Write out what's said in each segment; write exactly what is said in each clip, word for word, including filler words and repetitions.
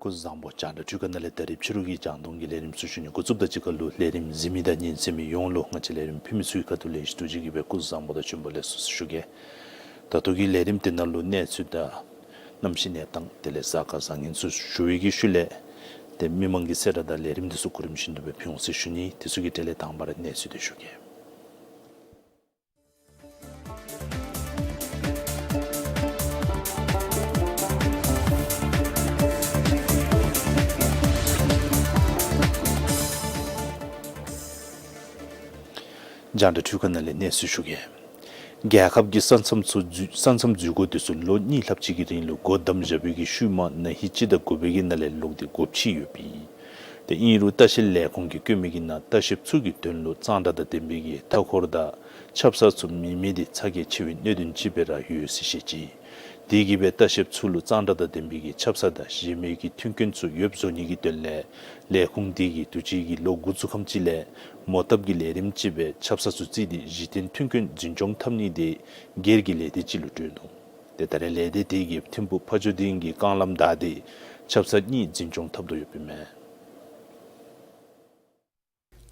སྐུ་གཟུགས་བཟང་པོ། རྒྱང་བསྒྲགས་འཕྲུལ་ཁང་ནང་ལས་ད་རིས་ཕྱི་རུ་གི་རྒྱང་མཐོང་གི་ལས་རིམ་ཚུ་ཞུ་ནི་འགོ་བཙུགསཔ་དང་གཅིག་ཁར་ལུ་ལས་རིམ་གཟིགས་མི་དང་ཉན་གསན་མི་ཡོངས་ལུ་ང་བཅས་ལས་རིམ་ཕུལ་མི་ཚུ་གི་ཁ་ཐུག་ལས་ཡང་ཐུགས་རྗེ་ཆེ་གི་སྦེ་སྐུ་གཟུགས་བཟང་པོ་དང་བྱོན་པ་ལེགས་སོ་ཟེར་ཞུ་གེ། ད་ལྟོ་གི་ལས་རིམ་འདི་ནང་ལུ་གནས་ཚུལ་དང་གནམ་གཤིས་གནས་སྟངས་དེ་ལས་གཟའ་སྐར་བཟང་ངན་ཚུ་ཞུ་བའི་གི་ཤུལ་ལས་ཏེ་མི་མང་གི་གསལ་བསྒྲགས་དང་ལས་རིམ་འདི་ཚུ་གོ་རིམ་བཞིན་དུ་སྦེ་ཕུལ་འོང་ཟེར་ཞུ་ནི། དེ་ཚུ་གི་གྲས་ལས་དང་པ་ར་གནས་ཚུལ་འདི་ཞུ་གེ། རྒྱང་བསྒྲགས་འཕྲུལ་ཁང་ནང་ལས་གནས་ཚུལ་ཞུ་གེ། རྒྱལ་ཁབ་ཀྱི་ས་མཚམས་ཚུ་འཛུལ་ས་མཚམས་འཛུལ་སྒོ་འདི་ཚུ་ལོ་གཉིས་ལྷགཔ་ཅིག་གི་རིང་ལུ་སྒོ་བསྡམས་བཞག་པའི་གི་ཤུལ་མ་ན་ཧིང་སྤྱི་ཟླ་དགུ་པའི་གི་ནང་ལས་ལོག་སྟེ་སྒོ་ཕྱེ་ཡོདཔ་ཨིན། ཏེ་ཨིན་རུང་ལྟ་བཤལ་ལས་ཁུངས་ཀྱིས་བཀོད་མི་གི་ནང་ལྟ་བཤལཔ་ཚུ་གི་དོན་ལུ་གཙང་སྦྲ་དང་ལྡན་པའི་གི་མཐའ་འཁོར་དང་ཆབ་གསང་ཚུ་མེད་མི་འདི་ཚ་གྱང་ཆེ་བའི་གནད་དོན་ཅིག་སྦེ་ར་ཡོད་ཟེར་བཤད་ཅི། དེ་གིས་སྦེ་ལྟ་བཤལཔ་ཚུ་ལུ་གཙང་སྦྲ་དང་ལྡན་པའི་གི་ཆབ་གསང་དང་གཞན་མི་གི་མཐུན་རྐྱེན་ཚུ་ཡོདཔ་བཟོ་ནི་གི་དོན་ལས་ལས་ཁུངས་དེ་གིས་དུས་ཅི་གི་ལོ་འགོ་བཙུགས་ཁམས་ཅིག་ལས་མོ་བཏབ་ཀྱི་ལས་རིམ་ཅིག་སྦེ་ཆབ་གསང་ཚུ་བརྩིས་ཏེ་གཞི་རྟེན་མཐུན་རྐྱེན་འཛིན་སྐྱོང་འཐབ་ནི་དེ་སྒེར་གྱི་ལས་སྡེ་ཅིག་ལུ་སྤྲོད་ནུག། ཏེ་ད་རེས་ལས་སྡེ་དེ་གིས་ཐིམ་ཕུག་ཕ་ཇོ་སྡིངས་ཀྱི་རྐང་ལམ་བདའ་སྟེ་ཆབ་གསང་གཉིས་འཛིན་སྐྱོང་འཐབ་དོ་ཡོདཔ་ཨིན་མས།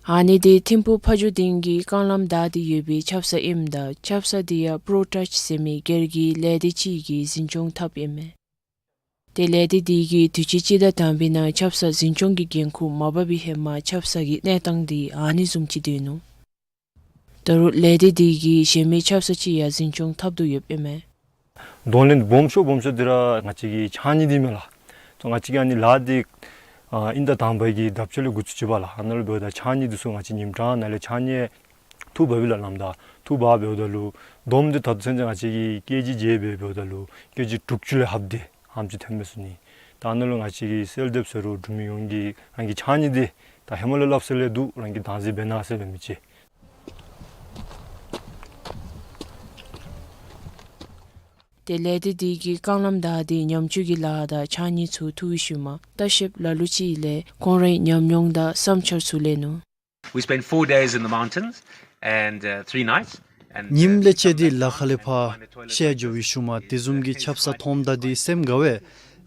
ཨ་ནི་དེ་ཐིམ་ཕུག་ཕ་ཇོ་སྡིངས་ཀྱི་རྐང་ལམ་བདའ་སྟེ་ཡོད་པའི་ཆབ་གསང་ཨིནམ་ད་ཆབ་གསང་དེ་ཡང་པྲོ་ཊཱཆ་ཟེར་མི་སྒེར་གྱི་ལས་སྡེ་ཅིག་གིས་འཛིན་སྐྱོང་འཐབ་ཨིན་མས། ཏེ་ལས་སྡེ་དེ་གིས་དུས་ཅི་སྤྱི་ཟླ་དང་པའི་ནང་ཆབ་གསང་འཛིན་སྐྱོང་གི་འགན་ཁུར་མ་འབག་པའི་ཧེ་མ་ཆབ་གསང་གི་གནས་སྟངས་དེ་ཨ་ནི་བཟུམ་ཅིག་སྡོད་ནུག། ད་རུང་ལས་སྡེ་དེ་གིས་གཞན་མི་ཆབ་གསང་ཅིག་ཡང་འཛིན་སྐྱོང་འཐབ་དོ་ཡོདཔ་ཨིན་མས། གདོང་ལེན་སྦོམ་ཤོས་སྦོམ་ཤོས་འདི་ར་ང་བཅས་ཀྱི་ཕྱགས་སྙིགས་འདི་མས་ལགས། ང་བཅས་ཀྱི་ཨ་ནི་ལཱ་འདི་ཨ་དབྱིན་ཟླ་དང་པའི་གི་དང་པ་ཅིག་ལས་འགོ་བཙུགས་ཅི་པ་ལགས། ཨ་ནཱ་ལུ་འབདཝ་ད་ཕྱགས་སྙིགས་འདི་ཚུ་ང་བཅས་ཉིནམ་གྲངས་ནང་ལས་ཕྱགས་སྙིགས་འཐུ་འབག་པས་ལགས། ནམ་ཟླ་འཐུ་འབག་འབདཝ་ད་ལུ་བསྡོམས་ཏེ་ད་ལྟོ་ཚུན་ཚོད་ང་བཅས་ཀྱིས་ཀེ་ཇི་བརྒྱད་སྦེ་འབདཝ་ད་ལུ་ཀེ་ཇི་དྲུག་ཅུ་ལས་ལྷགཔ་འདི་ཨ་ནེམ་ཅིག་ཐོན་མས་ཟེར་ཞུ་ནི། ད་ཨ་ནཱ་ལུ་ང་བཅས་ཀྱིས་སེལ་འདེབས་ཟེར་རུང་འབྲུག་མི་ཡོངས་ཀྱིས་རང་གི་ཕྱགས་སྙིགས་འདི་ད་ཧེ་མ་ལས་སླབ་ས་ལས་འདུག། རང་གིས་བདག་འཛིན་འབད་གནང་ཟེར་འབད་མི་ཅིག། ཏེ་ལས་སྡེ་དེ་གིས་རྐང་ལམ་བདའ་སྟེ་ཉམས་བཅོས་ཀྱི་ལཱ་དང་ཕྱགས་སྙིགས་ཚུ་འཐུ་བའི་ཤུལ་མ་ལྟ་བཤལཔ་ལ་ལུ་ཅིག་ལས་ཁོང་རའི་ཉམས་མྱོང་དང་བསམ་འཆར་ཚུ་གླེང་ནུག། We spent four days in the mountains and, uh, three nights. And, uh, ཉིནམ་ལེ་ཤ་འདི་ལ་ཁ་ལས་ཕར་བཤལ་འགྱོ་བའི་ཤུལ་མ་དེ་བཟུམ་གྱི་ཆབ་གསང་མཐོངམ་ད་འདི་སེམས་དགའ་བས།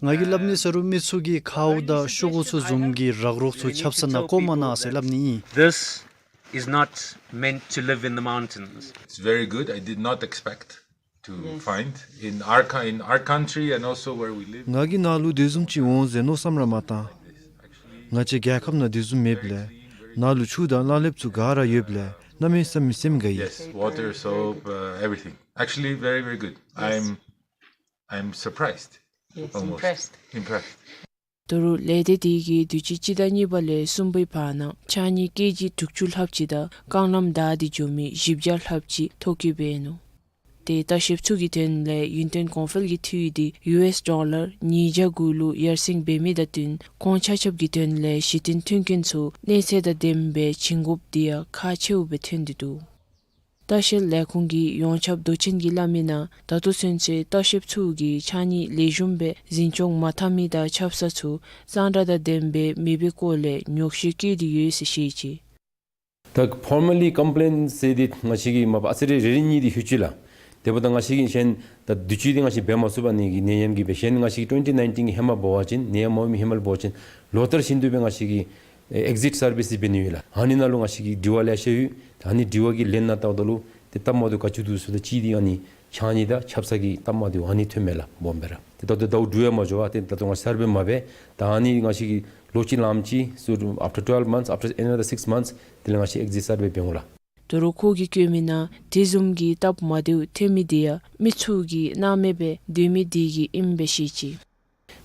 ང་གིས་སླབ་ནི་ཟེར་རུང་མི་ཚུ་གིས་ཁཝ་དང་ཤོག་གུ་ཚུ་བཟུམ་གྱི་རག་རོག་ཚུ་ཆབ་གསང་ནང་བཀོ་མ་གནང་ཟེར་སླབ་ནི་ཨིན། This is not meant to live in the mountains. It's very good. I did not expect to find in our co-, in our country and also where we live. ང་གིས་ནཱ་ལུ་དེ་བཟུམ་ཅིག་འོང་ཟེར་མནོ་བསམ་ར་མ་བཏང་། ང་བཅས་རྒྱལ་ཁབ་ནང་དེ་བཟུམ་མེདཔ་ལས་ནཱ་ལུ་ཆུ་དང་གླང་ལེབ་ཚུ་ག་ར་ཡོདཔ་ལས་གནམ་མེད་ས་མེད་སེམས་དགའ་ཡི། Yes, water, soap, uh, everything. Actually, very, very good. I'm, I'm surprised. Yes, almost impressed. Impressed. ད་རུང་ལས་སྡེ་དེ་གིས་དུས་ཅི་སྤྱི་ཟླ་གཉིས་པ་ལས་གསུམ་པའི་བར་ན་ཕྱགས་སྙིགས་ཀེ་ཇི་དྲུག་ཅུ་ལྷགཔ་ཅིག་དང་རྐང་ལམ་བདའ་སྟེ་འགྱོ་མི་བཞི་བརྒྱ་ལྷགཔ་ཅིག་ཐོ་བཀོད་འབད་ནུག། ཏེ་ལྟ་བཤལཔ་ཚུ་གི་དོན་ལས་ཡུན་བརྟན་གོང་འཕེལ་གྱི་འཐུས་འདི་ཡུ་ཨེསི་ཌོ་ལར་ཉིས་བརྒྱ་དགུ་ལུ་ཡར་སེང་འབད་མི་དང་བསྟུན་ཁོང་ཆ་ཁྱབ་ཀྱི་དོན་ལས་གཞི་རྟེན་མཐུན་རྐྱེན་ཚུ་གནས་ཚད་དང་ལྡནམ་སྦེ་བྱིན་དགོཔ་འདི་ཡང་ཁག་ཆེཝ་སྦེ་ཐོན་ཏེ་འདུག། ལྟ་བཤལ་ལས་ཁུངས་ཀྱི་ཡོངས་ཁྱབ་མདོ་ཆེན་གྱིས་སླབ་མིའི་ནང་ད་ལྟོ་ཚུན་ཚོད་ལྟ་བཤལཔ་ཚུ་གིས་ཕྱགས་སྙིགས་ལེགས་ཤོམ་སྦེ་འཛིན་སྐྱོང་མ་འཐབ་མི་དང་ཆབ་གསང་ཚུ་གཙང་སྦྲ་དང་ལྡནམ་སྦེ་མེད་པའི་སྐོར་ལས་ཉོགས་བཤད་བཀོད་དེ་ཡོད་ཟེར་བཤད་ཅི། ད་ཕོར་མ་ལི་ཀམ་པི་ལེན་ཟེར་འདི་ང་བཅས་ཀྱིས་མ་པ་ཨ་ཙི་རེ་རེ་རེ་གཉིས་འདི་ལྷོད་ཅི་ལགས། དེ་འབདཝ་ད་ང་བཅས་ཀྱིས་གཞན་ད་དུས་ཅི་འདི་ང་བཅས་འབད་མ་ཚུགས་པར་ཨ་ནི་གི་ནད་ཡམས་ཀྱིས་འབད། གཞན་ང་བཅས་ཀྱིས་ཊུ་ཝེན་ཊི་ནའིན་ཊིན་གྱི་ཧེ་མ་འབད་བ་ཅིན་ནད་ཡམས་མ་འོང་མི་ཧེ་མ་ལུ་འབད་བ་ཅིན་ལོ་ལྟར་བཞིན་དུ་སྦེ་ང་བཅས་ཀྱིས་ཨེག་ཟིཊ་སར་བིསི་འབད་ནི་ཡོད་ལགས། ཨ་ནི་ནང་ལུ་ང་བཅས་ཀྱིས་དྲི་བ་ལེ་ཤ་ཡོད། ད་ཨ་ནི་དྲི་བ་གི་ལན་ནང་བལྟཝ་ད་ལུ་ཏེ་སྟབས་མ་བདེཝ་ག་ཅི་འདུག་ཟེརཝ་ད་གཅིག་འདི་ཨ་ནི་ཕྱགས་སྙིགས་དང་ཆབ་གསང་གི་སྟབས་མ་བདེཝ་ཨ་ནི་ཐོནམ་མས་ལགས་སྦོམ་སྦེ་ར། ཏེ་ད་ལྟོ་ཟླཝ་དྲུག་ཡང་མ་འགྱོ་བར་ཏེ་ད་ལྟོ་ང་བཅས་སར་བེ་མ་འབད། ད་ཨ་ནི་ང་བཅས་ཀྱིས་ལོ་གཅིག་ལངམ་ཅིག་སུ་after twelve months, after another six months དེ་ལས་ང་བཅས་ཨེག་ཟིཊ་སར་བེ་འབད་འོང་ལགས། དོ་རུང་ཁོ་གིས་བཀོད་མིའི་ནང་དེ་བཟུམ་གྱི་སྟབས་མ་བདེཝ་ཐོན་མི་འདི་ཡང་མི་ཚུ་གིས་སྣང་མེད་སྦེ་སྡོད་མི་འདི་གིས་ཨིནམ་སྦེ་བཤད་ཅི།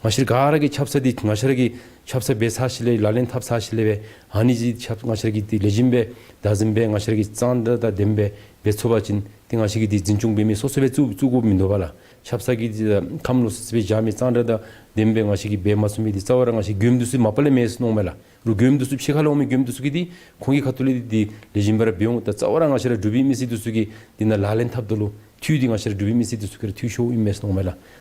ང་བཅས་ག་ར་གིས་ཆབ་གསང་འདི་ང་བཅས་ར་གིས་ཆབ་གསང་འབད་ཚར་ཞིནམ་ལས་ལག་ལེན་འཐབ་ཚར་ཞིནམ་ལས་སྦེ་ཨ་ནི་ཅིག་ཆབ་ང་བཅས་ར་གིས་འདི་ལེགས་ཤོམ་སྦེ་བདག་འཛིན་འབད་ང་བཅས་ར་གིས་གཙང་སྦྲ་དང་ལྡནམ་སྦེ་འབད་ཚུགས་པ་ཅིན་ཏེ་ང་བཅས་ཀྱིས་འདི་འཛིན་སྐྱོང་འབད་མི་སོ་སོ་སྦེ་བཙུགས་བཙུགས་དགོཔ་མིན་འདུག་པ་ལགས། ཆབ་གསང་གི་འདི་ཁམས་ལོག་སི་སི་སྦེ་བཞག་མི་གཙང་སྦྲ་དང་ལྡནམ་སྦེ་ང་བཅས་ཀྱིས་འབད་མ་ཚུགས་མི་འདི་རྩ་བ་ར་ང་བཅས་མགྱོནམ་དུས་སུ་མ་པ་ལས་མེད་ཟེར་མནོཝ་མས་ལགས། རུང་མགྱོནམ་དུས་སུ་ཕྱི་ཁ་ལས་འོང་མི་མགྱོནམ་དུས་སུ་གི་འདི་ཁོང་གི་ཁ་ཐུག་ལས་འདི་ལེགས་ཤོམ་སྦེ་ར་འབད་འོང་། ད་རྩ་བ་ར་ང་བཅས་ར་འབྲུག་པའི་མི་སེར་འདི་ཚུ་གིས་འདི་ནང་ལག་ལེན་འཐབ་ད་ལུ་འཐུས་འདི་ང་བཅས་ར་འབྲུག་པའི་མི་སེར་འདི་ཚུ་གིས་ར་འཐུས་ཤོརཝ་ཨིན་མས་ཟེར་མནོཝ་མས་ལགས།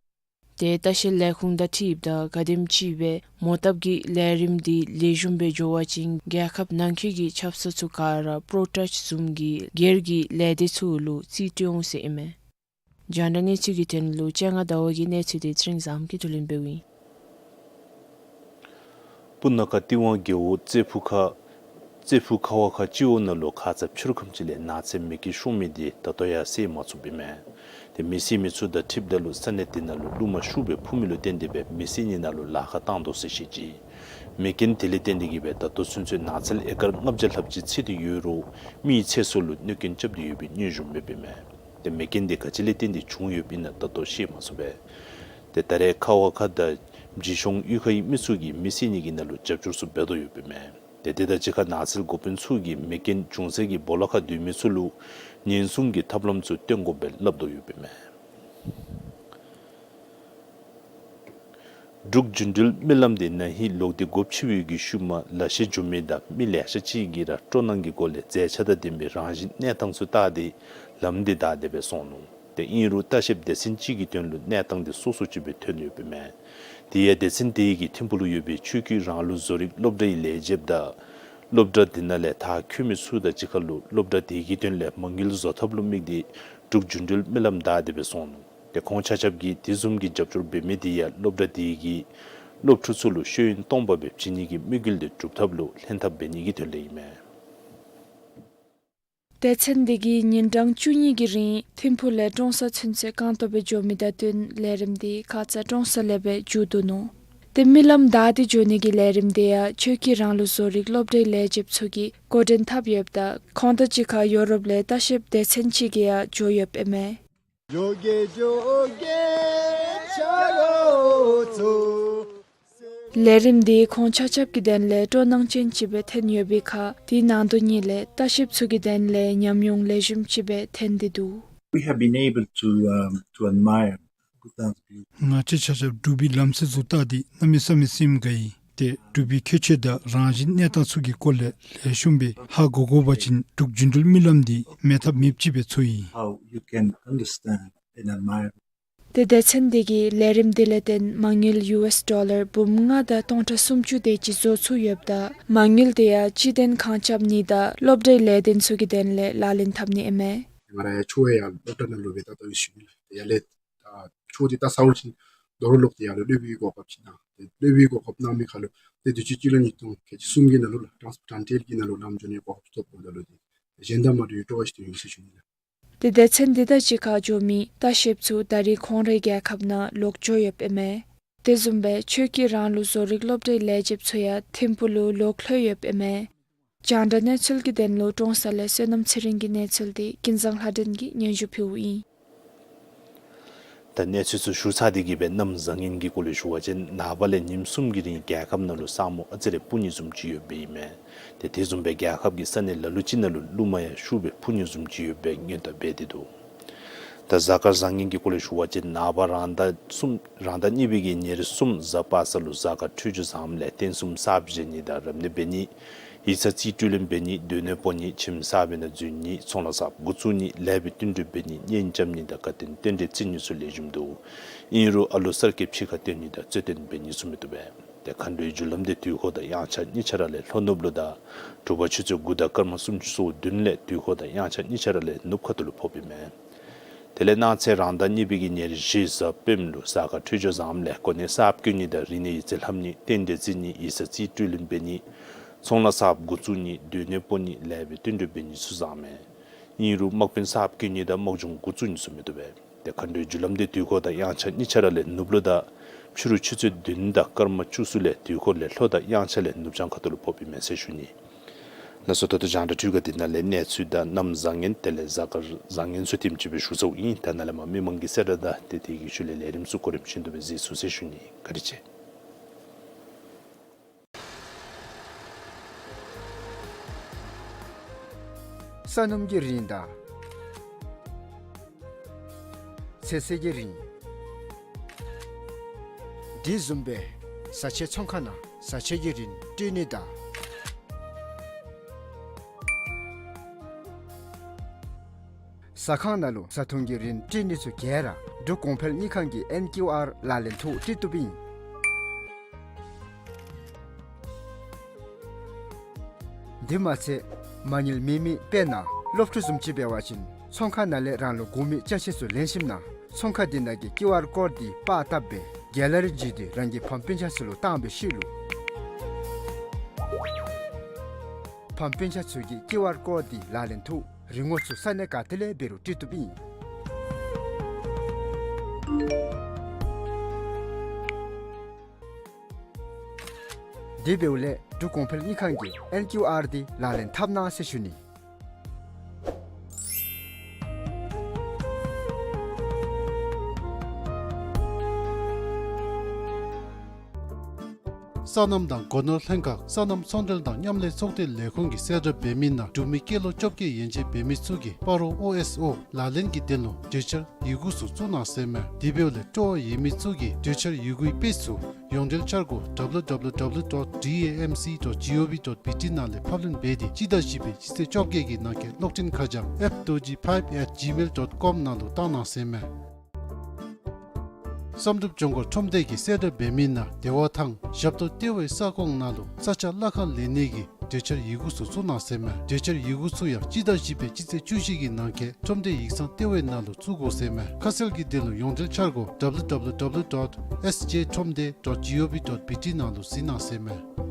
ཏེ་ལྟ་བཤལ་ལས་ཁུངས་དང་འཁྲིལཝ་ད་ག་དེམ་ཅིག་སྦེ་མོ་བཏབ་ཀྱི་ལས་རིམ་འདི་ལེགས་ཤོམ་སྦེ་འགྱོ་བ་ཅིན་རྒྱལ་ཁབ་ནང་འཁོད་ཀྱི་ཆབ་གསང་ཚུ་ག་ར་པྲོ་ཊཱསི་བཟུམ་གྱི་སྒེར་གྱི་ལས་སྡེ་ཚུ་ལུ་རྩིས་སྤྲོད་འོང་ཟེར་ཨིན་མས། རྒྱང་བསྒྲགས་གནས་ཚུལ་གྱི་དོན་ལུ་སྤྱན་སྔ་ཟླ་བ་གི་གནས་ཚུལ་འདི་ཚེ་རིང་བཟངམོ་གིས་བསྡུ་ལེན་འབདཝ་ཨིན། སྤུ་ན་ཁ་ཏི་ཝང་རྒེད་འོག་རྩེ་ཕུ་ཁ་རྩེ་ཕུ་ཁ་བ་ཁ་སྤྱི་འོག་ནང་ལུ་ཁ་ཙ་ཕྱི་རུ་ཁམས་ཅིག་ལས་ནགས་ཚལ་མེ་སྐྱོན་ཤོར་མི་འདི་ད་ལྟོ་ཡང་སེལ་མ་ཚུགསཔ་ཨིན་མས། ཏེ་མེ་བསད་མི་ཚུ་དང་འཁྲིལཝ་ད་ལུ་ས་གནས་དེ་ནང་ལུ་རླུང་མ་ཤུགས་སྦེ་འཕུ་མི་ལུ་བརྟེན་ཏེ་སྦེ་མེ་བསད་ནི་ནང་ལུ་ལཱ་ཁག་བཏང་དོ་ཟེར་བཤད་ཅི། མེ་རྐྱེན་དེ་ལས་བརྟེན་ཏེ་གིས་སྦེ་ད་ལྟོ་ཚུན་ཚོད་ནགས་ཚལ་ཨེ་ཀར་ལྔ་བརྒྱ་ལྷགཔ་ཅིག་ཚེས་ཏེ་ཡོད་རུང་མི་ཚེ་སྲོག་ལུ་གནོད་སྐྱོན་རྐྱབ་སྟེ་ཡོད་པའི་སྙན་ཞུ་ཡོདཔ་ཨིན་མས། ཏེ་མེ་རྐྱེན་འདི་ག་ཅི་ལས་བརྟེན་ཏེ་བྱུང་ཡོདཔ་ཨིན་ན་ད་ལྟོ་ཤེས་མ་ཚུགས་པས། ཏེ་ད་རེས་ཁ་བ་ཁ་དང་བྱི་ཤོང་གཡུས་ཁའི་མི་ཚུ་གིས་མེ་བསད་ནི་གི་ནང་ལུ་རྒྱབ་སྐྱོར་ཚུ་འབད་དོ་ཡོདཔ་ཨིན་མས། ཏེ་དེ་དང་གཅིག་ཁར་ནགས་ཚལ་འགོ་དཔོན་ཚུ་གིས་མེ་རྐྱེན་བྱུང་ས་གི་སྦོ་ལོགས་ཁར་སྡོད་མི་ཚུ་ལུ་ཉེན་སྲུང་གི་ཐབས་ལམ་ཚུ་སྟོན་དགོཔ་སྦེ་སླབ་དོ་ཡོདཔ་ཨིན་མས། འབྲུག་རྒྱུན་འགྲུལ་མི་ལམ་འདི་ན་ཧིང་ལོག་སྟེ་སྒོ་ཕྱེ་བའི་གི་ཤུལ་མ་ལ་ཤེ་འགྱོ་མི་དང་མི་ལེ་ཤ་ཅིག་གིས་ར་སྤྲོ་སྣང་གི་སྒོ་ལས་མཛེས་ཆ་དང་ལྡན་པའི་རང་བཞིན་གནས་སྟངས་ཚུ་བལྟ་སྟེ་ལམ་འདི་བདའ་སྟེ་སྦེ་སོང་ནུག། ཏེ་ཨིན་རུང་ལྟ་བཤལཔ་སྡེ་ཚན་ཅིག་གི་དོན་ལུ་གནས་སྟངས་འདི་སོ་སོ་ཅིག་སྦེ་ཐོན་ཡོདཔ་ཨིན་མས། དེ་ཡང་སྡེ་ཚན་དེ་གི་ཐིམ་ཕུག་ལུ་ཡོད་པའི་ཆོས་ཀྱི་རང་ལུགས་བཟོ་རིག་སློབ་གྲྭའི་ལས་བྱེདཔ་དང་སློབ་གྲྭ་དེ་ནང་ལས་མཐར་འཁྱོལ་མི་ཚུ་དང་གཅིག་ཁར་ལུ་སློབ་གྲྭ་དེ་གི་དོན་ལས་མ་དངུལ་བཟོ་ཐབས་ལུ་དམིགས་ཏེ་འབྲུག་རྒྱུན་འགྲུལ་མི་ལམ་བདའ་སྟེ་སྦེ་སོང་ནུག། ཏེ་ཁོང་ཆ་ཁྱབ་ཀྱིས་དེ་བཟུམ་གྱི་རྒྱབ་སྐྱོར་འབད་མི་དེ་ཡང་སློབ་གྲྭ་དེ་གི་སློབ་ཕྲུག་ཚུ་ལུ་ཤེས་ཡོན་སྟོང་པ་སྦེ་བྱིན་ནི་གི་དམིགས་ཡུལ་དེ་སྒྲུབ་ཐབས་ལུ་ལྷན་ཐབས་འབད་ནི་གི་དོན་ལས་ཨིན་མས། སྡེ་ཚན་དེ་གིས་ཉིན་གྲངས་བཅུ་གཉིས་ཀྱི་རིང་ཐིམ་ཕུག་ལས་ཀྲོང་གསར་ཚུན་ཚོད་རྐང་སྟོང་སྦེ་འགྱོ་མི་དང་བསྟུན་ལས་རིམ་དེ་ཁ་ཙ་ཀྲོང་གསར་ལས་སྦེ་མཇུག་བསྡུ་ནུག། ཏེ་མི་ལམ་བདའ་སྟེ་འགྱོ་ནི་གི་ལས་རིམ་དེ་ཡང་ཆོས་ཀྱི་རང་ལུགས་བཟོ་རིག་སློབ་གྲྭའི་ལས་བྱེདཔ་ཚུ་གིས་འགོ་འདྲེན་འཐབ་ཡོདཔ་ད་ཁོང་དང་གཅིག་ཁར་ཡོ་རོབ་ལས་ལྟ་བཤལཔ་སྡེ་ཚན་ཅིག་གིས་ཡང་འགྱོ་ཡོདཔ་ཨིན་མས། ལས་རིམ་འདི་ཁོང་ཆ་ཁྱབ་ཀྱི་དོན་ལས་སྤྲོ་སྣང་ཅན་ཅིག་སྦེ་ཐོན་ཡོད་པའི་ཁར་དེའི་ནང་དོན་གཉིས་ལས་ལྟ་བཤལཔ་ཚུ་གི་དོན་ལས་ཉམས་མྱོང་ལེགས་ཤོམ་ཅིག་སྦེ་ཐོན་ཏེ་འདུག། We have been able to, um, to admire Bhutan's beauty. ང་བཅས་ཆ་ཁྱབ་འབྲུག་པའི་ལམ་སྲོལ་ཚུ་བལྟ་སྟེ་གནམ་མེད་ས་མེད་སེམས་དགའ་ཡི། ཏེ་འབྲུག་པའི་ཁྱད་ཆོས་དང་རང་བཞིན་གནས་སྟངས་ཚུ་གི་སྐོར་ལས་ལེགས་ཤོམ་སྦེ་ཧ་གོ་དགོ་པ་ཅིན་འབྲུག་རྒྱུན་འགྲུལ་མི་ལམ་འདི་མེད་ཐབས་མེདཔ་ཅིག་སྦེ་ཚོར་ཡི། How you can understand and admire. ཏེ་སྡེ་ཚན་དེ་གིས་ལས་རིམ་དེ་ལས་བརྟེན་མ་དངུལ་ཡུ་ཨེསི་ཌོ་ལར་འབུམ་ལྔ་དང་སྟོང་ཕྲག་སུམ་ཅུ་དེ་ཅིག་བཟོ་ཚུགས་ཡོདཔ་ད་མ་དངུལ་དེ་ཡང་སྤྱི་དོན་ཁང་རྐྱབ་ནི་དང་སློབ་གྲྭའི་ལས་དོན་ཚུ་གི་དོན་ལས་ལག་ལེན་འཐབ་ནི་ཨིན་མས། ང་ར་ཡང་ཆོས་ཡང་སློབ་གྲྭ་ནང་ལུ་སྦེ་ད་ལྟོ་ཡོད་ཞུ་ནི་ལགས། ཡར་ལས་ད་ཆོས་འདི་ད་ས་ཧོར་ཅིག་རྡོ་རུ་ལོག་སྟེ་ཡར་ལུ་སློབ་དཔོན་གོ་སྐབས་ཅིག་གནང་། ཏེ་སློབ་དཔོན་གོ་སྐབས་གནང་མི་ཁར་ལུ་ཏེ་དུས་ཅི་སྤྱི་ལོ་ཉིས་སྟོང་ཁལ་གཅིག་གསུམ་གྱི་ནང་ལུ་ལགས་ཊཱནསི་པོཊ་ཊན་ཊེལ་གྱི་ནང་ལུ་ལམ་འགྱོ་ནི་གོ་སྐབས་ཐོབ་འོངམ་ད་ལུ་ཏེ་གཞན་དང་མ་འདྲ་བའི་སྤྲོ་བ་ཅིག་ཏེ་ཡོད་ཟེར་ཞུ་ནི་ལགས། ཏེ་སྡེ་ཚན་དེ་དང་གཅིག་ཁར་འགྱོ་མི་ལྟ་བཤལཔ་ཚུ་ད་རེས་ཁོང་རའི་རྒྱལ་ཁབ་ནང་ལོག་འགྱོ་ཡོདཔ་ཨིན་མས། དེ་བཟུམ་སྦེ་ཆོས་ཀྱི་རང་ལུགས་བཟོ་རིག་སློབ་གྲྭའི་ལས་བྱེདཔ་ཚུ་ཡང་ཐིམ་ཕུག་ལུ་ལོག་ལྷོད་ཡོདཔ་ཨིན་མས། རྒྱང་བསྒྲགས་གནས་ཚུལ་གྱི་དོན་ལུ་ཀྲོང་གསར་ལས་བསོད་ནམས་ཚེ་རིང་གི་གནས་ཚུལ་དེ་ཀུན་བཟང་ལྷ་སྒྲོན་གྱིས་སྙན་ཞུ་ཕུལཝ་ཨིན། ད་གནས་ཚུལ་ཚུ་ཞུ་ཚར་ཏེ་གིས་སྦེ་གནམ་བཟང་ངན་གྱི་སྐོར་ལས་ཞུ་བ་ཅིན་ནངས་པ་ལས་ཉིནམ་གསུམ་གྱི་རིང་རྒྱལ་ཁབ་ནང་ལུ་ས་སྨུག་ཨ་ཙི་རེ་སྤུབ་ནི་བཟུམ་ཅིག་ཡོདཔ་ཨིན་མས། ཏེ་དེ་བཟུམ་སྦེ་རྒྱལ་ཁབ་ཀྱི་ས་གནས་ལ་ལུ་ཅིག་ནང་ལུ་རླུང་མ་ཡང་ཤུགས་སྦེ་འཕུ་ནི་བཟུམ་ཅིག་ཡོདཔ་སྦེ་སྔོན་བརྡ་འབད་དེ་འདུག། ད་གཟའ་སྐར་བཟང་ངན་གྱི་སྐོར་ལས་ཞུ་བ་ཅིན་ནངས་པ་རང་ཟླ་གསུམ་རང་ཟླ་གཉིས་པའི་གི་ཉེར་གསུམ་གཟའ་པ་སངས་ལུ་གཟའ་སྐར་འཕྲོད་སྦྱོར་བཟངམ་ལས་རྟེན་གསུམ་གསརཔ་བཞེངས་ནི་དང་རབ་གནས་འབད་ནི། ཡིག་ཚང་རྩིས་སྤྲོད་ལེན་འབད་ནི། སྡོད་གནས་སྤོ་ནི། ཁྱིམ་གསར་པའི་ནང་འཛུལ་ནི། ཚོང་ལཱ་གསརཔ་འགོ་བཙུགས་ནི། ལས་པའི་བསྟུན་གྲོས་འབད་ནི། གཉེན་རྐྱབ་ནི་དང་དགའ་སྟོན་རྟེན་འབྲེལ་བརྩི་ནི་ཚུ་ལེགས་ཤོམ་འདུག། ཨིན་རུང་ཨ་ལོ་གསར་སྐྱེས་ཕྱི་ཁར་བཏོན་ནི་དང་རྩོད་གཏམ་འབད་ནི་ཚུ་མི་བཏུབ་པས། ཏེ་མཁའ་འགྲོའི་རྒྱུ་ལམ་འདི་དུས་འཁོར་དང་དབྱངས་འཆར་གཉིས་ཆ་ར་ལས་ལྷོ་ནུབ་ལུ་དང་དྲོ་པ་ཆུ་ཚོད་དགུ་དང་སྐར་མ་སུམ་ཅུ་སོ་བདུན་ལས་དུས་འཁོར་དང་དབྱངས་འཆར་གཉིས་ཆ་ར་ལས་ནུབ་ཁ་ཐུག་ལུ་ཕོགཔ་ཨིན་མས། དེ་ལས་གནངས་ཚེ་རང་ཟླ་གཉིས་པའི་གི་ཉེར་བཞི་གཟའ་སྤེནམ་ལུ་གཟའ་སྐར་འཕྲོད་སྦྱོར་བཟངམ་ལས་གོ་གནས་གསརཔ་བསྐོ་ནི་དང་རིག་གནས་ཡིག་རྩིས་ལྷབ་ནི། རྟེན་འབྲེལ་བརྩི་ནི། ཡིག་ཚང་རྩིས་སྤྲོད་ལེན་འབད་ནི། ཚོང་ལཱ་གསརཔ་འགོ་བཙུགས་ནི། སྡོད་གནས་སྤོ་ནི། ལས་པའི་བསྟུན་གྲོས་འབད་ནི་ཚུ་བཟང་མས། ཨིན་རུང་དམག་དཔོན་གསརཔ་བསྐོ་ནི་དང་དམག་སྦྱོང་འགོ་བཙུགས་ནི་ཚུ་མི་བཏུབ་པས། ཏེ་མཁའ་འགྲོའི་རྒྱུ་ལམ་འདི་དུས་འཁོར་དང་དབྱངས་འཆར་གཉིས་ཆ་ར་ལས་ནུབ་ལུ་དང་ཕྱི་རུ་ཆུ་ཚོད་བདུན་དང་སྐར་མ་བཅུ་གསུམ་ལས་དུས་འཁོར་ལས་ལྷོ་དང་དབྱངས་འཆར་ལས་ནུབ་བྱང་ཁ་ཐུག་ལུ་ཕོགཔ་ཨིན་མས་ཟེར་ཞུ་ནི། ལགས་སོ། ད་ལྟོ་རྒྱང་བསྒྲགས་འཕྲུལ་ཁང་འདི་ནང་ལས་གནས་ཚུལ་དང་གནམ་བཟང་ངན་དེ་ལས་གཟའ་སྐར་བཟང་ངན་ཚུ་དེམ་ཅིག་སྦེ་ཞུ་ཚརཝ་ཨིན། ད་ནཱ་ལས་མར་མི་མང་གི་གསལ་བསྒྲགས་དང་ཏེ་དེ་གི་ཤུལ་ལས་ལས་རིམ་ཚུ་གོ་རིམ་བཞིན་དུ་སྦེ་གཟིགས་ཚུགས་ཟེར་ཞུ་ནི། བཀའ་དྲིན་ཆེ། ས་སྣུམ་གྱི་རིན་དང་ཚོད་བསྲེ་གི་རིན། དེ་བཟུམ་སྦེ་བཟའ་ཆས་ཚོང་ཁང་ནང་བཟའ་ཆས་ཀྱི་རིན་སྤྲོད་ནི་དང་། ཟ་ཁང་ནང་ལུ་བཟའ་འཐུང་གི་རིན་སྤྲོད་ནི་ཚུ་ག་ར་འབྲུག་གོང་འཕེལ་དངུལ་ཁང་གི་ཨེན་ཀིའུ་ཨར་ལག་ལེན་ཐོག་སྤྲོད་བཏུབ་ཨིན། དེ་མ་ཚད་མ་དངུལ་མེད་མི་དཔེར་ན་སློབ་ཕྲུག་བཟུམ་ཅིག་འབད་བ་ཅིན་ཚོང་ཁང་ནང་ལས་རང་ལུ་དགོ་མི་ཅ་ཆས་ཚུ་ལེན་ཞིནམ་ན་ཚོང་ཁང་འདི་ནང་གི་ཀིའུ་ཨར་ཀོཌ་འདི་པར་བཏབ་སྦེ་གེ་ལ་རི་བརྒྱུད་དེ་རང་གི་ཕམ་སྤུན་ཆ་ཚུ་ལུ་བཏང་བའི་ཤུལ་ལུ་ཕམ་སྤུན་ཆ་ཚུ་གིས་ཀིའུ་ཨར་ཀོཌ་འདི་ལག་ལེན་ཐོག་རིན་གོང་ཚུ་ས་གནས་ག་ཏེ་ལས་འབད་རུང་སྤྲོད་བཏུབ་ཨིན། དེ་འབདཝ་ལས་འབྲུག་གོང་འཕེལ་དངུལ་ཁང་གི་ཨེན་ཀིའུ་ཨར་འདི་ལག་ལེན་འཐབ་གནང་ཟེར་ཞུ་ནི། སོ་ནམ་དང་སྒོ་ནོར་ལྷན་ཁག་སོ་ནམ་ཚོང་འབྲེལ་དང་མཉམ་ལས་ཚོགས་སྡེ་ལས་ཁུངས་ཀྱི་གསལ་བསྒྲགས་འབད་མི་ནང་འབྲུག་མི་སྐྱེས་ལོ་བཅོ་བརྒྱད་ཡན་ཆད་འབད་མི་ཚུ་གིས་སྤ་རོ་ཨོ་ཨེསི་ཨོ་ལག་ལེན་གྱི་དོན་ལུ་གྲོས་འཆར་ཡི་གུ་ཚུ་བཙུགས་གནང་ཟེར་མས། དེ་འབདཝ་ལས་སྤྲོ་བ་ཡོད་མི་ཚུ་གིས་གྲོས་འཆར་ཡི་གུའི་དཔེ་ཚུ་ཡོངས་འབྲེལ་འཆར་སྒོ་W W W dot D A M C dot G O V dot B T ནང་ལས་ཕབ་ལེན་འབད་དེ་སྤྱི་ཟླ་བཞི་པའི་སྤྱི་ཚེས་བཅོ་བརྒྱད་ཀྱི་ནང་འཁོད་གློག་འཕྲིན་ཁ་བྱང་F Dorji five at gmail dot com ནང་ལུ་བཏང་གནང་ཟེར་མས། བསམ་གྲུབ་ལྗོངས་མཁར་ཁྲོམ་སྡེ་གི་གསལ་བསྒྲགས་འབད་མི་ནང་བདེ་བ་ཐང་ཞབས་ཏོག་ལྟེ་བའི་ས་ཁོངས་ནང་ལུ་ས་ཆ་གླ་ཁར་ལེན་ནི་གི་གྲོས་འཆར་ཡི་གུ་ཚུ་བཙུགས་གནང་ཟེར་མས། གྲོས་འཆར་ཡི་གུ་ཚུ་ཡང་སྤྱི་ཟླ་བཞི་པའི་སྤྱི་ཚེས་བཅུ་བཞི་གི་ནང་འཁོད་ཁྲོམ་སྡེ་ཡིག་ཚང་ལྟེ་བའི་ནང་ལུ་བཙུགས་དགོ་ཟེར་མས། ཁ་གསལ་གྱི་དོན་ལུ་ཡོངས་འབྲེལ་འཆར་སྒོ་W W W dot S J ཁྲོམ་སྡེ་dot G O V dot B T ནང་ལུ་གཟིགས་གནང་ཟེར་མས།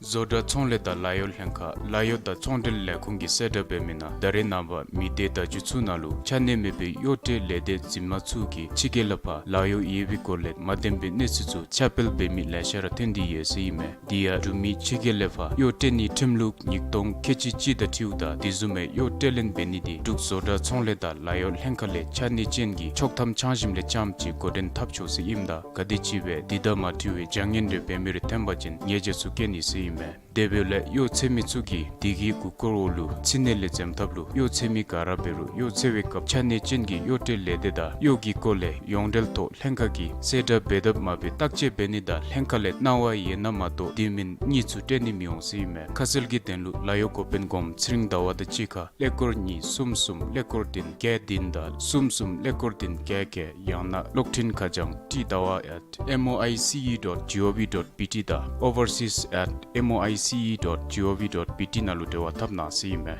བཟོ་གྲྭ་ཚོང་ལས་དང་ལཱ་གཡོག་ལྷན་ཁག་ལཱ་གཡོག་དང་ཚོང་འབྲེལ་ལས་ཁུངས་ཀྱི་གསལ་བསྒྲགས་འབད་མི་ནང་ད་རེས་ནངས་པ་མི་སྡེ་བརྡ་བརྒྱུད་ཚུ་ནང་ལུ་ཆ་གནས་མེད་པའི་གཡོག་ཁྲལ་ལས་སྡེ་འཛིན་མ་ཚུ་གིས་ཕྱི་རྒྱལ་ལས་ཕར་ལཱ་གཡོག་ཡོད་པའི་སྐོར་ལས་མ་བདེན་པའི་གནས་ཚུལ་ཚུ་ཁྱབ་སྤེལ་འབད་མི་ལེ་ཤ་ར་ཐོན་ཏེ་ཡོད་ཟེར་ཨིན་མས། དེ་ཡང་འབྲུག་མི་ཕྱི་རྒྱལ་ལས་ཕར་གཡོག་སྤྲོད་ནིའི་ཁྲིམས་ལུགས་ཉིས་སྟོང་ཁལ་གཅིག་གཅིག་དང་འཁྲིལཝ་ད་དེ་བཟུམ་མའི་གཡོག་སྤྲོད་ལེན་འབད་ནི་དེ་འབྲུག་བཟོ་གྲྭ་ཚོང་ལས་དང་ལཱ་གཡོག་ལྷན་ཁག་ལས་ཆ་གནས་ཅན་གྱི་ཆོག་ཐམ་ཚང་ཞིནམ་ལས་རྐྱངམ་ཅིག་འགོ་འདྲེན་འཐབ་ཆོག་ཟེར་ཨིནམ་ད་ག་དེམ་ཅིག་སྦེ་དེ་དང་མ་འཁྲིལ་བའི་བྱ་ངན་རེ་འབད་མི་རེ་ཐོན་པ་ཅིན་ཉེས་ཆད་ཚུ་བཀལ་ནི་ཟེར་ཨིན་མས། དེ་འབདཝ་ལས་གཡོག་འཚོལ་མི་ཚུ་གིས་དེ་གི་མགུ་སྐོར་འོག་ལུ་ཕྱི་ནང་ལས་འཛེམ་ཐབས་ལུ་གཡོག་འཚོལ་མི་ག་ར་འབད་རུང་གཡོག་འཚོལ་བའི་སྐབས་ཆ་གནས་ཅན་གྱི་གཡོག་སྤྲོད་ལས་སྡེ་དང་གཡོག་གི་སྐོར་ལས་ཡོངས་འབྲེལ་ཐོག་ལྷན་ཁག་གིས་གསལ་བསྒྲགས་འབད་དཔ་མ་འབད་བརྟག་དཔྱད་འབད་ནི་དང་ལྷན་ཁག་ལས་གནང་བ་ཡོད་ན་མ་གཏོགས་དེ་མིན་གཉིས་ཚུ་སྤྲོད་ནི་མི་འོང་ཟེར་ཨིན་མས། ཁ་གསལ་གྱི་དོན་ལུ་ལཱ་གཡོག་འགོ་དཔོན་གོངམ་ཚེ་རིང་ཟླ་བ་དང་གཅིག་ཁར་ཀླད་ཀོར་གཉིས་གསུམ་གསུམ་ཀླད་ཀོར་བདུན་བརྒྱད་བདུན་དང་གསུམ་གསུམ་ཀླད་ཀོར་བདུན་བརྒྱད་བརྒྱད་ཡང་ན་གློག་འཕྲིན་ཁ་བྱང་ཏི་ཟླ་བ་at M O I C E dot G O V dot B T དང་overseas at M O I C E dot G O V dot B T ནང་ལུ་འབྲེལ་བ་འཐབ་གནང་ཟེར་ཨིན་མས།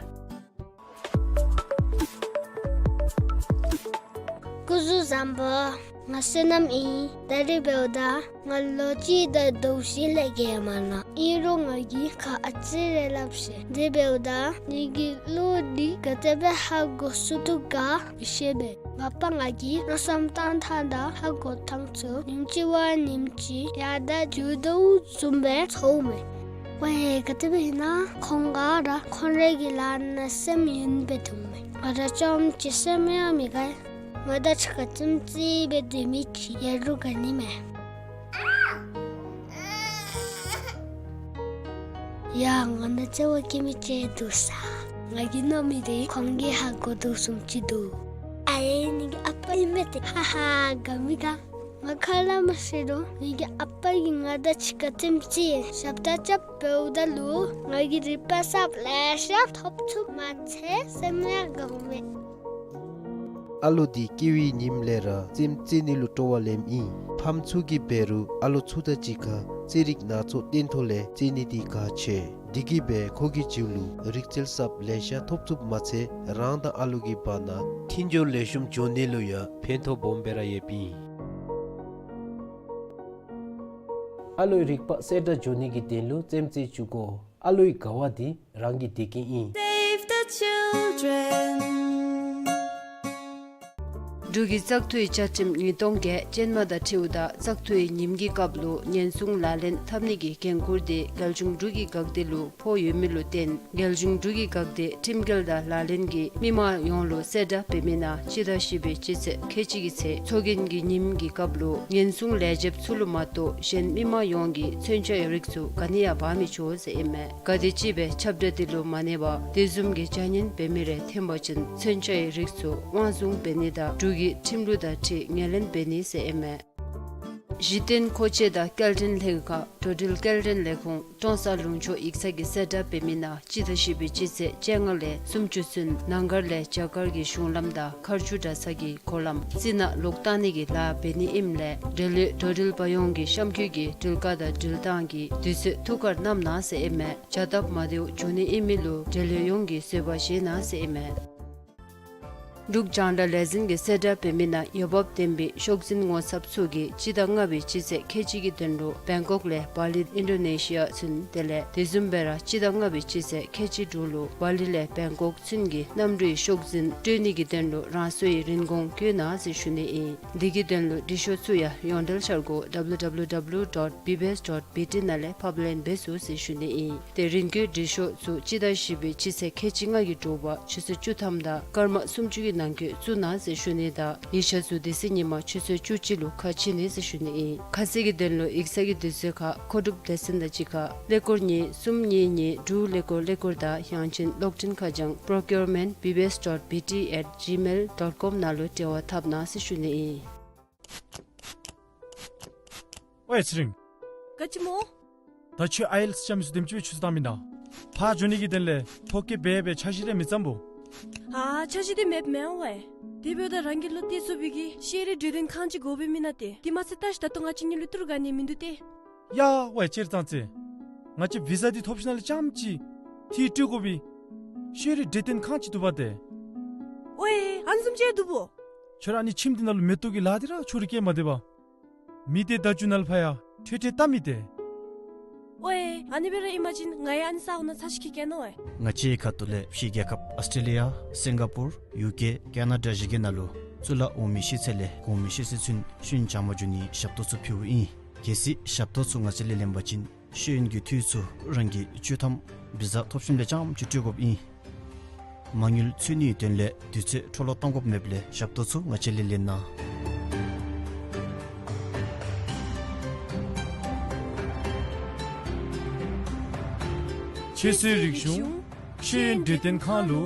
སྐུ་གཟུགས་བཟང་པོ། ང་བསོད་ནམས་ཨིན། ད་རིས་འབདཝ་ད་ང་ལོ་གཅིག་དང་ཟླཝ་བཞི་ལས་བརྒལ་མ་ནུག། ཨིན་རུང་ང་གིས་ཁ་ཨ་ཙི་རེ་སླབ་ཤེས། དེ་འབདཝ་ད་ངེ་གི་བློ་འདི་ག་དེ་སྦེ་ཧ་གོ་ཚུགས་དོ་ག་མི་ཤེས་པས། ང་པ་ང་གིས་མནོ་བསམ་བཏང་ཐངས་དང་ཧ་གོ་ཐངས་ཚུ་ཉིནམ་གཅིག་བ་ཉིནམ་གཅིག་ཡར་དང་རྒྱུག་དོ་བཟུམ་སྦེ་ཚོརཝ་མས། ཝའེ་ག་དེ་སྦེ་ཨིན་ན་ཁོང་ག་ར་ཁོང་རའི་གི་ལཱ་ནང་སེམས་ཡེངས་སྦེ་སྡོདཔ་མས། ང་ར་བཅོམ་ཅིག་སེམས་ཡང་མི་དགའ། ང་དང་གཅིག་ཁར་ཙིམ་ཙིག་སྦེ་སྡོད་མི་ཅིག་ཡོད་རུང་དགའ་ནི་མས། ཡ་ང་ནང་བརྩེ་བ་བསྐྱེད་མི་ཅིག་འདུག་ས། ང་གིས་མནོ་མི་དེ་ཁོང་གིས་ཧ་གོ་དོ་བཟུམ་ཅིག་འདུག། ཨའེ་ངེ་གི་ཨ་པ་ཨིན་མས་ཏེ། ཧ་ཧ་དགའ་མི་དགའ། ང་ཁ་ལས་མར་ཤེས་དོ། ངེ་གི་ཨ་པ་གིས་ང་དང་གཅིག་ཁར་རྩེདམོ་རྩེ་ཞབས་ཁྲ་རྐྱབ་འབདཝ་ད་ལུ་ང་གིས་རིག་པ་གསརཔ་ལེ་ཤ་ཐོབ་ཚུགསཔ་མ་ཚད་སེམས་ཡང་དགའཝ་མས། ཨ་ལོ་འདི་སྐྱེ་བའི་ཉིནམ་ལས་ར་རྩེདམོ་རྩེ་ནི་ལུ་སྤྲོ་བ་ལེནམ་ཨིན། ཕམ་ཚུ་གིས་འབད་རུང་ཨ་ལོ་ཚུ་དང་གཅིག་ཁར་རྩེད་རིགས་སྣ་ཚོགས་སྟོན་ཐོག་ལས་རྩེ་ནི་འདི་ཁག་ཆེ། འདི་གིས་འབད་ཁོ་གི་རྒྱུད་ལུ་རིག་རྩལ་གསརཔ་ལེ་ཤ་ཐོབ་ཚུགསཔ་མ་ཚད་རང་དང་ཨ་ལོ་གི་བར་ན་མཐུན་སྦྱོར་ལེགས་ཤོམ་འགྱོ་ནི་ལུ་ཡང་ཕན་ཐོགས་སྦོམ་སྦེ་ར་ཡོདཔ་ཨིན། ཨ་ལོའི་རིག་པ་གསལ་དྲགས་འགྱོ་ནི་གི་དོན་ལུ་རྩེདམོ་རྩེ་བཅུག་དགོ། ཨ་ལོའི་དགའ་བ་འདི་རང་གི་བདེ་སྐྱིད་ཨིན། Save the children. འབྲུག་གི་བཙག་འཐུའི་བཅའ་ཁྲིམས་ཉིས་སྟོང་བརྒྱད་ཅན་མ་དང་འཁྲིལཝ་ད་བཙག་འཐུའི་ཉིནམ་གྱི་སྐབས་ལུ་ཉེན་སྲུང་ལག་ལེན་འཐབ་ནི་གི་འགན་ཁུར་འདི་རྒྱལ་གཞུང་འབྲུག་གི་འགག་སྡེ་ལུ་ཕོག་ཡོད་མི་ལུ་བརྟེན་རྒྱལ་གཞུང་འབྲུག་གི་འགག་སྡེ་ཁྲིམས་འགལ་དང་ལག་ལེན་གྱིས་མི་མང་ཡོངས་ལུ་གསལ་བསྒྲགས་འབད་མི་ནང་སྤྱི་ཟླ་བཞི་པའི་སྤྱི་ཚེས་ཁལ་གཅིག་གི་ཚེ་ཚོགས་རྒྱན་གྱི་ཉིནམ་གྱི་སྐབས་ལུ་ཉེན་སྲུང་ལས་བྱེདཔ་ཚུ་ལུ་མ་གཏོགས་གཞན་མི་མང་ཡོངས་ཀྱིས་མཚོན་ཆའི་རིགས་ཚུ་ག་ནི་ཡང་འབག་མི་ཆོག་ཟེར་ཨིན་མས། གལ་ཏེ་ཅིག་སྦེ་ཁྱབ་བསྒྲགས་འདི་ལུ་མ་གནས་པར་དེ་བཟུམ་གྱི་བྱ་ངན་འབད་མི་རེ་ཐོན་པ་ཅིན་མཚོན་ཆའི་རིགས་ཚུ་དབང་བཟུང་འབད་ནི་དང་འབྲུག་གི་ཁྲིམས་ལུགས་དང་འཁྲིལ་ངོས་ལེན་འབད་ནི་ཟེར་ཨིན་མས། གཞི་རྟེན་མཁོ་ཆས་དང་སྐྱེལ་འདྲེན་ལྷན་ཁག་འགྲོ་འགྲུལ་སྐྱེལ་འདྲེན་ལས་ཁུངས་ཀྲོང་གསར་ལུང་ཕྱོགས་ཡིག་ཚང་གི་གསལ་བསྒྲགས་འབད་མི་ནང་སྤྱི་ཟླ་བཞི་པའི་སྤྱི་ཚེས་བཅོ་ལྔ་ལས་སུམ་ཅུ་ཚུན་ནང་སྒར་ལས་རྒྱ་གར་གྱི་གཞུང་ལམ་དང་མཁར་ཆུ་གྲྭ་ཚང་གི་སྒོ་ལམ་རྩི་ནག་ལོག་བཏང་ནི་གི་ལཱ་འབད་ནི་ཨིནམ་ལས་འབྲེལ་ཡོད་འགྲོ་འགྲུལ་པ་ཡོངས་ཀྱིས་གཤམ་འཁོད་ཀྱི་འགྲུལ་བཀག་དང་འགྲུལ་བཏང་གི་དུས་ཚོད་ཐུགས་ཁར་བསྣམ་གནང་ཟེར་ཨིན་མས། བྱ་སྟབས་མ་བདེཝ་འབྱུང་ནི་ཨིན་མི་ལུ་འབྲེལ་ཡོད་ཡོངས་ཀྱིས་བཟོད་པ་བཞེས་གནང་ཟེར་ཨིན་མས། འབྲུག་རྒྱང་བསྒྲགས་ལས་འཛིན་གྱི་གསལ་བསྒྲགས་འབད་མི་ནང་འོས་འབབ་ལྡན་པའི་ཤོག་འཛིན་ངོ་ཚབ་ཚུ་གིས་སྤྱི་ཟླ་ལྔ་པའི་སྤྱི་ཚེས་ཁལ་གཅིག་གི་དོན་ལུ་བེང་ཀོག་ལས་བ་ལི་ཨིན་ཌོ་ནེ་ཤི་ཡ་ཚུན་དེ་ལས་དེ་བཟུམ་སྦེ་ར་སྤྱི་ཟླ་ལྔ་པའི་སྤྱི་ཚེས་ཁལ་གཅིག་དྲུག་ལུ་བ་ལི་ལས་བེང་ཀོག་ཚུན་གྱི་གནམ་གྲུའི་ཤོག་འཛིན་སྤྲོད་ནི་གི་དོན་ལུ་རང་སོའི་རིན་གོང་བཀོད་གནང་ཟེར་ཞུ་ནི་ཨིན། འདི་གི་དོན་ལུ་འབྲི་ཤོག་ཚུ་ཡང་ཡོངས་འབྲེལ་འཆར་སྒོ་W W W dot B B S dot B T ནང་ལས་ཕབ་ལེན་འབད་ཚུགས་ཟེར་ཞུ་ནི་ཨིན། ཏེ་རིན་བཀོད་འབྲི་ཤོག་ཚུ་སྤྱི་ཟླ་བཞི་པའི་སྤྱི་ཚེས་ཁལ་གཅིག་ལྔ་གི་དྲོ་པ་ཆུ་ཚོད་བཅུ་ཐམ་དང་སྐར་མ་སུམ་ཅུ་གི་ནང་འཁོད་བཙུགས་གནང་ཟེར་ཞུ་ནི་དང་ཡིག་ཆ་ཚུ་དེ་ཚེ་ཉིན་མ་ཆུ་ཚོད་བཅུ་གཅིག་ལུ་ཁ་ཕྱེ་ནི་ཟེར་ཞུ་ནི་ཨིན། ཁ་གསལ་གྱི་དོན་ལུ་ཡིག་ཚང་གི་དུས་ཚོད་ཁར་མཁོ་སྒྲུབ་སྡེ་ཚན་དང་གཅིག་ཁར་ཀླད་ཀོར་གཉིས་གསུམ་གཉིས་གཉིས་དྲུག་ཀླད་ཀོར་ཀླད་ཀོར་དང་ཡང་ཅིན་གློག་འཕྲིན་ཁ་བྱང་procurement B B S dot B T at gmail dot com ནང་ལུ་འབྲེལ་བ་འཐབ་གནང་ཟེར་ཞུ་ནི་ཨིན། ཝའེ་ཚེ་རིང་། ག་ཅི་སྨོ། ད་ཁྱོད་ཨའི་ཨེལ་ཊི་ཨེསི་རྐྱབ་མི་ཚུ་དེམ་ཅིག་སྦེ་ཆུ་ཚོད་བཏང་མེན་ན། ཕར་འགྱོ་ནི་གི་དོན་ལས་ཐོ་བཀོད་འབད་འབད་འཆར་གཞི་རེ་མི་བརྩམ་སྨོ། ཨ་འཆར་གཞི་འདི་མེདཔ་མེན་ཝའེ། དེ་འབདཝ་ད་རང་གི་བློ་གཏད་ཚུགས་པའི་གི་ཤེས་རིག་འབྲེལ་ལྡན་ཁང་ཅིག་དགོ་པས་མེན་ན་ཏེ། དེ་མ་ཚད་ད་ཅི་ད་ལྟོ་ང་བཅས་གཉིས་ལུ་ཏི་རུ་ག་ནི་མིན་འདུག་ཏེ། ཡ་ཝའེ་ཅིག་ཙང་ཙེ། ང་བཅས་བི་ཟ་འདི་ཐོབ་ཞིནམ་ལས་རྐྱངམ་ཅིག་འཐུས་སྤྲོད་དགོ་པའི་ཤེས་རིག་འབྲེལ་ལྡན་ཁང་ཅིག་འདུག་པ་ཏེ། ཝའེ་ཨ་ནི་བཟུམ་ཅིག་འདུག་པོ། ཁྱོད་ར་ཨ་ནི་ཁྱིམ་འདི་ནང་ལུ་མེ་ཏོག་གི་ལཱ་འདི་ར་ཁྱོད་ར་བཀལ་མ་སྡོད་པར། མི་སྡེ་བརྡ་བརྒྱུད་ནང་ལུ་ཕར་ཡང་འཕྲོས་འཕྲོས་བལྟ་མི་ཏེ། ཝའེ་ཨ་ནི་སྦེ་ར་ཨིན་པ་ཅིན་ང་ཡང་ཨ་ནི་ས་གོ་ནང་ཚར་ཅིག་འཁྱིད་གེ་ནོ་ཝའེ། ང་བཅས་ཁ་ཐུག་ལས་ཕྱི་རྒྱལ་ཁབ་ཨཱོས་ཊྲེ་ལི་ཡ་སིང་ག་པུར་ཡུ་ཀེ་ཀེ་ན་ཌ་བཞི་གི་ནང་ལུ་གཙུག་ལག་འོག་མའི་ཤེས་ཚད་ལས་གོང་མའི་ཤེས་ཚད་ཚུན་ཤེས་ཡོན་སྦྱང་བར་འགྱོ་ནིའི་ཞབས་ཏོག་ཚུ་ཕུལཝ་ཨིན། གལ་སྲིད་ཞབས་ཏོག་ཚུ་ང་བཅས་ལས་ལེན་པ་ཅིན་ཤེས་ཡོན་གྱི་འཐུས་ཚུ་རང་གིས་བཅུ་ཐམ་བི་ཟ་ཐོབ་ཞིནམ་ལས་རྐྱངམ་ཅིག་སྤྲོད་དགོཔ་ཨིན། མ་དངུལ་འཚོལ་ནིའི་དོན་ལས་དུས་ཚོད་འཕྲོ་བརླག་གཏང་དགོཔ་མེདཔ་ལས་ཞབས་ཏོག་ཚུ་ང་བཅས་ལས་ལེན་གནང་། ཁྱེད་ཚུའི་རིག་གཞུང་ཤེས་ཡོན་འབྲེལ་ལྡན་ཁང་ལུ་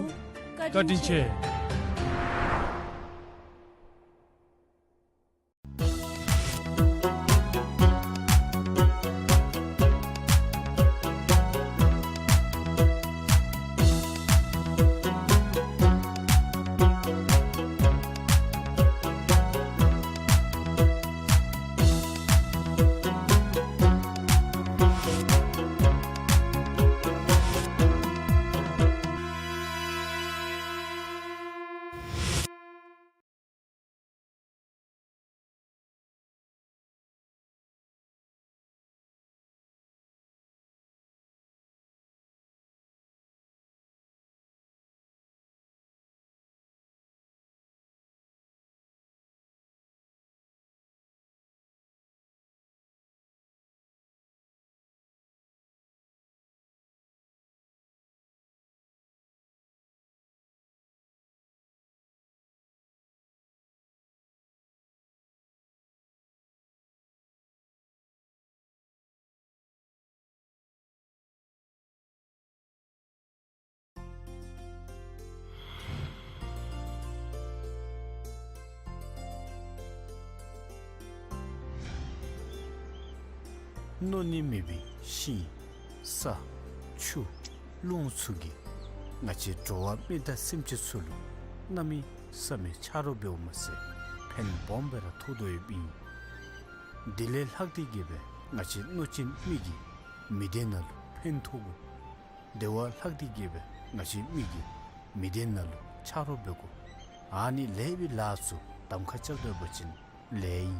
བཀའ་དྲིན་ཆེ། མནོ་ནི་མེད་པའི་ཤིང་ས་ཆུ་རླུང་ཚུ་གིས་ང་བཅས་འགྲོ་བ་མི་དང་སེམས་ཅན་ཚུ་ལུ་གནམ་མེད་ས་མེད་ཆ་རོགས་འབདཝ་མ་ཚད་ཕན་སྦོམ་སྦེ་ར་ཐོགས་དོ་ཡོདཔ་ཨིན། དེ་ལས་ལྷག་སྟེ་གིས་སྦེ་ང་བཅས་མནོ་ཅན་མི་གི་མི་སྡེ་ནང་ལུ་ཕན་ཐོགས་དགོ། དེ་བ་ལྷག་སྟེ་གིས་སྦེ་ང་བཅས་མི་གི་མི་སྡེ་ནང་ལུ་ཆ་རོགས་འབད་དགོ། ཨ་ནི་ལེགས་པའི་ལཱ་ཚུ་གདམ་ཁ་རྐྱབ་སྡོད་པ་ཅིན་ལེགས་ཨིན།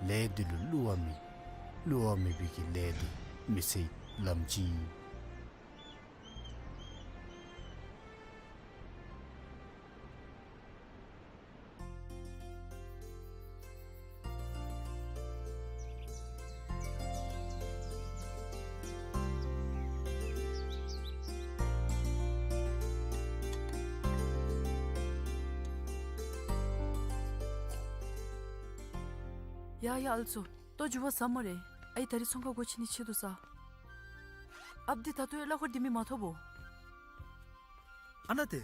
ལས་འདི་ལུ་བསླུ་བ་མེད། བསླུ་བ་མེད་པའི་གི་ལས་འདི་མི་ཚེའི་ལམ་སྤྱི་ཨིན། ཡ་ཡ་ཨ་ལུ་ཚུ། ལྟོ་མགྱོགས་པ་ཟ་སྨ་རེ། ཨའི་ད་རིས་ཚོང་ཁང་སྒོ་ཕྱེ་ནི་ཆེད་དུ་ཟ། ཨཔ་འདི་ད་ལྟོ་ཡང་གླ་འཁོར་འདི་མི་མ་ཐོབ་བོ། ཨ་ནཱ་ཏེ།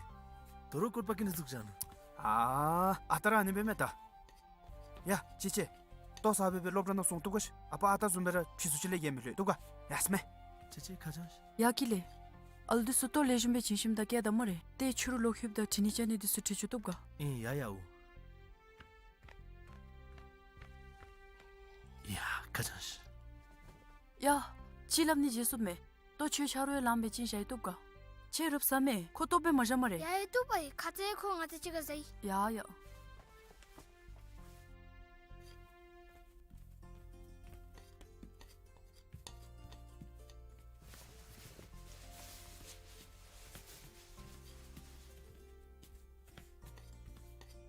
དོ་རུང་སྐོར་པ་ཀི་ནི་འཛུགས་བཞག་ནུག། ཨ་ཨ་ད་ར་ཨ་ནི་སྦེ་མས་ད། ཡ་ཅི་ཅི། ལྟོ་ཟ་སྦེ་སྦེ་སློབ་གྲྭ་ནང་སོང་བཏུབ་ག་ཤིག། ཨ་པ་ཨ་ད་བཟུམ་སྦེ་ར་ཕྱི་སུ་ཅིག་ལས་ཡང་མི་ལྷོད་བཏུབ་ག། ཡ་སྨ་རེ། ཅི་ཅི་ཁ་བྱང་ཤིག། ཡ་ཀི་ལེ། ཨ་ལུ་འདི་ཚུ་ལྟོ་ལེགས་ཤོམ་སྦེ་བྱིན་ཞིནམ་ད་བསྐྱལ་ད་སྨ་རེ། ཏེ་ཕྱི་རུ་ལོག་ལྷོདཔ་ད་དྲི་ནི་བཅར་ནི་འདི་ཚུ་དྲི་བཅུག་བཏུབ་ག། ཨིན་ཡ་ཡ་འོ། ཡ་ཁ་བྱང་ཤིག། ཡ། ཅིག་སླབ་ནི་བརྗེད་སོང་མས། ལྟོ་ཁྱོད་ཆ་རོགས་ཡང་ལངམ་སྦེ་བྱིན་བཞག་ཡི་བཏུབ་ག། ཁྱོད་རུབ་ཟ་མས། ཁོ་ལྟོཝ་སྦེ་མ་བཞག་སྨ་རེ། ཡ་ཡ་བཏུབ་པ་ཨིན། ཁ་ཙ་ཁོ་ང་བཅས་གཅིག་ཁར་ཟ་ཡི། ཡ་ཡ།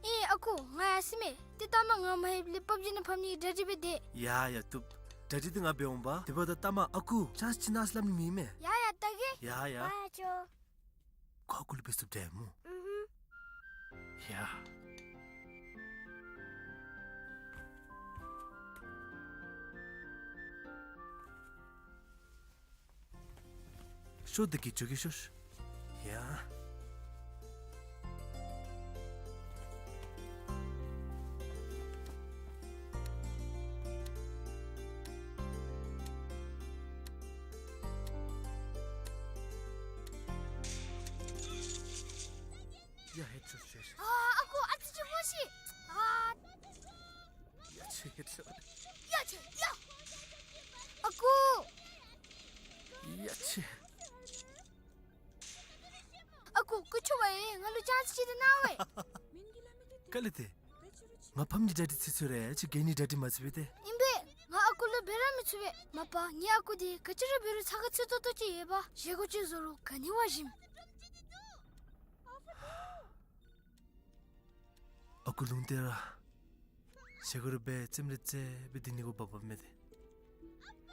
ཨེ་ཨ་ཁུ་ང་ཡར་སོ་ཡི་མས། ཏེ་ལྟ་མ་ང་མ་ལྷོདཔ་ལས་པབ་ཇི་ནང་ཕབ་ནི་གི་གྲ་སྒྲིག་འབད་དེ། ཡ་ཡ་བཏུབ། གྲ་སྒྲིག་འདི་ང་འབད་འོང་པ། དེ་འབདཝ་ད་ལྟ་མ་ཨ་ཁུ་ཅན་སི་ཅིག་གནང་ཟེར་སླབ་ནི་མེད་མས། ཡ་ཡ་ལྟ་གེ། ཡ་ཡ། ཨ་ཅོ། ཁོ་ཨ་ཁུ་ལུ་འབད་ཚུགསཔ་འདྲས་སྨོ། ཨུ་ཧུམ། ཡ། ཤོག་འདི་གིས་འགྱོ་གེ་ཤོག། ཡ། ཡ་ཧེ་ཆོས་ཆོས། ཨ་ཨ་ཁུ་ཨ་ཙི་ཅིག་སྨོ་ཤིག། ཨ། ཡ་ཆེ་ཧེ་ཆོས། ཡ་ཆེ་ཡ། ཨ་ཁུ། ཡ་ཆེ། ཨ་ཁུ་སྐུ་མཁྱེན་པ་ཡིས་ང་ལུ་ཅན་སི་ཅིག་ཏེ་གནང་བས། ག་ལས་ཏེ། ང་ཕམ་གྱི་གྲ་སྒྲིག་ཚུ་ཚུ་རེ་ཅིག་ག་ནི་གྲ་སྒྲིག་མ་ཚུགས་པས་ཏེ། ཨིན་པས། ང་ཨ་ཁུ་ལུ་འབད་ར་མི་ཚུགས་པས། མ་པ་ངེའི་ཨ་ཁུ་འདི་ག་ཅི་ར་འབད་རུང་ཚ་ཁ་ཚུད་ཏོག་ཏོ་ཅིག་ཡོད་པ། བཞེས་སྒོ་ཅིག་བཟོ་རུང་ག་ནི་བ་ཞིམ། ཨ་ཁུ་ལུང་བསྟན་ར། བཞེས་སྒོ་ར་འབད་རྩེདམོ་ར་རྩེ་སྦེ་སྡོད་ནི་གུ་བབ་བབ་མས་ཏེ།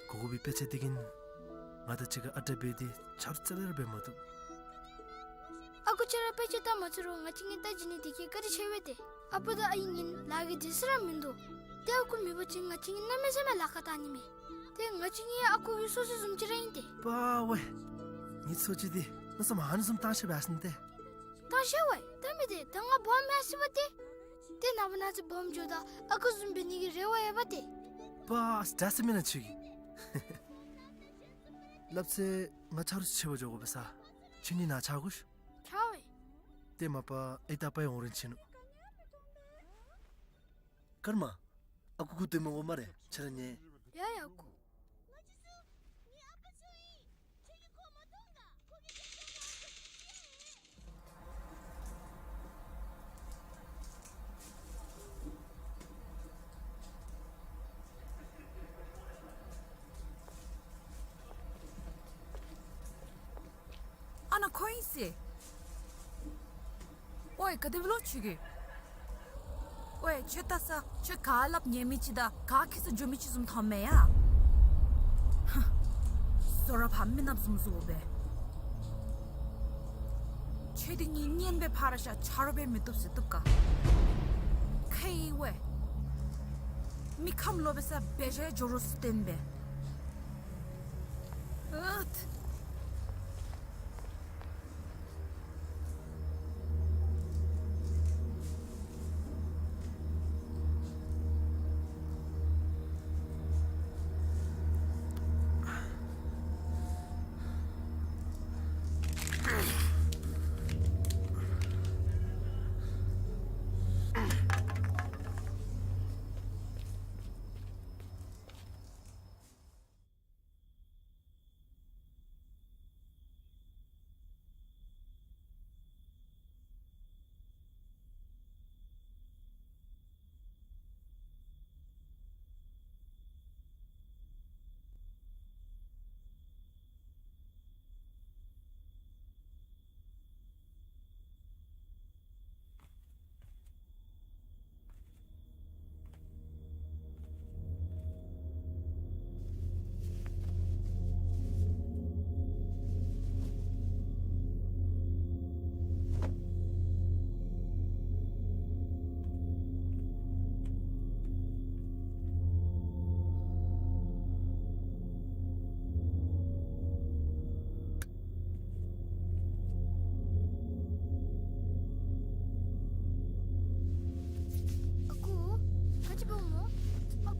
གོ་གོ་བའི་དཔེ་ཆ་འདི་གིས་ང་དང་གཅིག་ཁར་ཨ་རྟག་འབད་དེ་ཆ་རོགས་རྩ་ལས་ར་འབད་མ་བཏུབ། ཨ་ཁུ་ཁྱོད་ར་དཔེ་ཆ་ལྟ་མ་ཚུགས་རུང་ང་བཅས་གཉིས་ལྟ་བྱིན་ནི་འདི་གིས་བཀའ་དྲིན་ཆེ་བས་ཏེ། ཨ་པ་དང་ཨའི་གཉིས་ལཱ་གི་དུས་ཚོད་ར་མིན་འདུག། ཏེ་ཨ་ཁུ་མེད་པ་ཅིན་ང་བཅས་གཉིས་གནམ་མེད་ས་མེད་ལཱ་ཁག་བཏང་ནི་མས། ཏེ་ང་བཅས་གཉིས་ཨ་ཁུ་གི་སོ་སོ་བཟུམ་ཅིག་ར་ཨིན་ཏེ། པ་ཝེ། ངེའི་སོ་སོ་འདི་མནོ་བསམ་ཨ་ནི་བཟུམ་བཏང་ཤེས་པས་ཟེར་ཏེ། བཏང་ཤེས་པས། ད་མི་དེ་ད་ང་སྦོམ་མས་ཟེར་བ་ཏེ། ཏེ་ནངས་པ་གནངས་ཚེ་སྦོམ་འགྱོཝ་ད་ཨ་ཁུ་བཟུམ་འབད་ནི་གི་རེ་བ་ཡོད་པ་ཏེ། པ་ཨ་ཙི་ད་ཟེར་མི་ནང་ཆུ་གི། སླབ་ཚེ་ང་ཆ་རོགས་ཆེ་བ་འགྱོ་དགོ་པས་ས། ཁྱོད་གཉིས་ནཱ་ཆ་དགོ་ཤིག། ཆ་བས། ཏེ་མ་པ་ཨའི་ད་པའི་འོང་རན་ཆི་ནུག། ཀརྨ། ཨ་ཁུ་སྒུག་སྡོད་མི་དགོ་སྨ་རེ། ཁྱོད་ར་ཉལ། ཡ་ཡ་ཨ་ཁུ། ཨ་ནཱ་ཁོ་ཨིན་ཟེར། ཝའེ་ག་དེ་སྦེ་ལོ་ཆུ་གི། ཝའེ་ཁྱོད་ལྟ་ས་ཁྱོད་ག་སླབ་ཉན་མི་ཅིག་དང་ག་ཁེ་སང་འགྱོ་མི་ཅིག་བཟུམ་མཐོངམ་མས་ཡ། ཧ། བཟོ་ར་ཕར་མི་ནགཔ་བཟུམ་བཟོ་སྦེ། ཁྱོད་འདི་གཉིས་གཉེན་སྦེ་ཕར་བཞག་ཆ་རོགས་འབད་མི་བཏུབ་ཟེར་བཏུབ་ག། ཁེ་ཝའེ། མི་ཁམས་ལོག་པའི་ས་འབད་བཞག་འགྱོ་རོགས་ཟེར་བསྟན་པས། ཨུད།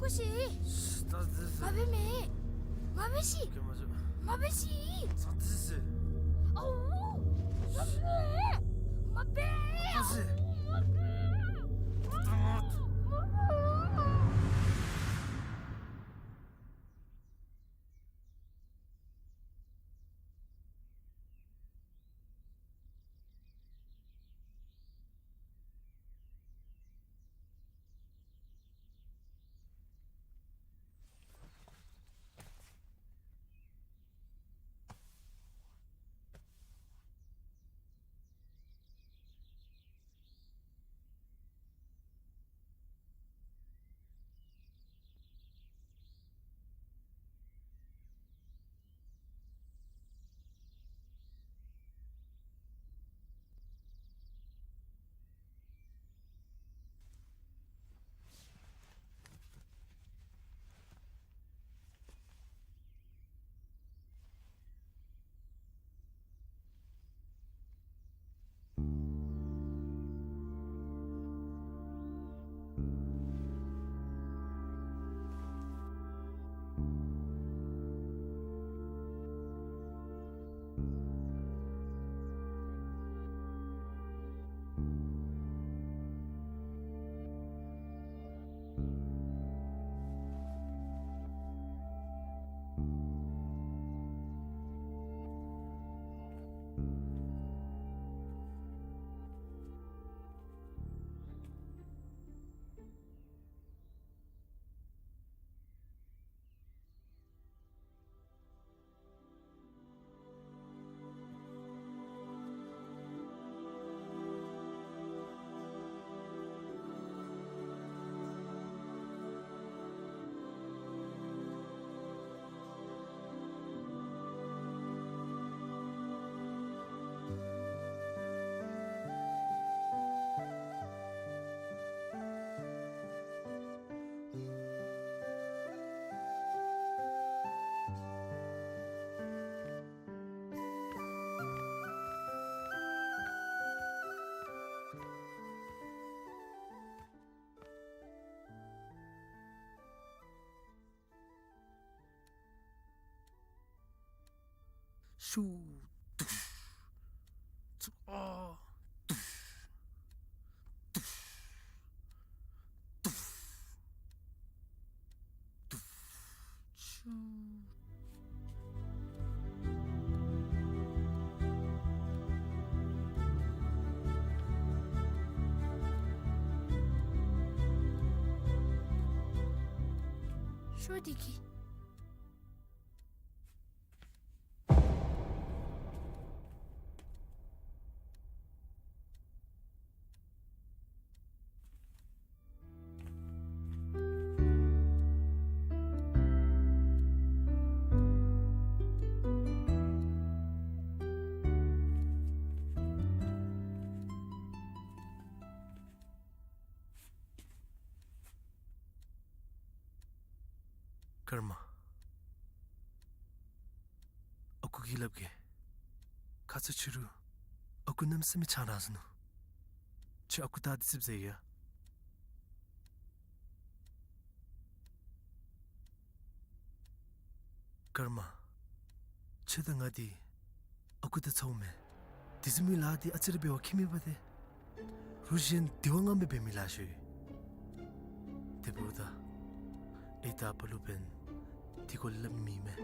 ཀུ་ཤི། ད་ཟེར་ཟེར། མ་འབད་མེ། མ་འབད་ཤིག། ཀྱེ་མ་ཟེར། མ་འབད་ཤིག། ད་ཟེར་ཟེར། ཨའུ། མ་འབད། མ་འབད། ད་ཟེར། མ་འབད། ད་ཟེར། མ་འབད། ཤུ། དུཤ། ཚུ། ཨ། དུཤ། དུཤ། དུཤ། དུཤ། ཤུ། ཤོ་དེ་གི། ཀརྨ། ཨ་ཁུ་གིས་སླབ་གེ། ཁ་ཙ་ཕྱི་རུ་ཨ་ཁུ་གནམ་མེད་ས་མེད་ཆང་རག་ཟ་ནུག། ཁྱོད་ཨ་ཁུ་ལྟ་སྟེ་ཙིགཔ་ཟ་ཡི་ཡ། ཀརྨ། ཁྱོད་དང་ང་འདི་ཨ་ཁུ་དང་ཚ་བོ་མེན། དེ་བཟུམ་མའི་ལཱ་འདི་ཨ་ཙི་རེ་འབད་བ་ཁྱད་མེད་པ་ཏེ། རུང་གཞན་དེ་བ་ང་མི་འབད་མི་ལཱ་ཤོས་ཡོད། དེ་འབདཝ་ད་ཨའི་དང་ཨ་པ་ལུ་འབདན་དེ་སྐོར་ལས་སླབ་ནི་མེད་མེན།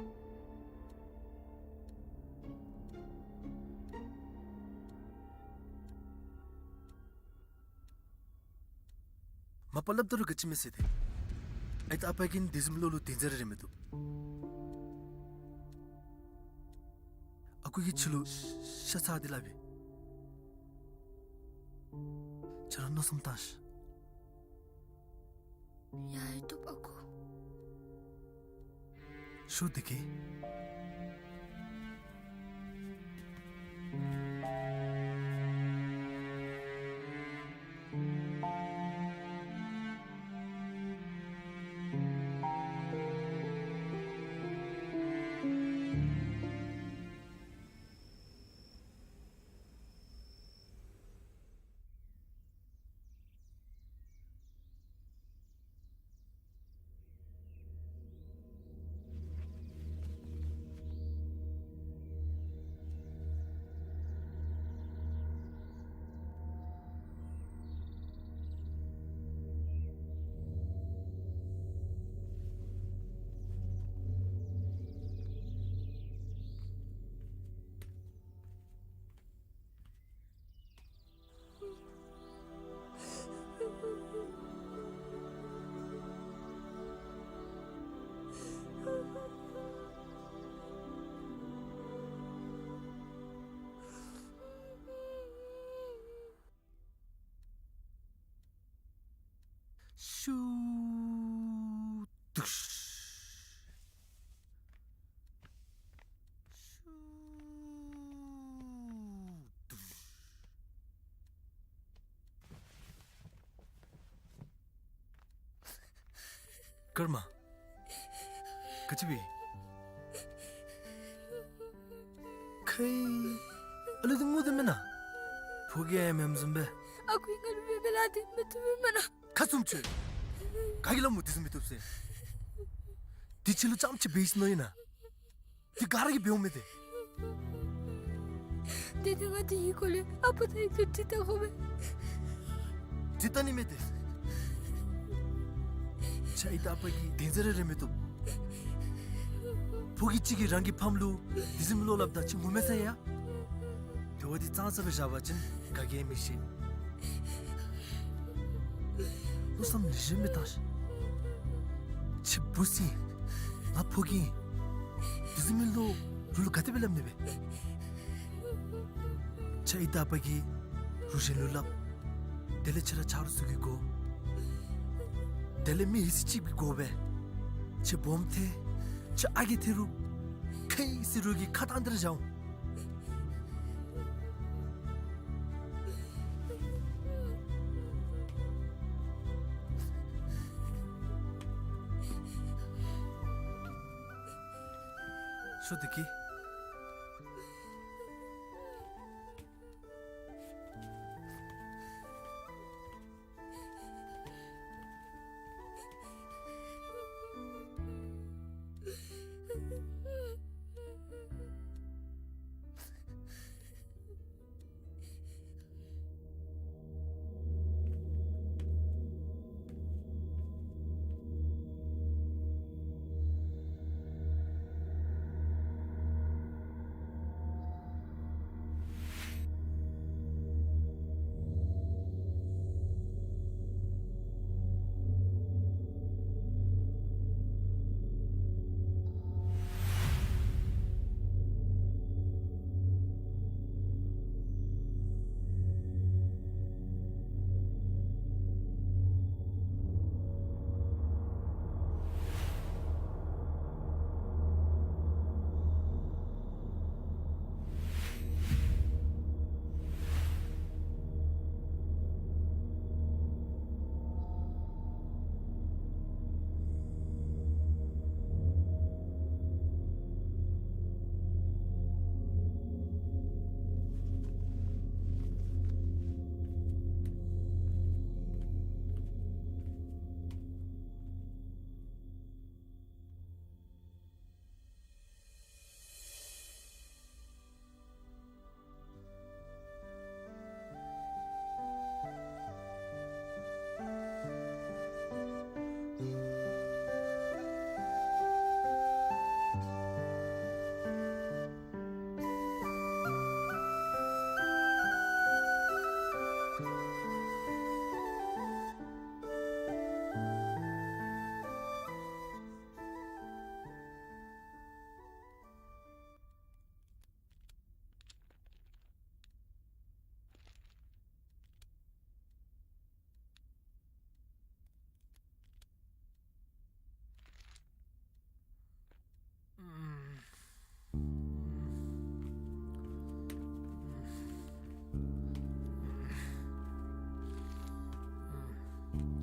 མ་པ་སླབ་ད་རུང་ག་ཅི་མེད་ཟེར་ཏེ། ཨའི་དང་ཨ་པ་གིས་དེ་བཟུམ་བློ་ལུ་དེ་ཙམ་རེ་རེ་མི་བཏུབ། ཨ་ཁུ་གིས་ཁྱོད་ལུ་ཤ་ཚ་སྟེ་སླབ་ཨིན། ཁྱོད་ར་མནོ་བསམ་བཏང་ཤིག། ཡ་ཡ་བཏུབ་ཨ་ཁུ། ཤོ་དེ་གི། ཤུ་དུག། ཤུ་དུག། ཀརྨ། ག་ཅི་འབད། ཁའི་ཨ་ལུ་འདི་ངུ་དོ་མེན་ན། ཕོ་རྒྱས་ཡང་མེནམ་བཟུམ་སྦེ། ཨ་ཁུ་ང་ལུ་འབད་བལ་ཏེ་མི་བཏུབ་མེན་ན། ཁ་བཙུམ་ཅིག། ག་གིས་སླབ་མོ་དེ་བཟུམ་མི་བཏུབ་ཟེར། དེ་ཁྱོད་ལུ་རྐྱངམ་ཅིག་འབད་ཡི་ཟེར་མནོ་ཡི་ན། དེ་ག་ར་གིས་འབདཝ་མས་ཏེ། དེ་ནི་ང་དེ་གི་སྐོར་ལས་ཨ་པ་དང་ཡུ་ཏུ་འདྲི་བལྟ་དགོ་པས། འདྲི་བལྟ་ནི་མས་ཏེ། ཁྱོད་ཨའི་དང་ཨ་པ་གིས་དེ་ཟེར་ར་རེ་མི་བཏུབ། ཕོ་རྒྱས་ཅིག་གིས་རང་གི་ཕམ་ལུ་དེ་བཟུམ་མའི་བློ་སླབ་ད་ཁྱོད་ངུ་མས་ཟེར་ཡ། དེ་བ་འདི་གཙང་ས་སྦེ་བཞག་པ་ཅིན་ག་གིས་ཡང་མི་ཤེས། བློ་བསམ་ནི་བཞིན་མི་བཏང་ཤིག། ཁྱོད་བུ་ཟེར་ང་ཕོ་རྒྱས་ཨིན། དེ་བཟུམ་མའི་བློ་རུང་ལུ་ག་དེ་སྦེ་སླབ་ནི་སྦེ། ཁྱོད་ཨའི་དང་ཨ་པ་གིས་རུང་གཞན་ལུ་སླབ། དེ་ལས་ཁྱོད་ར་ཆ་རོགས་ཚུ་གིས་གོ། དེ་ལས་མི་ཧེ་སི་ཅིག་གིས་གོ་སྦེ། ཁྱོད་སྦོམ་ཐལ། ཁྱོད་ཨ་རྒས་ཐལ་རུང་ཁའི་ཟེར་རུང་གི་ཁ་བཏང་སྟེ་ར་བཞག་འོང་། ཤོ་བདེ་སྐྱིད།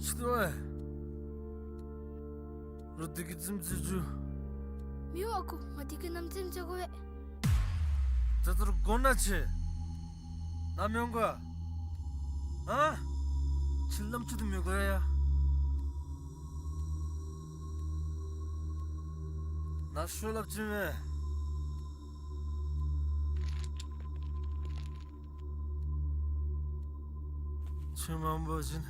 ཅི་འདུག་པས། རོགས་བདེ་སྐྱིད་རྩེདམོ་རྩེ་བཅུག། མི་འོང་ཨ་ཁུ། ང་བདེ་སྐྱིད་ནམ་རྩེདམོ་རྩེ་དགོ་པས། ད་ལྟོ་ར་དགོ་ན་ཆེ། ནམ་ཡོང་ག། ཨ། ཁྱོད་ལམ་ཁྱོད་དུ་མི་དགོ་ཡ། ནཱ་ཤོ་སླབ་ཅི་མས། ཁྱོད་མ་འབོ་བ་ཅིན་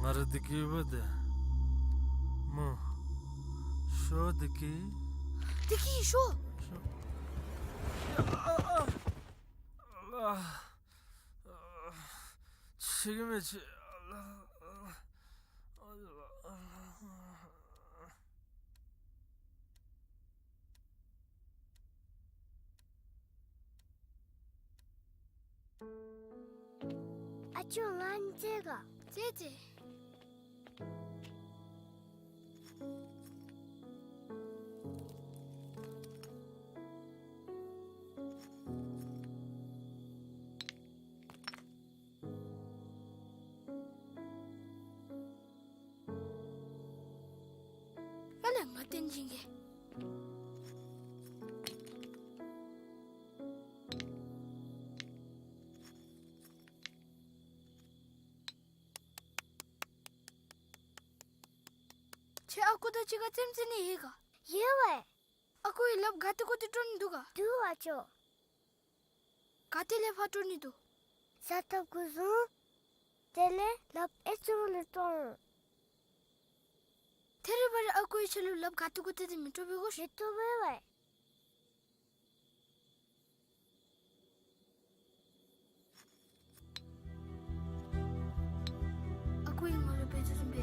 ང་ར་བདེ་སྐྱིད་འབད་དེ་སྨོ། ཤོ་བདེ་སྐྱིད། བདེ་སྐྱིད་ཤོ། ཤོ། ཨ། ཨ། ཨ། ཤེས་ཀྱི་མེད་ཅི། ཨ། ཨ་ཅོ་ང་རྩེད་ག། རྩེད་རྩེད། ཨ་ལས་ང་བསྟན་སྦྱིན་གྱིས། ཁྱོད་ཨ་ཁུ་དང་གཅིག་ཁར་རྩེདམོ་རྩེ་ནི་ཡོད་ག། ཡོད་པས། ཨ་ཁུ་གིས་ལགཔ་ག་ཏེ་གུ་ཏེ་དཀྲོག་ནི་འདུག་ག། འདུག་པ་ཅོ། ག་ཏེ་ལས་ཕར་དཀྲོག་ནི་འདུག། ས་ཐོབ་གུ་བཟུང་། དེ་ལས་ལགཔ་ཨེ་ཙུག་ལས་དཀྲོག། ཐད་རི་བ་རི་ཨ་ཁུ་གིས་ཁྱོད་ལུ་ལགཔ་ག་ཏེ་གུ་ཏེ་ཏེ་མི་དཀྲོག་པས་གོ། མི་དཀྲོག་པས་པ། ཨ་ཁུ་གིས་ང་ལུ་འབད་དོ་བཟུམ་སྦེ་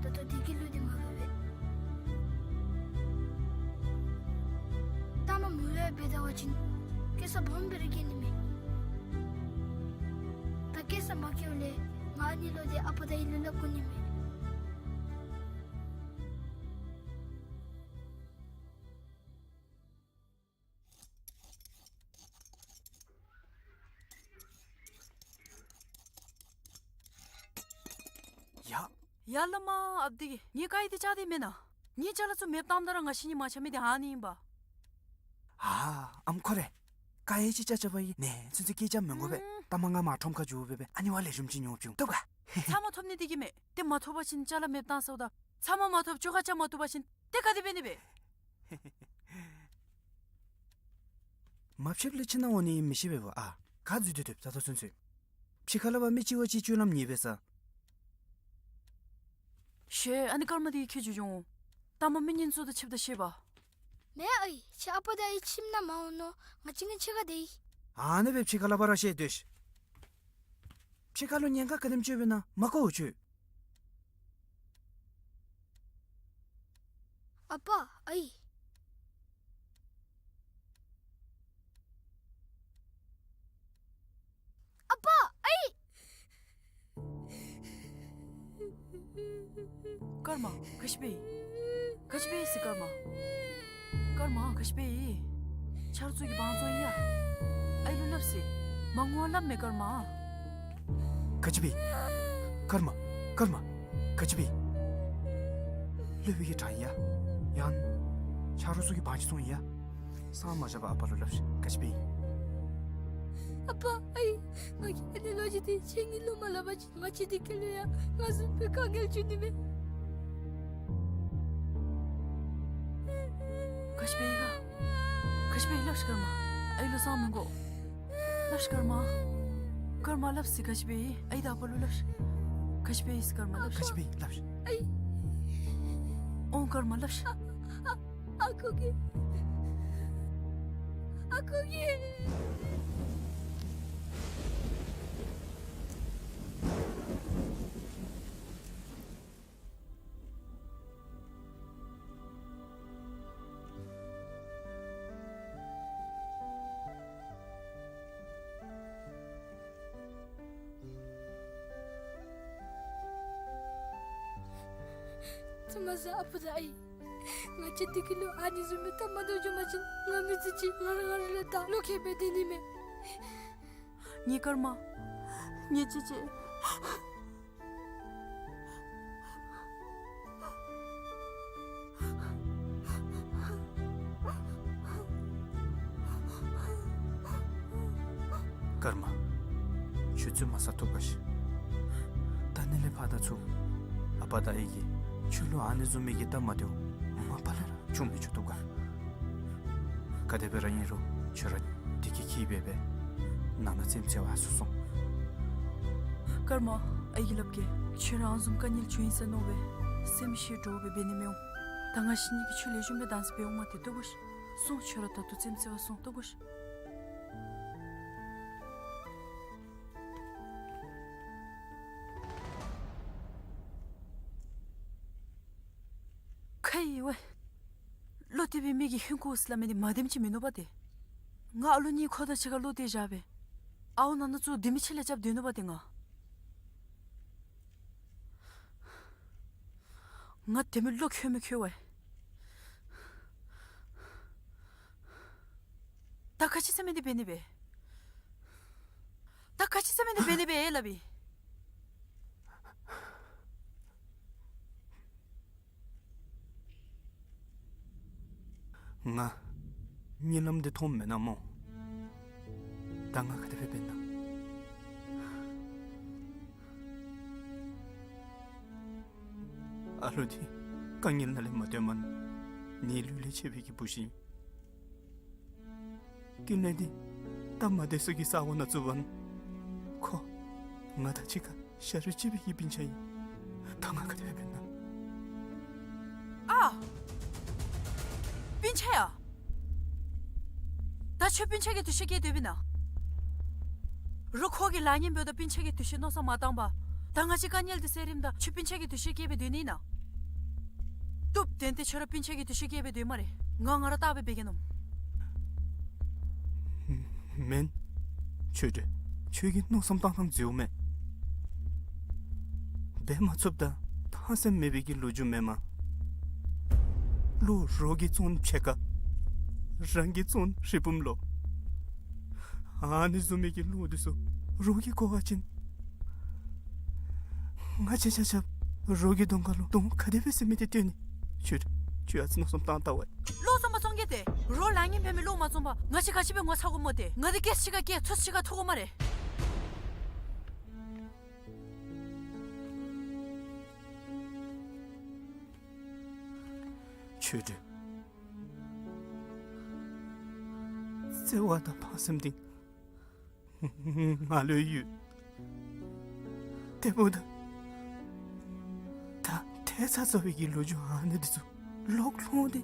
ད་ལྟོ་དེ་གི་ལུགས་འདི་མ་འབད་བས། ལྟ་མ་མི་ལུ་འབད་ད་བ་ཅིན་སྐྱེ་ས་སྦོམ་སྦེ་ར་སྐྱེ་ནི་མས། ད་སྐྱེ་ས་མ་སྐྱེཝ་ལས་ང་ཨ་ནི་ལུ་འདི་ཨ་པ་དང་ཨའི་ལུ་སླབ་དགོ་ནི་མས། ཡ། ཡ་བླ་མ་ཨཔ་འདི་གིས་ངེའི་ཀ་ཡི་འདི་བཅག་སྟེ་མེན་ན། ངེའི་ཅ་ལ་ཚུ་མེདཔ་བཏངམ་ད་ར་ང་བཞེས་ནི་མ་ཆགས་མི་འདི་ཨ་ནི་ཨིན་པ། ཨ་ཨམ་ཁོ་རེ། ཀ་ཡི་ཅིག་བཅག་བཅགཔ་ཨིན། ནེ་ཚུན་ཚོད་སྐད་རྐྱབ་མི་དགོ་པས། ཨུམ། ལྟ་མ་ང་མར་ཁྲོམ་ཁར་འགྱོ་སྦེ་སྦེ་ཨ་ནི་བ་ལེགས་ཤོམ་ཅིག་ཉོ་བཅུག། བཏུབ་ག། ཚབ་མ་ཐོབ་ནི་འདི་གིས་མེན། ཏེ་མ་ཐོབ་པ་ཅིན་ཅ་ལ་མེདཔ་བཏང་ཟེརཝ་ད། ཚབ་མ་མ་ཐོབ་ཅོག་ཁ་རྐྱབ་མ་བཏུབ་པ་ཅིན་ཏེ་ག་དེ་འབད་ནི་སྦེ། མ་ཕྱདཔ་ལས་ཕྱི་ནང་འོང་ནི་མི་ཤེས་པས་པ། ཨ་ག་འཛུལ་ཏེ་སྡོདཔ་ད་ལྟོ་ཚུན་ཚོད། ཕྱི་ཁ་ལས་ཕར་མི་གཅིག་བ་གཅིག་སྤྱོད་ལམ་ཉེས་པས་ས། ཤེས། ཨ་ནི་སྐར་མ་འདི་ཁྱོད་ཀྱིས་འགྱོ་འོང་། ལྟ་མ་མི་ངན་ཚུ་དང་ཕྱདཔ་ད་ཤེས་པ། མེན་ཨའི། ཁྱོད་ཨ་པ་དང་ཨའི་ཁྱིམ་ནང་མ་འོང་མནོ། ང་གཅིག་ངེའི་ཕྱི་ཁར་སྡོད་ཡི། ཨ་ནི་སྦེ་ཕྱི་ཁ་ལས་ཕར་ར་བཤལ་སྡོད་ཤིག། ཕྱི་ཁ་ལུ་ཉེན་ཁ་ག་དེམ་ཅིག་ཡོདཔ་ཨིན་ན་མ་གོ་འོང་ཁྱོད། ཨ་པ་ཨའི། ཨ་པ་ཨའི། སྐར་མ་ག་ཅི་འབད་ཡི། ག་ཅི་འབད་ཡི་ཟེར་སྐར་མ། སྐར་མ་ག་ཅི་འབད་ཡི། ཆ་རོགས་ཚུ་གིས་བང་བཙོང་ཡི་ཡ། ཨའི་ལུ་སླབ་ཟེར། མ་ངུ་བར་སླབ་མས་སྐར་མ། ག་ཅི་འབད་ཡི། སྐར་མ། སྐར་མ། ག་ཅི་འབད་ཡི། སློབ་དཔོན་གྱིས་དྲངས་ཡི་ཡ། ཡང་ཆ་རོགས་ཚུ་གིས་བང་ཅིག་བཙོང་ཡི་ཡ། སངས་མ་རྒྱས་པར་ཨ་པ་ལུ་སླབ་ཤིག། ག་ཅི་འབད་ཡི། ཨ་པ་ཨའི། ང་གིས་ཨ་ནི་ལོ་རྒྱུས་འདི་ཁྱེད་གཉིས་ལུ་མ་སླབ་པ་ཅིན་ང་བཅས་འདི་ཁ་ལུ་ཡང་ང་བཟུམ་སྦེ་དཀའ་ངལ་འབྱུང་ནི་མས། ག་ཅི་འབད་ཡི་ག། ག་ཅི་འབད་ཡི་སླབ་ཤིག་སྐར་མ། ཨའི་ལུ་སངས་མི་དགོ། སླབ་ཤིག་སྐར་མ། སྐར་མ་སླབ་ཟེར་ག་ཅི་འབད་ཡི། ཨའི་དང་ཨ་པ་ལུ་སླབ་ཤིག། ག་ཅི་འབད་ཡི་སྐར་མ་སླབ་ཤིག། ག་ཅི་འབད་ཡི་སླབ་ཤིག། ཨའི། འོང་སྐར་མ་སླབ་ཤིག། ཨ་ཁུ་གིས། ཨ་ཁུ་གིས། ཚང་མ་བཟའ་ཨ་པ་དང་ཨའི། ང་བཅས་འདི་གི་ལུ་ཨ་ནི་བཟུམ་མའི་སྟབས་མ་བདེཝ་བྱུང་པ་ཅིན་ང་མི་ཚེ་གཅིག་ང་ར་ང་ར་ལུ་བདག་བློ་ཁེལ་སྦེ་སྡོད་ནི་མས། ངེའི་སྐར་མ། ངེའི་ཅེ་ཅེ། སྐར་མ། ཁྱོད་བཙུན་མ་བཟའ་བཏུབ་ག་ཤིག། ད་ནི་ལས་ཕར་ད་ཚུར་ཨ་པ་དང་ཨའི་གིས་ཁྱོད་ལུ་ཨ་ནི་བཟུམ་མའི་གི་སྟབས་མ་བདེཝ་མ་པ་ལས་ར་བྱུང་མི་བཅུག་བཏུབ་ག། ག་དེ་སྦེ་ར་ཨིན་རུང་ཁྱོད་ར་འདི་གི་ཁྱིད་སྦེ་སྦེ་ནང་ན་རྩེདམོ་རྩེ་བར་ཚུར་སོང་། སྐར་མ། ཨའི་གིས་སླབ་གེ། ཁྱོད་ར་ཨ་ནི་བཟུམ་དཀའ་ངལ་བྱུང་ཡི་ཟེར་མནོ་སྦེ་སེམས་ཤི་འདྲོག་སྦེ་འབད་ནི་མི་འོང་། ད་ང་བཞེས་ནི་གི་ཁྱོད་ལེགས་ཤོམ་སྦེ་གདམ་ས་འབད་འོང་མ་སྟེར་བཏུབ་ག་ཤིག། སོང་། ཁྱོད་ར་ད་ལྟོ་རྩེདམོ་རྩེ་བར་སོང་། བཏུབ་ག་ཤིག། ཁ་ཡི་ཝེ། བློ་གཏད་པའི་མི་གིས་ཧིང་ཁུ་ཟེར་སླབ་མི་འདི་མ་བདེནམ་ཅིག་མིན་ནུག་པ་ཏེ། ང་ཨ་ལོ་གཉིས་ཁོ་དང་གཅིག་ཁར་ལོག་སྟེ་བཞག་སྦེ་ཨའོ་ནང་ན་ཚུ་དེ་མི་ཆེ་ལས་རྐྱབ་སྡོད་ནུག་པ་ཏེ་ང་། ང་དེ་མི་བློ་འཁྱོལ་མི་འཁྱོལ་བས། ད་ག་ཅི་ཟེར་མི་འདི་འབད་ནི་སྦེ། ད་ག་ཅི་ཟེར་མི་འདི་འབད་ནི་སྦེ་ཨེ་སླབ་ཨིན། ང་གཉིད་ལམ་འདི་མཐོངམ་མེན་ན་སྨོ། ད་ང་ག་དེ་སྦེ་འབད་ན། ཨ་ལུ་འདི་དཀའ་ངལ་ནང་ལས་མ་བཏོན་མ་ནི་ལུས་ལས་ཆད་པའི་གི་བུ་ཅིག་ཨིན། ཀུན་ལེགས་འདི་ད་མ་བདེ་ས་གི་ས་གོ་ནང་བཙུགས་པ་ན་ཁོ་ང་དང་གཅིག་ཁར་ཤ་རུས་གཅིག་པའི་གི་སྤུན་ཆ་ཨིན། ད་ང་ག་དེ་སྦེ་འབད་ན། ཨ། སྤུན་ཆ་ཡ། ད་ཁྱོད་སྤུན་ཆ་གི་འདུ་ཤེས་བསྐྱེད་སྡོདཔ་ཨིན་ན། རོགས་ཁོ་གི་ལཱ་ངན་འབདཝ་ད་སྤུན་ཆ་གི་འདུ་ཤེས་མནོ་བསམ་མ་བཏང་པར། ད་ང་བཅས་དཀའ་ངལ་འདི་སེལ་རནམ་ད་ཁྱོད་སྤུན་ཆ་གི་འདུ་ཤེས་བསྐྱེད་སྦེ་སྡོད་ནི་ཨིན་ན། བཏུབ། དོན་དེ་ཁྱོད་ར་སྤུན་ཆ་གི་འདུ་ཤེས་བསྐྱེད་སྦེ་སྡོད་སྨ་རེ། ང་ང་ར་བལྟ་སྦེ་འབད་གེ་ནོ། མེན། ཆོས་སྒྲོན། ཁྱོད་ཀྱི་མནོ་བསམ་བཏང་ཐངས་འཛོལཝ་མས། འབད་མ་ཚུགསཔ་ད་ཕངས་སེམས་མེད་པའི་གི་ལོ་རྒྱུས་མེན་མས། བློ་རོགས་ཀྱིས་བཙོང་ཕྱེད་ཀ། རང་གིས་བཙོང་རི་བུམ་ལོ། ཨ་ནི་བཟུམ་མའི་གི་བློ་འདི་ཚུ་རོགས་ཀྱིས་གོ་བ་ཅིན། ང་བཅས་ཆ་ཁྱབ་རོགས་ཀྱི་གདོང་ཁ་ལུ་གདོང་ག་དེ་སྦེ་ཟེར་མི་འདི་སྟོན་ནི། ཁྱོད་ཁྱོད་ཨ་ཙི་མནོ་བསམ་བཏང་བལྟ་བ། བློ་བཟང་པོ་བཙོང་གེ་ཏེ། རོགས་ལཱ་ངན་འབད་མི་བློ་མ་བཟང་པར་ང་བཅས་ག་ཅི་སྦེ་ངོ་ཚ་དགོཔ་སྨོ་ཏེ། ང་འདི་སྐད་ཅིག་ཁར་སྐད་ཚུགས་ཅིག་ཁར་ཐུག་དགོ་སྨ་རེ། ཆོས་སྒྲོན། བརྩེ་བ་དང་ཕངས་སེམས་འདི་ང་ལུ་ཡོད། དེ་འབདཝ་ད་ད་ཐལ་ཚ་ཚ་བའི་གི་ལོ་རྒྱུས་ཨ་ནི་འདི་ཚུ་ལོག་ལྷོང་སྟེ་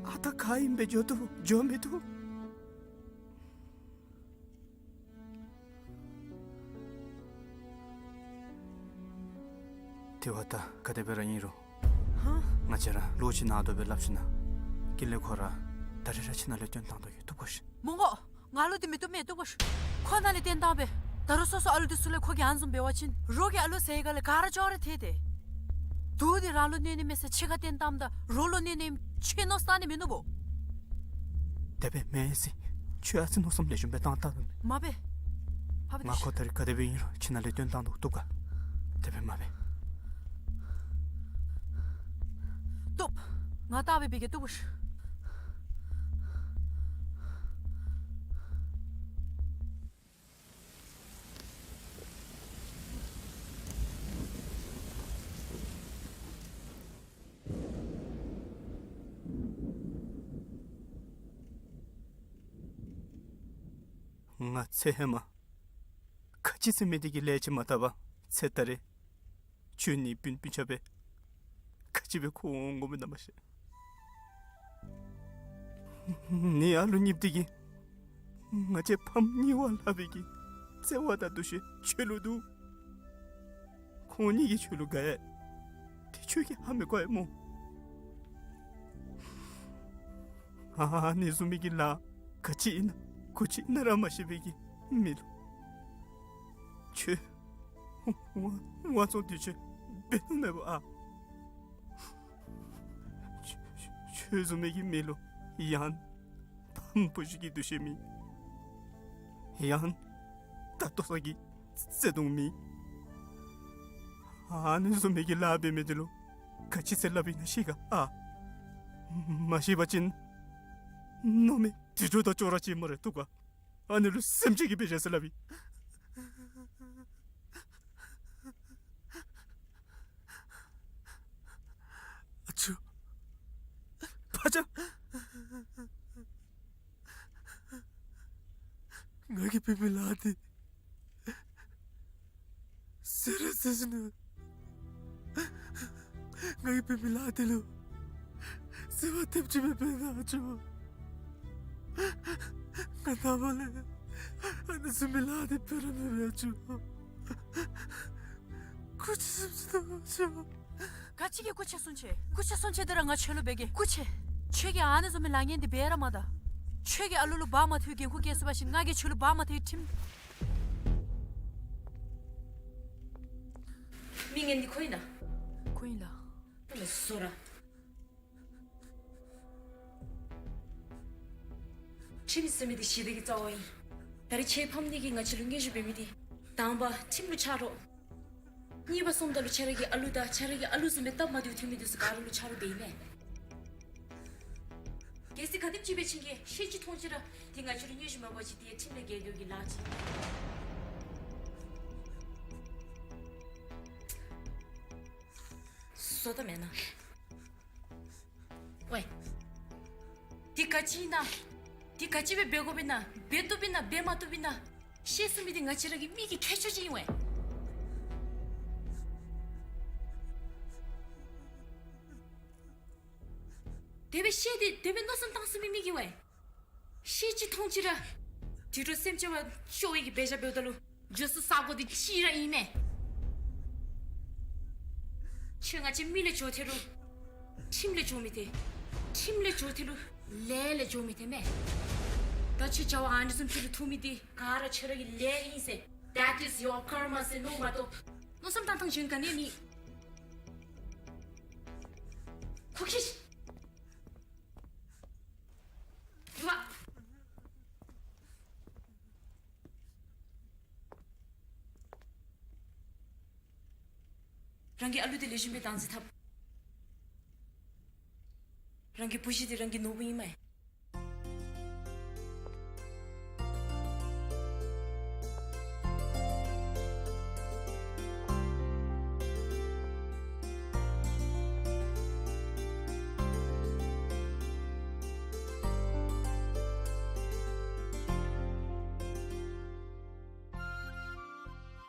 ཨ་རྟག་ག་ཨིནམ་སྦེ་འགྱོ་བཏུབ་འགྱོ་མི་བཏུབ། དེ་བ་ད་ག་དེ་སྦེ་ར་ཨིན་རུང་། ཧ། ང་བཅས་ར་ལོག་ཅིག་ནང་དོག་སྦེ་སླབ་ཞིན་ན། ཀུན་ལེགས་ཁོ་ར་ད་རིས་ར་ཁྱིམ་ནང་ལས་བཏོན་བཏང་དོ་གི། བཏུབ་ག་ཤིག། མི་དགོ། ང་ལུ་འདི་མི་བཏུབ་མས། བཏུབ་ག་ཤིག། ཁོ་ནང་ལས་བཏོན་བཏང་པས། ད་རུང་སོ་སོ་ཨ་ལུ་འདི་ཚུ་ལས་ཁོ་གིས་ཨ་ནི་བཟུམ་འབད་བ་ཅིན་རོགས་ཀྱི་ཨ་ལུ་ཟེར་ག་ལས་ག་ར་ཅོག་ར་ཐལ་ཏེ། དུག་འདི་རང་ལུ་གནོད་ནི་མེད་ཟེར་ཕྱི་ཁར་བཏོན་བཏངམ་ད་རོགས་ལུ་གནོད་ནི་ཨིནམ་ཁྱོད་མནོ་བསམ་བཏང་ནི་མིན་ནུག་པོ། དེ་སྦེ་མེན་ཟེར། ཁྱོད་ཨ་ཙི་མནོ་བསམ་ལེགས་ཤོམ་སྦེ་བཏང་བལྟ་ད། མ་འབད། ཕ་བུ་ང་ཁོ་ད་རིས་ག་དེ་སྦེ་ཨིན་རུང་ཁྱིམ་ནང་ལས་བཏོན་བཏང་དོ། བཏུབ་ག། དེ་སྦེ་མ་འབད། བཏུབ། ང་བལྟ་སྦེ་འབད་གེ། བཏུབ་ག་ཤིག། ང་ཚེ་ཧེ་མ་ག་ཅི་ཟེར་མི་འདི་གི་ལས་ཅིག་མ་བཏབ་པར་ཚེ་ད་རེས་ཁྱོད་ནི་སྤུན་སྤུན་ཆ་སྦེ་ག་ཅི་སྦེ་འཁོར་འོང་དགོ་མི་ཨིན་ན་མ་ཤེས། ནི་ཨ་ལུ་གཉིསཔོ་འདི་གིས་ང་བཅས་ཕམ་གཉིས་པ་སླབ་པའི་གི་བརྩེ་བ་དང་འདུ་ཤེས་ཁྱོད་ལུ་འདུག། ཁོང་གཉིས་ཀྱིས་ཁྱོད་ལུ་དགའ་ཡི། དེ་ཁྱོད་ཀྱིས་ཧ་མི་གོ་ཡི་སྨོ། ཨ་ནི་བཟུམ་མའི་གི་ལཱ་ག་ཅི་ཨིན་ན་གུ་ཅི་ཨིན་ན་ར་མ་ཤེས་པའི་གི་མི་ལུ་ཁྱོད་དབང་དབང་བཙོང་འདི་ཚུ་འབད་ནི་མེད་པ་ཨ། ཁྱོད་ཁྱོད་བཟུམ་མའི་གི་མི་ལུ་ཡང་ཕམ་བུ་ཅིག་གི་འདུ་ཤེས་མེད། ཡང་ད་ལྟོ་ས་གི་བརྩེ་དུང་མེད། ཨ་ནི་བཟུམ་མའི་གི་ལཱ་འབད་མི་འདི་ལུ་ག་ཅི་ཟེར་སླབ་ཨིན་ན་ཤེས་ག་ཨ། མ་ཤེས་པ་ཅིན་མནོ་མི་དྲི་དྲོ་དང་ཅོག་ར་ཅིག་སྨ་རེ། བཏུབ་ག། ཨ་ནི་ལུ་སེམས་ཅན་གྱི་དཔེ་བཞག་ཟེར་སླབ་ཨིན། ཨ་ཅོ། ཕ་ཅག། ང་གིས་འབད་མི་ལཱ་འདི་ཟེར་ར་ཟེར་ཞིན་ན། ང་གིས་འབད་མི་ལཱ་འདི་ལུ་བརྩེ་བ་ཐེབས་ཅིག་མེད་པས་ན་ཨ་ཅོ། ང་ནངས་པ་ལས་ཨ་ནི་བཟུམ་མའི་ལཱ་འདི་འབད་ར་མི་འབད་ཨ་ཅོ། སྐུ་མཁྱེན་གསུང་ཅི་དང་ཨ་ཅོ། ག་ཅི་གི་སྐུ་མཁྱེན་གསུང་ཅི། སྐུ་མཁྱེན་གསུང་ཅི་འདི་ར་ང་ཁྱོད་ལུ་འབད་གེ། སྐུ་མཁྱེན། ཁྱོད་ཀྱིས་ཨ་ནི་བཟུམ་མའི་ལཱ་ངན་འདི་འབད་ར་མ་ད། ཁྱོད་ཀྱིས་ཨ་ལུ་ལུ་བག་མ་ཐོན་འགན་ཁུར་བཀལ་ཚུགས་པ་ཅིན་ང་གིས་ཁྱོད་ལུ་བག་མ་ཐོན་ཁྲིམས། མི་ངན་འདི་ཁོ་ཨིན་ན། ཁོ་ཨིན་ལགས། བཟོ་ར། ཁྲིམས་ཟེར་མི་འདི་ཞི་བདེ་གི་རྩ་བ་ཨིན། ད་རིས་ཁྱེད་ཕམ་གཉིས་ཀྱིས་ང་བཅས་ལུ་སྙན་ཞུ་འབད་མི་འདི། དང་པ་ཁྲིམས་ལུ་ཆ་རོགས། གཉིས་པ་སོངམ་ད་ལུ་ཁྱེད་ར་གི་ཨ་ལུ་དང་ཁྱེད་ར་གི་ཨ་ལུ་བཟུམ་སྦེ་སྟབས་མ་བདེཝ་ཐོན་མི་འདི་ཚུ་ག་ར་ལུ་ཆ་རོགས་འབད་ཨིན་མས། གལ་སྲིད་ག་དེམ་ཅིག་སྦེ་ཕྱིན་གེ་ཤེས་ཅིག་མཐོང་ཅི་ར། འདི་ང་བཅས་ལུ་སྙན་ཞུ་མ་འབད་བ་ཅིན་འདི་ཁྲིམས་ལས་འགལ་འགྱོ་གི་ལཱ་ཅིག་ཨིན། བཟོ་ད་མེན་ན། ཝའེ། འདི་ག་ཅི་ཨིན་ན། འདི་ག་ཅི་སྦེ་འབད་དགོཔ་ཨིན་ན། འབད་བཏུབ་ཨིན་ན་འབད་མ་བཏུབ་ཨིན་ན། ཤེས་ཚུགས་མི་འདི་ང་བཅས་ར་གི་མི་གི་ཁྱད་ཆོས་ཅིག་ཨིན་ཝའེ། དེ་སྦེ་ཤེས་ཏེ་དེ་སྦེ་མནོ་བསམ་བཏང་ཚུགས་མི་མི་གིས་ཝའེ། ཤེས་ཅིག་མཐོང་ཅི་ར། དུད་འགྲོ་སེམས་ཅན་བ་ཤོར་བའི་གི་འབད་བཞག་འབདཝ་ད་ལུ། འགྱོ་ས་ས་གོ་འདི་གཅིག་ར་ཨིན་མས། ཁྱོད་ང་བཅས་མི་ལས་འགྱོ་ཐལ་རུང་ཁྲིམས་ལས་འགྱོ་མི་ཐལ། ཁྲིམས་ལས་འགྱོ་ཐལ་རུང་ལས་ལས་འགྱོ་མི་ཐལ་མས། ད་ཁྱོད་བྱ་བ་ཨ་ནི་བཟུམ་ཅིག་ལུ་ཐུག་མི་འདི་ག་ར་ཁྱོད་ར་གི་ལས་ཨིན་ཟེར། That is your karma ཟེར་མནོ་མ་གཏོགས། མནོ་བསམ་བཏང་ཐངས་གཞན་ག་ནི་མེད། ཁོ་ཁྱི་ཤི། རང་གི་ཨ་ལུ་འདི་ལེགས་ཤོམ་སྦེ་བདག་འཛིན་འཐབ། རང་གི་བུ་གཞི་འདི་རང་གི་ནོར་བུ་ཨིན་མས།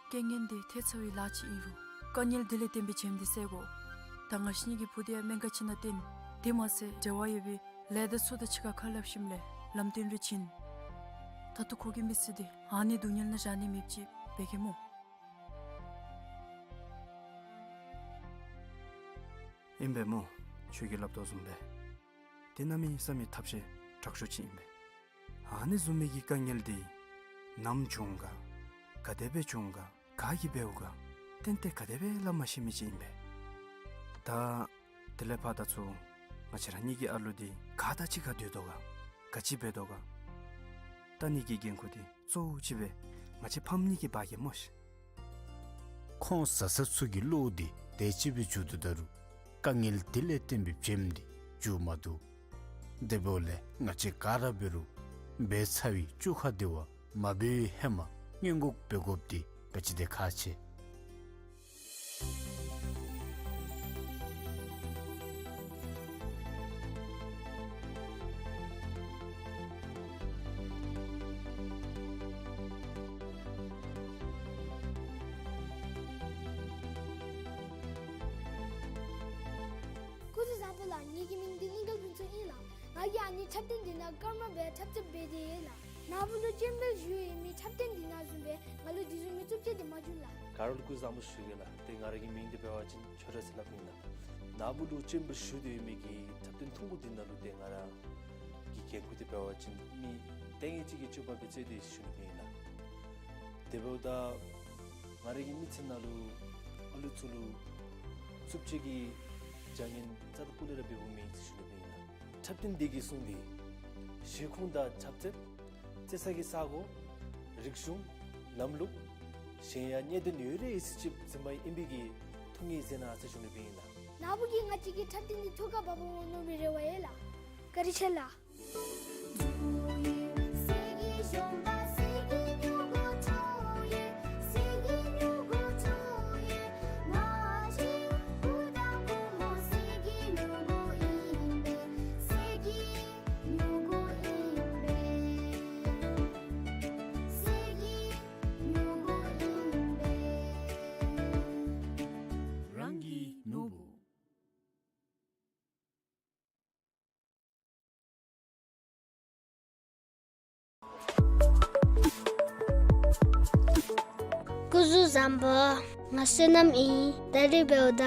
རྐྱེན་ངན་འདི་ཐལ་ཚར་བའི་ལཱ་ཅིག་ཨིན་རུང་། དཀའ་ངལ་འདི་ལས་བརྟེན་པའི་བྱེམ་འདི་བསལ་དགོ། ད་ང་བཅས་གཉིས་ཀྱི་བུ་འདི་ཡང་སྨན་ཁང་ཅིག་ནང་བཏོན། དེ་མ་ཚད་འབྲེལ་བ་ཡོད་པའི་ལས་སྡེ་ཚུ་དང་གཅིག་ཁར་ཁ་སླབ་ཞིནམ་ལས་ལམ་སྟོན་རེ་བྱིན། ད་ལྟོ་ཁོ་གི་མི་ཚེ་འདི་ཨ་ནི་སྡུག་བསྔལ་ནང་བཞག་ནི་མེདཔ་ཅིག་འབད་གེ་སྨོ། ཨིན་པས་སྨོ། ཁྱོད་ཀྱིས་སླབ་དོ་བཟུམ་སྦེ། དེ་གནམ་མེད་ས་མེད་ཐབས་ཤེས་དྲག་ཤོས་ཅིག་ཨིན་པས། ཨ་ནི་བཟུམ་མའི་གི་དཀའ་ངལ་འདི་ནམ་བྱུང་ག། ག་དེ་སྦེ་བྱུང་ག། ག་གིས་འབདཝ་ག། ཏན་ཏན་ག་དེ་སྦེ་སླབ་མ་ཤེས་མི་ཅིག་ཨིན་པས། ད་དེ་ལས་ཕར་ད་ཚུར་ང་བཅས་ར་གཉིས་ཀྱི་ཨ་ལུ་འདི་ག་དང་གཅིག་ཁར་སྡོད་དོ་ག། ག་ཅི་འབད་དོ་ག། ད་ནི་གི་འགན་ཁུར་འདི་གཙོ་བོ་ཅིག་སྦེ་ང་བཅས་ཕམ་གཉིས་ཀྱིས་འབག་གེ་སྨོ་ཤིག། ཁོང་བཟའ་ཚང་ཚུ་གི་བློ་འདི་དེ་ཅིག་སྦེ་འགྱོ་དོ་ད་རུང་དཀའ་ངལ་དེ་ལས་བརྟེན་པའི་བྱེམ་འདི་འགྱོ་མ་བཏུབ། དེ་འབདཝ་ལས་ང་བཅས་ག་ར་འབད་རུང་འབད་ཚར་བའི་བཅོ་ཁ་འདི་བ་མ་འབད་བའི་ཧེ་མ་སྔོན་འགོག་འབད་དགོཔ་འདི་ག་ཅི་དེ་ཁག་ཆེ། སྐུ་གཟུགས་བཟང་པོ་ལགས། ངེ་གི་མིང་འདི་གླིང་དཀར་ཕུན་ཚོགས་ཨིན་ལགས། ང་གིས་ཨ་ནི་འཁྲབ་སྟོན་འདི་ནང་ཀརྨ་སྦེ་འཁྲབ་རྩེད་འབད་དེ་ཡོད་ལགས། ནཱ་བུ་ལུ་ཅེམ་བིལ་ཞུ་ཡོད་མི་འཁྲབ་སྟོན་འདི་ནང་བཟུམ་སྦེ་ང་ལུ་འདི་བཟུམ་མའི་རྩུབ་སྤྱོད་འདི་མ་བྱུང་ལགས། ག་ར་ལུ་སྐུ་གཟུགས་བཟང་པོ་ཞུ་གེ་ལགས། ཏེ་ང་ར་གི་མིང་འདི་འབད་བ་ཅིན་ཆོས་གྲགས་ཟེར་སླབ་ཨིན་ལགས། ནཱ་བུ་ལུ་ཅེམ་བིལ་ཞུ་སྟེ་ཡོད་མི་གི་འཁྲབ་སྟོན་ཐུང་ཀུ་འདི་ནང་ལུ་ཏེ་ང་ར་གི་འགན་ཁུར་འདི་འབད་བ་ཅིན་མི་ལྟས་ངན་ཅིག་གི་སྤྱོད་པ་སྦེ་རྩེད་དེ་ཞུ་ནི་ཨིན་ལགས། དེ་འབདཝ་ད་ང་ར་གི་མི་ཚེ་ནང་ལུ་ཨ་ལུ་ཚུ་ལུ་རྩུབ་སྤྱོད་ཀྱི་བྱ་ངན་རྩ་དང་སྤུ་ལས་ར་འབདཝ་མེད་ཟེར་ཞུ་ནི་ཨིན་ལགས། འཁྲབ་སྟོན་འདི་གིས་གསུངས་ཏེ་གཞས་ཁུངས་དང་འཁྲབ་རྩེད། རྩེད་ས་གི་ས་གོ། རིག་གཞུང་། ལམ་ལུགས། གཞན་ཡང་གནད་དོན་ཡོད་རིགས་ཅིག་འཛིན་པ་ཨིན་པའི་གི་ཐུགས་ངེས་མཛད་གནང་ཟེར་ཞུ་ནི་ཨིན་ལགས། ནཱ་བུ་གིས་ང་བཅས་ཀྱི་འཁྲབ་སྟོན་འདི་ཐུགས་ཁར་བབ་འོང་མནོ་བའི་རེ་བ་ཡོད་ལགས། བཀའ་དྲིན་ཆེ་ལགས། རང་གི་ནོར་བུ། སྐུ་གཟུགས་བཟང་པོ། ང་བསོད་ནམས་ཨིན། ད་རིས་འབདཝ་ད་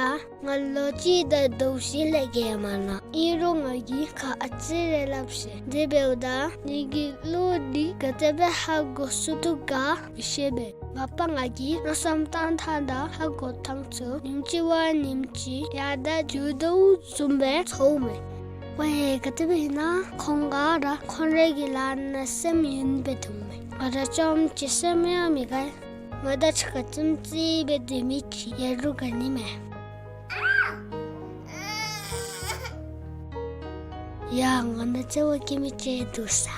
ང་ལོ་གཅིག་དང་ཟླཝ་བཞི་ལས་བརྒལ་མ་ནུག། ཨིན་རུང་ང་གིས་ཁ་ཨ་ཙི་རེ་སླབ་ཤེས། དེ་འབདཝ་ད་ངེ་གི་བློ་འདི་ག་དེ་སྦེ་ཧ་གོ་ཚུགས་དོ་ག་མི་ཤེས་པས། མ་པ་ང་གིས་མནོ་བསམ་བཏང་ཐངས་དང་ཧ་གོ་ཐངས་ཚུ་ཉིནམ་གཅིག་བ་ཉིནམ་གཅིག་ཡར་དྲག་འགྱོ་དོ་བཟུམ་སྦེ་ཚོརཝ་མས། ཝའེ་ག་དེ་སྦེ་ཨིན་ན་ཁོང་ག་ར་ཁོང་རའི་གི་ལཱ་ནང་སེམས་ཡེངས་སྦེ་འདུག་མས། ང་ར་རྐྱངམ་གཅིག་སེམས་ཡང་མི་དགའ། ང་དང་གཅིག་ཁར་རྩེདམོ་རྩེ་སྦེ་སྡོད་མི་ཅིག་ཡོད་རུང་དགའ་ནི་མས། ཡ་ང་དང་རྩེདམོ་རྩེ་མི་ཅིག་འདུག་ས།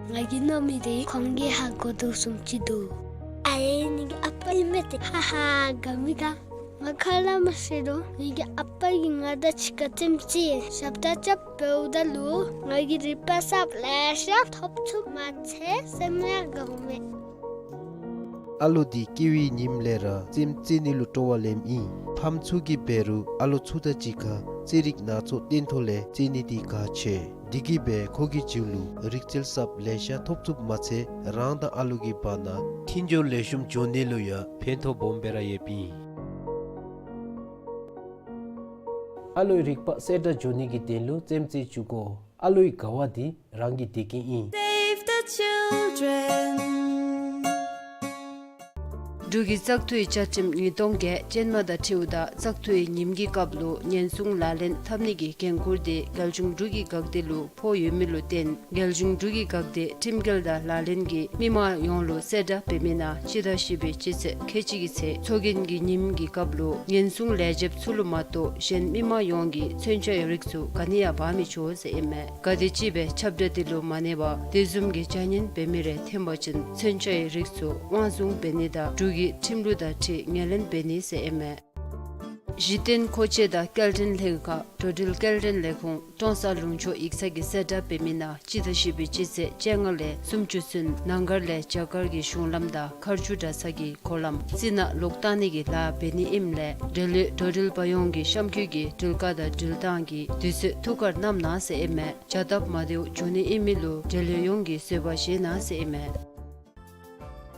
ང་གིས་མནོ་མི་དེ་ཁོང་གིས་ཧ་གོ་དོ་བཟུམ་ཅིག་འདུག། ཨའེ་ངེ་གི་ཨ་པ་ཨིན་མས་ཏེ། ཧ་ཧ་དགའ་མི་དགའ། ང་ཁ་སླབ་མ་ཤེས་རུང་ངེ་གི་ཨ་པ་གིས་ང་དང་གཅིག་ཁར་རྩེདམོ་རྩེ་ཞབས་ཁྲ་རྐྱབ་འབདཝ་ད་ལུ་ང་གིས་རིག་པ་གསརཔ་ལེ་ཤ་ཐོབ་ཚུགསཔ་མ་ཚད་སེམས་ཡང་དགའཝ་མས། ཨ་ལོ་འདི་སྐྱེ་བའི་ཉིནམ་ལས་ར་རྩེདམོ་རྩེ་ནི་ལུ་སྤྲོ་བ་ལེནམ་ཨིན། ཕམ་ཚུ་གིས་འབད་རུང་ཨ་ལོ་ཚུ་དང་གཅིག་ཁར་རྩེད་རིགས་སྣ་ཚོགས་སྟོན་ཐོག་ལས་རྩེད་ནི་འདི་གལ་ཆེ། འདི་གིས་འབད་ཁོ་གི་རྒྱུད་ལུ་རིག་རྩལ་གསརཔ་ལེ་ཤ་ཐོབ་ཚུགསཔ་མ་ཚད་རང་དང་ཨ་ལོ་གི་བར་ན་མཐུན་སྦྱོར་ལེགས་ཤོམ་འགྱོ་ནི་ལུ་ཡང་ཕན་ཐོགས་སྦོམ་སྦེ་ར་ཡོདཔ་ཨིན། ཨ་ལོའི་རིག་པ་གསལ་དྲགས་འགྱོ་ནི་གི་དོན་ལུ་རྩེདམོ་རྩེ་བཅུག་དགོ། ཨ་ལོའི་དགའ་བ་འདི་རང་གི་བདེ་སྐྱིད་ཨིན། Save the children. འབྲུག་གི་བཙག་འཐུའི་བཅའ་ཁྲིམས་ཉིས་སྟོང་བརྒྱད་ཅན་མ་དང་འཁྲིལཝ་ད་བཙག་འཐུའི་ཉིནམ་གྱི་སྐབས་ལུ་ཉེན་སྲུང་ལག་ལེན་འཐབ་ནི་གི་འགན་ཁུར་དེ་རྒྱལ་གཞུང་འབྲུག་གི་འགག་སྡེ་ལུ་ཕོག་ཡོད་མི་ལུ་བརྟེན་རྒྱལ་གཞུང་འབྲུག་གི་འགག་སྡེ་ཁྲིམས་འགལ་དང་ལག་ལེན་གྱི་མི་མང་ཡོངས་ལུ་གསལ་བསྒྲགས་འབད་མི་ནང་སྤྱི་ཟླ་བཞི་པའི་སྤྱི་ཚེས་ཁལ་གཅིག་གི་ཚེ་ཚོགས་རྒྱན་གྱི་ཉིནམ་གྱི་སྐབས་ལུ་ཉེན་སྲུང་ལས་བྱེདཔ་ཚུ་ལུ་མ་གཏོགས་གཞན་མི་མང་ཡོངས་ཀྱིས་མཚོན་ཆའི་རིགས་ཚུ་ག་ནི་ཡང་འབག་མི་ཆོག་ཟེར་ཨིན་མས། ག་དེམ་ཅིག་སྦེ་ཁྱབ་བསྒྲགས་དེ་ལུ་མ་གནས་པར་དེ་བཟུམ་གྱི་བྱ་ངན་འབད་མི་རེ་ཐོན་པ་ཅིན་མཚོན་ཆའི་རིགས་ཚུ་དབང་བཟུང་འབད་ནི་དང་འབྲུག་གི་ཁྲིམས་ལུགས་དང་འཁྲིལ་ངོས་ལེན་འབད་ནི་ཟེར་ཨིན་མས། གཞི་རྟེན་མཁོ་ཆས་དང་སྐྱེལ་འདྲེན་ལྷན་ཁག་འགྲོ་འགྲུལ་སྐྱེལ་འདྲེན་ལས་ཁུངས་ཀྲོང་གསར་ལུང་ཕྱོགས་ཡིག་ཚང་གིས་གསལ་བསྒྲགས་འབད་མི་ནང་སྤྱི་ཟླ་བཞི་པའི་སྤྱི་ཚེས་བཅོ་ལྔ་ལས་སུམ་ཅུ་ཚུན་ནང་སྒར་ལས་རྒྱ་གར་གྱི་གཞུང་ལམ་དང་མཁར་ཆུ་གྲྭ་ཚང་གི་འཁོར་ལམ་རྩི་ནག་ལོག་བཏང་ནི་གི་ལཱ་འབད་ནི་ཨིནམ་ལས་འབྲེལ་ཡོད་འགྲོ་འགྲུལ་པ་ཡོངས་ཀྱིས་གཤམ་འཁོད་ཀྱི་འགྲུལ་བཀག་དང་འགྲུལ་བཏང་གི་དུས་ཚོད་ཐུགས་ཁར་བསྣམས་གནང་ཟེར་ཨིན་མས། བྱ་སྟབས་མ་བདེཝ་འབྱུང་ནི་ཨིན་མི་ལུ་འབྲེལ་ཡོད་ཡོངས་ཀྱིས་བཟོད་པ་བཞེས་གནང་ཟེར་ཨིན་མས།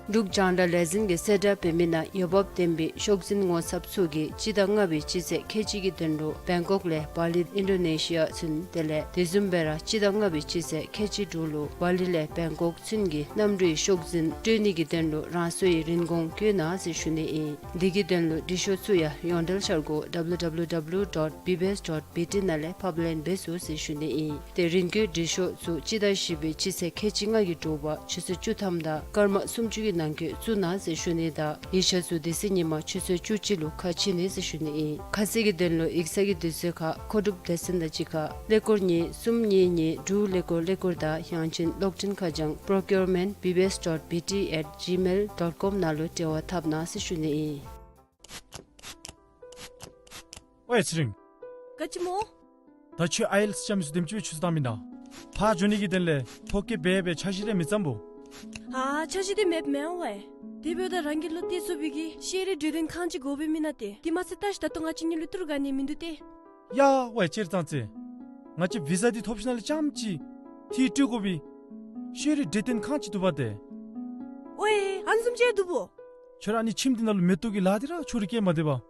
འབྲུག་རྒྱང་བསྒྲགས་ལས་འཛིན་གྱིས་གསལ་བསྒྲགས་འབད་མི་ནང་འོས་འབབ་ལྡན་པའི་ཤོག་འཛིན་ངོ་ཚབ་ཚུ་གིས་སྤྱི་ཟླ་ལྔ་པའི་སྤྱི་ཚེས་ཁལ་གཅིག་གི་དོན་ལུ་བེང་ཀོག་ལས་བ་ལི་ཨིན་ཌོ་ནེ་ཤི་ཡ་ཚུན་དེ་ལས་དེ་བཟུམ་སྦེ་ར་སྤྱི་ཟླ་ལྔ་པའི་སྤྱི་ཚེས་ཁལ་གཅིག་དྲུག་ལུ་བ་ལི་ལས་བེང་ཀོག་ཚུན་གྱི་གནམ་གྲུའི་ཤོག་འཛིན་སྤྲོད་ནི་གི་དོན་ལུ་རང་སོའི་རིན་གོང་བཀོད་གནང་ཟེར་ཞུ་ནི་ཨིན། འདི་གི་དོན་ལུ་འབྲི་ཤོག་ཚུ་ཡང་ཡོངས་འབྲེལ་འཆར་སྒོ་W W W dot B B S dot B T ནང་ལས་ཕབ་ལེན་འབད་ཚུགས་ཟེར་ཞུ་ནི་ཨིན། ཏེ་རིན་བཀོད་འབྲི་ཤོག་ཚུ་སྤྱི་ཟླ་བཞི་པའི་སྤྱི་ཚེས་ཁལ་གཅིག་ལྔ་གི་དྲོ་པ་ཆུ་ཚོད་བཅུ་ཐམ་དང་སྐར་མ་སུམ་ཅུ་གི་ནང་འཁོད་བཙུགས་གནང་ཟེར་ཞུ་ནི་དང་ཡིག་ཆ་ཚུ་དེ་ཚེ་ཉིན་མ་ཆུ་ཚོད་བཅུ་གཅིག་ལུ་ཁ་ཕྱེ་ནི་ཟེར་ཞུ་ནི་ཨིན། ཁ་གསལ་གྱི་དོན་ལུ་ཡིག་ཚང་གི་དུས་ཚོད་ཁར་མཁོ་སྒྲུབ་སྡེ་ཚན་དང་གཅིག་ཁར་ཀླད་ཀོར་གཉིས་གསུམ་གཉིས་གཉིས་དྲུག་ཀླད་ཀོར་ཀླད་ཀོར་དང་ཡང་ཅིན་གློག་འཕྲིན་ཁ་བྱང་procurement B B S dot B T at gmail dot com ནང་ལུ་འབྲེལ་བ་འཐབ་གནང་ཟེར་ཞུ་ནི་ཨིན། ཝའེ་ཚེ་རིང་། ག་ཅི་སྨོ། ད་ཁྱོད་ཨའི་ཨེལ་ཊི་ཨེས་རྐྱབ་མི་ཚུ་དེམ་ཅིག་སྦེ་ཆུ་ཚོད་བཏང་མེན་ན། ཕར་འགྱོ་ནི་གི་དོན་ལས་ཐོ་བཀོད་འབད་འབད་འཆར་གཞི་རེ་མི་བརྩམ་སྨོ། ཨ་འཆར་གཞི་འདི་མེདཔ་མེན་ཝའེ། དེ་འབདཝ་ད་རང་གིས་བློ་གཏད་ཚུགས་པའི་གི་ཤེས་རིག་གྲོས་སྟོན་ཁང་ཅིག་དགོ་པས་མེན་ན་ཏེ། དེ་མ་ཚད་ལྟ་ཞིན་ད་ལྟོ་ང་བཅས་གཉིས་ལུ་ཏི་རུ་ག་ནི་མིན་འདུག་ཏེ། ཡ་ཝའེ་ཅིག་ཙང་ཙེ། ང་བཅས་བི་ཟ་འདི་ཐོབ་ཞིནམ་ལས་རྐྱངམ་ཅིག་ཏི་རུ་སྤྲོད་དགོ་པའི་ཤེས་རིག་གྲོས་སྟོན་ཁང་ཅིག་འདུག་པ་ཏེ། ཝའེ་ཨ་ནི་བཟུམ་ཅིག་འདུག་སྨོ། ཁྱོད་ར་ཨ་ནི་ཁྱིམ་འདི་ནང་ལུ་མེ་ཏོག་གི་ལཱ་འདི་ར་ཕྱོགས་རིས་བཀལ་མ་སྡོད་པར།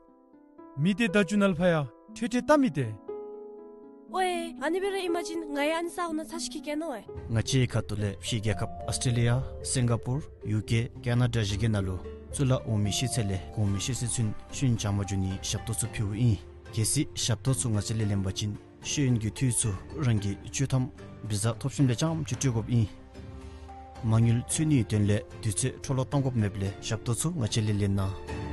མི་སྡེ་བརྡ་བརྒྱུད་ནང་ལུ་ཕར་ཡང་ཐོས་ཐོས་བལྟ་མི་སྡོད། ཝའེ་ཨ་ནི་སྦེ་ར་ཨིན་པ་ཅིན་ང་ཡང་ཨ་ནི་ས་གོ་ནང་ཚར་ཅིག་འཁྱིད་གེ་ནོ་ཝའེ། ང་བཅས་ཁ་ཐུག་ལས་ཕྱི་རྒྱལ་ཁབ་ཨཱོས་ཊྲེ་ལི་ཡ་སིང་ག་པུར་ཡུ་ཀེ་ཀེ་ན་ཌ་བཞི་གི་ནང་ལུ་གཙུག་ལག་འོག་མའི་ཤེས་ཚད་ལས་གོང་མའི་ཤེས་ཚད་ཚུན་ཤེས་ཡོན་སྦྱང་བར་འགྱོ་ནིའི་ཞབས་ཏོག་ཚུ་ཕུལཝ་ཨིན། གལ་སྲིད་ཞབས་ཏོག་ཚུ་ང་བཅས་ལས་ལེན་པ་ཅིན་ཤེས་ཡོན་གྱི་འཐུས་ཚུ་རང་གི་ཆོག་ཐམ་བི་ཟ་ཐོབ་ཞིནམ་ལས་རྐྱངམ་ཅིག་སྤྲོད་དགོཔ་ཨིན། མ་དངུལ་འཚོལ་ནིའི་དོན་ལས་དུས་ཚོད་འཕྲོ་བརླག་གཏང་དགོཔ་མེདཔ་ལས་ཞབས་ཏོག་ཚུ་ང་བཅས་ལས་ལེན་གནང་།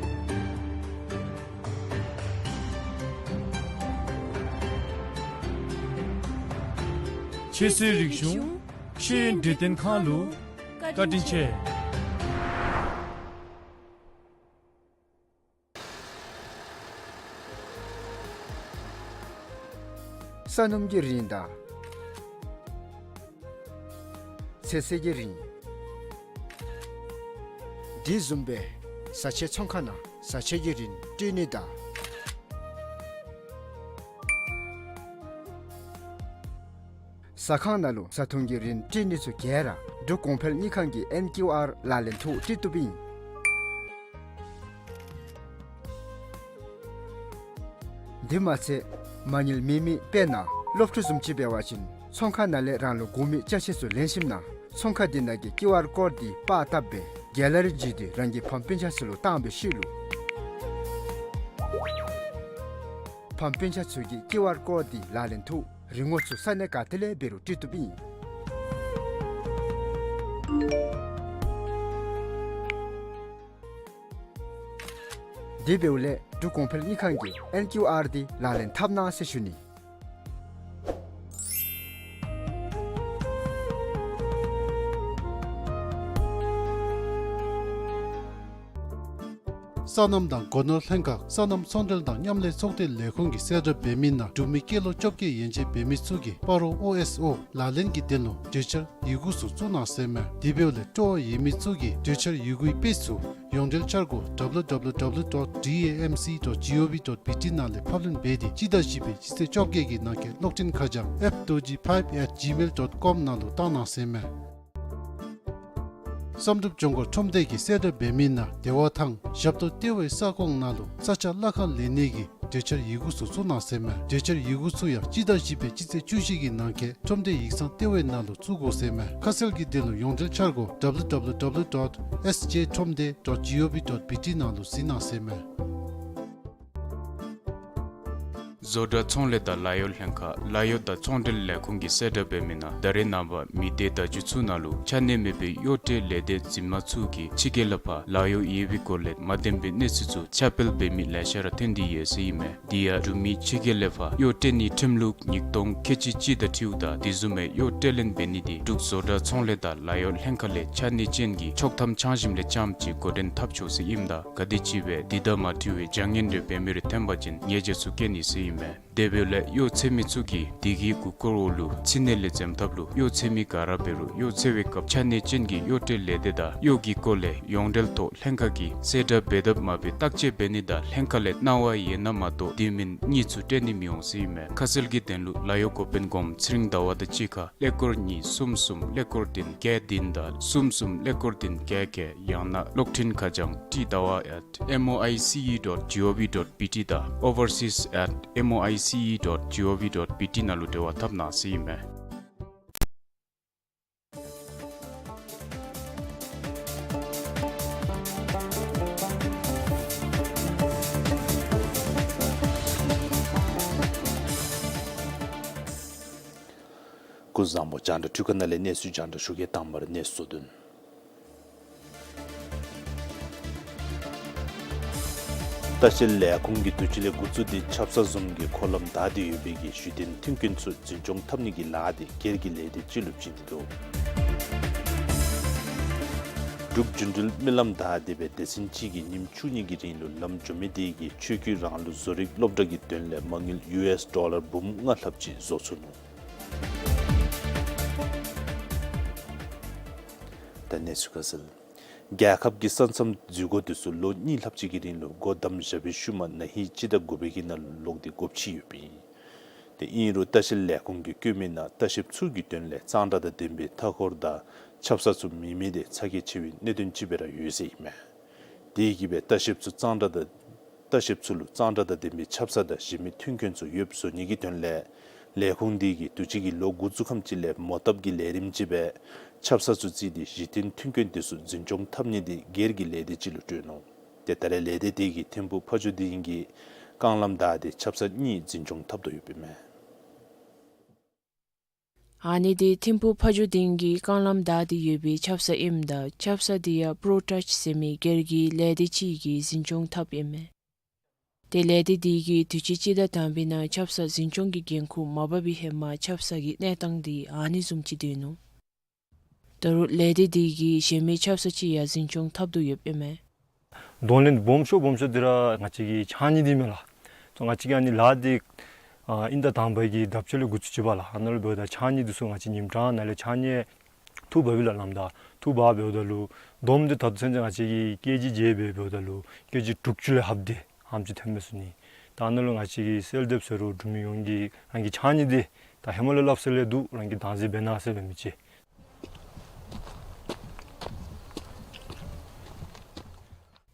ཁྱེད་ཚུའི་རིག་གཞུང་ཤེས་ཡོན་གྲོས་སྟོན་ཁང་ལུ་བཀའ་དྲིན་ཆེ། ས་སྣུམ་གྱི་རིན་དང་ཚོད་བསྲེ་གི་རིན། དེ་བཟུམ་སྦེ་བཟའ་ཆས་ཚོང་ཁང་ནང་བཟའ་ཆས་ཀྱི་རིན་སྤྲོད་ནི་དང་། ཟ་ཁང་ནང་ལུ་བཟའ་འཐུང་གི་རིན་སྤྲོད་ནི་ཚུ་ག་ར་འབྲུག་གོང་འཕེལ་དངུལ་ཁང་གི་ཨེན་ཀིའུ་ཨར་ལག་ལེན་ཐོག་སྤྲོད་བཏུབ་ཨིན། དེ་མ་ཚད་མ་དངུལ་མེད་མི་དཔེར་ན་སློབ་ཕྲུག་བཟུམ་ཅིག་འབད་བ་ཅིན་ཚོང་ཁང་ནང་ལས་རང་ལུ་དགོ་མི་ཅ་ཆས་ཚུ་ལེན་ཞིནམ་ན་ཚོང་ཁང་དེ་ནང་གི་ཀིའུ་ཨར་ཀོཌ་འདི་པར་བཏབ་སྦེ་ གེ་ལ་རི་བརྒྱུད་དེ་རང་གི་ཕམ་སྤུན་ཆ་ཚུ་ལུ་བཏང་བའི་ཤུལ་ལུ་ཕམ་སྤུན་ཆ་ཚུ་གིས་ཀིའུ་ཨར་ཀོཌ་འདི་ལག་ལེན་འཐབ། རིན་གོང་ཚུ་ས་གནས་ག་ཏེ་ལས་འབད་རུང་སྤྲོད་བཏུབ་ཨིན། དེ་འབདཝ་ལས་འབྲུག་གོང་འཕེལ་དངུལ་ཁང་གིས་ཨེན་ཀིའུ་ཨར་འདི་ལག་ལེན་འཐབ་གནང་ཟེར་ཞུ་ནི། སོ་ནམ་དང་སྒོ་ནོར་ལྷན་ཁག་སོ་ནམ་ཚོང་འབྲེལ་དང་མཉམ་ལས་ཚོགས་སྡེ་ལས་ཁུངས་ཀྱིས་གསལ་བསྒྲགས་འབད་མི་ནང་འབྲུག་མི་སྐྱེས་ལོ་བཅོ་བརྒྱད་ཡན་ཆད་འབད་མི་ཚུ་གིས་སྤ་རོ་ཨོ་ཨེསི་ཨོ་ལག་ལེན་གྱི་དོན་ལུ་གྲོས་འཆར་ཡི་གུ་ཚུ་བཙུགས་གནང་ཟེར་མས། དེ་འབདཝ་ལས་སྤྲོ་བ་ཡོད་མི་ཚུ་གིས་གྲོས་འཆར་ཡི་གུའི་དཔེ་ཚུ་ཡོངས་འབྲེལ་འཆར་སྒོ་W W W dot D A M C dot G O V dot B T ནང་ལས་ཕབ་ལེན་འབད་དེ་སྤྱི་ཟླ་བཞི་པའི་སྤྱི་ཚེས་བཅོ་བརྒྱད་ཀྱི་ནང་འཁོད་གློག་འཕྲིན་ཁ་བྱང་F Dorji five at gmail dot com ནང་ལུ་བཏང་གནང་ཟེར་མས། བསམ་གྲུབ་ལྗོངས་མཁར་ཁྲོམ་སྡེ་གིས་གསལ་བསྒྲགས་འབད་མི་ནང་བདེ་བ་ཐང་ཞབས་ཏོག་ལྟེ་བའི་ས་ཁོངས་ནང་ལུ་ས་ཆ་གླ་ཁར་ལེན་ནི་གི་གྲོས་འཆར་ཡི་གུ་ཚུ་བཙུགས་གནང་ཟེར་མས། གྲོས་འཆར་ཡི་གུ་ཚུ་ཡང་སྤྱི་ཟླ་བཞི་པའི་སྤྱི་ཚེས་བཅུ་བཞི་གི་ནང་འཁོད་ཁྲོམ་སྡེ་ཡིག་ཚང་ལྟེ་བའི་ནང་ལུ་བཙུགས་དགོ་ཟེར་མས། ཁ་གསལ་གྱི་དོན་ལུ་ཡོངས་འབྲེལ་འཆར་སྒོ་W W W dot S J ཁྲོམ་སྡེ་dot G O V dot B T ནང་ལུ་གཟིགས་གནང་ཟེར་མས། བཟོ་གྲྭ་ཚོང་ལས་དང་ལཱ་གཡོག་ལྷན་ཁག་ལཱ་གཡོག་དང་ཚོང་འབྲེལ་ལས་ཁུངས་ཀྱིས་གསལ་བསྒྲགས་འབད་མི་ནང་ད་རེས་ནངས་པ་མི་སྡེ་བརྡ་བརྒྱུད་ཚུ་ནང་ལུ་ཆ་གནས་མེད་པའི་གཡོག་ཁྲལ་ལས་སྡེ་འཛིན་མ་ཚུ་གིས་ཕྱི་རྒྱལ་ལས་ཕར་ལཱ་གཡོག་ཡོད་པའི་སྐོར་ལས་མ་བདེན་པའི་གནས་ཚུལ་ཚུ་ཁྱབ་སྤེལ་འབད་མི་ལེ་ཤ་ར་ཐོན་ཏེ་ཡོད་ཟེར་ཨིན་མས། དེ་ཡང་འབྲུག་མི་ཕྱི་རྒྱལ་ལས་ཕར་གཡོག་སྤྲོད་ནིའི་ཁྲིམས་ལུགས་ཉིས་སྟོང་ཁལ་གཅིག་གཅིག་དང་འཁྲིལཝ་ད་དེ་བཟུམ་མའི་གཡོག་སྤྲོད་ལེན་འབད་ནི་དེ་འབྲུག་བཟོ་གྲྭ་ཚོང་ལས་དང་ལཱ་གཡོག་ལྷན་ཁག་ལས་ཆ་གནས་ཅན་གྱི་ཆོག་ཐམ་འཆང་ཞིནམ་ལས་རྐྱངམ་ཅིག་འགོ་འདྲེན་འཐབ་ཆོག་ཟེར་ཨིནམ་ད་ག་དེམ་ཅིག་སྦེ་དེ་དང་མ་འཁྲིལ་བའི་བྱ་ངན་རེ་འབད་མི་རེ་ཐོན་པ་ཅིན་ཉེས་ཆད་ཚུ་བཀལ་ནི་ཟེར་ཨིན་མས། དེ་འབདཝ་ལས་གཡོག་འཚོལ་མི་ཚུ་གིས་དེ་གི་གུ་སྐོར་འོག་ལུ་ཕྱི་ནང་ལས་འཛེམ་ཐབས་ལུ་གཡོག་འཚོལ་མི་ག་ར་འབད་རུང་གཡོག་འཚོལ་བའི་སྐབས་ཆ་གནས་ཅན་གྱི་གཡོག་སྤྲོད་ལས་སྡེ་དང་གཡོག་གི་སྐོར་ལས་ཡོངས་འབྲེལ་ཐོག་ལྷན་ཁག་གིས་གསལ་བསྒྲགས་འབད་འཐབ་མ་འབད་བརྟག་དཔྱད་འབད་ནི་དང་ལྷན་ཁག་ལས་གནང་བ་ཡོད་ན་མ་གཏོགས་དེ་མེན་གཉིས་ཚུ་སྤྲོད་ནི་མི་འོང་ཟེར་ཨིན་མས། ཁ་གསལ་གྱི་དོན་ལུ་ལཱ་གཡོག་འགོ་དཔོན་གོངམ་ཚེ་རིང་ཟླ་བ་དང་གཅིག་ཁར་ཀླད་ཀོར་གཉིས་གསུམ་གསུམ་ཀླད་ཀོར་བདུན་བརྒྱད་བདུན་དང་གསུམ་གསུམ་ཀླད་ཀོར་བདུན་བརྒྱད་བརྒྱད། ཡང་ན་གློག་འཕྲིན་ཁ་བྱང་ཏི་ཟླ་བ་at M O I C E dot G O V dot B T དང་overseas at M O I C E dot G O V dot B T ནང་ལུ་འབྲེལ་བ་འཐབ་གནང་ཟེར་ཨིན་མས། སྐུ་གཟུགས་བཟང་པོ། རྒྱང་བསྒྲགས་འཕྲུལ་ཁང་ནང་ལས་གནས་ཚུལ་རྒྱང་བསྒྲགས་ཞུ་གེ། དང་པ་ར་གནས་ཚུལ་དོན། ལྟ་བཤལ་ལས་ཁུངས་ཀྱིས་དུས་ཅི་ལས་འགོ་བཙུགས་ཏེ་ཆབ་གསང་བཟུམ་གྱི་འཁོར་ལམ་བདའ་སྟེ་ཡོད་པའི་གཞུང་འབྲེལ་མཐུན་རྐྱེན་ཚུ་འཛིན་སྐྱོང་འཐབ་ནི་གི་ལཱ་དེ་སྒེར་གྱི་ལས་སྡེ་ཅིག་ལུ་བྱིན་འདུག། འབྲུག་འགྲིམ་འགྲུལ་སྨོན་ལམ་བདའ་སྟེ་སྦེ་སྡེ་ཚན་གཅིག་གིས་ཉིནམ་བཅུ་གཉིས་ཀྱི་རིང་ལུ་ལམ་འགྱོ་མི་དེ་གིས་ཆོས་བརྒྱུད་རང་ལུགས་བཟོ་རིག་སློབ་གྲྭ་གི་དོན་ལས་མ་དངུལ་ཡུ་ཨེསི་ཌོ་ལར་འབུམ་ལྔ་ལྷགཔ་ཅིག་བཟོ་ཚུགས་ནུག། ད་གནས་ཚུལ་ཁ་གསལ། རྒྱལ་ཁབ་ཀྱི་ས་མཚམས་འཛུལ་སྒོ་དེ་ཚུ་ལོ་གཉིས་ལྷགཔ་ཅིག་གི་རིང་ལུ་སྒོ་བསྡམས་བཞག་པའི་ཤུལ་མ་ན་ཧིང་སྤྱི་ཟླ་དགུ་པའི་གི་ནང་ལུ་ལོག་སྟེ་སྒོ་ཕྱེ་ཡོདཔ་ཨིན། དེ་ཨིན་རུང་ལྟ་བཤལ་ལས་ཁུངས་ཀྱིས་བཀོད་མི་ནང་ལྟ་བཤལཔ་ཚུ་གི་དོན་ལས་གཙང་སྦྲ་དང་ལྡན་པའི་མཐའ་འཁོར་དང་ཆབ་གསང་ཚུ་མེད་མི་དེ་ཚ་གྱང་ཆེ་བའི་གནད་དོན་ཅིག་སྦེ་ར་ཡོད་ཟེར་ཨིན་མས། དེ་གིས་སྦེ་ལྟ་བཤལཔ་ཚུ་གཙང་སྦྲ་དང་ལྟ་བཤལཔ་ཚུ་ལུ་གཙང་སྦྲ་དང་ལྡན་པའི་ཆབ་གསང་དང་གཞན་མི་མཐུན་རྐྱེན་ཚུ་ཡོདཔ་བཟོ་ནི་གི་དོན་ལས་ལས་ཁུངས་དེ་གིས་དུས་ཅི་གི་ལོ་འགོ་བཙུགས་ཁམས་ཅིག་ལས་མོ་བཏབ་ཀྱི་ལས་རིམ་ཅིག་སྦེ་ཆབ་གསང་ཚུ་བརྩིས་ཏེ་གཞི་རྟེན་མཐུན་རྐྱེན་དེ་ཚུ་འཛིན་སྐྱོང་འཐབ་ནི་དེ་སྒེར་གྱི་ལས་སྡེ་ཅིག་ལུ་སྤྲོད་ནུག། ཏེ་ད་རེས་ལས་སྡེ་དེ་གིས་ཐིམ་ཕུག་ཕ་ཇོ་སྡིངས་ཀྱི་རྐང་ལམ་བདའ་སྟེ་ཆབ་གསང་གཉིས་འཛིན་སྐྱོང་འཐབ་དོ་ཡོདཔ་ཨིན་མས། ཨ་ནི་དེ་ཐིམ་ཕུག་ཕ་ཇོ་སྡིངས་ཀྱི་རྐང་ལམ་བདའ་སྟེ་ཡོད་པའི་ཆབ་གསང་ཨིནམ་ད་ཆབ་གསང་དེ་ཡང་པྲོ་ཊཱཆ་ཟེར་མི་སྒེར་གྱི་ལས་སྡེ་ཅིག་གིས་འཛིན་སྐྱོང་འཐབ་ཨིན་མས། ཏེ་ལས་སྡེ་དེ་གིས་དུས་ཅི་སྤྱི་ཟླ་དང་པའི་ནང་ཆབ་གསང་འཛིན་སྐྱོང་གི་འགན་ཁུར་མ་འབག་པའི་ཧེ་མ་ཆབ་གསང་གི་གནས་སྟངས་དེ་ཨ་ནི་བཟུམ་ཅིག་སྡོད་ནུག། ད་རུང་ལས་སྡེ་དེ་གིས་གཞན་མི་ཆབ་གསང་ཅིག་ཡང་འཛིན་སྐྱོང་འཐབ་དོ་ཡོདཔ་ཨིན་མས། གདོང་ལེན་སྦོམ་ཤོས་སྦོམ་ཤོས་དེ་ར་ང་བཅས་ཀྱི་ཕྱགས་སྙིགས་དེ་མས་ལགས། ང་བཅས་ཀྱི་ཨ་ནི་ལཱ་དེ་ཨ་དབྱིན་ཟླ་དང་པའི་གི་ལྡབ་ཆ་ལས་འགོ་བཙུགས་ཅི་པ་ལགས། ཨ་ནཱ་ལུ་འབདཝ་ད་ཕྱགས་སྙིགས་དེ་ཚུ་ང་བཅས་ཉིནམ་གྲངས་ནང་ལས་ཕྱགས་སྙིགས་འཐུ་འབག་པས་ལགས། ལམ་བདའ་འཐུ་འབག་འབདཝ་ད་ལུ་བསྡོམས་ཏེ་ད་ལྟོ་ཚུན་ཚོད་ང་བཅས་ཀྱིས་ཀེ་ཇི་བརྒྱད་སྦེ་འབདཝ་ད་ལུ་ཀེ་ཇི་དྲུག་ཅུ་ལས་ལྷགཔ་དེ་ཨ་ནེམ་ཅིག་ཐོན་མས་ཟེར་ནི། ད་ཨ་ནཱ་ལུ་ང་བཅས་ཀྱིས་གསོལ་འདེབས་ཟེར་རུང་འབྲུག་མི་ཡོངས་ཀྱིས་རང་གི་ཕྱགས་སྙིགས་དེ་ད་ཧེ་མ་ལས་སླབ་ས་ལས་འདུག། རང་གིས་བདག་འཛིན་འབད་གནང་ཟེར་འབད་མི་ཅིག།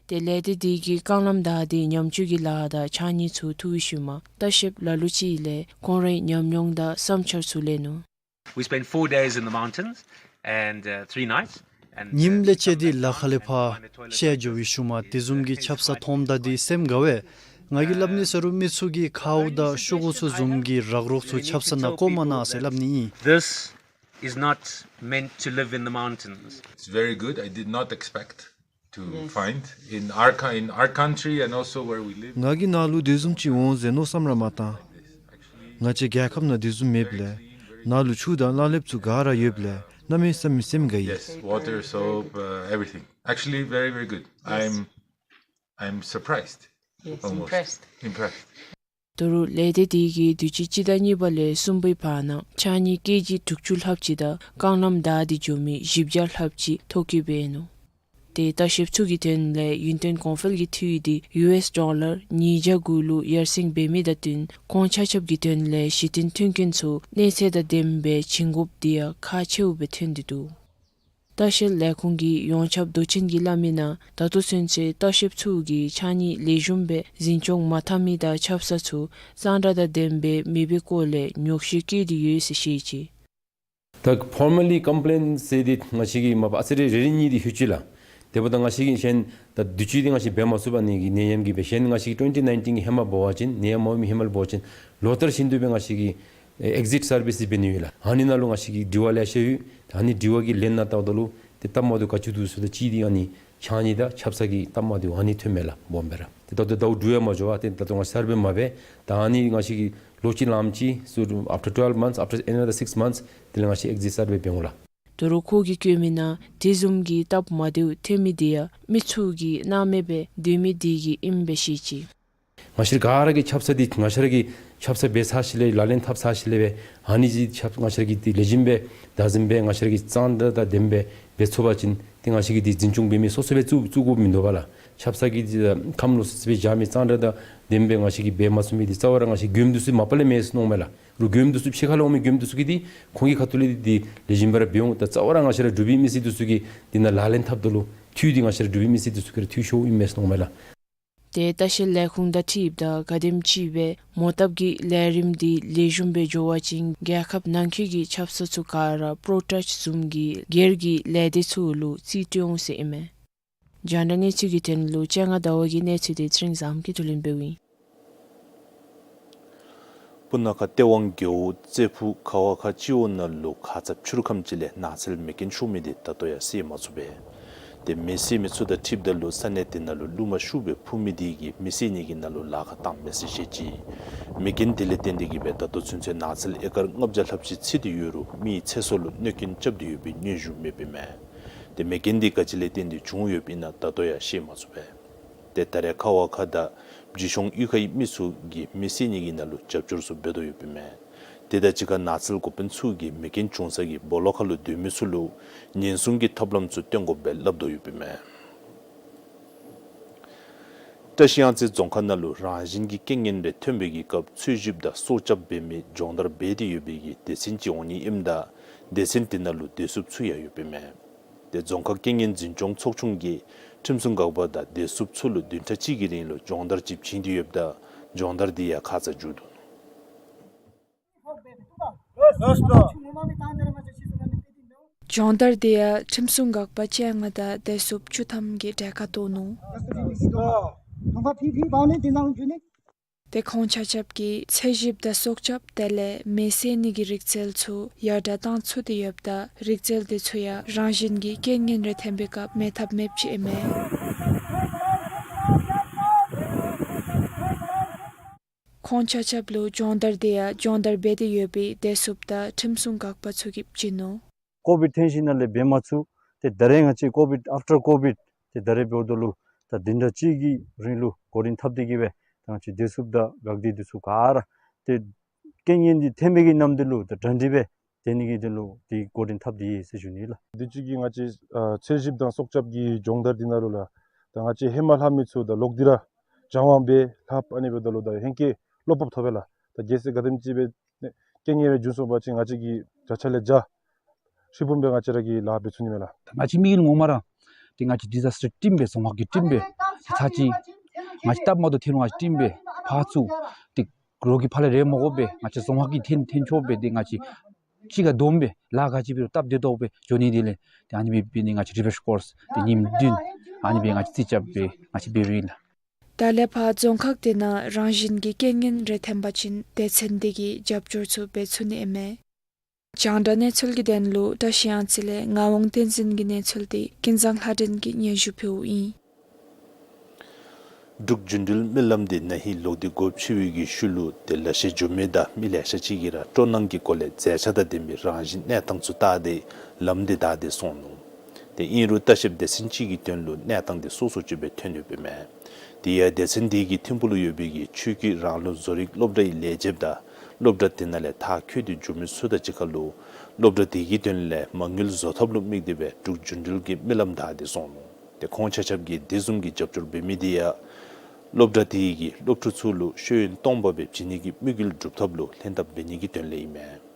ཏེ་ལས་སྡེ་དེ་གིས་རྐང་ལམ་བདའ་སྟེ་ཉམས་བཅོས་ཀྱི་ལཱ་དང་ཕྱགས་སྙིགས་ཚུ་འཐུ་བའི་ཤུལ་མ་ལྟ་བཤལཔ་ལ་ལུ་ཅིག་ལས་ཁོང་རའི་ཉམས་མྱོང་དང་བསམ་འཆར་ཚུ་ལེན་ནུག། We spent four days in the mountains and, uh, three nights, ཉིནམ་ལས་བཅད་དེ་ལ་ཁ་ལས་ཕར་ཤར་འགྱོ་བའི་ཤུལ་མ་དེ་བཟུམ་གྱི་ཆབ་གསང་མཐོངམ་ད་འདི་སེམས་དགའ་བས། ང་གིས་སླབ་ནི་ཟེར་རུང་མི་ཚུ་གིས་ཁཝ་དང་ཤོག་གུ་ཚུ་བཟུམ་གྱི་རག་རོག་ཚུ་ཆབ་གསང་ནང་བཀོ་མ་གནང་ཟེར་སླབ་ནི་ཨིན། This is not meant to live in the mountains. It's very good. I did not expect to find in our co- in our country and also where we live. ང་གིས་ནཱ་ལུ་དེ་བཟུམ་ཅིག་འོང་ཟེར་མནོ་བསམ་ར་མ་བཏང་། ང་བཅས་རྒྱལ་ཁབ་ནང་དེ་བཟུམ་མེདཔ་ལས་ནཱ་ལུ་ཆུ་དང་གླང་ལེབ་ཚུ་ག་ར་ཡོདཔ་ལས་གནམ་མེད་ས་མེད་སེམས་དགའ་ཡི། Yes, water, soap, uh, everything. Actually, very, very good. I'm I'm surprised. Yes, almost impressed. Impressed. ད་རུང་ལས་སྡེ་དེ་གིས་དུས་ཅི་སྤྱི་ཟླ་གཉིས་པ་ལས་གསུམ་པའི་བར་ན་ཕྱགས་སྙིགས་ཀེ་ཇི་དྲུག་ཅུ་ལྷགཔ་ཅིག་དང་རྐང་ལམ་བདའ་སྟེ་འགྱོ་མི་བཞི་བརྒྱ་ལྷགཔ་ཅིག་ཐོ་བཀོད་འབད་ནུག། ཏེ་ལྟ་བཤལཔ་ཚུ་གི་དོན་ལས་ཡུན་བརྟན་གོང་འཕེལ་གྱི་འཐུས་འདི་ཡུ་ཨེསི་ཌོ་ལར་ཉིས་བརྒྱ་དགུ་ལུ་ཡར་སེང་འབད་མི་དང་བསྟུན་ཁོང་ཆ་ཁྱབ་ཀྱི་དོན་ལས་གཞི་རྟེན་མཐུན་རྐྱེན་ཚུ་གནས་ཚད་དང་ལྡནམ་སྦེ་བྱིན་དགོཔ་འདི་ཡང་ཁག་ཆེཝ་སྦེ་ཐོན་ཏེ་འདུག། ལྟ་བཤལ་ལས་ཁུངས་ཀྱི་ཡོངས་ཁྱབ་མདོ་ཆེན་གྱིས་སླབ་མི་ནང་ད་ལྟོ་ཚུན་ཚོད་ལྟ་བཤལཔ་ཚུ་གིས་ཕྱགས་སྙིགས་ལེགས་ཤོམ་སྦེ་འཛིན་སྐྱོང་མ་འཐབ་མི་དང་ཆབ་གསང་ཚུ་གཙང་སྦྲ་དང་ལྡནམ་སྦེ་མེད་པའི་སྐོར་ལས་ཉོགས་བཤད་བཀོད་དེ་ཡོད་ཟེར་བཤད་ཅི། ད་formally complain ཟེར་འདི་ང་བཅས་ཀྱིས་མ་པ་ཨ་ཙི་རེ་རེ་རེ་གཉིས་འདི་ཞུ་ཅི་ལགས། དེ་འབདཝ་ད་ང་བཅས་ཀྱིས་གཞན་ད་དུས་ཅི་འདི་ང་བཅས་འབད་མ་ཚུགས་པ་ནི་གི་ནད་ཡམས་ཀྱིས་སྦེ། གཞན་ང་བཅས་ཀྱིས་twenty nineteen གི་ཧེ་མ་འབད་བ་ཅིན་ནད་ཡམས་མ་འོང་མི་ཧེ་མ་ལུ་འབད་བ་ཅིན་ལོ་ལྟར་བཞིན་དུ་སྦེ་ང་བཅས་ཀྱིས་ཨེག་ཟིཊ་སར་བིསི་འབད་ནི་ཡོད་ལགས། ཨ་ནི་ནང་ལུ་ང་བཅས་ཀྱིས་དྲི་བ་ལེ་ཤ་ཡོད། ད་ཨ་ནི་དྲི་བ་གི་ལན་ནང་བལྟཝ་ད་ལུ་ཏེ་སྟབས་མ་བདེཝ་ག་ཅི་འདུག་ཟེརཝ་ད་གཅིག་འདི་ཨ་ནི་ཕྱགས་སྙིགས་དང་ཆབ་གསང་གི་སྟབས་མ་བདེཝ་ཨ་ནི་ཐོནམ་མས་ལགས། སྦོམ་སྦེ་ར། ཏེ་ད་ལྟོ་ཟླཝ་དྲུག་ཡང་མ་འགྱོ་བར་ཏེ་ད་ལྟོ་ང་བཅས་སར་བེ་མ་འབད། ད་ཨ་ནི་ང་བཅས་ཀྱིས་ལོ་གཅིག་ལངམ་ཅིག་ཚུ་after twelve months, after another six months དེ་ལས་ང་བཅས་ཨེག་ཟིཊ་སར་བེ་འབད་འོང་ལགས། ད་རུང་ཁོ་གིས་བཀོད་མི་ནང་དེ་བཟུམ་གྱི་སྟབས་མ་བདེཝ་ཐོན་མི་འདི་ཡང་མི་ཚུ་གིས་སྣང་མེད་སྦེ་སྡོད་མི་འདི་གིས་ཨིནམ་སྦེ་བཤད་ཅི། ང་བཅས་ག་ར་གིས་ཆབ་གསང་འདི་ང་བཅས་ར་གིས་ཆབ་གསང་འབད་ཚར་ཞིནམ་ལས་ལག་ལེན་འཐབ་ཚར་ཞིནམ་ལས་སྦེ་ཨ་ནི་ཅིག་ཆབ་ང་བཅས་ར་གིས་འདི་ལེགས་ཤོམ་སྦེ་བདག་འཛིན་འབད་ང་བཅས་ར་གིས་གཙང་སྦྲ་དང་ལྡནམ་སྦེ་འབད་ཚུགས་པ་ཅིན་ཏེ་ང་བཅས་ཀྱིས་འདི་འཛིན་སྐྱོང་འབད་མི་སོ་སོ་སྦེ་བཙུགས་བཙུགས་དགོཔ་མིན་འདུག་པ་ལགས། ཆབ་གསང་གི་འདི་ཁམས་ལོག་སི་སི་སྦེ་བཞག་མི་གཙང་སྦྲ་དང་ལྡནམ་སྦེ་ང་བཅས་ཀྱིས་འབད་མ་ཚུགས་མི་འདི་རྩ་བ་ར་ང་བཅས་མགྱོནམ་འདི་ཚུ་མ་པ་ལས་མེད་ཟེར་མནོཝ་མས་ལགས། རུང་མགྱོནམ་འདི་ཚུ་ཕྱི་ཁ་ལས་འོང་མི་མགྱོནམ་འདི་ཚུ་གིས་འདི་ཁོང་གི་ཁ་ཐུག་ལས་འདི་ལེགས་ཤོམ་སྦེ་ར་འབད་འོང་། ད་རྩ་བ་ར་ང་བཅས་ར་འབྲུག་པའི་མི་སེར་འདི་ཚུ་གིས་འདི་ནང་ལག་ལེན་འཐབ་ད་ལུ་འཐུས་འདི་ང་བཅས་ར་འབྲུག་པའི་མི་སེར་འདི་ཚུ་གིས་ར་འཐུས་ཤོརཝ་ཨིན་མས་ཟེར་མནོཝ་མས་ལགས། ཏེ་ལྟ་བཤལ་ལས་ཁུངས་དང་འཁྲིལཝ་ད་ག་དེམ་ཅིག་སྦེ་མོ་བཏབ་ཀྱི་ལས་རིམ་འདི་ལེགས་ཤོམ་སྦེ་འགྱོ་བ་ཅིན་རྒྱལ་ཁབ་ནང་འཁོད་ཀྱི་ཆབ་གསང་ཚུ་ག་ར་པྲོ་ཊཱཆ་བཟུམ་གྱི་སྒེར་གྱི་ལས་སྡེ་ཚུ་ལུ་རྩིས་སྤྲོད་འོང་ཟེར་ཨིན་མས། རྒྱང་བསྒྲགས་གནས་ཚུལ་གྱི་དོན་ལུ་སྤྱན་སྔ་ཟླ་བ་གི་གནས་ཚུལ་འདི་ཚེ་རིང་བཟངམོ་གིས་བསྡུ་ལེན་འབདཝ་ཨིན། སྤུ་ན་ཁ་སྟེས་དབང་རྒེད་འོག་རྩེ་ཕུ་ཁ་བ་ཁ་སྤྱི་འོག་ནང་ལུ་ཁ་ཙ་ཕྱི་རུ་ཁམས་ཅིག་ལས་ནགས་ཚལ་མེ་རྐྱེན་ཤོར་མི་འདི་ད་ལྟོ་ཡང་སེལ་མ་ཚུགས་པས། ཏེ་མེ་བསད་མི་ཚུ་དང་འཁྲིལཝ་ད་ལུ་ས་གནས་དེ་ནང་ལུ་རླུང་མ་ཤུགས་སྦེ་འཕུ་མི་འདི་གིས་མེ་བསད་ནི་གི་ནང་ལུ་ལཱ་ཁག་བཏངམ་མས་ཟེར་བཤད་ཅི། མེ་རྐྱེན་དེ་ལས་བརྟེན་ཏེ་གིས་སྦེ་ད་ལྟོ་ཚུན་ཚོད་ནགས་ཚལ་ཨེ་ཀར་ལྔ་བརྒྱ་ལྷགཔ་ཅིག་འཚིག་སྟེ་ཡོད་རུང་མིའི་ཚེ་སྲོག་ལུ་གནོད་སྐྱོན་རྐྱབ་སྟེ་ཡོད་པའི་སྙན་ཞུ་མེད་པས་མས། ཏེ་མེ་རྐྱེན་འདི་ག་ཅི་ལས་བརྟེན་ཏེ་བྱུང་ཡོདཔ་ཨིན་ན་ད་ལྟོ་ཡང་ཤེས་མ་ཚུགས་པས། ཏེ་ད་རེས་ཁ་བ་ཁ་དང་སྦྱི་ཤོང་གཡུས་ཁའི་མི་ཚུ་གིས་མེ་བསད་ནི་གི་ནང་ལུ་རྒྱབ་སྐྱོར་ཚུ་འབད་དོ་ཡོདཔ་ཨིན་མས། དེ་དང་གཅིག་ཁར་ནགས་ཚལ་འགོ་དཔོན་ཚུ་གིས་མེ་རྐྱེན་བྱུང་ས་གི་སྦོ་ལོགས་ཁ་ལུ་སྡོད་མི་ཚུ་ལུ་ཉེན་སྲུང་གི་ཐབས་ལམ་ཚུ་སྟོན་དགོ་པའི་སླབ་དོ་ཡོདཔ་ཨིན་མས། བཀྲ་ཤིས་གཡང་རྩེ་རྫོང་ཁག་ནང་ལུ་རང་བཞིན་གྱི་རྐྱེན་ངན་རེ་ཐོན་པའི་གི་སྐབས་འཚོལ་ཞིབ་དང་སྲོག་སྐྱབས་འབད་མི་སྦྱོང་བརྡར་འབད་དེ་ཡོད་པའི་གི་སྡེ་ཚན་ཅིག་འོང་ནི་ཨིནམ་ད་སྡེ་ཚན་དེ་ནང་ལུ་བདེ་སྲུངཔ་ཚུ་ཡང་ཡོདཔ་ཨིན་མས། ཏེ་རྫོང་ཁག་རྐྱེན་ངན་འཛིན་སྐྱོང་ཚོགས་ཆུང་གིས་ཁྲིམས་སྲུང་འགག་པ་དང་བདེ་སྲུངཔ་ཚུ་ལུ་བདུན་ཕྲག་གཅིག་གི་རིང་ལུ་སྦྱོང་བརྡར་ཅིག་བྱིན་ཏེ་ཡོདཔ་ད་སྦྱོང་བརྡར་འདི་ཡང་ཁ་ཙ་མཇུག་བསྡུ་ནུག། སྦྱོང་བརྡར་དེ་ཡང་ཁྲིམས་སྲུང་འགག་པ་བཅོ་ལྔ་དང་བདེ་སྲུངཔ་བཅུ་ཐམ་གྱིས་གྲལ་ཁར་གཏོགས་ནུག། ཏེ་ཁོང་ཆ་ཁྱབ་ཀྱིས་འཚོལ་ཞིབ་དང་སྲོག་སྐྱབས་དེ་ལས་མེ་བསད་ནི་གི་རིག་རྩལ་ཚུ་ཡར་དྲག་བཏང་ཚུགས་ཏེ་ཡོདཔ་ད་རིག་རྩལ་དེ་ཚུ་ཡང་རང་བཞིན་གྱི་རྐྱེན་ངན་རེ་ཐོན་པའི་སྐབས་མེད་ཐབས་མེདཔ་ཅིག་ཨིན་མས། ཁོང་ཆ་ཁྱབ་ལུ་སྦྱོང་བརྡར་དེ་ཡང་སྦྱོང་བརྡར་འབད་དེ་ཡོད་པའི་བདེ་སྲུངཔ་དང་ཁྲིམས་སྲུང་འགག་པ་ཚུ་གིས་བྱིན་ནུག། ཀོ་བིཌ་ཐོན་ཞིནམ་ལས་འབད་མ་ཚུགས། ཏེ་ད་རེས་ང་བཅས་ཀོ་བིཌ་ཨཕ་ཊར་ཀོ་བིཌ་ཏེ་ད་རེས་འབདཝ་ད་ལུ་ད་བདུན་ཕྲག་གཅིག་གི་རིང་ལུ་འགོ་འདྲེན་འཐབ་སྟེ་གིས་སྦེ་ད་ང་བཅས་བདེ་སྲུངཔ་དང་འགག་སྡེ་འདི་ཚུ་ག་ར་ཏེ་རྐྱེན་ངན་འདི་ཐོན་མི་གི་ནམ་དུས་ལུ་ད་གྲ་སྒྲིག་སྦེ་ཏེ་ནི་གི་དོན་ལུ་ཏེ་འགོ་འདྲེན་འཐབ་སྟེ་ཡོད་ཟེར་ཞུ་ནི་ལགས། དུས་ཅི་གི་ང་བཅས་ཨ་འཚོལ་ཞིབ་དང་སྲོག་སྐྱབས་ཀྱི་སྦྱོང་བརྡར་འདི་ནང་ལུ་ལགས། ད་ང་བཅས་ཧེ་མ་ལྷབ་མི་ཚུ་དང་ལོག་སྟེ་ར་སྦྱང་བ་འབད་ལྷབ། ཨ་ནི་འབདཝ་ད་ལུ་ད་ཧེང་སྐལ་བློ་སྤོབས་ཐོབ་པས་ལགས། ད་གལ་སྲིད་ག་དེམ་ཅིག་སྦེ་རྐྱེན་ངན་རེ་བྱུང་སོང་པ་ཅིན་ང་བཅས་ཀྱིས་བརྒྱ་ཆ་ལས་བརྒྱ་ཧྲིལ་བུམ་སྦེ་ང་བཅས་ར་གིས་ལཱ་འབད་ཚུགས་ནི་མས་ལགས། ད་ང་བཅས་མི་གི་ངོ་མ་ར་ཏེ་ང་བཅས་ཌི་ཛཱས་ཊར་ཊིམ་སྦེ་རྫོང་ཁག་གི་ཊིམ་སྦེ་ཚར་ཅིག་ང་བཅས་སྟབས་མ་བདེཝ་ཐོན་རུང་ང་བཅས་ཊིམ་སྦེ་ཕར་ཚུར་ཏེ་རོགས་ཀྱི་ཕར་ལས་རེ་མ་དགོ་པར་ང་བཅས་རྫོང་ཁག་གི་འཐེན་འཐེན་ཆོག་པར་ཏེ་ང་བཅས་ གཅིག་ཁར་བསྡོམས་སྦེ་ལཱ་ག་ཅི་འབད་རུང་སྟབས་བདེ་ཏོག་སྦེ་འགྱོ་ནི་དེ་ལས་ཏེ་ཨ་ནི་སྦེ་འབད་ནི་ང་བཅས་refresher course དེ་ཉིནམ་བདུན་ཨ་ནི་སྦེ་ང་བཅས་རྩིས་རྐྱབ་སྦེ་ང་བཅས་འབད་རུང་ཨིན་ལགས། ད་ལས་ཕར་རྫོང་ཁག་དེ་ནང་རང་བཞིན་གྱི་རྐྱེན་ངན་རེ་ཐོན་པ་ཅིན་སྡེ་ཚན་དེ་གིས་རྒྱབ་སྐྱོར་ཚུ་འབད་ཚུགས་ནི་ཨིན་མས། རྒྱང་བསྒྲགས་གནས་ཚུལ་གྱི་དོན་ལུ་བཀྲ་ཤིས་གཡང་རྩེ་ལས་ངག་དབང་བསྟན་འཛིན་གྱི་གནས་ཚུལ་འདི་ཀུན་བཟང་ལྷ་སྒྲོན་གྱིས་སྙན་ཞུ་ཕུལཝ་ཨིན། འབྲུག་རྒྱུན་འགྲུལ་སྨོན་ལམ་འདི་ན་ཧིང་ལོག་སྟེ་སྒོ་ཕྱེ་བའི་གི་ཤུལ་ལུ་ཏེ་ལེ་ཤ་འགྱོ་མི་དང་མི་ལེ་ཤ་ཅིག་གིས་ར་སྤྲོ་སྣང་གི་སྒོ་ལས་མཛེས་ཆ་དང་ལྡན་པའི་རང་བཞིན་གནས་སྟངས་ཚུ་བལྟ་སྟེ་ལམ་འདི་བདའ་སྟེ་སོང་ནུག། ཏེ་ཨིན་རུང་ལྟ་བཤལཔ་སྡེ་ཚན་ཅིག་གི་དོན་ལུ་གནས་སྟངས་འདི་སོ་སོ་ཅིག་སྦེ་ཐོན་ཡོདཔ་ཨིན་མས། དེ་ཡང་སྡེ་ཚན་འདི་གི་ཐིམ་ཕུག་ལུ་ཡོད་པའི་གི་ཆོས་ཀྱི་རང་ལུགས་བཟོ་རིག་སློབ་གྲྭའི་ལས་བྱེདཔ་དང་སློབ་གྲྭ་དེ་ནང་ལས་མཐར་འཁྱོལ་ཏེ་འགྱོ་མི་ཚུ་དང་གཅིག་ཁར་ལུ་སློབ་གྲྭ་དེ་གི་དོན་ལས་མ་དངུལ་བཟོ་ཐབས་ལུ་དམིགས་ཏེ་སྦེ་འབྲུག་རྒྱུན་འགྲུལ་གྱི་སྨོན་ལམ་བདའ་སྟེ་སོང་ནུག། ཏེ་ཁོང་ཆ་ཁྱབ་ཀྱིས་དེ་བཟུམ་གྱི་རྒྱབ་སྐྱོར་འབད་མི་དེ་ཡང་སློབ་གྲྭ་དེ་གིས་སློབ་ཕྲུག་ཚུ་ལུ་ཤེས་ཡོན་སྟོང་པ་སྦེ་བྱིན་ནི་གི་དམིགས་ཡུལ་འགྲུབ་ཐབས་ལུ་ལྷན་ཐབས་འབད་ནི་གི་དོན་ལས་ཨིན་མས།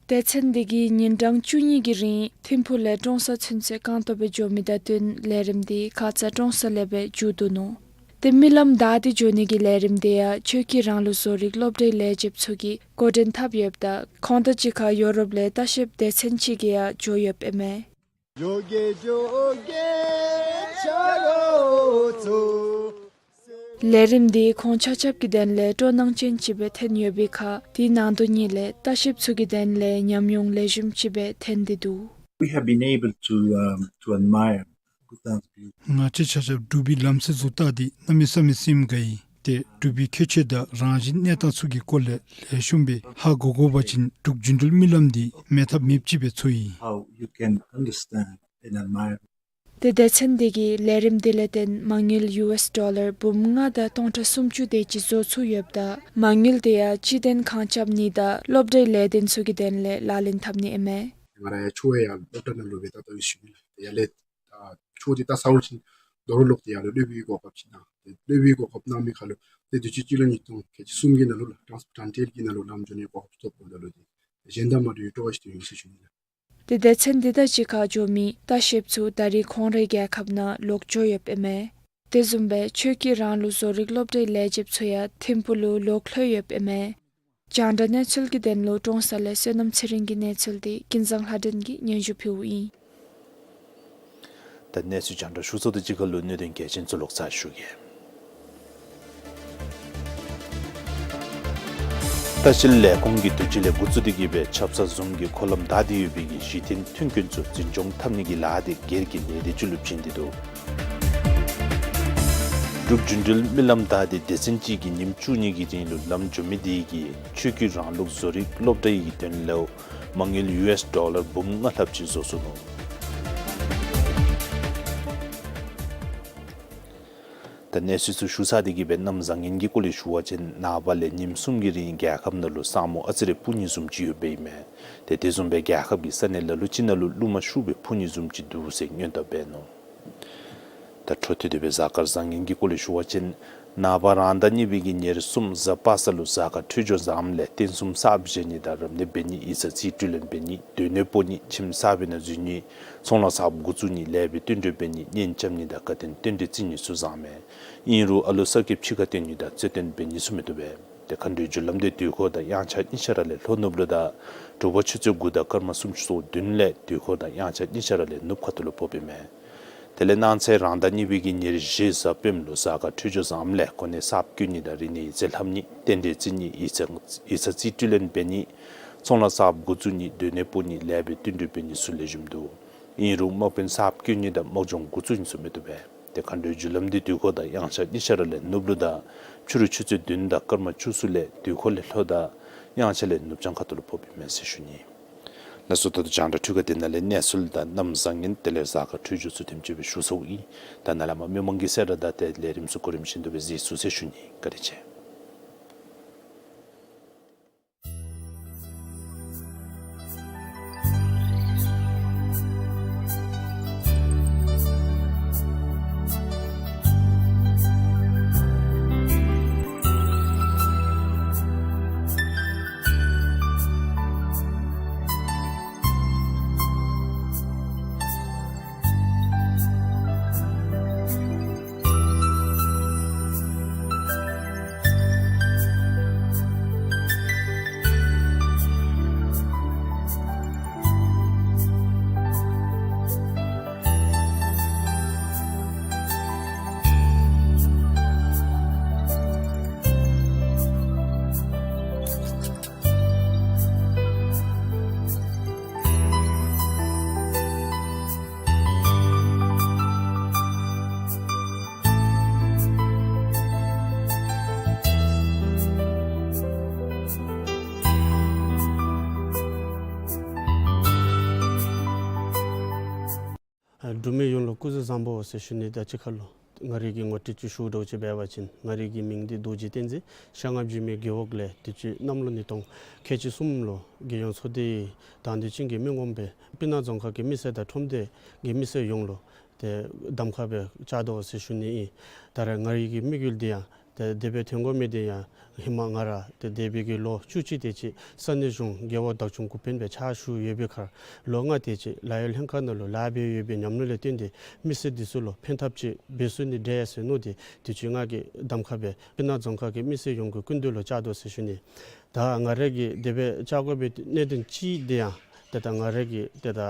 སྡེ་ཚན་འདི་གིས་ཉིན་གྲངས་བཅུ་གཉིས་ཀྱི་རིང་ཐིམ་ཕུག་ལས་ཀྲོང་གསར་ཚུན་ཚོད་རྐང་སྟོང་སྦེ་འགྱོ་མི་དང་བསྟུན་ལས་རིམ་འདི་ཁ་ཙ་ཀྲོང་གསར་ལས་སྦེ་མཇུག་བསྡུ་ནུག། ཏེ་སྨོན་ལམ་བདའ་སྟེ་འགྱོ་ནི་གི་ལས་རིམ་འདི་ཡང་ཆོས་ཀྱི་རང་ལུགས་བཟོ་རིག་སློབ་གྲྭའི་ལས་བྱེདཔ་ཚུ་གིས་འགོ་འདྲེན་འཐབ་ཡོདཔ་ད་ཁོང་དང་གཅིག་ཁར་ཡོ་རོབ་ལས་ལྟ་བཤལཔ་སྡེ་ཚན་ཅིག་གིས་ཡང་འགྱོ་ཡོདཔ་ཨིན་མས། ལས་རིམ་འདི་ཁོང་ཆ་ཁྱབ་ཀྱི་དོན་ལས་སྤྲོ་སྣང་ཅན་ཅིག་སྦེ་ཐོན་ཡོད་པའི་ཁར་དེའི་ནང་དོན་གཉིས་ལས་ལྟ་བཤལཔ་ཚུ་གི་དོན་ལས་ཉམས་མྱོང་ལེགས་ཤོམ་ཅིག་སྦེ་ཐོན་ཏེ་འདུག། We have been able to, um, to admire Bhutan's beauty. ང་བཅས་ཆ་ཁྱབ་འབྲུག་པའི་ལམ་སྲོལ་ཚུ་བལྟ་སྟེ་གནམ་མེད་ས་མེད་སེམས་དགའ་ཡི། ཏེ་འབྲུག་པའི་ཁྱད་ཆོས་དང་རང་བཞིན་གནས་སྟངས་ཚུ་གི་སྐོར་ལས་ལེགས་ཤོམ་སྦེ་ཧ་གོ་དགོ་པ་ཅིན་འབྲུག་རྒྱུན་འགྲུལ་སྨོན་ལམ་འདི་མེད་ཐབས་མེདཔ་ཅིག་སྦེ་ཚོར་ཡི། How you can understand and admire. ཏེ་སྡེ་ཚན་འདི་གིས་ལས་རིམ་འདི་ལས་བརྟེན་མ་དངུལ་ཡུ་ཨེསི་ཌོ་ལར་འབུམ་ལྔ་དང་སྟོང་ཕྲག་སུམ་ཅུ་དེ་ཅིག་བཟོ་ཚུགས་ཡོདཔ་ད་མ་དངུལ་དེ་ཡང་སྤྱི་དོན་ཁང་རྐྱབ་ནི་དང་སློབ་གྲྭའི་ལས་དོན་ཚུ་གི་དོན་ལས་ལག་ལེན་འཐབ་ནི་ཨིན་མས། ང་ར་ཡང་ཆོས་ཡང་སློབ་གྲྭ་ནང་ལུ་སྦེ་ད་ལྟོ་ཡོད་ཞུ་ནི་ལགས། ཡར་ལས་ད་ཆོས་འདི་ད་ས་འོག་ཅིག་རྡོ་རུ་ལོག་སྟེ་ཡར་ལུ་སློབ་པའི་གོ་སྐབས་ཅིག་གནང་། ཏེ་སློབ་པའི་གོ་སྐབས་གནང་མི་ཁར་ལུ་ཏེ་དུས་ཅི་སྤྱི་ལོ་ཉིས་སྟོང་ཁལ་གཅིག་གསུམ་གྱི་ནང་ལུ་ལགས་ཊཱནསི་ཊཱན་ཊེལ་གྱི་ནང་ལུ་ལམ་འགྱོ་ནི་གོ་སྐབས་ཐོབ་འོངམ་ད་ལུ་ཏེ་གཞན་དང་མ་འདྲ་བའི་སྤྲོ་བ་ཅིག་ཐོན་ཡི་ཟེར་ཞུ་ནི་ལགས། ཏེ་སྡེ་ཚན་འདི་དང་གཅིག་ཁར་འགྱོ་མི་ལྟ་བཤལཔ་ཚུ་ད་རེས་ཁོང་རའི་རྒྱལ་ཁབ་ནང་ལོག་འགྱོ་ཡོདཔ་ཨིན་མས། དེ་བཟུམ་སྦེ་ཆོས་ཀྱི་རང་ལུགས་བཟོ་རིག་སློབ་གྲྭའི་ལས་བྱེདཔ་ཚུ་ཡང་ཐིམ་ཕུག་ལུ་ལོག་ལྷོད་ཡོདཔ་ཨིན་མས། རྒྱང་བསྒྲགས་གནས་ཚུལ་གྱི་དོན་ལུ་ཀྲོང་གསར་ལས་བསོད་ནམས་ཚེ་རིང་གི་གནས་ཚུལ་འདི་ཀུན་བཟང་ལྷ་སྒྲོན་གྱིས་སྙན་ཞུ་ཕུལཝ་ཨིན། ད་གནས་ཚུལ་རྒྱང་བསྒྲགས་ཞུ་ཚརཝ་དང་གཅིག་ཁར་ལུ་གནད་དོན་གལ་ཆེན་ཚུ་ལོག་ཚར་ཞུ་གེ། ལྟ་བཤལ་ལས་ཁུངས་ཀྱིས་དུས་ཅི་ལས་འགོ་བཙུགས་ཏེ་གི་སྦེ་ཆབ་གསང་བཟུམ་གྱི་འཁོར་ལམ་བདའ་སྟེ་ཡོད་པའི་གཞི་རྟེན་མཐུན་རྐྱེན་ཚུ་འཛིན་སྐྱོང་འཐབ་ནི་གི་ལཱ་འདི་སྒེར་གྱི་ལས་སྡེ་ཅིག་ལུ་བྱིན་ཏེ་འདུག། འབྲུག་རྒྱུན་འགྲུལ་སྨོན་ལམ་བདའ་སྟེ་སྡེ་ཚན་ཅིག་གིས་ཉིནམ་བཅུ་གཉིས་ཀྱི་རིང་ལུ་ལམ་འགྱོ་མི་དེ་གིས་ཆོས་ཀྱི་རང་ལུགས་བཟོ་རིག་སློབ་གྲྭའི་དོན་ལུ་མ་དངུལ་ཡུ་ཨེསི་ཌོ་ལར་འབུམ་ལྔ་ལྷགཔ་ཅིག་བཟོ་ཚུགས་ནུག། ད་གནས་ཚུལ་ཚུ་ཞུ་ཚར་ཏེ་གི་སྦེ་གནམ་བཟང་ངན་གྱི་སྐོར་ལས་ཞུ་བ་ཅིན་ནངས་པ་ལས་ཉིནམ་གསུམ་གྱི་རིང་རྒྱལ་ཁབ་ནང་ལུ་ས་སྨུག་ཨ་ཙི་རེ་སྤུབ་ནི་བཟུམ་ཅིག་ཡོདཔ་ཨིན་མས། ཏེ་དེ་བཟུམ་སྦེ་རྒྱལ་ཁབ་ཀྱི་ས་གནས་ལ་ལུ་ཅིག་ནང་ལུ་རླུང་མ་ཤུགས་སྦེ་འཕུ་ནི་བཟུམ་ཅིག་འདུག་ཟེར་སྔོན་བརྡ་འབད་ནུག། ད་འཕྲོ་མཐུད་དེ་སྦེ་གཟའ་སྐར་བཟང་ངན་གྱི་སྐོར་ལས་ཞུ་བ་ཅིན་ནངས་པ་རང་ཟླ་གཉིས་པའི་གི་ཉེར་གསུམ་གཟའ་པ་སངས་ལུ་གཟའ་སྐར་འཕྲོད་སྦྱོར་བཟངམ་ལས་རྟེན་གསུམ་གསརཔ་བཞེངས་ནི་དང་རབ་གནས་འབད་ནི་ཡིག་ཚང་རྩིས་སྤྲོད་ལེན་འབད་ནི་སྡོད་གནས་སྤོ་ནི་ཁྱིམ་གསར་པའི་ནང་འཛུལ་ནི་ཚོང་ལཱ་གསརཔ་འགོ་བཙུགས་ནི་ལེགས་པའི་བསྟུན་གྲོས་འབད་ནི་གཉེན་རྐྱབ་ནི་དང་དགའ་སྟོན་རྟེན་འབྲེལ་བརྩི་ནི་ཚུ་བཟང་མས། ཨིན་རུང་ཨ་ལུ་གསར་སྐྱེས་ཕྱི་ཁར་བཏོན་ནི་དང་རྩོད་གཏམ་འབད་ནི་ཚུ་མི་བཏུབ་པས། ཏེ་མཁའ་འགྲོའི་རྒྱུ་ལམ་འདི་དུས་འཁོར་དང་དབྱངས་འཆར་གཉིས་ཆ་ར་ལས་ལྷོ་ནུབ་ལུ་དང་དྲོ་པ་ཆུ་ཚོད་དགུ་དང་སྐར་མ་སུམ་ཅུ་སོ་བདུན་ལས་དུས་འཁོར་དང་དབྱངས་འཆར་གཉིས་ཆ་ར་ལས་ནུབ་ཁ་ཐུག་ལུ་ཕོགཔ་ཨིན་མས། དེ་ལས་གནངས་ཚེ་རང་ཟླ་གཉིས་པའི་གི་ཉེར་བཞི་གཟའ་སྤེནམ་ལུ་གཟའ་སྐར་འཕྲོད་སྦྱོར་བཟངམ་ལས་གོ་གནས་གསརཔ་བསྐོ་ནི་དང་རིག་གནས་ཡིག་ཚང་ལྷབ་ནི་རྟེན་འབྲེལ་བརྩི་ནི་ཡིག་ཚང་ཡིག་ཚང་རྩིས་སྤྲོད་ལེན་འབད་ནི་ཚོང་ལཱ་གསརཔ་འགོ་བཙུགས་ནི་སྡོད་གནས་སྤོ་ནི་ལེགས་པའི་བསྟུན་གྲོས་འབད་ནི་ཚུ་ལེགས་ཤོམ་འདུག། ཨིན་རུང་དམག་དཔོན་གསརཔ་བསྐོ་ནི་དང་དམག་སྦྱོང་འགོ་བཙུགས་ནི་ཚུ་མི་བཏུབ་པས། ཏེ་མཁའ་འགྲོའི་རྒྱུ་ལམ་འདི་དུས་འཁོར་དང་དབྱངས་འཆར་གཉིས་ཆ་ར་ལས་ནུབ་ལུ་དང་ཕྱི་རུ་ཆུ་ཚོད་བདུན་དང་སྐར་མ་བཅུ་གསུམ་ལས་དུས་འཁོར་ལས་ལྷོ་དང་དབྱངས་འཆར་ལས་ནུབ་བྱང་ཁ་ཐུག་ལུ་ཕོགཔ་ཨིན་མས་ཟེར་ཞུ་ནི། ལགས་སོ། ད་ལྟོ་རྒྱང་བསྒྲགས་འཕྲུལ་ཁང་འདི་ནང་ལས་གནས་ཚུལ་དང་གནམ་བཟང་ངན་དེ་ལས་གཟའ་སྐར་འཕྲོད་སྦྱོར་ཚུ་ཐེངས་གཅིག་སྦེ་ཞུ་ཚརཝ་ཨིན། ད་ནཱ་ལས་མར་མི་མང་གི་གསལ་བསྒྲགས་དང་ཏེ་ལས་རིམ་ཚུ་གོ་རིམ་བཞིན་དུ་སྦེ་གཟིགས་ཚུགས་ཟེར་ཞུ་ནི། བཀའ་དྲིན་ཆེ། འབྲུག་མི་ཡོངས་ལུ་སྐུ་གཟུགས་བཟང་པོ་ཟེར་ཞུ་ནི། ད་ཅི་ཁ་ལུ་ང་རའི་གི་ངོ་སྤྲོད་ཅིག་ཞུ་དོ་ཅིག་འབད་བ་ཅིན་ང་རའི་གི་མིང་འདི་རྡོ་རྗེ་བསྟན་འཛིན། ཤ་ལྔ་བཞི་མའི་རྒེད་འོག་ལས། དུས་ཅི་གནམ་ལོ་ཉིས་སྟོང་ཁལ་གཅིག་གསུམ་ལུ་རྒྱལ་ཡོངས་ཚོགས་སྡེའི་དང་འདོད་ཅན་གྱི་མི་ངོམ་སྦེ་སྤུ་ན་རྫོང་ཁག་གི་མི་སེར་དང་ཁྲོམ་སྡེ་གི་མི་སེར་ཡོངས་ལུ་ཏེ་གདམ་ཁ་སྦེ་བཅར་དོ་ཟེར་ཞུ་ནི་ཨིན། ད་རེས་ང་རའི་གི་དམིགས་ཡུལ་འདི་ཡང་ཏེ་དེ་སྦེ་ཐོན་དགོ་མི་འདི་ཡང་ཧེ་མ་ང་ར་ཏེ་འདས་པའི་གི་ལོ་བཅུ་གཅིག་དེ་ཅིག་ས་གནས་གཞུང་རྒེད་འོག་བདག་སྐྱོང་འགོ་དཔོན་སྦེ་ཕྱག་ཞུ་ཡོད་པའི་ཁར་ལོ་ལྔ་དེ་ཅིག་ལཱ་གཡོག་ལྷན་ཁག་ནང་ལུ་ལཱ་འབད་ཡོད་པའི་ཉམས་མྱོང་ལས་བརྟེན་ཏེ་མི་སེར་འདི་ཚུ་ལུ་ཕན་ཐབས་ཅིག་འབད་ཚུགས་ནི་འདྲས་ཟེར་མནོ་སྟེ་དུས་ཅི་ང་གིས་གདམ་ཁ་སྦེ་སྤུ་ན་རྫོང་ཁག་གི་མི་སེར་ཡོངས་ཀྱི་སྐུ་མདུན་ལུ་བཅར་དོ་ཟེར་ཞུ་ནི། ད་ང་ར་གིས་དེ་སྦེ་བཅར་དགོ་པའི་གནད་དོན་གཅིག་འདི་ཡང་ཏེ་ད་ང་ར་གིས་ཏེ་ད་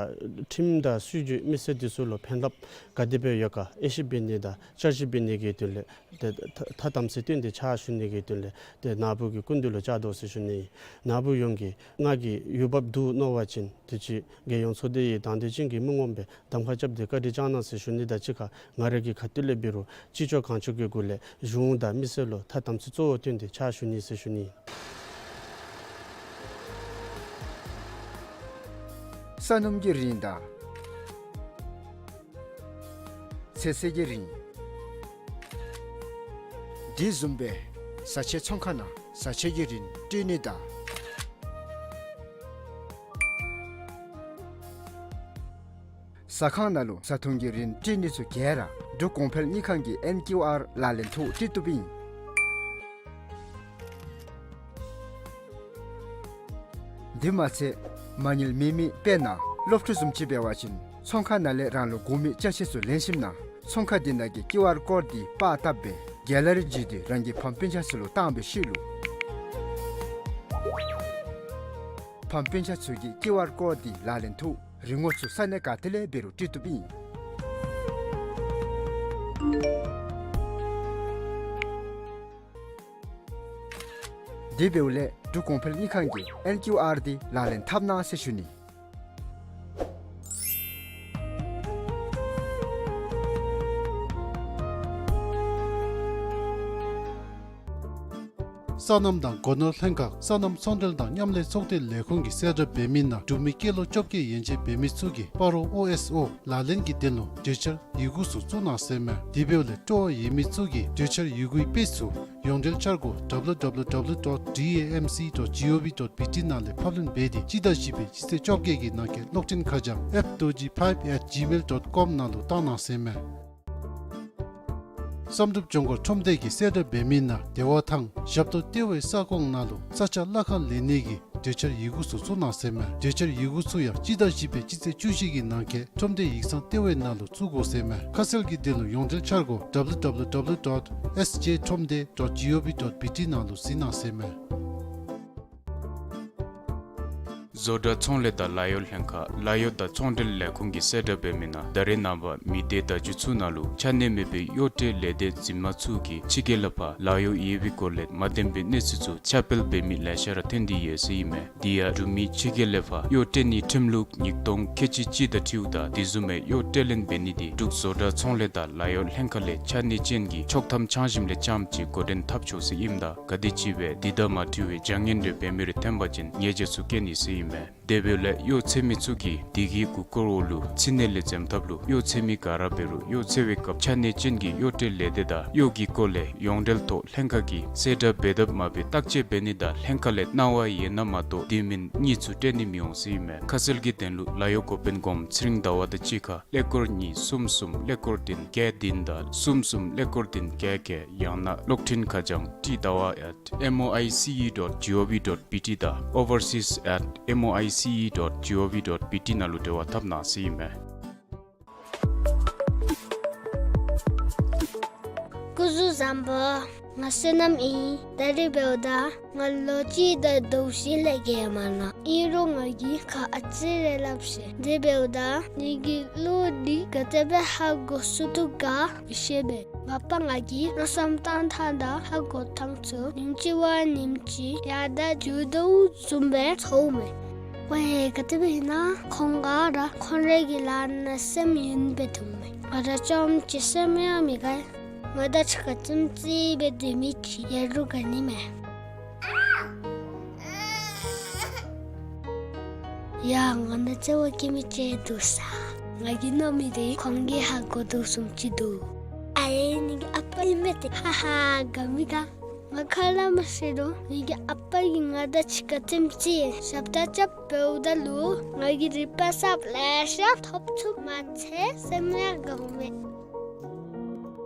ཁྲིམས་དང་སྲིད་བྱུས་མི་སེར་འདི་ཚུ་ལུ་ཕན་ཐབས་ག་དེ་སྦེ་ཡོད་ག་དབྱེ་ཞིབ་འབད་ནི་དང་བསྐྱར་ཞིབ་འབད་ནི་གི་དོན་ལས་ཏེ་ཐ་ཐ་དམ་ཚིག་བསྟེན་ཏེ་ཕྱག་ཞུ་ནི་གི་དོན་ལས་ཏེ་ནཱ་བུ་གི་སྐུ་མདུན་ལུ་བཅར་དོ་ཟེར་ཞུ་ནི། ནཱ་བུ་ཡོངས་ཀྱིས་ང་གིས་འོས་འབབ་འདུག་མནོ་བ་ཅིན་དུས་ཅི་རྒྱལ་ཡོངས་ཚོགས་སྡེའི་དང་འདོད་ཅན་གྱི་མི་ངོམ་སྦེ་གདམ་ཁ་རྐྱབ་སྟེ་བཀའ་དྲིན་བསྐྱང་གནང་ཟེར་ཞུ་ནི་དང་གཅིག་ཁར་ང་ར་གི་ཁ་ཐུག་ལས་འབད་རུང་ཅི་ལྕོགས་གང་ལྕོགས་ཀྱི་སྒོ་ལས་གཞུང་དང་མི་སེར་ལུ་ཐ་དམ་ཚིག་གཙོ་བོ་བསྟེན་ཏེ་ཕྱག་ཞུ་ནི་ཟེར་ཞུ་ནི། ས་སྣུམ་གྱི་རིན་དང་ཚོད་བསྲེ་གི་རིན། དེ་བཟུམ་སྦེ་བཟའ་ཆས་ཚོང་ཁང་ནང་བཟའ་ཆས་ཀྱི་རིན་སྤྲོད་ནི་དང་། ཟ་ཁང་ནང་ལུ་བཟའ་འཐུང་གི་རིན་སྤྲོད་ནི་ཚུ་ག་ར་འབྲུག་གོང་འཕེལ་དངུལ་ཁང་གི་ཨེན་ཀིའུ་ཨར་ལག་ལེན་ཐོག་སྤྲོད་བཏུབ་ཨིན། དེ་མ་ཚད་མ་དངུལ་མེད་མི་དཔེར་ན་སློབ་ཕྲུག་བཟུམ་ཅིག་འབད་བ་ཅིན་ཚོང་ཁང་ནང་ལས་རང་ལུ་དགོ་མི་ཅ་ཆས་ཚུ་ལེན་ཞིནམ་ན་ཚོང་ཁང་དེ་ནང་གི་ཀིའུ་ཨར་ཀོཌ་འདི་པར་བཏབ་སྦེ་གེ་ལ་རི་བརྒྱུད་དེ་རང་གི་ཕམ་སྤུན་ཆ་ཚུ་ལུ་བཏང་བའི་ཤུལ་ལུ་ཕམ་སྤུན་ཆ་ཚུ་གིས་ཀིའུ་ཨར་ཀོཌ་འདི་ལག་ལེན་ཐོག་རིན་གོང་ཚུ་ས་གནས་ག་ཏེ་ལས་འབད་རུང་སྤྲོད་བཏུབ་ཨིན། དེ་འབདཝ་ལས་འབྲུག་གོང་འཕེལ་དངུལ་ཁང་གི་ཨེན་ཀིའུ་ཨར་འདི་ལག་ལེན་འཐབ་གནང་ཟེར་ཞུ་ནི། སོ་ནམ་དང་སྒོ་ནོར་ལྷན་ཁག་སོ་ནམ་ཚོང་འབྲེལ་དང་མཉམ་ལས་ཚོགས་སྡེ་ལས་ཁུངས་ཀྱིས་གསལ་བསྒྲགས་འབད་མི་ནང་འབྲུག་མི་སྐྱེས་ལོ་བཅོ་བརྒྱད་ཡན་ཆད་འབད་མི་ཚུ་གིས་སྤ་རོ་ཨོ་ཨེསི་ཨོ་ལག་ལེན་གྱི་དོན་ལུ་གྲོས་འཆར་ཡི་གུ་ཚུ་བཙུགས་གནང་ཟེར་མས། དེ་འབདཝ་ལས་སྤྲོ་བ་ཡོད་མི་ཚུ་གིས་གྲོས་འཆར་ཡི་གུའི་དཔེ་ཚུ་ཡོངས་འབྲེལ་འཆར་སྒོ་W W W dot D A M C dot G O V dot B T ནང་ལས་ཕབ་ལེན་འབད་དེ་སྤྱི་ཟླ་བཞི་པའི་སྤྱི་ཚེས་བཅོ་བརྒྱད་ཀྱི་ནང་འཁོད་གློག་འཕྲིན་ཁ་བྱང་F dot G five at gmail dot com ནང་ལུ་བཏང་གནང་ཟེར་མས། བསམ་གྲུབ་ལྗོངས་མཁར་ཁྲོམ་སྡེ་གིས་གསལ་བསྒྲགས་འབད་མི་ནང་བདེ་བ་ཐང་ཞབས་ཏོག་ལྟེ་བའི་ས་ཁོངས་ནང་ལུ་ས་ཆ་གླ་ཁར་ལེན་ནི་གི་གྲོས་འཆར་ཡི་གུ་ཚུ་བཙུགས་གནང་ཟེར་མས། གྲོས་འཆར་ཡི་གུ་ཚུ་ཡང་སྤྱི་ཟླ་བཞི་པའི་སྤྱི་ཚེས་བཅུ་བཞི་གི་ནང་འཁོད་ཁྲོམ་སྡེ་ཡིག་ཚང་ལྟེ་བའི་ནང་ལུ་བཙུགས་དགོ་ཟེར་མས། ཁ་གསལ་གྱི་དོན་ལུ་ཡོངས་འབྲེལ་འཆར་སྒོ་W W W dot S J ཁྲོམ་སྡེ་dot G O V dot B T ནང་ལུ་གཟིགས་གནང་ཟེར་མས། བཟོ་གྲྭ་ཚོང་ལས་དང་ལཱ་གཡོག་ལྷན་ཁག་ལཱ་གཡོག་དང་ཚོང་འབྲེལ་ལས་ཁུངས་ཀྱིས་གསལ་བསྒྲགས་འབད་མི་ནང་ད་རེས་ནངས་པ་མི་སྡེ་བརྡ་བརྒྱུད་ཚུ་ནང་ལུ་ཆ་གནས་མེད་པའི་གཡོག་ཁྲལ་ལས་སྡེ་འཛིན་མ་ཚུ་གིས་ཕྱི་རྒྱལ་ལས་ཕར་ལཱ་གཡོག་ཡོད་པའི་སྐོར་ལས་མ་བདེན་པའི་གནས་ཚུལ་ཚུ་ཁྱབ་སྤེལ་འབད་མི་ལེ་ཤ་ར་ཐོན་ཏེ་ཡོད་ཟེར་ཨིན་མས། དེ་ཡང་འབྲུག་མི་ཕྱི་རྒྱལ་ལས་ཕར་གཡོག་སྤྲོད་ནིའི་ཁྲིམས་ལུགས་ཉིས་སྟོང་ཁལ་གཅིག་གཅིག་དང་འཁྲིལཝ་ད་དེ་བཟུམ་མའི་གཡོག་སྤྲོད་ལེན་འབད་ནི་དེ་འབྲུག་བཟོ་གྲྭ་ཚོང་ལས་དང་ལཱ་གཡོག་ལྷན་ཁག་ལས་ཆ་གནས་ཅན་གྱི་ཆོག་ཐམ་འཆང་ཞིནམ་ལས་རྐྱངམ་ཅིག་འགོ་འདྲེན་འཐབ་ཆོག་ཟེར་ཨིནམ་ད་ག་དེམ་ཅིག་སྦེ་དེ་དང་མ་འཁྲིལ་བའི་བྱ་ངན་རེ་འབད་མི་རེ་ཐོན་པ་ཅིན་ཉེས་བྱ་ཚུ་བཀལ་ནི་ཟེར་ཨིན་མས། དེ་འབདཝ་ལས་གཡོག་འཚོལ་མི་ཚུ་གིས་དེ་གི་གུ་སྐོར་འོག་ལུ་ཕྱི་ནང་ལས་འཛེམ་ཐབས་ལུ་གཡོག་འཚོལ་མི་ག་ར་འབད་རུང་གཡོག་འཚོལ་བའི་སྐབས་ཆ་གནས་ཅན་གྱི་གཡོག་སྤྲོད་ལས་སྡེ་དང་གཡོག་གི་སྐོར་ལས་ཡོངས་འབྲེལ་ཐོག་ལྷན་ཁག་གིས་གསལ་བསྒྲགས་འབད་དཔ་མ་འབད་བརྟག་དཔྱད་འབད་ནི་དང་ལྷན་ཁག་ལས་གནང་བ་ཡོད་ན་མ་གཏོགས་དེ་མིན་དངུལ་ཚུ་སྤྲོད་ནི་མི་འོང་ཟེར་ཨིན་མས། ཁ་གསལ་གྱི་དོན་ལུ་ལཱ་གཡོག་འགོ་དཔོན་གོངམ་ཚེ་རིང་ཟླ་བ་དང་གཅིག་ཁར་ཀླད་ཀོར་གཉིས་གསུམ་གསུམ་ཀླད་ཀོར་བདུན་བརྒྱད་བདུན་དང་གསུམ་གསུམ་ཀླད་ཀོར་བདུན་བརྒྱད་བརྒྱད་ཡང་ན་གློག་འཕྲིན་ཁ་བྱང་ཏི་ཟླ་བ་at M O I C E dot G O V dot B T དང་overseas at M O I C E dot G O V dot B T ནང་ལུ་འབྲེལ་བ་འཐབ་གནང་ཟེར་ཨིན་མས། སྐུ་གཟུགས་བཟང་པོ། ང་བསོད་ནམས་ཨིན། ད་རེས་འབདཝ་ད་ང་ལོ་གཅིག་དང་ཟླཝ་བཞི་ལས་བརྒལ་མ་ནུག། ཨིན་རུང་ང་གིས་ཁ་ཨ་ཙི་རེ་སླབ་ཤེས། དེ་འབདཝ་ད་ངེ་གི་གླུ་འདི་ག་དེ་སྦེ་ཧ་གོ་ཚུགས་དོ་ག་མི་ཤེས་པས། མ་པ་ང་གིས་མནོ་བསམ་བཏང་ཐངས་དང་ཧ་གོ་ཐངས་ཚུ་ཉིནམ་གཅིག་བ་ཉིནམ་གཅིག་ཡར་དྲག་འགྱོ་དོ་བཟུམ་སྦེ་ཚོརཝ་མས། ཁོང་ཡང་ག་དེ་སྦེ་ཨིན་ན་ཁོང་ག་ར་ཁོང་རའི་གི་ལཱ་ནང་སེམས་ཡེངས་སྦེ་འདུག་མས། ང་ར་རྐྱངམ་གཅིག་སེམས་ཡང་མི་དགའ། ང་དང་གཅིག་ཁར་ཙམ་ཅིག་སྦེ་སྡོད་མི་ཅིག་ཡོད་རུང་དགའ་ནི་མས། ཡ་ང་ནང་བརྩེ་བ་བསྐྱེད་མི་ཅིག་འདུག་ས། ང་གིས་མནོ་མི་དེ་ཁོང་གིས་ཧ་གོ་དོ་བཟུམ་ཅིག་འདུག། ཨ་ལས་ངེ་གི་ཨ་པ་ཨིན་མས་ཏེ། ཧ་ཧ། དགའ་མི་དགའ། ང་ཁ་སླབ་མ་ཤེས་དོ། ངེ་གི་ཨ་པ་གིས་ང་དང་གཅིག་ཁར་རྩེདམོ་རྩེ་ཞབས་ཁྲ་རྐྱབ་འབདཝ་ད་ལུ་ང་གིས་རིག་པ་གསརཔ་ལེ་ཤ་ཐོབ་ཚུགསཔ་མ་ཚད་སེམས་ཡང་དགའཝ་མས།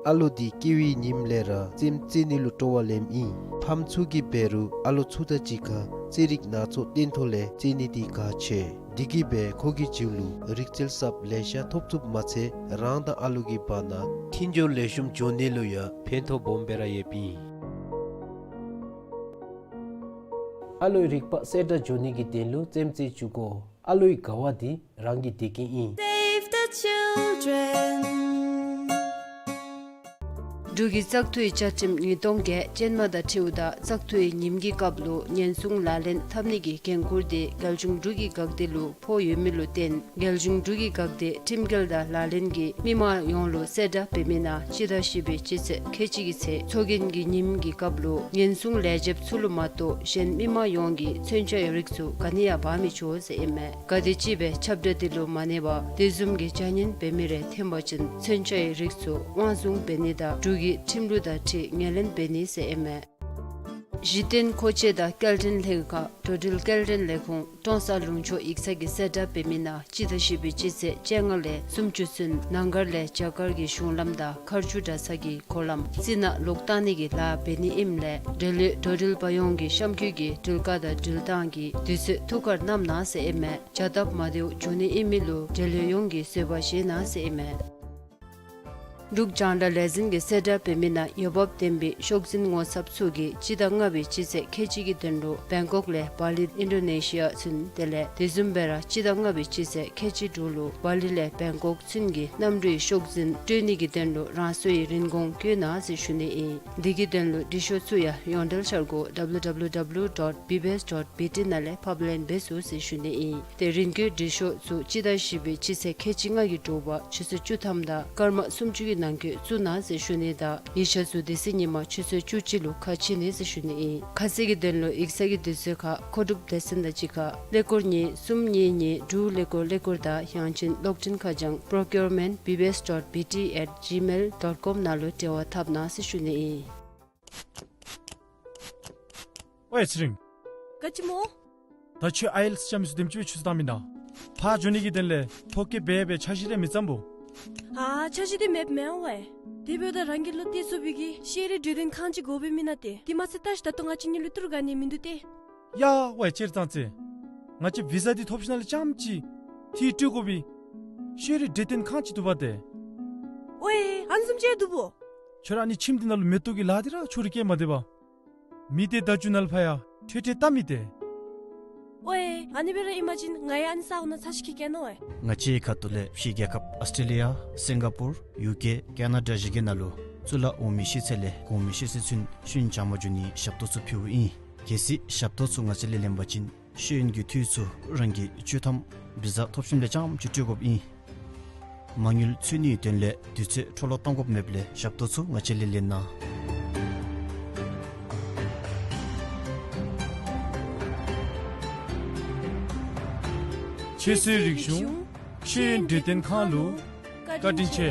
ཨ་ལོ་འདི་སྐྱེ་བའི་ཉིནམ་ལས་ར་རྩེདམོ་རྩེ་ནི་ལུ་སྤྲོ་བ་ལེནམ་ཨིན། ཕམ་ཚུ་གིས་འབད་རུང་ཨ་ལོ་ཚུ་དང་གཅིག་ཁར་རྩེད་རིགས་སྣ་ཚོགས་སྟོན་ཐོག་ལས་རྩེད་ནི་འདི་གལ་ཆེ། འདི་གིས་སྦེ་ཁོ་གི་རྒྱུད་ལུ་རིག་རྩལ་གསརཔ་ལེ་ཤ་ཐོབ་ཚུགསཔ་མ་ཚད་རང་དང་ཨ་ལོ་གི་བར་ན་མཐུན་སྦྱོར་ལེགས་ཤོམ་འགྱོ་ནི་ལུ་ཡང་ཕན་ཐོགས་སྦོམ་སྦེ་ར་ཡོདཔ་ཨིན། ཨ་ལོའི་རིག་པ་གསལ་དྲགས་འགྱོ་ནི་གི་དོན་ལུ་རྩེདམོ་རྩེ་བཅུག་དགོ། ཨ་ལོའི་དགའ་བ་འདི་རང་གི་བདེ་སྐྱིད་ཨིན། Save the children. འབྲུག་གི་བཙག་འཐུའི་བཅའ་ཁྲིམས་ཉིས་སྟོང་བརྒྱད་ཅན་མ་དང་འཁྲིལཝ་ད་བཙག་འཐུའི་ཉིནམ་གྱི་སྐབས་ལུ་ཉེན་སྲུང་ལག་ལེན་འཐབ་ནི་གི་འགན་ཁུར་དེ་རྒྱལ་གཞུང་འབྲུག་གི་འགག་སྡེ་ལུ་ཕོག་ཡོད་མི་ལུ་བརྟེན་རྒྱལ་གཞུང་འབྲུག་གི་འགག་སྡེ་ཁྲིམས་འགལ་དང་ལག་ལེན་གྱིས་མི་མང་ཡོངས་ལུ་གསལ་བསྒྲགས་འབད་མི་ནང་སྤྱི་ཟླ་བཞི་པའི་སྤྱི་ཚེས་ཁལ་གཅིག་གི་ཚེས་ཚོགས་རྒྱན་གྱི་ཉིནམ་གྱི་སྐབས་ལུ་ཉེན་སྲུང་ལས་བྱེདཔ་ཚུ་ལུ་མ་གཏོགས་གཞན་མི་མང་ཡོངས་ཀྱིས་མཚོན་ཆའི་རིགས་ཚུ་ག་ནི་ཡང་འབག་མི་ཆོག་ཟེར་ཨིན་མས། ག་དེམ་ཅིག་སྦེ་ཁྱབ་བསྒྲགས་དེ་ལུ་མ་གནས་པར་དེ་བཟུམ་གྱི་བྱ་ངན་འབད་མི་རེ་ཐོན་པ་ཅིན་མཚོན་ཆའི་རིགས་ཚུ་དབང་བཟུང་འབད་ནི་དང་འབྲུག་གི་ཁྲིམས་ལུགས་དང་འཁྲིལ་ངོས་ལེན་འབད་ནི་ཟེར་ཨིན་མས། གཞི་རྟེན་མཁོ་ཆས་དང་སྐྱེལ་འདྲེན་ལྷན་ཁག་འགྲོ་འགྲུལ་སྐྱེལ་འདྲེན་ལས་ཁུངས་ཀྲོང་གསར་ལུང་ཕྱོགས་ཡིག་ཚང་གིས་གསལ་བསྒྲགས་འབད་མི་ནང་སྤྱི་ཟླ་བཞི་པའི་སྤྱི་ཚེས་བཅོ་ལྔ་ལས་སུམ་ཅུ་ཚུན་ནང་སྒར་ལས་རྒྱ་གར་གྱི་གཞུང་ལམ་དང་མཁར་ཆུ་གྲྭ་ཚང་གི་སྒོ་ལམ་རྩི་ནག་ལོག་བཏང་ནི་གི་ལཱ་འབད་ནི་ཨིནམ་ལས་འབྲེལ་ཡོད་འགྲོ་འགྲུལ་པ་ཡོངས་ཀྱིས་གཤམ་འཁོད་ཀྱི་འགྲུལ་ཁང་དང་འགྲུལ་ཐངས་ཀྱི་དུས་ཚོད་ཐུགས་ཁར་བསྣམས་གནང་ཟེར་ཨིན་མས། བྱ་སྟབས་མ་བདེཝ་འབྱུང་ནི་ཨིན་མི་ལུ་འབྲེལ་ཡོད་ཡོངས་ཀྱིས་བཟོད་པ་བཞེས་གནང་ཟེར་ཨིན་མས། འབྲུག་རྒྱང་བསྒྲགས་ལས་འཛིན་གྱིས་གསལ་བསྒྲགས་འབད་མི་ནང་འོས་འབབ་ལྡན་པའི་ཤོག་འཛིན་ངོ་ཚབ་ཚུ་གིས་སྤྱི་ཟླ་ལྔ་པའི་སྤྱི་ཚེས་ཁལ་གཅིག་གི་དོན་ལུ་བེང་ཀོག་ལས་བ་ལི་ཨིན་ཌོ་ནེ་ཤི་ཡ་ཚུན་དེ་ལས་དེ་བཟུམ་སྦེ་ར་སྤྱི་ཟླ་ལྔ་པའི་སྤྱི་ཚེས་ཁལ་གཅིག་དྲུག་ལུ་བ་ལི་ལས་བེང་ཀོག་ཚུན་གྱི་གནམ་གྲུའི་ཤོག་འཛིན་སྤྲོད་ནི་གི་དོན་ལུ་རང་སོའི་རིན་གོང་བཀོད་གནང་ཟེར་ཞུ་ནི་ཨིན། འདི་གི་དོན་ལུ་འབྲི་ཤོག་ཚུ་ཡང་ཡོངས་འབྲེལ་འཆར་སྒོ་W W W dot B B S dot B T ནང་ལས་ཕབ་ལེན་འབད་ཚུགས་ཟེར་ཞུ་ནི་ཨིན། དེ་རིང་གི་འབྲི་ཤོག་ཚུ་སྤྱི་ཟླ་བཞི་པའི་སྤྱི་ཚེས་ཁལ་གཅིག་ལྔ་གི་དྲོ་པ་ཆུ་ཚོད་བཅུ་ཐམ་དང་སྐར་མ་སུམ་ཅུ་གི་ནང་འཁོད་བཙུགས་གནང་ཟེར་ཞུ་ནི་དང་ཡིག་ཆ་ཚུ་དེ་ཚེ་ཉིན་མ་ཆུ་ཚོད་བཅུ་གཅིག་ལུ་ཁ་ཕྱེ་ནི་ཟེར་ཞུ་ནི་ཨིན། ཁ་གསལ་གྱི་དོན་ལུ་ཡིག་ཚང་གི་དུས་ཚོད་ཁར་མཁོ་སྒྲུབ་སྡེ་ཚན་དང་གཅིག་ཁར་ཀླད་ཀོར་གཉིས་གསུམ་གཉིས་གཉིས་དྲུག་ཀླད་ཀོར་ཀླད་ཀོར་དང་ཡང་ཅིན་གློག་འཕྲིན་ཁ་བྱང་procurement B B S dot B T at gmail dot com ནང་ལུ་འབྲེལ་བ་འཐབ་གནང་ཟེར་ཞུ་ནི་ཨིན། ཝའེ་ཚེ་རིང་། ག་ཅི་སྨོ། ད་ཁྱོད་ཨའི་ཨེལ་ཊི་ཨེསི་རྐྱབ་མི་ཚུ་དེམ་ཅིག་སྦེ་ཆུ་ཚོད་བཏང་མི་ནུག། ཕར་འགྱོ་ནི་གི་དོན་ལས་ཐོ་བཀོད་འབད་འབད་འཆར་གཞི་རེ་མི་བརྩམ་སྨོ། ཨ་འཆར་གཞི་འདི་མེདཔ་མེན་ཝའེ། དེ་འབདཝ་ད་རང་གི་བློ་གཏད་ཚུགས་པའི་གི་ཤེས་རིག་འབྲེལ་ལྡན་ཁང་ཅིག་དགོ་པས་མེན་ན་ཏེ། དེ་མ་ཚད་ལྟ་ཤིག་ད་ལྟོ་ང་བཅས་གཉིས་ལུ་ཏི་རུ་ག་ནི་མིན་འདུག་ཏེ། ཡ་ཝའེ་ཅིག་ཙང་ཙེ། ང་བཅས་བི་ཟ་འདི་ཐོབ་ཞིནམ་ལས་རྐྱངམ་ཅིག་འདི་སྤྲོད་དགོ་པའི་ཤེས་རིག་འབྲེལ་ལྡན་ཁང་ཅིག་འདུག་པ་ཏེ། ཝའེ་ཨ་ནི་བཟུམ་ཅིག་འདུག་སྨོ། ཁྱོད་ར་ཨ་ནི་ཁྱིམ་འདི་ནང་ལུ་མེ་ཏོག་གི་ལཱ་འདི་ར་ཕྱོགས་རིས་བཀལ་མ་སྡོད་པར། མི་སྡེ་བརྡ་བརྒྱུད་ནང་ལུ་ཕར་ཡང་ཁྲལ་ཁྲལ་བཏབ་མི་ཏེ། ཝའེ་ཨ་ནི་སྦེ་ར་ཨིན་པ་ཅིན་ང་ཡང་ཨ་ནི་ས་འོག་ནང་ཚར་ཅིག་འཁྱིད་གེ་ནོ་ཝའེ། ང་བཅས་ཁ་ཐུག་ལས་ཕྱི་རྒྱལ་ཁབ་ཨཱོས་ཊྲེ་ལི་ཡ་སིང་ག་པུར་ཡུ་ཀེ་ཀེ་ན་ཌ་བཞི་གི་ནང་ལུ་གཙུག་ལག་འོག་མའི་ཤེས་ཚད་ལས་གོང་མའི་ཤེས་ཚད་ཚུན་ཤུན་བྱང་མ་འགྱོ་ནིའི་ཞབས་ཏོག་ཚུ་ཕུལཝ་ཨིན། གལ་སྲིད་ཞབས་ཏོག་ཚུ་ང་བཅས་ལས་ལེན་པ་ཅིན་ཤེས་ཡོན་གྱི་འཐུས་ཚུ་རང་གིས་བཅུ་ཐམ་བི་ཟ་ཐོབ་ཞིནམ་ལས་རྐྱངམ་ཅིག་སྤྲོད་དགོཔ་ཨིན། མ་དངུལ་འཚོལ་ནིའི་དོན་ལས་དུས་ཚོད་འཕྲོ་བརླག་གཏང་དགོཔ་མེདཔ་ལས་ཞབས་ཏོག་ཚུ་ང་བཅས་ལས་ལེན་གནང་། ཆོས་སྲིད་རིག་གཞུང་ཤེས་ཡོན་འབྲེལ་ལྡན་ཁང་ལུ་བཀའ་དྲིན་ཆེ།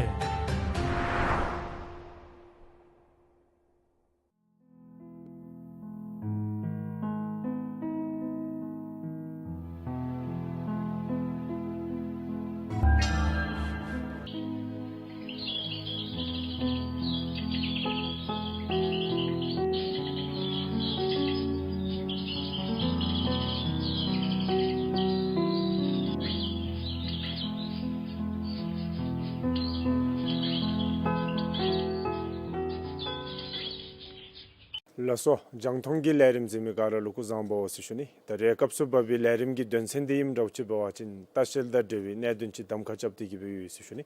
ལགས་སོ། རྒྱང་མཐོང་གི་ལས་རིམ་གཟིགས་མི་ག་ར་ལུ་སྐུ་གཟུགས་བཟང་པོ་ཟེར་ཞུ་ནི། ད་རེས་སྐབས་སུ་བབས་པའི་ལས་རིམ་གྱི་དོན་ཚན་འདི་ཨིནམ་འདྲཝ་ཅིག་འབད་བ་ཅིན་ལྟ་བཤལ་དང་འབྲེལ་བའི་གནད་དོན་ཅིག་གདམ་ཁ་རྐྱབ་སྟེ་གི་སྦེ་ཡོད་ཟེར་ཞུ་ནི།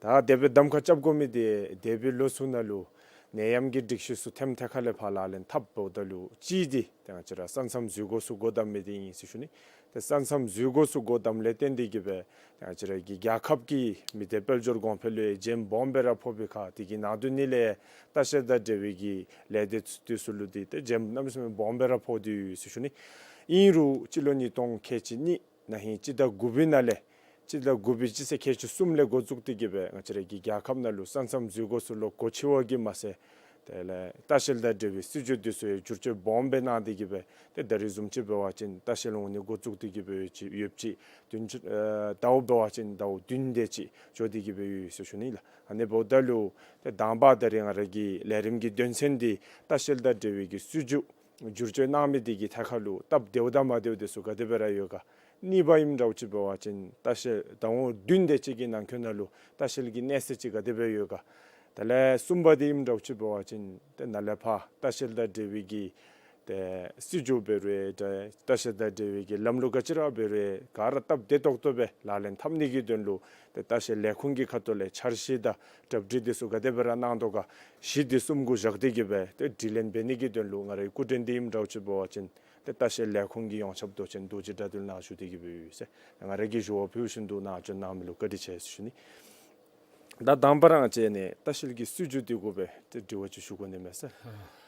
ད་དེ་སྦེ་གདམ་ཁ་རྐྱབ་དགོ་མི་འདི་འདས་པའི་ལོ་ཚུ་ནང་ལུ་ནད་ཡམས་ཀྱི་སྒྲིག་གཞི་ཚུ་ཐེམ་ཐེ་ཁ་ལས་ཕར་ལག་ལེན་འཐབ་འབདཝ་ད་ལུ་གཅིག་འདི་ཏེ་ང་བཅས་ར་ས་མཚམས་འཛུལ་སྒོ་ཚུ་སྒོ་བསྡམ་མི་འདི་ཨིན་ཟེར་ཞུ་ནི། ཏེ་ས་མཚམས་འཛུལ་སྒོ་ཚུ་སྒོ་བསྡམ་ལས་བརྟེན་ཏེ་གི་སྦེ་ང་བཅས་ར་གི་རྒྱལ་ཁབ་ཀྱི་མི་སྡེ་དཔལ་འབྱོར་གོང་འཕེལ་ལུ་ཡང་རྒྱན་སྦོམ་སྦེ་ར་ཕོག་པའི་ཁར་དེ་གི་ནང་དོན་ནི་ལས་ལྟ་བཤལ་དང་འབྲེལ་བའི་གི་ལས་སྡེ་ཚུ་དེ་ཚུ་ལུ་འདི་ཏེ་རྒྱན་གནམ་མེད་ས་མེད་སྦོམ་སྦེ་ར་ཕོག་སྟེ་ཡོད་ཟེར་ཞུ་ནི། ཨིན་རུང་སྤྱི་ལོ་ཉིས་སྟོང་ཁལ་གཅིག་གཉིས་ན་ཧིང་སྤྱི་ཟླ་དགུ་པའི་ནང་ལས་ གཅིག་ལས་དགུ་པའི་སྤྱི་ཚེས་ཁལ་གཅིག་གསུམ་ལས་འགོ་བཙུགས་ཏེ་གི་སྦེ་ང་བཅས་ར་གི་རྒྱལ་ཁབ་ནང་ལུ་ས་མཚམས་འཛུལ་སྒོ་ཚུ་ལོག་སྒོ་ཕྱེ་བ་གིས་མ་ཚད་དེ་ལས་ལྟ་བཤལ་དང་འབྲེལ་བའི་སྲིད་བྱུས་འདི་ཚུ་ཡང་བསྒྱུར་བཅོས་སྦོམ་སྦེ་གནང་སྟེ་གི་སྦེ་ཏེ་ད་རིས་བཟུམ་ཅིག་འབད་བ་ཅིན་ལྟ་བཤལ་འོང་ནི་འགོ་བཙུགས་ཏེ་གི་སྦེ་ཡོདཔ་ཅིག་ཡོདཔ་ཅིག་བདུན་ཅུ་ཨེ་ཟླཝ་འབད་བ་ཅིན་ཟླཝ་བདུན་དེ་ཅིག་འགྱོ་སྟེ་གི་སྦེ་ཡོད་ཟེར་ཞུ་ནི་ལགས། ཨ་ནི་འབདཝ་ད་ལུ་ཏེ་དང་པ་ད་རིས་ང་ར་གི་ལས་རིམ་གྱི་དོན་ཚན་འདི་ལྟ་བཤལ་དང་འབྲེལ་བའི་གི་སྲིད་བྱུས་བསྒྱུར་བཅོས་གནང་མི་འདི་གི་ཐད་ཁར་ལུ་སྟབས་བདེཝ་དང་མ་བདེཝ་འདི་ཚུ་ག་དེ་སྦེ་ར་ཡོད་ག། གཉིས་པ་ཨིནམ་འདྲཝ་ཅིག་འབད་བ་ཅིན་ལྟ་བཤལ་ཟླཝ་བདུན་དེ་ཅིག་གི་ནང་འཁོད་ནང་ལུ་ལྟ་བཤལ་གྱི་གནས་ཚད་ཅིག་ག་དེ་སྦེ་ཡོད་ག། དེ་ལས་གསུམ་པ་འདི་ཨིནམ་འདྲཝ་ཅིག་འབད་བ་ཅིན་ཏེ་ནཱ་ལས་ཕར་ལྟ་བཤལ་དང་འབྲེལ་བའི་གི་ཏེ་སྲིད་བྱུས་འབད་རུང་ཏེ་ལྟ་བཤལ་དང་འབྲེལ་བའི་གི་ལམ་ལུགས་ག་ཅི་ར་འབད་རུང་ག་ར་སྟབས་བདེ་ཏོག་ཏོ་སྦེ་ལག་ལེན་འཐབ་ནི་གི་དོན་ལུ་ཏེ་ལྟ་བཤལ་ལས་ཁུངས་ཀྱི་ཁ་ཐུག་ལས་འཆར་གཞི་དང་གྲ་སྒྲིག་འདི་ཚུ་ག་དེ་སྦེ་ར་གནང་དོ་ག། གཞི་འདི་གསུམ་གུ་བཞག་སྟེ་གི་སྦེ་ཏེ་དྲི་ལན་འབད་ནི་གི་དོན་ལུ་ང་རའི་སྐུ་མགྲོན་འདི་ཨིནམ་འདྲཝ་ཅིག་འབད་བ་ཅིན་ཏེ་ལྟ་བཤལ་ལས་ཁུངས་ཀྱི་ཡོངས་ཁྱབ་མདོ་ཆེན་རྡོ་རྗེ་དགྲ་འདུལ་ནཱ་བཞུགས་ཏེ་གི་སྦེ་ཡོད་ཟེར། ང་ར་གིས་ཞུ་བ་ཕུལ་བཞིན་དུ་ནཱ་བྱོན་གནང་མི་ལུ་བཀའ་དྲིན་ཆེ་ཟེར་ཞུ་ནི། ད་དང་པ་ར་ང་བཅས་ནི་ལྟ་བཤལ་གྱི་སྲིད་བྱུས་འདི་གུ་སྦེ་ཏེ་དྲི་བ་ཅིག་ཞུ་དགོ་ནི་མས་ཟེར།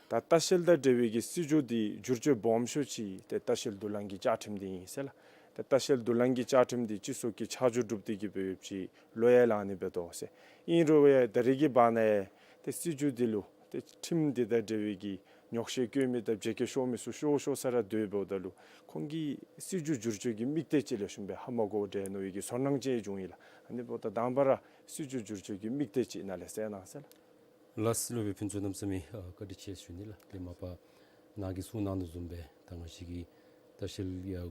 ད་ལྟ་བཤལ་དང་འབྲེལ་བའི་གི་སྲིད་བྱུས་འདི་བསྒྱུར་བཅོས་སྦོམ་ཤོས་ཅིག་ཏེ་ལྟ་བཤལ་བསྡུ་ལེན་གྱི་བཅའ་ཁྲིམས་འདི་ཨིན་ཟེར་ལགས། ཏེ་ལྟ་བཤལ་བསྡུ་ལེན་གྱི་བཅའ་ཁྲིམས་འདི་སྤྱི་ཚོགས་ཀྱི་ཆ་འཇོག་གྲུབ་སྟེ་གི་སྦེ་ཡོདཔ་ཅིག་ལོ་ཡང་ལང་ནི་འབད་དོ་ཟེར། ཨིན་རུང་ཡང་ད་རིས་ཀྱི་བར་ན་ཡང་ཏེ་སྲིད་བྱུས་འདི་ལུ་ཏེ་ཁྲིམས་འདི་དང་འབྲེལ་བའི་གི་ཉོགས་བཤད་བཀོད་མི་དང་བརྗེ་བཀོད་ཤོར་མི་ཚུ་ཤོར་ཤོར་ས་ར་སྡོད་འབདཝ་ད་ལུ་ཁོང་གིས་སྲིད་བྱུས་བསྒྱུར་བཅོས་ཀྱི་དམིགས་གཏད་ཅིག་ལེགས་ཤོམ་སྦེ་ཧ་མ་གོ་དེ་ནོ་ཡི་གི་ཚོར་སྣང་ཅིག་བྱུང་ཡི་ལགས། ཨ་ནི་འབདཝ་ད་དང་པ་ར་སྲིད་བྱུས་བསྒྱུར་བཅོས་ཀྱི་དམིགས་གཏད་ཅིག་ནཱ་ལས་གསལ་གནང་ཟེར་ལགས། ལགས་སོ། སློབ་དཔོན་ཕུན་ཚོགས་རྣམ་གསུམ་མི་ཨ་བཀའ་དྲིན་ཆེ་ཞུ་ནི་ལགས། ཏེ་མ་པ་ནཱ་གིས་གསུངས་གནང་དོ་བཟུམ་སྦེ་ད་ང་བཅས་ཀྱི་ལྟ་བཤལ་ཡར་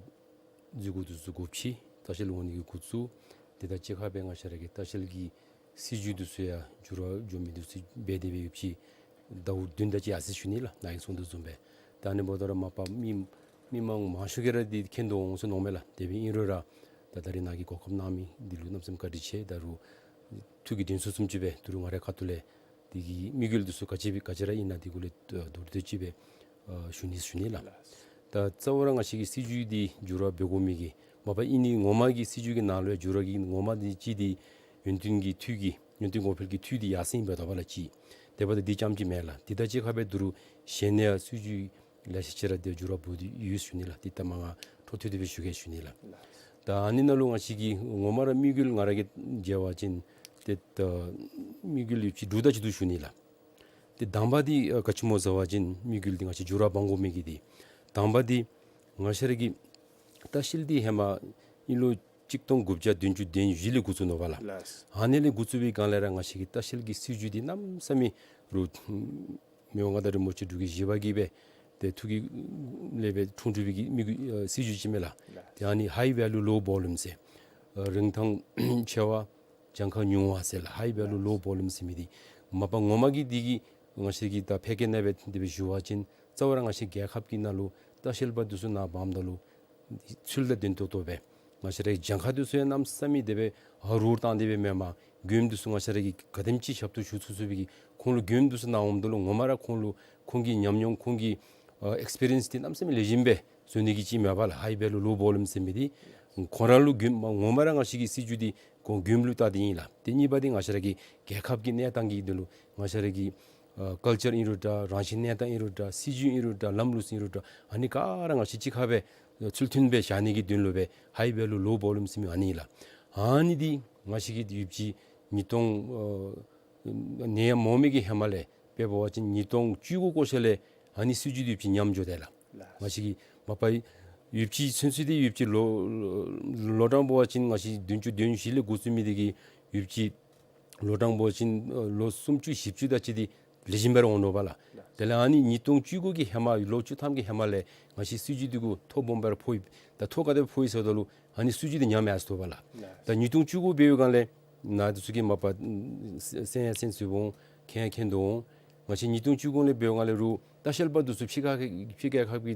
འཛུལ་སྒོ་འདི་ཚུ་སྒོ་ཕྱེ་ལྟ་བཤལ་འོང་ནི་གི་འགོ་བཙུགས། དེ་དང་གཅིག་ཁར་སྦེ་ང་བཅས་ར་གི་ལྟ་བཤལ་གྱི་སྲིད་བྱུས་འདི་ཚུ་ཡང་འགྱུར་བ་འགྱོ་མི་འདི་ཚུ་འབད་དེ་སྦེ་ཡོདཔ་ཅིག་ཟླཝ་བདུན་དེ་ཅིག་ཡར་སོ་ཡི་ཞུ་ནི་ལགས། ནཱ་གིས་གསུངས་དོ་བཟུམ་སྦེ། ད་ཨ་ནི་འབདཝ་ད་ར་མ་པ་མི་མི་མང་མང་ཤོས་ཀྱིས་ར་འདི་མཁྱེན་དོ་འོང་ཟེར་མནོཝ་མས་ལགས། དེ་སྦེ་ཨིན་རུང་ར་ད་ད་རིས་ནཱ་གིས་གོ་སྐབས་གནང་མི་འདི་ལུ་གནམ་མེད་ས་མེད་བཀའ་དྲིན་ཆེ། ད་རུང་ཐུགས་ཀྱི་དྲན་གསོ་བཟུམ་ཅིག་སྦེ་ད་རུང་ང་རའི་ཁ་ཐུག་ལས་འདི་གི་དམིགས་ཡུལ་འདི་ཚུ་ག་ཅི་སྦེ་ག་ཅི་ར་ཨིན་ན་འདི་གུ་ལས་ཨ་མདོར་བསྡུས་ཅིག་སྦེ་ཨ་ཞུ་ནི་ཞུ་ནི་ལགས། ད་གཙོ་བོ་ར་ང་བཅས་ཀྱི་སྲིད་བྱུས་འདི་འགྱུར་བ་འབད་དགོ་མི་གི་མ་པ་ཨིན་ནི་ངོ་མ་གི་སྲིད་བྱུས་ཀྱི་ནང་ལུ་ཡང་འགྱུར་བ་གི་ངོ་མ་འདི་གཅིག་འདི་ཡུན་བརྟན་གྱི་འཐུས་ཀྱི་ཡུན་བརྟན་གོང་འཕེལ་གྱི་འཐུས་འདི་ཡར་སེང་འབད་དོ་བ་ལགས་གཅིག། དེ་འབདཝ་ད་འདི་རྐྱངམ་ཅིག་མེན་ལགས། འདི་དང་གཅིག་ཁར་སྦེ་ད་རུང་གཞན་ཡང་སྲིད་བྱུས་ལེ་ཤ་ཅིག་ར་འདི་འགྱུར་བ་འབད་དེ་ཡོད་ཞུ་ནི་ལགས། འདི་ད་མ་ང་འཕྲོ་མཐུད་དེ་སྦེ་ཞུ་གེ་ཞུ་ནི་ལགས། ད་ཨ་ནི་ནང་ལུ་ང་བཅས་ཀྱི་ངོ་མ་ར་དམིགས་ཡུལ་ང་ར་གིས་མཇལ་བ་ཅིན་ཏེ་ད་དམིགས་ཡུལ་ཡོདཔ་ཅིག་དྲུག་དང་གཅིག་འདུག་ཞུ་ནི་ལགས། ཏེ་དང་པ་འདི་ཨ་ག་ཅི་སྨོ་ཟེར་བ་ཅིན་དམིགས་ཡུལ་འདི་ང་བཅས་འགྱུར་བ་འབག་དགོ་མི་གི་འདི་དང་པ་འདི་ང་བཅས་ར་གི་ལྟ་བཤལ་འདི་ཧེ་མ་དབྱིན་ལོ་གཅིག་སྟོང་དགུ་བརྒྱ་བདུན་ཅུ་དོན་བཞི་ལས་འགོ་བཙུགས་ནུག་པ་ལགས། ལགས། ཨ་ནི་ལས་འགོ་བཙུགས་པའི་སྒང་ལས་ར་ང་བཅས་ཀྱི་ལྟ་བཤལ་གྱི་སྲིད་བྱུས་འདི་གནམ་མེད་ས་མེད་རུང་མི་དབང་མངའ་བདག་རིན་པོ་ཆེ་འབྲུག་རྒྱལ་བཞི་པ་གིས་སྦེ་ཏེ་ཐུགས་ཀྱི་ལས་སྦེ་འཁྲུངས་འཁྲུངས་པའི་གི་དམིགས་ཡུལ་ཨ་སྲིད་བྱུས་ཅིག་མས་ལགས། ལགས། ཏེ་ཨ་ནི་high value low volume ཟེར་ཨ་རིན་ཐང་ཆེ་བ་གྱངས་ཁ་ཉུང་བ་ཟེར་ལགས། high value low volume ཟེར་མི་འདི་མ་པ་ངོ་མ་གི་འདི་གིས་ང་བཅས་ཀྱི་ད་ཕལ་སྐད་ནང་སྦེ་དེ་སྦེ་ཞུ་བ་ཅིན་གཙོ་བོ་ར་ང་བཅས་རྒྱལ་ཁབ་ཀྱི་ནང་ལུ་ལྟ་བཤལ་པ་འདི་ཚུ་ནཱ་འབགཔ་ད་ལུ་ཚུལ་དང་ལྡན་ཏོག་ཏོ་སྦེ་ང་བཅས་རའི་གྱངས་ཁ་འདི་ཚུ་ཡང་གནམ་མེད་ས་མེད་དེ་སྦེ་ཨ་རུང་བཏང་སྟེ་སྦེ་མེན་པར་མགྱོནམ་འདི་ཚུ་ང་བཅས་ར་གིས་ག་དེམ་ཅིག་ཞབས་ཏོག་ཞུ་ཚུགས་ཚུགས་པའི་གི་ཁོང་ལུ་མགྱོནམ་འདི་ཚུ་ནཱ་འོངམ་ད་ལུ་ངོ་མ་ར་ཁོང་ལུ་ཁོང་གི་ཉམས་མྱོང་ཁོང་གི་ཨ་ཨེགསི་པི་རི་ཡེནསི་འདི་གནམ་མེད་ས་མེད་ལེགས་ཤོམ་སྦེ་བཟོ་ནི་གི་ཅིག་མས་པ་ལགས། high value low volume ཟེར་མི་འདི་ཁོང་ར་ལུ་མགྱོནམ་ངོ་མ་ར་ང་བཅས་ཀྱི་སྲིད་བྱུས་འདི་ཁོང་མགྱོནམ་ལུ་བལྟ་སྟེ་ཨིན་ལགས། ཏེ་གཉིས་པ་འདི་ང་བཅས་ར་གི་རྒྱལ་ཁབ་ཀྱི་གནས་སྟངས་ཀྱི་དོན་ལུ་ང་བཅས་ར་གི་ཨ་ཀལ་ཅར་ཨིན་རུང་འདྲ་རང་བཞིན་གནས་སྟངས་ཨིན་རུང་འདྲ་སྲིད་བྱུས་ཨིན་རུང་འདྲ་ལམ་ལུགས་ཨིན་རུང་འདྲ་ཨ་ནི་ག་ར་ང་བཅས་གཅིག་ཁར་སྦེ་ཚུལ་མཐུན་སྦེ་བཞག་ནི་གི་དོན་ལུ་སྦེ་high value low volume ཟེར་མི་ཨ་ནི་ཨིན་ལགས། ཨ་ནི་འདི་ང་བཅས་ཀྱིས་ཡོདཔ་ཅིག་ཉིས་སྟོང་ཨ་ནད་ཡམས་མ་འོང་མི་གི་ཧེ་མ་ལས་དཔེ་འབད་བ་ཅིན་ཉིས་སྟོང་བཅུ་དགུ་འགོ་ཤེས་ལས་ཨ་ནི་སྲིད་བྱུས་འདི་ཡོདཔ་ཅིག་ཉམས་འགྱོ་དེས་ལགས། ལགས། ང་བཅས་ཀྱི་མ་པ་ཡོདཔ་ཅིག་ཚུན་ཚོད་འདི་ཡོདཔ་ཅིག་ལོ་ལོ་གྲངས་འབད་བ་ཅིན་ང་བཅས་བདུན་ཅུ་དོན་བཞི་ལས་འགོ་བཙུགས་མི་འདི་གིས་ཡོདཔ་ཅིག་ལོ་གྲངས་འབད་བ་ཅིན་ལོ་སུམ་ཅུ་བཞི་བཅུ་དེ་ཅིག་འདི་ལེགས་ཤོམ་སྦེ་ར་འོང་ནུག་པ་ལགས། དེ་ལས་ཨ་ནི་ཉིས་སྟོང་བཅུ་དགུ་གི་ཧེ་མ་ལོ་བཅུ་ཐམ་གྱི་ཧེ་མ་ལས་ང་བཅས་སྲིད་བྱུས་འདི་གུ་ཐོ་སྦོམ་སྦེ་ར་ཕོག་ཡི། ད་ཐོ་ག་དེ་ཕོག་ཡི་ཟེརཝ་ད་ལུ་ཨ་ནི་སྲིད་བྱུས་འདི་ཉམས་ཡར་སོ་ནུག་པ་ལགས། ད་ཉིས་སྟོང་བཅུ་དགུ་འབད་བའི་སྒང་ལས་ནཱ་འདི་ཚུ་གིས་མ་པ་གསན་ཡང་གསན་ཚུགས་འོང་མཁྱེན་མཁྱེན་དོ་འོང་། ང་བཅས་ཉིས་སྟོང་བཅུ་དགུ་ལས་འབད་བའི་སྒང་ལས་རུང་ལྟ་བཤལ་པ་འདི་ཚུ་ཕྱི་ཁ་ཕྱི་རྒྱལ་ཁབ་ཀྱི་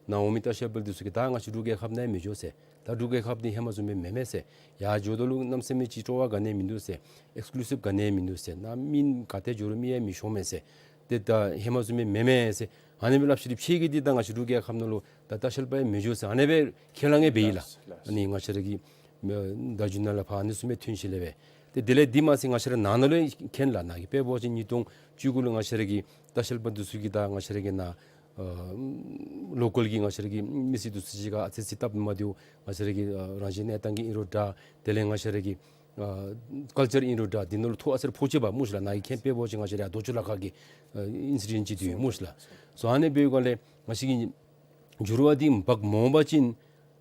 ནང་འོང་མི་ལྟ་བཤལ་པ་འདི་ཚུ་གིས་ད་ང་བཅས་འབྲུག་རྒྱལ་ཁབ་ནང་མི་འགྱོ་ཟེར། ད་འབྲུག་རྒྱལ་ཁབ་འདི་ཧེ་མ་བཟུམ་སྦེ་མེན་མས་ཟེར། ཡར་འགྱོཝ་ད་ལུ་གནམ་མེད་ས་མེད་ཅིག་སྤྲོ་བ་ག་ནི་ཡང་མིན་འདུག་ཟེར། ཨེགསི་ཀུ་ལུ་སིབ་ག་ནི་ཡང་མིན་འདུག་ཟེར། ནཱ་མི་ག་ཏེ་འགྱོ་རུང་མི་ཡང་མི་ཤོང་མས་ཟེར། ཏེ་ད་ཧེ་མ་བཟུམ་སྦེ་མེན་མས་ཟེར། ཨ་ནི་སྦེ་སླབ་ཞིནམ་ཕྱི་གི་འདི་ད་ང་བཅས་འབྲུག་རྒྱལ་ཁབ་ནང་ལུ་ད་ལྟ་བཤལ་པ་ཡང་མི་འགྱོ་ཟེར་ཨ་ནི་སྦེ་ཁས་བླངས་ཡང་འབད་ཡི་ལགས། ལགས། ཨ་ནི་ང་བཅས་ར་གི་ཨ་བརྡ་བརྒྱུད་ནང་ལས་ཕར་ཨ་ནི་བཟུམ་སྦེ་ཐོན་ཞིནམ་ལས་སྦེ། ཏེ་དེ་ལས་འདི་མ་ཚད་ང་བཅས་ར་ནང་ན་ལུ་ཡང་མཁྱེན་ལགས། ནཱ་གི་དཔེ་འབད་བ་ཅིན་ཉིས་སྟོང་བཅུ་དགུ་ལུ་ང་བཅས་ར་གི་ལྟ་བཤལ་པ་འདི་ཚུ་གིས་ད་ང་བཅས་ར་གི་ནཱ་ ཨ་ལོ་ཀཱལ་གྱི་ང་བཅས་ར་གི་མི་སེར་འདི་ཚུ་གཅིག་ཁར་ཨ་ཙི་ཙི་སྟབས་མ་བདེཝ་ང་བཅས་ར་གི་ཨ་རང་བཞིན་གནས་སྟངས་ཀྱི་ཨིན་རུང་འདྲ། དེ་ལས་ང་བཅས་ར་གི་ཨ་ཀལ་ཅར་ཨིན་རུང་འདྲ། འདི་ནང་ལུ་ཐོ་ཨ་ཙི་རེ་ཕོག་ཅི་བ་སྨོ་ཤིག་ལགས། ནཱ་གི་མཁྱེན་དཔེ་འབད་བ་ཅིན་ང་བཅས་ར་ཡར་རྡོ་སྐྱོང་ལ་ཁ་གི་ཨ་ཨིན་སི་ཌེནཊ་ཅིག་འདུག་སྨོ་ཤིག་ལགས། སོ་ཨ་ནི་འབད་བའི་སྒང་ལས་ང་བཅས་ཀྱི་འགྱུར་བ་འདི་འབག་མ་འོང་པ་ཅིན་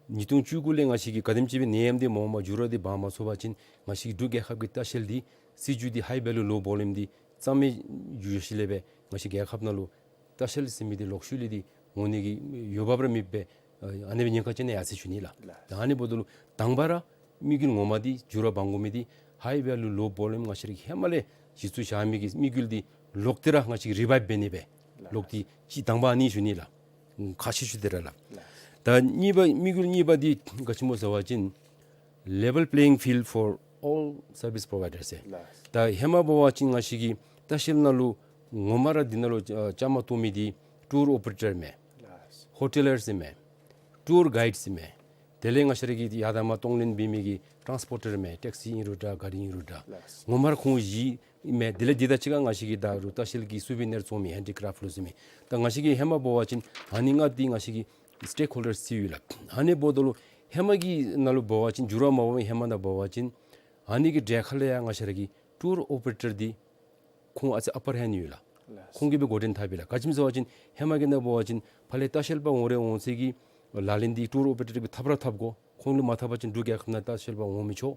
ཉིས་སྟོང་བཅུ་དགུ་ལས་ང་བཅས་ཀྱི་ག་དེམ་ཅིག་སྦེ་ནད་ཡམས་འདི་མ་འོངམ་འགྱུར་བ་འདི་འབག་མ་ཚུགས་པ་ཅིན་ང་བཅས་ཀྱི་འབྲུག་རྒྱལ་ཁབ་ཀྱི་ལྟ་བཤལ་འདི་སྲིད་བྱུས་འདི་high value low volume འདི་གཙང་མའི་བརྗོད་གཞི་ལས་སྦེ་ང་བཅས་རྒྱལ་ཁབ་ནང་ལུ་ལྟ་བཤལ་ཟེར་མི་འདི་ལོག་ཤུལ་ལས་འདི་འོང་ནི་གི་འོས་འབབ་ར་མེདཔ་སྦེ་ཨ་ཨ་ནི་སྦེ་ཉེན་ཁ་ཅིག་ནང་ཡར་སོ་ཞུ་ནི་ལགས། ལགས། ད་ཨ་ནི་འབདཝ་ད་ལུ་དང་པ་ར་དམིགས་ཡུལ་ངོ་མ་འདི་འགྱུར་བ་འབག་དགོ་མི་འདི་high value low volume ང་བཅས་ར་གིས་ཧེ་མ་ལས་གཞི་བཙུགས་བཞག་མི་གི་དམིགས་ཡུལ་འདི་ལོག་སྟེ་ར་ང་བཅས་ཀྱིས་རི་བའིབ་འབད་ནི་སྦེ་ལགས། ལོག་སྟེ་ཅིག་དང་པ་ཨ་ནི་ཞུ་ནི་ལགས། ཁ་ཤས་ཞུ་སྟེ་ར་ལགས། ལགས། ད་གཉིས་པ་དམིགས་ཡུལ་གཉིས་པ་འདི་ག་ཅི་སྨོ་ཟེར་བ་ཅིན་level playing field for all service providers ཟེར། ལགས། ད་ཧེ་མ་འབད་བ་ཅིན་ང་བཅས་ཀྱི་ལྟ་བཤལ་ནང་ལུ་ངོ་མ་ར་འདི་ནང་ལུ་ཨ་བཅའ་མར་གཏོགས་མི་འདི་ཊུར་ཨོ་པ་རེ་ཊར་མས། ལགས། ཧོ་ཊེ་ལར་ཟེར་མས། ཊུར་གའིཌ་ཟེར་མས། དེ་ལས་ང་བཅས་ར་གི་ཡར་དང་མར་གཏོང་ལེན་འབད་མི་གི་ཊཱནསི་པོར་ཊར་མས། ཊེག་སི་ཨིན་རུང་འདྲ་གཱ་རི་ཨིན་རུང་འདྲ། ལགས། ངོ་མ་ར་ཁོང་བཞི་མས། དེ་ལས་འདི་དང་གཅིག་ཁར་ང་བཅས་ཀྱི་ད་རུང་ལྟ་བཤལ་གྱི་སུ་བི་ནིར་བཙོང་མི་ཧེན་ཌི་ཀ་རེཕཊ་ལུ་ཟེར་མི། ད་ང་བཅས་ཀྱི་ཧེ་མ་འབད་བ་ཅིན་ཨ་ནི་ལྔ་འདི་ང་བཅས་ཀྱི་སི་ཊེག་ཧོལ་ཌརསི་ཅིག་ཡོད་ལགས། ཨ་ནི་འབདཝ་ད་ལུ་ཧེ་མ་གི་ནང་ལུ་འབད་བ་ཅིན་འགྱུར་བ་མ་འབད་བའི་ཧེ་མ་ནང་འབད་བ་ཅིན་ཨ་ནི་གི་གྲལ་ཁར་ལས་ཡང་ང་བཅས་ར་གི་ཊུར་ཨོ་པ་རེ་ཊར་འདི་ཁོང་ཨ་ཙི་ཨ་པར་ཧེནཌ་ཡོད་ལགས། ལགས། ཁོང་གིས་སྦེ་འགོ་འདྲེན་འཐབ་ཡི་ལགས། ག་ཅི་སྨོ་ཟེར་བ་ཅིན་ཧེ་མ་གི་ནང་འབད་བ་ཅིན་ཕར་ལས་ལྟ་བཤལ་པ་འོང་རེ་འོང་ཚད་ཀྱི་ལག་ལེན་འདི་ཊུར་ཨོ་པ་རེ་ཊར་གྱིས་འཐབ་ར་འཐབ་དགོ། ཁོང་ལུ་མ་འཐབ་པ་ཅིན་འབྲུག་རྒྱལ་ཁབ་ནང་ལྟ་བཤལ་པ་འོང་མི་ཆོག།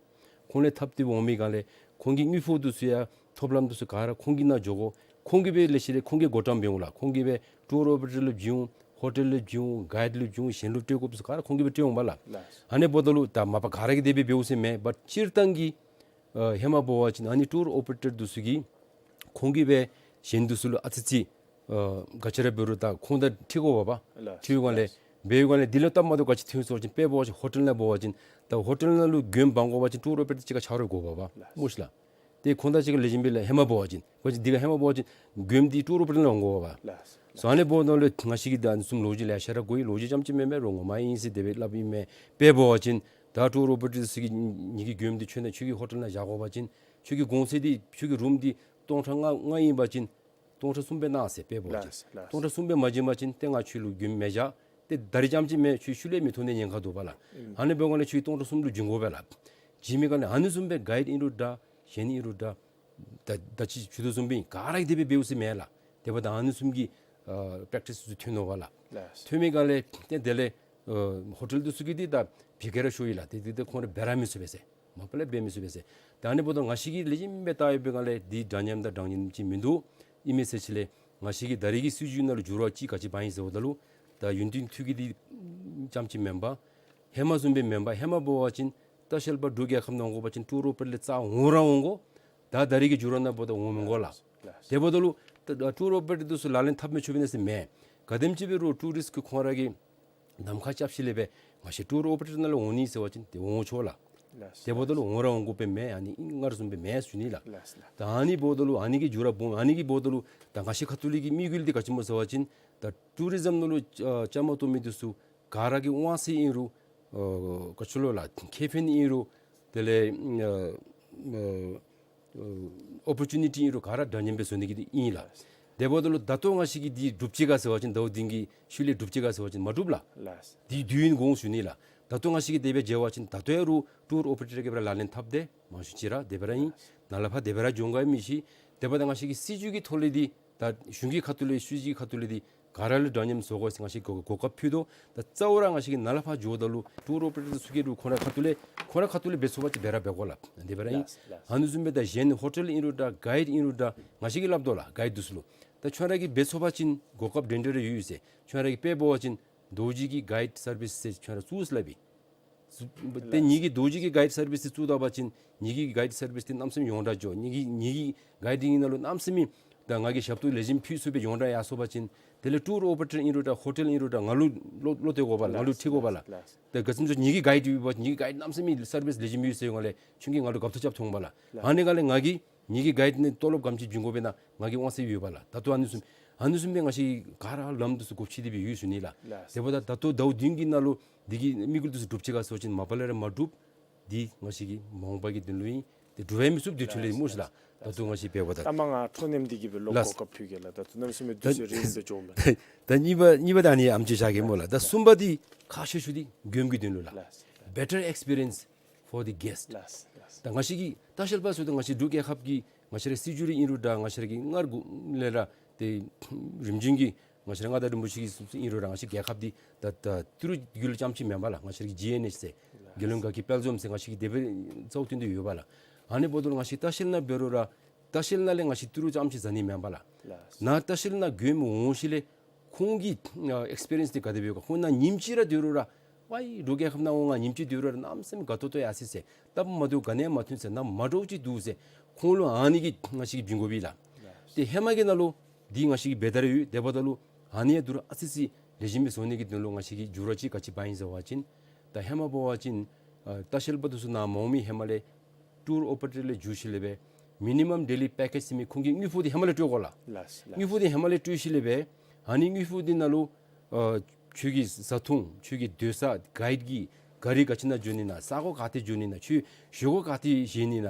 ཁོང་ལས་འཐབ་སྟེ་འོང་མི་སྒང་ལས་ཁོང་གི་དངུལ་ཕོགས་འདི་ཚུ་ཡང་ཐོབ་ལམ་འདི་ཚུ་ག་ར་ཁོང་གི་ནང་འགྱོ་དགོ། ཁོང་གིས་སྦེ་ལེགས་ཤོམ་སྦེ་ཁོང་གིས་བགོ་བཀྲམ་འབད་འོང་ལགས། ཁོང་གིས་སྦེ་ཊུར་ཨོ་པ་རེ་ཊར་ལུ་བྱིན་འོང་། ཧོ་ཊེལ་ལུ་བྱིན་འོང་། གའིཌ་ལུ་བྱིན་འོང་། གཞན་ལུ་སྤྲོད་དགོཔ་ཚུ་ག་ར་ཁོང་གིས་སྦེ་སྤྲོད་འོང་པ་ལགས། ལགས། ཨ་ནི་འབདཝ་ད་ལུ་ད་མ་པ་ག་ར་གིས་དེ་སྦེ་འབདཝ་ཟེར་མེན། བཊ་སྤྱིར་བཏང་གི་ཨ་ཧེ་མ་འབད་བ་ཅིན་ཨ་ནི་ཊུར་ཨོ་པ་རེ་ཊར་འདི་ཚུ་གིས་ཁོང་གིས་སྦེ་གཞན་འདི་ཚུ་ལུ་ཨ་ཙི་ཙི་ཨ་ག་ཅི་ར་འབད་རུང་ད་ཁོང་དང་འཁྲིལ་དགོ་པས། ལགས། འཁྲིལ་བའི་སྒང་ལས་འབད་བའི་སྒང་ལས་འདི་ལུ་སྟབས་མ་བདེཝ་ག་ཅི་ཐོན་སོང་ཅི་དཔེ་འབད་བ་ཅིན་ཧོ་ཊེལ་ནང་འབད་བ་ཅིན་ད་ཧོ་ཊེལ་ནང་ལུ་མགྱོནམ་འབག་དགོ་པ་ཅིན་ཊུར་ཨོ་པ་རེ་ཊར་གཅིག་ཁར་ཆ་རོགས་དགོ་པས། ལགས། སྨོ་ཤིག་ལགས། ཏེ་ཁོང་དང་གཅིག་ཁར་ལེགས་ཤོམ་སྦེ་ཧེ་མ་འབད་བ་ཅིན་འབད་བ་ཅིན་འདི་ཁར་ཧེ་མ་འབད་བ་ཅིན་མགྱོནམ་འདི་ཊུར་ཨོ་པ་རེ་ཊར་ནང་འོང་དགོ་པས། ལགས། སོ་ཨ་ནི་འབདཝ་ད་ལུ་ང་བཅས་ཀྱིས་ད་ཨ་ནི་བཟུམ་ལོ་རྒྱུས་ལེ་ཤ་ར་གོ་ཡི། ལོ་རྒྱུས་རྐྱངམ་ཅིག་མེན་མས། རོགས་ངོ་མ་ཨིན་ཟེར་དེ་སྦེ་སླབ་ཨིན་མས། དཔེ་འབད་བ་ཅིན་ད་ཊུར་ཨོ་པ་རེ་ཊར་ཚུ་གིས་ངེ་གི་མགྱོནམ་འདི་ཁྱོད་ནཱ་ཁྱོད་ཀྱི་ཧོ་ཊེལ་ནང་བཞག་དགོ་པ་ཅིན་ཁྱོད་ཀྱི་གོང་ཚད་འདི་ཁྱོད་ཀྱི་རུམ་འདི་སྟོང་ཕྲག་ལྔ་ལྔ་ཨིན་པ་ཅིན་སྟོང་ཕྲག་གསུམ་སྦེ་གནང་ཟེར་དཔེ་འབད་བ་ཅིན། ལགས། ལགས། སྟོང་ཕྲག་གསུམ་སྦེ་མ་བྱིན་པ་ཅིན་ཏེ་ང་ཁྱོད་ལུ་མགྱོནམ་མི་བཞག། ཏེ་ད་རིས་རྐྱངམ་ཅིག་མེན་ཁྱོད་ཤུལ་ལས་མི་ཐོན་ནི་ཉེན་ཁ་འདུག་པ་ལགས། ཨིན། ཨ་ནི་འབད་བའི་སྒང་ལས་ཁྱོད་སྟོང་ཕྲག་གསུམ་ལུ་བྱིན་དགོ་པས་ལགས། བྱིན་མི་སྒང་ལས་ཨ་ནི་བཟུམ་སྦེ་གའིཌ་ཨིན་རུང་འདྲ་གཞན་ཨིན་རུང་འདྲ་ད་ད་ཅི་ཞུ་དོ་བཟུམ་སྦེ་ག་ར་གིས་དེ་སྦེ་འབདཝ་ཟེར་མེན་ལགས། དེ་འབདཝ་ད་ཨ་ནི་བཟུམ་གྱི་ཨ་པེརེཀ་ཊིསི་ཚུ་ཐོན་ནུག་པ་ལགས། ལགས། ཐོན་མི་སྒང་ལས་ཏེ་དེ་ལས་ཨ་ཧོ་ཊེལ་འདི་ཚུ་གིས་འདི་ད་བི་ཀེ་ར་ཤོར་ཡི་ལགས། ཏེ་འདི་ད་ཁོང་ར་འབད་ར་མི་ཚུགས་པས་ཟེར། མ་པ་ལས་འབད་མི་ཚུགས་པས་ཟེར། ད་ཨ་ནི་འབདཝ་ད་ང་བཅས་ཀྱིས་ལེགས་ཤོམ་སྦེ་བལྟ་བའི་སྒང་ལས་འདི་འདྲ་མཉམ་དང་འདྲ་མཉམ་ཅིག་མིན་འདུག། ཨིན་མས་ཟེར་ཅི་ལས་ང་བཅས་ཀྱིས་ད་རིས་ཀྱི་སྲིད་བྱུས་ནང་ལུ་འགྱུར་བ་ཅིག་ག་ཅི་འབག་ཡི་ཟེརཝ་ད་ལུ་ད་ཡུན་བརྟན་འཐུས་ཀྱི་འདི་རྐྱངམ་ཅིག་མེན་པར་ཧེ་མ་བཟུམ་སྦེ་མེན་པར་ཧེ་མ་འབད་བ་ཅིན་ལྟ་བཤལ་པ་འབྲུག་རྒྱལ་ཁབ་ནང་འོང་དགོ་པ་ཅིན་ཊུར་ཨོ་པ་རེ་ཊར་ལས་རྩ་འོང་ར་འོང་དགོ། ད་ད་རིས་ཀྱི་འགྱུར་བ་ནང་འབདཝ་ད་འོང་མི་དགོ་ལགས། ལགས། དེ་འབདཝ་ད་ལུ་ད་ཊུར་ཨོ་པ་རེ་ཊར་འདི་ཚུ་ལག་ལེན་འཐབ་མི་ཆོག་པས་ཟེར་མེན། ག་དེམ་ཅིག་འབད་རུང་ཊུ་རིསཊ་ཁོང་ར་གིས་ནམ་མཁའ་རྐྱབ་ཞིནམ་ལས་སྦེ་ང་བཅས་ཊུར་ཨོ་པ་རེ་ཊར་ནང་ལུ་འོང་ནི་ཟེར་བ་ཅིན་ཏེ་འོང་ཆོག་ལགས། ལགས། དེ་འབདཝ་ད་ལུ་འོང་ར་འོང་དགོཔ་མེན། ཨ་ནི་སྔར་བཟུམ་སྦེ་མེན་ཟེར་ཞུ་ནི་ལགས། ལགས། ལགས། ད་ཨ་ནི་འབདཝ་ད་ལུ་ཨ་ནི་གི་འགྱུར་བ་སྦོམ་ཨ་ནི་གི་འབདཝ་ད་ལུ་ད་ང་བཅས་ཁ་ཐུག་ལས་ཀྱི་དམིགས་ཡུལ་འདི་ག་ཅི་སྨོ་ཟེར་བ་ཅིན་ད་ཊུ་རི་ཛམ་ནང་ལུ་ཨ་བཅའ་མར་གཏོགས་མི་འདི་ཚུ་ག་ར་གི་དབང་ཚད་ཨིན་རུང་ཨ་ག་ཅི་ལོ་ལགས་ཁེ་ཕན་ཨིན་རུང་དེ་ལས་ཨ་ཨ་ཨོ་པོར་ཅུ་ནི་ཊི་ཨིན་རུང་ག་ར་འདྲ་མཉམ་སྦེ་བཟོ་ནི་གི་འདི་ཨིན་ལགས། དེ་འབདཝ་ད་ལུ་ད་ལྟོ་ང་བཅས་ཀྱིས་འདི་འགྲུབ་ཅི་ག་ཟེར་བ་ཅིན་ཟླཝ་བདུན་གྱི་ཤུལ་ལས་འགྲུབ་ཅི་ག་ཟེར་བ་ཅིན་མ་འགྲུབ་ལགས། ལགས། འདི་དུས་ཡུན་འགོར་འོང་ཞུ་ནི་ལགས། ད་ལྟོ་ང་བཅས་ཀྱིས་དེ་སྦེ་འབད་བ་ཅིན་ད་ལྟོ་ཡང་རུང་ཊུར་ཨོ་པོ་རེ་ཊར་གྱིས་སྦེ་ར་ལག་ལེན་འཐབ་སྟེ་མང་ཤོས་ཅིག་ར་དེ་སྦེ་ར་ཨིན། ནཱ་ལས་ཕར་དེ་སྦེ་ར་འགྱོ་འོང་ག་མི་ཤེས། དེ་འབདཝ་ད་ང་བཅས་ཀྱི་སྲིད་བྱུས་ཀྱི་ཐོག་ལས་འདི་ད་གཞུང་གི་ཁ་ཐུག་ལས་སྲིད་བྱུས་ཀྱི་ཁ་ཐུག་ལས་འདི་ག་ར་ལུ་འདྲ་མཉམ་བཟོ་དགོ་ཟེར་ང་བཅས་ཀྱིས་གོ་གོ་སྐབས་ཕུལ་དོ། ད་རྩ་བ་ར་ང་བཅས་ཀྱིས་ནཱ་ལས་ཕར་འགྱོཝ་ད་ལུ་ཊུར་ཨོ་པོ་རེ་ཊར་ཚུ་གིས་རུང་ཁོང་ར་ཁ་ཐུག་ལས་ཁོང་ར་ཁ་ཐུག་ལས་འབད་ཚུགས་པ་ཅིན་འབད་ར་འབད་དགོ་ལགས། དེ་སྦེ་ར་ཨིན། ལགས་ལགས། ཨ་ནི་བཟུམ་སྦེ་ད་གཞན་ཧོ་ཊེལ་ཨིན་རུང་འདྲ་གའིཌ་ཨིན་རུང་འདྲ་ང་བཅས་ཀྱིས་སླབ་དོ་ལགས། གའིཌ་འདི་ཚུ་ལུ་ད་ཁྱོད་ར་གིས་འབད་ཚུགས་པ་ཅིན་གོ་སྐབས་འདྲན་འདྲ་ར་ཡོད་ཡོད་ཟེར། ཁྱོད་ར་གིས་དཔེ་འབད་བ་ཅིན་རྡོ་རྗེ་གི་གའིཌ་སར་བིསི་ཟེར་ཁྱོད་ར་བཙུགས་ཟེར་སླབ་ཨིན། ཏེ་ལགས། ངེ་གི་རྡོ་རྗེ་གི་གའིཌ་སར་བིསི་འདི་བཙུགས་ད་པ་ཅིན་ངེ་གི་གའིཌ་སར་བིསི་འདི་གནམ་མེད་ས་མེད་ཡོངས་གྲགས་འགྱོ། ངེ་གི་ངེ་གི་གའིཌ་འདི་ནང་ལུ་གནམ་མེད་ས་མེད་ད་ང་གིས་ཞབས་ཏོག་ལེགས་ཤོམ་ཕུལ་ཚུགས་པའི་ཡོངས་གྲགས་ཡར་སོང་པ་ཅིན་དེ་ལས་ཊུར་ཨོ་པོ་རེ་ཊར་ཨིན་རུང་འདྲ་ཧོ་ཊེལ་ཨིན་རུང་འདྲ་ང་ལུ་བློ་བློ་གཏད་དགོ་པས་ལགས། ང་ལུ་ལགས་འཁྲིལ་དགོ་པས་ལགས། ལགས། ད་ག་ཅི་སྨོ་ཟེར་ངེ་གི་གའིཌ་ཡོད་པ་ངེ་གི་གའིཌ་གནམ་མེད་ས་མེད་སར་བིསི་ལེགས་ཤོམ་ཡོད་ཟེར་བའི་སྒང་ལས་ཁྱོད་ཀྱིས་ང་ལུ་རྒཔོ་ཐོབ་རྐྱབ་འཐོན་པས་ལགས། ལགས། ཨ་ནི་སྒང་ལས་ང་གིས་ངེ་གི་གའིཌ་ནི་ཏོ་ལོབ་ག་དེམ་ཅིག་འབྱིན་དགོཔ་ཨིན་ན་ང་གི་དབང་ཚད་ཡོད་པས་ལགས། ད་ལྟོ་ཨ་ནི་བཟུམ་ཨ་ནི་བཟུམ་སྦེ་ང་བཅས་ག་ར་ལམ་འདི་ཚུ་སྒོ་ཕྱེ་སྟེ་སྦེ་ཡོད་ཟེར་ཞུ་ནི་ལགས། ལགས། དེ་འབདཝ་ད་ད་ལྟོ་ཟླཝ་བདུན་གྱི་ནང་ལུ་འདི་གི་དམིགས་ཡུལ་འདི་ཚུ་འགྲུབ་ཅི་ག་ཟེར་བ་ཅིན་མ་པ་ལས་ར་མ་འགྲུབ། འདི་ང་བཅས་ཀྱི་མ་འོངས་པ་གི་དོན་ལུ་ཨིན། ཏེ་འགྲུབ་ཡང་མི་ཚུགས་དེ་ཚུ་ལས་ལགས་སྨོ་ཤིག་ལགས། ལགས། ད་ལྟོ་ང་བཅས་འབདཝ་ད་ལྟ་མ་ང་འཕྲོ་མཉམ་འདི་གིས་སྦེ་ལོག་ལགས། གོ་སྐབས་ཕུལ་གེ་ལགས། ད་ལྟོ་གནམ་མེད་ས་མེད་དུས་ཚོད་རིངམོ་སྦེ་འགྱོཝ་མས། ད་གཉིས་པ་གཉིས་པ་ད་ཨ་ནི་ཨམ་ཅིག་བཞག་གེ་སྨོ་ལགས། ད་གསུམ་པ་འདི་ཁག་ཆེ་ཤོས་འདི་མགྱོནམ་གི་དོན་ལུ་ལགས། ལགས། Better experience for the guest. ལགས་ལགས། ད་ང་བཅས་ཀྱི་ལྟ་བཤལ་པ་ཚུ་ད་ང་བཅས་འབྲུག་རྒྱལ་ཁབ་ཀྱི་ང་བཅས་ར་སྲིད་བྱུས་རེ་ཨིན་རུང་འདྲ་ང་བཅས་ར་གི་སྔར་གུ་ལས་ར་ཏེ་རིམ་བྱོན་གྱི་ང་བཅས་ར་མངའ་བདག་རིན་པོ་ཆེ་གི་ཚུ་ཚུ་ཨིན་རུང་ར་ང་བཅས་རྒྱལ་ཁབ་འདི་ད་ད་ཏི་རུ་རྒྱུད་ལུ་རྐྱངམ་ཅིག་མེན་པ་ལགས། ང་བཅས་ར་གི་ཇི་ཨེན་ཨེཆ་ཟེར་རྒྱལ་ཡོངས་དགའ་སྐྱིད་དཔལ་འཛོམས་ཟེར་ང་བཅས་ཀྱི་དེ་སྦེ་རྩ་བ་ཏན་ཏན་ཡོད་པ་ལགས། ཨ་ནི་འབདཝ་ད་ལུ་ང་བཅས་ལྟ་བཤལ་ནང་འབད་རུང་ར་ལྟ་བཤལ་ནང་ལས་ང་བཅས་ཏི་རུ་རྐྱངམ་ཅིག་ཟ་ནི་མེན་པ་ལགས། ལགས། ནཱ་ལྟ་བཤལ་ནང་མགྱོནམ་འོང་ཞིནམ་ལས་ཁོང་གི་ཨ་ཨེགསི་པི་རི་ཡེནསི་འདི་ག་དེ་སྦེ་ཡོད་ག། ཁོང་ནཱ་ཉིནམ་གཅིག་ར་སྡོད་རུང་ར་ཝའི་འབྲུག་རྒྱལ་ཁབ་ནང་འོང་ང་ཉིནམ་གཅིག་སྡོད་རུང་ར་གནམ་མེད་ས་མེད་དགའ་ཏོག་ཏོ་ཡར་སོ་ཡི་ཟེར། སྟབས་མ་བདེཝ་ག་ནི་ཡང་མ་ཐོན་ཟེར། ནཱ་མ་འདྲཝ་ཅིག་འདུག་ཟེར་ཁོང་ལུ་ཨ་ནི་གི་ང་བཅས་ཀྱིས་བྱིན་དགོ་པས་ལགས། ལགས། ཏེ་ཧེ་མ་གི་ནང་ལུ་འདི་ང་བཅས་ཀྱིས་འབད་ད་ར་ཡོད། དེ་འབདཝ་ད་ལུ་ཨ་ནི་ཡང་དུས་ར་ཨ་ཙི་ཙི་ལེགས་ཤོམ་སྦེ་བཟོ་ནི་གི་དོན་ལུ་ང་བཅས་ཀྱིས་འགྱུར་བ་ཅིག་ག་ཅི་འབག་ཡི་ཟེར་བ་ཅིན་ད་ཧེ་མ་འབད་བ་ཅིན་ཨ་ལྟ་བཤལ་པ་འདི་ཚུ་ནཱ་མ་འོང་མི་ཧེ་མ་ལས་ཊུར་ཨོ་པ་རེ་ཊར་ལས་འགྱུར་ཞིནམ་ལས་སྦེ་མི་ནི་མམ་ཌེ་ལི་པེ་ཀེཇ་ཟེར་མི་ཁོང་གི་དངུལ་ཕོགས་འདི་ཧེ་མ་ལས་སྤྲོད་དགོ་ལགས། ལགས་ལགས། དངུལ་ཕོགས་འདི་ཧེ་མ་ལས་སྤྲོད་ཞིནམ་ལས་སྦེ་ཨ་ནི་དངུལ་ཕོགས་འདི་ནང་ལུ་ཨ་ཁྱོད་ཀྱི་བཟའ་འཐུང་ཁྱོད་ཀྱི་སྡོད་ས་གའིཌ་ཀྱི་ག་རི་ག་ཅི་ནང་འགྱོ་ནི་ན་ས་གོ་ག་ཏེ་འགྱོ་ནི་ན་ཁྱོད་བཞེས་སྒོ་ག་ཏེ་བཞེས་ནི་ན་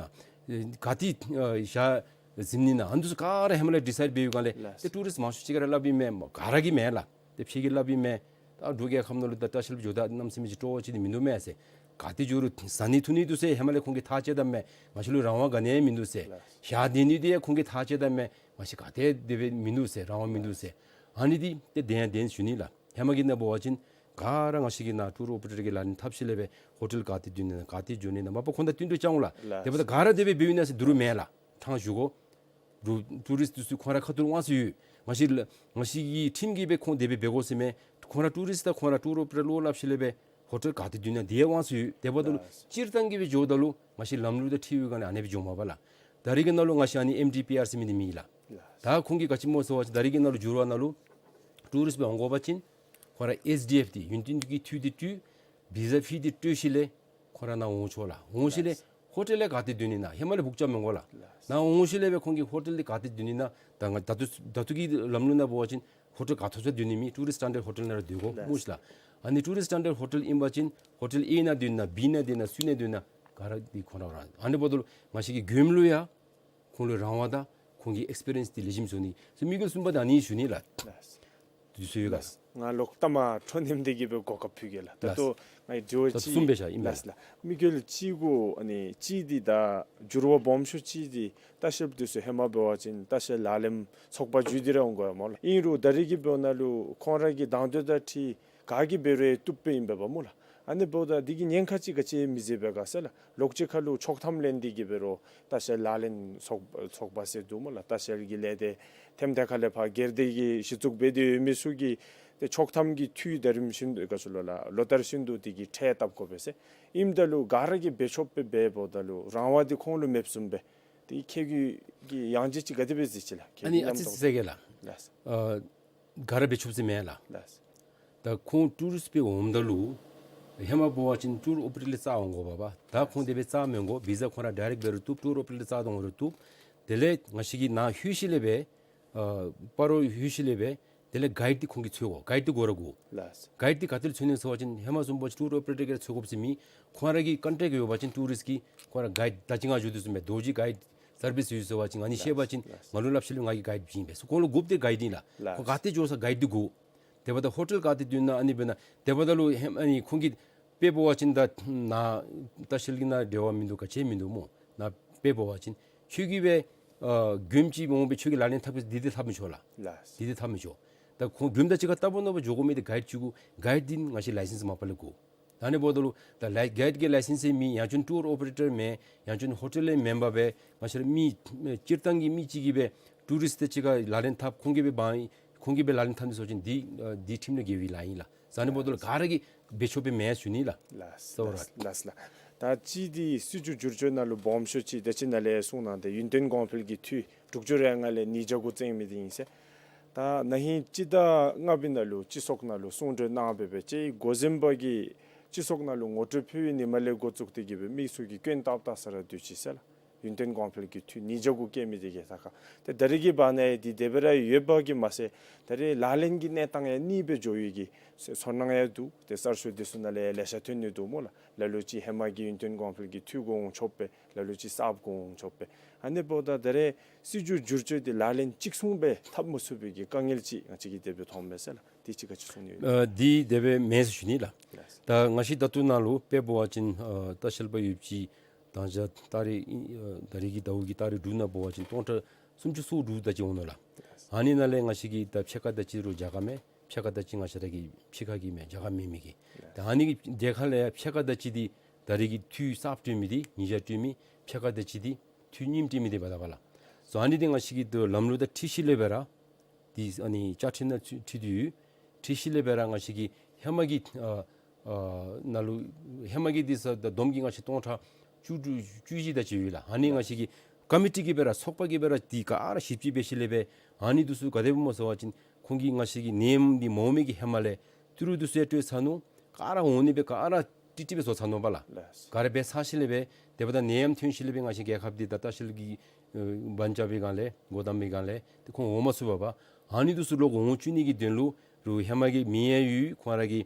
ག་ཏེ་ཨ་ཞག་གཟིམ་ནི་ན་ཨ་ནི་འདི་ཚུ་ག་ར་ཧེ་མ་ལས་ཌི་སའིཌ་འབད་ཡོད་ག་ལས། ལགས། ཏེ་ཊུ་རིསཊ་མང་ཤོས་ཅིག་ག་ར་སླབ་ཨིན་མས། ག་ར་གིས་མེན་ལགས། ཏེ་ཕྱི་གི་སླབ་ཨིན་མས། ད་འབྲུག་རྒྱལ་ཁབ་ནང་ལུ་ད་ལྟ་བཤལ་འགྱོཝ་ད་གནམ་མེད་ས་མེད་ཅིག་སྤྲོ་བ་ཅིག་འདི་མིན་འདུག་མས་ཟེར། ག་ཏེ་འགྱོ་རུང་བཟའ་ནི་འཐུང་ནི་འདུག་ཟེར་ཧེ་མ་ལས་ཁོང་གིས་ཐག་བཅད་ད་མས། ང་བཅས་ལུ་རང་དབང་ག་ནི་ཡང་མིན་འདུག་ཟེར། ལགས། ཞག་སྡོད་ནི་འདི་ཡང་ཁོང་གིས་ཐག་བཅད་ད་མས། ང་བཅས་ག་ཏེ་དེ་སྦེ་མིན་འདུག་ཟེར། རང་དབང་མིན་འདུག་ཟེར། ཨ་ནི་འདི་ཏེ་བདེན་ཡང་བདེན་ཞུ་ནི་ལགས། ཧེ་མ་གི་ནང་འབད་བ་ཅིན་ག་ར་ང་བཅས་ཀྱིས་ནཱ་ཊུར་ཨོ་པ་རེ་ཊར་གི་ལག་ལེན་འཐབ་ཞིནམ་ལས་སྦེ་ཧོ་ཊེལ་ག་ཏེ་སྡོད་ནི་ན་ག་ཏེ་འགྱོ་ནི་ན་མ་པ་ཁོང་དང་བསྟུན་གྲོས་རྐྱབ་འོང་ལགས། ལགས། དེ་འབདཝ་ད་ག་ར་དེ་སྦེ་འབདཝ་ཨིན་ན་ཟེར་འདི་རུང་མེན་ལགས། ཕྲང་ཞུ་དགོ། ཊུ་ཊུ་རིསཊ་འདི་ཚུ་ཁོང་ར་ཁ་ཐུག་ལས་དབང་ཚད་ཡོད། ང་བཅས་ལ་ང་བཅས་ཀྱི་ཁྲིམས་ཀྱིས་སྦེ་ཁོང་དེ་སྦེ་འབད་དགོ་ཟེར་མས། ཁོང་ར་ཊུ་རིསཊ་དང་ཁོང་ར་ཊུར་ཨོ་པ་རེ་ཊར་ལུ་སླབ་ཞིནམ་ལས་སྦེ་ཧོ་ཊེལ་ག་ཏེ་སྡོད་ནི་ན་དེ་ཡང་དབང་ཚད་ཡོད། དེ་འབདཝ་ད་ལུ། ལགས། སྤྱིར་བཏང་གི་སྦེ་འགྱོཝ་ད་ལུ་ང་བཅས་ལམ་ལུགས་དང་འཁྲིལ་བའི་སྒང་ལས་ཨ་ནེ་སྦེ་འགྱོཝ་མས་པ་ལགས། ད་རེས་ཀྱི་ནང་ལུ་ང་བཅས་ཨ་ནི་ཨེམ་ཌི་པི་ཨར་ཟེར་མི་འདི་མེད་ལགས། ལགས། ད་ཁོང་གིས་ག་ཅི་སྨོ་ཟེར་བ་ཅིན་ད་རེས་ཀྱི་ནང་ལུ་འགྱུར་བ་ནང་ལུ་ཊུ་རིསཊ་སྦེ་འོང་དགོ་པ་ཅིན་ཁོང་ར་ཨེས་ཌི་ཨེཕ་འདི་ཡུན་བརྟན་གྱི་འཐུས་འདི་སྤྲོད། བི་ཟ་ཕི་འདི་སྤྲོད་ཞིནམ་ལས་ཁོང་ར་ནཱ་འོང་ཆོག་ལགས། འོང་ཞིནམ་ལས། ལགས། ཧོ་ཊེལ་ལས་ག་ཏེ་སྡོད་ནི་ན་ཧེ་མ་ལས་བུག་རྐྱབ་མི་དགོ་ལགས། ལགས། ནཱ་འོང་ཞིནམ་ལས་སྦེ་ཁོང་གིས་ཧོ་ཊེལ་འདི་ག་ཏེ་སྡོད་ནི་ན་ད་ང་ད་ལྟོ་ད་ལྟོ་གི་ལམ་ལུགས་ནང་འབད་བ་ཅིན་ཧོ་ཊེལ་ག་ཏེ་ཚུ་སྡོད་ནི་མེད། ཊུ་རིསཊ་སི་ཊེན་ཌརཌ་ཧོ་ཊེལ་ནང་ར་སྡོད་དགོ། ལགས། སྨོ་ཤིག་ལགས། ཨ་ནི་ཊུ་རིསཊ་སི་ཊེན་ཌརཌ་ཧོ་ཊེལ་ཨིན་པ་ཅིན་ཧོ་ཊེལ་ཨེ་ནང་སྡོད་ནི་ན་བི་ནང་སྡོད་ནི་ན་སུ་ནང་སྡོད་ནི་ན་ག་ར་འདི་ཁོང་ར་ར། ཨ་ནི་འབདཝ་ད་ལུ་ང་བཅས་ཀྱི་མགྱོནམ་ལུ་ཡང་ཁོང་ལུ་རང་དབང་དང་ཁོང་གི་ཨེགསི་པི་རི་ཡེནསི་འདི་ལེགས་ཤོམ་བཟོ་ནི་ཟེར་དམིགས་ཡུལ་གསུམ་པ་ད་ཨ་ནི་ཞུ་ནི་ལགས། ལགས། དུས་ཚོད་ཡོད་ག། ལགས། ང་ལོག་ལྟ་མ་འཕྲོ་མཉམ་འདི་གིས་སྦེ་གོ་སྐབས་ཕུལ་གེ་ལགས། ད་ལྟོ། ལགས། ང་གི་དྲི་བ་ད་ཅིག་གསུམ་སྦེ་བཞག་ཨིན་པས། ལགས་ལགས། དམིགས་ཡུལ་གཅིག་གུ་ཨ་ནི་གཅིག་འདི་ད་འགྱུར་བ་སྦོམ་ཤོས་གཅིག་འདི་ལྟ་བཤལ་པ་འདི་ཚུ་ཧེ་མ་འབད་བ་ཅིན་ལྟ་བཤལ་ལག་ལེན་ཚོགས་པ་བརྒྱུད་དེ་ར་འོང་དགོ་ཡོདཔ་སྨོ་ལགས། ཨིན་རུང་ད་རེས་ཀྱི་འབདཝ་ད་ལུ་ཁོང་ར་གི་དང་འདོད་དང་འཁྲིལ་ག་གིས་འབད་རུང་བཏུབ་པའི་ཨིན་པས་པ་སྨོ་ལགས། ཨ་ནི་འབདཝ་ད་འདི་གིས་ཉེན་ཁ་ཅིག་ག་ཅི་མི་བཟོ་བས་ག་ཟེར་ལགས། ལོགས་གཅིག་ཁར་ལུ་ཆོག་ཐམ་ལེན་འདི་གིས་འབད་རུང་ལྟ་བཤལ་ལག་ལེན་ཚོགས་ཚོགས་པ་ཟེར་འདུག་སྨོ་ལགས། ལྟ་བཤལ་གྱི་ལས་སྡེ་ཐེམ་ཐེ་ཁ་ལས་ཕར་སྒེར་སྡེ་གི་གཞི་བཙུགས་འབད་དེ་ཡོད་མི་ཚུ་གིས་ཏེ་ཆོག་ཐམ་གྱི་འཐུས་ད་རིམ་བཞིན་དུ་ག་ཚོད་ལོ་ལགས་ལོ་ལྟར་བཞིན་དུ་འདི་གི་ཁྲལ་བཏབ་དགོ་པས་ཟེར། ཨིནམ་ད་ལུ་ག་ར་གིས་འབད་ཆོག་པའི་འབདཝ་ད་ལུ་རང་དབང་འདི་ཁོང་ལུ་མེདཔ་བཟུམ་སྦེ་ཏེ་ཁེ་གི་གི་ཡང་ཅིན་ཅིག་ག་དེ་སྦེ་གཟིགས་ཅི་ལགས། ཁེ་ཨ་ནི་གི་ཨ་ཙི་ཙི་ཟེར་གེ་ལགས། ལགས། ཨ་ག་ར་འབད་ཆོགཔ་ཟེར་མེན་ལགས། ལགས། ད་ཁོང་ཊུ་རིསཊ་སྦེ་འོངམ་ད་ལུ་ཧེ་མ་འབད་བ་ཅིན་ཊུར་ཨོ་པ་རེ་ཊར་ལས་རྩ་འོང་དགོ་པས་པ། ད་ཁོང་དེ་སྦེ་རྩ་མི་འོང་དགོ། བི་ཟ་ཁོང་ར་ཌའི་རེཀཊ་འབད་རུང་བཏུབ། ཊུར་ཨོ་པ་རེ་ཊར་རྩ་འོང་རུང་བཏུབ། དེ་ལས་ང་བཅས་ཀྱིས་ནཱ་ལྷོད་ཞིནམ་ལས་སྦེ་ཨ་སྤ་རོ་ལྷོད་ཞིནམ་ལས་སྦེ་དེ་ལས་གའིཌ་འདི་ཁོང་གིས་འཚོལ་དགོ། གའིཌ་འདི་དགོ་ར་དགོ། ལགས། གའིཌ་འདི་ག་ཏེ་ལས་འཚོལ་ནི་ཟེར་བ་ཅིན་ཧེ་མ་བཟུམ་འབད་བ་ཅིན་ཊུར་ཨོ་པ་རེ་ཊར་གིས་ར་འཚོལ་དགོཔ་ཟེར་མེད། ཁོང་ར་གི་ཀོན་ཊེཀཊ་ཡོད་པ་ཅིན་ཊུ་རིསཊ་ཀྱི་ཁོང་ར་གའིཌ་ད་ཅི་ང་ཞུ་དོ་བཟུམ་སྦེ་རྡོ་རྗེ་གའིཌ་སར་བིསི་ཡོད་ཟེར་བ་ཅིན་ཨ་ནི་ཤེས་པ་ཅིན་ལགས། ང་ལུ་སླབ་ཞིནམ་ལས་ང་གིས་གའིཌ་བྱིན་པས་ཟེར། ཁོང་ལུ་དགོཔ་འདི་གའིཌ་ཨིན་ལགས། ལགས། ཁོང་ག་ཏེ་འགྱོ་ས་གའིཌ་འདི་དགོ། དེ་འབདཝ་ད་ཧོ་ཊེལ་ག་ཏེ་སྡོད་ནི་ན་ཨ་ནི་འབད་ན་དེ་འབདཝ་ད་ལུ་ཧེ་མ་ཨ་ནི་ཁོང་གིས་དཔེ་འབད་བ་ཅིན་ད་ནཱ་ལྟ་བཤལ་གྱི་ནང་འབྲེལ་བ་མིན་འདུག་ག་ཅི་མིན་འདུག་སྨོ། ནཱ་དཔེ་འབད་བ་ཅིན་ཁྱོད་ཀྱིས་སྦེ་ཨ་མགྱོནམ་ཅིག་འོང་སྦེ་ཁྱོད་ཀྱིས་ལག་ལེན་འཐབ་གེ་འདི་འདི་འཐབ་མི་ཆོག་ལགས། ལགས། འདི་འདི་འཐབ་མི་ཆོག། ད་ཁོང་མགྱོནམ་དང་གཅིག་ཁར་ལྟ་བུ་ནོར་བུ་འགྱོ་དགོ་མི་འདི་གའིཌ་ཅིག་དགོ། གའིཌ་འདི་ང་བཅས་ལའི་སེནསི་མ་པ་ལས་དགོ། ད་ཨ་ནི་འབདཝ་ད་ལུ་ད་ལའི་གའིཌ་ཀྱི་ལའི་སེནསི་མེད། ཡང་ཅིན་ཊུར་ཨོ་པ་རེ་ཊར་མེད། ཡང་ཅིན་ཧོ་ཊེལ་ལས་མེན་པར་སྦེ་ང་བཅས་ར་མི་སྤྱིར་བཏང་གི་མི་གཅིག་གིས་སྦེ་ཊུ་རིསཊ་དང་གཅིག་ཁར་ལག་ལེན་འཐབ་ཁོང་གིས་སྦེ་འབག་ཁོང་གིས་སྦེ་ལག་ལེན་འཐབ་ནི་ཟེར་བ་ཅིན་འདི་ཨ་འདི་ཁྲིམས་ལས་འགལ་བའི་ལཱ་ཨིན་ལགས། ཟེར་ཨ་ནི་འབདཝ་ད་ལུ་ག་ར་གིས་འབད་ཆོག་པའི་མེན་ཞུ་ནི་ལགས། ལགས། ལགས་སོ་ལགས། ལགས་ལགས། ད་གཅིག་འདི་སྲིད་བྱུས་བསྒྱུར་བཅོས་ནང་ལུ་སྦོམ་ཤོས་ཅིག་ད་ཅི་ནཱ་ལས་གསུངས་གནང་སྟེ་ཡུན་བརྟན་གོང་འཕེལ་གྱི་འཐུས་དྲུག་ཅུ་རེ་ལྔ་ལས་ཉིས་བརྒྱ་དགུ་བཙུགས་མི་འདི་ཨིན་ཟེར། ད་ན་ཧིང་སྤྱི་ཟླ་ལྔ་པའི་ནང་ལུ་སྤྱི་ཚོགས་ནང་ལུ་གསུང་གྲོས་གནང་སྦེ་སྦེ་ཅིག་འགོ་འཛིན་པ་གིས་སྤྱི་ཚོགས་ནང་ལུ་ངོ་སྤྲོད་ཕུལ་བའི་ཉིནམ་ལས་འགོ་བཙུགས་ཏེ་གིས་སྦེ་མི་ཚུ་གིས་སྐྱོན་བཏབ་བཏབ་ས་ར་སྡོད་ཅི་ཟེར་ལགས། ཡུན་བརྟན་གོང་འཕེལ་གྱི་འཐུས་ཉིས་བརྒྱ་དགུ་བཀལ་མི་འདི་གིས་ད་ཁ་ཏེ་ད་རེས་ཀྱི་བར་ན་ཡང་འདི་དེ་སྦེ་ར་ཡོད་པ་གིས་མ་ཚད་ད་རེས་ལག་ལེན་གྱི་གནས་སྟངས་ཡང་གཉིས་སྦེ་འགྱོ་ཡི་གི་ཚོར་སྣང་ཡང་འདུག། ཏེ་གསར་ཤོག་འདི་ཚུ་ནང་ལས་ལེ་ཤ་ཐོན་ནི་འདུག་སྨོ་ལགས། ལ་ལུ་ཅིག་ཧེ་མ་གི་ཡུན་བརྟན་གོང་འཕེལ་གྱི་འཐུས་དགོ་འོང་ཆོག་པས། ལ་ལུ་ཅིག་གསརཔ་དགོ་འོང་ཆོག་པས། ཨ་ནི་འབདཝ་ད་ད་རེས་སྲིད་བྱུས་བསྒྱུར་བཅོས་འདི་ལག་ལེན་གཅིག་མཚུངས་སྦེ་འཐབ་མ་ཚུགས་པའི་གི་དཀའ་ངལ་ཅིག་ང་བཅས་ཀྱིས་དེ་སྦེ་མཐོངམ་མས་ཟེར་ལགས། དེ་ཅིག་ག་ཅི་གསུང་ནི་ཡོད། ཨ་འདི་དེ་སྦེ་མེན་ཟེར་ཞུ་ནི་ལགས། ལགས། ད་ང་བཅས་ད་ལྟོ་ནང་ལུ་དཔེ་འབད་བ་ཅིན་ཨ་ལྟ་བཤལ་པ་ཡོདཔ་ཅིག་དང་ཅ་ད་རེས་ཨ་ད་རེས་ཀྱི་ཟླཝ་གི་ད་རེས་དྲུག་ནང་འབད་བ་ཅིན་སྟོང་ཕྲག་སུམ་ཅུ་སོ་དྲུག་དེ་ཅིག་འོང་ནུག་ལགས། ཨ་ནི་ནང་ལས་ང་བཅས་ཀྱི་ད་ཕྱེད་ཀ་དེ་ཅིག་རུང་རྒྱ་གར་མས། ཕྱེད་ཀ་དེ་ཅིག་ང་བཅས་ར་གི་ཕྱི་ཁ་གི་མས། རྒྱ་གར་མེན་མི་གི། ད་ཨ་ནི་གི་དེ་ཁ་ལས་ཕྱེད་ཀ་དེ་ཅིག་འདི་ད་རེས་ཀྱི་འཐུས་གསརཔ་སྤྲོད་མི་འདི་ཉིས་བརྒྱ་སྤྲོད་མི། ཕྱེད་ཀ་དེ་ཅིག་འདི་འཐུས་རྙིངམ་སྤྲོད་མི་འདི་འབདཝ་ད་པ་ལགས། སོ་ཨ་ནི་འདི་ང་བཅས་ཀྱིས་ད་ལམ་ལུགས་དང་འཁྲིལ་ཞིནམ་ལས་སྦེ་ར་འདི་ཨ་ནི་བཅའ་ཁྲིམས་ནང་ཚུ་འཁྲིལ་ཏེ་ཡོད། འཁྲིལ་ཞིནམ་ལས་སྦེ་ར་ང་བཅས་ཀྱི་ཧེ་མ་གི་ཨ་ཨ་ནང་ལུ་ཧེ་མ་གི་འདི་ས་ད་བསྡོམས་ཀྱིས་ང་བཅས་སྟོང་ཕྲག་བཅུ་དྲུག་བཅུ་བཞི་དེ་ཅིག་ཡོད་ལགས། ཨ་ནི་ང་བཅས་ཀྱི་ཀོ་མི་ཊི་གིས་སྦེ་ར་ཚོགས་པ་གིས་སྦེ་ར་འདི་ག་ར་ཞིབ་དཔྱད་འབད་ཞིནམ་ལས་སྦེ་ཨ་ནི་འདི་ཚུ་ག་དེ་སྦེ་སྨོ་ཟེར་བ་ཅིན་ཁོང་གིས་ང་བཅས་ཀྱི་ནད་ཡམས་འདི་མ་འོང་མི་གི་ཧེ་མ་ལས་ཏི་རུ་འདི་ཚུ་ཡང་སྤྲོད་ཚར་ནུག། ག་ར་འོང་ནི་སྦེ་ག་ར་ཀྲིག་ཀྲི་སྦེ་བཟོ་ཚར་ནུག་པ་ལགས། ལགས། ག་ར་འབད་ཚར་ཞིནམ་ལས་སྦེ་དེ་འབདཝ་ད་ནད་ཡམས་ཐོན་ཞིནམ་ལས་སྦེ་ང་བཅས་རྒྱལ་ཁབ་འདི་ད་ལྟ་ཤེལ་གྱི་ཨ་བང་རྐྱབ་པའི་སྒང་ལས་སྒོ་བསྡམ་པའི་སྒང་ལས་ཏེ་ཁོང་འོང་མ་ཚུགས་པས་པ། ཨ་ནི་འདི་ཚུ་ལོག་འོང་བཅུག་ནི་གི་དོན་ལུ་རུང་ཧེ་མ་གི་མི་ཡང་ཡོད། ཁོང་ར་གི་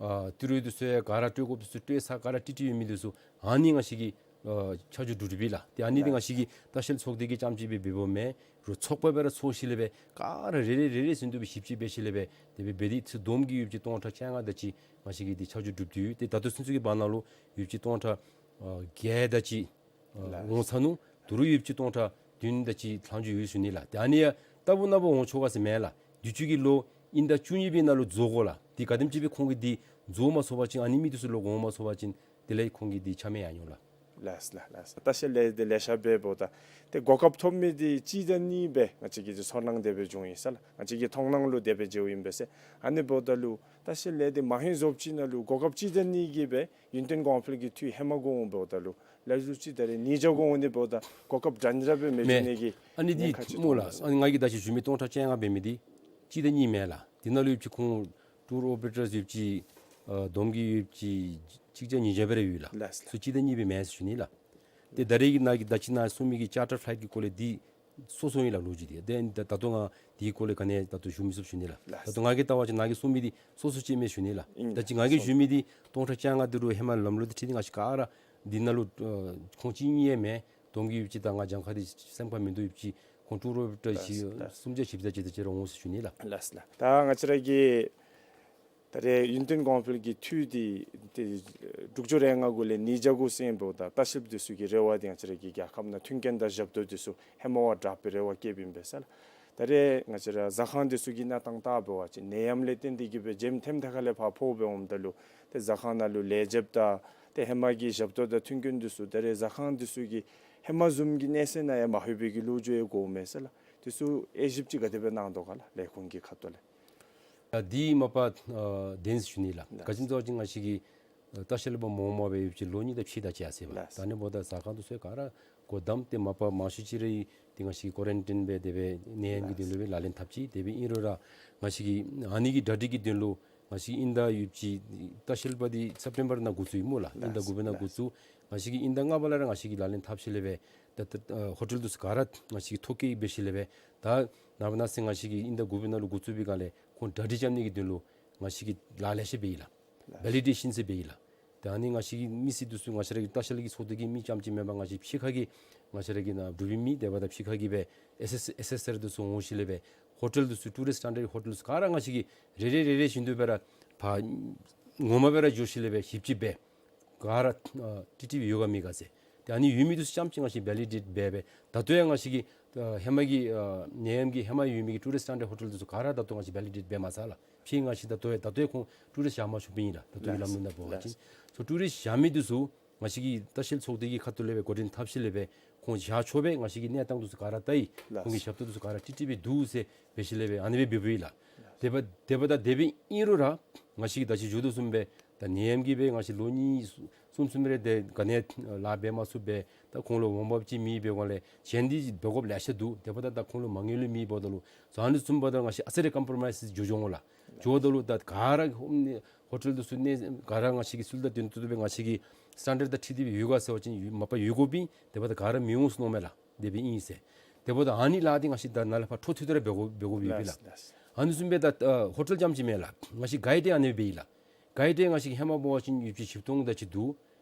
ཨ་ཏི་རུ་འདི་ཚུ་ཡང་ག་ར་སྤྲོད་དགོཔ་འདི་ཚུ་སྤྲོད་ཚར། ག་ར་ཀྲིག་ཀྲི་ཡོད་མི་འདི་ཚུ་ཨ་ནི་ང་བཅས་ཀྱིས་ཨ་ཆ་འཇོག་གྲུབ་གྲུབ་ཡི་ལགས། ཏེ་ཨ་ནི་འདི་ང་བཅས་ཀྱི་ལྟ་བཤལ་ཚོགས་སྡེ་གིས་རྐྱངམ་གཅིག་སྦེ་འབདཝ་མེན། རུང་ཚོགས་པ་སྦེ་ར་ཚོགས་ཞིནམ་ལས་སྦེ་ག་ར་རེ་རེ་རེ་རེ་བཞིན་དུ་སྦེ་ཞིབ་དཔྱད་འབད་ཞིནམ་ལས་སྦེ་དེ་སྦེ་འབད་དེ་ཚུར་བསྡོམས་ཀྱིས་ཡོདཔ་ཅིག་སྟོང་ཕྲག་བཅོ་ལྔ་དེ་ཅིག་ང་བཅས་ཀྱིས་འདི་ཆ་འཇོག་གྲུབ་སྟེ་ཡོད། ཏེ་ད་ལྟོ་ཚུན་ཚོད་ཀྱི་བར་ན་ལུ་ཡོདཔ་ཅིག་སྟོང་ཕྲག་ཨ་བརྒྱད་དེ་ཅིག་ཨ་ལགས། འོང་ཚར་ནུག། ད་རུང་ཡོདཔ་ཅིག་སྟོང་ཕྲག་བདུན་དེ་ཅིག་ལྷག་འགྱོ་ཡོད་ཟེར་ཞུ་ནི་ལགས། ཏེ་ཨ་ནི་ཡང་རྟག་བུ་ནམ་བུ་འོང་ཆོག་ག་ཟེར་མེན་ལགས། དུས་ཅི་གི་ལོ་དབྱིན་ཟླ་བཅུ་གཉིས་པའི་ནང་ལུ་རྫོགས་དགོ་ལགས། འདི་ག་དེམ་ཅིག་སྦེ་ཁོང་གིས་འདི་རྫོགས་མ་ཚུགས་པ་ཅིན་ཨ་ནི་མི་འདི་ཚུ་ལོག་འོང་མ་ཚུགས་པ་ཅིན་དེ་ལས་ཁོང་གིས་འདི་ཆ་མེད་ཡར་འགྱོ་ལགས། ལགས་ལགས་ལགས། ལྟ་བཤལ་ལས་འདི་ལེ་ཤ་འབད་འབདཝ་ད་ཏེ་གོ་སྐབས་ཐོབ་མི་འདི་གཅིག་དང་གཉིས་སྦེ་ང་བཅས་ཀྱི་འདི་ཚོར་སྣང་དེ་སྦེ་བྱུང་ཡི་ཟེར་ལགས། ང་བཅས་ཀྱི་མཐོང་སྣང་ལུ་དེ་སྦེ་མཇལཝ་ཨིན་པས་ཟེར། ཨ་ནི་འབདཝ་ད་ལུ་ལྟ་བཤལ་ལས་འདི་མ་ཧེང་བཟོ་བཅུག་ནང་ལུ་གོ་སྐབས་གཅིག་དང་གཉིས་ཀྱིས་སྦེ་ཡུན་བརྟན་གོང་འཕེལ་གྱི་འཐུས་ཧེ་མ་དགོ་འོང་འབདཝ་ད་ལུ་ལ་ལུ་ཅིག་ད་རེས་ཉིས་བརྒྱ་དགོ་འོང་ནི་འབདཝ་ད་གོ་སྐབས་འདྲན་འདྲ་སྦེ་མི་འབྱུང་ནི་གི་ཨ་ནི་འདི་ཉེན་ཁ་ཅིག་སྨོ་ལགས། ཨ་ནི་ང་གིས་ད་ཅི་ཞུ་མི་སྟོང་ཕྲག་བཅོ་ལྔ་འབད་མི་འདི་གཅིག་དང་གཉིས་མེན་ལགས། འདི་ནང་ལུ་ཡོདཔ་ཅིག་ཁོང་ཊུར་ཨོ་པ་རེ་ཊརསི་ཡོདཔ་ཅིག་ཨ་བསྡོམས་ཀྱིས་ཡོདཔ་ཅིག་གཅིག་བརྒྱ་ཉིས་བརྒྱ་སྦེ་ར་ཡོད་ལགས། ལགས་ལགས། ཚུ་གཅིག་དང་གཉིས་སྦེ་མེན་ཟེར་ཞུ་ནི་ལགས། ཏེ་ད་རེས་ཀྱི་ནཱ་གི་ད་ཅི་ནཱ་གསུངས་མི་གི་ཅར་ཊར་ཕ་ལའིཊ་ཀྱི་སྐོར་ལས་འདི་སོ་སོ་ཨིན་ལགས་ལོ་རྒྱུས་འདི། ཏེ་ད་ད་ལྟོ་ང་འདི་གི་སྐོར་ལས་ག་ནི་ད་ལྟོ་ཞུ་མི་ཚུགས་ཞུ་ནི་ལགས། ལགས། ད་ལྟོ་ང་གིས་བལྟ་བ་ཅིན་ནཱ་གིས་གསུངས་མི་འདི་སོ་སོ་ཅིག་མས་ཞུ་ནི་ལགས། ཨིན། ད་ཅི་ང་གིས་ཞུ་མི་འདི་སྟོང་ཕྲག་བཅོ་ལྔ་འདི་རུང་ཧེ་མ་ལམ་ལུགས་དང་འཁྲིལ་ཏེ་ང་བཅས་ག་ར་འདི་ནང་ལུ་ཨ་ཁོང་གཅིག་གཉིས་ཡང་མེན། བསྡོམས་ཀྱིས་ཡོདཔ་ཅིག་ད་ང་གྱངས་ཁ་འདི་སེམས་ཁར་མིན་འདུག། ཡོདཔ་ཅིག་ཁོང་ཊུར་ཨོ་པ་རེ་ཊརསི་ཅིག་ལགས་ལགས། སུམ་བརྒྱ་བཞི་བརྒྱ་ཅིག་དེ་ཅིག་ར་འོང་ཟེར་ཞུ་ནི་ལགས། ལགས་ལགས། ད་ང་བཅས་ར་གི་ད་རེས་ཡུན་བརྟན་གོང་འཕེལ་གྱི་འཐུས་འདི་ཏེ་དྲུག་ཅུ་རེ་ལྔ་གུ་ལས་ཉིས་བརྒྱ་དགུ་ཟེར་འབདཝ་ད་ལྟ་བཤལཔ་འདི་ཚུ་གི་རེ་བ་འདི་ང་བཅས་ར་གི་རྒྱལ་ཁབ་ནང་མཐུན་རྐྱེན་དང་ཞབས་ཏོག་འདི་ཚུ་ཧེ་མ་བ་དྲག་པའི་རེ་བ་བསྐྱེདཔ་ཨིན་པས་ཟེར་ལགས། ད་རེས་ང་བཅས་ར་ཟ་ཁང་འདི་ཚུ་གི་གནས་སྟངས་བལྟ་འབད་བ་ཅིན་ནད་ཡམས་ལས་བརྟེན་ཏེ་གིས་སྦེ་འཇམ་ཐེམ་ཐེ་ཁ་ལས་ཕར་ཕོག་སྦེ་འོངམ་ད་ལུ་ཏེ་ཟ་ཁང་ནང་ལུ་ལས་བྱེདཔ་དང་ཏེ་ཧེ་མ་གི་ཞབས་ཏོག་དང་མཐུན་རྐྱེན་འདི་ཚུ་ད་རེས་ཟ་ཁང་འདི་ཚུ་གི་ཧེ་མ་བཟུམ་གྱི་གནས་ཚད་ནང་ཡང་མ་ལྷོད་པའི་གི་ལོ་རྒྱུས་ཡང་གོཝ་མས་ཟེར་ལགས། འདི་ཚུ་དབྱེ་ཞིབ་ཅིག་ག་དེ་སྦེ་གནང་དོ་ག་ལགས་ལས་ཁུངས་ཀྱི་ཁ་ཐུག་ལས། ཨ་འདི་མ་པ་ཨ་བདེན་ཟེར་ཞུ་ནི་ལགས། ལགས། ག་ཅི་སྨོ་ཟེར་བ་ཅིན་ང་བཅས་ཀྱི་ཨ་ལྟ་བཤལ་པ་མོ་མ་སྦེ་ཡོདཔ་ཅིག་ལོ་གཉིས་དང་ཕྱེད་དེ་ཅིག་ཡར་སོ་ཡི་པ། ལགས། ད་ཨ་ནི་འབདཝ་ད་ཟ་ཁང་འདི་ཚུ་ག་ར་སྒོ་བསྡམས་ཏེ་མ་པ་མང་ཤོས་ཅིག་ར་འདི་ང་བཅས་ཀྱིས་ཀོ་རན་ཊིན་སྦེ་དེ་སྦེ་ནད་ཡམས་ཀྱི་དོན་ལུ་སྦེ་ལག་ལེན་འཐབ་ཅི། དེ་སྦེ་ཨིན་རུང་ར་ང་བཅས་ཀྱིས་ཨ་ནི་གི་གྲ་སྒྲིག་གི་དོན་ལུ་ང་བཅས་ཀྱིས་དབྱིན་ཟླ་ཡོདཔ་ཅིག་ལྟ་བཤལ་པ་འདི་སེབ་ཊེམ་བར་ནང་འགོ་བཙུགས་ཡི་སྨོ་ལགས། དབྱིན་ཟླ་དགུ་པའི་ནང་འགོ་བཙུགས། ང་བཅས་ཀྱིས་དབྱིན་ཟླ་ལྔ་པ་ལས་ར་ང་བཅས་ཀྱིས་ལག་ལེན་འཐབ་ཞིནམ་ལས་སྦེ་ད་ད་ཨ་ཧོ་ཊེལ་འདི་ཚུ་ག་ར་ང་བཅས་ཀྱིས་ཐོ་བཀོད་འབད་ཞིནམ་ལས་སྦེ་ད་ནངས་པ་གནངས་ཚེ་ང་བཅས་ཀྱིས་དབྱིན་ཟླ་དགུ་པའི་ནང་ལུ་འགོ་བཙུགས་པའི་སྒང་ལས་ཁོང་གྲ་སྒྲིག་རྐྱབ་ནི་གི་དོན་ལུ་ང་བཅས་ཀྱིས་ལཱ་ལེ་ཤ་འབད་ཡི་ལགས། ལགས། བེ་ལི་ཌེ་ཤཱན་ཟེར་འབད་ཡི་ལགས། ད་ཨ་ནི་ང་བཅས་ཀྱི་མི་སེར་འདི་ཚུ་ང་བཅས་ར་གི་ལྟ་བཤལ་གྱི་ཚོགས་སྡེ་གི་མི་རྐྱངམ་ཅིག་མེན་པར་ང་བཅས་ཕྱི་ཁ་གི་ང་བཅས་ར་གི་ནཱ་འབྲུག་པའི་མི་དེ་འབདཝ་ད་ཕྱི་ཁ་གི་སྦེ་ཨེས་ཨེས་ཨེས་ཨེས་ཨར་འདི་ཚུ་འོང་ཞིནམ་ལས་སྦེ་ཧོ་ཊེལ་འདི་ཚུ་ཊུ་རིསཊ་སི་ཊེན་ཌརཊ་ཧོ་ཊེལ་འདི་ཚུ་ག་ར་ང་བཅས་ཀྱིས་རེ་རེ་རེ་རེ་བཞིན་དུ་སྦེ་ར་ཕར་ངོ་མ་སྦེ་ར་འགྱོ་ཞིནམ་ལས་སྦེ་ཞིབ་དཔྱད་འབད། ག་ར་ཨ་ཀྲིག་ཀྲི་སྦེ་ཡོད་ག་མེད་ག་ཟེར། ཏེ་ཨ་ནི་ཡོད་མི་འདི་ཚུ་རྐྱངམ་ཅིག་ང་བཅས་བེ་ལི་ཌེཊ་འབད་སྦེ་ད་ལྟོ་ཡང་ང་བཅས་ཀྱིས་ཨ་ཧེ་མ་གི་ཨ་ནད་ཡམས་ཀྱི་ཧེ་མ་ཡོད་མི་གི་ཊུ་རིསཊ་སི་ཊེན་ཌརཊ་ཧོ་ཊེལ་འདི་ཚུ་ག་ར་ད་ལྟོ་ང་བཅས་བེ་ལི་ཌེཊ་འབད་མ་ཚར་ལགས། ཕྱིས་ང་བཅས་ད་ལྟོ་ཡང་ད་ལྟོ་ཡང་ཁོང་ཊུ་རིསཊ་བཞག་མ་ཆོགཔ་ཨིན་ལགས། ད་ལྟོ་གི་ལམ་ལུགས་ནང་འབད་བ་ཅིན། ལགས། སོ་ཊུ་རིསཊ་བཞག་མི་འདི་ཚུ་ང་བཅས་ཀྱི་ལྟ་བཤལ་ཚོགས་སྡེ་གི་ཁ་ཐུག་ལས་སྦེ་འགོ་འདྲེན་འཐབ་ཞིནམ་ལས་སྦེ་ཁོང་བཞག་ཆོག་པའི་ང་བཅས་ཀྱིས་གནས་སྟངས་འདི་ཚུ་ག་ར་བལྟ་ཡི། ལགས། ཁོང་གི་ཞབས་ཏོག་འདི་ཚུ་ག་ར་ཀྲིག་ཀྲི་སྦེ་འདུག་ཟེར་འབད་ཞིནམ་ལས་སྦེ་ཨ་ནི་སྦེ་འབདཝ་ཨིན་ལགས། དེ་འབདཝ་དེ་འབདཝ་ད་དེ་སྦེ་ཨིན་རུང་ར་ང་བཅས་ཀྱིས་ད་ཅི་ཞུ་དོ་བཟུམ་སྦེ་ད་ནད་ཡམས་ཀྱིས་སྦེ་ང་བཅས་ལོ་གཉིས་གསུམ་གསུམ་རེ་དེ་ག་ནི་ལཱ་འབད་མ་ཚུགས་པས། ད་ཁོང་ལུ་འོང་འབབ་ཅིག་མེད་པའི་སྒང་ལས་གཞན་འདི་འབད་དགོཔ་ལེ་ཤ་འདུག། དེ་འབདཝ་ད་ད་ཁོང་ལུ་མ་དངུལ་ལུ་མེད་འབདཝ་ད་ལུ་སོ་ཨ་ནི་བཟུམ་འབདཝ་ད་ང་བཅས་ཨ་ཙི་རེ་ཀམ་པོརོ་མའིཛ་འགྱོ་འགྱོཝ་ལགས། འགྱོཝ་ད་ལུ་ད་ག་ར་ཧོམ་ཧོ་ཊེལ་འདི་ཚུ་ནི་ག་ར་ང་བཅས་ཀྱི་ཚུལ་དང་དོན་དུ་སྦེ་ང་བཅས་ཀྱི་སི་ཊེན་ཌརཌ་དང་འཁྲིལ་ཏེ་སྦེ་ཡོད་ག་ཟེར་བ་ཅིན་ཡོད་མ་པ་ཡོད་དགོ་པས། དེ་འབདཝ་ད་ག་ར་མི་འོང་ཟེར་མནོཝ་མས་ལགས། དེ་སྦེ་ཨིན་ཟེར། དེ་འབདཝ་ད་ཨ་ནི་ལཱ་འདི་ང་བཅས་ད་ནཱ་ལས་ཕར་འཕྲོ་མཐུད་དེ་ར་འབད་དགོ་འབད་དགོཔ་ཡོད་པས་ལགས། ལགས་ལགས། ཨ་ནི་བཟུམ་སྦེ་ད་ཨ་ཧོ་ཊེལ་རྐྱངམ་ཅིག་མེན་ལགས། ང་བཅས་གའིཌ་ཨ་ནི་སྦེ་ཨིན་ལགས། གའིཌ་ང་བཅས་ཀྱི་ཧེ་མ་འབད་བ་ཅིན་ཡོདཔ་ཅིག་བཞི་སྟོང་དེ་ཅིག་འདུག།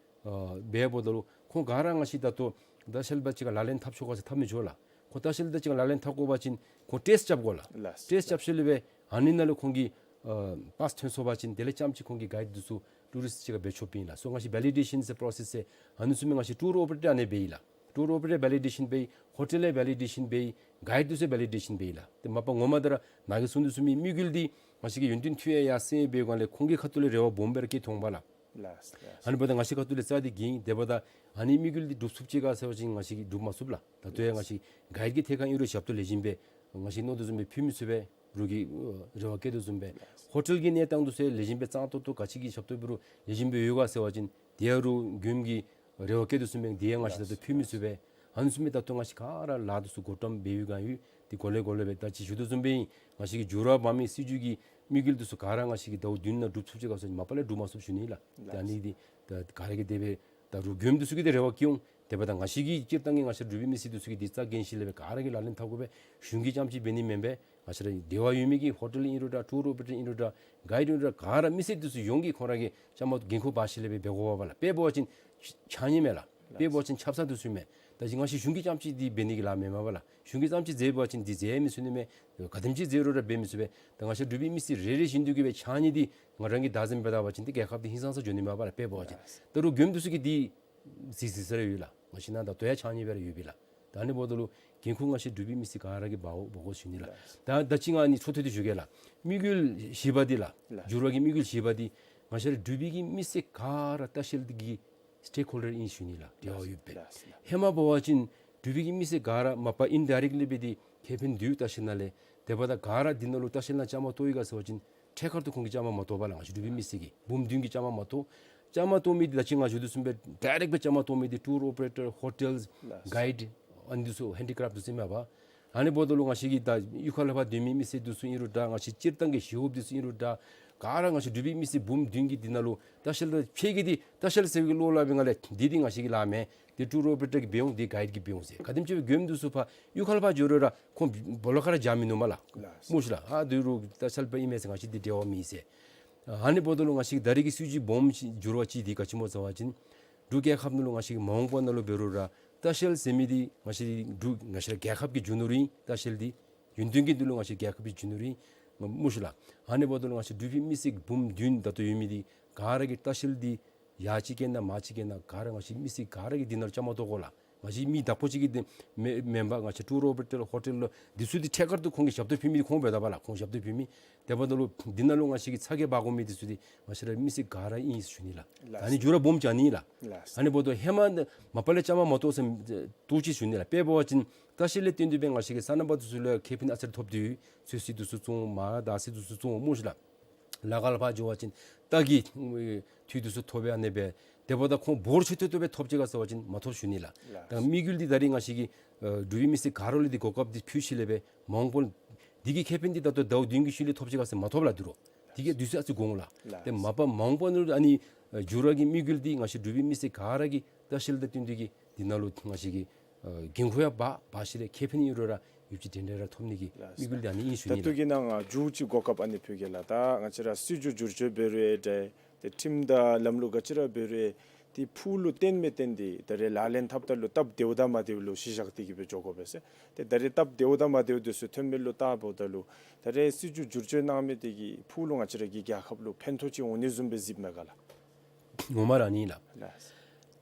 ཨ་འབདཝ་ད་ལུ་ཁོང་ག་ར་ང་བཅས་ད་ལྟོ་ལྟ་བཤལ་པ་ཅིག་ཁར་ལག་ལེན་འཐབ་ཆོག་ག་ཟེར་འཐབ་མི་ཆོག་ལགས། ཁོང་ལྟ་བཤལ་པ་ཅིག་ཁར་ལག་ལེན་འཐབ་དགོ་པ་ཅིན་ཁོང་ཊེསཊ་རྐྱབ་དགོ་ལགས། ལགས། ཊེསཊ་རྐྱབ་ཞིནམ་ལས་སྦེ་ཨ་ནི་ནང་ལུ་ཁོང་གིས་ཨ་པཱསི་ཐོན་སོང་པ་ཅིན་དེ་ལས་རྐྱངམ་ཅིག་ཁོང་གིས་གའིཌ་འདི་ཚུ་ཊུ་རིསཊ་ཅིག་ཁར་འབད་ཆོགཔ་ཨིན་ལགས། སོ་ང་བཅས་བེ་ལི་ཌེ་ཤཱན་ཟེར་པྲོ་སེསི་ཟེར་ཨ་ནི་བཟུམ་སྦེ་ང་བཅས་ཊུར་ཨོ་པ་རེ་ཊར་ཨ་ནི་སྦེ་ཨིན་ལགས། ཊུར་ཨོ་པ་རེ་ཊར་བེ་ལི་ཌེ་ཤཱན་འབད་ཡི། ཧོ་ཊེལ་ལས་བེ་ལི་ཌེ་ཤཱན་འབད་ཡི། གའིཌ་འདི་ཚུ་བེ་ལི་ཌེ་ཤཱན་འབད་ཡི་ལགས། ཏེ་མ་པ་ངོ་མ་ད་ར་ནཱ་གིས་གསུངས་དོ་བཟུམ་སྦེ་དམིགས་ཡུལ་འདི་ང་བཅས་ཀྱི་ཡོན་ཏན་མཐུ་ཡང་ཡར་སེང་འབད་བའི་སྒང་ལས་ཁོང་གི་ཁ་ཐུག་ལས་རེ་བ་སྦོམ་སྦེ་ར་བསྐྱེད་འོང་པས་ལགས། ལགས་ལགས། ཨ་ནི་འབདཝ་ད་ང་བཅས་ཁ་ཐུག་ལས་རྩ་འདི་འགེངས། དེ་འབདཝ་ད་ཨ་ནི་དམིགས་ཡུལ་འདི་འགྲུབ་ཚུགསཔ་ཅིག་ག་ཟེར་བ་ཅིན་ང་བཅས་ཀྱིས་འགྲུབ་མ་ཚུགས་ལགས། ད་ལྟོ་ཡང་ང་བཅས་གའིཌ་ཀྱི་ཐད་ཁར་ཨིན་རུང་ཞབས་ཏོག་ལེགས་ཤོམ་སྦེ་ང་བཅས་མནོ་དོ་བཟུམ་སྦེ་ཕུལ་མི་ཚུགས་པས། རོགས་ཀྱིས་ཨ་རེ་བ་བསྐྱེད་དོ་བཟུམ་སྦེ། ཧོ་ཊེལ་གྱི་གནས་སྟངས་འདི་ཚུ་ལེགས་ཤོམ་སྦེ་གཙང་ཏོག་ཏོ་ག་ཅི་གི་ཞབས་ཏོག་འབད་རུང་ལེགས་ཤོམ་སྦེ་ཡོད་ག་ཟེར་བ་ཅིན་དེ་ཡང་རོགས་མགྱོནམ་གྱིས་རེ་བ་བསྐྱེད་དོ་བཟུམ་སྦེ་དེ་ཡང་ང་བཅས་ད་ལྟོ་ཕུལ་མི་ཚུགས་པས། ཨ་ནི་བཟུམ་སྦེ་ད་ལྟོ་ང་བཅས་ག་ར་ལཱ་འདི་ཚུ་མགོ་འདྲེན་འབད་བའི་སྒང་ཡོད། དེ་གོ་ལེ་གོ་ལེ་སྦེ་ད་ཅི་ཞུ་དོ་བཟུམ་སྦེ་ང་བཅས་ཀྱི་འགྱུར་བ་འབག་མི་སྲིད་བྱུས་ཀྱི་དམིགས་ཡུལ་འདི་ཚུ་ག་ར་ང་བཅས་ཀྱིས་ཟླཝ་བདུན་ནང་འགྲུབ་ཚུགསཔ་ཅིག་ག་ཟེར་མ་པ་ལས་འགྲུབ་མ་ཚུགསཔ་ཞུ་ནི་ལགས། ད་ཨ་ནི་འདི་ད་ག་ར་གིས་དེ་སྦེ་ད་རོགས་མགྱོནམ་འདི་ཚུ་གིས་དེ་རེ་བ་བསྐྱེད་འོང་། དེ་འབདཝ་ད་ང་བཅས་ཀྱི་སྤྱིར་བཏང་གི་ང་བཅས་འབྲུག་པའི་མི་སེར་འདི་ཚུ་གིས་འདི་རྩ་འགེངས་ཞིནམ་ལས་སྦེ་ག་ར་གིས་ལག་ལེན་འཐབ་དགོ་པས། གཞུང་གིས་རྐྱངམ་ཅིག་འབད་ནི་མེན་པས། ང་བཅས་ར་འབྲེལ་བ་ཡོད་མི་གི་ཧོ་ཊེལ་ཨིན་རུང་འདྲ་ཊུར་ཨོ་པ་རེ་ཊར་ཨིན་རུང་འདྲ་གའིཌ་ཨིན་རུང་འདྲ་ག་ར་མི་སེར་འདི་ཚུ་ཡོངས་ཀྱིས་ཁོང་ར་གིས་བཅའ་མར་འགན་ཁུར་འབག་ཞིནམ་ལས་སྦེ་འབད་དགོ་པས་ལགས། དཔེ་འབད་བ་ཅིན་ཕྱགས་སྙིགས་མས་ལགས། དཔེ་འབད་བ་ཅིན་ཆབ་གསང་འདི་ཚུ་མས། ད་ཅི་ང་བཅས་གཞུང་གིས་རྐྱངམ་ཅིག་འདི་འབད་ནི་གི་ལཱ་མེན་མས་པ་ལགས། གཞུང་གིས་རྐྱངམ་ཅིག་མཛད་པ་ཅིན་འདི་མཛད་མི་ཚུགས་ནི་མས། ག་དེམ་ཅིག་མཛད་རུང་ར་འབད་མི་ཚུགས་པས། ད་ང་བཅས་འབྲུག་པའི་མི་སེར་རེ་རེ་བཞིན་དུ་གིས་སྦེ་ཕྱགས་སྙིགས་འདི་ང་རང་གིས་བདའ་འཛིན་འབད་ད་པ་ཅིན་འདི་རྒྱལ་ཁབ་འདི་ཧིང་སངས་ས་འགྱོ་ནི་མས་པ་ལགས། དཔེ་འབད་བ་ཅིན། ད་རོགས་མགྱོནམ་འདི་ཚུ་གིས་འདི་གཟིགས་གཟིགས་ས་ར་ཡོད་ལགས། ང་བཅས་ནང་ད་ལྟོ་ཡང་ཕྱགས་སྙིགས་སྦེ་ར་ཡོད་པས་ལགས། ད་ཨ་ནི་འབདཝ་ད་ལུ་འགན་ཁུར་ང་བཅས་འབྲུག་པའི་མི་སེར་ག་ར་གིས་འབག་འོང་འབག་དགོ་ཞུ་ནི་ལགས། ལགས། ད་ད་ཅི་ང་ཨ་ནི་འཕྲོ་མཐུད་དེ་ཞུ་གེ་ལགས། དམིགས་ཡུལ་བཞི་པ་འདི་ལགས། ལགས། འགྱུར་བ་གི་དམིགས་ཡུལ་བཞི་པ་འདི་ང་བཅས་ར་འབྲུག་པའི་གི་མི་སེར་ག་ར་ལྟ་བཤལ་འདི་གི་སི་ཊེག་ཧོལ་ཌར་ཨིན་ཞུ་ནི་ལགས། འབྲེལ་བ་ཡོད་པས། ལགས་ལགས། ཧེ་མ་འབད་བ་ཅིན་འབྲུག་པའི་གི་མི་སེར་ག་ར་མ་པ་ཨིན་ཌའི་རེཀཊ་ལི་སྦེ་འདི་ཁེ་ཕན་འདི་ལྟ་བཤལ་ནང་ལས། དེ་འབདཝ་ད་ག་ར་འདི་ནང་ལུ་ལྟ་བཤལ་ནང་བཅའ་མར་གཏོགས་ཡི་ག་ཟེར་བ་ཅིན་ཐད་ཀར་དུ་ཁོང་གིས་བཅའ་མར་མ་གཏོགས་པས་ལགས། ང་བཅས་འབྲུག་པའི་མི་སེར་གྱིས་འབུམ་བདུན་གྱིས་བཅའ་མར་མ་གཏོགས། བཅའ་མར་གཏོགས་མི་འདི་ད་ཅི་ང་ཞུ་དོ་བཟུམ་སྦེ་ཌའི་རེཀཊ་སྦེ་བཅའ་མར་གཏོགས་མི་འདི་ཊུར་ཨོ་པ་རེ་ཊར་ཧོ་ཊེལ་ལགས། གའིཌ་ཨ་ནི་འདི་ཚུ་ཧེན་ཌི་ཀྲེཕཊ་འདི་ཚུ་ཨིན་མས་པ། ཨ་ནི་འབདཝ་ད་ལུ་ང་བཅས་ཀྱི་ད་གཡུས་ཁ་ལས་ཕར་སྡོད་མི་མི་སེར་འདི་ཚུ་ཨིན་རུང་འདྲ་ང་བཅས་སྤྱིར་བཏང་གི་ཞི་གཡོགཔ་འདི་ཚུ་ཨིན་རུང་འདྲ་ག་ར་ང་བཅས་འབྲུག་པའི་མི་སེར་འབུམ་བདུན་གྱིས་འདི་ནང་ལུ་ལྟ་བཤལ་ད་ཕྱེད་ཀྱིས་འདི་ལྟ་བཤལ་ཟེར་བའི་བློ་སླབ་པའི་སྒང་ལས་འདི་འདི་ང་བཅས་ཀྱི་ལཱ་མེན། འདི་ཊུར་ཨོ་པ་རེ་ཊར་གིས་འབད་འོང་། འདི་གའིཌ་ཀྱིས་འབད་འོང་ཟེར། ག་དེམ་ཅིག་སྦེ་མགྱོནམ་འདི་ཚུ་ཕར་གཡུས་ཁ་ལས་ཕར་འགྱོ་རུང་ར་ཁོང་སྦོ་ལོགས་ཁར་ར་བཞག་མི་ནུམ་ལགས། ལགས། སྨོ་ཤེས་ལགས། ཨ་འདི་རུང་ལྟ་བཤལ་པ་ཨིན་མས་ཟེར་ང་བཅས་འདི་འབྲེལ་བ་མེད་ཟེར། ཨ་ནི་འབདཝ་ད་ལུ་ང་བཅས་ཀྱི་ད་རེས་ཀྱི་སྲིད་བྱུས་སྦོམ་ཅིག་འགྱུར་བ་ཅིག་འདི་ག་ཅི་སྨོ་ཟེར་བ་ཅིན་འབྲུག་རྒྱལ་ཁབ་ནང་ལུ་ང་བཅས་ཀྱི་མ་འོངས་པ་ནང་ལུ་འབད་རུང་ར་ལྟ་བཤལ་ཟེར་མི་འདི་ང་བཅས་འབྲུག་ང་བཅས་ར་རྒྱལ་ཁབ་ཀྱི་རྒྱུ་ནོར་ཨིན། ལྟ་བཤལ་འདི་ཡོན་ཏན་གྱི་འདི་ལུ་ང་བཅས་རྒྱལ་ཁབ་ཀྱི་རྒྱུ་ནོར་ཨིན། སྨོ་ཤེས་ལགས། ཨ་ནི་འབདཝ་ད་ལུ་ང་བཅས་འབྲུག་པའི་མི་སེར་འབུམ་བདུན་ད་ལྟོ་ཡོད་མི་འདི་ག་ར་གིས་ལྟ་བཤལ་འདི་ཡར་ཅིག་གི་ན་མར་ཅིག་གི་ན་ག་ར་ང་བཅས་མི་སེར་ག་ར་གིས་འདི་ནང་ལུ་བཅའ་མར་གཏོགས་དགོ་ལགས། ང་བཅས་མི་བདག་པོ་ཅིག་གི་འདི་མེན་མེན་པར་ང་བཅས་ཊུར་ཨོ་པ་རེ་ཊར་ཧོ་ཊེལ་ལུ་འདི་ཚུ་འདི་ཐད་ཀར་དུ་ཁོང་གིས་ཞབས་ཏོག་ཕུལ་མི་འདི་ཁོང་འབད་ད་པས་ལགས། ཁོང་ཞབས་ཏོག་ཕུལ་མི། དེ་འབདཝ་ད་ལུ་འདི་ནང་ལུ་ང་བཅས་ཀྱིས་ཚ་གྱང་འབག་དགོ་མི་འདི་ཚུ་འདི་ང་བཅས་ར་མི་སེར་ག་ར་ཨིན་ཟེར་ཞུ་ནི་ལགས། ལགས། ད་ཨ་ནི་འགྱུར་བ་སྦོམ་ཅིག་ཨ་ནི་ལགས། ལགས། ཨ་ནི་འབདཝ་ད་ཧེ་མ་མ་པ་ལས་བཅའ་མར་མ་གཏོགས་ཟེར་ཏོག་ཅིག་ཞུ་ནི་ལགས། དཔེ་འབད་བ་ཅིན་ལྟ་བཤལ་ལས་བརྟེན་ཏེ་སྦེ་ང་བཅས་ཀྱི་སོ་ནམ་པ་འདི་ཚུ་ལུ་ཁེ་ཕན་ཨ་ཙི་རེ་ཐོབ་སྟེ་ཡོད། ཚོད་བསྲེ་འདི་ཚུ་བཙོང་འོང་མར་དར་ཚི་འདི་ཚུ་བཙོང་འོང་སྨོ་ཤེས་ལགས། ལ་ཁ་ལས་ཕར་འགྱོ་བ་ཅིན་སྟག་གི་ཨེ་འཐུལ་འདི་ཚུ་ཐོབ་པས། ཨ་ནི་སྦེ་དེ་འབདཝ་ད་ཁོང་འབོར་ཆེ་ཏོག་ཏོ་སྦེ་ཐོབ་ཅི་ག་ཟེར་བ་ཅིན་མ་ཐོབ་ཞུ་ནི་ལགས། ལགས། ད་དམིགས་ཡུལ་འདི་ད་རེས་ང་བཅས་ཀྱི་ཨེ་འབྲུག་པའི་མི་སེར་ག་ར་ལུ་འདི་གོ་སྐབས་འདི་ཕུལ་ཞིནམ་ལས་སྦེ་མ་འོངས་པ་འདི་གི་ཁེ་ཕན་འདི་ད་ལྟོ་ཟླཝ་བདུན་གྱི་ཤུལ་ལས་ཐོབ་ཅི་ག་ཟེར་མ་ཐོབ་ལགས། འདི་རུང་འདི་གི་དུས་ཚོད་ཨ་ཙི་འགོར་འོང་ལགས། ལགས། ཏེ་མ་པ་མ་འོངས་པ་ནང་ལུ་ཨ་ནི་ཨེ་འགྱུར་བ་གི་དམིགས་ཡུལ་འདི་ང་བཅས་འབྲུག་པའི་མི་སེར་ག་ར་གིས་ལྟ་བཤལ་དང་བསྟུན་ཏེ་གིས་འདི་ནང་ལུ་ང་བཅས་ཀྱིས་ཨེ་འགན་ཁུར་ཡང་འབག་འབག་ཞིནམ་ལས་ཁེ་ཕན་ཨིན་རུང་ར་ཡོདཔ་ཅིག་འདྲན་འདྲ་ར་ཐོབ་ནི་གི་ལགས། དམིགས་ཡུལ་འདི་ཨ་ནི་ཨིན་ཞུ་ནི་ལགས། ད་ལྟོ་གི་ནང་ང་མཇུག་ཅིག་གོ་སྐབས་ཨ་ནི་ཕུལ་གེ་ལགས། ད་ང་བཅས་ར་སྲིད་བྱུས་བསྒྱུར་བཅོས་འབད་རུང་ཨེ་འདྲ་ཏེ་ཁྲིམས་དང་ལམ་ལུགས་ག་ཅི་ར་འབད་རུང་ཨེ་ཏེ་ཕུགས་ལུ་བརྟེན་མི་བརྟེན་འདི་ད་རེས་ལག་ལེན་འཐབ་ད་ལུ་སྟབས་བདེཝ་དང་མ་བདེཝ་ལུ་གཞི་བཞག་སྟེ་གིས་སྦེ་འགྱོ་དགོ་པས་ཟེར། ཏེ་ད་རེས་སྟབས་བདེཝ་དང་མ་བདེཝ་འདི་ཚུ་ཐོན་མི་ལུ་བལྟཝ་ད་ལུ་ད་རེས་སྲིད་བྱུས་བསྒྱུར་བཅོས་གནང་མི་འདི་གིས་ཕུགས་ལུ་ང་བཅས་ར་གི་རྒྱལ་ཁབ་ལུ་ཕན་ཐོགས་ཅིག་འོང་ནི་བཟུམ་སྦེ་གཟིགསཔ་མས་ག་ལགས། ངོ་མ་ར་ཨ་ནི་ལགས། ལགས།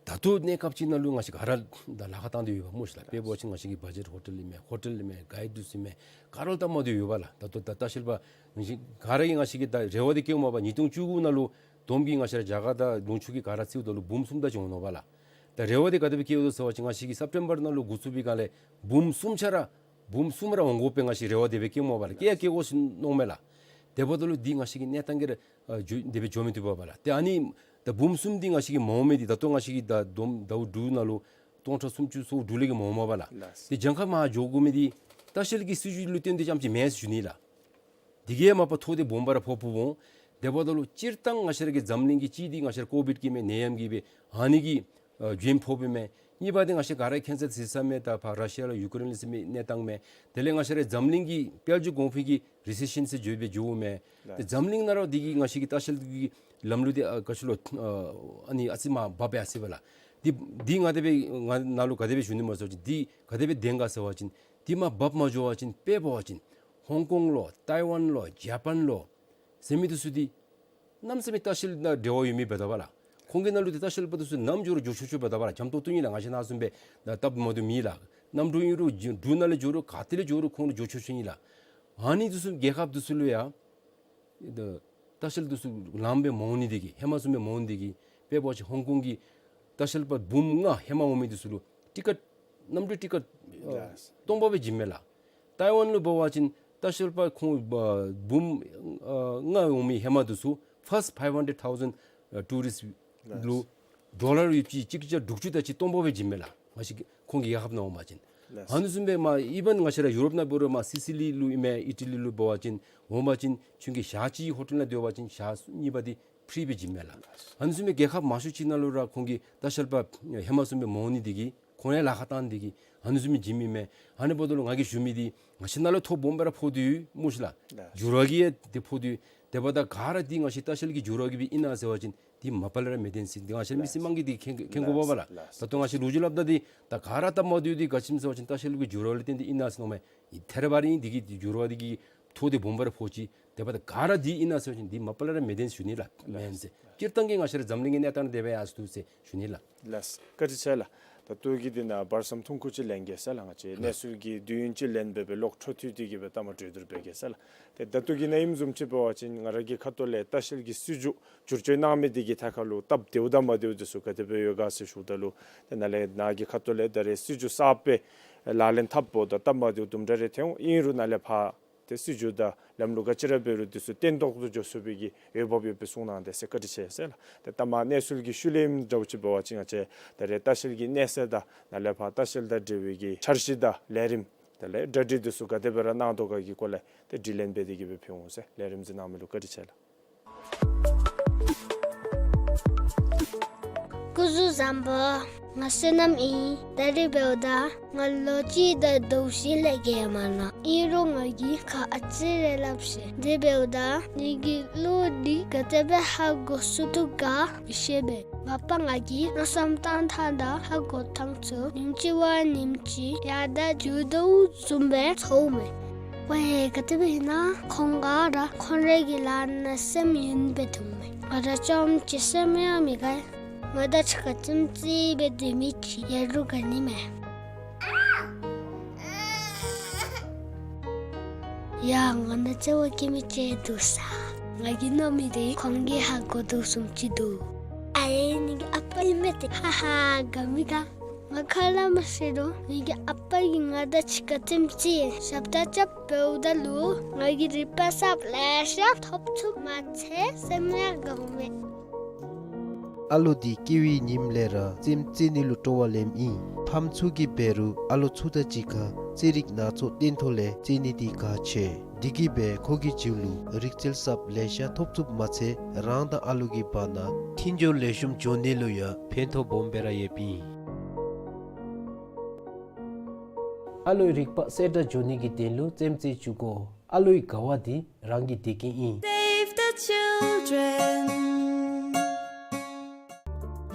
ད་ལྟོ་གནས་སྐབས་ཅིག་ནང་ལུ་ང་བཅས་ག་ར་ད་ལཱ་ཁག་བཏང་སྟེ་ཡོད་པ་སྨོ་ཤེས་ལགས། དཔེ་འབད་བ་ཅིན་ང་བཅས་ཀྱི་བ་ཇེཊ་ཧོ་ཊེལ་ཨིན་མས། ཧོ་ཊེལ་ཨིན་མས། གའིཌ་འདི་ཚུ་ཨིན་མས། ག་ར་ལྟ་མ་བཏུབ་ཡོད་པ་ལགས། ད་ལྟོ་ད་ལྟ་བཤལ་པ་ང་བཅས་ག་ར་གིས་ང་བཅས་ཀྱིས་ད་རེ་བ་འདི་བསྐྱེདཔ་མས་པ། ཉིས་སྟོང་བཅུ་དགུ་ནང་ལུ་བསྡོམས་ཀྱིས་ང་བཅས་ར་རྒྱ་གར་དང་ལུང་ཕྱོགས་ཀྱི་ག་ར་རྩིསཝ་ད་ལུ་འབུམ་གསུམ་དེ་ཅིག་འོང་ནུག་པ་ལགས། ད་རེ་བ་འདི་ག་དེ་སྦེ་བསྐྱེདཔ་ཟེར་བ་ཅིན་ང་བཅས་ཀྱིས་སེབ་ཊེམ་བར་ནང་ལུ་འགོ་བཙུགས་པའི་སྒང་ལས་འབུམ་གསུམ་ཆ་ར་འབུམ་གསུམ་ར་འོང་དགོ་པའི་ང་བཅས་རེ་བ་དེ་སྦེ་བསྐྱེདཔ་མས་པ་ལགས། བསྐྱེད་ཡང་བསྐྱེད་དགོ་ཟེར་མནོཝ་མས་ལགས། དེ་འབདཝ་ད་ལུ་འདི་ང་བཅས་ཀྱི་གནས་སྟངས་ཀྱིས་ར་ཨ་འགྱོ་དེ་སྦེ་འགྱོ་མི་བཏུབ་པས་པ་ལགས། ཏེ་ཨ་ནི་ད་འབུམ་གསུམ་འདི་ང་བཅས་ཀྱིས་མ་འོང་མི་འདི་ད་ལྟོ་ང་བཅས་ཀྱིས་ད་བསྡོམས་ཟླཝ་དྲུག་ནང་ལུ་སྟོང་ཕྲག་སུམ་ཅུ་སོ་དྲུག་ལས་བརྒལ་མ་འོང་མས་པ་ལགས། ལགས། ཏེ་གྱངས་ཁ་མར་འགྱོ་དགོ་མི་འདི་ལྟ་བཤལ་གྱི་སྲིད་བྱུས་ལུ་བརྟེན་ཏེ་རྐྱངམ་ཅིག་མེན་ཟེར་ཞུ་ནི་ལགས། དེ་གིས་མ་པ་ཐོག་དེ་སྦོམ་སྦེ་ར་ཕོགཔ་འོང་། དེ་འབདཝ་ད་ལུ་སྤྱིར་བཏང་ང་བཅས་ར་གི་འཛམ་གླིང་གི་གཅིག་འདི་ང་བཅས་ར་ཀོ་བིཌ་གི་མས་ནད་ཡམས་ཀྱི་སྦེ་ཨ་ནི་གི་ཨ་བྱོནམ་ཕོགཔ་ཨིན་མས། གཉིས་པ་འདི་ང་བཅས་ག་ར་ཁྱེད་ཅག་གཟིགས་ས་མས། ད་ཕར་ར་ཤི་ཡ་ལོ་ཡུ་ཀེ་རེན་ལུ་ཟེར་མི་གནས་སྟངས་མས། དེ་ལས་ང་བཅས་ར་འཛམ་གླིང་གི་དཔལ་འབྱོར་གོང་འཕེལ་གྱི་རི་སེ་ཤཱན་ཟེར་བརྗོད་པའི་འགྱོཝ་མས། ལགས། ཏེ་འཛམ་གླིང་ནང་ར་འདི་གིས་ང་བཅས་ཀྱི་ལྟ་བཤལ་གྱི་ལམ་ལུགས་འདི་ཨ་ག་ཅི་ལོ་ཨ་ཨ་ནི་ཨ་ཙི་མར་བབས་ཡར་སོ་ཡི་པ་ལགས། འདི་འདི་ང་དེ་སྦེ་ང་ནཱ་ལུ་ག་དེ་སྦེ་ཞུ་ནི་སྨོ་ཟེར་བ་ཅིན་འདི་ག་དེ་སྦེ་བདེན་ག་ཟེར་བ་ཅིན་འདི་མར་བབས་མ་འགྱོ་བ་ཅིན་དཔེ་འབད་བ་ཅིན་ཧོང་ཀོང་ལོ་ཏའི་ཝན་ལོ་ཇ་པཱན་ལོ་ཟེར་མི་འདི་ཚུ་འདི་གནམ་མེད་ས་མེད་ལྟ་བཤལ་དང་འབྲེལ་བ་ཡོད་མི་འབདཝ་ད་པ་ལགས། ཁོང་གི་ནང་ལུ་ཏེ་ལྟ་བཤལ་པ་འདི་ཚུ་ནམ་འགྱོ་རུང་འགྱོ་ཆོག་ཆོག་འབདཝ་ད་པ་ལགས། འཇམ་ཏོང་ཏོ་ཨིན་ལགས། ང་བཅས་ནཱ་བཟུམ་སྦེ་ད་སྟབས་མ་བདེཝ་མེད་ལགས། གནམ་གྲུ་ཨིན་རུང་འབྲུག་ནང་ལས་འགྱོ་རུང་ག་ཏེ་ལས་འགྱོ་རུང་ཁོང་ལུ་འགྱོ་ཆོག་ཆོག་ཨིན་ལགས། ཨ་ནི་འདི་ཚུ་རྒྱལ་ཁབ་འདི་ཚུ་ལུ་ཡང་ད་ལྟ་བཤལ་འདི་ཚུ་ལངམ་སྦེ་མ་འོང་ནི་འདི་གིས་ཧེ་མ་བཟུམ་སྦེ་མ་འོང་ནི་འདི་གིས་དཔེ་འབད་བ་ཅིན་ཧོང་ཀོང་གི་ལྟ་བཤལ་པ་འབུམ་ལྔ་ཧེ་མ་འོང་མི་འདི་ཚུ་ལུ་ཊི་ཀཊ་གནམ་གྲུ་ཊི་ཀཊ་ཨ་ཡེས། སྟོང་པ་སྦེ་བྱིནམ་མས་ལགས། ཏའི་ཝན་ལུ་འབད་བ་ཅིན་ལྟ་བཤལ་པ་ཁོང་ཨ་འབུམ་ཨ་ལྔ་འོང་མི་ཧེ་མ་འདི་ཚུ་ཕརསཊ་ཕའིབ་ཧན་ཌེཌ་ཐའུ་ཟེནཌ་ཨ་ཊུ་རིསཊ་ལུ་ཌོ་ལར་ཡོདཔ་ཅིག་གཅིག་བརྒྱ་དྲུག་ཅུ་དེ་ཅིག་སྟོང་པ་སྦེ་བྱིནམ་མས་ལགས། ང་བཅས་ཀྱི་ཁོང་གི་རྒྱལ་ཁབ་ནང་འོང་པ་ཅིན། ལགས། ཨ་ནི་བཟུམ་སྦེ་མར་ཨི་བཱན་ང་བཅས་ར་ཡུ་རོབ་ནང་འབད་རུང་མར་སི་སི་ལི་ལུ་ཨིན་མས་ཨི་ཊ་ལི་ལུ་འབད་བ་ཅིན་འོང་པ་ཅིན་ཁྱོད་ཀྱིས་ཞག་གཅིག་ཧོ་ཊེལ་ནང་སྡོད་པ་ཅིན་ཞག་གཉིས་པ་འདི་ཕི་རི་སྦེ་བྱིནམ་མས་ལགས། ཨ་ནི་བཟུམ་སྦེ་རྒྱལ་ཁབ་མང་ཤོས་ཅིག་ནང་ལུ་ར་ཁོང་གི་ལྟ་བཤལ་པ་ཧེ་མ་བཟུམ་སྦེ་མ་འོང་ནི་འདི་གིས་ཁོང་ཡང་ལཱ་ཁག་བཏང་ནི་འདི་གིས་ཨ་ནི་བཟུམ་སྦེ་བྱིནམ་ཨིན་མས། ཨ་ནི་འབདཝ་ད་ལུ་ང་གིས་ཞུ་མི་འདི་ང་བཅས་ནཱ་ལུ་ཐོ་སྦོམ་སྦེ་ར་ཕོག་དོ་ཡོད་སྨོ་ཤེས་ལགས། ལགས། འགྱུར་བ་གིས་ཡང་ཏེ་ཕོག་དོ་ཡོད། དེ་འབདཝ་ད་ག་ར་འདི་ང་བཅས་ལྟ་བཤལ་གྱི་འགྱུར་བ་གིས་སྦེ་ཨིན་ན་ཟེར་བ་ཅིན་འདི་མ་པ་ལས་ར་མི་བདེན་ཟེར་འདི་ང་བཅས་མི་སེར་དམངས་ཀྱིས་འདི་མཁྱེན་མཁྱེན་དགོ་པས་ལགས། ལགས། ད་ལྟོ་ང་བཅས་ལོ་རྒྱུས་སླབ་ད་འདི་ད་ག་ར་སྟབས་མ་བདེཝ་འདི་ག་ཅི་སྨོ་ཟེར་བ་ཅིན་ལྟ་བཤལ་གྱི་འགྱུར་བ་ལས་བརྟེན་ཏེ་ཨིན་ན་ཟེར་མནོཝ་མས། ཐད་རི་བ་རི་ཨིན། འདི་གིས་འདི་འགྱུར་བ་འདི་གིས་ཐོ་འདི་སྦོམ་སྦེ་ར་ཕོག་ཅི། དེ་འབདཝ་ད་ག་ར་འདི་ཨིན་ན་ཟེར་བ་ཅིན་འདི་མ་པ་ལས་ར་མི་བདེན་ཟེར་ཞུ་ནི་ལགས། མེན་ཟེར། སྤྱིར་བཏང་གི་ང་བཅས་ར་འཛམ་གླིང་གི་གནས་སྟངས་དེ་སྦེ་ཡར་སོང་འདུག་ཟེར་ཞུ་ནི་ལགས། ལགས། བཀའ་དྲིན་ཆེ་ལགས། ད་ལྟོ་གི་འདི་ནང་བར་མཚམས་ཐུང་ཀུ་ཅིག་ལེན་གེ་ཟེར་ལགས། ང་བཅས་གནས་ཚུལ་གྱི་དུས་ཡུན་ཅིག་ལེན་སྦེ་སྦེ་ལོག་འཕྲོ་མཐུད་དེ་གི་སྦེ་ལྟ་མ་གྲོས་བསྡུར་འབད་གེ་ཟེར་ལགས། ཏེ་ད་ལྟོ་གི་ནང་ཨིནམ་བཟུམ་ཅིག་འབད་བ་ཅིན་ང་ར་གི་ཁ་ཐུག་ལས་ལྟ་བཤལ་གྱི་སྲིད་བྱུས་བསྒྱུར་བཅོས་གནང་མི་འདི་གི་ཐད་ཁར་ལུ་སྟབས་བདེཝ་དང་མ་བདེཝ་འདི་ཚུ་ག་དེ་སྦེ་ཡོད་ག་ཟེར་ཞུཝ་ད་ལུ་ཏེ་ནཱ་ལས་ནཱ་གི་ཁ་ཐུག་ལས་ད་རེས་སྲིད་བྱུས་གསརཔ་སྦེ་ལག་ལེན་འཐབ་འོངམ་ད་སྟབས་མ་བདེཝ་དུམ་གྲ་རེ་ཐོན་འོང་། ཨིན་རུང་ནཱ་ལས་ཕར་ཏེ་སྲིད་བྱུས་དང་ལམ་ལུགས་ག་ཅི་ར་འབད་རུང་འདི་ཚུ་བརྟན་ཏོག་ཏོ་འགྱོ་ཚུགས་པའི་གི་འོས་འབབ་ཡོདཔ་སྦེ་གསུངས་གནང་དེས་ཟེར། བཀའ་དྲིན་ཆེ་ཟེར་ལགས། ཏེ་ལྟ་མ་གནས་ཚུལ་གྱི་ཤུལ་ལས་ཨིནམ་འདྲཝ་ཅིག་འབད་བ་ཅིན་ང་བཅས་ད་རེས་ལྟ་བཤལ་གྱི་གནས་ཚད་དང་ནཱ་ལས་ཕར་ལྟ་བཤལ་དང་འབྲེལ་བའི་གི་འཆར་གཞི་དང་ལས་རིམ་དེ་ལས་གྲ་སྒྲིག་འདི་ཚུ་ག་དེ་སྦེ་ར་གནང་དོ་ག་གི་སྐོར་ལས་ཏེ་དྲི་ལན་འབད་དེ་གི་སྦེ་ཕུལ་འོང་ཟེར། ལས་རིམ་གཟིགས་གནང་མི་ལུ་བཀའ་དྲིན་ཆེ་ལགས། སྐུ་གཟུགས་བཟང་པོ། ང་བསོད་ནམས་ཨིན། ད་རིས་འབདཝ་ད་ང་ལོ་གཅིག་དང་ཟླཝ་བཞི་ལས་བརྒལ་མ་ནུམ། ཨིན་རུང་ང་གིས་ཁ་ཨ་ཙི་རེ་སླབ་ཤེས། དེ་འབདཝ་ད་ངེ་གི་གླུ་འདི་ག་དེ་སྦེ་ཧ་གོ་ཚུགས་དོ་ག་མི་ཤེས་པས། མ་པ་ང་གིས་མནོ་བསམ་བཏང་ཐངས་དང་ཧ་གོ་ཐངས་ཚུ་ཉིནམ་གཅིག་བ་ཉིནམ་གཅིག་ཡར་དང་འགྱུར་དོ་བཟུམ་སྦེ་ཚོརཝ་མས། ཝའེ་ག་དེ་སྦེ་ཨིན་ན་ཁོང་ག་ར་ཁོང་རའི་གི་ལཱ་ནང་སེམས་ཡེངས་སྦེ་སྡོདཔ་མས། ང་ར་རྐྱངམ་གཅིག་སེམས་ཡང་མི་དགའ། ང་དང་གཅིག་ཁར་ཙིམ་ཙི་སྦེ་སྡོད་མི་ཅིག་ཡོད་རུང་དགའ་ནི་མས། ཡ་ང་ནང་བརྩེ་བ་བསྐྱེད་མི་ཅིག་འདུག་ས། ང་གིས་མནོ་མི་འདི་ཁོང་གིས་ཧ་གོ་དོ་བཟུམ་ཅིག་འདུག། ཨའེ་ངེ་གི་ཨ་པ་ཨིན་མས་ཏེ། ཧ་ཧ་དགའ་མི་དགའ། ང་ཁ་སླབ་མ་ཤེས་རུང་ངེ་གི་ཨ་པ་གིས་ང་དང་གཅིག་ཁར་ཙིམ་ཙི་ཞབས་ཏོག་རྐྱབ་འབདཝ་ད་ལུ་ང་གིས་རིག་པ་གསརཔ་ལེ་ཤ་ཐོབ་ཚུགསཔ་མ་ཚད་སེམས་ཡང་དགའཝ་མས། ཨ་ལོ་འདི་སྐྱེ་བའི་ཉིནམ་ལས་ར་རྩེདམོ་རྩེ་ནི་ལུ་སྤྲོ་བ་ལེནམ་ཨིན། ཕམ་ཚུ་གིས་འབད་རུང་ཨ་ལོ་ཚུ་དང་གཅིག་ཁར་རྩེད་རིགས་སྣ་ཚོགས་སྟོན་ཐོག་ལས་རྩེད་ནི་འདི་གལ་ཆེ། འདི་གིས་འབད་ཁོ་གི་རྒྱུད་ལུ་རིག་རྩལ་གསརཔ་ལེ་ཤ་ཐོབ་ཚུགསཔ་མ་ཚད་རང་དང་ཨ་ལོ་གི་བར་ན་མཐུན་སྦྱོར་ལེགས་ཤོམ་འགྱོ་ནི་ལུ་ཡང་ཕན་ཐོགས་སྦོམ་སྦེ་ར་ཡོདཔ་ཨིན། ཨ་ལོའི་རིག་པ་གསལ་དྲགས་འགྱོ་ནི་གི་དོན་ལུ་རྩེདམོ་རྩེ་བཅུག་དགོ། ཨ་ལོའི་དགའ་བ་འདི་རང་གི་བདེ་སྐྱིད་ཨིན། Save the children.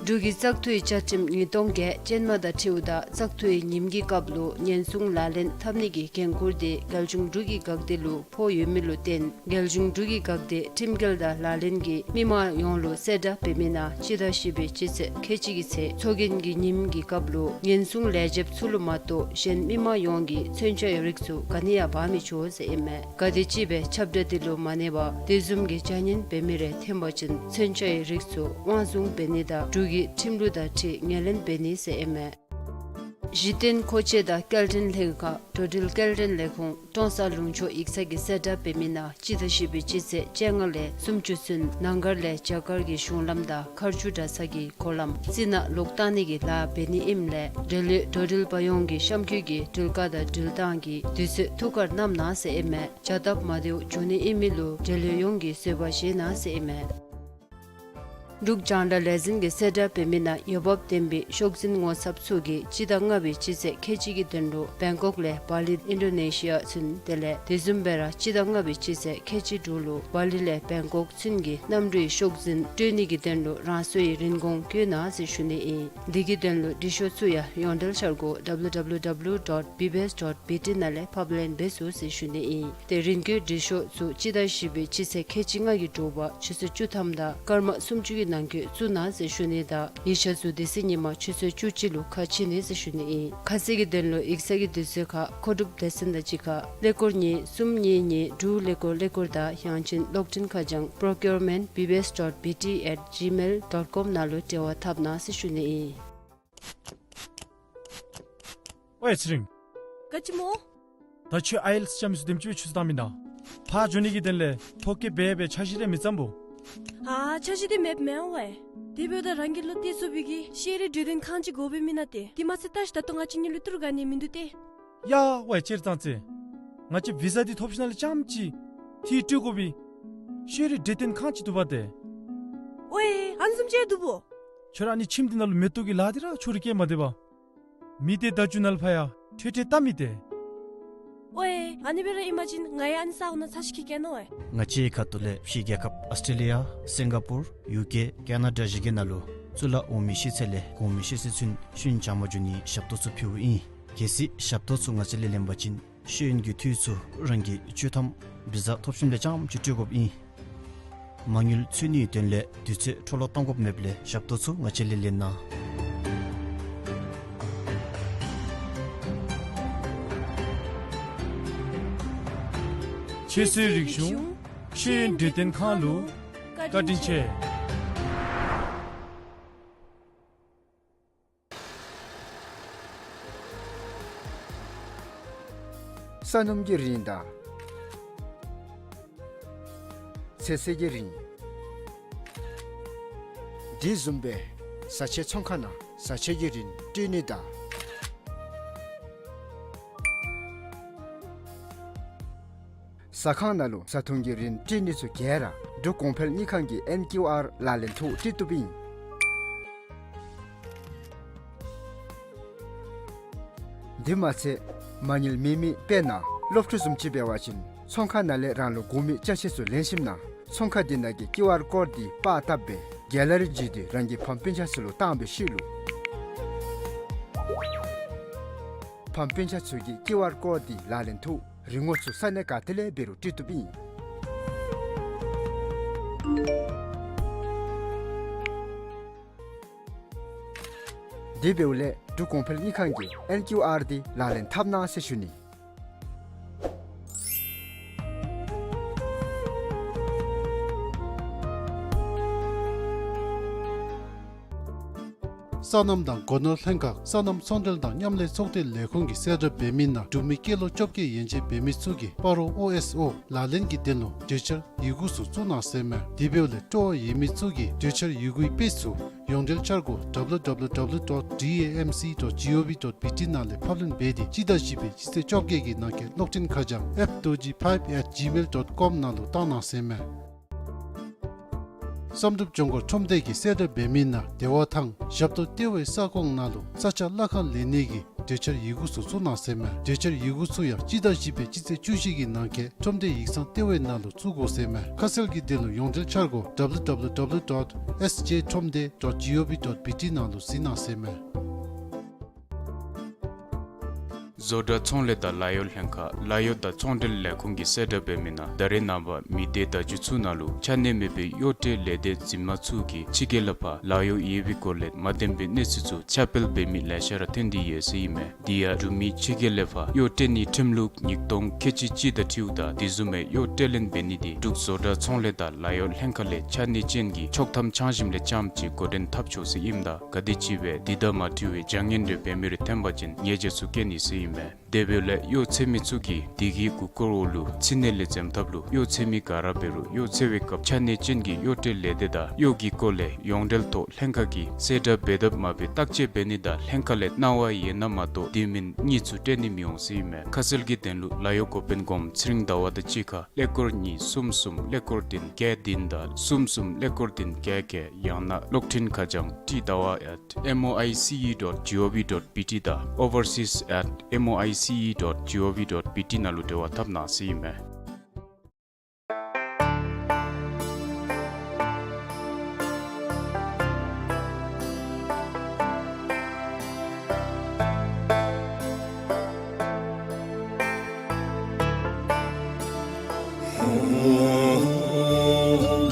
འབྲུག་གི་བཙག་འཐུའི་བཅའ་ཁྲིམས་ཉིས་སྟོང་བརྒྱད་ཅན་མ་དང་འཁྲིལཝ་ད་བཙག་འཐུའི་ཉིནམ་གྱི་སྐབས་ལུ་ཉེན་སྲུང་ལག་ལེན་འཐབ་ནི་གི་འགན་ཁུར་འདི་རྒྱལ་གཞུང་འབྲུག་གི་འགག་སྡེ་ལུ་ཕོག་ཡོད་མི་ལུ་བརྟེན་རྒྱལ་གཞུང་འབྲུག་གི་འགག་སྡེ་ཁྲིམས་འགལ་དང་ལག་ལེན་གྱིས་མི་མང་ཡོངས་ལུ་གསལ་བསྒྲགས་འབད་མི་ནང་སྤྱི་ཟླ་བཞི་པའི་སྤྱི་ཚེས་ཁལ་གཅིག་གི་ཚེ་ཚོགས་རྒྱན་གྱི་ཉིནམ་གྱི་སྐབས་ལུ་ཉེན་སྲུང་ལས་བྱེདཔ་ཚུ་ལུ་མ་གཏོགས་གཞན་མི་མང་ཡོངས་ཀྱིས་མཚོན་ཆ་ཡི་རིགས་ཚུ་ག་ནི་ཡང་འབག་མི་ཆོག་ཟེར་ཨིན་མས། ག་དེམ་ཅིག་སྦེ་ཁྱབ་བསྒྲགས་འདི་ལུ་མ་གནས་པར་དེ་བཟུམ་གྱི་བྱ་ངན་འབད་མི་རེ་ཐོན་པ་ཅིན་མཚོན་ཆ་ཡི་རིགས་ཚུ་དབང་བཟུང་འབད་ནི་དང་འབྲུག་གི་ཁྲིམས་ལུགས་དང་འཁྲིལ་ངོས་ལེན་འབད་ནི་ཟེར་ཨིན་མས། གཞི་རྟེན་མཁོ་ཆས་དང་སྐྱེལ་འདྲེན་ལྷན་ཁག་འགྲོ་འགྲུལ་སྐྱེལ་འདྲེན་ལས་ཁུངས་ཀྲོང་གསར་ལུང་ཕྱོགས་ཡིག་ཚང་གིས་གསལ་བསྒྲགས་འབད་མི་ནང་སྤྱི་ཟླ་བཞི་པའི་སྤྱི་ཚེས་བཅོ་ལྔ་ལས་སུམ་ཅུ་ཚུན་ནང་སྒར་ལས་རྒྱ་གར་གྱི་གཞུང་ལམ་དང་མཁར་ཆུ་གྲྭ་ཚང་གི་སྒོ་ལམ་རྩི་ནག་ལོག་བཏང་ནི་གི་ལཱ་འབད་ནི་ཨིནམ་ལས་འབྲེལ་ཡོད་འགྲོ་འགྲུལ་པ་ཡོངས་ཀྱིས་གཤམ་འཁོད་ཀྱི་འགྲུལ་བཀག་དང་འགྲུལ་བཏང་གི་དུས་ཚོད་ཐུགས་ཁར་བསྣམ་གནང་ཟེར་ཨིན་མས། བྱ་སྟབས་མ་བདེཝ་འབྱུང་ནི་ཨིན་མི་ལུ་འབྲེལ་ཡོད་ཡོངས་ཀྱིས་བཟོད་པ་བཞེས་གནང་ཟེར་ཨིན་མས། འབྲུག་རྒྱང་བསྒྲགས་ལས་འཛིན་གྱིས་གསལ་བསྒྲགས་འབད་མི་ནང་འོས་འབབ་ལྡན་པའི་ཤོག་འཛིན་ངོ་ཚབ་ཚུ་གིས་སྤྱི་ཟླ་ལྔ་པའི་སྤྱི་ཚེས་ཁལ་གཅིག་གི་དོན་ལུ་བེང་ཀོག་ལས་བ་ལི་ཨིན་ཌོ་ནེ་ཤི་ཡ་ཚུན་དེ་ལས་དེ་བཟུམ་སྦེ་ར་སྤྱི་ཟླ་ལྔ་པའི་སྤྱི་ཚེས་ཁལ་གཅིག་དྲུག་ལུ་བ་ལི་ལས་བེང་ཀོག་ཚུན་གྱི་གནམ་གྲུའི་ཤོག་འཛིན་སྤྲོད་ནི་གི་དོན་ལུ་རང་སོའི་རིན་གོང་བཀོད་གནང་ཟེར་ཞུ་ནི་ཨིན། འདི་གི་དོན་ལུ་འབྲི་ཤོག་ཚུ་ཡང་ཡོངས་འབྲེལ་འཆར་སྒོ་W W W dot B B S dot B T ནང་ལས་ཕབ་ལེན་འབད་ཚུགས་ཟེར་ཞུ་ནི་ཨིན། ཏེ་རིན་བཀོད་འབྲི་ཤོག་ཚུ་སྤྱི་ཟླ་བཞི་པའི་སྤྱི་ཚེས་ཁལ་གཅིག་ལྔ་གི་དྲོ་པ་ཆུ་ཚོད་བཅུ་ཐམ་དང་སྐར་མ་སུམ་ཅུ་གི་ནང་འཁོད་བཙུགས་གནང་ཟེར་ཞུ་ནི་དང་ཡིག་ཆ་ཚུ་དེ་ཚེ་ཉིན་མ་ཆུ་ཚོད་བཅུ་གཅིག་ལུ་ཁ་ཕྱེ་ནི་ཟེར་ཞུ་ནི་ཨིན། ཁ་གསལ་གྱི་དོན་ལུ་ཡིག་ཚང་གི་དུས་ཚོད་ཁར་མཁོ་སྒྲུབ་སྡེ་ཚན་དང་གཅིག་ཁར་ཀླད་ཀོར་གཉིས་གསུམ་གཉིས་གཉིས་དྲུག་ཀླད་ཀོར་ཀླད་ཀོར་དང་ཡང་ཅིན་གློག་འཕྲིན་ཁ་བྱང་procurement B B S dot B T at gmail dot com ནང་ལུ་འབྲེལ་བ་འཐབ་གནང་ཟེར་ཞུ་ནི་ཨིན། ཝའེ་ཚེ་རིང་། ག་ཅི་སྨོ། ད་ཁྱོད་ཨའི་ཨེལ་ཊི་ཨེསི་འཇམ་མི་ཚུ་དེམ་ཅིག་སྦེ་ཆུ་ཚོད་བཏང་མི་ད། ཕར་འགྱོ་ནི་གི་དོན་ལས་ཐོ་བཀོད་འབད་འབད་འཆར་གཞི་རེ་མི་བརྩམ་སྨོ། ཨ་འཆར་གཞི་འདི་མེདཔ་མེན་ཝའེ། དེ་འབདཝ་ད་རང་གི་བློ་གཏད་ཚུགས་པའི་གི་ཤེས་རིག་འབྲེལ་ལྡན་ཁང་ཅིག་དགོ་པས་མེན་ན་ཏེ། དེ་མ་ཚད་ད་ལྟོ་ང་བཅས་གཉིས་ལུ་ཏི་རུ་ག་ནི་མིན་འདུག་སྟེ། ཡ་ཝའེ་ཅེར་ཙང་ཙེ། ང་བཅས་བི་ཟ་འདི་ཐོབ་ཞིནམ་ལས་རྐྱངམ་ཅིག་ཏི་རུ་སྤྲོད་དགོ་པའི་ཤེས་རིག་འབྲེལ་ལྡན་ཁང་ཅིག་འདུག་པ་ཏེ། ཝའེ་ཨ་ནི་བཟུམ་ཅིག་འདུག་སྨོ། ཁྱོད་ར་ཨ་ནི་ཁྱིམ་འདི་ནང་ལུ་མེ་ཏོག་གི་ལཱ་འདི་ར་ཁྱོད་ར་བཀལ་མ་སྡོད་པར། མི་སྡེ་བརྡ་བརྒྱུད་ནང་ལུ་ཕར་ཡང་ཁྲལ་ཁྲལ་བཏབ་མི་ཏེ། ཝའེ་ཨ་ནི་སྦེ་ར་ཨིན་པ་ཅིན་ང་ཡང་ཨ་ནི་ས་འོག་ནང་ཚ་ཤི་ཁེ་ཁེ་ནོ་ཝའེ། ང་བཅས་ཁ་ཐུག་ལས་ཕྱི་རྒྱལ་ཁབ་ཨཱོས་ཊྲེ་ལི་ཡ་སིང་ག་པུར་ཡུ་ཀེ་ཀེ་ན་ཌ་བཞི་གི་ནང་ལུ་གཙུག་ལག་འོག་མའི་ཤེས་ཚད་ལས་གོང་མའི་ཤེས་ཚད་ཚུན་ཤེས་ཡོན་སྦྱང་བར་འགྱོ་ནིའི་ཞབས་ཏོག་ཚུ་ཕུལཝ་ཨིན། གལ་སྲིད་ཞབས་ཏོག་ཚུ་ང་བཅས་ལས་ལེན་པ་ཅིན་ཤེས་ཡོན་གྱི་འཐུས་ཚུ་རང་གི་སྤྱོད་ཐམ་བི་ཟ་ཐོབ་ཞིནམ་ལས་རྐྱངམ་ཅིག་སྤྲོད་དགོཔ་ཨིན། མ་དངུལ་འཚོལ་ནིའི་དོན་ལས་དུས་ཚོད་འཕྲོ་བརླག་གཏང་དགོཔ་མེདཔ་ལས་ཞབས་ཏོག་ཚུ་ང་བཅས་ལས་ལེན་གནང་། ཁྱེད་ཚུའི་རིག་གཞུང་ཤེས་ཡོན་འབྲེལ་ལྡན་ཁང་ལུ་བཀའ་དྲིན་ཆེ། ས་སྣུམ་གྱི་རིན་དང་ཚོད་བསྲེ་གི་རིན། དེ་བཟུམ་སྦེ་བཟའ་ཆས་ཚོང་ཁང་ནང་བཟའ་ཆས་ཀྱི་རིན་སྤྲོད་ནི་དང་ཟ་ཁང་ནང་ལུ་བཟའ་འཐུང་གི་རིན་སྤྲོད་ནི་ཚུ་ག་ར་འབྲུག་གོང་འཕེལ་དངུལ་ཁང་གི་ཨེན་ཀིའུ་ཨར་ལག་ལེན་ཐོག་སྤྲོད་བཏུབ་ཨིན། དེ་མ་ཚད་མ་དངུལ་མེད་མི་དཔེར་ན་སློབ་ཕྲུག་བཟུམ་ཅིག་འབད་བ་ཅིན་ཚོང་ཁང་ནང་ལས་རང་ལུ་དགོ་མི་ཅ་ཆས་ཚུ་ལེན་ཞིནམ་ན་ཚོང་ཁང་དེ་ནང་གི་ཀིའུ་ཨར་ཀོཌ་འདི་པར་བཏབ་སྦེ་གེ་ལ་རི་བརྒྱུད་དེ་རང་གི་ཕམ་སྤུན་ཆ་ཚུ་ལུ་བཏང་བའི་ཤུལ་ལུ་ཕམ་སྤུན་ཆ་ཚུ་གིས་ཀིའུ་ཨར་ཀོཌ་འདི་ལག་ལེན་ཐོག་རིན་གོང་ཚུ་ས་གནས་ག་ཏེ་ལས་འབད་རུང་སྤྲོད་བཏུབ་ཨིན། དེ་འབདཝ་ལས་འབྲུག་གོང་འཕེལ་དངུལ་ཁང་གི་ཨེན་ཀིའུ་ཨར་འདི་ལག་ལེན་འཐབ་གནང་ཟེར་ཞུ་ནི། སོ་ནམ་དང་སྒོ་ནོར་ལྷན་ཁག་སོ་ནམ་ཚོང་འབྲེལ་དང་མཉམ་ལས་ཚོགས་སྡེ་ལས་ཁུངས་ཀྱིས་གསལ་བསྒྲགས་འབད་མི་ནང་འབྲུག་མི་སྐྱེས་ལོ་བཅོ་བརྒྱད་ཡན་ཆད་འབད་མི་ཚུ་གིས་སྤ་རོ་ཨོ་ཨེསི་ཨོ་ལག་ལེན་གྱི་དོན་ལུ་གྲོས་འཆར་ཡི་གུ་ཚུ་བཙུགས་གནང་ཟེར་མས། དེ་འབདཝ་ལས་སྤྲོ་བ་ཡོད་མི་ཚུ་གིས་གྲོས་འཆར་ཡི་གུའི་དཔེ་ཚུ་ཡོངས་འབྲེལ་འཆར་སྒོ་W W W dot D A M C dot G O V dot B T ནང་ལས་ཕབ་ལེན་འབད་དེ་སྤྱི་ཟླ་བཞི་པའི་སྤྱི་ཚེས་བཅོ་བརྒྱད་ཀྱི་ནང་འཁོད་གློག་འཕྲིན་ཁ་བྱང་F Dorji five at gmail dot com ནང་ལུ་བཏང་གནང་ཟེར་མས། བསམ་གྲུབ་ལྗོངས་མཁར་ཁྲོམ་སྡེ་གིས་གསལ་བསྒྲགས་འབད་མི་ནང་བདེ་བ་ཐང་ཞབས་ཏོག་ལྟེ་བའི་ས་ཁོངས་ནང་ལུ་ས་ཆ་གླ་ཁར་ལེན་ནི་གི་གྲོས་འཆར་ཡི་གུ་ཚུ་བཙུགས་གནང་ཟེར་མས། གྲོས་འཆར་ཡི་གུ་ཚུ་ཡང་སྤྱི་ཟླ་བཞི་པའི་སྤྱི་ཚེས་བཅུ་བཞི་གི་ནང་འཁོད་ཁྲོམ་སྡེ་ཡིག་ཚང་ལྟེ་བའི་ནང་ལུ་བཙུགས་དགོ་ཟེར་མས། ཁ་གསལ་གྱི་དོན་ལུ་ཡོངས་འབྲེལ་འཆར་སྒོ་W W W dot S J ཁྲོམ་སྡེ་dot G O V dot B T ནང་ལུ་གཟིགས་གནང་ཟེར་མས། བཟོ་གྲྭ་ཚོང་ལས་དང་ལཱ་གཡོག་ལྷན་ཁག་ལཱ་གཡོག་དང་ཚོང་འབྲེལ་ལས་ཁུངས་ཀྱིས་གསལ་བསྒྲགས་འབད་མི་ནང་ད་རེས་ནངས་པ་མི་སྡེ་བརྡ་བརྒྱུད་ཚུ་ནང་ལུ་ཆ་གནས་མེད་པའི་གཡོག་ཁྲལ་ལས་སྡེ་འཛིན་མ་ཚུ་གིས་ཕྱི་རྒྱལ་ལས་ཕར་ལཱ་གཡོག་ཡོད་པའི་སྐོར་ལས་མ་བདེན་པའི་གནས་ཚུལ་ཚུ་ཁྱབ་སྤེལ་འབད་མི་ལེ་ཤ་ར་ཐོན་ཏེ་ཡོད་ཟེར་ཨིན་མས། དེ་ཡང་འབྲུག་མི་ཕྱི་རྒྱལ་ལས་ཕར་གཡོག་ཁྲལ་ནི་ཁྲིམས་ལུགས་ཉིས་སྟོང་ཁལ་གཅིག་གཅིག་དང་འཁྲིལཝ་ད་དེ་བཟུམ་མའི་གཡོག་ཁྲལ་ལེན་འབད་ནི་དེ་འབྲུག་བཟོ་གྲྭ་ཚོང་ལས་དང་ལཱ་གཡོག་ལྷན་ཁག་ལས་ཆ་གནས་ཅན་གྱི་ཆོག་ཐམ་འཆང་ཞིནམ་ལས་རྐྱངམ་ཅིག་འགོ་འདྲེན་འཐབ་ཆོག་ཟེར་ཨིནམ་ད་ག་དེམ་ཅིག་སྦེ་དེ་དང་མ་འཁྲིལ་བའི་བྱ་ངན་རེ་འབད་མི་རེ་ཐོན་པ་ཅིན་ཉེས་བྱ་ཚུ་བཀལ་ནི་ཟེར་ཨིན་མས། དེ་འབདཝ་ལས་གཡོག་འཚོལ་མི་ཚུ་གིས་དེ་གི་གུ་སྐོར་འོག་ལུ་ཕྱི་ནང་ལས་འཛེམ་ཐབས་ལུ་གཡོག་འཚོལ་མི་ག་ར་འབད་རུང་གཡོག་འཚོལ་བའི་སྐབས་ཆ་གནས་ཅན་གྱི་གཡོག་ཁྲལ་ལས་སྡེ་དང་གཡོག་གི་སྐོར་ལས་ཡོངས་འབྲེལ་ཐོག་ལྷན་ཁག་གིས་གསལ་བསྒྲགས་འབད་དཔ་མ་འབད་བརྟག་དཔྱད་འབད་ནི་དང་ལྷན་ཁག་ལས་གནང་བ་ཡོད་ན་མ་གཏོགས་དེ་མེན་གཉིས་ཚུ་སྤྲོད་ནི་མི་འོང་ཟེར་ཨིན་མས། ཁ་གསལ་གྱི་དོན་ལུ་ལཱ་གཡོག་འགོ་དཔོན་གོངམ་ཚེ་རིང་ཟླ་བ་དང་གཅིག་ཁར་ཀླད་ཀོར་གཉིས་གསུམ་གསུམ་ཀླད་ཀོར་བདུན་བརྒྱད་བདུན་དང་གསུམ་གསུམ་ཀླད་ཀོར་བདུན་བརྒྱད་བརྒྱད། ཡང་ན་གློག་འཕྲིན་ཁ་བྱང་ཏི་ཟླ་བ་at M O I C E dot G O V dot B T དང་overseas at M O I C E dot G O V dot B T ནང་ལུ་འབྲེལ་བ་འཐབ་གནང་ཟེར་ཨིན་མས།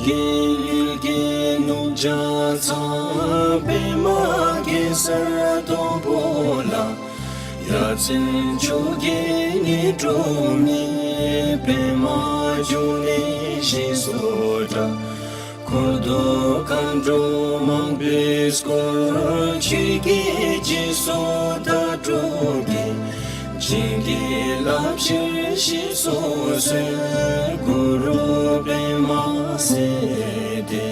རྒྱལ་གླིང་རྒྱལ་གླིང་རྒྱ་ཚ་པདྨ་གེ་སར་དང་པོ་ལ། ཡ་མཚན་མཆོག་གི་ཉི་སྒྲོན་མེ། པདྨ་འབྱུང་གནས་ཞེས་སུ་གྲགས། འཁོར་དང་མཁའ་འགྲོ་མང་པོས་བསྐོར། ཆོས་ཀྱི་སྤྱི་གསུང་དར་དྲོ་གི། བྱིན་གྱིས་བརླབ་ཕྱིར་གཤེགས་སུ་གསོལ། གུ་རུ་པདྨ་སིདྡྷི་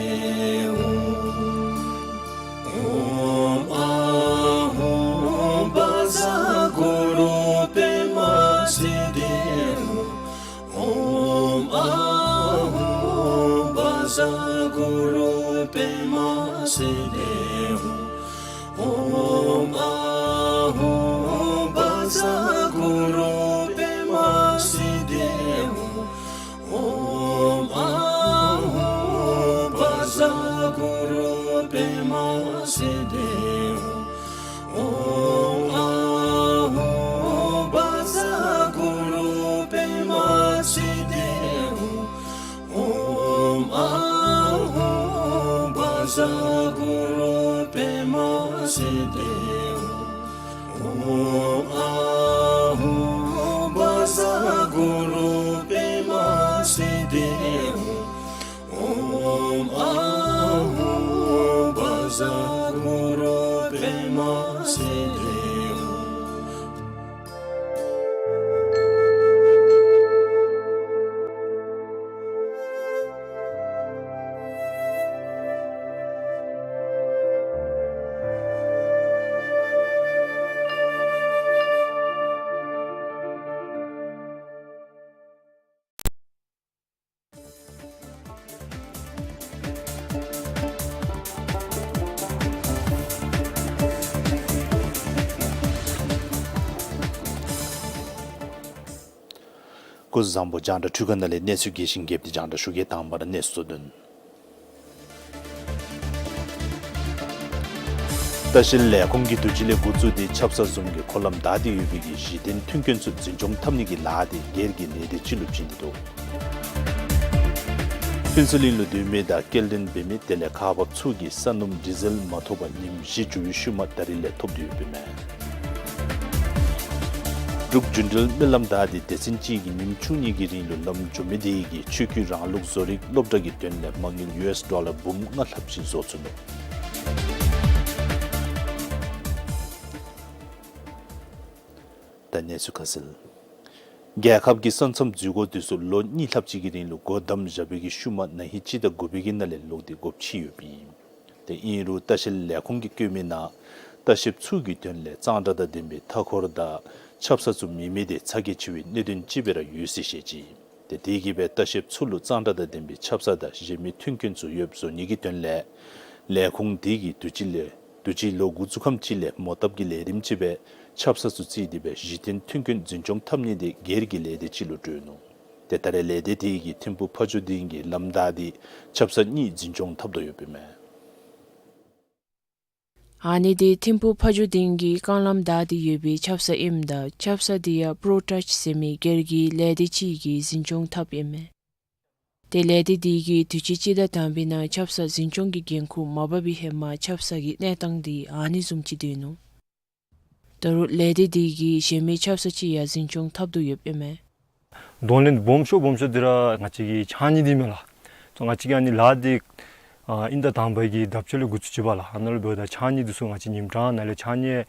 ཧཱུྃ། ཨོཾ་ཨཱཿཧཱུྃ་བཛྲ་གུ་རུ་པདྨ་སིདྡྷི་ཧཱུྃ། ཨོཾ་ཨཱཿཧཱུྃ་བཛྲ་གུ་རུ་པདྨ་སིདྡྷི་ཧཱུྃ། ཨོཾ་ཨཱཿཧཱུྃ་བཛྲ་གུ་རུ་པདྨ་སིདྡྷི་ཧཱུྃ། ཨོཾ་ཨཱཿཧཱུྃ་བཛྲ་གུ་རུ་པདྨ་སིདྡྷི་ཧཱུྃ། ཨོཾ་ཨཱཿཧཱུྃ་བཛྲ་གུ་རུ་པདྨ་སིདྡྷི་ཧཱུྃ། ཨོཾ་ཨཱཿཧཱུྃ་བཛྲ་གུ་རུ་པདྨ་སིདྡྷི་ཧཱུྃ། ཨོཾ་ཨཱཿཧཱུྃ་བཛྲ་གུ་རུ་པདྨ་སིདྡྷི་ཧཱུྃ། ཨོཾ་ཨཱཿཧཱུྃ་བཛྲ་གུ་རུ་པདྨ་སིདྡྷི་ཧཱུྃ། སྐུ་གཟུགས་བཟང་པོ། རྒྱང་བསྒྲགས་འཕྲུལ་ཁང་ནང་ལས་གནས་ཚུལ་རྒྱས་ཤིང་རྒྱསཔ་དེ་རྒྱང་བསྒྲགས་ཞུ་གེ། དང་པ་ར་གནས་ཚུལ་གཙོ་དོན། ལྟ་བཤལ་ལས་ཁུངས་ཀྱིས་དུས་ཅི་ལས་འགོ་བཙུགས་ཏེ་ཆབ་གསང་བཟུམ་གྱི་འཁོར་ལམ་བདའ་སྟེ་ཡོད་པའི་གཞི་རྟེན་མཐུན་རྐྱེན་ཚུ་འཛིན་སྐྱོང་འཐབ་ནི་གི་ལཱ་དེ་སྒེར་གྱི་ལས་སྡེ་ཅིག་ལུ་བྱིན་ཏེ་འདུག། ཕུན་ཚོགས་གླིང་ལུ་སྡོད་མི་དང་སྐྱེལ་འདྲེན་འབད་མི་དེ་ལས་ཁག་འབགཔ་ཚུ་གིས་ས་སྣུམ་ཌི་ཟེལ་མ་ཐོབ་པར་ཉིནམ་བཞི་འགྱོ་བའི་ཤུལ་མ་ད་རིས་ལས་ཐོབ་སྟེ་ཡོདཔ་ཨིན་མས། འབྲུག་རྒྱུན་འགྲུལ་སྨོན་ལམ་བདའ་སྟེ་སྡེ་ཚན་གཅིག་གིས་ཉིནམ་བཅུ་གཉིས་ཀྱི་རིང་ལུ་ལམ་འགྱོ་མི་དེ་གིས་ཆོས་བརྒྱུད་རང་ལུགས་བཟོ་རིག་སློབ་གྲྭ་གི་དོན་ལས་མ་དངུལ་ཡུ་ཨེསི་ཌོ་ལར་འབུམ་ལྔ་ལྷགཔ་ཅིག་བཟོ་ཚུགས་ནུག། ད་གནས་ཚུལ་ཁ་གསལ། རྒྱལ་ཁབ་ཀྱི་ས་མཚམས་འཛུལ་སྒོ་དེ་ཚུ་ལོ་གཉིས་ལྷགཔ་ཅིག་གི་རིང་ལུ་སྒོ་བསྡམས་བཞག་པའི་གི་ཤུལ་མ་ན་ཧིང་སྤྱི་ཟླ་དགུ་པའི་གི་ནང་ལས་ལོག་སྟེ་སྒོ་ཕྱེ་ཡོདཔ་ཨིན། དེ་ཨིན་རུང་ལྟ་བཤལ་ལས་ཁུངས་ཀྱིས་བཀོད་མི་ནང་ལྟ་བཤལཔ་ཚུ་གི་དོན་ལས་གཙང་སྦྲ་དང་ལྡན་པའི་མཐའ་འཁོར་དང་ཆབ་གསང་ཚུ་མེད་མི་དེ་ཚ་གྱང་ཆེ་བའི་གནད་དོན་ཅིག་སྦེ་ར་ཡོད་ཟེར་བཤད་ཅི། དེ་དེ་གིས་སྦེ་ལྟ་བཤལཔ་ཚུ་ལུ་གཙང་སྦྲ་དང་ལྡན་པའི་ཆབ་གསང་དང་གཞན་མི་མཐུན་རྐྱེན་ཚུ་ཡོདཔ་བཟོ་ནི་གི་དོན་ལས་ལས་ཁུངས་དེ་གིས་དུས་ཅི་ལས་དུས་ཅི་ལོ་འགོ་བཙུགས་ཁམས་ཅིག་ལས་མོ་བཏབ་ཀྱི་ལས་རིམ་ཅིག་སྦེ་ཆབ་གསང་ཚུ་བརྩིས་ཏེ་སྦེ་གཞི་རྟེན་མཐུན་རྐྱེན་འཛིན་སྐྱོང་འཐབ་ནི་དེ་སྒེར་གྱི་ལས་སྡེ་ཅིག་ལུ་སྤྲོད་ནུག། དེ་ད་རེས་ལས་སྡེ་དེ་གིས་ཐིམ་ཕུག་ཕ་ཇོ་སྡིངས་ཀྱི་ལམ་བདའ་སྟེ་ཆབ་གསང་གཉིས་འཛིན་སྐྱོང་འཐབ་དོ་ཡོདཔ་ཨིན་མས། ཨ་ནི་འདི་ཐིམ་ཕུག་ཕ་ཇོ་སྡིངས་ཀྱི་རྐང་ལམ་བདའ་སྟེ་ཡོད་པའི་ཆབ་གསང་ཨིནམ་ད་ཆབ་གསང་འདི་ཡང་པྲོ་ཊཱཆ་ཟེར་མི་སྒེར་གྱི་ལས་སྡེ་ཅིག་གིས་འཛིན་སྐྱོང་འཐབ་ཨིན་མས། ཏེ་ལས་སྡེ་འདི་གིས་དུས་ཅི་སྤྱི་ཟླ་དང་པའི་ནང་ཆབ་གསང་འཛིན་སྐྱོང་གི་འགན་ཁུར་མ་འབག་པའི་ཧེ་མ་ཆབ་གསང་གི་གནས་སྟངས་འདི་ཨ་ནི་བཟུམ་ཅིག་སྡོད་ནུག། ད་རུང་ལས་སྡེ་འདི་གིས་གཞན་མི་ཆབ་གསང་ཅིག་ཡང་འཛིན་སྐྱོང་འཐབ་དོ་ཡོདཔ་ཨིན་མས། གདོང་ལེན་སྦོམ་ཤོས་སྦོམ་ཤོས་འདི་ར་ང་བཅས་ཀྱི་ཕྱགས་སྙིགས་འདི་མས་ལགས། ང་བཅས་ཀྱིས་ཨ་ནི་ལཱ་འདི་ཨ་དབྱིན་ཟླ་དང་པ་གི་ཟླཝ་གཅིག་ལས་འགོ་བཙུགས་ཅི་པ་ལགས། ཨ་ནཱ་ལུ་འབདཝ་ད་ཕྱགས་སྙིགས་འདི་ཚུ་ང་བཅས་ཉིནམ་གྲངས་ནང་ལས་ཕྱགས་སྙིགས་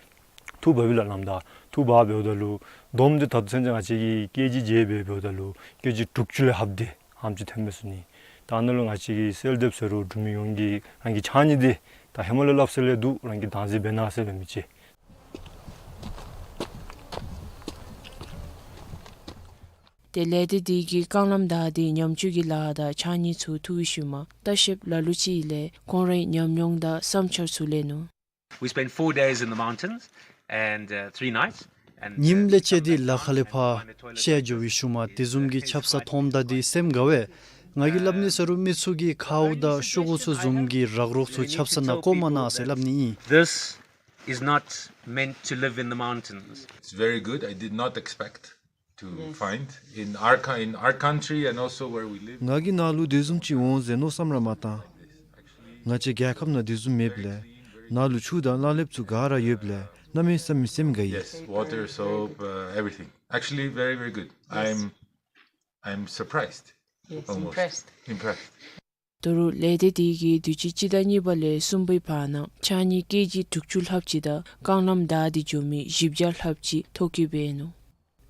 འཐུ་འབག་པས་ལགས། ནམ་ཟླ་འཐུ་འབག་འབདཝ་ད་ལུ་བསྡོམས་ཏེ་ད་ལྟོ་ཚུན་ཚོད་ང་བཅས་ཀྱིས་ཀེ་ཇི་བརྒྱད་སྦེ་འབདཝ་ད་ལུ་ཀེ་ཇི་དྲུག་ཅུ་ལས་ལྷགཔ་འདི་ཨ་ནེམ་ཅིག་ཐོན་མས་ཟེར་ནི། ད་ཨ་ནཱ་ལུ་ང་བཅས་ཀྱིས་གསོལ་འདེབས་ཟེར་རུང་འབྲུག་མི་ཡོངས་ཀྱིས་རང་གི་ཕྱགས་སྙིགས་འདི་ད་ཧེ་མ་ལས་སླབ་ས་ལས་འདུག། རང་གིས་བདག་འཛིན་འབད་གནང་ཟེར་སླབ་མི་ཅིག། ཏེ་ལས་སྡེ་འདི་གིས་རྐང་ལམ་བདའ་སྟེ་ཉམས་བཅོས་ཀྱི་ལཱ་དང་ཕྱགས་སྙིགས་ཚུ་འཐུ་བའི་ཤུལ་མ་ལྟ་བཤལཔ་ལ་ལུ་ཅིག་ལས་ཁོང་རའི་ཉམས་མྱོང་དང་བསམ་འཆར་ཚུ་གླེང་ནུག། We spent four days in the mountains and, uh, three nights. And, uh, ཉིནམ་ལེ་ཤ་འདི་ལ་ཁ་ལས་ཕར་ཤར་འགྱོ་བའི་ཤུལ་མ་དེ་བཟུམ་གྱི་ཆབ་གསང་མཐོངམ་ད་འདི་སེམས་དགའ་བས། ང་གིས་སླབ་ནི་ཟེར་རུང་མི་ཚུ་གིས་ཁཝ་དང་ཤོག་གུ་ཚུ་བཟུམ་གྱི་རག་རོག་ཚུ་ཆབ་གསང་ནང་བཀོ་མ་གནང་ཟེར་སླབ་ནི་ཨིན། This is not meant to live in the mountains. It's very good. I did not expect to find in our co-, in our country and also where we live. ང་གིས་ནཱ་ལུ་དེ་བཟུམ་ཅིག་འོང་ཟེར་མནོ་བསམ་ར་མ་བཏང་། ང་བཅས་རྒྱལ་ཁབ་ནང་དེ་བཟུམ་མེདཔ་ལས་ནཱ་ལུ་ཆུ་དང་གནས་ལེབ་ཚུ་ག་ར་ཡོདཔ་ལས་གནམ་མེད་ས་མེད་སེམས་དགའ་ཡི། Yes, water, soap, uh, everything. Actually, very, very good. Yes. I'm, I'm surprised. Yes, almost impressed. Impressed. ད་རུང་ལས་སྡེ་འདི་གིས་དུས་ཅི་སྤྱི་ཟླ་གཉིས་པ་ལས་གསུམ་པའི་བར་ན་ཕྱགས་སྙིགས་ཀེ་ཇི་དྲུག་ཅུ་ལྷགཔ་ཅིག་དང་རྐང་ལམ་བདའ་སྟེ་འགྱོ་མི་བཞི་བརྒྱ་ལྷགཔ་ཅིག་ཐོ་བཀོད་འབད་ནུག།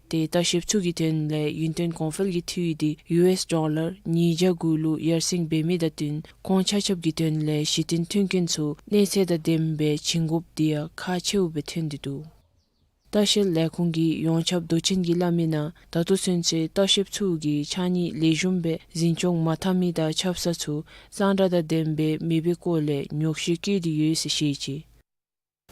ཏེ་ལྟ་བཤལཔ་ཚུ་གི་དོན་ལས་ཡུན་བརྟན་གོང་འཕེལ་གྱི་འཐུས་འདི་ཡུ་ཨེསི་ཌོ་ལར་ཉིས་བརྒྱ་དགུ་ལུ་ཡར་སེང་འབད་མི་དང་བསྟུན་ཁོང་ཆ་ཁྱབ་ཀྱི་དོན་ལས་གཞི་རྟེན་མཐུན་རྐྱེན་ཚུ་གནས་ཚད་དང་ལྡནམ་སྦེ་བྱིན་དགོཔ་འདི་ཡང་ཁག་ཆེཝ་སྦེ་ཐོན་ཏེ་འདུག། ལྟ་བཤལ་ལས་ཁུངས་ཀྱི་ཡོངས་ཁྱབ་མདོ་ཆེན་གྱིས་སླབ་མིའི་ནང་ད་ལྟོ་ཚུན་ཚོད་ལྟ་བཤལཔ་ཚུ་གིས་ཕྱགས་སྙིགས་ལེགས་ཤོམ་སྦེ་འཛིན་སྐྱོང་མ་འཐབ་མི་དང་ཆབ་གསང་ཚུ་གཙང་སྦྲ་དང་ལྡནམ་སྦེ་མེད་པའི་སྐོར་ལས་ཉོགས་བཤད་བཀོད་དེ་ཡོད་ཟེར་བཤད་ཅི།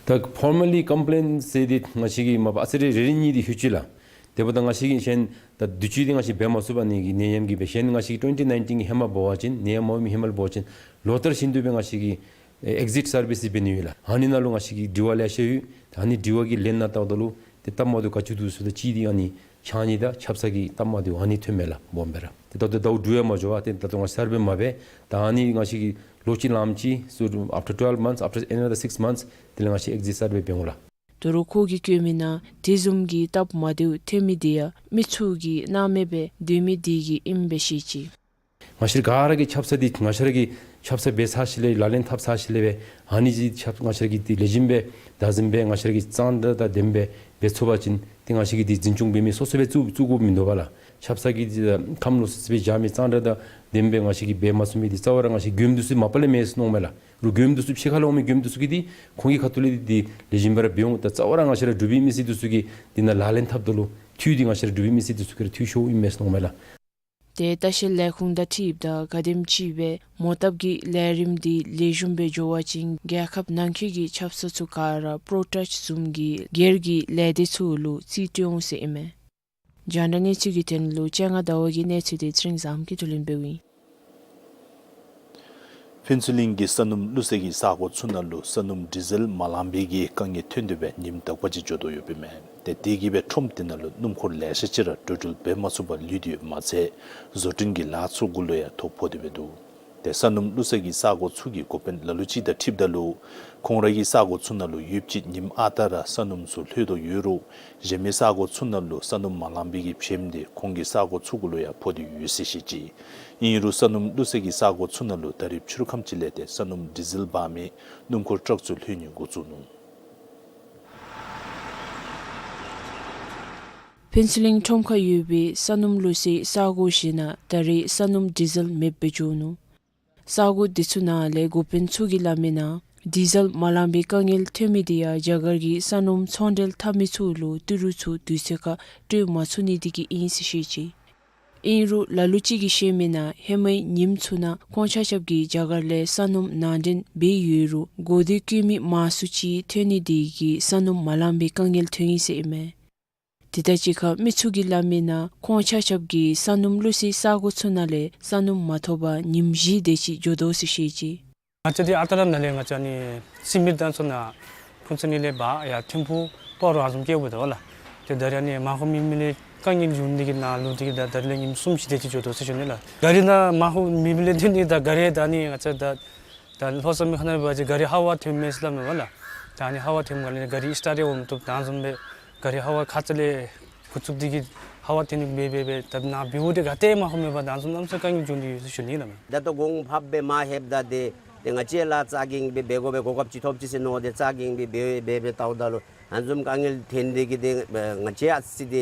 ད་ཕོར་མ་ལི་ཀམ་པི་ལེན་ཟེར་འདི་ང་བཅས་ཀྱིས་མ་པ་ཨ་ཙི་རེ་རེ་རེ་གཉིས་འདི་ཞུ་ཅི་ལགས། དེ་འབདཝ་ད་ང་བཅས་ཀྱིས་གཞན་ད་དུས་ཅི་འདི་ང་བཅས་འབད་མ་ཚུགས་པ་ནི་གི་ནད་ཡམས་ཀྱིས་སྦེ་གཞན་ང་བཅས་ཀྱིས་ཊུ་ཝེན་ཊི་ནའིན་ཊིན་གྱི་ཧེ་མ་འབད་བ་ཅིན་ནད་ཡམས་མ་འོང་མི་ཧེ་མ་ལུ་འབད་བ་ཅིན་ལོ་ལྟར་བཞིན་དུ་སྦེ་ང་བཅས་ཀྱིས་ཨེག་ཟིཊ་སར་བིསི་འབད་ནི་ཡོད་ལགས། ཨ་ནི་ནང་ལུ་ང་བཅས་ཀྱི་དྲི་བ་ལེ་ཤ་ཡོད། ད་ཨ་ནི་དྲི་བ་གི་ལན་ནང་བལྟཝ་ད་ལུ་ཏེ་སྟབས་མ་བདེཝ་ག་ཅི་འདུག་ཟེརཝ་ད་གཅིག་འདི་ཨ་ནི་ཕྱགས་སྙིགས་དང་ཆབ་གསང་གི་སྟབས་མ་བདེཝ་ཨ་ནི་ཐོནམ་མས་ལགས་སྦོམ་སྦེ་ར། ཏེ་ད་ལྟོ་ཟླཝ་དྲུག་ཡང་མ་འགྱོ་བར་ཏེ་ད་ལྟོ་ང་བཅས་སར་བེ་མ་འབད། ད་ཨ་ནི་ང་བཅས་ཀྱིས་ལོ་གཅིག་ལངམ་ཅིག་སུ་after twelve months, after another six months དེ་ལས་ང་བཅས་ཨེག་ཟིཊ་སར་བེ་འབད་འོང་ལགས། ད་རུང་ཁོ་གིས་བཀོད་མིའི་ནང་དེ་བཟུམ་གྱི་སྟབས་མ་བདེཝ་ཐོན་མི་འདི་ཡང་མི་ཚུ་གིས་སྣང་མེད་སྦེ་སྡོད་མི་འདི་གིས་ཨིནམ་སྦེ་བཤད་ཅི། ང་བཅས་ག་ར་གིས་ཆབ་གསང་འདི་ང་བཅས་ར་གིས་ཆབ་གསང་འབད་ཚར་ཞིནམ་ལས་ལག་ལེན་འཐབ་ཚར་ཞིནམ་ལས་སྦེ་ཨ་ནི་ཅིག་ཆབ་ང་བཅས་ར་གིས་འདི་ལེགས་ཤོམ་སྦེ་བདག་འཛིན་འབད་ང་བཅས་ར་གིས་གཙང་སྦྲ་དང་ལྡནམ་སྦེ་འབད་ཚུགས་པ་ཅིན་ཏེ་ང་བཅས་ཀྱིས་འདི་འཛིན་སྐྱོང་འབད་མི་སོ་སོ་སྦེ་བཙུགས་བཙུགས་དགོཔ་མིན་འདུག་པ་ལགས། ཆབ་གསང་གི་འདི་ཁམས་ལོག་སི་སི་སྦེ་བཞག་མི་གཙང་སྦྲ་དང་ལྡནམ་སྦེ་ང་བཅས་ཀྱིས་འབད་མ་ཚུགས་མི་འདི་རྩ་བ་ར་ང་བཅས་མགྱོནམ་འདི་ཚུ་མ་པ་ལས་མེད་ཟེར་མནོཝ་མས་ལགས། རུང་མགྱོནམ་འདི་ཚུ་ཕྱི་ཁ་ལས་འོང་མི་མགྱོནམ་འདི་ཚུ་གིས་འདི་ཁོང་གི་ཁ་ཐུག་ལས་འདི་འདི་ལེགས་ཤོམ་སྦེ་ར་འབད་འོང་། ད་རྩ་བ་ར་ང་བཅས་ར་འབྲུག་པའི་མི་སེར་འདི་ཚུ་གིས་འདི་ནང་ལག་ལེན་འཐབ་ད་ལུ་འཐུས་འདི་ང་བཅས་ར་འབྲུག་པའི་མི་སེར་འདི་ཚུ་གིས་ར་འཐུས་ཤོརཝ་ཨིན་མས་ཟེར་མནོཝ་མས་ལགས། ཏེ་ལྟ་བཤལ་ལས་ཁུངས་དང་འཁྲིལཝ་ད་ག་དེམ་ཅིག་སྦེ་མོ་བཏབ་ཀྱི་ལས་རིམ་འདི་ལེགས་ཤོམ་སྦེ་འགྱོ་བ་ཅིན་རྒྱལ་ཁབ་ནང་འཁོད་ཀྱི་ཆབ་གསང་ཚུ་ག་ར་པྲོ་ཊཱཆ་བཟུམ་གྱི་སྒེར་གྱི་ལས་སྡེ་ཚུ་ལུ་རྩིས་སྤྲོད་འོང་ཟེར་ཨིན་མས། རྒྱང་བསྒྲགས་གནས་ཚུལ་གྱི་དོན་ལུ་སྤྱན་སྔ་ཟླ་བ་གི་གནས་ཚུལ་འདི་ཚེ་རིང་བཟངམོ་གིས་བསྡུ་ལེན་འབདཝ་ཨིན། ཕུན་ཚོགས་གླིང་གི་ས་སྣུམ་བླུག་སའི་གི་ས་གོ་ཚུ་ནང་ལུ་ས་སྣུམ་ཌི་ཟེལ་མ་ལང་པའི་གི་དཀའ་ངལ་ཐོན་ཏེ་སྦེ་ཉིནམ་དག་པ་ཅིག་འགྱོ་དོ་ཡོདཔ་ཨིན་མས། ཏེ་དེ་གིས་སྦེ་ཁྲོམ་དེ་ནང་ལུ་སྣུམ་འཁོར་ལེ་ཤ་ཅིག་ར་འགྲོ་འགྲུལ་འབད་མ་ཚུགས་པར་ལུས་ཏེ་ཡོདཔ་མ་ཚད་བཟོ་སྐྲུན་གྱི་ལཱ་ཚུ་གུ་ལུ་ཡང་ཐོ་ཕོག་སྟེ་སྦེ་འདུག། ཏེ་ས་སྣུམ་བླུག་སའི་གི་ས་གོ་ཚུ་གི་འགོ་དཔོན་ལ་ལུ་ཅིག་དང་འཁྲིལཝ་ད་ལུ་ཁོང་རའི་གི་ས་གོ་ཚུ་ནང་ལུ་ཡོདཔ་ཅིག་ཉིནམ་ཨ་རྟག་ར་ས་སྣུམ་ཚུ་ལྷོད་དོ་ཡོད་རུང་གཞན་མི་ས་གོ་ཚུ་ནང་ལུ་ས་སྣུམ་མ་ལང་པའི་གི་བྱེམ་འདི་ཁོང་གི་ས་གོ་ཚུ་གུ་ལུ་ཡང་ཕོག་སྟེ་ཡོད་ཟེར་བཤད་ཅི། ཨིན་རུང་ས་སྣུམ་བླུག་སའི་གི་ས་གོ་ཚུ་ནང་ལུ་ད་རིས་ཕྱི་རུ་ཁམས་ཅིག་ལས་ཏེ་ས་སྣུམ་ཌི་ཟེལ་འབག་མི་སྣུམ་འཁོར་ཊཱག་ཚུ་ལྷོད་ནི་འགོ་བཙུགས་ནུག། ཕུན་ཚོགས་གླིང་ཁྲོམ་ཁར་ཡོད་པའི་ས་སྣུམ་བླུག་སའི་ས་གོ་བཞི་ནང་ད་རིས་ས་སྣུམ་ཌི་ཟེལ་མེདཔ་སྦེ་འགྱོ་ནུག། ས་གོ་འདི་ཚུ་ནང་ལས་འགོ་དཔོན་ཚུ་གིས་སླབ་མིའི་ནང་ཌི་ཟེལ་མ་ལང་པའི་དཀའ་ངལ་ཐོན་མི་འདི་ཡང་རྒྱ་གར་གྱི་ས་སྣུམ་ཚོང་འབྲེལ་འཐབ་མི་ཚུ་ལུ་ཏི་རུ་ཚུ་དུས་ཚོད་ཁར་སྤྲོད་མ་ཚུགས་ནི་འདི་གིས་ཨིན་ཟེར་བཤད་ཅི། ཨིན་རུང་ལ་ལུ་ཅིག་གིས་བཤད་མིའི་ནང་ཧེ་མའི་ཉིནམ་ཚུ་ནང་ཁོང་ཆ་ཁྱབ་ཀྱིས་རྒྱ་གར་ལས་ས་སྣུམ་ནང་འདྲེན་འབད་ཡོད་རུང་གོ་བརྡ་བཀོད་མི་མང་སུ་ཅིག་ཐོན་ནི་འདི་གིས་ས་སྣུམ་མ་ལང་པའི་དཀའ་ངལ་ཐོན་ཡི་ཟེར་ཨིན་མས། དེ་དང་གཅིག་ཁར་མི་ཚུ་གིས་སླབ་མིའི་ནང་ཁོང་ཆ་ཁྱབ་ཀྱིས་ས་སྣུམ་བླུག་སའི་ས་གོ་ཚུ་ནང་ལས་ས་སྣུམ་མ་ཐོབ་པར་ཉིནམ་བཞི་དེ་ཅིག་འགྱོ་དོ་ཟེར་བཤད་ཅི། ང་བཅས་འདི་ཨ་རྟག་ར་ནང་ལས་ང་བཅས་ཨ་ནི་སིམ་འདི་ད་ཚུར་ནཱ་ཕུན་ཚོགས་གླིང་ལས་འབག་ཡར་ཐིམ་ཕུག་སྤ་རོ་ཨ་བཟུམ་སྐྱེལཝ་ད་ལགས། ཏེ་ད་རེས་ཨ་ནི་མར་ཁུ་མེད་མི་ལས་དཀའ་ངལ་བྱུང་སྟེ་གིས་ནཱ་ལུ་དེ་གིས་ད་ད་རེས་ལས་ཉིནམ་གསུམ་བཞི་དེ་ཅིག་འགྱོ་དོ་ཟེར་ཞུ་ནི་ལགས། ག་རི་ནང་མར་ཁུ་མེད་མི་ལས་ཏེ་ཨ་ནི་ད་ག་རི་ད་ཨ་ནི་ང་བཅས་ད་ད་ལྷོ་ས་མི་ཁ་ནང་འབད་བ་ཅིན་ག་རི་ཧ་བ་ཐོནམ་མས་ཟེར་སླབ་མས་པ་ལགས། ད་ཨ་ནི་ཧ་བ་ཐོནམ་ག་ལས་ག་རི་སི་ཊཱཊ་འོང་མི་བཏུབ། ད་ཨ་བཟུམ་སྦེ་ག་རི་ཧ་བ་ཁ་ཙ་ལས་འགོ་བཙུགས་ཏེ་གིས་ཧ་བ་ཐོན་ནི་འབད་འབད་འབད་ད་ནཱ་འབདཝ་ད་ག་ཏེ་མར་ཁུ་མེད་པར་ད་ཨ་བཟུམ་གནམ་མེད་ས་མེད་དཀའ་ངལ་བྱུང་སྟེ་ཡོད་ཟེར་ཞུ་ནི་ལགས། ད་ལྟོ་གོང་འཕེལ་སྦེ་མར་ལྷོདཔ་ད་ཏེ་ཏེ་ང་བཅས་ལཱ་རྩ་འགེངས་སྦེ་འབད་དགོ་པའི་གོ་སྐབས་ཅིག་ཐོབ་ཅི་ཟེར་མནོ་སྟེ་རྩ་འགེངས་སྦེ་འབད་འབད་འབད་ལྟཝ་ད་ལུ་ཨ་བཟུམ་དཀའ་ངལ་ཐོན་ཏེ་གིས་ཏེ་ང་བཅས་ཨ་ཙི་ཏེ་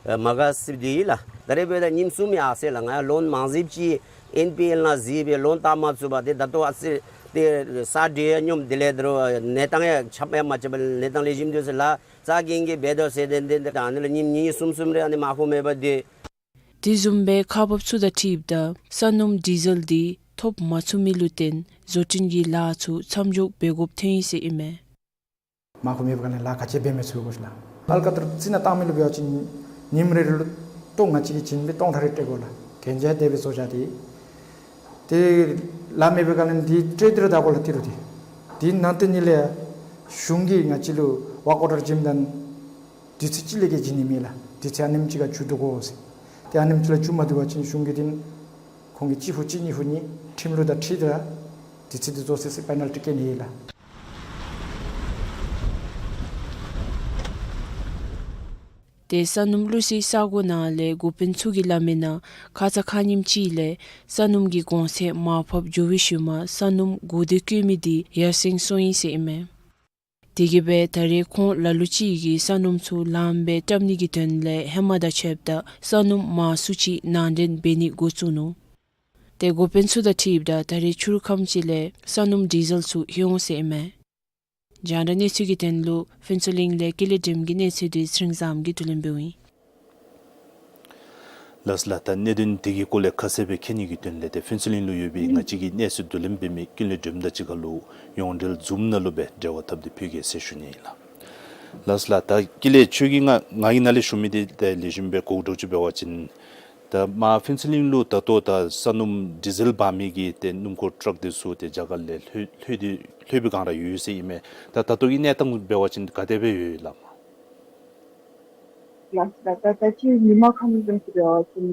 མ་དགའ་སི་ཏེ་ལགས། ད་རེས་འབདཝ་ད་ཉིནམ་གསུམ་ཡར་སོ་ཡི་ལགས། ང་ལོན་མང་རྫིཔ་ཅིག་ཨེན་པི་ཨེལ་ནང་གཟིགས་སྦེ་ལོན་བཏབ་མ་ཚུགས་པར་ཏེ་ད་ལྟོ་ཨ་ཙི་ཏེ་ས་འདི་ཡང་སྙོམས་དེ་ལས་ད་རུང་གནས་སྟངས་ཡང་ཆ་མེད་མ་ཆ་མེད་གནས་སྟངས་ལེགས་ཤོམ་འདུག་ཟེར་ལགས། རྩ་འགེངས་འགེངས་འབད་དོ་ཟེར་ཏེ་ཏེ་ད་ཨ་ནི་ལུ་ཉིནམ་གཉིས་གསུམ་གསུམ་རེ་ཨ་ནི་མར་ཁུ་མེད་པར་སྡོད། དེ་བཟུམ་སྦེ་ཁག་འབགཔ་ཚུ་དང་འཁྲིལཝ་ད་ས་སྣུམ་ཌི་ཟེལ་འདི་ཐོབ་མ་ཚུགས་མི་ལུ་བརྟེན་བཟོ་སྐྲུན་གྱི་ལཱ་ཚུ་མཚམས་འཇོག་འབད་དགོཔ་ཐོན་ཡི་ཟེར་ཨིན་མས། མར་ཁུ་མེད་པའི་སྒང་ལས་ལཱ་ག་ཅི་འབད་མི་ཚུགས་གོ་ཤིག་ལགས། ཨལ་ཀ་ཐོར་རྩི་ནག་བཏང་མི་ལུ་འབད་བ་ཅིན་ཉིནམ་རེ་རེ་ལུ་ལྟོ་ང་བཅས་ཀྱིས་བྱིན་མི་སྟོང་ཕྲག་རེ་སྤྲོད་དགོ་ལགས། གན་རྒྱ་དེ་སྦེ་བཟོ་བཞག་སྟེ། ཏེ་ལཱ་མེད་པའི་སྒང་ལས་འདི་སྤྲོད་དེ་ར་བདའ་དགོ་ལགས། ཏི་རུ་འདི་འདི་ནང་དེ་ཉིད་ལས་གཞུང་གིས་ང་བཅས་ལུ་ཝརཀ་ཨོར་ཌར་བྱིནམ་ད་དུས་ཚོད་གཅིག་ལས་བརྒལ་བྱིན་ནི་མེད་ལགས། དུས་ཚོད་ཨ་ནེམ་ཅིག་ཁར་འགྱོ་དགོ་ཟེར། ཏེ་ཨ་ནེམ་ཅིག་ལས་འགྱོ་མ་བཏུབ་པ་ཅིན་གཞུང་གིས་ཏེ་ཁོང་གིས་གཅིག་ཕུད་གཅིག་གཉིས་ཕུད་གཉིས་ཁྲིམས་ལུགས་དང་འཁྲིལ་ཏེ་ར་དུས་ཚོད་འདི་རྫོགས་ཚར་ཚེ་པེ་ནལ་ཊི་བཀལ་ནི་ཨིན་ལགས། ཏེ་ས་སྣུམ་བླུགས་སའི་ས་གོ་ནང་ལས་འགོ་དཔོན་ཚུ་གིས་སླབ་མིའི་ནང་ཁ་ཙ་ཁ་ཉིནམ་ཅིག་ལས་ས་སྣུམ་གྱི་གོང་ཚད་མར་ཕབ་འགྱོ་བའི་ཤུལ་མ་ས་སྣུམ་གོ་དོ་བཀོལ་མི་འདི་ཡར་སེང་སོང་ཡི་ཟེར་ཨིན་མས། དེ་གིས་སྦེ་ད་རེས་ཁོང་ལ་ལུ་ཅིག་གིས་ས་སྣུམ་ཚུ་ལངམ་སྦེ་བཀྲམ་ནི་གི་དོན་ལས་ཧེ་མ་དང་ཕྱདཔ་ད་ས་སྣུམ་མང་སུ་ཅིག་ནང་འདྲེན་འབད་ནི་འགོ་བཙུགས་ནུག། ཏེ་འགོ་དཔོན་ཚུ་དང་འཁྲིལཝ་ད་ད་རེས་ཕྱི་རུ་ཁམས་ཅིག་ལས་ས་སྣུམ་ཌི་ཟེལ་ཚུ་ལྷོད་འོང་ཟེར་ཨིན་མས། རྒྱང་བསྒྲགས་གནས་ཚུལ་གྱི་དོན་ལུ་ཕུན་ཚོགས་གླིང་ལས་ཀུན་ལེགས་སྒྲོལམ་གྱི་གནས་ཚུལ་འདི་ཚེ་རིང་བཟངམོ་གིས་བསྡུ་ལེན་འབདཝ་ཨིན། ལགས་སོ་ལགས། ད་གནད་དོན་འདི་གི་སྐོར་ལས་ཁ་གསལ་སྦེ་མཁྱེན་ནི་གི་དོན་ལས་ཏེ་ཕུན་ཚོགས་གླིང་ལུ་ཡོད་པའི་ང་བཅས་ཀྱི་གནས་ཚུལ་བསྡུ་ལེན་འབད་མི་ཀུན་ལེགས་སྒྲོལམ་དང་གཅིག་ཁར་ལུ་ཡོངས་འབྲེལ་ཛུམ་ནང་ལུ་སྦེ་འབྲེལ་བ་འཐབ་སྟེ་ཕུལ་གེ་ཟེར་ཞུ་ནི་ཨིན་ལགས། ལགས་སོ་ལགས། ད་ཀུན་ལེགས་ཁྱོད་ཀྱིས་ང་ང་གིས་ནཱ་ལས་ཞུ་མི་འདི་ཏེ་ལེགས་ཤོམ་སྦེ་གོ་དོ་ཅིག་འབད་བ་ཅིན་ད་མར་ཕུན་ཚོགས་གླིང་ལུ་ད་ལྟོ་ད་ས་སྣུམ་ཌི་ཟེལ་འབག་མི་གི་ཏེ་སྣུམ་འཁོར་ཊཱག་འདི་ཚུ་ཏེ་རྒྱ་གར་ལས་ལྷོད་ལྷོད་དེ་ལྷོད་པའི་བསྒང་ར་ཡོད་ཟེར་ཨིན་མས། ད་ད་ལྟོ་གི་གནས་སྟངས་འབད་བ་ཅིན་ག་དེ་སྦེ་ཡོད་ལགས། ལགས་ད་ད་ད་ཅི་ཉིནམ་ཁ་ཉིནམ་ཅིག་འབད་བ་ཅིན་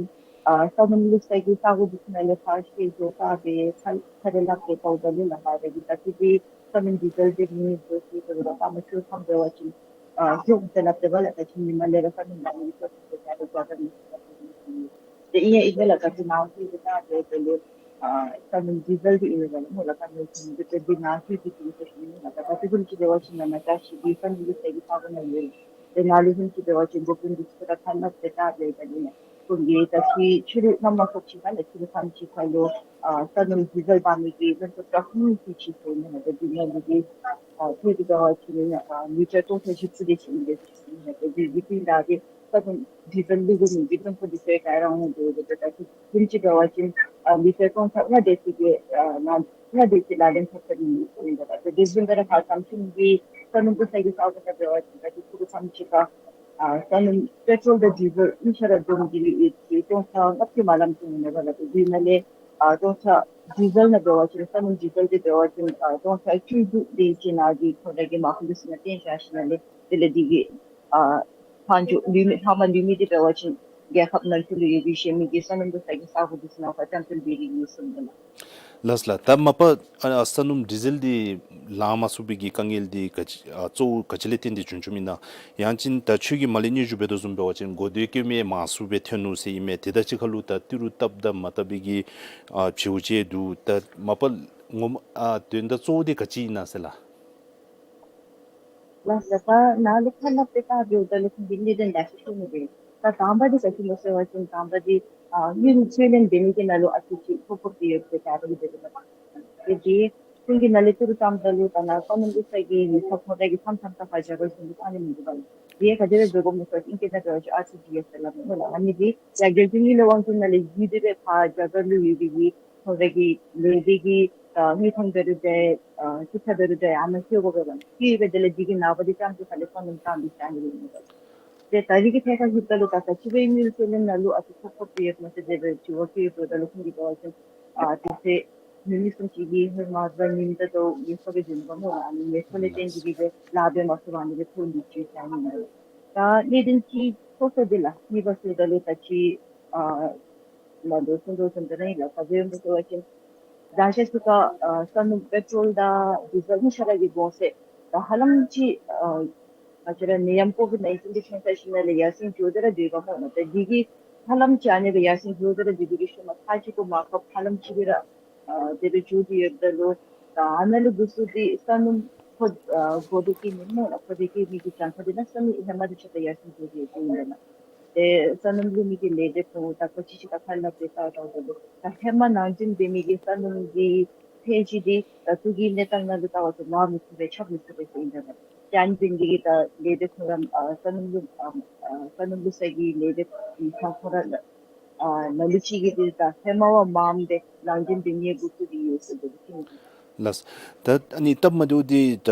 ཨ་ས་སྣུམ་བླུགས་ས་གི་ས་གོ་འདི་ཚུ་ནང་ལས་ཕར་བཤལ་འགྱོ་དགོ་པས། ཚ་ཚ་རེ་ལག་པས་ཏོག་ཏོ་ལས་ལགས། ད་གི་ད་ཅི་འདི་ས་སྣུམ་ཌི་ཟེལ་འདི་མེད་འགྱོ་ཅི་ཟེར་བ་ད་མ་ཤོར་ཁམས་འབད་བ་ཅིན་ཨ་ཤོར་ཟེར་སླབ་སྟེ་འབད་ལགས། ད་ཅི་ཉིནམ་ལས་ར་ས་སྣུམ་ལག་ལེན་འཐབ་ཟེར་ད་རེས་ད་ད་མི་ཤོར་ཟེར་ད་རེས་ད་ད་མི་ཤོར། ཏེ་ཨིན་ཡང་ཨིན་པས་ལགས། ད་ཅི་ནཱ་ཤོར་ཏེ་ད་འབད་དེ་ལས་ཨ་ས་སྣུམ་ཌི་ཟེལ་འདི་ཨིན་པས་ལགས་སྨོ་ལགས། ད་ནཱ་ཤོར་ཏེ་ད་འདི་ནཱ་ཤོར་ཏེ་ཅིག་ཨིན་ཟེར་ཞུ་ནི་ལགས། ད་ད་ཅི་ཁོང་ཅིག་འབད་བ་ཅིན་ནཱ་ནཱ་ད་ཤི་འདི་ས་སྣུམ་ལུ་ས་གི་ས་གོ་ནང་ཡོད་ལགས། ཏེ་ནཱ་ལུ་ཁོང་ཅིག་འབད་བ་ཅིན་འགོ་དཔོན་འདི་ཚུ་ཁར་ཁ་སླབ་སྟེ་ད་འབད་ད་ཨིན་ལགས། ཁོང་གིས་ད་ཅི་ཕྱི་རུ་གནམ་མ་ཤོར་ཅིག་ཁར་ལགས་ཕྱི་རུ་ཁམས་ཅིག་ཁར་ལུ་ཨ་ས་སྣུམ་ཌི་ཟེལ་འབག་མི་གི་ལོན་ཏོ་ཊཱག་གཉིས་ཅིག་ཤོར་ནུག་ལགས། ད་འདི་ནང་ལུ་འདི་ཨ་ཁོང་ཅིག་འབད་བ་ཅིན་ཨ་ལི་ཊར་སྟོང་ཕྲག་བཞི་བཅུ་དེ་ཅིག་ཨིན་པས་ཟེར་ཞུ་ནི་ལགས། ཏེ་འདི་འདི་འདི་ད་འདི་ས་སྣུམ་ཌི་ཟེལ་བླུག་དགོ་མི་འདི་ལོན་ཏོ་འདི་ཚུ་ག་ར་འོང་དོ་ཡོད་པས། ད་ཅི་ཁོང་ཅིག་འབད་བ་ཅིན་ཨ་ལི་ཊར་སྟོང་ཕྲག་ལྔ་དེ་ཅིག་གི་ཨ་ནང་ལྔ་དེ་ཅིག་ལག་ལེན་འཐབ་ས་འདི་ཨིན་པས། ད་དེ་བཟུམ་སྦེ་ར་ཁ་ཙ་ཁོང་གི་ས་སྣུམ་བླུགས་ས་གི་ས་གོ་ནང་འབད་བ་ཅིན་ད་ཅི་ཕྱི་རུ་ཁམས་ཅིག་ཁར་ཨ་ས་སྣུམ་པེ་ཊོལ་དང་ཌི་ཟེལ་གཉིས་ཆ་ར་བསྡོམས་ཏེ་ཨེ་ཅིག་སྟོང་ཕྲག་ལྔ་བཅུ་མ་ལངམ་ཅིག་ཨིན་པས་ལགས། དེ་ནང་ལས་ཨ་སྟོང་ཕྲག་ཌི་ཟེལ་ནང་འབད་བ་ཅིན་ས་སྣུམ་ཌི་ཟེལ་འདི་འབད་བ་ཅིན་ཨ་སྟོང་ཕྲག་བཅུ་དྲུག་དེ་ཅིག་ནང་གི་ཁོང་ར་གི་མར་ཁུ་འདི་ཚུ་ནང་བཏོན་བཞག་ཞིནམ་ལས་དེ་ལས་འདི་གི་ཨ་ཕར་འགྱོ་ལུས་མི་ཕར་མར་ལུས་མི་འདི་འབད་བ་ཅིན་རྒྱལ་ཁབ་ནང་འཁོད་ལུ་ཡོད་པའི་གཞན་མི་གི་ས་སྣུམ་བླུགས་ས་གི་ས་གོ་འདི་ཚུ་ནང་ཕར་བཀྲམ་སྤེལ་འབད་དེ་ཡོད་ཟེར་ཨིན་པས་ལགས། ལགས་སོ་ལགས། ད་མ་པ་ཨ་ས་སྣུམ་ཌི་ཟེལ་འདི་ལང་མ་ཚུགས་པའི་གི་དཀའ་ངལ་འདི་ག་ཅི་ཨ་གཙོ་བོ་ག་ཅི་ལས་བརྟེན་ཏེ་བྱུང་བྱུངམ་ཨིན་ན། ཡང་ཅིན་ད་ཁྱོད་ཀྱིས་མར་ལས་སྙན་ཞུ་འབད་དོ་བཟུམ་འབད་བ་ཅིན་གོ་དོ་བཀོལ་མི་མང་སུ་སྦེ་ཐོན་ནུག་ཟེར་ཨིན་མས། དེ་དང་གཅིག་ཁར་ལུ་ད་ཏི་རུ་བཏབ་དང་མ་བཏབ་པའི་གི་ཨ་བྱེཝ་ཅིག་འདུག། ད་མ་པ་ངོ་མ་ཨ་དོན་དག་གཙོ་བོ་འདི་ག་ཅི་ཨིན་ན་ཟེར་ལགས། ལགས་ལགས། ད་ནཱ་ལུ་ཁ་སླབ་སྟེ་ད་འབདཝ་ད་ལུ་ཁོང་གིས་གནད་དོན་འདི་ཅིག་ཞུ་ནི་རེད། ད་དང་པ་འདི་ག་ཅི་སྨོ་ཟེར་བ་ཅིན་དང་པ་འདི་ཨ་དངུལ་ཚུར་ལེན་འབད་ནི་གི་ནང་ལུ་ཨ་ཙི་ཅིག་ཐོ་ཕོག་སྟེ་ཡོད་པས། ད་རེས་འདི་འདི་ལུ་མ་དེ་འདི་ཁོང་གིས་ནཱ་ལས་ཏི་རུ་བཏངམ་ད་ལུ་ད་ནཱ་ས་སྣུམ་བླུགས་ས་གི་ཡིག་ཚང་ཁོང་ར་གིས་མཚམས་མཚམས་ད་ཕར་རྒྱ་གར་གཞུང་ལུ་བཏང་ནི་མི་འདུག་པ་ལགས། དེ་ག་དེ་སྦེ་འབད་དགོཔ་སྨོ་ཟེར་བ་ཅིན་ཨིང་སྐད་ནང་འབད་བ་ཅིན་ཨར་ཊི་ཇི་ཨེསི་ཟེར་སླབ་མས་སྨོ་ལགས། ཨ་ནི་འདི་རྒྱ་གར་གཞུང་གི་ལས་དབང་འཛིན་ནང་ལས་བརྒྱུད་དེ་སྦེ་ཕར་རྒྱ་གར་ལུ་ཡོད་པའི་གི་ཁོང་ར་གི་ལས་སྡེ་གི་ཨ་དངུལ་ཁང་འདྲ་རུང་འདྲ་ཨ་ཅིག་ཁར་འདྲ་རུང་འདྲ་ཨ་ནཱ་བསྐྱལ་དགོ་པས་པ། བསྐྱལ་སྦེ་དེ་ལས་འདི་གི་ནངས་པ་འདི་ཙམ་ཅིག་ཁ་ལས་ས་སྣུམ་བཏང་སྟེ་བཞག་ནི་ཨིན་པས། ཏེ་ད་རེས་ཀྱི་ཐད་ཁར་ཞུཝ་ད་ལུ་ད་ད་ཅི་སྦེ་དངུལ་ཚུར་ལེན་ནང་ལུ་ཨ་ཙི་ཐོ་ཕོག་སྟེ་ཡོདཔ་སྨོ་ཟེར་དེ་སྦེ་དྲི་བ་བཀོད་ཡོདཔ་ད་ལུ་ཁོང་གིས་འབད་བ་ཅིན་ཨ་དེ་ཚེ་ ནུབ་གཉིས་གསུམ་ཅིག་གི་ཧེ་མ་གཟའ་ཉིམ་དང་ཉེ་ས་གི་རྒྱུན་པ་སྨོ་ལགས། ཨ་ནི་ཉེ་ས་ལས་བརྟེན་ཏེ་གིས་སྦེ་ལཱ་འབད་མ་ཚུགས་པར་ཨ་ནི་སྦེ་ཐོག་ལུ་ཅིག་བཞག་ནི་ཨིན་ལགས། ད་གནད་དོན་ཅིག་ཐོན་སོ་འདི་ལགས། གཉིས་པ་ཟེརཝ་ད་ལུ་ད་ཅི་ཨ་ལགས་འདི་ཚུ་འདི་ཚུ་འདི་ནང་ཨིན་ལགས། ག་ཅི་སྨོ་ཟེར་བ་ཅིན་ད་ཅི་ཟེར་ག་ཨ་སོ་ནམ་པེ་ཊོལ་དང་ཌི་ཟེལ་གཉིས་ཆ་ར་གི་གོང་ཚད་ད་ཧ་ལམ་ཅིག་ཨ་ང་བཅས་ར་ནད་ཡམས་ཀོ་ཝིཌ་ནའིན་ཊིན་འདི་ཐོན་ཚར་ཞིནམ་ལས་ཡར་སེང་འགྱོ་སྟེ་ར་སྡོདཔ་སྨོ་ལགས། ད་འདི་གིས་ཧ་ལམ་ཅིག་ཨ་ནི་སྦེ་ཡར་སེང་འགྱོ་སྟེ་ར་སྡོད་དོ་གི་ཤུལ་མ་ཚར་ཅིག་གུ་མར་ཁ་ཧ་ལམ་ཅིག་སྦེ་ར་ཨ་དེ་སྦེ་འགྱོ་སྟེ་ཡོདཔ་ད་ལུ་ད་ཨ་ནཱ་ལུ་འགོ་བཙུགས་ཏེ་སོ་ནམ་ཕོ་ཨ་གོ་བདེ་སྐྱེ་མི་སྨོ་ལགས། ཕོ་བདེ་སྐྱེ་མི་གི་གྱངས་ཁ་འདི་ནང་ས་མིག་ཧེ་མ་དང་ཕྱད་ད་ཡར་སེང་འགྱོ་སྟེ་ཡོདཔ་ཨིན་ལགས། ཏེ་སོ་ནམ་ལུ་མི་གི་ལས་སྡེ་ཁོང་ད་ཁོ་ཅིག་ཅིག་ད་ཁ་ལས་ཕར་ལྟཝ་ད་ལུ་ད་ཧེ་མ་ནང་འཛིང་འབད་མི་གི་སོ་ནམ་གྱི་ཚད་གཞི་འདི་ད་ལྟོ་གི་གནས་སྟངས་ནང་ལུ་བལྟཝ་ད་ལུ་ལང་མི་ཚུགས་པས་ཁྱབ་མི་ཚུགས་པས་ཟེར་ཨིན་ལགས། ཨ་ནི་འཛིང་གི་ད་ལས་སྡེ་ཁོང་ར་ཨ་སོ་ནམ་ལུ་ཨ་ཨ་སོ་ནམ་ལུ་ས་གི་ལས་སྡེ་ཁོང་ཁོང་ར་ཨ་ནང་ལུ་ཅིག་གིས་འདི་ད་ཧེ་མ་བ་མངམ་སྦེ་ལང་འཛིང་འབད་ནི་འགོ་བཙུགས་ཏེ་ཡོད་ཟེར་འདི་ཅིག་ཨིན། ལགས། ད་ཨ་ནི་སྟབས་མ་བདེཝ་འདི་ད་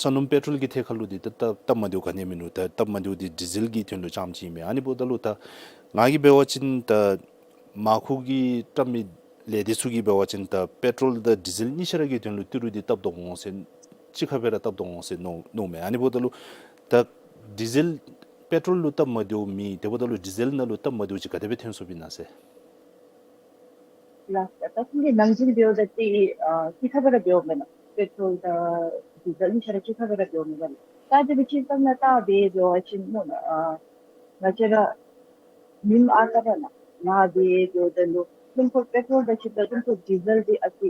སོ་ནམ་པེ་ཊོལ་གྱི་ཐད་ཁར་ལུ་འདི་ད་ད་སྟབས་མ་བདེཝ་ག་ནི་ཡང་མིན་ནུག། ད་སྟབས་མ་བདེཝ་འདི་ཌི་ཟེལ་གྱི་དོན་ལུ་རྐྱངམ་ཅིག་ཨིན་མས། ཨ་ནི་འབདཝ་ད་ལུ་ད་ང་གིས་འབད་བ་ཅིན་ད་མར་ཁུ་གི་བཀྲམ་མི་ལས་སྡེ་ཚུ་གིས་འབད་བ་ཅིན་ད་པེ་ཊོལ་དང་ཌི་ཟེལ་གཉིས་ཆ་ར་གི་དོན་ལུ་ཏི་རུ་འདི་བཏབ་དོ་འོང་ཟེར་གཅིག་ཁར་སྦེ་ར་བཏབ་དོ་འོང་ཟེར་མནོ་མནོཝ་མས། ཨ་ནི་འབདཝ་ད་ལུ་ད་ཌི་ཟེལ་པེ་ཊོལ་ལུ་སྟབས་མ་བདེཝ་མེད། དེ་འབདཝ་ད་ལུ་ཌི་ཟེལ་ནང་ལུ་སྟབས་མ་བདེཝ་ཅིག་ག་དེ་སྦེ་ཐོན་སོངམ་ཨིན་ན་ཟེར། ལགས། ད་ཁོང་གི་ནང་འཛིང་འབདཝ་ད་ཏེ་ཨ་གཅིག་ཁར་སྦེ་ར་འབདཝ་མེན་ན། པེ་ཊོལ་དང་ཌི་ཟེལ་གཉིས་ཆ་ར་གཅིག་ཁར་སྦེ་ར་འབདཝ་མེན་ན། ད་དེ་སྦེ་ཅིག་བསམ་ན་ད་འབད་འབད་བ་ཅིན་སྨོ་ལགས། ཨ་ང་བཅས་ར་ཉིནམ་ཨ་རྟག་ར་ལགས་ལཱ་འབད་འབདཝ་ད་ལུ་སྣུམ་འཁོར་པེ་ཊོལ་དང་གཅིག་ཁར་སྣུམ་འཁོར་ཌི་ཟེལ་འདི་ཨ་ཙི་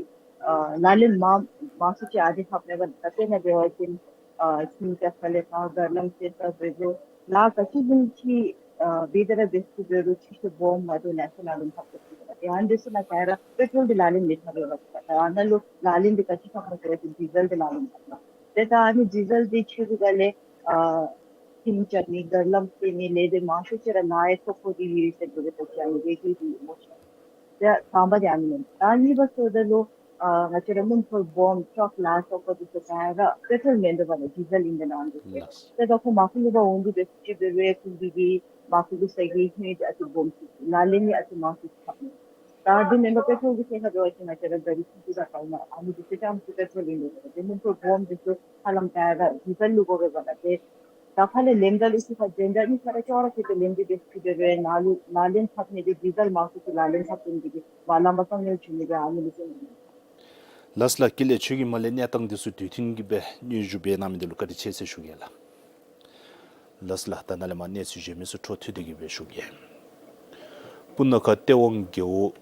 ཨ་ལག་ལེན་མང་མང་སུ་ཅིག་ཨ་ནི་འཐབ་ནི་འབདཝ་ད་དཔེར་ན་འབད་བ་ཅིན་ཨ་ཁྱིམ་གྱི་ཁ་ལས་ཕར་ག་ལམ་སེལ་ས་འབད་རུང་ལཱ་ག་ཅི་བཟུམ་ཅིག་ཨ་འབད་དེ་ར་འབད་ཚུགས་འབད་རུང་ཕྱི་ཤུལ་སྦོམ་མ་བཏོན་ན་ལག་ལེན་འཐབ་ཚུགས་ཏེ་ཨ་ནི་ཚུ་ནང་ག་ར་པེ་ཊོལ་འདི་ལག་ལེན་མི་འཐབ་པས་ལགས། ཨ་ནཱ་ལུ་ལག་ལེན་འདི་ག་ཅི་འཐབ་ནི་ཟེར་བ་ཅིན་ཌི་ཟེལ་འདི་ལག་ལེན་འཐབ་ནི། ཏེ་ད་ཨ་ནི་ཌི་ཟེལ་འདི་ཆད་པའི་སྒང་ལས་ཨ་ཁྱིམ་རྐྱབ་ནི་ག་ལམ་སེལ་ནི་ལས་སྡེ་མང་ཤོས་ཅིག་ར་ནཱ་ཡང་ཐོ་ཕོག་སྟེ་ཡོད་ཟེར་འབད་བ་ཅིན་ཨ་ནི་རེ་ཅིག་འདི་ཨིན་མས། ཏེ་དང་པ་འདི་ཨ་ནི་མེན། ད་གཉིས་པ་ཟེརཝ་ད་ལུ་ཨ་ང་བཅས་ར་སྣུམ་འཁོར་སྦོམ་ཊཱག་ལཱ་སོགས་པ་འདི་ཚུ་ག་ར་པེ་ཊོལ་མེན་པར་ཌི་ཟེལ་ཨིན་པས་ལགས། ཨ་ནི་ཏེ་ད་ཁོང་མར་ཁུ་ལུ་འབག་འོང་དོ་འབད་ཅི་འབད་རུང་ཁོང་གི་མར་ཁུ་ལུ་ས་གི་ཧེང་འདི་ཨ་ཙི་སྦོམ་ཅིག་ལག་ལེན་ནི་ཨ་ཙི་མང་སུ་ཅིག་འཐབ་ནི། ད་འདི་མེན་པར་པེ་ཊོལ་གྱི་ཐད་ཁར་འབད་བ་ཅིན་ང་བཅས་ར་ག་རི་ཚུ་ཚུ་དང་ག་ཨིན་ན་ཨ་ནི་འདི་ཚུ་རྐྱངམ་ཅིག་པེ་ཊོལ་ཨིན་པས། ཏེ་སྣུམ་འཁོར་སྦོམ་འདི་ཚུ་ཧ་ལམ་ག་ར་ཌི་ཟེལ་ལུ་དགོ་པས་པ་ལགས། ཏེ་ད་ཕར་ལས་ལེནམ་ད་ལུ་ཨ་ཙི་ཁ་འཛིང་ད་གཉིས་ཆ་ར་ཅོག་ར་འཐད་དེ་ལེན་ཏེ་འབད་ཅི་འབད་རུང་ནཱ་ལུ་ལག་ལེན་འཐབ་ནི་འདི་ཌི་ཟེལ་མང་སུ་ཅིག་ལག་ལེན་འཐབ་ནི་འདི་གིས་མར་ལམ་པ་ས་ནི་ཅིག་ནི་འདི་ཨ་ནི་ལུ་ཅིག་ཨིན་མས། ལགས་ལགས། དཀྱིལ་ལས་ཆོས་ཀྱི་མ་ལས་གནས་སྟངས་འདི་ཚུ་དུས་མཐུན་གྱིས་སྦེ་སྙན་ཞུ་འབད་གནང་མི་འདི་ལུ་བཀའ་དྲིན་ཆེ་ཟེར་ཞུ་གེ་ལགས། ལགས་ལགས། ད་ནཱ་ལས་མར་གནས་ཚུལ་གཞན་མི་ཚུ་འཕྲོ་མཐུད་དེ་གིས་སྦེ་ཞུ་གེ། སྤུ་ན་ཁ་སྟེས་དབང་རྒེད་འོག་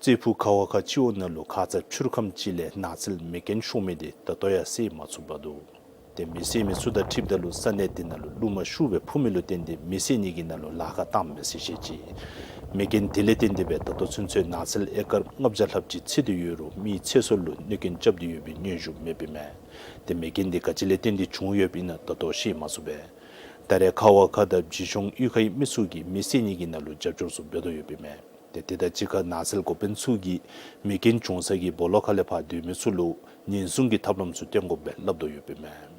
རྩེ་ཕུག་ཁ་བ་ཁ་སྤྱི་འོག་ནང་ལུ་ཁ་ཙ་ཕྱི་རུ་ཁམས་ཅིག་ལས་ནགས་ཚལ་མེ་རྐྱེན་ཤོར་མི་འདི་ད་ལྟོ་ཡང་སེལ་མ་ཚུགས་པར་འདུག། ཏེ་མེ་བསད་མི་ཚུ་དང་འཁྲིལཝ་ད་ལུ་ས་གནས་དེ་ནང་ལུ་རླུང་མ་ཤུགས་སྦེ་འཕུ་མི་ལུ་བརྟེན་ཏེ་མེ་བསད་ནི་གི་ནང་ལུ་ལཱ་ཁག་བཏངམ་མས་ཟེར་བཤད་ཅི། མེ་རྐྱེན་དེ་ལས་བརྟེན་ཏེ་སྦེ་ད་ལྟོ་ཚུན་ཚོད་ནགས་ཚལ་ཨེ་ཀར་ལྔ་བརྒྱ་ལྷགཔ་ཅིག་འཚིག་སྟེ་ཡོད་རུང་མིའི་ཚེ་སྲོག་ལུ་གནོད་རྐྱེན་རྐྱབ་སྟེ་ཡོད་པའི་སྙན་ཞུ་མེདཔ་ཨིན་མས། ཏེ་མེ་རྐྱེན་འདི་ག་ཅི་ལས་བརྟེན་ཏེ་བྱུང་ཡོདཔ་ཨིན་ན་ད་ལྟོ་ཤེས་མ་ཚུགས་པས། ད་རེས་ཁ་བ་ཁ་དང་བྱིས་གཤོངས་གཡུས་ཁའི་མི་ཚུ་གིས་མེ་བསད་ནི་གི་ནང་ལུ་རྒྱབ་སྐྱོར་ཚུ་འབད་དོ་ཡོདཔ་ཨིན་མས། ཏེ་དེ་དང་གཅིག་ཁར་ནགས་ཚལ་འགོ་དཔོན་ཚུ་གིས་མེ་རྐྱེན་བྱུང་ས་གི་སྦོ་ལོགས་ཁ་ལས་ཕར་སྡོད་མི་ཚུ་ལུ་ཉེན་སྲུང་གི་ཐབས་ལམ་ཚུ་སྟོན་དགོ་པའི་སླབ་དོ་ཡོདཔ་ཨིན་མས།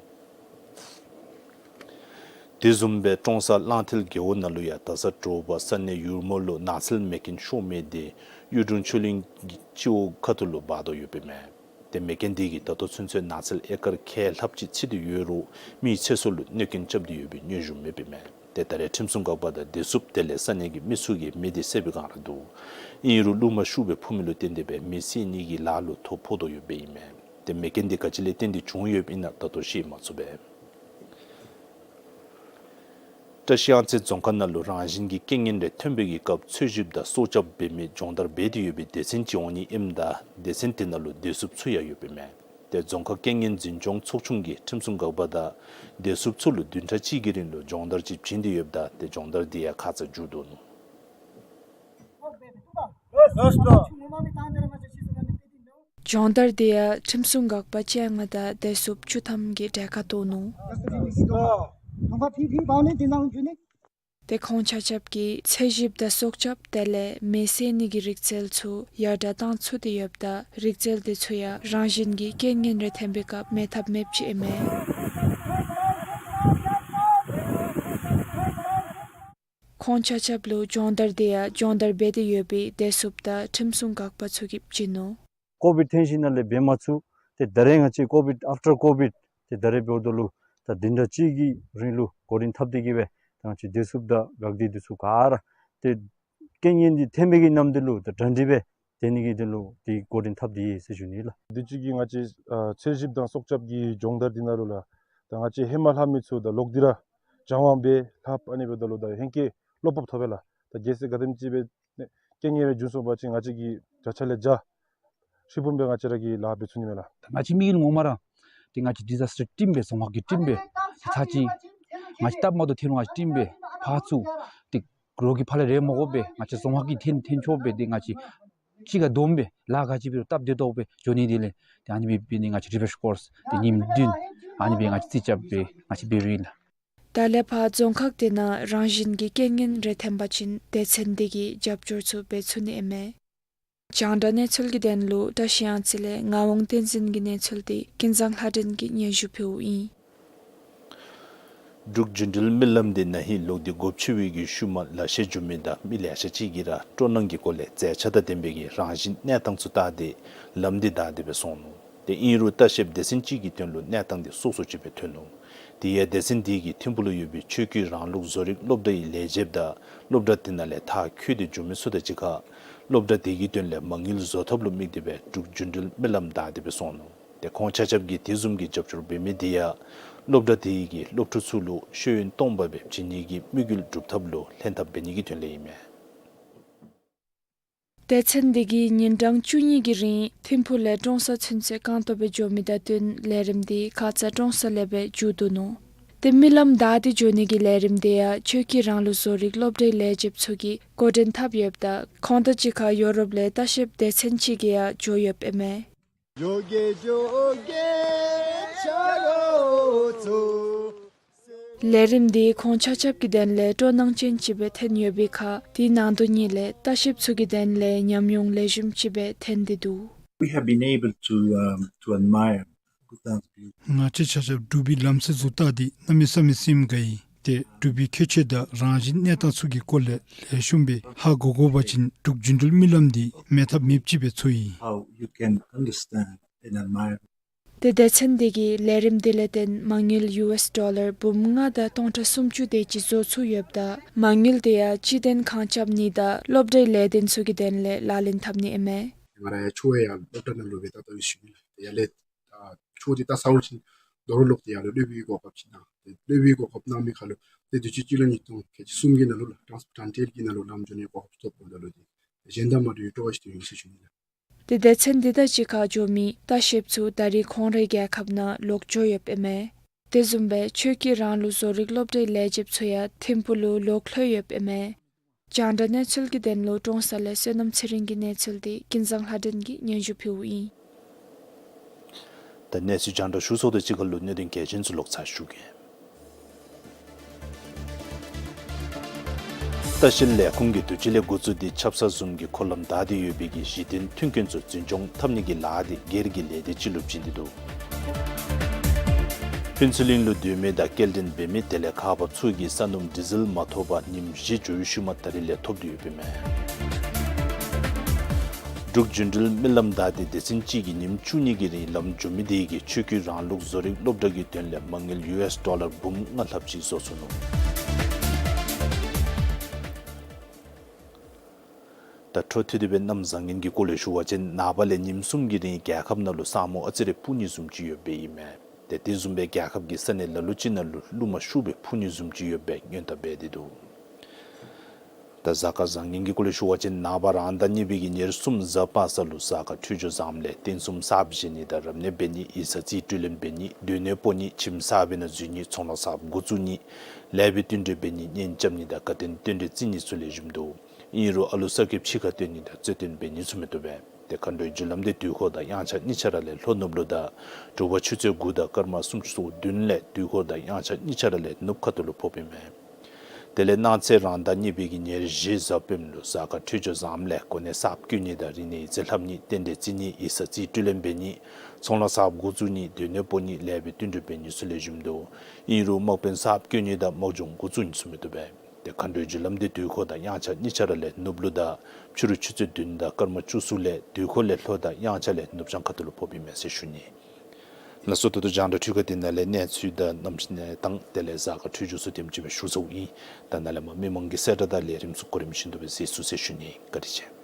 དེ་བཟུམ་སྦེ་ཀྲོང་གསར་གླང་མཐིལ་རྒེད་འོག་ནང་ལུ་ཡང་ད་ས་དྲོ་པ་ས་གནས་ཡུར་མོ་ལུ་ནགས་ཚལ་མེ་རྐྱེན་ཤོར་མི་དེ་གཡུ་དྲུང་ཆོས་གླིང་གི་སྤྱི་འོག་ཁ་ཐུག་ལུ་འབག་དོ་ཡོདཔ་ཨིན་མས། ཏེ་མེ་རྐྱེན་དེ་གིས་ད་ལྟོ་ཚུན་ཚོད་ནགས་ཚལ་ཨེ་ཀར་ཁལ་ལྷགཔ་ཅིག་འཚིག་སྟེ་ཡོད་རུང་མིའི་ཚེ་སྲོག་ལུ་གནོད་རྐྱེན་རྐྱབ་སྟེ་ཡོད་པའི་སྙན་ཞུ་མེདཔ་ཨིན་མས། ཏེ་ད་རེས་ཁྲིམས་སྲུང་འགག་པ་དང་བདེ་སྲུངཔ་དེ་ལས་ས་གནས་ཀྱི་མི་ཚུ་གིས་མེ་དེ་བསད་པའི་བསྒང་ར་འདུག། ཨིན་རུང་རླུང་མ་ཤུགས་སྦེ་འཕུ་མི་ལུ་བརྟེན་ཏེ་སྦེ་མེ་བསད་ནི་གི་ལཱ་ལུ་ཐོ་ཕོག་དོ་ཡོདཔ་ཨིན་མས། ཏེ་མེ་རྐྱེན་དེ་ག་ཅི་ལས་བརྟེན་ཏེ་བྱུང་ཡོདཔ་ཨིན་ན་ད་ལྟོ་ཤེས་མ་ཚུགས་པས། བཀྲ་ཤིས་གཡང་རྩེ་རྫོང་ཁག་ནང་ལུ་རང་བཞིན་གྱི་རྐྱེན་ངན་རེ་ཐོན་པའི་གི་སྐབས་འཚོལ་ཞིབ་དང་སྲོག་སྐྱབས་འབད་མི་སྦྱོང་བརྡར་འབད་དེ་ཡོད་པའི་སྡེ་ཚན་ཅིག་འོང་ནི་ཨིནམ་ད་སྡེ་ཚན་དེ་ནང་ལུ་བདེ་སྲུངཔ་ཚུ་ཡང་ཡོདཔ་ཨིན་མས། ཏེ་རྫོང་ཁག་རྐྱེན་ངན་འཛིན་སྐྱོང་ཚོགས་ཆུང་གིས་ཁྲིམས་སྲུང་འགག་པ་དང་བདེ་སྲུངཔ་ཚུ་ལུ་བདུན་ཕྲག་གཅིག་གི་རིང་ལུ་སྦྱོང་བརྡར་ཅིག་བྱིན་ཏེ་ཡོདཔ་ད་ཏེ་སྦྱོང་བརྡར་དེ་ཡང་ཁ་ཙ་མཇུག་བསྡུ་ནུག། སྦྱོང་བརྡར་དེ་ཡང་ཁྲིམས་སྲུང་འགག་པ་བཅོ་ལྔ་དང་བདེ་སྲུངཔ་བཅུ་ཐམ་གྱིས་གྲལ་ཁར་གཏོགས་ནུག། ཏེ་ཁོང་ཆ་ཁྱབ་ཀྱིས་འཚོལ་ཞིབ་དང་སྲོག་སྐྱབས་དེ་ལས་མེ་བསད་ནི་གི་རིག་རྩལ་ཚུ་ཡར་དྲག་བཏང་ཚུགས་ཏེ་ཡོདཔ་ད་རིག་རྩལ་དེ་ཚུ་ཡང་རང་བཞིན་གྱི་རྐྱེན་ངན་རེ་ཐོན་པའི་སྐབས་མེད་ཐབས་མེདཔ་ཅིག་ཨིན་མས། ཁོང་ཆ་ཁྱབ་ལུ་སྦྱོང་བརྡར་དེ་ཡང་སྦྱོང་བརྡར་འབད་དེ་ཡོད་པའི་བདེ་སྲུངཔ་དང་ཁྲིམས་སྲུང་འགག་པ་ཚུ་གིས་བྱིན་ནུག། ཀོ་བིཌ་ཐོན་ཞིནམ་ལས་འབད་མ་ཚུགས། ཏེ་ད་རེས་ང་བཅས་ཀོ་བིཌ་ཨཕ་ཊར་ཀོ་བིཌ་ཏེ་ད་རེས་འབདཝ་ད་ལུ་ད་བདུན་ཕྲག་གཅིག་གི་རིང་ལུ་འགོ་འདྲེན་འཐབ་སྟེ་གི་སྦེ་ད་ང་བཅས་བདེ་སྲུངཔ་དང་འགག་སྡེ་འདི་ཚུ་ག་ར་ཏེ་རྐྱེན་ངན་འདི་ཐོན་མི་གི་ནམ་དུས་ལུ་ད་གྲ་སྒྲིག་སྦེ་དེ་ནི་གི་དོན་ལུ་ཏེ་འགོ་འདྲེན་འཐབ་སྟེ་ཡོད་ཟེར་ཞུ་ནི་ལགས། དུས་ཅི་གི་ང་བཅས་ཨ་འཚོལ་ཞིབ་དང་སྲོག་སྐྱབས་ཀྱི་སྦྱོང་བརྡར་འདི་ནང་ལུ་ལགས། ད་ང་བཅས་ཧེ་མ་ལྷབ་མི་ཚུ་ད་ལོག་སྟེ་ར་སྦྱང་བ་འབད་ལྷབ། ཨ་ནི་འབདཝ་ད་ལུ་ད་ཧེང་སྐལ་བློ་སྤོབས་ཐོབ་པས་ལགས། ད་གལ་སྲིད་ག་དེམ་ཅིག་སྦེ་རྐྱེན་ངན་རེ་བྱུང་སོང་པ་ཅིན་ང་བཅས་ཀྱི་བརྒྱ་ཆ་ལས་བརྒྱ་ཧྲིལ་བུམ་སྦེ་ང་བཅས་ར་གིས་ལཱ་འབད་ཚུགས་ནི་མས་ལགས། ང་བཅས་མི་གིས་ངོ་མ་ར་ཏེ་ང་བཅས་ཌི་ཛཱས་ཊར་ཊིམ་སྦེ་རྫོང་ཁག་གི་ཊིམ་སྦེ་ཚར་ཅིག་ང་བཅས་སྟབས་མ་བདེཝ་ཐོན་རུང་ང་བཅས་ཊིམ་སྦེ་ཕར་ཚུར་ཏེ་རོགས་ཀྱི་ཕར་ལས་རེ་མ་དགོ་པར་ང་བཅས་རྫོང་ཁག་གི་འཐེན་འཐེན་ཆོག་སྦེ་ཏེ་ང་བཅས་གཅིག་ཁར་བསྡོམས་སྦེ་ལཱ་ག་ཅི་འབད་རུང་སྟབས་བདེ་ཏོག་སྦེ་འགྱོ་ནི་དེ་ལས་ཏེ་ཨ་ནི་སྦེ་འབད་ནི་ང་བཅས་རི་ཕེར་ཤི་ཀོརསི་ཏེ་ཉིནམ་བདུན་ཨ་ནི་སྦེ་ང་བཅས་རྩིས་རྐྱབ་སྦེ་ང་བཅས་འབད་རུང་ཨིན་ལགས། ད་ལས་ཕར་རྫོང་ཁག་དེ་ནང་རང་བཞིན་གྱི་རྐྱེན་ངན་རེ་ཐོན་པ་ཅིན་སྡེ་ཚན་འདི་གིས་རྒྱབ་སྐྱོར་ཚུ་འབད་ཚུགས་ནི་ཨིན་མས། རྒྱང་བསྒྲགས་གནས་ཚུལ་གྱི་དོན་ལུ་བཀྲ་ཤིས་གཡང་རྩེ་ལས་ངག་དབང་བསྟན་འཛིན་གྱི་གནས་ཚུལ་འདི་ཀུན་བཟང་ལྷ་སྒྲོན་གྱིས་སྙན་ཞུ་ཕུལཝ་ཨིན། འབྲུག་རྒྱུན་འགྲུལ་མི་ལམ་འདི་ན་ཧིང་ལོག་སྟེ་སྒོ་ཕྱེ་བའི་གི་ཤུལ་མ་ལ་ཤས་འགྱོ་མི་དང་མི་ལེ་ཤ་ཅིག་གིས་ར་སྤྲོ་སྣང་གི་སྒོ་ལས་མཛེས་ཆ་དང་ལྡན་པའི་གི་རང་བཞིན་གནས་སྟངས་ཚུ་བལྟ་སྟེ་ལམ་འདི་བདའ་སྟེ་སྦེ་སོང་ནུག། ཏེ་ཨིན་རུང་ལྟ་བཤལཔ་སྡེ་ཚན་ཅིག་གི་དོན་ལུ་གནས་སྟངས་འདི་སོ་སོ་ཅིག་སྦེ་ཐོན་ནུག། དེ་ཡང་སྡེ་ཚན་འདི་གི་ཐིམ་ཕུག་ལུ་ཡོད་པའི་ཆོས་ཀྱི་རང་ལུགས་བཟོ་རིག་སློབ་གྲྭའི་ལས་བྱེདཔ་དང་སློབ་གྲྭ་དེ་ནང་ལས་མཐར་འཁྱོལ་ཏེ་འགྱོ་མི་ཚུ་དང་གཅིག་ཁར་སློབ་གྲྭ་དེ་གི་དོན་ལས་མ་དངུལ་བཟོ་ཐབས་ལུ་དམིགས་ཏེ་སྦེ་འབྲུག་རྒྱུན་འགྲུལ་མི་ལམ་བདའ་སྟེ་སྦེ་སོང་ནུག། ཏེ་ཁོང་ཆ་ཁྱབ་ཀྱིས་དེ་བཟུམ་གྱི་རྒྱབ་སྐྱོར་འབད་མི་དེ་ཡང་སློབ་གྲྭ་དེ་གི་སློབ་ཕྲུག་ཚུ་ལུ་ཤེས་ཡོན་སྟོང་པ་སྦེ་བྱིན་ནི་གི་དམིགས་ཡུལ་འགྲུབ་ཐབས་ལུ་ལྷན་ཐབས་འབད་ནི་གི་དོན་ལས་ཨིན་མས། སྡེ་ཚན་འདི་གིས་ཉིན་གྲངས་བཅུ་གཉིས་ཀྱི་རིང་ཐིམ་ཕུག་ལས་ཀྲོང་གསར་ཚུན་ཚོད་རྐང་སྟོང་སྦེ་འགྱོ་མི་དང་བསྟུན་ལས་རིམ་འདི་ཁ་ཙ་ཀྲོང་གསར་ལས་སྦེ་མཇུག་བསྡུ་ནུག། ཏེ་མི་ལམ་བདའ་སྟེ་འགྱོ་ནི་གི་ལས་རིམ་དེ་ཡང་ཆོས་ཀྱི་རང་ལུགས་བཟོ་རིག་སློབ་གྲྭའི་ལས་བྱེདཔ་ཚུ་གིས་འགོ་འདྲེན་འཐབ་ཡོདཔ་ད་ཁོང་དང་གཅིག་ཁར་ཡོ་རོབ་ལས་ལྟ་བཤལཔ་སྡེ་ཚན་ཅིག་གིས་ཡང་འགྱོ་ཡོདཔ་ཨིན་མས། ལས་རིམ་འདི་ཁོང་ཆ་ཁྱབ་ཀྱི་དོན་ལས་སྤྲོ་སྣང་ཅན་ཅིག་སྦེ་ཐོན་ཡོད་པའི་ཁར་དེའི་ནང་དོན་ཉིད་ལས་ལྟ་བཤལཔ་ཚུ་གི་དོན་ལས་ཉམས་མྱོང་ལེགས་ཤོམ་ཅིག་སྦེ་ཐོན་ཏེ་འདུག། We have been able to, um, to admire Bhutan's beauty. ང་བཅས་ཆ་ཁྱབ་འབྲུག་པའི་ལམ་སྲོལ་ཚུ་བལྟ་སྟེ་གནམ་མེད་ས་མེད་སེམས་དགའ་ཡི། ཏེ་འབྲུག་པའི་ཁྱད་ཆོས་དང་རང་བཞིན་གནས་སྟངས་ཚུ་གི་སྐོར་ལས་ལེགས་ཤོམ་སྦེ་ཧ་གོ་དགོ་པ་ཅིན་འབྲུག་རྒྱུན་འགྲུལ་མི་ལམ་འདི་མེད་ཐབས་མེདཔ་ཅིག་སྦེ་ཚོར་ཡི། How you can understand and admire. ཏེ་སྡེ་ཚན་འདི་གིས་ལས་རིམ་འདི་ལས་བརྟེན་མ་དངུལ་ཡུ་ཨེསི་ཌོ་ལར་འབུམ་ལྔ་དང་སྟོང་ཕྲག་སུམ་ཅུ་དེ་ཅིག་བཟོ་ཚུགས་ཡོདཔ་ད་མ་དངུལ་དེ་ཡང་སྤྱི་དོན་ཁང་རྐྱབ་ནི་དང་སློབ་གྲྭའི་ལས་དོན་ཚུ་གི་དོན་ལས་ལག་ལེན་འཐབ་ནི་ཨིན་མས། ང་ར་ཡང་ཆོས་ཡང་སློབ་གྲྭ་ནང་ལུ་སྦེ་ད་ལྟོ་ཡོད་ཞུ་ནི་ལགས། ཡར་ལས་ཨ་ཆོས་འདི་ད་ས་འོག་ཅིག་རྡོ་རུ་ལོག་སྟེ་ཡར་ལུ་སློབ་པའི་གོ་སྐབས་ཅིག་གནང་། ཏེ་སློབ་པའི་གོ་སྐབས་གནང་མི་ཁར་ལུ་ཏེ་དུས་ཅི་སྤྱི་ལོ་ཉིས་སྟོང་ཁལ་གཅིག་གསུམ་གྱི་ནང་ལུ་ལགས་ཊཱནསི་པོཊ་ཊན་ཊེལ་གྱི་ནང་ལུ་ལམ་འགྱོ་ནི་གོ་སྐབས་ཐོབ་འོངམ་ད་ལུ་ཏེ་གཞན་དང་མ་འདྲ་བའི་སྤྲོ་བ་ཅིག་ཐོན་ཡི་ཟེར་ཞུ་ནི་ལགས། ཏེ་སྡེ་ཚན་འདི་དང་གཅིག་ཁར་འགྱོ་མི་ལྟ་བཤལཔ་ཚུ་ད་རེས་ཁོང་རའི་རྒྱལ་ཁབ་ནང་ལོག་འགྱོ་ཡོདཔ་ཨིན་མས། དེ་བཟུམ་སྦེ་ཆོས་ཀྱི་རང་ལུགས་བཟོ་རིག་སློབ་གྲྭའི་ལས་བྱེདཔ་ཚུ་ཡང་ཐིམ་ཕུག་ལུ་ལོག་ལྷོད་ཡོདཔ་ཨིན་མས། རྒྱང་བསྒྲགས་གནས་ཚུལ་གྱི་དོན་ལུ་ཀྲོང་གསར་ལས་བསོད་ནམས་ཚེ་རིང་གི་གནས་ཚུལ་འདི་ཀུན་བཟང་ལྷ་སྒྲོན་གྱིས་སྙན་ཞུ་ཕུལཝ་ཨིན། ད་གནས་ཚུལ་རྒྱང་བསྒྲགས་ཞུ་ཚརཝ་དང་གཅིག་ཁར་ལུ་གནད་དོན་གལ་ཆེན་ཚུ་ལོག་ཚར་ཞུ་གེ། ལྟ་བཤལ་ལས་ཁུངས་ཀྱིས་དུས་ཅི་ལས་འགོ་བཙུགས་ཏེ་ཆབ་གསང་བཟུམ་གྱི་འཁོར་ལམ་བདའ་སྟེ་ཡོད་པའི་གི་གཞི་རྟེན་མཐུན་རྐྱེན་ཚུ་འཛིན་སྐྱོང་འཐབ་ནི་གི་ལཱ་འདི་སྒེར་གྱི་ལས་སྡེ་ཅིག་ལུ་བྱིན་ཏེ་འདུག། ཕུན་ཚོགས་གླིང་ལུ་སྡོད་མི་དང་སྐྱེལ་འདྲེན་འབད་མི་དེ་ལས་ཁག་འབགཔ་ཚུ་གིས་ས་སྣུམ་ཌི་ཟེལ་མ་ཐོབ་པར་ཉིནམ་བཞི་འགྱོ་བའི་ཤུལ་མ་ད་རིས་ལས་ཐོབ་སྟེ་ཡོདཔ་ཨིན་མས། འབྲུག་རྒྱུན་འགྲུལ་མི་ལམ་བདའ་སྟེ་སྡེ་ཚན་གཅིག་གིས་ཉིནམ་བཅུ་གཉིས་ཀྱི་རིང་ལམ་འགྱོ་མི་དེ་གིས་ཆོས་ཀྱི་རང་ལུགས་བཟོ་རིག་སློབ་གྲྭ་གི་དོན་ལས་མ་དངུལ་ཡུ་ཨེསི་ཌོ་ལར་འབུམ་ལྔ་ལྷགཔ་ཅིག་བཟོ་ཚུགས་ནུག། ད་འཕྲོ་མཐུད་དེ་སྦེ་གནམ་བཟང་ངན་གྱི་སྐོར་ལས་ཞུ་བ་ཅིན་ནངས་པ་ལས་ཉིནམ་གསུམ་གྱི་རིང་རྒྱལ་ཁབ་ནང་ལུ་ས་སྨུག་ཨ་ཙི་རེ་སྤུབ་ནི་བཟུམ་ཅིག་ཡོདཔ་ཨིན་མས། ཏེ་དེ་བཟུམ་སྦེ་རྒྱལ་ཁབ་ཀྱི་ས་གནས་ལ་ལུ་ཅིག་ནང་ལུ་རླུང་མ་ཤུགས་སྦེ་འཕུ་ནི་བཟུམ་ཅིག་ཡོདཔ་སྦེ་སྔོན་བརྡ་འབད་དེ་འདུག། ད་གཟའ་སྐར་བཟང་ངན་གྱི་སྐོར་ལས་ཞུ་བ་ཅིན་ནངས་པ་རང་ཟླ་གཉིས་པའི་གི་ཉེར་གསུམ་གཟའ་པ་སངས་ལུ་གཟའ་སྐར་འཕྲོད་སྦྱོར་བཟངམ་ལས་རྟེན་གསུམ་གསརཔ་བཞེངས་ནི་དང་རབ་གནས་འབད་ནི་ཡིག་ཚང་རྩིས་སྤྲོད་ལེན་འབད་ནི་སྡོད་གནས་སྤོ་ནི་ཁྱིམ་གསར་པའི་ནང་འཛུལ་ནི་ཚོང་ལཱ་གསརཔ་འགོ་བཙུགས་ནི་ལེགས་པའི་བསྟུན་གྲོས་འབད་ནི་གཉེན་རྐྱབ་ནི་དང་དགའ་སྟོན་རྟེན་འབྲེལ་བརྩི་ནི་ཚུ་ལེགས་ཤོམ་འདུག། ཨིན་རུང་ཨ་ལུ་གསར་སྐྱེས་ཕྱི་ཁར་བཏོན་ནི་དང་རྩོད་བཏོན་འབད་ནི་ཚུ་མི་བཏུབ་པས། ཏེ་མཁའ་འགྲོའི་རྒྱུ་ལམ་འདི་དུས་འཁོར་དང་དབྱངས་འཆར་གཉིས་ཆ་ར་ལས་ལྷོ་ནུབ་ལུ་དང་དྲོ་པ་ཆུ་ཚོད་དགུ་དང་སྐར་མ་སུམ་ཅུ་སོ་བདུན་ལས་དུས་འཁོར་དང་དབྱངས་འཆར་གཉིས་ཆ་ར་ལས་ནུབ་ཁ་ཐུག་ལུ་ཕོགཔ་ཨིན་མས། དེ་ལས་གནངས་ཚེ་རང་ཟླ་གཉིས་པའི་གི་ཉེར་བཞི་གཟའ་སྤེནམ་ལུ་གཟའ་སྐར་འཕྲོད་སྦྱོར་བཟངམ་ལས་གོ་གནས་གསརཔ་བསྐོ་ནི་དང་རིག་གནས་ཡིག་ཚང་ལྷབ་ནི་རྟེན་འབྲེལ་བརྩི་ནི་ཡིག་ཚང་རྩིས་སྤྲོད་ལེན་འབད་ནི་ཚོང་ལཱ་གསརཔ་འགོ་བཙུགས་ནི་སྡོད་གནས་སྤོ་ནི་ལེགས་པའི་བསྟུན་གྲོས་འབད་ནི་ཚུ་ལེགས་ཤོམ་འདུག། ཨིན་རུང་དམག་དཔོན་གསརཔ་བསྐོ་ནི་དང་དམག་སྦྱོང་འགོ་བཙུགས་ནི་ཚུ་མི་བཏུབ་པས། མཁའ་འགྲོའི་རྒྱུ་ལམ་འདི་དུས་འཁོར་དང་དབྱངས་འཆར་གཉིས་ཆ་ར་ལས་ནུབ་ལུ་དང་ཕྱི་རུ་ཆུ་ཚོད་བདུན་དང་སྐར་མ་བཅུ་གསུམ་ལས་དུས་འཁོར་ལས་ལྷོ་དང་དབྱངས་འཆར་ལས་ནུབ་བྱང་ཁ་ཐུག་ལུ་ཕོགཔ་ཨིན་མས་ཟེར་ཞུ་ནི། ལགས་སོ། ད་ལྟོ་རྒྱང་བསྒྲགས་འཕྲུལ་ཁང་འདི་ནང་ལས་གནས་ཚུལ་དང་གནམ་གཤིས་གནས་སྟངས་དེ་ལས་གཟའ་སྐར་འཕྲོད་སྦྱོར་ཚུ་དེམ་ཅིག་སྦེ་ཞུ་ཚརཝ་ཨིན། ད་ནཱ་ལས་མར་མི་མང་གི་གསལ་བསྒྲགས་དང་ལས་རིམ་ཚུ་གོ་རིམ་བཞིན་དུ་སྦེ་གཟིགས་ཚུགས་ཟེར་ཞུ་ནི། བཀའ་དྲིན་ཆེ།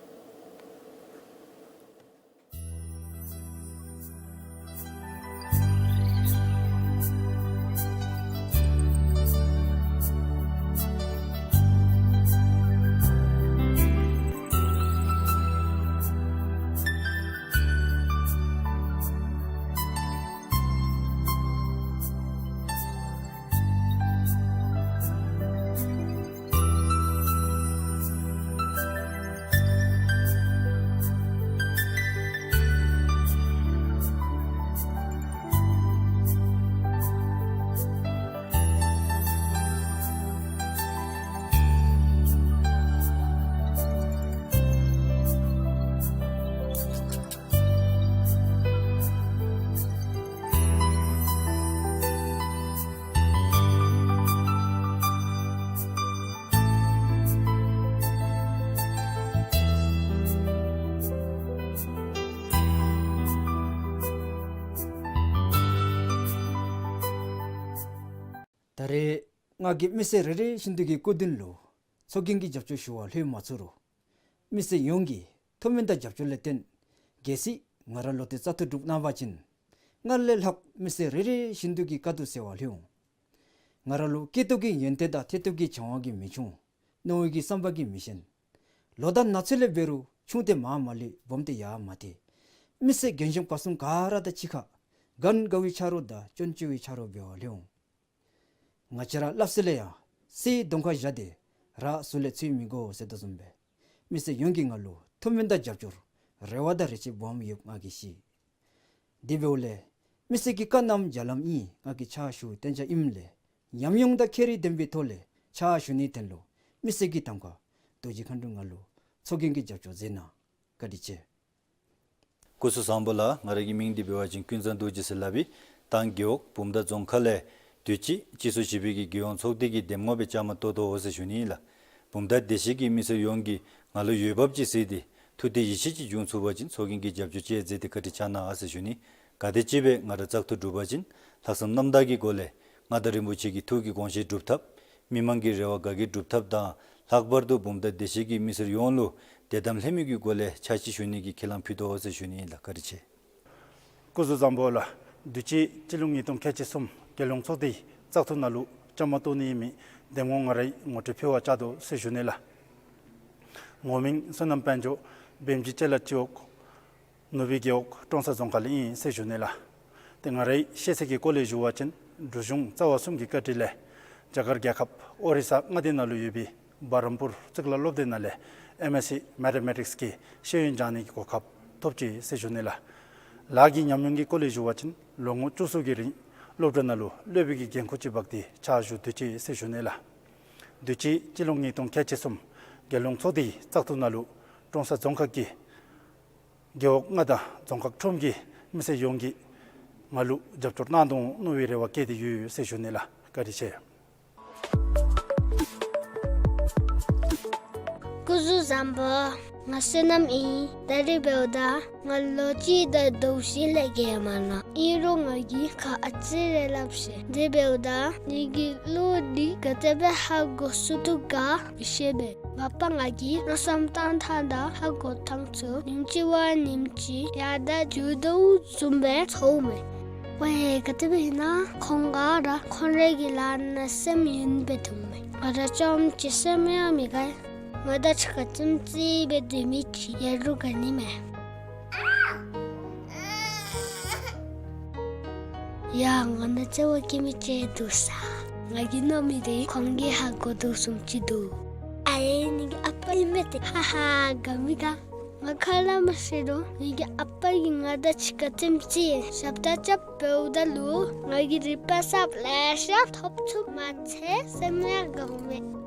ད་རེས་ང་གིས་མི་སེར་རེ་རེ་བཞིན་དུ་གི་སྐུ་མདུན་ལུ་ཚོགས་རྒྱན་གྱི་རྒྱབ་སྐྱོར་ཞུ་བར་ལྷོད་མ་ཚུགས་རུང་མི་སེར་ཡོངས་ཀྱི་ཐུགས་སྨོན་དང་རྒྱབ་སྐྱོར་ལས་བརྟེན་གལ་སྲིད་ང་ར་ལུ་ཏེ་བཙག་འཐུ་གྲུབ་གནང་བ་ཅིན་སྔར་ལས་ལྷག་མི་སེར་རེ་རེ་བཞིན་དུ་གི་དཀའ་སྡུག་སེལ་བར་ལྷོད་འོང་། ང་ར་ལུ་སྐྱིད་སྡུག་གི་ཡོན་ཏན་དང་ཐེ་གཏོགས་ཀྱི་བྱ་བ་གིས་མི་འཆིང་། མནོ་བའི་གི་བསམ་པ་གིས་མི་ཞན། ལོ་དང་ན་ཚོད་ལས་འབད་རུང་ཆུང་སྟེ་མར་མ་ལུས་སྦོམ་སྟེ་ཡར་མ་ཐལ། མི་སེར་རྒན་གཞོན་བར་གསུམ་ག་ར་དང་གཅིག་ཁར་གན་རྒྱ་བའི་ཆ་རོགས་དང་སྐྱོན་བརྗོད་པའི་ཆ་རོགས་འབད་བར་ལྷོད་འོང་། ང་བཅས་ར་སླབ་ས་ལས་ཡང་གསེར་གདོང་ཁར་བཞག་སྟེ་ར་ཟུར་ལས་འཚོལ་མི་དགོ་ཟེར་དོ་བཟུམ་སྦེ་མི་སེར་ཡོངས་ཀྱིས་ང་ལུ་ཐུགས་སྨོན་དང་རྒྱབ་སྐྱོར་རེ་བ་དང་རེ་ཆེ་སྦོམ་ཡོདཔ་ང་གིས་ཤེས། དེ་འབདཝ་ལས་མི་སེར་གྱི་བཀའ་གནང་བརྒྱ་ལམ་ཨིན། ང་གིས་ཕྱག་ཞུ་བསྟན་བྱ་ཨིནམ་ལས་ཉམས་མྱོང་དང་ཁྱད་རིག་ལྡན་པའི་ཐོག་ལས་ཕྱག་ཞུ་ནིའི་དོན་ལུ་མི་སེར་གྱི་གདམ་ཁ་རྡོ་རྗེ་མཁའ་འགྲོ་ང་ལུ་ཚོགས་རྒྱན་གྱི་རྒྱབ་སྐྱོར་མཛད་གནང་། བཀའ་དྲིན་ཆེ། སྐུ་གཟུགས་བཟང་པོ་ལགས། ང་རའི་གི་མིང་འདི་འབད་བ་ཅིན་ཀུན་བཟང་རྡོ་རྗེ་ཟེར་སླབ་ཨིན། ད་རྒེད་འོག་བུམ་ཐང་རྫོང་ཁག་ལས་དུས་ཅི་སྤྱི་ཚོགས་བཞི་པའི་གི་རྒྱལ་ཡོངས་ཚོགས་སྡེ་གི་འདེམས་ངོ་སྦེ་བཅའ་མར་གཏོགས་དོ་ཟེར་ཞུ་ནི་ལགས། བུམ་ཐང་སྡེ་བཞི་གི་མི་སེར་ཡོངས་ཀྱིས་ང་ལུ་འོས་འབབ་ཅིག་གཟིགས་ཏེ་ཐུགས་གཏད་ཡིད་ཆེས་ཅིག་བྱུང་ཚུགས་པ་ཅིན་ཚོགས་རྒྱན་གྱི་རྒྱབ་སྐྱོར་ཅིག་མཛད་དེ་བཀའ་དྲིན་བསྐྱང་གནང་ཟེར་ཞུ་ནི། གལ་ཏེ་ཅིག་སྦེ་ང་ར་བཙག་འཐུ་གྲུབ་པ་ཅིན་ལྷག་བསམ་རྣམ་དག་གི་སྒོ་ལས་མངའ་བདག་རིན་པོ་ཆེ་གི་ཐུགས་ཀྱི་དགོངས་བཞེད་སྒྲུབ་ཐབས་མི་མང་གི་རེ་བ་དགའ་སྐྱིད་སྒྲུབ་ཐབས་དང་ལྷག་པར་དུ་བུམ་ཐང་སྡེ་བཞི་གི་མི་སེར་ཡོངས་ལུ་དད་དམ་ལྷད་མེད་ཀྱི་སྒོ་ལས་ཕྱག་ཕྱིད་ཞུ་ནི་གི་ཁས་བླངས་ཕུལ་དོ་ཟེར་ཞུ་ནི་ཨིན་ལགས། བཀའ་དྲིན་ཆེ། སྐུ་གཟུགས་བཟང་པོ་ལགས། དུས་ཅི་སྤྱི་ལོ་ཉིས་སྟོང་ཁལ་གཅིག་གསུམ་རྒྱལ་ཡོངས་ཚོགས་སྡེའི་བཙག་འཐུ་ནང་ལུ་བཅའ་མར་གཏོགས་ནི་ཨིན་མི་འདེམས་ངོ་ང་རའི་ངོ་སྤྲོད་ཕུལ་བར་བཅར་དོ་ཟེར་ཞུ་ནི་ལགས། ངོ་མིང་བསོད་ནམས་དཔལ་འབྱོར། བེམ་ཇི་ཅ་ལ་སྤྱི་འོག་ནུབ་སྦིས་རྒེད་འོག་ཀྲོང་གསར་རྫོང་ཁག་ལས་ཨིན་ཟེར་ཞུ་ནི་ལགས། ཏེ་ང་རའི་ཤེས་ཚད་ཀྱི་སྐོར་ལས་ཞུ་བ་ཅིན་འབྲུག་གཞུང་རྩ་བ་གསུམ་གྱི་བཀའ་དྲིན་ལས་རྒྱ་གར་རྒྱལ་ཁབ་ཨོ་རི་ས་མངའ་སྡེ་ནང་ལུ་ཡོད་པའི་བྷ་རམ་པུར་གཙུག་ལག་སློབ་སྡེ་ནང་ལས་ཨེམ་ཨེས་སི་མེ་ཐེ་མེ་ཊིཀསི་གི་ཤེས་ཡོན་སྦྱང་ནི་གི་གོ་སྐབས་ཐོབ་ཅི་ཟེར་ཞུ་ནི་ལགས། ལཱ་གི་ཉམས་མྱོང་གི་སྐོར་ལས་ཞུ་བ་ཅིན་ལོ་ངོ་བཅུ་གསུམ་གྱི་རིང་སློབ་གྲྭ་ནང་ལུ་སློབ་དཔོན་གྱི་འགན་ཁུར་ཅིག་འབག་སྟེ་ཕྱག་ཞུ་སྡོད་ཅི་ཟེར་ཞུ་ནི་ལགས། དུས་ཅི་སྤྱི་ལོ་ཉིས་སྟོང་ཁལ་གཅིག་གསུམ་རྒྱལ་ཡོངས་ཚོགས་སྡེའི་བཙག་འཐུ་ནང་ལུ་ཀྲོང་གསར་རྫོང་ཁག་གི་རྒེད་འོག་ལྔ་དང་རྫོང་ཁག་ཁྲོམ་གྱི་མི་སེར་ཡོངས་ཀྱིས་ང་ལུ་རྒྱབ་སྐྱོར་གནང་དོ་འོང་མནོ་བའི་རེ་བ་བསྐྱེད་དེ་ཡོད་ཟེར་ཞུ་ནི་ལགས། བཀའ་དྲིན་ཆེ། སྐུ་གཟུགས་བཟང་པོ། ང་བསོད་ནམས་ཨིན། ད་རིས་འབདཝ་ད་ང་ལོ་གཅིག་དང་ཟླཝ་བཞི་ལས་བརྒལ་མ་ནུག། ཨིན་རུང་ང་གིས་ཁ་ཨ་ཙི་རེ་སླབ་ཤེས། དེ་འབདཝ་ད་ངེ་གི་གླུ་འདི་ག་དེ་སྦེ་ཧ་གོ་ཚུགས་དོ་ག་མི་ཤེས་པས། མ་པ་ང་གིས་མནོ་བསམ་བཏང་ཐངས་དང་ཧ་གོ་ཐངས་ཚུ་ཉིནམ་གཅིག་བ་ཉིནམ་གཅིག་ཡར་དང་རྒྱུག་དོ་བཟུམ་སྦེ་ཚོརཝ་མས། ཝའེ་ག་དེ་སྦེ་ཨིན་ན་ཁོང་ག་ར་ཁོང་རའི་གི་ལཱ་ནང་སེམས་ཡེངས་སྦེ་འདུག་མས། ང་ར་རྐྱངམ་གཅིག་སེམས་ཡང་མི་དགའ། ང་དང་གཅིག་ཁར་ཙིམ་ཙིག་སྦེ་སྡོད་མི་ཅིག་ཡོད་རུང་དགའ་ནི་མས། ཡ་ང་དང་བརྩེ་བ་བསྐྱེད་མི་ཅིག་འདུག་ས། ང་གིས་མནོ་མི་དེ་ཁོང་གིས་ཧ་གོ་དོ་བཟུམ་ཅིག་འདུག། ཨའེ་ངེ་གི་ཨ་པ་ཨིན་མས་ཏེ། ཧ་ཧ་དགའ་མི་དགའ། ང་ཁ་སླབ་མ་ཤེས་རུང་ངེ་གི་ཨ་པ་གིས་ང་དང་གཅིག་ཁར་ཙིམ་ཙིག་ཞབས་ཁྲ་རྐྱབ་འབདཝ་ད་ལུ་ང་གིས་རིག་པ་གསརཔ་ལེ་ཤ་ཐོབ་ཚུགས་མ་ཚད་སེམས་ཡང་དགའཝ་མས།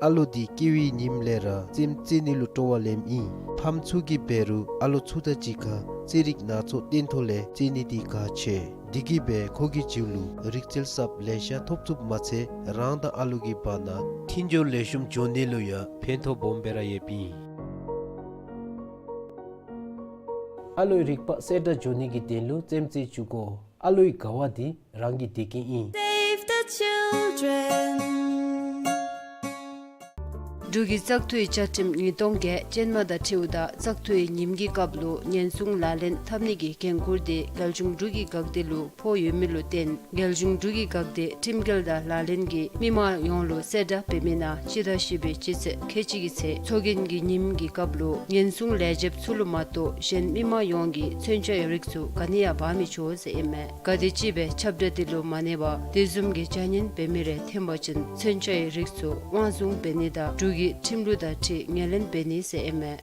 ཨ་ལོ་འདི་སྐྱེ་བའི་ཉིནམ་ལས་ར་རྩེདམོ་རྩེ་ནི་ལུ་སྤྲོ་བ་ལེནམ་ཨིན། ཕམ་ཚུ་གིས་འབད་རུང་ཨ་ལོ་ཚུ་དང་གཅིག་ཁར་རྩེད་རིགས་སྣ་ཚོགས་སྟོན་ཐོག་ལས་རྩེ་ནི་འདི་གལ་ཆེ། དེ་གིས་འབད་ཁོ་གི་རྒྱུད་ལུ་རིག་རྩལ་གསརཔ་ལེ་ཤ་ཐོབ་ཚུགསཔ་མ་ཚད་རང་དང་ཨ་ལོ་གི་བར་ན་མཐུན་སྦྱོར་ལེགས་ཤོམ་འགྱོ་ནི་ལུ་ཡང་ཕན་ཐོགས་སྦོམ་སྦེ་ར་ཡོདཔ་ཨིན། ཨ་ལོའི་རིག་པ་གསལ་དྲགས་འགྱོ་ནི་གི་དོན་ལུ་རྩེདམོ་རྩེ་བཅུག་དགོ། ཨ་ལོའི་དགའ་བ་འདི་རང་གི་བདེ་སྐྱིད་ཨིན། Save the children. འབྲུག་གི་བཙག་འཐུའི་བཅའ་ཁྲིམས་ཉིས་སྟོང་བརྒྱད་ཅན་མ་དང་འཁྲིལཝ་ད་བཙག་འཐུའི་ཉིནམ་གྱི་སྐབས་ལུ་ཉེན་སྲུང་ལག་ལེན་འཐབ་ནི་གི་འགན་ཁུར་འདི་རྒྱལ་གཞུང་འབྲུག་གི་འགག་སྡེ་ལུ་ཕོག་ཡོད་མི་ལུ་བརྟེན་རྒྱལ་གཞུང་འབྲུག་གི་འགག་སྡེ་ཁྲིམས་འགལ་དང་ལག་ལེན་གྱིས་མི་མང་ཡོངས་ལུ་གསལ་བསྒྲགས་འབད་མི་ནང་སྤྱི་ཟླ་བཞི་པའི་སྤྱི་ཚེས་ཁལ་གཅིག་གི་ཚེ་ཚོགས་རྒྱན་གྱི་ཉིནམ་གྱི་སྐབས་ལུ་ཉེན་སྲུང་ལས་བྱེདཔ་ཚུ་ལུ་མ་གཏོགས་གཞན་མི་མང་ཡོངས་ཀྱིས་མཚོན་ཆའི་རིགས་ཚུ་ག་ནི་ཡང་འབག་མི་ཆོག་ཟེར་ཨིན་མས། གལ་ཏེ་ཅིག་སྦེ་ཁྱབ་བསྒྲགས་འདི་ལུ་མ་གནས་པར་དེ་བཟུམ་གྱི་བྱ་ངན་འབད་མི་རེ་ཐོན་པ་ཅིན་མཚོན་ཆའི་རིགས་ཚུ་དབང་བཟུང་འབད་ནི་དང་འབྲུག་གི་ཁྲིམས་ལུགས་དང་འཁྲིལ་ངོས་ལེན་འབད་ནི་ཟེར་ཨིན་མས།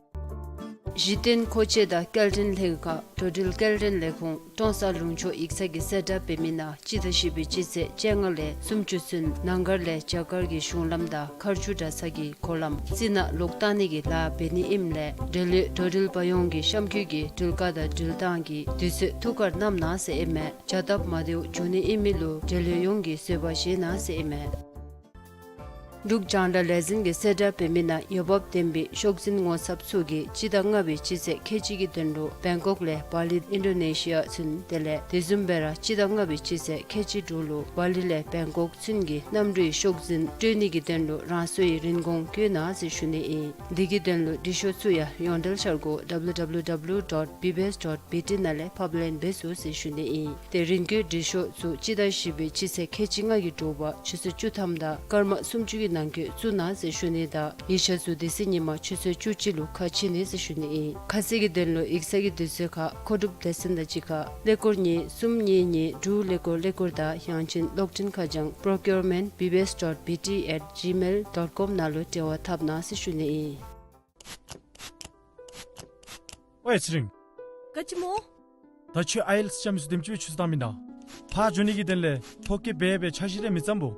གཞི་རྟེན་མཁོ་ཆས་དང་སྐྱེལ་འདྲེན་ལྷན་ཁག་འགྲོ་འགྲུལ་སྐྱེལ་འདྲེན་ལས་ཁུངས་ཀྲོང་གསར་ལུང་ཕྱོགས་ཡིག་ཚང་གིས་གསལ་བསྒྲགས་འབད་མི་ནང་སྤྱི་ཟླ་བཞི་པའི་སྤྱི་ཚེས་བཅོ་ལྔ་ལས་སུམ་ཅུ་ཚུན་ནང་སྒར་ལས་རྒྱ་གར་གྱི་གཞུང་ལམ་དང་མཁར་ཆུ་གྲྭ་ཚང་གི་འཁོར་ལམ་རྩི་ནག་ལོག་བཏང་ནི་གི་ལཱ་འབད་ནི་ཨིནམ་ལས་འབྲེལ་ཡོད་འགྲོ་འགྲུལ་པ་ཡོངས་ཀྱིས་གཤམ་འཁོད་ཀྱི་འགྲུལ་བཀག་དང་འགྲུལ་བཏང་གི་དུས་ཚོད་ཐུགས་ཁར་བསྣམ་གནང་ཟེར་ཨིན་མས། བྱ་སྟབས་མ་བདེཝ་འབྱུང་ནི་ཨིན་མི་ལུ་འབྲེལ་ཡོད་ཡོངས་ཀྱིས་བཟོད་པ་བཞེས་གནང་ཟེར་ཨིན་མས། འབྲུག་རྒྱང་བསྒྲགས་ལས་འཛིན་གྱིས་གསལ་བསྒྲགས་འབད་མི་ནང་འོས་འབབ་ལྡན་པའི་ཤོག་འཛིན་ངོ་ཚབ་ཚུ་གིས་སྤྱི་ཟླ་ལྔ་པའི་སྤྱི་ཚེས་ཁལ་གཅིག་གི་དོན་ལུ་བེང་ཀོག་ལས་བ་ལི་ཨིན་ཌོ་ནེ་ཤི་ཡ་ཚུན་དེ་ལས་དེ་བཟུམ་སྦེ་ར་སྤྱི་ཟླ་ལྔ་པའི་སྤྱི་ཚེས་ཁལ་གཅིག་དྲུག་ལུ་བ་ལི་ལས་བེང་ཀོག་ཚུན་གྱི་གནམ་གྲུའི་ཤོག་འཛིན་སྤྲོད་ནི་གི་དོན་ལུ་རང་སོའི་རིན་གོང་བཀོད་གནང་ཟེར་ཞུ་ནི་ཨིན། འདི་གི་དོན་ལུ་འབྲི་ཤོག་ཚུ་ཡང་ཡོངས་འབྲེལ་འཆར་སྒོ་ཌབ་ལུ་ཌབ་ལུ་ཌབ་ལུ་ཌོཊ་བི་བི་ཨེསི་ཌོཊ་བི་ཊི་ནང་ལས་ཕབ་ལེན་འབད་ཚུགས་ཟེར་ཞུ་ནི་ཨིན། ཏེ་རིན་བཀོད་འབྲི་ཤོག་ཚུ་སྤྱི་ཟླ་བཞི་པའི་སྤྱི་ཚེས་ཁལ་གཅིག་ལྔ་གི་དྲོ་པ་ཆུ་ཚོད་བཅུ་ཐམ་དང་སྐར་མ་སུམ་ཅུ་གི་ནང་འཁོད་བཙུགས་གནང་ཟེར་ཞུ་ནི་དང་ཡིག་ཆ་ཚུ་དེ་ཚེ་ཉིན་མ་ཆུ་ཚོད་བཅུ་གཅིག་ལུ་ཁ་ཕྱེ་ནི་ཟེར་ཞུ་ནི་ཨིན། ཁ་གསལ་གྱི་དོན་ལུ་ཡིག་ཚང་གི་དུས་ཚོད་ཁར་མཁོ་སྒྲུབ་སྡེ་ཚན་དང་གཅིག་ཁར་ཀླད་ཀོར་གཉིས་གསུམ་གཉིས་གཉིས་དྲུག་ཀླད་ཀོར་ཀླད་ཀོར་དང་ཡང་ཅིན་གློག་འཕྲིན་ཁ་བྱང་པྲོ་ཀིའུར་མེནཊ་བི་བི་ཨེསི་ཌོཊ་བི་ཊི་ཨེཊ་ཇི་མེལ་ཌོཊ་ཀོམ་ནང་ལུ་འབྲེལ་བ་འཐབ་གནང་ཟེར་ཞུ་ནི་ཨིན། ཝའེ་ཚེ་རིང་། ག་ཅི་སྨོ། ད་ཁྱོད་ཨའི་ཨེལ་ཊི་ཨེསི་རྐྱབ་མི་ཚུ་དེམ་ཅིག་སྦེ་ཆུ་ཚོད་བཏང་མེན་ན། ཕར་འགྱོ་ནི་གི་དོན་ལས་ཐོ་བཀོད་འབད་འབད་འཆར་གཞི་རེ་མི་བརྩམ་སྨོ།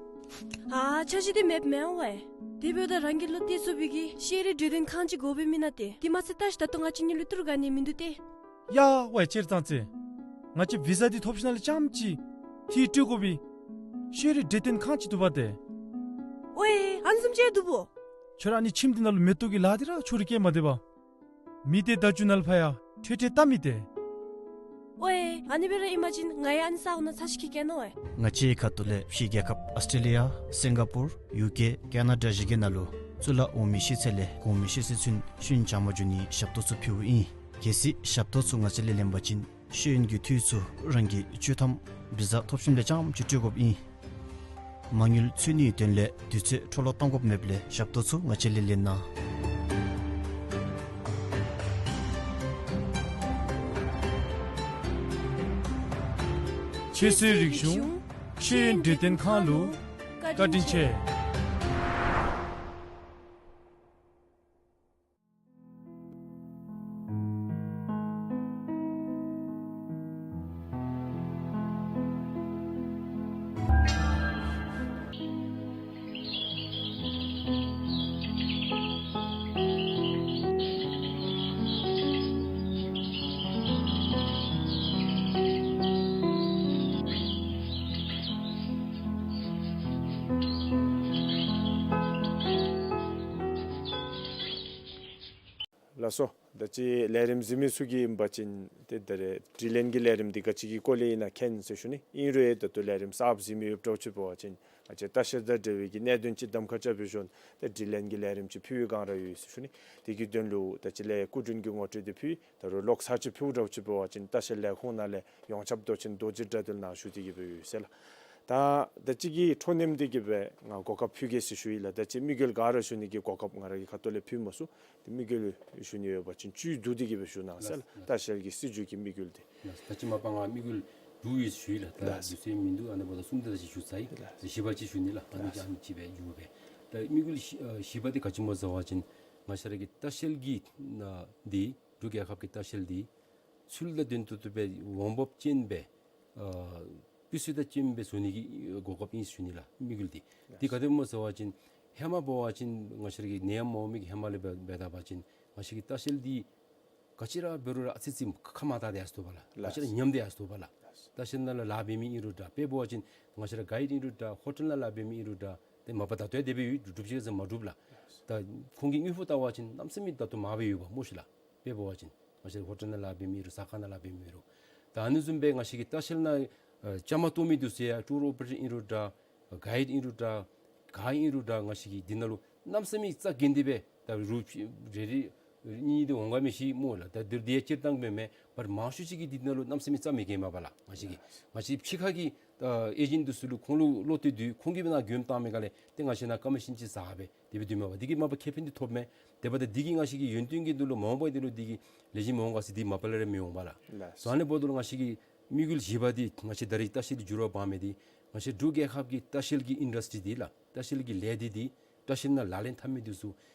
ཨ་འཆར་གཞི་འདི་མེདཔ་མེན་ཝའེ། དེ་འབདཝ་ད་རང་གི་བློ་གཏད་ཚུགས་པའི་གི་ཤེས་རིག་འབྲེལ་ལྡན་ཁང་ཅིག་དགོ་པས་མེན་ན་ཏེ། དེ་མ་ཚད་ད་ཅི་ད་ལྟོ་ང་བཅས་གཉིས་ལུ་ཏི་རུ་ག་ནི་མིན་འདུག་ཏེ། ཡ་ཝའེ་ཅིག་ཙང་ཙེ། ང་བཅས་བི་ཟ་འདི་ཐོབ་ཞིནམ་ལས་རྐྱངམ་ཅིག་འཐུས་སྤྲོད་དགོ་པའི་ཤེས་རིག་འབྲེལ་ལྡན་ཁང་ཅིག་འདུག་པ་ཏེ། ཝའེ་ཨ་ནི་བཟུམ་ཅིག་འདུག་པོ། ཁྱོད་ར་ཨ་ནི་ཁྱིམ་འདི་ནང་ལུ་མེ་ཏོག་གི་ལཱ་འདི་ར་ཁྱོད་ར་སྐྱེལ་མ་སྡོད་པར། མི་སྡེ་བརྡ་བརྒྱུད་ནང་ལུ་ཕར་ཡང་འཕྲལ་འཕྲལ་བལྟ་མི་སྡོད། ཝའེ་ཨ་ནི་སྦེ་ར་ཨིན་པ་ཅིན་ང་ཡང་ཨ་ནི་ས་འོག་ནང་ཚར་ཅིག་འཁྱིད་གེ་ནོ་ཝའེ། ང་བཅས་ཁ་ཐུག་ལས་ཕྱི་རྒྱལ་ཁབ་ཨཱོས་ཊྲེ་ལི་ཡ་སིང་ག་པུར་ཡུ་ཀེ་ཀེ་ན་ཌ་བཞི་གི་ནང་ལུ་གཙུག་ལག་འོག་མའི་ཤེས་ཚད་ལས་གོང་མའི་ཤེས་ཚད་ཚུན་ཤེས་ཡོན་སྦྱང་བར་འགྱོ་ནིའི་ཞབས་ཏོག་ཚུ་ཕུལཝ་ཨིན། གལ་སྲིད་ཞབས་ཏོག་ཚུ་ང་བཅས་ལས་ལེན་པ་ཅིན་ཤེས་ཡོན་གྱི་འཐུས་ཚུ་རང་གིས་སྤྱོད་ཐངས་བི་ཟ་ཐོབ་ཞིནམ་ལས་རྐྱངམ་ཅིག་སྤྲོད་དགོཔ་ཨིན། མ་དངུལ་འཚོལ་ནིའི་དོན་ལས་དུས་ཚོད་འཕྲོ་བརླག་གཏང་དགོཔ་མེདཔ་ལས་ཞབས་ཏོག་ཚུ་ང་བཅས་ལས་ལེན་གནང་། ཁྱད་གསོད་རིག་གཞུང་ཤེས་ཡོན་འབྲེལ་ལྡན་ཁང་ལུ་བཀའ་དྲིན་ཆེ། ལགས་སོ། ད་ཅི་ལས་རིམ་གཟིགས་མི་ཚུ་གིས་ཨིན་པ་ཅིན་ཏེ་ད་རེས་དྲི་ལན་གྱི་ལས་རིམ་འདི་ག་ཅི་གི་སྐོར་ལས་ཨིན་ན་མཁྱེན་ཟེར་ཞུ་ནི། ཨིན་རུང་ད་ལྟོ་ལས་རིམ་གསརཔ་གཟིགས་མི་ཡོདཔ་འདྲཝ་ཅིག་འབད་བ་ཅིན་ང་བཅས་ལྟ་བཤལ་དང་འབྲེལ་བའི་གི་གནད་དོན་ཅིག་གདམ་ཁ་རྐྱབ་པའི་ཞོར་ཏེ་དྲི་ལན་གྱི་ལས་རིམ་ཅིག་ཕུལ་བའི་སྒང་ར་ཡོད་ཟེར་ཞུ་ནི། དེ་གི་དོན་ལུ་ད་ཅི་ལས་སྐུ་མགྲོན་གྱི་ངོ་སྤྲོད་འདི་ཕུལ། ད་རུང་ལོག་ཚར་ཅིག་ཕུལཝ་འདྲཝ་ཅིག་འབད་བ་ཅིན་ལྟ་བཤལ་ལས་ཁུངས་ནང་ལས་ཡོངས་ཁྱབ་མདོ་ཆེན་རྡོ་རྗེ་དགྲ་འདུལ་ནང་ཞུ་སྟེ་གི་སྦེ་ཡོད་ཟེར་ལགས། ད་ད་ཅི་གི་འཕྲོ་མཐུད་དེ་གི་སྦེ་ང་གོ་སྐབས་ཕུལ་གེ་ཟེར་ཞུ་ཡི་ལགས། ད་ཅི་དམིགས་ཡུལ་ག་ར་ཞུ་ནི་གི་གོ་སྐབས་ང་ར་གི་ཁ་ཐུག་ལས་ཕུལ་མ་ཚུགས། ཏེ་དམིགས་ཡུལ་ཞུ་ནི་ཡོད་པ་ཅིན་བཅུད་བསྡུ་སྟེ་གི་སྦེ་ཞུ་གནང་ཟེར་ལགས། ལགས། ལྟ་བཤལ་གྱི་སྲིད་བྱུས་ཀྱི་དམིགས་ཡུལ་འདི། ལགས། ད་ཅི་མ་པ་ང་དམིགས་ཡུལ་དྲུག་ཡོད་ཞུ་ཡི་ལགས། ད་ལགས། དུས་ཚོད་མིན་འདུག། ཨ་ནི་འབདཝ་ད་གསུམ་དེ་ཅིག་ཞུ་ཚར་ཡི། ལགས། བཞི་པ་ཅིག་ཞུ་ནི་ལགས། ཨ་ནི་ལགས། ཅིག་ཨ་ནི་ཅིག་སྦེ་ཞུ་སྦེ། ད་དམིགས་ཡུལ་བཞི་ཨ་བཞི་པ་འདི་ག་ཅི་སྨོ་ཟེར་བ་ཅིན་ང་བཅས་ར་གི་ལྟ་བཤལ་གྱི་ཨ་འདི་འབྲུག་རྒྱལ་ཁབ་ཀྱི་ལྟ་བཤལ་འདི་ཚུལ་དང་ལྡན་ཏོག་ཏོ་སྦེ་འོང་འབབ་ཅན་སྦེ་ཨ་སྤུས་ཚད་དང་ལྡནམ་སྦེ་བཟོ་ནི་གི་གོ་སྐབས་ཨིན་ཞུ་ནི་ལགས། དམིགས་ཡུལ་འདི། འདི་ག་དེ་སྨོ་ཟེར་བ་ཅིན་ ཧེ་མ་འབད་བ་ཅིན་ང་བཅས་ར་གི་ནད་ཡམས་མ་འོང་མི་གི་ཧེ་མ་ལས་འབད་འབད་ད་པ་ཅིན་ང་བཅས་ཀྱི་ལྟ་བཤལ་འདི་ག་ཅི་ར་འབད་རུང་ར་ཨ་ཙི་ཙི་ཁ་མ་གཏད་དེ་ཡར་སོ་བ་ལགས། ལགས། ག་ཅི་ར་ཉམས་ཏེ་ཡར་སོ་བ་ལགས། ལགས། ལྟ་བཤལ་ནང་ལཱ་འབད་མི་ཨིན་རུང་འདྲ། དཔེ་འབད་བ་ཅིན་ང་བཅས་ར་གའིཌ་ཨིན་རུང་འདྲ། ཧོ་ཊེལ་ནང་ལཱ་འབད་མི་ཨིན་རུང་འདྲ། ཏེ་མ་པ་ད་ལྟོ་ཡང་དེ་སྦེ་ཡོད། སྒྲུབ་ཅི་ཟེར་མ་སྒྲུབ་ལགས། ད་ཁོང་གི་དངུལ་ཕོགས་བལྟ་བ་ཅིན་གནམ་མེད་ས་མེད་ད་ལྟོ་མང་སྦེ་ཡོདཔ་སྨོ་ཤིག་ལགས། དཔེ་འབད་བ་ཅིན་ང་བཅས་ཧོ་ཊེལ་ནང་ལཱ་འབད་མི་ཨིན་རུང་ཟ་ཁང་ནང་ལཱ་འབད་མི་ཨིན་རུང་། ད་ཨ་ནི་བཟུམ་སྦེ་ང་བཅས་ཀྱི་ལྟ་བཤལ་ནང་ཨ་བཅའ་མར་གཏོགས་མི་འདི་ཚུ་ཡང་ཊུར་ཨོ་པ་རེ་ཊར་ཨིན་རུང་འདྲ། གའིཌ་ཨིན་རུང་འདྲ། ག་ཨིན་རུང་འདྲ། ང་བཅས་ཀྱིས་འདི་ནང་ལུ་གནམ་མེད་ས་མེད་རྩ་འགེངས་ཏེ་སྦེ་ད་རུང་རེ་རེ་གཉིས་འདི་འོང་ག་མི་ཤེས་སྨོ་ལགས། ད་འདི་འདི་ཡང་སྤྱིར་བཏང་སྦེ་མེན། བར་མང་ཤོས་ཅིག་གིས་འདི་ནང་ལུ་གནམ་མེད་ས་མེད་རྩ་མི་འགེངས་མས་པ་ལགས། ང་བཅས་ཀྱིས་ང་བཅས་ཕྱི་ཁ་གི་ཨ་ཨེ་ཇེནཊ་འདི་ཚུ་ལུ་ཁོང་ལུ་བློ་གཏད་དེ་ཁོང་གིས་སྦེ་ནཱ་མགྱོནམ་བཏང་མི་ག་ལས་ཏེ་ང་བཅས་ནཱ་ཀོ་མི་ཤཱན་ཅིག་ཟ་སྦེ་དེ་སྦེ་སྡོད་མས་པ། འདི་གིས་མ་པ་ཁེ་ཕན་འདི་ཐོབ་མས། དེ་འབདཝ་ད་འདི་གིས་ང་བཅས་ཀྱི་ཡོན་ཏན་གྱི་འདི་ལུ་མ་འོངས་པ་འདི་ལུ་འདི་གིས་ལེགས་ཤོམ་འོང་ག་ཟེར་འདི་མ་པ་ལས་ར་མི་འོང་པ་ལགས། ལགས། སོ་ཨ་ནི་འབདཝ་ད་ལུ་ང་བཅས་ཀྱི་དམིགས་ཡུལ་བཞི་པ་འདི་ང་བཅས་ད་རིས་ལྟ་བཤལ་འདི་འགྱུར་བ་འབག་མི་འདི་ང་བཅས་འབྲུག་རྒྱལ་ཁབ་ཀྱི་ལྟ་བཤལ་གྱི་ཨིན་ཌསི་ཊི་རི་འདི་ལགས། ལྟ་བཤལ་གྱི་ལས་སྡེ་འདི་ལྟ་བཤལ་ནང་ལག་ལེན་འཐབ་མི་འདི་ཚུ་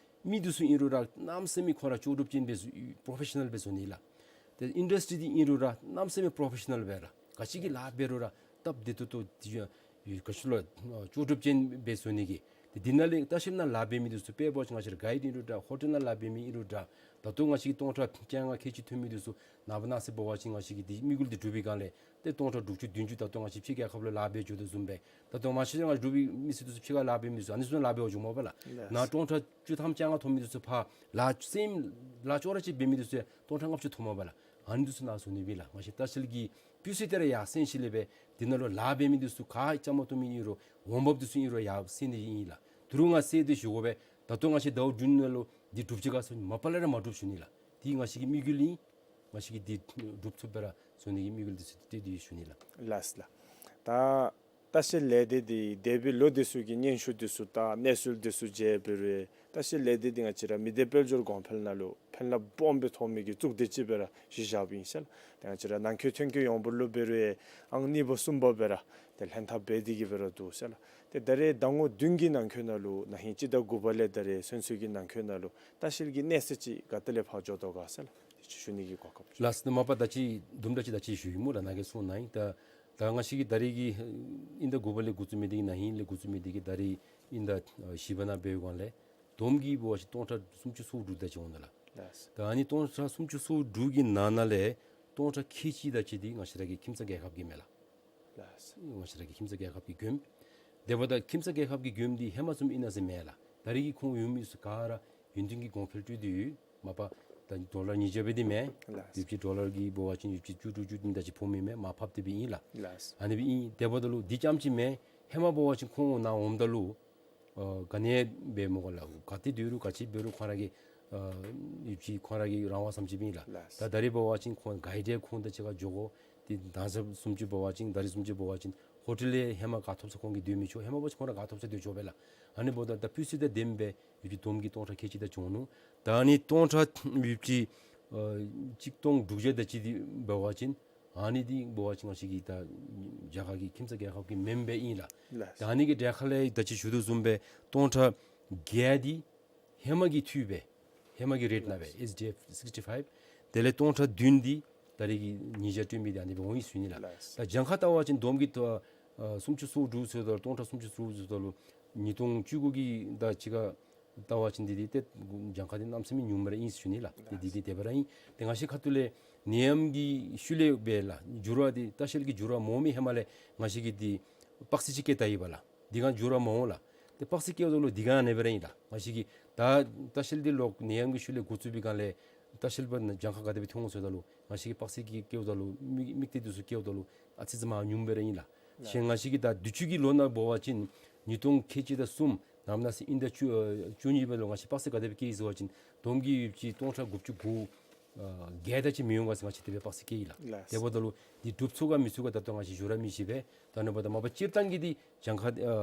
མི་འདི་ཚུ་ཨིན་རུང་ར་གནམ་མེད་ས་མེད་ཁོང་ར་ལྕོགས་གྲུབ་ཅན་སྦེ་བཟོ་པོ་རོ་ཕེ་ཤ་ནཱལ་སྦེ་བཟོ་ནི་ལགས། ཏེ་ཨིན་ཌསི་ཊི་རི་འདི་ཨིན་རུང་ར་གནམ་མེད་ས་མེད་པོ་རོ་ཕེ་ཤ་ནཱལ་སྦེ་ར་ག་ཅི་གི་ལཱ་འབད་རུང་ར་སྟབས་བདེ་ཏོག་ཏོ་འདི་ག་ཅི་ལོ་ལྕོགས་གྲུབ་ཅན་སྦེ་བཟོ་ནི་གི། ཏེ་འདི་ནང་ལས་ལྟ་བཤལ་ནང་ལཱ་འབད་མི་འདི་ཚུ་དཔེ་འབད་བ་ཅིན་ང་བཅས་ར་གའིཌ་ཨིན་རུང་འདྲ། ཧོ་ཊེལ་ནང་ལཱ་འབད་མི་ཨིན་རུང་འདྲ། ད་ལྟོ་ང་བཅས་ཀྱིས་སྟོང་ཕྲག་བཅོ་ལྔ་ཁལ་གཅིག་ཐོན་མི་འདི་ཚུ་ནངས་པ་གནངས་ཚེ་འབད་བ་ཅིན་ང་བཅས་ཀྱིས་འདི་དམིགས་ཡུལ་འདི་འགྲུབ་པའི་སྒང་ལས་ཏེ་སྟོང་ཕྲག་དྲུག་ཅུ་བདུན་ཅུ་ད་ལྟོ་ང་བཅས་ཕྱི་རྒྱལ་ཁབ་ལུ་ལཱ་འབད་འགྱོ་དོ་བཟུམ་སྦེ། ད་ལྟོ་མ་གཞི་ང་བཅས་འབྲུག་པའི་མི་སེར་འདི་ཚུ་ཕྱི་ཁར་ལཱ་འབད་མི་འདི་ཚུ་ཨ་ནི་ཚུ་ལཱ་འབད་འོང་འགྱོཝ་མས་པ་ལགས། ལགས། ནཱ་སྟོང་ཕྲག་བཅུ་ཐམ་བཅོ་ལྔ་ཐོབ་མི་འདི་ཚུ་ཕར་ལཱ་སེམས་ལཱ་ཅོག་ར་ཅིག་འབད་མི་འདི་ཚུ་ཡང་སྟོང་ཕྲག་ལྔ་བཅུ་ཐོབ་མས་པ་ལགས། ཨ་ནི་འདི་ཚུ་ནཱ་བཟོ་ནི་སྦེ་ལགས། ང་བཅས་ལྟ་བཤལ་གྱི་སྤུས་ཚད་དེ་ར་ཡར་སེང་ཞིནམ་ལས་སྦེ་འདི་ནང་ལུ་ལཱ་འབད་མི་འདི་ཚུ་ག་བཅའ་མར་གཏོགས་མི་ཨིན་རུང་འོང་འབབ་འདི་ཚུ་ཨིན་རུང་ཡར་སེང་ནི་ཨིན་ལགས། ད་རུང་ང་ཟེར་ཏེ་ཞུ་དགོ་པས། ད་ལྟོ་ང་བཅས་ཟླཝ་བདུན་ནང་ལུ་འདི་འགྲུབ་ཅི་ག་ཟེར་མ་པ་ལས་ར་མ་འགྲུབ་ཞུ་ནི་ལགས། འདི་ང་བཅས་ཀྱི་དམིགས་ཡུལ་ཨིན། ང་བཅས་ཀྱིས་འདི་འགྲུབ་ཚུགསཔ་སྦེ་ར་བཟོ་ནི་གི་དམིགས་ཡུལ་འདི་ཚུ་ཏེ་འདི་ཞུ་ནི་ལགས། ལགས་ལགས། ད་ལྟ་བཤལ་ལས་སྡེ་འདི་འདས་པའི་ལོ་འདི་ཚུ་གི་སྙན་ཞུ་འདི་ཚུ་དང་གནས་ཚུལ་འདི་ཚུ་མཇལ་འབད་རུང་ལྟ་བཤལ་ལས་སྡེ་འདི་ང་བཅས་ར་མི་སྡེ་དཔལ་འབྱོར་གོང་འཕེལ་ནང་ལུ་ཕན་རླབས་སྦོམ་སྦེ་ཐོགས་མི་གི་གཙུག་སྡེ་ཅིག་སྦེ་ར་གཞི་བཞགཔ་ཨིན་ཟེར་ལགས། ད་ང་བཅས་ར་ནང་འཁོད་ཐོན་སྐྱེད་ཡོངས་འབོར་ལུ་འབད་རུང་ཨང་གཉིས་པ་གསུམ་པ་སྦེ་ར་ཏེ་ལྷན་ཐབས་འབད་དེ་གི་སྦེ་ར་འདུག་ཟེར་ལགས། ཏེ་ད་རེས་ཟླ་ངོ་བདུན་གྱི་ནང་འཁོད་ནང་ལུ་ན་ཧིང་སྤྱི་ཟླ་དགུ་པ་ལས་ད་རེས་ཚུན་ཚོད་ཀྱི་ནང་འཁོད་ནང་ལུ་ལྟ་བཤལ་གྱི་གནས་ཚད་ཅིག་ག་ཏེ་ལས་ཕར་འགྱོ་དོ་ག་ཟེར་ལགས། ཏེ་ཅིག་ཞུ་ནི་གི་གོ་སྐབས། ལགས་སོ། མ་པ་ད་ཅི་དུམ་གྲ་ཅིག་ད་ཅི་ཞུ་ཡི་སྨོ་ལགས། ནཱ་གིས་གསུངས་གནང་ཡི། ད་ད་ང་བཅས་ཀྱིས་ད་རེས་ཀྱི་དབྱིན་ཟླ་དགུ་པ་ལས་འགོ་བཙུགས་མི་འདི་གིས་ན་ཧིང་ལས་འགོ་བཙུགས་མི་འདི་གིས་ད་རེས་དབྱིན་ཟླ་ཨ་བཞི་པ་ནང་འབད་བའི་སྒང་ལས་བསྡོམས་ཀྱིས་འབད་བ་ཅིན་སྟོང་ཕྲག་སུམ་ཅུ་སོ་དྲུག་དེ་ཅིག་འོང་ནུག་ལགས། ལགས་སོ། ད་ཨ་ནི་སྟོང་ཕྲག་སུམ་ཅུ་སོ་དྲུག་གི་ནང་ན་ལས་སྟོང་ཕྲག་ཁལ་གཅིག་དེ་ཅིག་འདི་ང་བཅས་ར་གི་ཁྱིམ་ཚང་རྒྱལ་ཁབ་ཀྱི་མས་ལགས། ལགས་སོ། ང་བཅས་ར་གི་ཁྱིམ་ཚང་རྒྱལ་ཁབ་ཀྱི་མགྱོནམ། དེ་འབདཝ་ད་ཁྱིམ་ཚང་རྒྱལ་ཁབ་ཀྱི་མགྱོནམ་འདི་ཧེ་མ་བཟུམ་ཨིན་ན་ཟེར་མེན་ལགས། ད་རེས་ཀྱི་ཁོང་ཡོད་མི་ཚུ་ག་ར་ཡོན་ཏན་གྱི་གོང་འཕེལ་སྤྲོད་དེ་ཡོད། མ་པ་ད་ཌོ་ལར་ཉིས་བརྒྱ་སྦེ་འདི་མེན། ལགས། ཡོད་ཅིག་ཌོ་ལར་གྱི་འབད་བ་ཅིན་ཡོད་ཅིག་བཅུ་དྲུག་བཅུ་བདུན་དེ་ཅིག་ཕོག་མི་མས། མར་ཕབ་སྟེ་སྦེ་ཨིན་ལགས། ལགས། ཨ་ནི་སྦེ་ཨིན། དེ་འབདཝ་ད་ལུ་འདི་རྐྱངམ་ཅིག་མེན། ཧེ་མ་འབད་བ་ཅིན་ཁོང་ནཱ་འོངམ་ད་ལུ་ཨ་ག་ནི་འབད་མི་དགོ་ལགས། ག་ཏེ་སྡོད་རུང་ག་ཅི་འབད་རུང་ཁོང་ར་གི་ཨ་ཡོད་ཅིག་ཁོང་ར་གི་རང་དབང་བཟུམ་ཅིག་སྦེ་ཨིན་ལགས། ལགས། ད་ད་རེས་འབད་བ་ཅིན་ཁོང་གའིཌ་ཡང་ཁོང་དང་གཅིག་ཁར་འགྱོ་དགོ། ཏེ་ད་ཟེར་བཟུམ་ཅིག་འབད་བ་ཅིན་ད་རེས་བཟུམ་ཅིག་འབད་བ་ཅིན་ཧོ་ཊེལ་ལས་ཧེ་མ་ག་ཐོབ་ས་ཁོང་གིས་སྡོད་མི་ཆོག། ཧེ་མ་འབད་བ་ཅིན་ཁོང་ར་ག་ཐོབ་ས་སྡོད་ཆོག་པས་ལགས། ཨ་ནི་འབདཝ་ད་ད་སྤུས་ཚད་དང་ལྡནམ་སྦེ་ཡོད་ཅིག་བསྡོམས་ཀྱིས་སྟོང་ཕྲག་ཁལ་གཅིག་དེ་ཅིག་འོང་ནུག། ད་ཨ་ནི་སྟོང་ཕྲག་ཡོད་ཅིག་ཨ་གཅིག་སྟོང་དྲུག་བརྒྱ་དེ་ཅིག་འདི་འབད་བ་ཅིན་ཨ་ནི་འདི་འབད་བ་ཅིན་ང་བཅས་ཀྱི་ད་རྒྱ་གར་གྱི་ཁྱིམ་ཚང་རྒྱལ་ཁབ་ཀྱི་མེན་པས་ཨིན་ལགས། ལགས། ད་ཨ་ནི་གི་གྲལ་ཁར་ལས་ད་ཅི་ཞུ་དོ་བཟུམ་སྦེ་སྟོང་ཕྲག་བརྒྱད་འདི་ཧེ་མ་གི་འཐུས་སྦེ་ཧེ་མ་གི་རེཊ་ནང་སྦེ་ལགས། ཨེས་ཌི་ཨེཕ་སིགསི་ཕའིབ། དེ་ལས་སྟོང་ཕྲག་བདུན་འདི་ད་རེས་ཀྱི་ཉིས་བརྒྱ་སྤྲོད་མི་འདི་ཨ་ནི་སྦེ་འོང་ཡི་ཟེར་ཞུ་ནི་ལགས། ལགས། ད་གྱངས་ཁ་བལྟ་བ་ཅིན་བསྡོམས་ཀྱིས་ད་ཨ་སུམ་ཅུ་སོ་དྲུག་ཟེརཝ་ད་ལུ་སྟོང་ཕྲག་སུམ་ཅུ་སོ་དྲུག་ཟེརཝ་ད་ལུ་ཉིས་སྟོང་བཅུ་དགུ་གི་ད་ཅི་ཁར་བལྟ་བ་ཅིན་འདི་འདི་ཏེ་གྱངས་ཁ་འདི་གནམ་མེད་ས་མེད་ཉུངམ་སྦེ་ར་ཨིན་ཟེར་ཞུ་ནི་ལགས། ཏེ་འདི་འདི་དེ་སྦེ་ར་ཨིན། ཏེ་ང་བཅས་ཁ་ཐུག་ལས་ནད་ཡམས་ཀྱི་ཤུལ་ལས་སྦེ་ལགས་འགྱུར་བ་འདི་ལྟ་བཤལ་གྱི་འགྱུར་བ་མ་འོང་མི་ཧེ་མ་ལས་ང་བཅས་ཀྱིས་འདི་དཔག་ཚད་ཅིག་བཀལ་བལྟ་ཡི་པ་ལགས། འདི་གང་འགྱུར་བ་མ་འོང་ལགས། ཏེ་དཔག་ཚད་བཀལཝ་ད་ལུ་འདི་གང་ཨ་ནེ་སྦེ་ར་ཨིན་ལགས། ང་བཅས་ཀྱིས་ད་ལྟ་བཤལ་འདི་ལོག་ནད་ཡམས་ཀྱི་ཤུལ་ལས་འགོ་བཙུགས་པའི་སྒང་ལས་ལྟ་བཤལ་པ་གྱངས་ཁ་ག་དེ་སྦེ་ཐོན་འོང་ཟེརཝ་ད་ལུ་ང་བཅས་ཀྱིས་དཔག་ཚད་ཀྱི་བཀལཝ་ད་ལུ་དམིགས་དམིགས་གཏད་འདི་ཚུ་བཀལཝ་ད་ལུ་ཨ་ཙི་ཙི་མར་ཉུངམ་སྦེ་ར་ཨིན་ལགས། ལགས། གཞན་ང་བཅས་ཀྱིས་ད་དུས་ཅི་གི་ལོ་ནང་འབད་བ་ཅིན་ཉིས་སྟོང་ཁལ་གཅིག་དང་གསུམ་ནངས་པ་གནངས་ཚེ་དབྱིན་ཟླ་བཅུ་ཨ་བཅུ་གཉིས་པ་ལུ་ང་བཅས་དཔག་ཚད་ག་དེ་སྦེ་བཀལ་ཡི་ཟེར་བ་ཅིན་བསྡོམས་ཀྱིས་ཡོད་ཅིག་སྟོང་ཕྲག་དགུ་བཅུ་གོ་ཨ་བརྒྱད་དེ་ཅིག་མི་འོང་ག་ཟེར་ང་བཅས་དེ་སྦེ་དཔག་ཚད་བཀལ་ཡི་ལགས། ལགས། དེ་འབདཝ་ད་ལུ་འདི་འགྲུབ་ཚུགས་ག་མི་ཚུགས་ག་ད་ལྟོ་ང་བཅས་ཞུ་ར་མི་ཤེས་པས། ད་ཨ་ནི་འབདཝ་ད་མ་པ་སྤྱིར་བཏང་གི་འདི་གྱངས་ཁ་ཨ་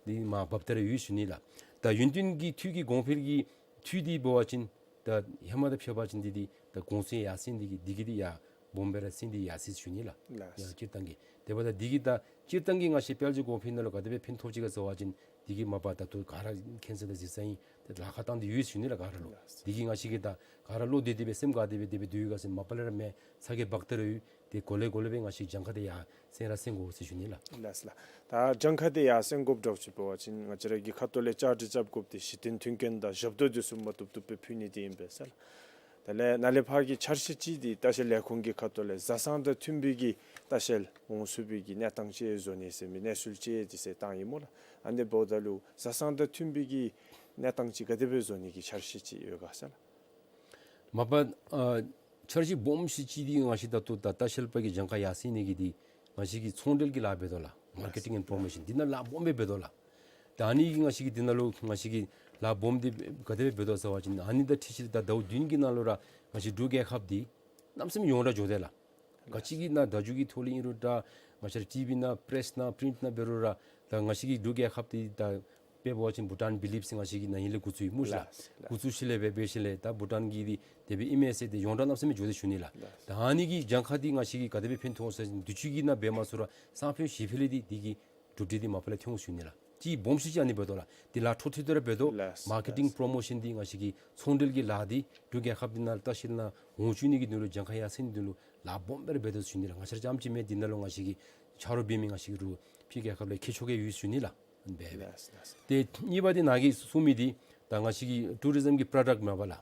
འདི་མར་འབབ་སྟེ་ར་ཡོད་ཟེར་ཞུ་ནི་ལགས། ད་ཡོན་ཏན་གྱི་འཐུས་ཀྱི་གོང་འཕེལ་གྱི་འཐུས་འདི་འབད་བ་ཅིན་ད་ཧེ་མ་དང་ཕྱད་པ་ཅིན་འདི་འདི་ད་གོང་ཚད་ཡར་སེང་འདི་གིས་འདི་གིས་འདི་ཡར་སྦོམ་སྦེ་ར་སེང་འདི་ཡར་སོང་ཡི་ཟེར་ཞུ་ནི་ལགས། ལགས། ཡང་སྤྱིར་བཏང་གི་ དེ་འབདཝ་ད་འདི་གིས་ད་སྤྱིར་བཏང་གི་ང་བཅས་དཔལ་འབྱོར་གོང་འཕེལ་ནང་ལུ་ག་དེ་སྦེ་ཕན་ཐོགས་ཅི་ག་ཟེར་བ་ཅིན་འདི་གིས་མ་པ་ད་ལྟོ་ག་ར་མཁྱེན་གསལ་དང་གཟིགས་གསལ་ཨིན། ཏེ་ལཱ་ཁག་བཏང་སྟེ་ཡོད་ཟེར་ཞུ་ནི་ལགས་ག་ར་ལུ། འདི་གིས་ང་བཅས་ཀྱིས་ད་ག་ར་བློ་བདེ་སྟེ་སྦེ་སེམས་དགའ་སྟེ་སྦེ་དེ་སྦེ་སྡོད་ཡོད་ག་ཟེར་མ་པ་ལས་ར་མེན། ཚ་གྱང་བག་སྟེ་ར་ཡོད། ཏེ་གོ་ལེ་གོ་ལེ་སྦེ་ང་བཅས་གྱངས་ཁ་དེ་ཡར་སེང་ར་སེང་དགོ་ཟེར་ཞུ་ནི་ལགས། ལགས་ལགས། ད་གྱངས་ཁ་དེ་ཡར་སེང་དགོཔ་འདྲཝ་ཅིག་འབད་བ་ཅིན་ང་བཅས་ར་གི་ཁ་ཐུག་ལས་བཅའ་སྒྲིག་རྐྱབ་དགོཔ་འདི་གཞི་རྟེན་མཐུན་རྐྱེན་དང་ཞབས་ཏོག་འདི་ཚུ་མ་བཏུབ་བཏུབ་སྦེ་ཕུལ་ནི་འདི་ཨིན་པས་ཟེར་ལགས། དེ་ལས་ནཱ་ལས་ཕར་གྱི་འཆར་གཞི་ཅིག་འདི་ལྟ་བཤལ་ལས་ཁུངས་ཀྱི་ཁ་ཐུག་ལས་བཟའ་ཚང་དང་མཐུན་པའི་གི་ལྟ་བཤལ་འོང་ཚུགས་པའི་གི་གནས་སྟངས་ཅིག་བཟོ་ནི་ཟེར་མི་གནས་ཚུལ་ཅིག་འདི་ཟེར་བཏང་ཡི་སྨོ་ལགས། ཨ་ནི་འབདཝ་ད་ལུ་བཟའ་ཚང་དང་མཐུན་པའི་གི་གནས་སྟངས་ཅིག་ག་དེ་སྦེ་བཟོ་ནི་གི་འཆར་གཞི་ཅིག་ཡོད་ག་ཟེར་ལགས། མ་པ་ཨ་འཆར་གཞི་སྦོམ་ཤོས་ཅིག་འདི་ང་བཅས་ད་ལྟོ་ད་ལྟ་བཤལ་པ་གི་གྱངས་ཁ་ཡར་སེང་ནི་གི་འདི་ང་བཅས་ཀྱིས་ཚོང་འབྲེལ་གྱི་ལཱ་འབད་དོ་ལགས། མར་ཀེ་ཊིང་ཨེནཌ་པྲོ་མོ་ཤཱན་འདི་ནང་ལཱ་སྦོམ་སྦེ་འབད་དོ་ལགས། ད་ཨ་ནི་གིས་ང་བཅས་ཀྱིས་འདི་ནང་ལུ་ང་བཅས་ཀྱིས་ལཱ་སྦོམ་འདི་ག་དེ་སྦེ་འབད་དོ་ཟེར་བ་ཅིན་ཨ་ནི་དང་འཁྲིལ་ཞིནམ་ད་ཟླཝ་བདུན་གྱི་ནང་ལུ་ར་ང་བཅས་འབྲུག་རྒྱལ་ཁབ་འདི་གནམ་མེད་ས་མེད་ཡོངས་གྲགས་འགྱོ་དེས་ལགས། ག་ཅི་གི་ནང་བརྡ་བརྒྱུད་ཀྱི་ཐོག་ལས་ཨིན་རུང་འདྲ་ང་བཅས་ར་ཊི་ཝི་ནང་པྲེསི་ནང་པིརིནཊ་ནང་འབད་རུང་ར་ད་ང་བཅས་ཀྱི་འབྲུག་རྒྱལ་ཁབ་འདི་ད་དཔེ་འབད་བ་ཅིན་བྷུ་ཊཱན་བི་ལིབ་ཟེར་ང་བཅས་ཀྱིས་ན་ཧིང་ལས་འགོ་བཙུགས་ཡི་སྨོ་ཤ་ལགས། ལགས་ལགས། འགོ་བཙུགས་ཞིནམ་ལས་འབད་འབད་ཞིནམ་ལས་ད་བྷུ་ཊཱན་གྱིས་འདི་དེ་སྦེ་ཨིན་མས་ཟེར་ཏེ་ཡོངས་གྲགས་གནམ་མེད་ས་མེད་འགྱོ་དེས་ཞུ་ནི་ལགས། ལགས། ད་ཨ་ནི་གི་གྱངས་ཁ་འདི་ང་བཅས་ཀྱིས་ག་དེ་སྦེ་ཕན་ཐོགས་ཟེར་བ་ཅིན་དུས་ཅི་གི་ནང་འབད་མ་ཚུགས་ར་སང་ཕོད་གཞེས་ཕོད་ལས་འདི་འདི་གི་གྲུབ་འབྲས་འདི་མ་པ་ལས་ཐོན་འོང་ཞུ་ནི་ལགས། ཅིག་སྦོམ་ཤོས་ཅིག་ཨ་ནི་འབད་དོ་ལགས། འདི་ལཱ་འཕྲོ་མཐུད་དེ་ར་འབད་དོ། ལགས། མར་ཀེ་ཊིང་ལགས། པྲོ་མོ་ཤཱན་འདི་ང་བཅས་ཀྱི་ཚོང་འབྲེལ་གྱི་ལཱ་འདི་འབྲུག་རྒྱལ་ཁབ་འདི་ནང་ལྟ་བཤལ་ནང་འོང་བཅུག་ནི་གི་དོན་ལུ་གྱངས་ཁ་ཡར་སེང་ནི་དོན་ལུ་ལཱ་སྦོམ་སྦེ་ར་འབད་དོ་ཞུ་ནི་ལགས། ང་བཅས་ར་རྐྱངམ་ཅིག་མེན། འདི་ནང་ལུ་ང་བཅས་ཀྱི་ཆ་རོགས་འབད་མི་ང་བཅས་ཀྱི་རུང་ཕྱི་རྒྱལ་ཁབ་ལས་མཁས་མཆོག་གིས་ཡོད་ཞུ་ནི་ལགས། འབད་འབད། ལགས་ལགས། ཏེ་གཉིས་པ་འདི་ནཱ་གིས་གསུངས་མི་འདི་ད་ང་བཅས་ཀྱི་ཊུ་རི་ཛིམ་གྱི་པྲོ་ཌཀཊ་མས་པ་ལགས།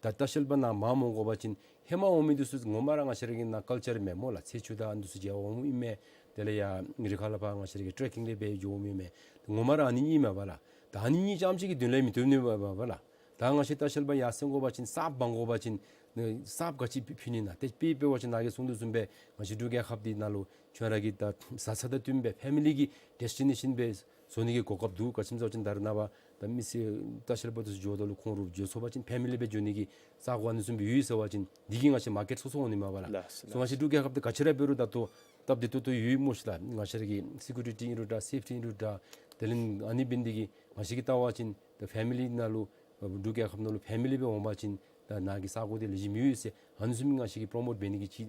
ད་ལྟ་བཤལ་པ་ནཱ་མར་འོང་དགོ་པ་ཅིན་ཧེ་མ་འོང་མི་འདི་ཚུ་ངོ་མ་ར་ང་བཅས་ར་གི་ནཱ་ཀཱལ་ཅར་མས་སྨོ་ལགས། ཚེས་བཅུ་དང་ཨ་ནི་འདི་ཚུ་མཇལ་བར་འོངམ་ཨིན་མས། དེ་ལས་ཡར་རི་ཁ་ལས་ཕར་ང་བཅས་ར་གི་ཊེ་ཀིང་ལས་འབད་འགྱོ་འོངམ་ཨིན་མས། ངོ་མ་ར་ཨ་ནི་གཉིས་མས་པ་ལགས། ད་ཨ་ནི་གཉིས་རྐྱངམ་ཅིག་གིས་དོན་ལས་མི་བཏུབ་ནི་མས་པ་ལགས། ད་ང་བཅས་ལྟ་བཤལ་པ་ཡར་སེང་དགོ་པ་ཅིན་གསརཔ་འབག་དགོ་པ་ཅིན་གསརཔ་ག་ཅི་ཕུལ་ནི་ན། ཏེ་དཔེ་འབད་བ་ཅིན་ནཱ་གིས་གསུངས་དོ་བཟུམ་སྦེ་ང་བཅས་འབྲུག་རྒྱལ་ཁབ་འདི་ནང་ལུ་ཁྱོད་ར་གི་ད་བཟའ་ཚང་དང་བསྟུན་སྦེ་ཕེ་མི་ལི་གི་ཌེསི་ཊི་ནེ་ཤཱན་སྦེ་བཟོ་ནི་གི་གོ་སྐབས་འདུག། ག་ཅི་སྨོ་ཟེར་བ་ཅིན་ད་རེས་ནངས་པ་ད་མི་སེར་ལྟ་བཤལ་པ་འདི་ཚུ་འགྱོཝ་ད་ལུ་ཁོང་ར་འགྱོ་ཚུགས་པ་ཅིན་ཕེ་མི་ལི་སྦེ་འགྱོ་ནི་གི་ས་གོ་ཨ་ནི་བཟུམ་སྦེ་ཡོད་ཟེར་བ་ཅིན་འདི་གིས་ང་བཅས་མར་ཀེཊ་སོ་སོ་འོང་ནི་མས་པ་ལགས། ལགས་སོ། སོ་ང་བཅས་འབྲུག་རྒྱལ་ཁབ་འདི་ག་ཅི་ར་འབད་རུང་ད་ལྟོ་སྟབས་བདེ་ཏོག་ཏོ་ཡོད་སྨོ་ཤ་ལགས། ང་བཅས་ར་གི་སི་ཀུ་རི་ཊི་ཨིན་རུང་འདྲ་སེཕ་ཊི་ཨིན་རུང་འདྲ་དེ་ལས་ཨ་ནི་འབད་ནི་འདི་གིས་ང་བཅས་ཀྱིས་བལྟ་བ་ཅིན་ད་ཕེ་མི་ལི་ནང་ལུ་འབྲུག་རྒྱལ་ཁབ་ནང་ལུ་ཕེ་མི་ལི་སྦེ་འོང་པ་ཅིན་ད་ནཱ་གི་ས་གོ་འདི་ལེགས་ཤོམ་ཡོད་ཟེར་ཨ་ནི་བཟུམ་ང་བཅས་ཀྱིས་པྲོ་མོཊ་འབད་ནི་གི་ཅིག་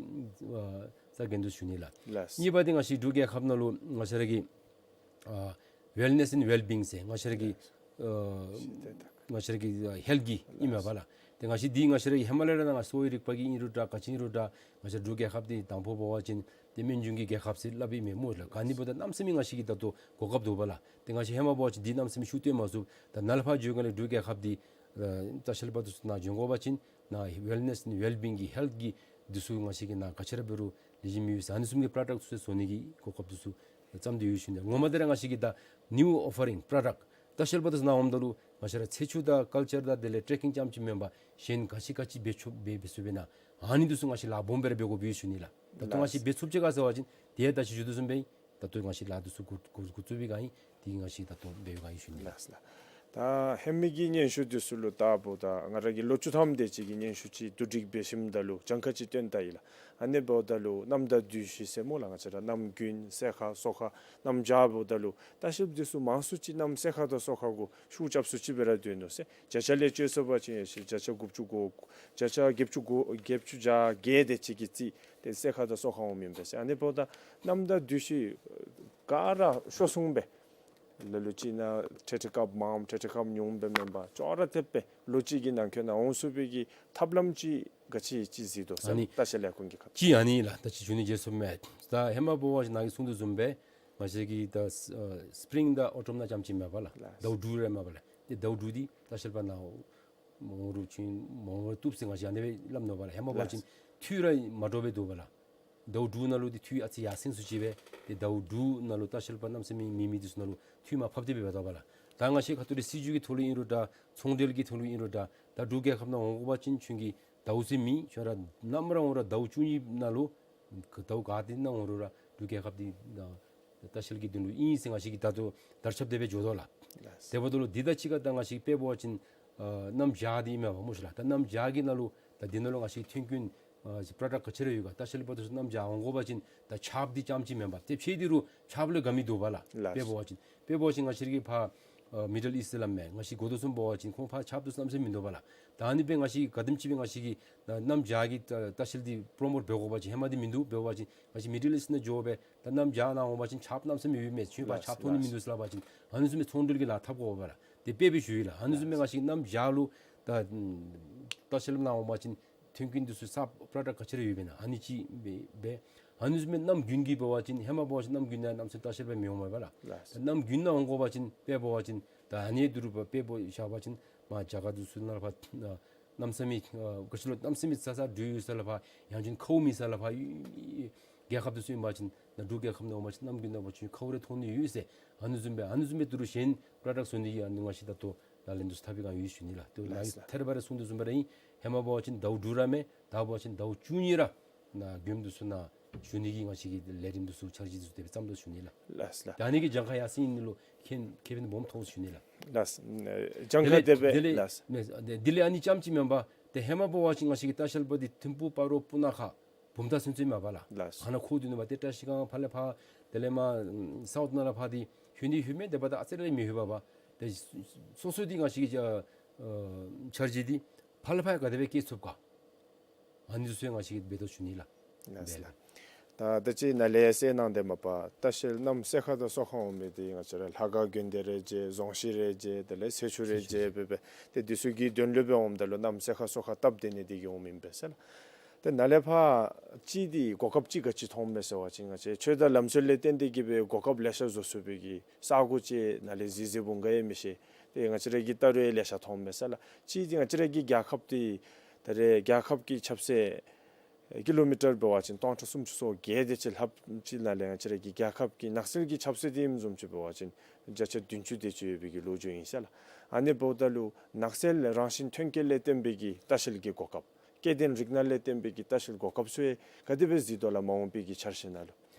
ཨ་རྩ་འགེངས་དོ་ཞུ་ནི་ལགས། ལགས། གཉིས་པ་འདི་ང་བཅས་འབྲུག་རྒྱལ་ཁབ་ནང་ལུ་ང་བཅས་ར་གི་ཨ་ཝེལ་ནེསི་ཨེནཌ་ཝེལ་བིའིང་ཟེར་ང་བཅས་ར་གི་ཨ་ཤེས་ཏེ་ད་ང་བཅས་ར་གི་ཨ་ཧེལཐ་གི་ཨིན་མས་པ་ལགས། ཏེ་ང་བཅས་འདི་ང་བཅས་ར་གི་ཧེ་མ་ལས་ར་ནཱ་ང་གསོ་བའི་རིག་པ་གི་ཨིན་རུང་འདྲ་ག་ཅི་ཨིན་རུང་འདྲ་ང་བཅས་འབྲུག་རྒྱལ་ཁབ་འདི་དང་ཕུ་འབད་བ་ཅིན་ཏེ་སྨན་བཅོས་ཀྱི་རྒྱལ་ཁབ་ཟེར་སླབ་ཨིན་མས་སྨོ་ལགས། ག་ནི་འབདཝ་ད་གནམ་མེད་ས་མེད་ང་བཅས་ཀྱིས་ད་ལྟོ་གོ་སྐབས་འདུག་པ་ལགས། ཏེ་ང་བཅས་ཧེ་མ་འབད་བ་ཅིན་འདི་གནམ་མེད་ས་མེད་ཤུགས་བཏོན་མ་ཚུགས། ད་ནཱ་ལས་ཕར་འགྱོ་སྒང་ལས་འབྲུག་རྒྱལ་ཁབ་འདི་ཨ་ལྟ་བཤལ་པ་འདི་ཚུ་ནཱ་འབྱོན་དགོ་པ་ཅིན་ནཱ་ཝེལ་ནེསི་ཨེནཌ་ཝེལ་བིའིང་གི་ཧེལཐ་གི་འདི་ཚུ་ང་བཅས་ཀྱིས་ནཱ་ག་ཅི་ར་འབད་རུང་ལེགས་ཤོམ་ཡོད་ཟེར་ཨ་ནི་བཟུམ་གྱི་པྲོ་ཌཀཊ་ཚུ་བཟོ་ནི་གི་གོ་སྐབས་འདི་ཚུ་བརྩམས་ཏེ་ཡོད་ཞུ་ནི། ངོ་མ་འདི་ར་ང་བཅས་ཀྱི་ད་ནིའུ་ཨོ་ཕར་རིང་པྲོ་ཌཀཊ་ལྟ་བཤལ་པ་འདི་ཚུ་ནཱ་འོངམ་ད་ལུ་ང་བཅས་ར་ཚེ་ཆུ་དང་ཀཱལ་ཅར་དང་དེ་ལས་ཊེ་ཀིང་རྐྱངམ་ཅིག་མེན་པར་གཞན་ག་ཅི་ག་ཅི་འབད་ཚུགསཔ་འབད་འབད་ཚུགསཔ་ཨིན་ན་ཨ་ནི་འདི་ཚུ་ང་བཅས་ལཱ་སྦོམ་སྦེ་ར་འབད་དགོཔ་ཡོད་ཞུ་ནི་ལགས། ད་ལྟོ་ང་བཅས་ལགས། འབད་ཚུགསཔ་ཅིག་ག་ཟེར་བ་ཅིན་དེ་ཡང་ད་ཅི་ཞུ་དོ་བཟུམ་སྦེ་ད་ལྟོ་ང་བཅས་ལཱ་འདི་ཚུ་འགོ་འགོ་འགོ་བཙུགས་པའི་སྒང་ཨིན། དེ་གིས་ང་བཅས་ད་ལྟོ་འབད་བའི་སྒང་ཨིན་ཞུ་ནི་ལགས། ལགས་ལགས། ད་ཧེ་མའི་གི་སྙན་ཞུ་འདི་ཚུ་ལུ་ད་འབདཝ་ད་ང་ར་གིས་ལོ་བཅུ་ཐམ་དེ་ཅིག་གི་སྙན་ཞུ་ཅིག་བསྡུ་སྒྲིག་འབད་ཞིནམ་ད་ལུ་གྱངས་ཁ་ཅིག་བཏོན་ད་ཡི་ལགས། ཨ་ནི་འབདཝ་ད་ལུ་གནམ་དང་དུས་བཞི་ཟེར་སྨོ་ལགས། ང་བཅས་ར་གནམ་དགུན་སེར་ཁ་སོ་ཁ་གནམ་བྱཱར་འབདཝ་ད་ལུ་ལྟ་བཤལཔ་འདི་ཚུ་མང་སུ་ཅིག་གནམ་སེར་ཁ་དང་སོ་ཁ་གུ་ཤུགས་རྐྱབ་སུ་ཅིག་སྦེ་ར་སྡོད་ནུག་ཟེར། བརྒྱ་ཆ་ལས་དཔྱད་ཟེར་བ་ཅིན་ཡ་ཤེས་བརྒྱ་ཆ་དགུ་བཅུ་གོ་བརྒྱ་ཆ་བརྒྱད་ཅུ་གོ་བརྒྱད་ཅུ་གྱ་བརྒྱད་དེ་ཅིག་གི་རྩིས་དེ་སེར་ཁ་དང་སོ་ཁ་འོངམ་ཨིན་པས་ཟེར། ཨ་ནི་འབདཝ་ད་གནམ་དང་དུས་བཞི་ག་ར་ཤོར་སོང་པས། ལ་ལུ་ཅིག་ནང་ཁྲལ་ཁྲལ་སྐབས་མངམ་ཁྲལ་ཁྲལ་སྐབས་ཉུངམ་སྦེ་མེན་པར་ཅོག་ར་འཐདཔ་སྦེ་ལོ་གཅིག་གི་ནང་འཁོད་ནང་འོང་ཚུགས་པའི་གི་ཐབས་ལམ་ཅིག་ག་ཅི་ཅིག་གཟིགས་དོ་ཟེར། ཨ་ནི་ལྟ་བཤལ་ལས་ཁུངས་ཀྱི་ཁ་ཐུག་ཅིག་ཨ་ནི་ལགས། ད་ཅི་ཞུ་ནི་བརྗེད་སོངམ་མས། ད་ཧེ་མ་འབད་བ་ཅིན་ནཱ་གིས་གསུངས་དོ་བཟུམ་སྦེ་ང་བཅས་ཀྱི་ད་ཨ་སི་པིརིང་དང་ཨོ་ཊམ་ནང་རྐྱངམ་ཅིག་མས་པ་ལགས། ལགས། ཟླཝ་དྲུག་ར་མས་པ་ལགས། ཏེ་ཟླཝ་དྲུག་འདི་ལྟ་བཤལ་པ་ནཱ་མ་འོང་རུང་ཅིག་མ་འོང་རུང་བཏུབ་ཟེར་ང་བཅས་ཨ་ནི་སྦེ་སླབ་ནུག་པ་ལགས། ཧེ་མ་འབད་བ་ཅིན་ལགས། འཐུས་ར་མ་འདྲཝ་སྦེ་འདུག་པ་ལགས། ཟླཝ་དྲུག་ནང་ལུ་འདི་འཐུས་ཨ་ཙི་ཡར་སེང་སུ་ཅིག་སྦེ་ཏེ་ཟླཝ་དྲུག་ནང་ལུ་ལྟ་བཤལ་པ་གནམ་མེད་ས་མེད་མེད་མི་འདི་ཚུ་ནང་ལུ་འཐུས་མར་ཕབ་སྟེ་སྦེ་འབད་དོ་པ་ལགས། ད་ང་བཅས་ཁ་ཐུག་ལས་སྲིད་བྱུས་ཀྱི་ཐོག་ལུ་ཨིན་རུང་འདྲ་ཚོང་འབྲེལ་གྱི་ཐོག་ལུ་ཨིན་རུང་འདྲ་ད་འབྲུག་རྒྱལ་ཁབ་ནང་འོང་དགོ་པ་ཅིན་ཁྱོད་ཀྱིས་ཟླཝ་ཟེར་མེད། ཁྱོད་ར་ནམ་ར་འོང་ར་ཟླཝ་བཅུ་གཉིས་ནང་ལུ་ཟླཝ་ག་ཏེ་ནང་འོང་རུང་ར་འབྲུག་རྒྱལ་ཁབ་འདི་ད་ལྟ་བཤལ་གྱི་དོན་ལུ་ཨིན་ཟེར་ང་བཅས་ཀྱིས་ད་ལྟོ་དར་ཁྱབ་སྟེ་སྦེ་འགྱོ་དོ་ལགས། ལགས། དེ་འབདཝ་ད་ལུ་འདི་དང་གཅིག་ཁར་ད་ང་བཅས་དཔེ་འབད་བ་ཅིན་ཨ་གནམ་བྱཱར་འདི་ཨིན་མས་པ་སྨོ་ཤ་ལགས། ད་གནམ་བྱཱར་གྱི་ནང་ལུ་ད་འདི་ནང་ལུ་ང་བཅས་ཀྱི་ཐོན་ཁུངས་ཨ་པྲོ་ཌཀཊ་ག་ཅི་ར་ཡོད་ག། ལྟ་བཤལ་པ་འདི་ཚུ་གནམ་བྱཱར་འོང་དགོ་པ་ཅིན་ད་ཆརཔ་འདི་རྐྱངམ་ཅིག་མེན་པར་ཏེ་ཕྱེད་འདི་རུང་ཆརཔ་ལས་དགའ་མི་འདུག་པ་ལགས། ལགས། དཔེ་འབད་བ་ཅིན་དཔེ་འབད་བ་ཅིན་ང་བཅས་ཀྱིས་ཕར་ ཨ་མི་ཌལ་ཨིསཊ་ལས་མས། ང་བཅས་གོ་དོ་བཟུམ་འབད་བ་ཅིན་ཁོང་ཕར་ཁྱབ་དོ་བསམ་ས་མིན་འདུག་པ་ལགས། ད་ཨ་ནི་སྦེ་ང་བཅས་ག་དེམ་ཅིག་སྦེ་ང་བཅས་ཀྱིས་ད་གནམ་བྱཱར་གྱི་ལྟ་བཤལ་འདི་པྲོ་མོཊ་འབད་དགོ་པ་ཅིན་ཧེ་མ་འདི་མིན་འདུག། འབད་བ་ཅིན་ང་བཅས་མི་ཌལ་ཨིསཊ་ནང་འགྱོ་སྦེ་ད་གནམ་བྱཱར་ནང་འོང་པ་ཅིན་ཁྱབ་གནམ་མེད་ས་མེད་ཡོད་མས། ཁྱོད་ཕར་ལགས་ཁྱབ་ཐོབ་ནི་ལགས། མིན་འདུག་ཟེར་སླབ་པ་ཅིན་ཨ་ནི་བཟུམ་སྦེ་ཚོང་འབྲེལ་གྱི་ལཱ་འཐབ་དགོ་པས་ལགས། དེ་དཔེ་སྦེ་ཞུ་ཡི་ལགས། ཨ་ནི་བཟུམ་སྦེ་ང་བཅས་གནམ་བྱཱར་ལུ་ད་ལྟ་བཤལ་ནང་འོང་པ་ཅིན་ཐོན་སྐྱེད་འདི་ཚུ་གསརཔ་པྲོ་ཌཀཊ་ག་ཅི་ར་ཡོདཔ་ཨིན་ན་ཨ་ནི་ཅིག་སྦེ་འབད། ཨ་ནི་བཟུམ་སྦེ་གནམ་དགུན་གྱི་འབད་བ་ཅིན་ཧེ་མ་འབད་བ་ཅིན་གནམ་དགུན་ནང་གནམ་མེད་ས་མེད་ལྟ་བཤལ་པ་མི་འོང་པས་ལགས། ལགས། གནམ་དགུན་ནང་འོང་དགོ་པ་ཅིན་དཔེ་འབད་བ་ཅིན་ད་ཨ་ནི་དུས་རུ་དཔེ་འབད་བཞག་པ་ཅིན་མར་རྒྱ་གར་འདི་ཚུ་ནང་ལུ་ཕར་གནམ་མེད་ས་མེད་ཨ་ག་ཅི་ལོ་གནམ་མེད་ས་མེད་ས་ས་དྲོད་ཡོད་ས་ལུ་ཕར་ཡང་ཅིན་ཁཝ་མེད་ས་ལུ་ཕར་རྒྱལ་ཁབ་འདི་ཚུ་ཨིན་པ་ཅིན་ནང་འབྲུག་རྒྱལ་ཁབ་ནང་འོང་པ་ཅིན་གནམ་དགུན་ནང་འབད་བ་ཅིན་ཁཝ་རེ་ཐོན་ནི་ཡོད་ཟེར། ཨ་ནི་བཟུམ་སྦེ་ཨ་ནི་བཟུམ་སྦེ་དུས་རུ་གཞན་པྲོ་ཌཀཊ་བཟོ་ནི་གི་ཨ་ནི་ང་བཅས་ད་ལྟོ་ད་ལན་འདི་ཚུ་འཐབ་པའི་སྒང་ཡོད་ཞུ་ནི་ལགས། ཏེ་ལགས་ལགས། ཐད་རི་བ་རི་གསུངས་དོ་བཟུམ་སྦེ་ར་ཨིན། ཧེ་མ་འབད་བ་ཅིན་ཟླཝ་དྲུག་ར་མས། ད་འབད་བ་ཅིན་ཟླཝ་བཅུ་གཉིས་ར་ནཱ་མགྱོནམ་འདི་ཚུ་ནང་ཞུ་ནི་གི་ང་བཅས་ཀྱི་ལས་རིམ་འདི་ཚུ་འཆར་གཞི་འདི་ཚུ་དེ་སྦེ་བརྩམ་དོ་ཞུ་ནི་ལགས། ལགས་ལགས། ད་ཨ་ནི་གིས་གྱངས་ཁ་ཡར་སེང་ནི་ལུ་ཁེ་ཁེ་ཕན་སྦོམ་ཐོགས་ཞུ་ནི་ལགས། ལགས། གྱངས་ཁ་དེ་སྦེ་དེ་ལས་ལགས། དེ་ལས་ཨ་ནི་ཙམ་ཅིག་མེན་པར་ཏེ་ཧེ་མ་འབད་བ་ཅིན་ང་བཅས་ཀྱི་ལྟ་བཤལ་པ་འདི་ཐིམ་ཕུག་སྤ་རོ་སྤུ་ན་ཁ་བུམ་ཐང་ཚུན་ཚོད་མས་པ་ལགས། ལགས། ཨ་ནཱ་ཁོ་འདི་ནང་འབད་ཏེ་བཀྲིས་སྒང་ཕར་ལས་ཕར་དེ་ལས་མར་སའུཐ་ནང་ལས་ཕར་འདི་ལྷོད་ནི་ལྷོདཔ་མས། དེ་འབདཝ་ད་ཨ་ཙི་རེ་མི་ལྷོད་པས་པ། ཏེ་སོ་སོ་འདི་ང་བཅས་ཀྱི་ཨ་འཆར་གཞི་འདི་ཕར་ལས་ཕར་ག་དེ་སྦེ་བསྐྱལ་ཚུགས་ག། ཨ་ནི་ཚུ་ང་བཅས་ཀྱིས་འབད་དོ་ཞུ་ནི་ལགས། ལགས་ལགས། ད་ད་ཅི་ནཱ་ལས་གསལ་གནང་སྟེ་མ་པ་ལྟ་བཤལ་གནམ་ས་ཁ་དང་སོ་ཁ་འོང་མི་འདི་ང་བཅས་ར་ལྷ་ཁང་དགོན་སྡེ་རེ་མཇལ་རྫོང་གཞིས་རེ་མཇལ་དེ་ལས་ཚེ་ཆུ་རེ་མཇལ་འབད་འབད་ཏེ་འདི་ཚུ་གི་དོན་ལུ་སྦེ་འོངམ་ད་ལུ་གནམ་ས་ཁ་སོ་ཁ་སྟབས་བདེ་ནི་འདི་གིས་འོངམ་ཨིན་པས་ཟེར་ལགས། ཏེ་ནཱ་ལས་ཕར་ཅིག་འདི་གོ་སྐབས་ཅིག་ག་ཅི་མཐོངམ་མས་ཟེར་བ་ཅིན་ང་བཅས་ཆོས་དང་ལམ་སྲོལ་ལས་བརྟེན་ཏེ་གིས་སྦེ་གོ་སྐབས་ལེ་ཤ་བཟོ་ཚུགས་པའི་གི་ས་གོ་ཅིག་ནཱ་ལས་གཟིགས་གཟིགསཔ་འོང་ག་ཡང་མི་ཤེས། ཏེ་ང་བཅས་ར་གིས་བལྟ་རུང་ལེ་ཤ་མཐོངམ་མས་ཟེར་ལགས། ཅིག་འདི་ང་བཅས་ར་གི་རྒྱལ་ཁབ་འདི་ད་རེས་རྒྱལ་ཁབ་ཀྱི་ཆབ་སྲིད་ཀི་ལོ་མི་ཊར་འབད་བ་ཅིན་སྟོང་ཕྲག་སུམ་ཅུ་སོ་བརྒྱད་དེ་ཅིག་ལྷགཔ་ཅིག་ནང་ལས་ང་བཅས་ར་གི་རྒྱལ་ཁབ་ཀྱི་ནགས་ཚལ་གྱི་ཆབ་སྲིད་འདི་ཨིནམ་བཟུམ་ཅིག་འབད་བ་ཅིན་བརྒྱ་ཆ་བདུན་ཅུ་དེ་ཅིག་ཡོད་པའི་གི་ལོ་རྒྱུས་ཨིན་ཟེར་ལགས། ཨ་ནི་འབདཝ་ད་ལུ་ནགས་ཚལ་རང་བཞིན་ཐོན་སྐྱེད་ལས་བརྟེན་པའི་གི་ལྟ་བཤལ་གྱི་གོ་སྐབས་སྐྱེ་ལྡན་རིགས་སྣ་ལས་བརྟེན་པའི་གི་ལྟ་བཤལ་གོ་སྐབས་ཚུ་ཡང་ག་དེ་སྦེ་གཟིགས་དོ་ལགས་མ་འོངས་པའི་གི་འཆར་གཞི་ནང་ལུ།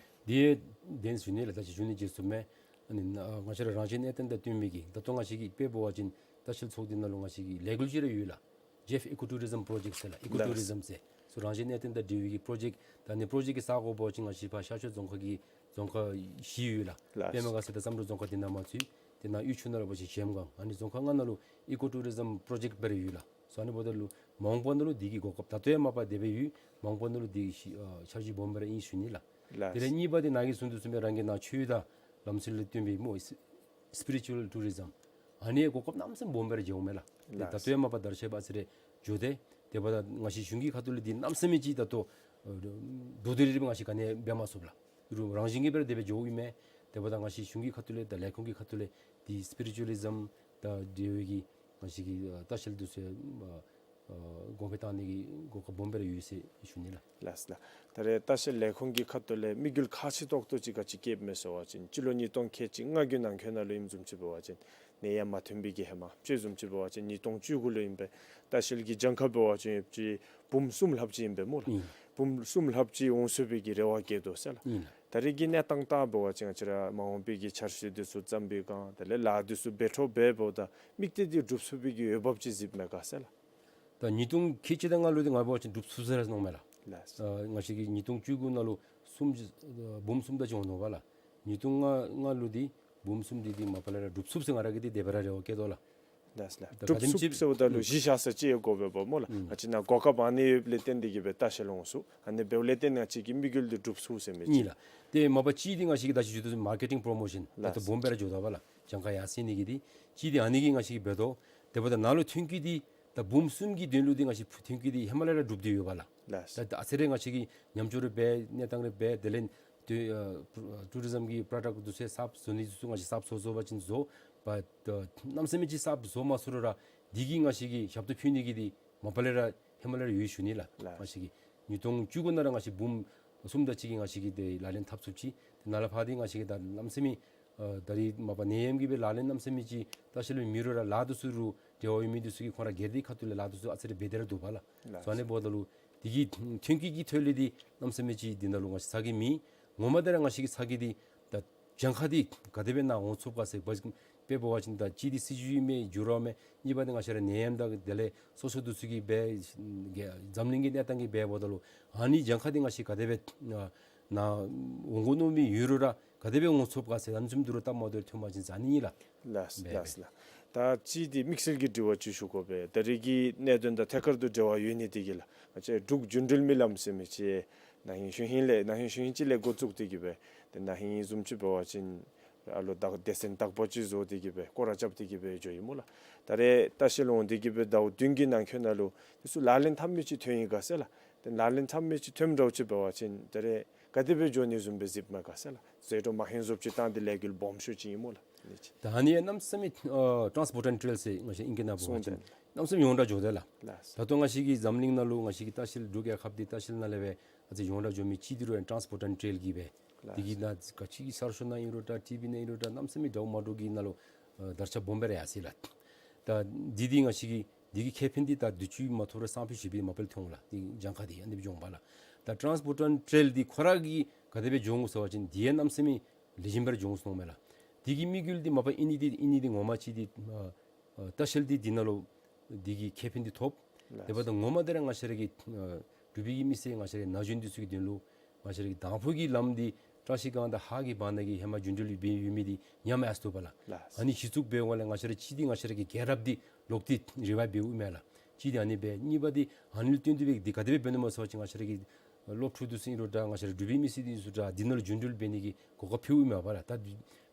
འདི་ཡང་བདེན་ཞུ་ནི་ལགས། ད་ཅི་ཞུ་ནི་ཅིག་ཚུདཔ་མས། ཨ་ནི་ང་བཅས་ར་རང་བཞིན་གནས་སྟངས་དང་བསྟུན་མི་གི་ད་ལྟོ་ང་བཅས་ཀྱི་དཔེ་འབད་བ་ཅིན་ལྟ་བཤལ་ཚོགས་སྡེ་ནང་ལུ་ང་བཅས་ཀྱི་ལས་འགུལ་ཅིག་ར་ཡོད་ལགས། ཇེབ་ཨི་ཀོ་ཊུ་རི་ཛམ་པྲོ་ཇེཀཊ་ཟེར་ལགས། ཨི་ཀོ་ཊུ་རི་ཛམ་ཟེར་སོ་རང་བཞིན་གནས་སྟངས་དང་འབྲེལ་བའི་གི་པྲོ་ཇེཀཊ། ད་ཨ་ནི་པྲོ་ཇེཀཊ་ཀྱི་ས་གོ་འབད་བ་ཅིན་ང་བཅས་ཕར་ཤར་ཕྱོགས་རྫོང་ཁག་གི་རྫོང་ཁག་བཞི་ཡོད་ལགས། ལགས། པདྨ་དགའ་ཚལ་དང་བསམ་གྲུབ་རྫོང་ཁག་འདི་ནང་མ་ཚུད། དེ་ནང་དབུས་ཆུ་ནང་ལུ་འབད་བ་ཅིན་གཞལམ་སྒང་ཨ་ནི་རྫོང་ཁག་ལྔ་ནང་ལུ་ཨི་ཀོ་ཊུ་རི་ཛམ་པྲོ་ཇེཀཊ་སྦེ་ར་ཡོད་ལགས། སོ་ཨ་ནི་འབདཝ་ད་ལུ་མ་འོངས་པ་ནང་ལུ་འདི་གི་གོ་སྐབས་ད་ལྟོ་ཡང་མ་པ་དེ་སྦེ་ཡོད། མ་འོངས་པ་ནང་ལུ་འདི་གི་ཨ་འཆར་གཞི་སྦོམ་སྦེ་ར་ཨིན་ཞུ་ནི་ལགས། ལགས། དེ་ལས་གཉིས་པ་འདི་ནཱ་གིས་གསུངས་དོ་བཟུམ་སྦེ་རང་གི་ནཱ་ཆོས་དང་ལམ་སྲོལ་ལས་བརྟེན་པའི་སྨོ་སི་པི་རི་ཅུ་ཝཱལ་ཊུ་རི་ཛམ། ཨ་ནི་གོ་སྐབས་གནམ་མེད་ས་མེད་སྦོམ་སྦེ་ར་མཇལཝ་མས་ལགས། ལགས། ད་ལྟོ་ཡང་མ་པ་དར་ཤ་བ་ཨ་ཙི་རེ་འགྱོ་སྟེ། དེ་འབདཝ་ད་ང་བཅས་གཞུང་གི་ཁ་ཐུག་ལས་འདི་གནམ་མེད་ས་མེད་ཅིག་ད་ལྟོ་ཨ་དོ་དོ་རི་རི་སྦེ་ང་བཅས་ག་ནི་འབད་མ་ཚུགས་ལགས། རུང་རང་བཞིན་གྱིས་སྦེ་ར་དེ་སྦེ་འགྱོཝ་ཨིན་མས། དེ་འབདཝ་ད་ང་བཅས་གཞུང་གི་ཁ་ཐུག་ལས་དང་ལས་ཁུངས་ཀྱི་ཁ་ཐུག་ལས་འདི་སི་པི་རི་ཅུ་ཝ་ལི་ཛམ་དང་འབྲེལ་བའི་གི་ང་བཅས་ཀྱི་ཨ་ལྟ་བཤལ་འདི་ཚུ་ཨ་ཨ་གོང་འཕེལ་བཏང་ནི་གི་གོ་སྐབས་སྦོམ་སྦེ་ར་ཡོད་ཟེར་ཞུ་ནི་ལགས། ལགས་ལགས། ད་རེས་ལྟ་བཤལ་ལས་ཁུངས་ཀྱི་ཁ་ཐུག་ལས་དམིགས་ཡུལ་ཁག་ཆེ་ཏོག་ཏོ་ཅིག་ག་ཅི་བསྐྱེདཔ་མས་ཟེར་བ་ཅིན་སྤྱི་ལོ་ཉིས་སྟོང་ཁལ་གཅིག་ལྔ་བཅུ་ནང་འཁོད་ནང་ལུ་ཨིནམ་བཟུམ་ཅིག་འབད་བ་ཅིན་ནད་ཡམས་མ་ཐོན་པའི་གི་ཧེ་མ་དཔྱེ་བཟུམ་ཅིག་འབད་བ་ཅིན་ཉིས་སྟོང་བཅུ་དགུ་ལུ་ཨིན་པས། ལྟ་བཤལ་གྱི་གྱངས་ཁ་འབད་བ་ཅིན་ཡོདཔ་ཅིག་འབུམ་གསུམ་ལྷགཔ་ཅིག་ཨིན་པས་སྨོ་ལགས། ཨིན། འབུམ་གསུམ་ལྷགཔ་ཅིག་འོང་ཚུགས་པའི་གི་རེ་བ་བསྐྱེད་དོ་ཟེར་ལགས། ཨིན་ལགས། ད་རེས་ཀྱི་གནས་སྟངས་ལྟ་འབད་བ་ཅིན་ང་བཅས་ར་མ་འོངས་པའི་གི་འཆར་གཞི་འདི་ཚུ་བརྩམ་པའི་སྒང་དེ་ལས་ལཱ་འདི་ཚུ་འབད་འཕྲོ་འབད་འབདཝ་ད་དམིགས་གཏད་འདི་འགྲུབ་ཚུགས་པའི་གི་འོས་འབབ་ཅིག་གཟིགསཔ་མས་ག་ཟེར་ལགས། ད་ཉིས་སྟོང་ཁལ་གཅིག་དང་ལྔ་ལུ་འདི་ང་འབད་བ་ཅིན་འགྲུབ་ཚུགས་ཟེར་མནོཝ་མས་ལགས། ལགས། ཨ་ང་བཅས་ཀྱིས་ཉིས་སྟོང་བཅུ་དགུ་ནང་ལུ་གསུམ་ཨ་འབུམ་གསུམ་དེ་ཅིག་འོང་ནུག་པ་ལགས། ཉིས་སྟོང་ལྔ་ལྔ་ལུ་འདི་འབུམ་གསུམ་འདི་འདི་མ་པ་ལས་ར་འགྲུབ་ཚུགས་ཟེར་ང་ར་གིས་འདི་དེ་སྦེ་ར་རེ་བ་བསྐྱེད་དོ་ལགས། ལགས་ལགས། ད་ག་དེམ་ཅིག་འགྲུབ་ཚུགས་ཟེརཝ་ད་ལུ་གཞི་བཞག་ས་ཅིག་ཡང་དགོ་པས་པ་སྨོ་ལགས། ཨུམ། ང་བཅས་ནཱ་གོ་སྐབས་ཨ་ནི་ཡོདཔ་ལས་བརྟེན་ཏེ་གིས་སྦེ་ལྟ་བཤལ་འོང་ཚུགས། ཨ་ནི་འབདཝ་ལས་བརྟེན་ང་བཅས་ཀྱི་དམིགས་ཡུལ་འདི་འགྲུབ་ཚུགས་ཟེར་མི་ཅིག། ཨིན་ལགས། ཏེ་མ་པ་གཅིག་འདི་ང་བཅས་ཀྱིས་ད་ཅི་ཞུ་དོ་བཟུམ་མར་ཀེ་ཊིང་པྲོ་མོ་ཤཱན་ད་ལྟོ་ལགས། སྦོམ་སྦེ་ར་འགྱོ་དོ་པ་ལགས། གྱངས་ཁ་ཡར་སེང་ནི་གི་འདི་གཅིག་འདི་ཨ་ནི་གིས་ང་བཅས་ཀྱིས་འབད་དོ། དེ་འབདཝ་ད་ནཱ་ལུ་ཐོན་སྐྱེད་འདི་ད་འབུམ་གསུམ་གྱི་དོན་ལུ་འདི་ང་བཅས་ཐོན་སྐྱེད་འདི་ཧེ་མ་ལས་ར་གྲུབ་སྟེ་ཡོད་པ་ལགས། ལགས། ད་ད་ཨ་ཙི་རེ་ང་བཅས་ཀྱིས་ཉམས་བཅོས་རེ་འབད་གནས་སྟངས་རེ་འབད་དེ་ལས་ཏེ་ཨ་ཊུ་རི་ཛམ་གྱི་པྲོ་ཌཀཊ་འདི་ཚུ་གསརཔ་བཟོ་ནི་འདི་ཚུ་ང་བཅས་གསརཔ་བཟོ་བཟོ་བ་ཅིན་བཟོ་བ་ད་གནམ་མེད་ས་མེད་ཅིག་གསརཔ་བཟོ་མ་ཚུགས་རུང་ར་འདི་གིས་ང་བཅས་ཀྱི་ཞབས་ཏོག་ཕུལ་ནི་གི་འདི་མ་པ་ལས་ར་ཧེ་མ་ལས་ར་ཡོད་ཞུ་ནི་ལགས། ལགས། ང་བཅས་ཀྱིས་ཉིས་སྟོང་བཅུ་དགུ་ནང་ར་ང་བཅས་འབུམ་གསུམ་དེ་ཅིག་གི་ང་བཅས་ཀྱིས་ཏེ་ལག་ལེན་འཐབ་ཚུགསཔ་ཅིག། ཏེ་ནཱ་ལས་ཕར་འདི་ང་བཅས་ཀྱིས་ད་གནམ་མེད་ས་མེད་ཨ་ད་རེས་མ་པ་ནད་ཡམས་ཀྱིས་སྦེ་ལག་ལེན་གནམ་མེད་ས་མེད་ཅིག་ལྟ་བཤལ་པ་མེད་རུང་ར་ལཱ་འདི་ཚུ་ལུ་འབྲེལ་བ་ཡོད་མི་འདི་ཚུ་གིས་ཁོང་ར་སྒེར་སྡེ་ཁ་ཐུག་ལས་ལཱ་འདི་ཚུ་ཨ་ཙི་རེ་འབད་དེ་ར་འདུག་པ་ལགས། ལགས། སོ་ཨ་ནི་འབདཝ་ད་ལུ་འདི་གིས་ཐོན་སྐྱེད་ཀྱི་ཐོག་ལས་འདི་གནམ་མེད་ས་མེད་ཅིག་འདི་ནང་ལུ་ང་བཅས་ཚ་གྱང་མེད། ངོ་མ་འདི་ར་ང་བཅས་ཀྱི་ཚ་གྱང་འདི་ད་གྱངས་ཁ་འདི་ག་དེ་སྦེ་ནཱ་འོང་ཚུགས་ག་ཟེར་དཔེ་འབད་བ་ཅིན་ད་གཅིག་འདི་སྲིད་བྱུས་མེད་འགྱུར་བ་མེད། གཉིས་པ་འདི་ང་བཅས་ར་ནད་ཡམས་དང་དེ་ལས་སོ་སོ་འདི་ཚུ་གིས་འབད་འཛམ་གླིང་གི་གནས་སྟངས་ཀྱིས་འབད་འབདཝ་ད་ལུ་ཨ་ནི་གྱངས་ཁ་འདི་ང་བཅས་ག་དེ་སྦེ་ནཱ་འོང་དགོ་མནོ་མི་ཡོད་རུང་ར་ ག་དེ་སྦེ་འོང་ཚུགས་ག་ཟེར་ཨ་ནི་བཟུམ་འདི་རུ་སྟབས་མ་བདེཝ་ཐོན་པ་ཅིན་ཟེར་ཨ་ནི་ཨིན་ལགས། ལགས་སོ། ལགས་སོ་ལགས། ད་ཅི་འདི་དམིགས་བསལ་གྱི་དྲི་བ་ཅིག་ཞུ་དགོ་པས། ད་རེས་ཀྱི་གནད་དོན་དང་ཐད་ཀར་དུ་འབྲེལ་བ་ཡོད་ནི་འདི་གིས་ལགས། ང་བཅས་འབྲུག་རྒྱུན་འགྲུལ་མི་ལམ་ཟེར་མི་ཅིག་ན་ཧིང་ཤུལ་ཤུལ་ལས་ན་ཧིང་ཤུལ་ཤུལ་ཅིག་ལས་འགོ་བཙུགས་ཏེ་གི་སྦེ་ཏེ་ན་ཧིང་བཟུམ་ཅིག་འབད་བ་ཅིན་ཨ་ལོ་དག་སྡེ་ཚན་དག་པ་ཅིག་བཟོ་སྟེ་གི་སྦེ་སྐོར་ར་རྐྱབ་སྟེ་གི་སྦེ་འགྱོ་ཡི་སྨོ་ལགས། ད་རེས་ལྟ་བཤལ་འོང་སྟེ་གི་སྦེ་ཟླཝ་བདུན་གྱི་ནང་འཁོད་ནང་ལུ་དེ་ཚུ་ལག་ལེན་འཐབ་མི་ཅིག་ཐོན་ཡི་ག་ཟེར་ལགས། ཏེ་ལག་ལེན་འཐབ་མི་ཅིག་ཐོནམ་འདྲཝ་ཅིག་འབད་བ་ཅིན་ད་རེས་ག་དེ་སྦེ་འགྱོ་ནི་བཟུམ་སྦེ་གཟིགསཔ་མས་ག་ཟེར་ལགས། ཟད་འགྲོ་མ་ཧན་བཟོཔ་ཅིག་བཏང་སྟེ་ལས་འགུལ་སྦོམ་ཤོས་ཅིག་ཨིན་སྨོ་ལགས། ཨ་ནི་ཅིག། ད་ཨ་ནི་ཡང་གནམ་མེད་ས་མེད་ཨ་ཊཱནསི་པོརཊ་ཊེལ་ཟེར་ང་བཅས་ཨིང་སྐད་ནང་འབད་བ་ཅིན་གསུངས་ཏེ་གནམ་མེད་ས་མེད་ཡོངས་གྲགས་འགྱོ་དེས་ལགས། ལགས། ད་ལྟོ་ང་བཅས་ཀྱི་འཛམ་གླིང་ནང་ལུ་ང་བཅས་ཀྱི་ལྟ་བཤལ་འབྲུག་རྒྱལ་ཁབ་འདི་ལྟ་བཤལ་ནང་ལས་སྦེ་ཨ་ཙི་ཡོངས་གྲགས་འགྱོ་མི་ཅིག་འདི་རུ་ཡང་ཊཱནསི་པོརཊ་ཊེལ་གྱིས་སྦེ། ལགས། དེ་གི་ནང་ག་ཅི་གི་གསར་ཤོག་ནང་ཨིན་རུང་འདྲ་ཊི་བི་ནང་ཨིན་རུང་འདྲ་གནམ་མེད་ས་མེད་འདྲཝ་མ་འདྲཝ་གི་ནང་ལུ་ཨ་དར་ཁྱབ་སྦོམ་སྦེ་ར་ཡར་སོ་ཡི་ལགས། ད་འདི་འདི་ང་བཅས་ཀྱི་འདི་གི་ཁེ་ཕན་འདི་ད་དུས་ཅི་མ་ཐོབ་ར་སང་ཕོད་གཞེས་ཕོད་མ་པ་ལས་ཐོན་འོང་ལགས། འདི་གྱངས་ཁ་འདི་ཨ་ནི་སྦེ་འགྱོ་འོང་པས་ལགས། ད་ཊཱནསི་པོརཊ་ཊེལ་འདི་ཁོ་ར་གིས་ག་དེ་སྦེ་འགྱོ་འོང་ཟེར་བ་ཅིན་འདི་ཡང་གནམ་མེད་ས་མེད་ལེགས་ཤོམ་སྦེ་ར་འགྱོ་འོང་ཟེར་མནོཝ་མས་ལགས། འདི་གི་དམིགས་ཡུལ་འདི་མ་པ་ཨིན་ནི་འདི་ཨིན་ནི་འདི་ངོ་མ་ཅིག་འདི་ཨ་ཨ་ལྟ་བཤལ་འདི་འདི་ནང་ལུ་འདི་གི་ཁེ་ཕན་འདི་ཐོབ། ལགས། དེ་འབདཝ་ད་ངོ་མ་འདི་ར་ང་བཅས་ར་གི་ཨ་འབྲུག་པའི་གི་མི་སེར་ང་བཅས་ར་གི་ན་གཞོན་འདི་ཚུ་གི་དོན་ལུ་ང་བཅས་ར་གི་དང་ཕུ་གི་ལམ་འདི་བཀྲ་ཤིས་སྒང་དང་ཧཱ་གི་བར་ན་གི་ཧེ་མ་རྒྱུན་འགྲུལ་འབད་ཡོད་མི་འདི་ཉམས་ཡར་སོ་བ་ལགས། ལགས། ཨ་ནི་གཞི་བཙུགས་འབད་འོང་ལས་ང་བཅས་ར་གཅིག་འདི་ང་བཅས་ར་གི་རྒྱལ་རབས་འདི་ལོག་སྟེ་རི་བའི་བིའུ་མས་ལགས། གཅིག་འདི་ཨ་ནི་སྦེ། གཉིས་པ་འདི་ཨ་ནི་ལུ་བརྟེན་ཏེ་སྦེ་འདི་ག་དེ་སྦེ་འབད་ནི་སྨོ་ཟེར་བ་ཅིན་ང་བཅས་ར་གི་སློབ་ཕྲུག་འདི་ཚུ་ཨིན་རུང་འདྲ་ང་བཅས་ར་འབྲུག་པའི་མི་སེར་འདི་ཚུ་འདྲ་འདི་ནང་ལུ་རྒྱུན་འགྲུལ་འབད་ནི་གི་གོ་སྐབས་ཕུལཝ་མས་པ་ལགས། ད་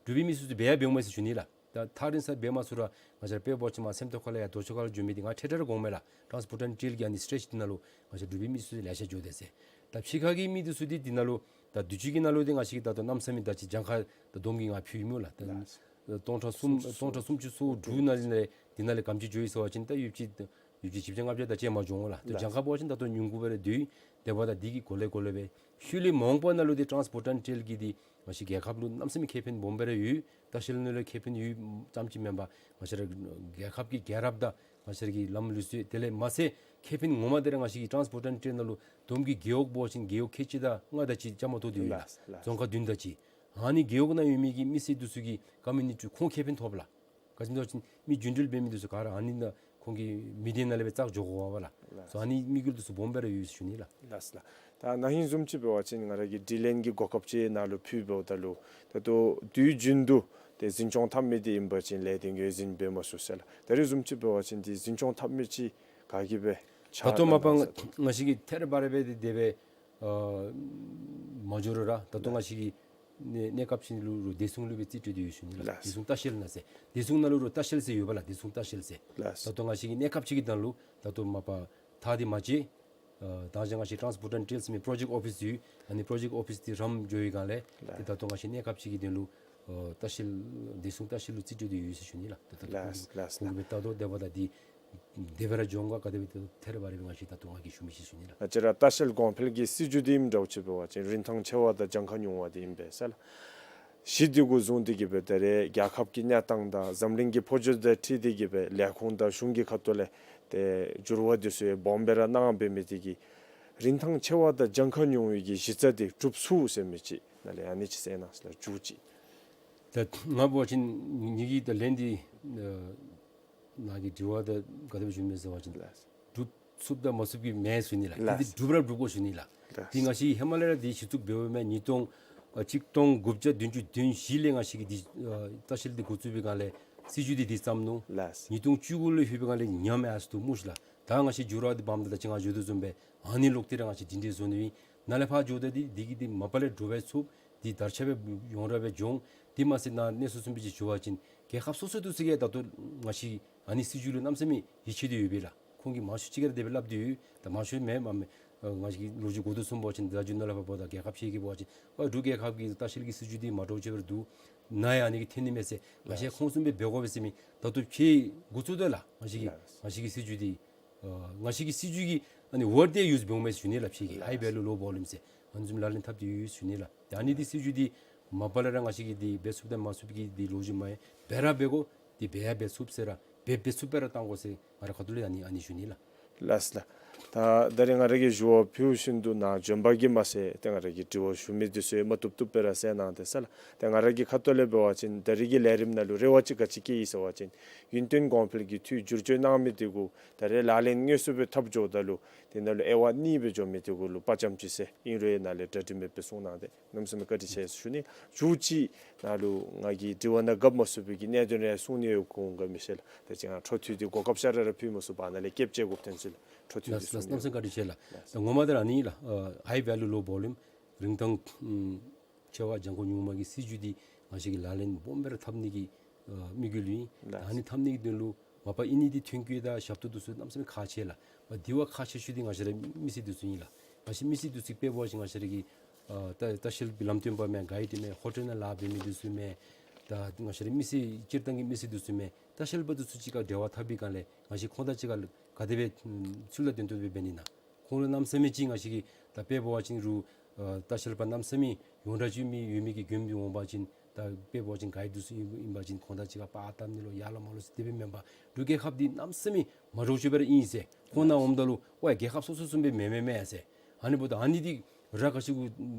འབྲུག་པའི་མི་སེར་ཚུ་འབད་ཡར་འབད་འོང་མས་ཟེར་ཞུ་ནི་ལགས། ད་ཐག་རིང་ས་འབད་མ་ཚུགས་ར་ང་བཅས་ར་དཔེ་འབད་བ་ཅིན་མར་སེམས་རྟོགས་ཁ་ལས་ཡར་རྡོ་ཆོས་སྒར་ལུ་འགྱོ་མི་འདི་ང་འཕྲལ་འཕྲལ་ར་འོང་མས་ལགས། ཊཱནསི་པོརཊ་ཊེལ་གྱི་ཨ་ནི་སི་ཊེ་ཅི་འདི་ནང་ལུ་ང་བཅས་འབྲུག་པའི་མི་སེར་ཚུ་ལེ་ཤ་འགྱོ་དེས་ཟེར། ད་ཕྱི་ཁ་གི་མི་འདི་ཚུ་འདི་འདི་ནང་ལུ་ད་དུས་ཅི་གི་ནང་ལུ་འདི་ང་བཅས་ཀྱིས་ད་ལྟོ་གནམ་མེད་ས་མེད་ད་ཅི་གྱངས་ཁ་ད་བསྡོམས་ཀྱིས་ང་ཕུལ་ཡི་སྨོ་ལགས། ད་ལགས། སྟོང་ཕྲག་གསུམ་སྟོང་ཕྲག་སུམ་ཅུ་སོ་དྲུག་ནང་ལས་འདི་ནང་ལས་ག་དེམ་ཅིག་འགྱོ་ཡི་ཟེར་བ་ཅིན་ད་ཡོད་ཅི་ཡོད་ཅི་བཞི་བརྒྱ་ལྔ་བརྒྱ་དེ་ཅིག་མ་འགྱོ་འོང་ལགས། ད་ལགས། གྱངས་ཁ་འབད་བ་ཅིན་ད་ལྟོ་ཉུང་ཀུ་སྦེ་ར་སྡོད་ཡི། དེ་འབདཝ་ད་འདི་གི་གོ་ལེ་གོ་ལེ་སྦེ་ཤུལ་ལས་མ་འོངས་པ་ནང་ལུ་འདི་ཊཱནསི་པོརཊ་ཊེལ་གྱིས་འདི་ང་བཅས་རྒྱལ་ཁབ་ལུ་གནམ་མེད་ས་མེད་ཁེ་ཕན་སྦོམ་སྦེ་ར་ཡོད། ལྟ་བཤལ་ནང་ལུ་ཁེ་ཕན་ཡོད་ཙམ་ཅིག་མེན་པར་ང་བཅས་ར་རྒྱལ་ཁབ་ཀྱི་རྒྱལ་རབས་དང་ང་བཅས་ར་གི་ལམ་ལུགས་སྲོལ་དེ་ལས་མ་ཚད་ཁེ་ཕན་ངོ་མ་འདི་ར་ང་བཅས་ཀྱི་ཊཱནསི་པོརཊ་ཊེལ་ནང་ལུ་བསྡོམས་ཀྱིས་རྒེད་འོག་འབད་བ་ཅིན་རྒེད་འོག་ཁལ་གཅིག་དང་ལྔ་དེ་ཅིག་བཅའ་མར་གཏོགས་ཏེ་ཡོད་ལགས། ལགས་ལགས། རྫོང་ཁག་བདུན་དེ་ཅིག། ཨ་ནི་རྒེད་འོག་ནང་ཡོད་མི་གི་མི་སེར་འདི་ཚུ་གི་ཀོ་མིའུ་ནི་ཊི་ཁོང་ཁེ་ཕན་ཐོབ་ལགས། ག་ཅི་སྨོ་ཟེར་བ་ཅིན་མི་རྒྱུན་འགྲུལ་འབད་མི་འདི་ཚུ་ག་ར་ཨ་ནི་ནང་ཁོང་གི་མི་སྡེ་ནང་ལས་སྦེ་བཙག་འགྱོ་དགོ་པས་ལགས། ལགས། སོ་ཨ་ནི་དམིགས་ཡུལ་འདི་ཚུ་སྦོམ་སྦེ་ར་ཡོད་ཟེར་ཞུ་ནི་ལགས། ལགས་ལགས། ད་ན་ཧིང་བཟུམ་ཅིག་འབད་བ་ཅིན་ང་ར་གིས་དྲི་ལན་གྱི་གོ་སྐབས་ཅིག་ནཱ་ལུ་ཕུལ་འབདཝ་ད་ལུ་ད་ལྟོ་དུས་རྒྱུན་དུ་ཏེ་འཛིན་སྐྱོང་འཐབ་མི་འདི་ཨིན་པ་ཅིན་ལས་འདི་ངོས་འཛིན་འབད་མ་ཚུགས་ཟེར་ལགས། ད་རེས་བཟུམ་ཅིག་འབད་བ་ཅིན་འདི་འཛིན་སྐྱོང་འཐབ་མི་ཅིག་ག་གིས་སྦེ་ད་ལྟོ་མ་པ་ང་བཅས་ཀྱིས་ཐད་རི་བ་རི་སྦེ་འདི་དེ་སྦེ་ཨ་མ་འགྱོ་རུང་ར་ད་ལྟོ་ང་བཅས་ཀྱིས་གནས་གནས་སྐབས་ཅིག་ལུ་རུང་བདེ་སྲུང་ལུ་སྦེ་རྩིས་སྤྲོད་དེ་ཡོད་ཟེར་ཞུ་ནི་ལགས། ལགས། བདེ་སྲུང་ལྟ་བཤལ་ནང་ཟེར། བདེ་སྲུང་ནང་ལུ་རུང་ལྟ་བཤལ་ཟེར་ཡོད་པས་ལགས། བདེ་སྲུང་ལྟ་བཤལ་ཟེར། ལགས། ད་ལྟོ་ང་བཅས་ཀྱི་གནས་སྐབས་ཅིག་གི་དོན་ལུ་ད་ལྟོ་མ་པ་ཐག་འདི་མ་བཅད། ཨ་ད་ཅི་ང་བཅས་ཊཱནསི་པོརཊ་ཊེལ་ཟེར་མི་པྲོ་ཇེཀཊ་ཨོ་ཕིསི་འདི་ཡོད། ཨ་ནི་པྲོ་ཇེཀཊ་ཨོ་ཕིསི་འདི་རམ་འགྱོ་བའི་སྒང་ལས་ལགས། ཏེ་ད་ལྟོ་ང་བཅས་གནས་སྐབས་ཅིག་གི་དོན་ལུ་ཨ་ལྟ་བཤལ་བདེ་སྲུང་ལྟ་བཤལ་ལུ་རྩིས་སྤྲོད་དེ་ཡོད་ཟེར་ཞུ་ནི་ལགས། ད་ལྟོ་ལགས་ལགས། ཁོང་གིས་སྦེ་ལྟ་དོ། དེ་འབདཝ་ད་འདི་དེ་སྦེ་ར་འགྱོ་འོང་ག་ག་དེ་སྦེ་ཐད་རི་བ་རི་སྦེ་ང་བཅས་ད་ལྟོ་ང་གིས་ཞུ་མི་ཤེས་ཟེར་ཞུ་ནི་ལགས། ང་བཅས་ར་ལྟ་བཤལ་གོང་འཕེལ་གྱི་སྲིད་བྱུས་འདི་ཨིནམ་འདྲཝ་ཅིག་འབད་བ་ཅིན་རིན་ཐང་ཆེ་བ་དང་གྱངས་ཁ་ཉུང་བ་འདི་ཨིན་པས་ཟེར་ལགས། གཞི་འདི་གུ་བཟུང་སྟེ་གི་སྦེ་ད་རེས་རྒྱལ་ཁབ་ཀྱི་གནས་སྟངས་དང་འཛམ་གླིང་གི་འཕོ་འགྱུར་དང་འཁྲིལ་ཏེ་གི་སྦེ་ལས་ཁུངས་དང་གཞུང་གི་ཁ་ཐུག་ལས་ཏེ་འགྱུར་བ་འདི་ཚུ་སྦོམ་སྦེ་ར་གནང་འབད་མི་འདི་གིས་རིན་ཐང་ཆེ་བ་དང་གྱངས་ཁ་ཉུང་བའི་གི་གཞི་རྩ་འདི་གྲུབ་ཚུགས་ཟེར་མི་ཅིག་ནཱ་ལས་ཨ་ནི་ཅིག་གསན་གནང་ཟེར་ལགས། མཇུག་ཅིག། ད་ང་འབད་བ་ཅིན་ངེ་གི་ད་ལན་འདི་ཨ་ནཱ་གི་དྲི་བ་ད་ག་དེ་སྦེ་ཞུ་མི་ཟེར་བ་ཅིན་ལགས། གྲུབ་ཚུགསཔ་དང་མ་ཚུགསཔ་གི་མེན་ཟེར་ཞུ་ནི་ལགས། ལགས། འདི་འདི་གྲུབ་ར་གྲུབ་དགོ་ཞུ་ནི་ལགས། ལགས། འདི་ང་བཅས་ཧེ་མ་ལས་ར་འདི་གཞི་བཙུགས་འབདཝ་མས། ཉིས་སྟོང་ཨ་གཅིག་སྟོང་དགུ་བརྒྱ་བདུན་ཅུ་དོན་བཞི་ལས་ང་བཅས་ཀྱིས་འདི་ཨ་ལྟ་བཤལ་འདི་འགོ་བཙུགས་པའི་སྒང་ལས་སྲིད་བྱུས་འདི་འདི་བརྩམས་ནུག། ལགས། ཉིས་སྟོང་བཅུ་དགུ་ལུ་ལྷོད་པའི་སྒང་ལས་ཉམས་ཡར་སོ་ནུག་སྨོ་ཤིག་ལགས། ད་ང་བཅས་འགྱུར་བ་འདི་འབདཝ་ད་ད་ཅི་ང་ཞུ་དོ་བཟུམ་སྦེ་ཨ་ནི་ལོག་སྟེ་ར་ང་བཅས་འདི་འདྲ་བཟོ་ནི་ཨིན། ནཱ་ལས་ཕར་འགྱོཝ་ད་འདི་འདི་གིས་འདི་མ་པ་ལས་འགྲོ་བ་ཚུགས་འདི་དར་ཁྱབ་སྦེ་ཡོངས་གྲགས་སྦེ་འགྱོ་འོང་། འདི་མ་ཚད་ནཱ་གནས་ཚུལ་གསུམ་པ་ཅིག་ཞུ་བ་ཅིན་རྒྱལ་ཁབ་སོ་སོ་འདི་ཚུ་གིས་ད་ལྟོ་ང་བཅས་ཨ་ནི་སྲིད་བྱུས་ལུ་གནམ་མེད་ས་མེད་ཡིད་ཆེས་ཏེ་ཡོད་པས་ལགས། ཁོང་གིས་མང་ཤོས་ཅིག་གིས་ར་དེ་སྦེ་སླབ་སྟེ་ཡོད། ད་མང་ཤོས་མེན་མ་མེན་ཨ་ང་བཅས་ཀྱི་ལོ་རྒྱུས་གོ་དོ་བཟུམ་འབད་བ་ཅིན་ད་རྒྱུན་ནང་ལས་ཕར་འབདཝ་ད་རྒྱལ་ཁབ་ཕྱི་གི་འབད་བ་ཅིན་ཨ་འབྲུག་རྒྱལ་ཁབ་ཀྱི་ལྟ་བཤལ་གྱི་སྲིད་བྱུས་འདི་མ་འདྲཝ་ཅིག་སྦེ་ར་འདུག། ནཱ་ཡང་ཨ་ནི་གི་འཐོན་ནི་མས་ཟེར་ང་བཅས་ཁོང་བཟུམ་སྦེ་འབད་དགོ་པས་ཟེར་མི་ད་ལྟོ་ཕྱི་འགོ་བཙུགས་དོ་ལགས། ང་བཅས་ཀྱི་ང་བཅས་ཀྱི་སྲིད་བྱུས་འདི་ཨ་ང་བཅས་ཀྱི་སྲིད་བྱུས་ཀྱི་ཨ་ནི་ཝཱརཌ་འདི་ཡུསི་འབད་འོང་མས་ཟེར་ཞུ་ནི་ལགས། ཕྱི་གི་ཧའི་ཝེ་ལུ་ལོ་བོ་ལུམ་ཟེར་ཨ་ནི་བཟུམ་ལག་ལེན་འཐབ་སྟེ་ཡོད་ཟེར་ཞུ་ནི་ལགས། ཏེ་ཨ་ནི་འདི་སྲིད་བྱུས་འདི་མ་པ་ལས་ར་ང་བཅས་ཀྱིས་འདི་འབད་ཚུགསཔ་དང་མ་ཚུགསཔ་ཀྱི་འདི་ལོ་རྒྱུས་མེན། འབད་ར་འབད་དགོ། འདི་འབད་ཡང་འབད་ཚུགསཔ་ཟེར་ར་འབད་འབད་ཚུགསཔ་སྦེ་ར་བཏང་དགོ་ཟེར་ང་རའི་ཁ་ཐུག་ལས་ཨ་ནི་ཨ་ནི་ཞུ་ནི་ལགས། ལགས་ལགས། ད་ ད་ད་རིས་ང་ར་གིས་ཞུ་བ་ཕུལ་བཞིན་དུ་ནཱ་བྱོན་པ་གིས་མ་ཚད་ཏེ་ང་ར་གིས་དྲི་བ་ཞུ་མི་འདི་ཚུ་ཡང་མ་བཏུབ་བཏུབ་སྦེ་ར་གསན་གནང་སྟེ་ཟེར་ལགས། ཏེ་ང་ར་གི་ཁ་ཐུག་ལས་འབད་བ་ཅིན་ད་རིས་ཀྱི་ལས་རིམ་ནང་ལུ་རེ་བ་ཅིག་ག་ཅི་བསྐྱེད་ཡི་ཟེར་བ་ཅིན་ཡུན་བརྟན་གོང་འཕེལ་གྱི་འཐུས་བསྒྱུར་བཅོས་གནང་མི་འདི་གུ་ད་རེས་ལག་ལེན་དངོས་སུ་སྦེ་འཐབ་འགྱོཝ་ད་ལུ་དེ་ནང་ལུ་དབྱེ་བ་གཉིས་སྦེ་འགྱོ་མི་འདི་གུ་ལུ་དཔའ་བཅམ་ཅིག་ཟེར། ཨིན་རུང་ཡང་ནཱ་ལས་གྲ་སྒྲིག་མེད་པའི་གསུང་གནང་སྟེ། གནམ་མེད་ས་མེད་བཀའ་དྲིན་ཆེ་ཟེར་ཞུ་ནི། མཇུག་ཅིག་ནཱ་ལུ་ང་གིས་དྲི་བ་ནང་བཀབ་མ་ཚུགས་པའི་གི་གནད་དོན་རེ་གསུང་ནི་ཡོད་གོ་འོང་ག་མི་ཤེས་ལགས། ད་ཅི་ང་འཕྲོ་མཐུད་དེ་གོ་སྐབས་ཤར་ར་ར་ཕུལ་མ་ཚུགས་པ་ནཱ་ལས་སྐྱབས་བཅོལ་དགོཔ་ཐོན་ཅི་ལགས། འཕྲོ་མཐུད་དེ་ལགས་གསུང་ནི། གནམ་མེད་ས་མེད་བཀའ་དྲིན་ཆེ་ལགས། ལགས། ད་ངོ་མ་འདི་ར་ཨ་ནི་ལགས། ཨ་high value low volume རིན་ཐང་ཨམ་ཆེ་བ་ལྗང་ཁུ་ཉུང་མ་གི་སྲིད་བྱུས་འདི་ང་བཅས་ཀྱིས་ལག་ལེན་སྦོམ་སྦེ་ར་འཐབ་ནི་གི་ཨ་དམིགས་ཡུལ་ཨིན། ལགས། ཨ་ནི་འཐབ་ནི་གི་དོན་ལུ་མ་པ་ཨིན་ནི་འདི་ཐོན་སྐྱེད་དང་ཞབས་ཏོག་འདི་ཚུ་གནམ་མེད་ས་མེད་ཁག་ཆེ་ལགས། པ་དེ་བ་ཁག་ཆེ་ཤོས་འདི་ང་བཅས་ར་མི་སེར་འདི་ཚུ་ཨིན་ལགས། ང་བཅས་མི་སེར་འདི་ཚུ་དཔེ་འབད་བ་ཅིན་ང་བཅས་ར་གི་ཨ་ལྟ་ལྟ་བཤལ་པའི་ལམ་སྟོན་པ་མས། གཱའིཌ་མས། ཧོ་ཊེལ་ནང་ལཱ་འབད་མི་འདི་ཚུ་མས། ད་ང་བཅས་ར་མི་སེར་སྤྱིར་བཏང་གི་མི་སེར་འདི་ཚུ་མས། ལྟ་བཤལ་པ་འདི་ཚུ་གཅིག་ཁར་འབྲེལ་བ་འཐབ་པའི་སྒང་ལས་ང་བཅས་ཁོང་དང་གཅིག་ཁར་ག་དེ་སྦེ་ཚུལ་དང་ལྡན་ཏོག་ཏོ་སྦེ་འབད་ནི་ན། ཁོང་ལུ་གནམ་མེད་ས་མེད་ཅིག་ང་བཅས་ཀྱིས་ད་དཔེ་འབད་བ་ཅིན་རུང་ཨ་ལྟ་བཤལ་པ་གནམ་མེད་ས་མེད་ཡོངས་གྲགས་ཅིག་མི་ཡོད་མི་གི་མགྱོནམ་འདི་འོང་པ་ཅིན་ད་དཔེ་འབད་བ་ཅིན་གཱའིཌ་འདི་ཚུ་ཨིན་པ་ཅིན་ཁོང་དང་གཅིག་ཁར་པར་བཏབ་ནི་ལོ་ཡར་ལོ་མར་ལོ་ཟེར་དེ་སྦེ་མེན་པར་འབྲུག་རྒྱལ་ཁབ་འདི་གནམ་མེད་ས་མེད་མ་འདྲཝ་ཅིག་སྦེ་ར་ཨིན་ཟེར། ཁོང་ནཱ་འོངམ་ད་ལུ་ཝའི་རྒྱལ་ཁབ་སོ་སོ་བཟུམ་སྦེ་མེན་མེན་མེན་ཟེར། ཨ་ནི་འབདཝ་ད་ཨ་ནི་འདི་ར་ག་ཅི་གུ་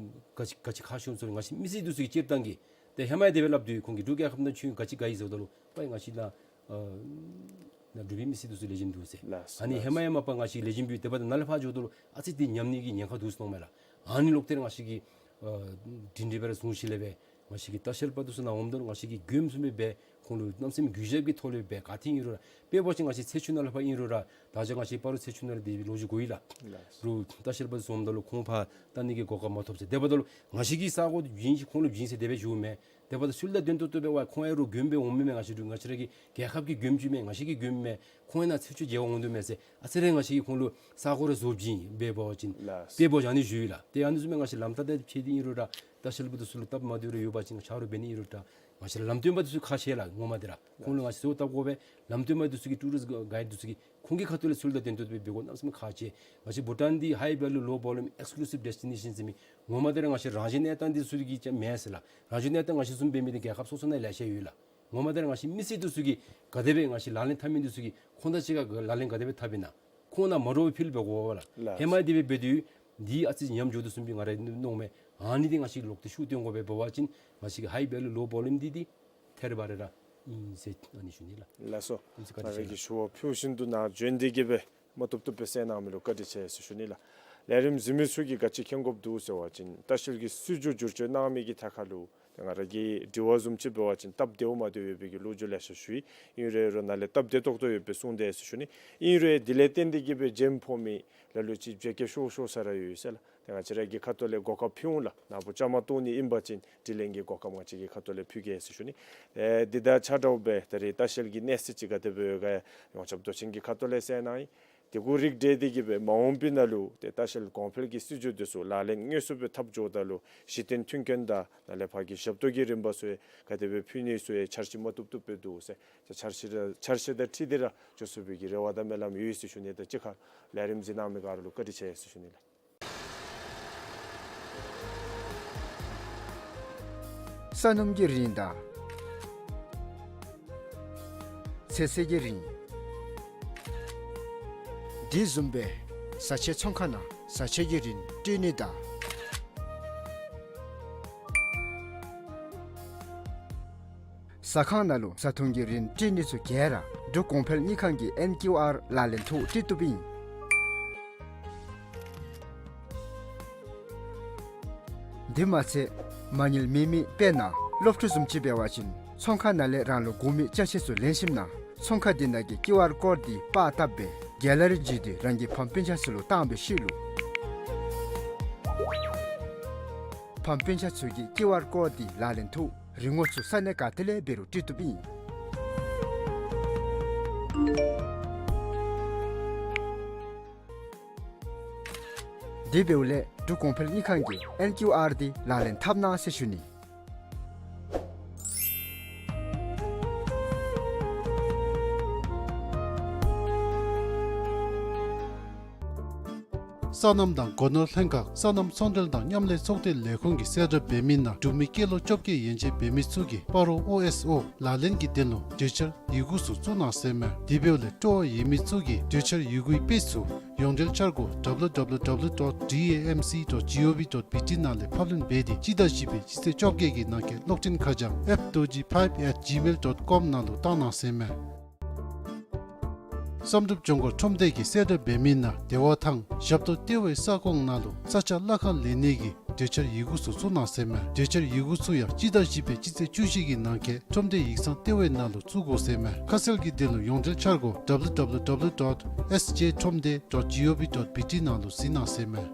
ག་ཅི་ག་ཅི་ཁག་ཆེཝ་ཟེར་ང་བཅས་མི་སེར་འདི་ཚུ་གི་སྤྱིར་བཏང་གི་ཏེ་ཧེ་མ་ཡང་དེ་སྦེ་སླབ་དོ། ཁོང་གིས་འབྲུག་རྒྱལ་ཁབ་ནང་ཁྱོད་ག་ཅི་དགའ་ཡི་ཟེརཝ་ད་ལུ་ཝའི་ང་བཅས་ནཱ་ཨ་ནཱ་འབྲུག་པའི་མི་སེར་འདི་ཚུ་ལེགས་ཤོམ་འདུག་ཟེར། ལགས་སོ། ཨ་ནི་ལགས་སོ། ཧེ་མ་ཡང་མ་པ་ང་བཅས་ལེགས་ཤོམ་འབད་དེ་འབདཝ་ད་ནཱ་ལས་ཕར་འགྱོཝ་ད་ལུ་ཨ་ཙི་འདི་ཉམས་ནི་གི་ཉེན་ཁ་འདུག་ཟེར་མནོཝ་མས་ལགས། ཨ་ནི་ལོག་སྟེ་ར་ང་བཅས་ཀྱིས་ཨ་སྒྲིང་སྒྲི་སྦེ་ར་བཟུང་ཞིནམ་ལས་སྦེ་ང་བཅས་ཀྱི་ལྟ་བཤལ་པ་འདི་ཚུ་ནཱ་འོངམ་ད་ལུ་ང་བཅས་ཀྱིས་མགྱོནམ་བཟུམ་སྦེ་འབད་ཁོང་ལུ་གནམ་མེད་ས་མེད་གུས་ཞབས་ཀྱི་ཐོག་ལས་སྦེ་ག་ཏེ་ཨིན་རུང་ར་དཔེ་འབད་བ་ཅིན་ང་བཅས་ཚེ་ཆུ་ནང་ལས་ཕར་ཨིན་རུང་ར་ད་ཅི་ང་བཅས་སྤ་རོ་ཚེ་ཆུ་ནང་ལས་འདི་ལོ་རྒྱུས་གོ་ཡི་ལགས། ལགས། རུང་ལྟ་བཤལ་པ་ཚུ་འོངམ་ད་ལུ་ཁོང་ཕར་བལྟ་ནི་གི་གོ་སྐབས་མ་ཐོབ་ཟེར། དེ་འབདཝ་ད་ལུ་ང་བཅས་ཀྱིས་ས་གོ་བྱིན་ཅི་ཁོང་ལུ་བྱིན་ཟེར་དེ་སྦེ་ཞུཝ་མས། དེ་འབདཝ་ད་ཚུལ་དང་ལྡན་ཏོག་ཏོ་སྦེ་ཝའི་ཁོང་ཡང་རུང་མགྱོནམ་སྦེ་འོང་མི་མས། ང་བཅས་ར་ང་བཅས་ར་གི་རྒྱལ་ཁབ་ཀྱི་མགྱོནམ་ཅིག་མས། ང་བཅས་ཀྱི་མགྱོནམ་མས། ཁོང་ཡང་ནཱ་ཚེ་ཆུ་མཇལ་བར་འོང་དོ་མས་ཟེར་ཨ་ཙི་རེ་ང་བཅས་ཀྱིས་ཁོང་ལུ་ས་གོ་རེ་བཟོ་བྱིན་སྦེ་འབད་བ་ཅིན། ལགས། དཔེ་འབད་བ་ཅིན་ཨ་ནི་ཞུ་ཡི་ལགས། ཏེ་ཨ་ནི་བཟུམ་སྦེ་ང་བཅས་ལམ་བཏབ་སྟེ་ཕྱད་དེ་ཨིན་རུང་ར་ལྟ་བཤལ་པ་འདི་ཚུ་ལུ་སྟབས་མ་བདེཝ་རེ་ཡོད་པ་ཅིན་ཆ་རོགས་འབད་ནི་ཨིན་རུང་ར་ང་བཅས་ར་ལམ་སྟོན་པ་འདི་ཚུ་ཁག་ཆེ་ལགས། ངོ་མ་འདི་ར་ཁོང་ལུ་ང་བཅས་གསོལཝ་བཏབ་དགོ་པས། ལམ་སྟོན་པ་འདི་ཚུ་གིས་ཊུ་རིསཊ་གཱའིཌ་འདི་ཚུ་གིས་ཁོང་གི་ཁ་ཐུག་ལས་ཚུལ་དང་ལྡན་ཏོག་ཏོ་སྦེ་འབད་དགོ། གནམ་མེད་ས་མེད་ཁག་ཆེ། ང་བཅས་བྷུ་ཊཱན་འདི་high value low volume exclusive destination ཟེར་མི་ངོ་མ་འདི་ར་ང་བཅས་རང་བཞིན་གནས་སྟངས་འདི་ཚུ་གིས་ཀྱང་མེན་ཟེར་ལགས། རང་བཞིན་གནས་སྟངས་ང་བཅས་བཟུམ་འབད་མི་འདི་རྒྱལ་ཁབ་སོ་སོ་ནང་ལེ་ཤ་ཡོད་ལགས། ངོ་མ་འདི་ར་ང་བཅས་མི་སེར་འདི་ཚུ་གིས་ག་དེ་སྦེ་ང་བཅས་ལག་ལེན་འཐབ་མི་འདི་ཚུ་གིས་ཁོང་དང་གཅིག་ཁར་ལག་ལེན་ག་དེ་སྦེ་འཐབ་ཨིན་ན། ཁོང་ནཱ་མ་འདྲཝ་ཕུལ་སྦེ་དགོ་པས་ལགས། ལགས། ཧེ་མ་འདི་སྦེ་འབད་དེ་འདི་ཨ་ཙི་ཉམས་འགྱོ་དོ་བཟུམ་སྦེ་ང་ར་མནོཝ་མས། ཨ་ནི་འདི་ང་བཅས་ལོག་སྟེ་ཤུགས་བཏོན་དགོ་པས། འབད་བ་ཅིན་ང་བཅས་ཀྱི་high value low volume འདི་འདི་ཐད་རི་བ་རི་ར་ཨིན་ཟེར་ཨ་ནི་ཞུ་ནི་ལགས། ལགས་སོ། ཨིན་ཟེར་བཀའ་དྲིན་ཆེ་ལགས། ང་ར་གིས་ཞུ་བ་ཕུལ་བཞིན་དུ་ནཱ་བྱོན་ཏེ་གིས་སྦེ་མ་བཏུབ་བཏུབ་སྦེ་གསན་གནང་མི་ལུ་བཀའ་དྲིན་ཆེ་ཟེར་ཞུ་ནི་ལགས། ལས་རིམ་གཟིགས་མི་ཚུ་གིས་ག་ཅི་མཁྱེན་དགོཔ་འདུག་ཟེར་བ་ཅིན་ལྟ་བཤལ་གྱི་སྲིད་བྱུས་བསྒྱུར་བཅོས་གནང་མི་གི་ཐད་ཁར་ལུ་ཏེ་ང་ར་གི་དྲི་བ་བཟུམ་ཅིག་འབད་བ་ཅིན་སྟབས་བདེཝ་མ་བདེཝ་ཡོད་པའི་གི་ལོ་རྒྱུས་ལེ་ཤ་ཞུ་ཡི། ཨིན་རུང་རུང་ནཱ་ལས་སྟབས་བདེ་ཏོག་ཏོ་ཡོད་པའི་གསུང་དེ་ཟེར་ཞུ་ནི། ཨིན་རུང་དེ་ལས་བརྟེན་ཏེ་གིས་སྦེ་རྒྱན་ཕོག་མི་ལ་ལུ་ཅིག་བརྗེད་སྐྱོ་ཤོར་ཤོར་ས་ར་ཡོད་ཟེར་ལགས། ཏེ་ང་བཅས་ར་གི་ཁ་ཐུག་ལས་གོ་སྐབས་ཕུལ་འོང་ལགས། ནཱ་བུ་བཅའ་མར་གཏོགས་ནི་ཨིན་པ་ཅིན་དྲི་ལན་གྱི་གོ་སྐབས་ང་བཅས་ཀྱི་ཁ་ཐུག་ལས་ཕུལ་གེ་ཟེར་ཞུ་ནི། ཨེ་འདི་དང་ཆ་འདྲཝ་སྦེ་ད་རེས་ལྟ་བཤལ་གྱི་གནས་སྟངས་ཅིག་ག་དེ་སྦེ་ཡོད་ག་ཡོངས་ཁྱབ་མདོ་ཆེན་གྱི་ཁ་ཐུག་ལས་གསན་གནང་ཡི། དེ་གུ་རིགས་བསྒྲེས་ཏེ་གིས་སྦེ་མ་འོངས་པའི་ནང་ལུ་ཏེ་ལྟ་བཤལ་གོང་འཕེལ་གྱི་སྲིད་བྱུས་འདི་ཚུ་ལག་ལེན་དངོས་སུ་སྦེ་འཐབ་འགྱོཝ་ད་ལུ་གཞི་རྟེན་མཐུན་རྐྱེན་དང་ནཱ་ལས་ཕར་གྱི་ཞབས་ཏོག་གི་རིམ་པ་ཚུ་ཡང་ག་དེ་སྦེ་ཕུལ་ནི་ཚུ་ཡང་འཆར་གཞི་མ་བཏུབ་བཏུབ་སྦེ་འདུག་ཟེར། ཏེ་འཆར་གཞི་དང་འཆར་གཞི་དང་འཁྲིལ་ཏེ་ར་འགྱོ་ཚུགས་པའི་གི་རེ་བ་དང་སྨོན་ལམ་ཡོད་ཟེར་ཞུ་ནི། ད་གཅིག་ཁར་ལས་རིམ་གཟིགས་གནང་མི་ག་ར་ལུ་བཀའ་དྲིན་ཆེ་ཟེར་ཞུ་ནི་ལགས། ས་སྣུམ་གྱི་རིན་དང་ཚོད་བསྲེ་གི་རིན། དེ་བཟུམ་སྦེ་བཟའ་ཆས་ཚོང་ཁང་ནང་བཟའ་ཆས་ཀྱི་རིན་སྤྲོད་ནི་དང་ཟ་ཁང་ནང་ལུ་བཟའ་འཐུང་གི་རིན་སྤྲོད་ནི་ཚུ་ག་ར་འབྲུག་གོང་འཕེལ་དངུལ་ཁང་གི་ཨེན་ཀིའུ་ཨར་ལག་ལེན་ཐོག་སྤྲོད་བཏུབ་ཨིན། དེ་མ་ཚད་མ་དངུལ་མེད་མི་དཔེར་ན་སློབ་ཕྲུག་བཟུམ་ཅིག་འབད་བ་ཅིན་ཚོང་ཁང་ནང་ལས་རང་ལུ་དགོ་མི་ཅ་ཆས་ཚུ་ལེན་ཞིནམ་ན་ཚོང་ཁང་དེ་ནང་གི་ཀིའུ་ཨར་ཀོཌ་འདི་པར་བཏབ་སྦེ་གེ་ལ་རི་བརྒྱུད་དེ་རང་གི་ཕམ་སྤུན་ཆ་ཚུ་ལུ་བཏང་བའི་ཤུལ་ལུ་ཕམ་སྤུན་ཆ་ཚུ་གིས་ཀིའུ་ཨར་ཀོཌ་འདི་ལག་ལེན་ཐོག་རིན་གོང་ཚུ་ས་གནས་ག་ཏེ་ལས་འབད་རུང་སྤྲོད་བཏུབ་ཨིན། དེ་འབདཝ་ལས་འབྲུག་གོང་འཕེལ་དངུལ་ཁང་གི་ཨེན་ཀིའུ་ཨར་འདི་ལག་ལེན་འཐབ་གནང་ཟེར་ཞུ་ནི། སོ་ནམ་དང་སྒོ་ནོར་ལྷན་ཁག་སོ་ནམ་ཚོང་འབྲེལ་དང་མཉམ་ལས་ཚོགས་སྡེ་ལས་ཁུངས་ཀྱིས་གསལ་བསྒྲགས་འབད་མི་ནང་འབྲུག་མི་སྐྱེས་ལོ་བཅོ་བརྒྱད་ཡན་ཆད་འབད་མི་ཚུ་གིས་སྤ་རོ་ཨོ་ཨེསི་ཨོ་ལག་ལེན་གྱི་དོན་ལུ་གྲོས་འཆར་ཡི་གུ་ཚུ་བཙུགས་གནང་ཟེར་མས། དེ་འབདཝ་ལས་སྤྲོ་བ་ཡོད་མི་ཚུ་གིས་གྲོས་འཆར་ཡི་གུའི་དཔེ་ཚུ་ཡོངས་འབྲེལ་འཆར་སྒོ་W W W dot D A M C dot G O V dot B T ནང་ལས་ཕབ་ལེན་འབད་དེ་སྤྱི་ཟླ་བཞི་པའི་སྤྱི་ཚེས་བཅོ་བརྒྱད་ཀྱི་ནང་འཁོད་གློག་འཕྲིན་ཁ་བྱང་F Dorji five at gmail dot com ནང་ལུ་བཏང་གནང་ཟེར་མས། བསམ་གྲུབ་ལྗོངས་མཁར་ཁྲོམ་སྡེ་གིས་གསལ་བསྒྲགས་འབད་མི་ནང་བདེ་བ་ཐང་ཞབས་ཏོག་ལྟེ་བའི་ས་ཁོངས་ནང་ལུ་ས་ཆ་གླ་ཁར་ལེན་ནི་གི་གྲོས་འཆར་ཡི་གུ་ཚུ་བཙུགས་གནང་ཟེར་མས། གྲོས་འཆར་ཡི་གུ་ཚུ་ཡང་སྤྱི་ཟླ་བཞི་པའི་སྤྱི་ཚེས་བཅུ་བཞི་གི་ནང་འཁོད་ཁྲོམ་སྡེ་ཡིག་ཚང་ལྟེ་བའི་ནང་ལུ་བཙུགས་དགོ་ཟེར་མས། ཁ་གསལ་གྱི་དོན་ལུ་ཡོངས་འབྲེལ་འཆར་སྒོ་W W W dot S J ཁྲོམ་སྡེ་dot G O V dot B T ནང་ལུ་གཟིགས་གནང་ཟེར་མས།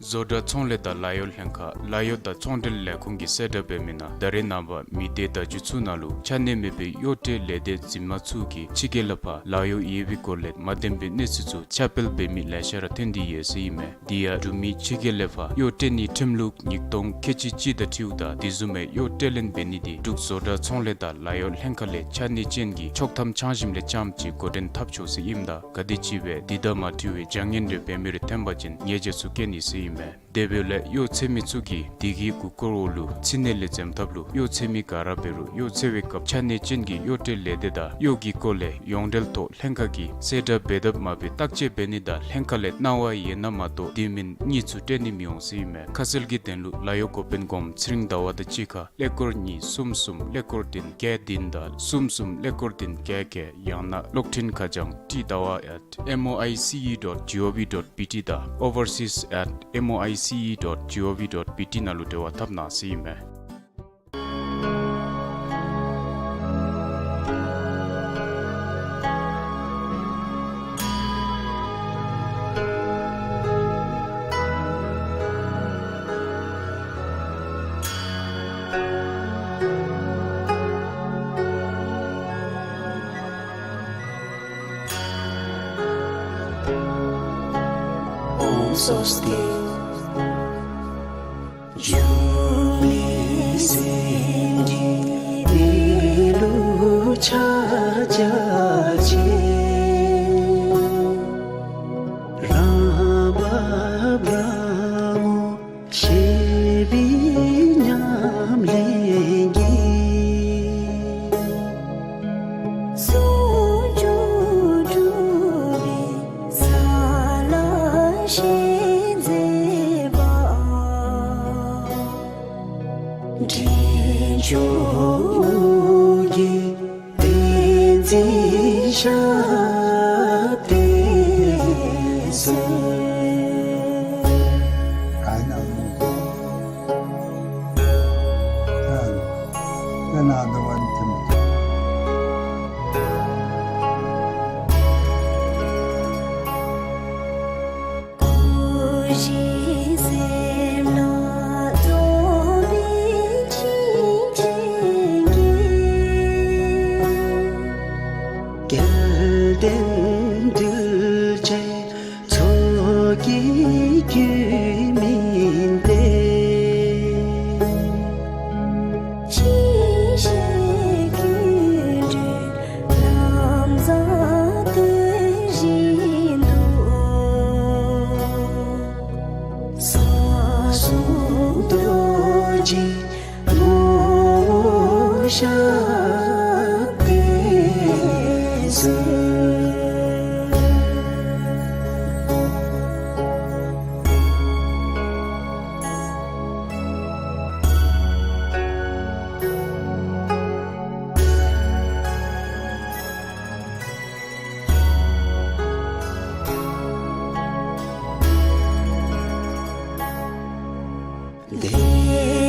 བཟོ་གྲྭ་ཚོང་ལས་དང་ལཱ་གཡོག་ལྷན་ཁག་ལཱ་གཡོག་དང་ཚོང་འབྲེལ་ལས་ཁུངས་ཀྱིས་གསལ་བསྒྲགས་འབད་མི་ནང་ད་རེས་ནངས་པ་མི་སྡེ་བརྡ་བརྒྱུད་ཚུ་ནང་ལུ་ཆ་གནས་མེད་པའི་གཡོག་ཁྲལ་ལས་སྡེ་འཛིན་མ་ཚུ་གིས་ཕྱི་རྒྱལ་ལས་ཕར་ལཱ་གཡོག་ཡོད་པའི་སྐོར་ལས་མ་བདེན་པའི་གནས་ཚུལ་ཚུ་ཁྱབ་སྤེལ་འབད་མི་ལེ་ཤ་ར་ཐོན་ཏེ་ཡོད་ཟེར་ཨིན་མས། དེ་ཡང་འབྲུག་མི་ཕྱི་རྒྱལ་ལས་ཕར་གཡོག་སྤྲོད་ནིའི་ཁྲིམས་ལུགས་ཉིས་སྟོང་ཁལ་གཅིག་གཅིག་དང་འཁྲིལཝ་ད་དེ་བཟུམ་མའི་གཡོག་སྤྲོད་ལེན་འབད་ནི་དེ་འབྲུག་བཟོ་གྲྭ་ཚོང་ལས་དང་ལཱ་གཡོག་ལྷན་ཁག་ལས་ཆ་གནས་ཅན་གྱི་ཆོག་ཐམ་ཆ་འཇམ་ལས་རྐྱངམ་ཅིག་འགོ་འདྲེན་འཐབ་ཆོག་ཟེར་ཨིནམ་ད་ག་དེམ་ཅིག་སྦེ་དེ་དང་མ་འཁྲིལ་བའི་བྱ་ངན་རེ་འབད་མི་རེ་ཐོན་པ་ཅིན་ཉེས་ཆད་ཚུ་བཀལ་ནི་ཟེར་ཨིན་མས། དེ་འབདཝ་ལས་གཡོག་འཚོལ་མི་ཚུ་གིས་དེ་གི་མགུ་སྐོར་འོག་ལུ་ཕྱི་ནང་ལས་འཛེམ་ཐབས་ལུ་གཡོག་འཚོལ་མི་ག་ར་འབད་རུང་གཡོག་འཚོལ་བའི་སྐབས་ཆ་གནས་ཅན་གྱི་གཡོག་སྤྲོད་ལས་སྡེ་དང་གཡོག་གི་སྐོར་ལས་ཡོངས་འབྲེལ་ཐོག་ལྷན་ཁག་གིས་གསལ་བསྒྲགས་འབད་དཔ་མ་འབད་བརྟག་དཔྱད་འབད་ནི་དང་ལྷན་ཁག་ལས་གནང་བ་ཡོད་ན་མ་གཏོགས་དེ་མེན་གཉིས་ཚུ་སྤྲོད་ནི་མི་འོང་ཟེར་ཨིན་མས། ཁ་གསལ་གྱི་དོན་ལུ་ལཱ་གཡོག་འགོ་དཔོན་སྒོམ་ཚེ་རིང་ཟླ་བ་དང་གཅིག་ཁར་ཀླད་ཀོར་གཉིས་གསུམ་གསུམ་ཀླད་ཀོར་བདུན་བརྒྱད་བདུན་དང་གསུམ་གསུམ་ཀླད་ཀོར་བདུན་བརྒྱད་བརྒྱད། ཡང་ན་གློག་འཕྲིན་ཁ་བྱང་T Dawa at M O I C E dot G O V dot B T དང་overseas at M O I C E dot G O V dot B T ནང་ལུ་འབྲེལ་བ་འཐབ་གནང་ཟེར་ཨིན་མས། ཨོཾ་སྭ་སྟི། འབྱུང་གནས་སེམས་ཀྱི་གནས་ལུགས་ཕྱག་རྒྱ་ཆེ། རང་བབས་རང་ངོ་ཤེས་པའི་ཉམས་ལེན་གྱིས། ཟུང་འཇུག་གྲུབ་པའི་ས་ལ་ཞེན་མཛད་པ། འདྲེན་མཆོག་གི་བསྟན་འཛིན་ཞབས་བརྟན་གསོལ། སྐུ་བཞི་སེམས་ལ་རྫོགས་པའི་བྱིན་ཅན་གྱིས། སྐལ་ལྡན་གདུལ་བྱའི་ཚོགས་ཀྱི་རྒྱུད་སྨིན་ཏེ། ཅི་ཕྱིར་ཀུན་འདུས་ལམ་བཟང་སྟོན་བཞིན་དུ། ས་གསུམ་རྡོ་རྗེ་ངོ་བོ་ཞབས་བརྟན་གསོལ། དེ་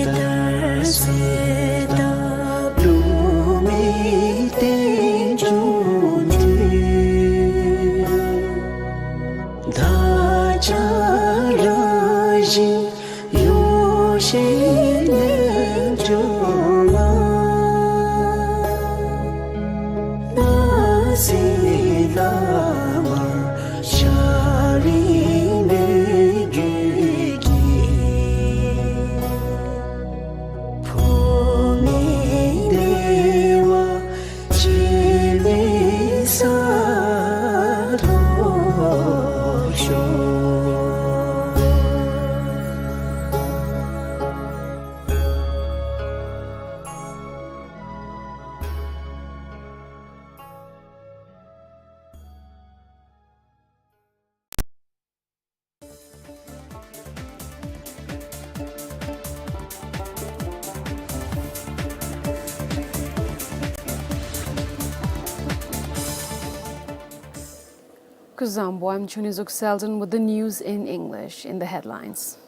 ལྟར་གསོལ་བཏབ་བསླུ་མེད་རྟེན་འབྱུང་མཐུས། བདག་ཅག་རང་བཞིན་ཡོ་བྱད་རྣལ་འབྱོར་མ། སྣང་སྲིད་ལ་མར་ཤར་རིང་མོས་གུས་ཀྱིས། ཕོ་ Kuzuzangpo, I'm Chunizuk Selden with the news in English. In the headlines.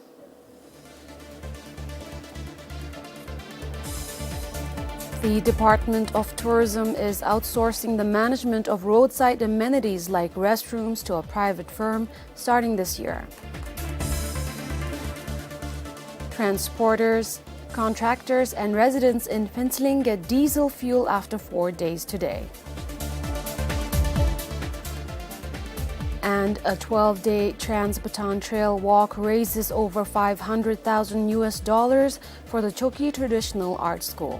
The Department of Tourism is outsourcing the management of roadside amenities like restrooms to a private firm starting this year. Transporters, contractors and residents in Phuentsholing get diesel fuel after four days today. And a twelve-day Trans-Bhutan Trail walk raises over five hundred thousand U S dollars for the Choki Traditional Art School.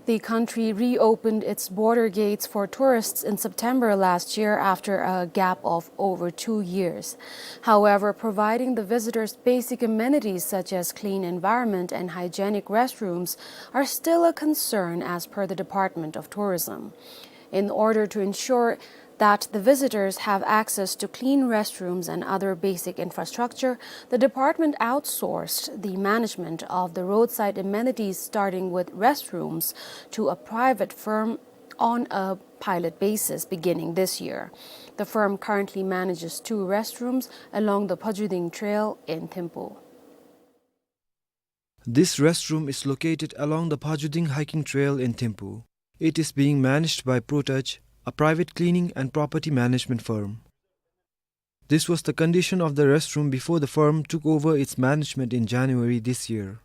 The country reopened its border gates for tourists in September last year after a gap of over two years. However, providing the visitors basic amenities such as clean environment and hygienic restrooms are still a concern, as per the Department of Tourism. In order to ensure that the visitors have access to clean restrooms and other basic infrastructure, the department outsourced the management of the roadside amenities, starting with restrooms, to a private firm on a pilot basis beginning this year. The firm currently manages two restrooms along the Phochading Trail in Thimphu. This restroom is located along the Phochading hiking trail in Thimphu. It is being managed by ProTouch, a private cleaning and property management firm. This was the condition of the restroom before the firm took over its management in January this year.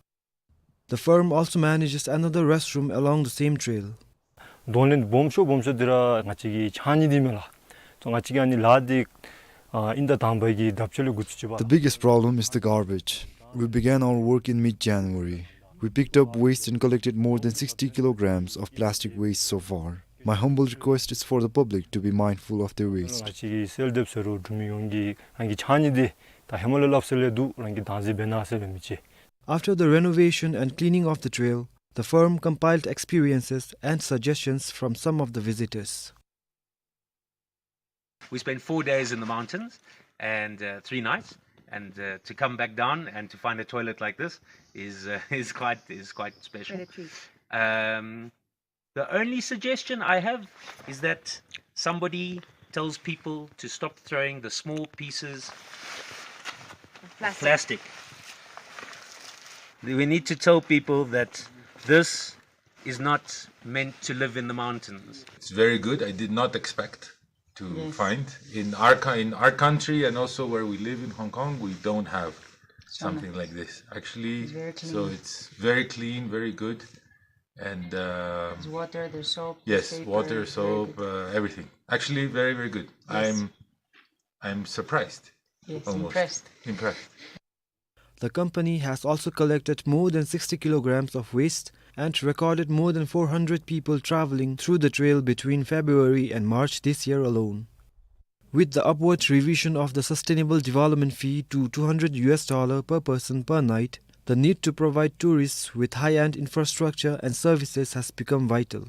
The firm also manages another restroom along the same trail. གདོང་ལེན་སྦོམ་ཤོས་སྦོམ་ཤོས་འདི་ར་ང་བཅས་ཀྱི་ཆང་ནི་འདི་མས་ལགས། ང་བཅས་ཀྱི་ཨ་ནི་ལཱ་འདི་ཨ་དབྱིན་ཟླ་དང་པའི་གི་ཟླཝ་བཅུ་ལས་འགོ་བཙུགས་ཅི་པ། The biggest problem is the garbage. We began our work in mid-January. We picked up waste and collected more than sixty kilograms of plastic waste so far. My humble request is for the public to be mindful of their waste. ང་བཅས་ཀྱིས་སེལ་འདེབས་ཟེར་རུང་འབྲུག་མི་ཡོངས་ཀྱིས་རང་གི་ཆང་ནི་འདི་ད་ཧེ་མ་ལས་སླབ་སྲོལ་ལས་འདུག། རང་གིས་བདག་འཛིན་འབད་གནང་ཟེར་སྦེ་མི་ཅིག། After the renovation and cleaning of the trail, the firm compiled experiences and suggestions from some of the visitors. We spent four days in the mountains and, uh, three nights, and, uh, to come back down and to find a toilet like this is, uh, is quite, is quite special. Very true. Um, the only suggestion I have is that somebody tells people to stop throwing the small pieces of plastic. We need to tell people that this is not meant to live in the mountains. It's very good. I did not expect to find in our co-, in our country and also where we live in Hong Kong, we don't have something like this. Actually, it's very clean. So it's very clean, very good. And, um, there's water, there's soap, yes, there's water, soap, uh, everything. Actually, very, very good. Yes. I'm, I'm surprised. Yes, almost impressed. Impressed. The company has also collected more than sixty kilograms of waste and recorded more than four hundred people traveling through the trail between February and March this year alone. With the upward revision of the sustainable development fee to two hundred U S dollar per person per night, the need to provide tourists with high-end infrastructure and services has become vital.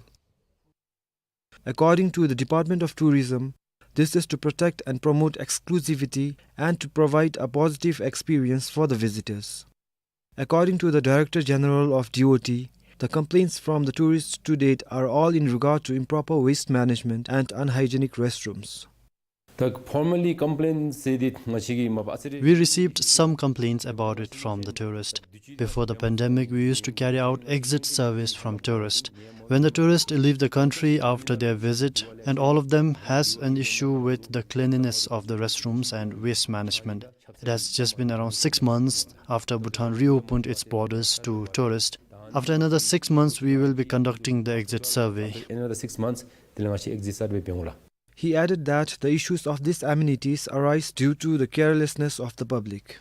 According to the Department of Tourism, this is to protect and promote exclusivity and to provide a positive experience for the visitors. According to the Director General of D O T, the complaints from the tourists to date are all in regard to improper waste management and unhygienic restrooms. ད་formally complain ཟེར་འདི་ང་བཅས་ཀྱིས་མ་པ་ཨ་ཙི་རེ། We received some complaints about it from the tourist. Before the pandemic, we used to carry out exit surveys from tourists. When the tourists leave the country after their visit, and all of them has an issue with the cleanliness of the restrooms and waste management. It has just been around six months after Bhutan reopened its borders to tourists. After another six months, we will be conducting the exit survey. Another six months དེ་ལས་ང་བཅས་exit survey འབད་འོང་ལགས། He added that the issues of these amenities arise due to the carelessness of the public.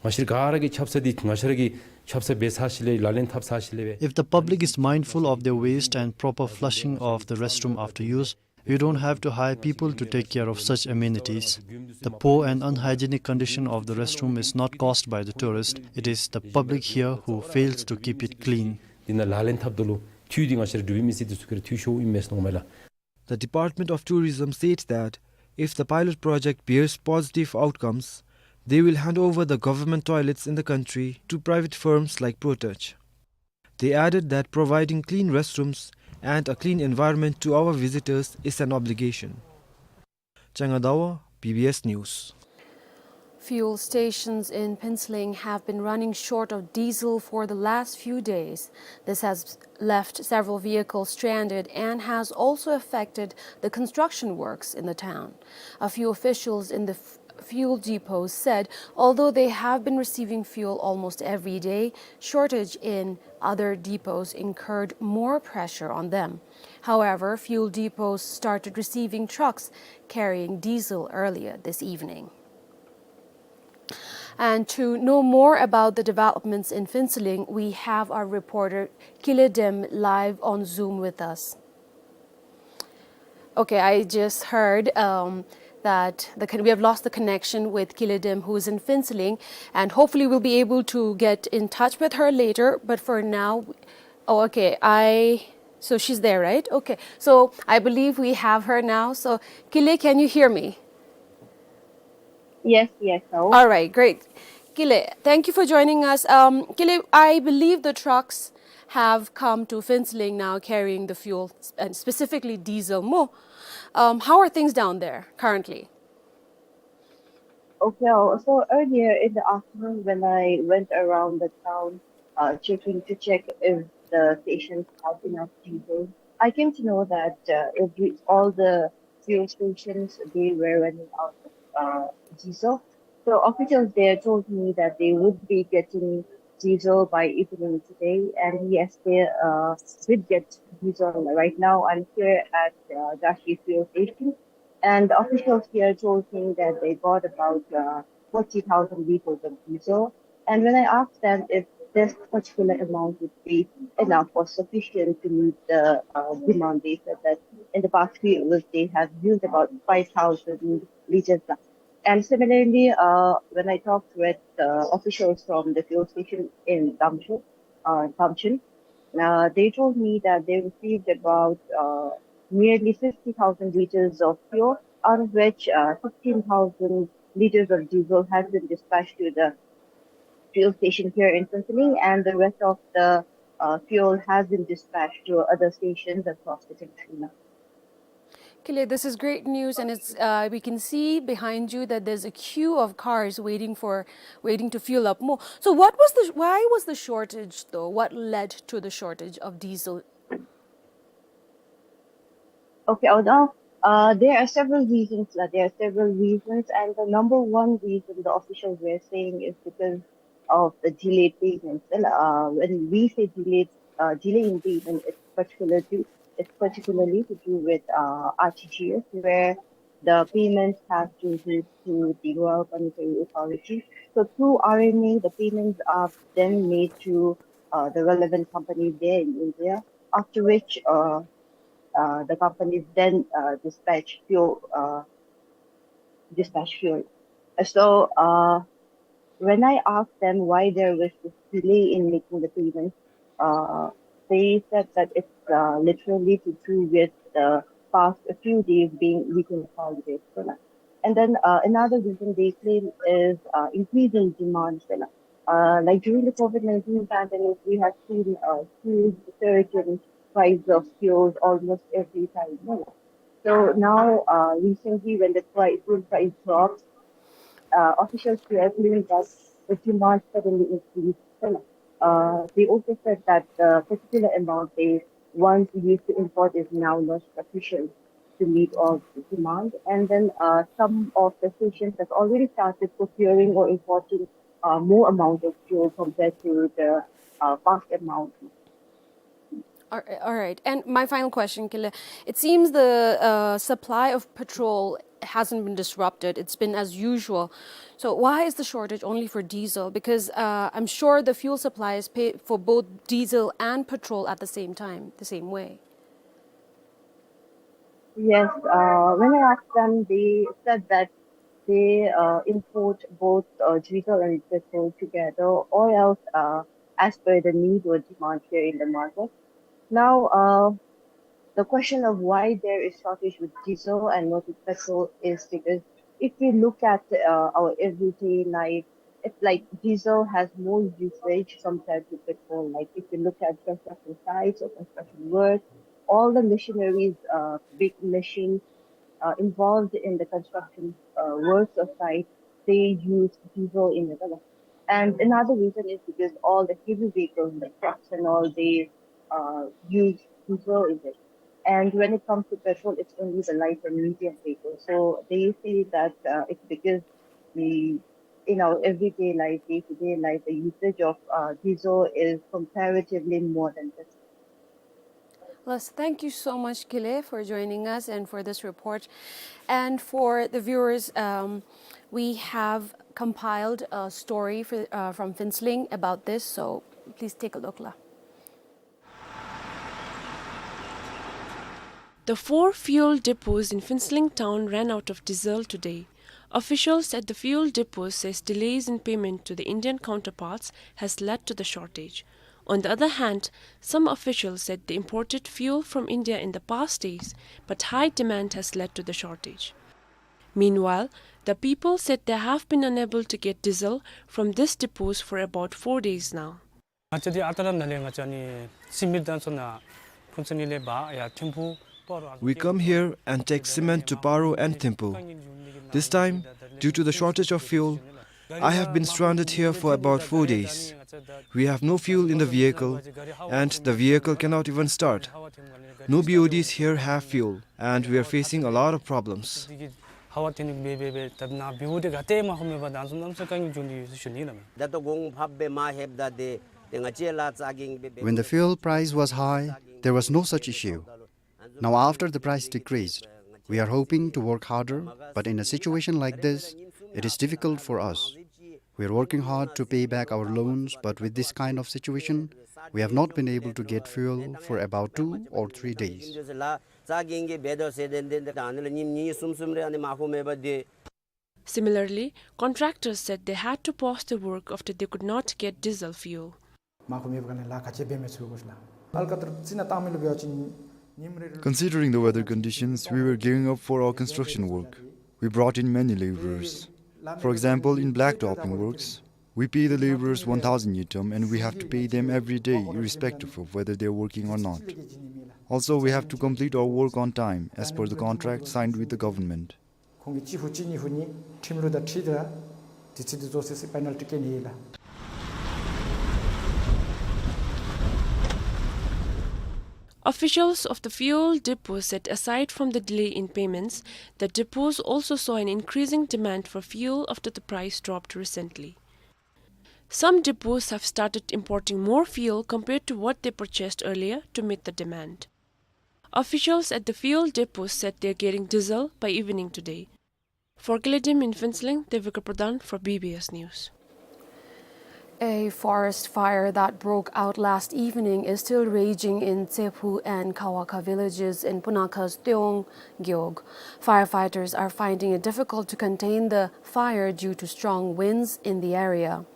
ང་བཅས་ག་ར་གིས་ཁྱབ་ཚད་འདི་ང་བཅས་ར་གིས་ཁྱབ་ཚད་འབད་ཚར་ཞིནམ་ལས་ལག་ལེན་འཐབ་ཚར་ཞིནམ་ལས་སྦེ། If the public is mindful of their waste and proper flushing of the restroom after use, you don't have to hire people to take care of such amenities. The poor and unhygienic condition of the restroom is not caused by the tourist. It is the public here who fails to keep it clean. འདི་ནང་ལག་ལེན་འཐབ་ད་ལུ་འཐུས་འདི་ང་བཅས་ར་འབྲུག་པའི་མི་སེར་འདི་ཚུ་གི་ར་འཐུས་ཤོརཝ་ཨིན་མས་ཟེར་མནོཝ་མས་ལགས། The Department of Tourism said that if the pilot project bears positive outcomes, they will hand over the government toilets in the country to private firms like ProTouch. They added that providing clean restrooms and a clean environment to our visitors is an obligation. Changa Dawa, B B S News. Fuel stations in Phuentsholing have been running short of diesel for the last few days. This has left several vehicles stranded and has also affected the construction works in the town. A few officials in the f-, fuel depots said although they have been receiving fuel almost every day, shortage in other depots incurred more pressure on them. However, fuel depots started receiving trucks carrying diesel earlier this evening. And to know more about the developments in Phuentsholing, we have our reporter Kile Dem live on Zoom with us. Okay, I just heard, um, that the con-, we have lost the connection with Kile Dem, who is in Phuentsholing, and hopefully we'll be able to get in touch with her later. But for now, oh, okay, I, so she's there, right? Okay, so I believe we have her now. So, Kile, can you hear me? Yes, yes, hello. All right, great. Kile, thank you for joining us. Um, Kile, I believe the trucks have come to Phuentsholing now carrying the fuel, s-, and specifically diesel mo. Um, how are things down there currently? Okay, uh, so earlier in the afternoon when I went around the town, uh, checking to check if the stations have enough diesel, I came to know that, uh, every, all the fuel stations, they were running out of, uh, diesel. So officials there told me that they would be getting diesel by evening today, and yes, they, uh, did get diesel. Right now, I'm here at, uh, Dashi fuel station, and the officials here told me that they got about, uh, forty thousand liters of diesel. And when I asked them if this particular amount would be enough or sufficient to meet the, uh, demand, they said that in the past few years they have used about five thousand liters. And similarly, uh, when I talked with, uh, officials from the fuel station in Damchung, uh, Damchung, uh, they told me that they received about, uh, nearly fifty thousand liters of fuel, out of which, uh, sixteen thousand liters of diesel has been dispatched to the fuel station here in Phuentsholing, and the rest of the, uh, fuel has been dispatched to other stations across the country. Kile, this is great news, and it's, uh, we can see behind you that there's a queue of cars waiting for, waiting to fuel up mo. So what was the, why was the shortage though? What led to the shortage of diesel? Okay, although, uh, there are several reasons, uh, there are several reasons, and the number one reason the officials were saying is because of the delayed payments. Well, uh, when we say delayed, uh, delay in payment, it's particularly, it's particularly to do with, uh, R T G S, where the payments have to go to the Royal Monetary Authority. So through R M A, the payments are then made to, uh, the relevant companies there in India, after which, uh, uh, the companies then, uh, dispatch fuel, uh, dispatch fuel. So, uh, when I asked them why there was this delay in making the payment, uh, they said that it's, uh, literally to do with the past few days being weekend holidays. And then, uh, another reason they claim is, uh, increasing demand. Uh, like, during the COVID nineteen pandemic, we have seen a huge surge in price of fuels almost every time. So now, uh, recently, when the price, fuel price dropped, uh, officials here claimed that the demand suddenly increased. Uh, they also said that the particular amount they once we used to import is now not sufficient to meet all the demand. And then, uh, some of the stations have already started procuring or importing, uh, more amount of fuel compared to the, uh, past amount. All right, all right. And my final question, Kile. It seems the, uh, supply of petrol hasn't been disrupted. It's been as usual. So why is the shortage only for diesel? Because, uh, I'm sure the fuel suppliers pay for both diesel and petrol at the same time, the same way. Yes, uh, when I asked them, they said that they, uh, import both, uh, diesel and petrol together, or else, uh, as per the need or demand here in the market. Now, uh, the question of why there is shortage with diesel and not with petrol is because if we look at, uh, our everyday life, it's like diesel has more usage compared to petrol. Like, if you look at construction sites or construction work, all the missionaries, uh, big missions, uh, involved in the construction, uh, works of site, they use diesel in the. And another reason is because all the heavy vehicles, like trucks and all, they, uh, use diesel in it. And when it comes to petrol, it's only the light and medium vehicles. So they say that, uh, it's because the, in our everyday life, day-to-day life, the usage of, uh, diesel is comparatively more than petrol. Yes, thank you so much, Kile, for joining us and for this report. And for the viewers, um, we have compiled a story for, uh, from Phuentsholing about this, so please take a look, la. The four fuel depots in Phuentsholing town ran out of diesel today. Officials at the fuel depots says delays in payment to the Indian counterparts has led to the shortage. On the other hand, some officials said they imported fuel from India in the past days, but high demand has led to the shortage. Meanwhile, the people said they have been unable to get diesel from these depots for about four days now. ང་བཅས་འདི་ཨ་རྟག་ར་ནང་ལས་ང་བཅས་ཨ་ནི་སི་མེནཊ་དང་ཚུ་ནང་ཕུན་ཚོགས་གླིང་ལས་འབག་ཡར་ཐིམ་ཕུག་སྤ་རོ། We come here and take cement to Paro and Thimphu. This time, due to the shortage of fuel, I have been stranded here for about four days. We have no fuel in the vehicle, and the vehicle cannot even start. No B O Ds here have fuel, and we are facing a lot of problems. ཧ་ཝ་ཐོན་ནི་འབད་འབད་འབད་ད་ནཱ་བིའུ་འདི་ག་ཏེ་མ་ཁོམ་མེད་པར་ད་ཚུ་གནམ་ས་གང་གི་འབྱུང་འདི་ཡོད་ཟེར་ཞུ་ནི་ལགས། ད་ལྟ་གོང་འཕེལ་འབད་མ་ལྷོདཔ་ད་ཏེ་ཏེ་ང་བཅས་ལ་རྩ་འགེངས་འབད་འབད། When the fuel price was high, there was no such issue. Now after the price decreased, we are hoping to work harder, but in a situation like this, it is difficult for us. We are working hard to pay back our loans, but with this kind of situation, we have not been able to get fuel for about two or three days. རྩ་འགེངས་འབད་དོ་ཟེར་ཏེ་ཏེ་ད་ཨ་ནི་ལུ་ཉིནམ་གཉིས་གསུམ་གསུམ་རེ་ཨ་ནི་མ་ཁོམ་མེད་པར་ཏེ། Similarly, contractors said they had to pause the work after they could not get diesel fuel. མ་ཁོམ་མེད་པ་ག་ནི་ལཱ་ག་ཅི་འབད་མི་ཚུགས་གོ་ལགས། ཨལ་ཀ་ཏར་ཅིག་ནང་བཏང་མི་ལུ་འབད་བ་ཅིན་ཉིནམ་རེ་རེ། Considering the weather conditions, we were gearing up for our construction work. We brought in many laborers. For example, in blacktopping works, we pay the laborers one thousand ngultrum and we have to pay them every day irrespective of whether they are working or not. Also, we have to complete our work on time as per the contract signed with the government. ཁོང་གིས་གཅིག་ཕུད་གཅིག་གཉིས་ཕུད་གཉིས་ཁྲིམས་ལུགས་དང་འཁྲིལ་ཏེ་ར་དུས་ཚོད་འདི་རྫོགས་ཚར་ཚེ་པེ་ནལ་ཊི་བཀལ་ནི་ཨིན་ལགས། Officials of the fuel depot said aside from the delay in payments, the depots also saw an increasing demand for fuel after the price dropped recently. Some depots have started importing more fuel compared to what they purchased earlier to meet the demand. Officials at the fuel depots said they are getting diesel by evening today. For Keledim in Phuentsholing, Devika Pradhan for B B S News. A forest fire that broke out last evening is still raging in Tsephu and Khawakha villages in Punakha's Tueong Gewog. Firefighters are finding it difficult to contain the fire due to strong winds in the area.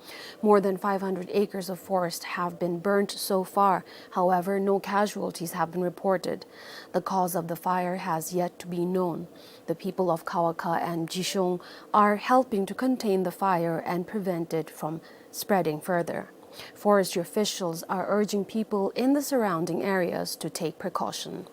More than five hundred acres of forest have been burnt so far. However, no casualties have been reported. The cause of the fire has yet to be known. The people of Khawakha and Jishong are helping to contain the fire and prevent it from spreading further. Forestry officials are urging people in the surrounding areas to take precaution.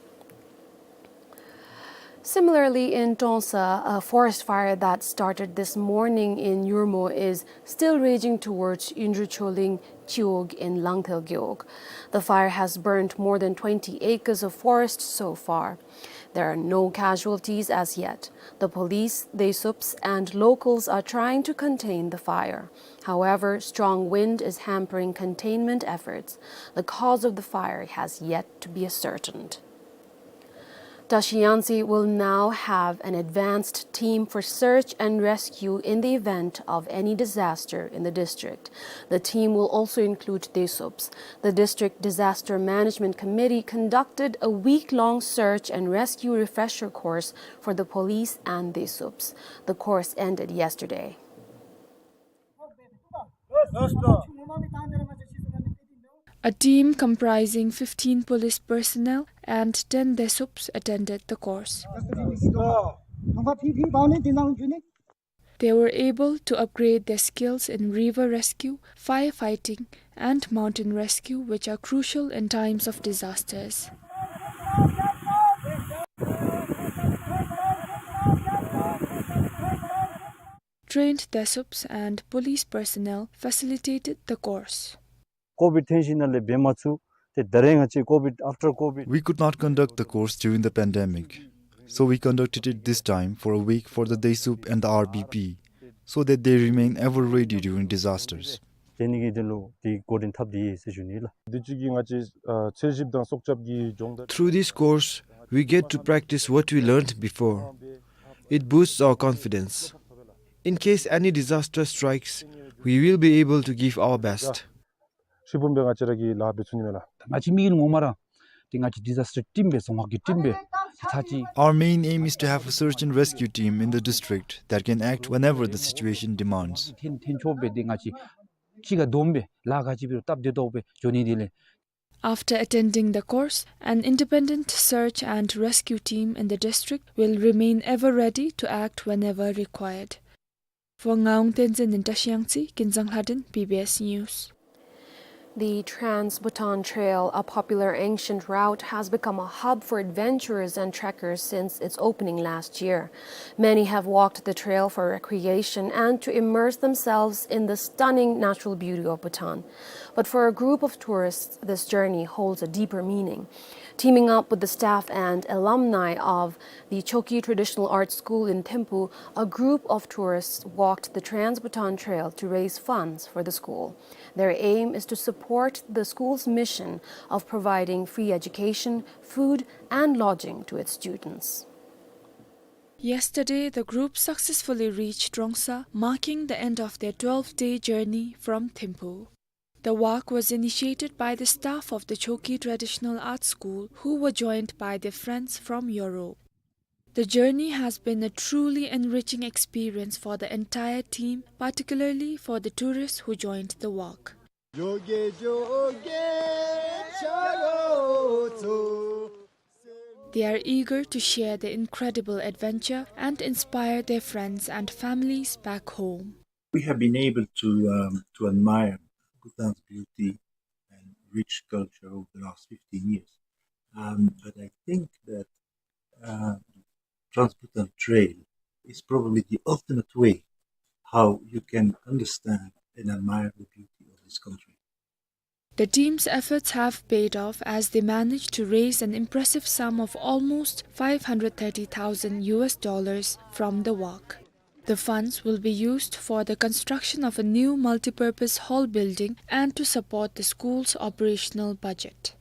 Similarly, in Tongsa, a forest fire that started this morning in Yurmo is still raging towards Yundrucholing Chiwog in Langthel Gewog. The fire has burned more than twenty acres of forest so far. There are no casualties as yet. The police, DESUPS, and locals are trying to contain the fire. However, strong wind is hampering containment efforts. The cause of the fire has yet to be ascertained. Tashi Yangtse will now have an advanced team for search and rescue in the event of any disaster in the district. The team will also include DESUPS. The District Disaster Management Committee conducted a week-long search and rescue refresher course for the police and DESUPS. The course ended yesterday. A team comprising fifteen police personnel and ten DESUPS attended the course. They were able to upgrade their skills in river rescue, firefighting, and mountain rescue, which are crucial in times of disasters. Trained Desuups and police personnel facilitated the course. ཀོ་བིཌ་ཐོན་ཞིནམ་ལས་འབད་མ་ཚུགས། ཏེ་ད་རེས་ང་བཅས་ཀོ་བིཌ་after ཀོ་བིཌ། We could not conduct the course during the pandemic, so we conducted it this time for a week for the Desuup and the R B P, so that they remain ever ready during disasters. དེ་ནི་གི་དོན་ལུ་དེ་འགོ་འདྲེན་འཐབ་དེས་ཟེར་ཞུ་ནི་ལགས། འདི་ཅིག་གིས་ང་བཅས་ཨ་འཚོལ་ཞིབ་དང་སྲོག་སྐྱབས་ཀྱི་སྦྱོང་བརྡར། Through this course, we get to practice what we learned before. It boosts our confidence. In case any disaster strikes, we will be able to give our best. ཧྲིལ་བུམ་སྦེ་ང་བཅས་ར་གིས་ལཱ་འབད་ཚུགས་ནི་མས་ལགས། ང་བཅས་མི་གི་ངོ་མ་ར་ཏེ་ང་བཅས་disaster team སྦེ་རྫོང་ཁག་གི་team སྦེ་ཚར་གཅིག། Our main aim is to have a search and rescue team in the district that can act whenever the situation demands. འཐེན་འཐེན་ཆོགཔ་སྦེ་ཏེ་ང་བཅས་གཅིག་ཁར་བསྡོམས་སྦེ་ལཱ་ག་ཅི་འབད་རུང་སྟབས་བདེ་ཏོག་སྦེ་འགྱོ་ནི་དེ་ལས། After attending the course, an independent search and rescue team in the district will remain ever ready to act whenever required. For Ngawang Tenzin in Trashiang Tsi, Kinzang Lhaden, B B S News. The Trans-Bhutan Trail, a popular ancient route, has become a hub for adventurers and trekkers since its opening last year. Many have walked the trail for recreation and to immerse themselves in the stunning natural beauty of Bhutan. But for a group of tourists, this journey holds a deeper meaning. Teaming up with the staff and alumni of the Chokyi Traditional Arts School in Thimphu, a group of tourists walked the Trans-Bhutan Trail to raise funds for the school. Their aim is to support the school's mission of providing free education, food, and lodging to its students. Yesterday, the group successfully reached Trongsa, marking the end of their twelve-day journey from Thimphu. The walk was initiated by the staff of the Chokyi Traditional Arts School, who were joined by their friends from Europe. The journey has been a truly enriching experience for the entire team, particularly for the tourists who joined the walk. They are eager to share their incredible adventure and inspire their friends and families back home. We have been able to, um, to admire Bhutan's beauty and rich culture over the last fifteen years. Um, but I think that, uh, Trans-Bhutan Trail is probably the ultimate way how you can understand and admire the beauty of this country. The team's efforts have paid off as they managed to raise an impressive sum of almost five hundred thirty thousand U S dollars from the walk. The funds will be used for the construction of a new multipurpose hall building and to support the school's operational budget.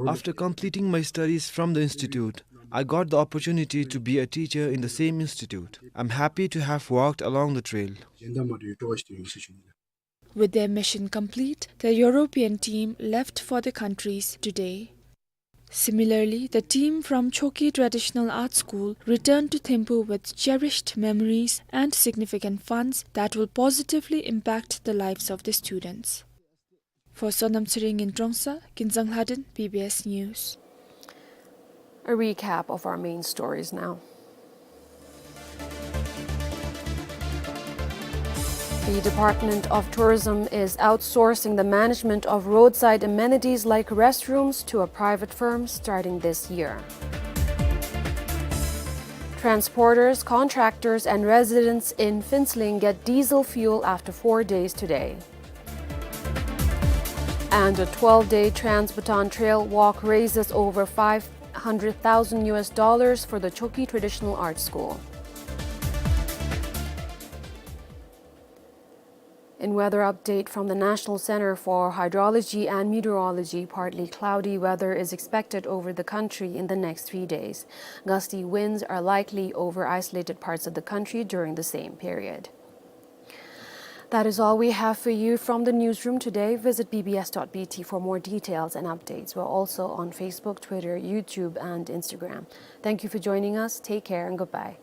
After completing my studies from the institute, I got the opportunity to be a teacher in the same institute. I'm happy to have walked along the trail. With their mission complete, the European team left for their countries today. Similarly, the team from Chokyi Traditional Arts School returned to Thimphu with cherished memories and significant funds that will positively impact the lives of the students. For Sonam Tshering in Trongsa, Kinzang Lhaden, B B S News. A recap of our main stories now. The Department of Tourism is outsourcing the management of roadside amenities like restrooms to a private firm starting this year. Transporters, contractors, and residents in Phuentsholing get diesel fuel after four days today. And a twelve-day Trans-Bhutan Trail walk raises over five hundred thousand U S dollars for the Chokyi Traditional Arts School. In weather update from the National Center for Hydrology and Meteorology, partly cloudy weather is expected over the country in the next three days. Gusty winds are likely over isolated parts of the country during the same period. That is all we have for you from the newsroom today. Visit B B S dot B T for more details and updates. We're also on Facebook, Twitter, YouTube, and Instagram. Thank you for joining us. Take care and goodbye.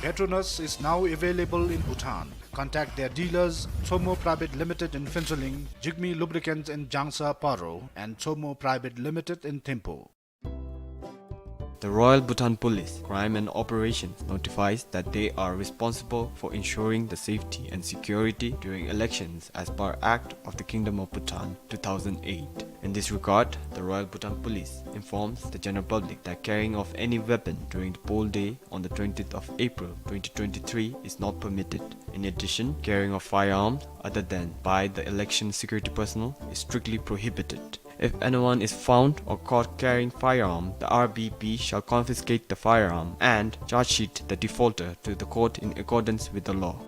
Petronas is now available in Bhutan. Contact their dealers, Tsomo Private Limited in Phuentsholing, Jigme Lubricants in Jangsa Paro, and Tsomo Private Limited in Thimphu. The Royal Bhutan Police, Crime and Operations notifies that they are responsible for ensuring the safety and security during elections as per Act of the Kingdom of Bhutan two thousand eight. In this regard, the Royal Bhutan Police informs the general public that carrying of any weapon during the poll day on the twentieth of April twenty twenty-three is not permitted. In addition, carrying of firearms other than by the election security personnel is strictly prohibited. If anyone is found or caught carrying firearm, the R B P shall confiscate the firearm and charge sheet the defaulter to the court in accordance with the law.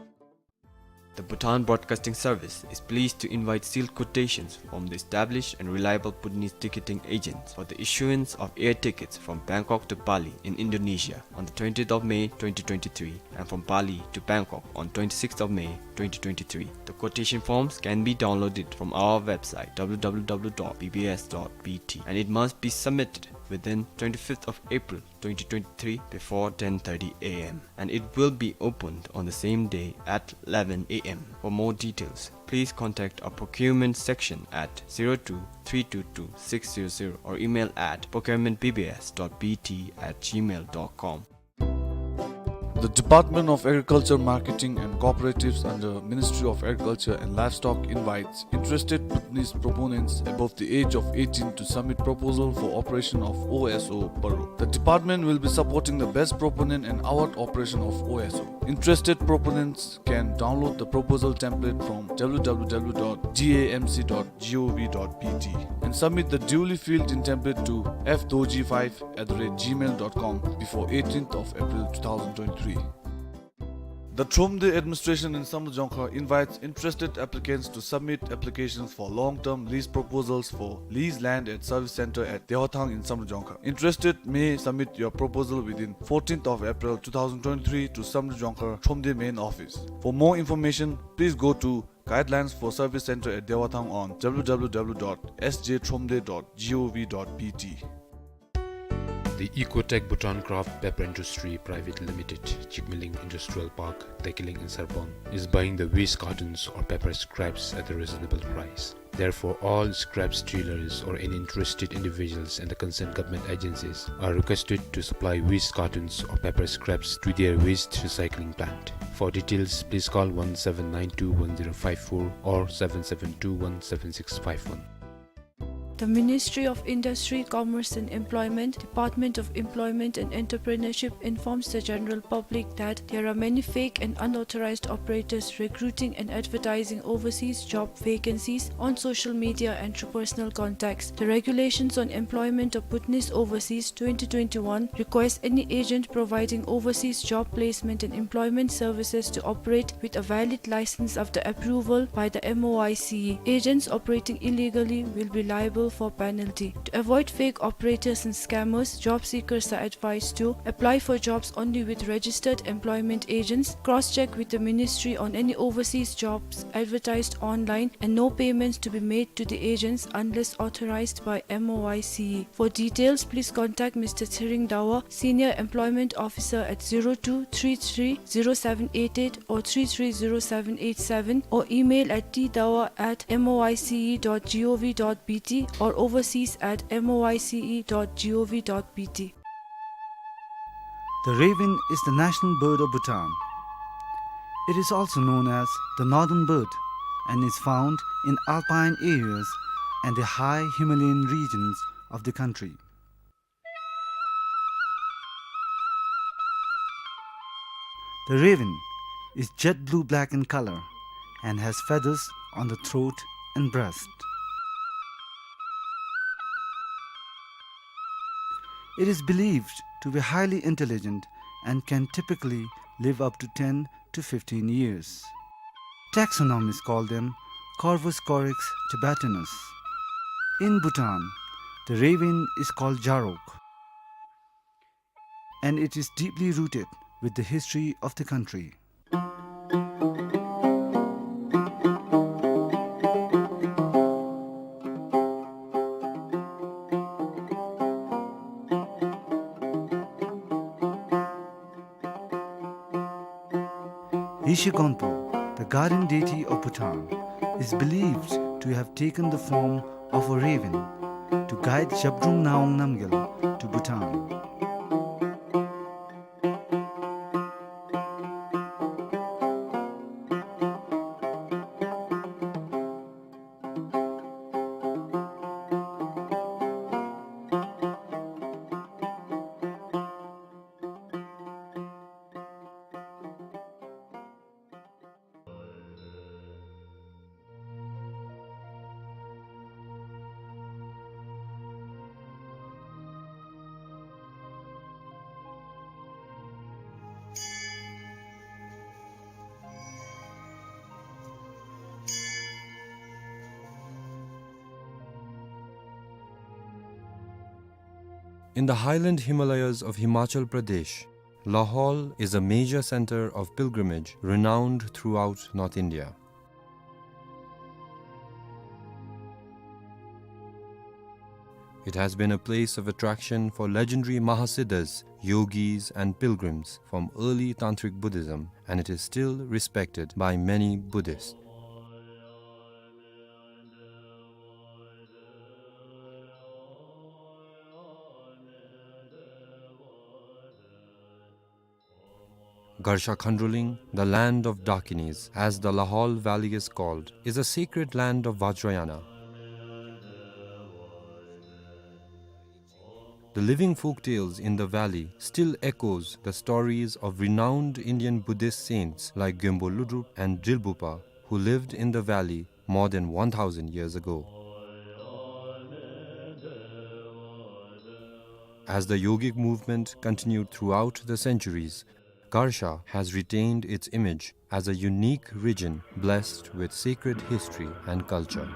The Bhutan Broadcasting Service is pleased to invite sealed quotations from the established and reliable Bhutanese ticketing agents for the issuance of air tickets from Bangkok to Bali in Indonesia on the twentieth of May twenty twenty-three and from Bali to Bangkok on twenty-sixth of May twenty twenty-three. The quotation forms can be downloaded from our website w w w dot b b s dot b t and it must be submitted within twenty-fifth of April twenty twenty-three before ten thirty a m and it will be opened on the same day at eleven a m. For more details, please contact our procurement section at zero two three two two six zero zero or email at procurement b b s dot b t at gmail dot com. The Department of Agriculture, Marketing and Cooperatives under Ministry of Agriculture and Livestock invites interested Bhutanese proponents above the age of eighteen to submit proposal for operation of O S O Baruk. The department will be supporting the best proponent and award operation of O S O. Interested proponents can download the proposal template from w w w dot d a m c dot g o v dot b t and submit the duly filled in template to f dorji five at the rate gmail dot com before eighteenth of April two thousand twenty-three. The Thromde administration in Samdrup Jongkhar invites interested applicants to submit applications for long-term lease proposals for lease land at service center at Dewathang in Samdrup Jongkhar. Interested may submit your proposal within fourteenth of April two thousand twenty-three to Samdrup Jongkhar Thromde main office. For more information, please go to Guidelines for Service Center at Dewathang on w w w dot s j thromde dot g o v dot b t. The Ecotech Bhutan Craft Paper Industry Private Limited, Jigmeling Industrial Park, Dekeling in Sarpang, is buying the waste cartons or paper scraps at a reasonable price. Therefore, all scrap dealers or any interested individuals and the concerned government agencies are requested to supply waste cartons or paper scraps to their waste recycling plant. For details, please call one seven nine two one zero five four or seven seven two one seven six five one. The Ministry of Industry, Commerce and Employment, Department of Employment and Entrepreneurship informs the general public that there are many fake and unauthorized operators recruiting and advertising overseas job vacancies on social media and through personal contacts. The Regulations on Employment of Bhutanese Overseas twenty twenty-one requires any agent providing overseas job placement and employment services to operate with a valid license after approval by the M O I C E. Agents operating illegally will be liable for penalty. To avoid fake operators and scammers, job seekers are advised to apply for jobs only with registered employment agents, cross-check with the ministry on any overseas jobs advertised online, and no payments to be made to the agents unless authorized by M O I C E. For details, please contact Mister Tshering Dawa, Senior Employment Officer at zero two three three zero seven eight eight or three three zero seven eight seven or email at t dawa at m o i c e dot g o v dot b t or overseas at m o i c e dot g o v dot b t. The raven is the national bird of Bhutan. It is also known as the northern bird and is found in alpine areas and the high Himalayan regions of the country. The raven is jet blue-black in color and has feathers on the throat and breast. It is believed to be highly intelligent and can typically live up to ten to fifteen years. Taxonomists call them Corvus corax tibetanus. In Bhutan, the raven is called Jarok, and it is deeply rooted with the history of the country. Yeshe Gonpo, the guardian deity of Bhutan, is believed to have taken the form of a raven to guide Zhabdrung Ngawang Namgyal to Bhutan. In the highland Himalayas of Himachal Pradesh, Lahaul is a major center of pilgrimage renowned throughout North India. It has been a place of attraction for legendary Mahasiddhas, yogis, and pilgrims from early Tantric Buddhism, and it is still respected by many Buddhists. Garsha Khandroling, the land of Dakinis, as the Lahaul Valley is called, is a sacred land of Vajrayana. The living folktales in the valley still echoes the stories of renowned Indian Buddhist saints like Gyönpo Lodrop and Drilbugpa, who lived in the valley more than one thousand years ago. As the yogic movement continued throughout the centuries, Garsha has retained its image as a unique region blessed with sacred history and culture.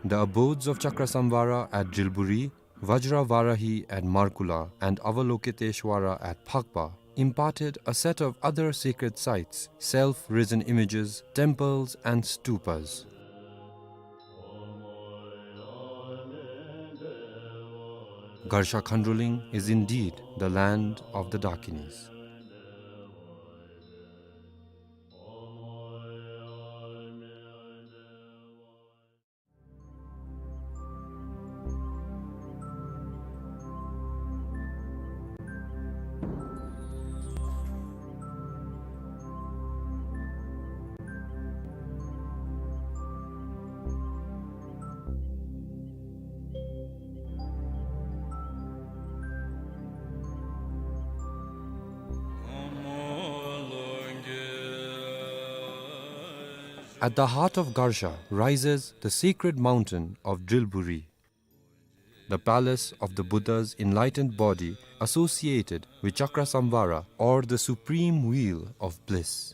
The abodes of Chakrasamvara at Drilburi, Vajra Varahi at Markula, and Avalokiteshwara at Phakpa imparted a set of other sacred sites, self-risen images, temples, and stupas. Garsha Khandroling is indeed the land of the Dakinis. At the heart of Garsha rises the sacred mountain of Drilburi, the palace of the Buddha's enlightened body associated with Chakrasamvara, or the supreme wheel of bliss.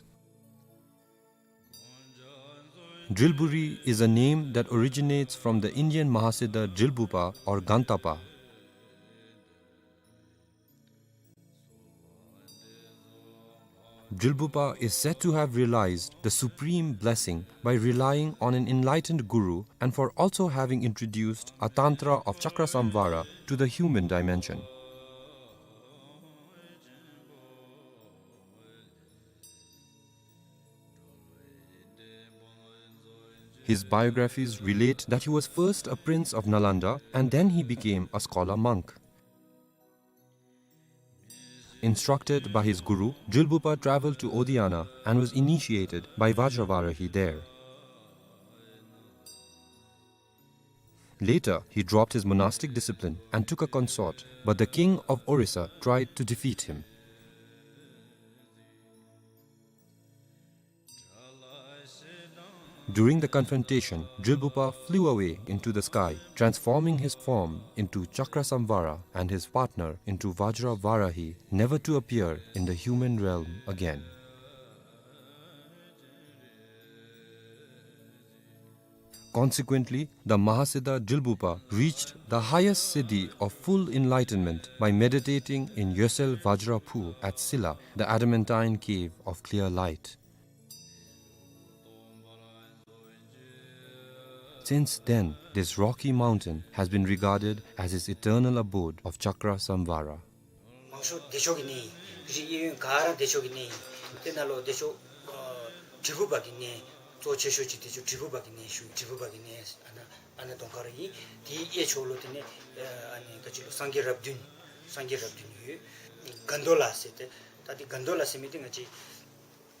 Drilburi is a name that originates from the Indian Mahasiddha Drilbugpa or Gantapa. Drilbugpa is said to have realized the supreme blessing by relying on an enlightened guru and for also having introduced a tantra of Chakrasamvara to the human dimension. His biographies relate that he was first a prince of Nalanda and then he became a scholar monk. Instructed by his guru, Drilbugpa traveled to Odiyana and was initiated by Vajravarahi there. Later, he dropped his monastic discipline and took a consort, but the king of Orissa tried to defeat him. During the confrontation, Drilbugpa flew away into the sky, transforming his form into Chakrasamvara and his partner into Vajravarahi, never to appear in the human realm again. Consequently, the Mahasiddha Drilbugpa reached the highest siddhi of full enlightenment by meditating in Yosel Vajra Phu at Silla, the adamantine cave of clear light. Since then, this rocky mountain has been regarded as his eternal abode of Chakra Samvara. མང་ཤོས་བདེ་མཆོག་གི་གནས་ཨིན། རིགས་གཡས་གཡོན་ག་ར་བདེ་མཆོག་གི་གནས་ཨིན། དེ་ནང་ལུ་བདེ་མཆོག་ཨ་དྲིལ་བུ་པ་གི་གནས་གཙོ་ཆེ་ཤོས་ཅིག་བདེ་མཆོག་དྲིལ་བུ་པ་གི་གནས་ཞུ། དྲིལ་བུ་པ་གི་གནས་ཨ་ནཱ་ཨ་ནཱ་གདོང་ཁར་ཨིན། དེའི་གཡས་ཕྱོགས་ལུ་དེ་ནས་ཨ་ནི་ག་ཅི་ལོ་སངས་རྒྱས་རབས་བདུན། སངས་རྒྱས་རབས་བདུན་ཡོད། གན་དོ་ལ་ཟེར་ཏེ། ད་དེ་གན་དོ་ལ་ཟེར་མི་དེ་ང་བཅས་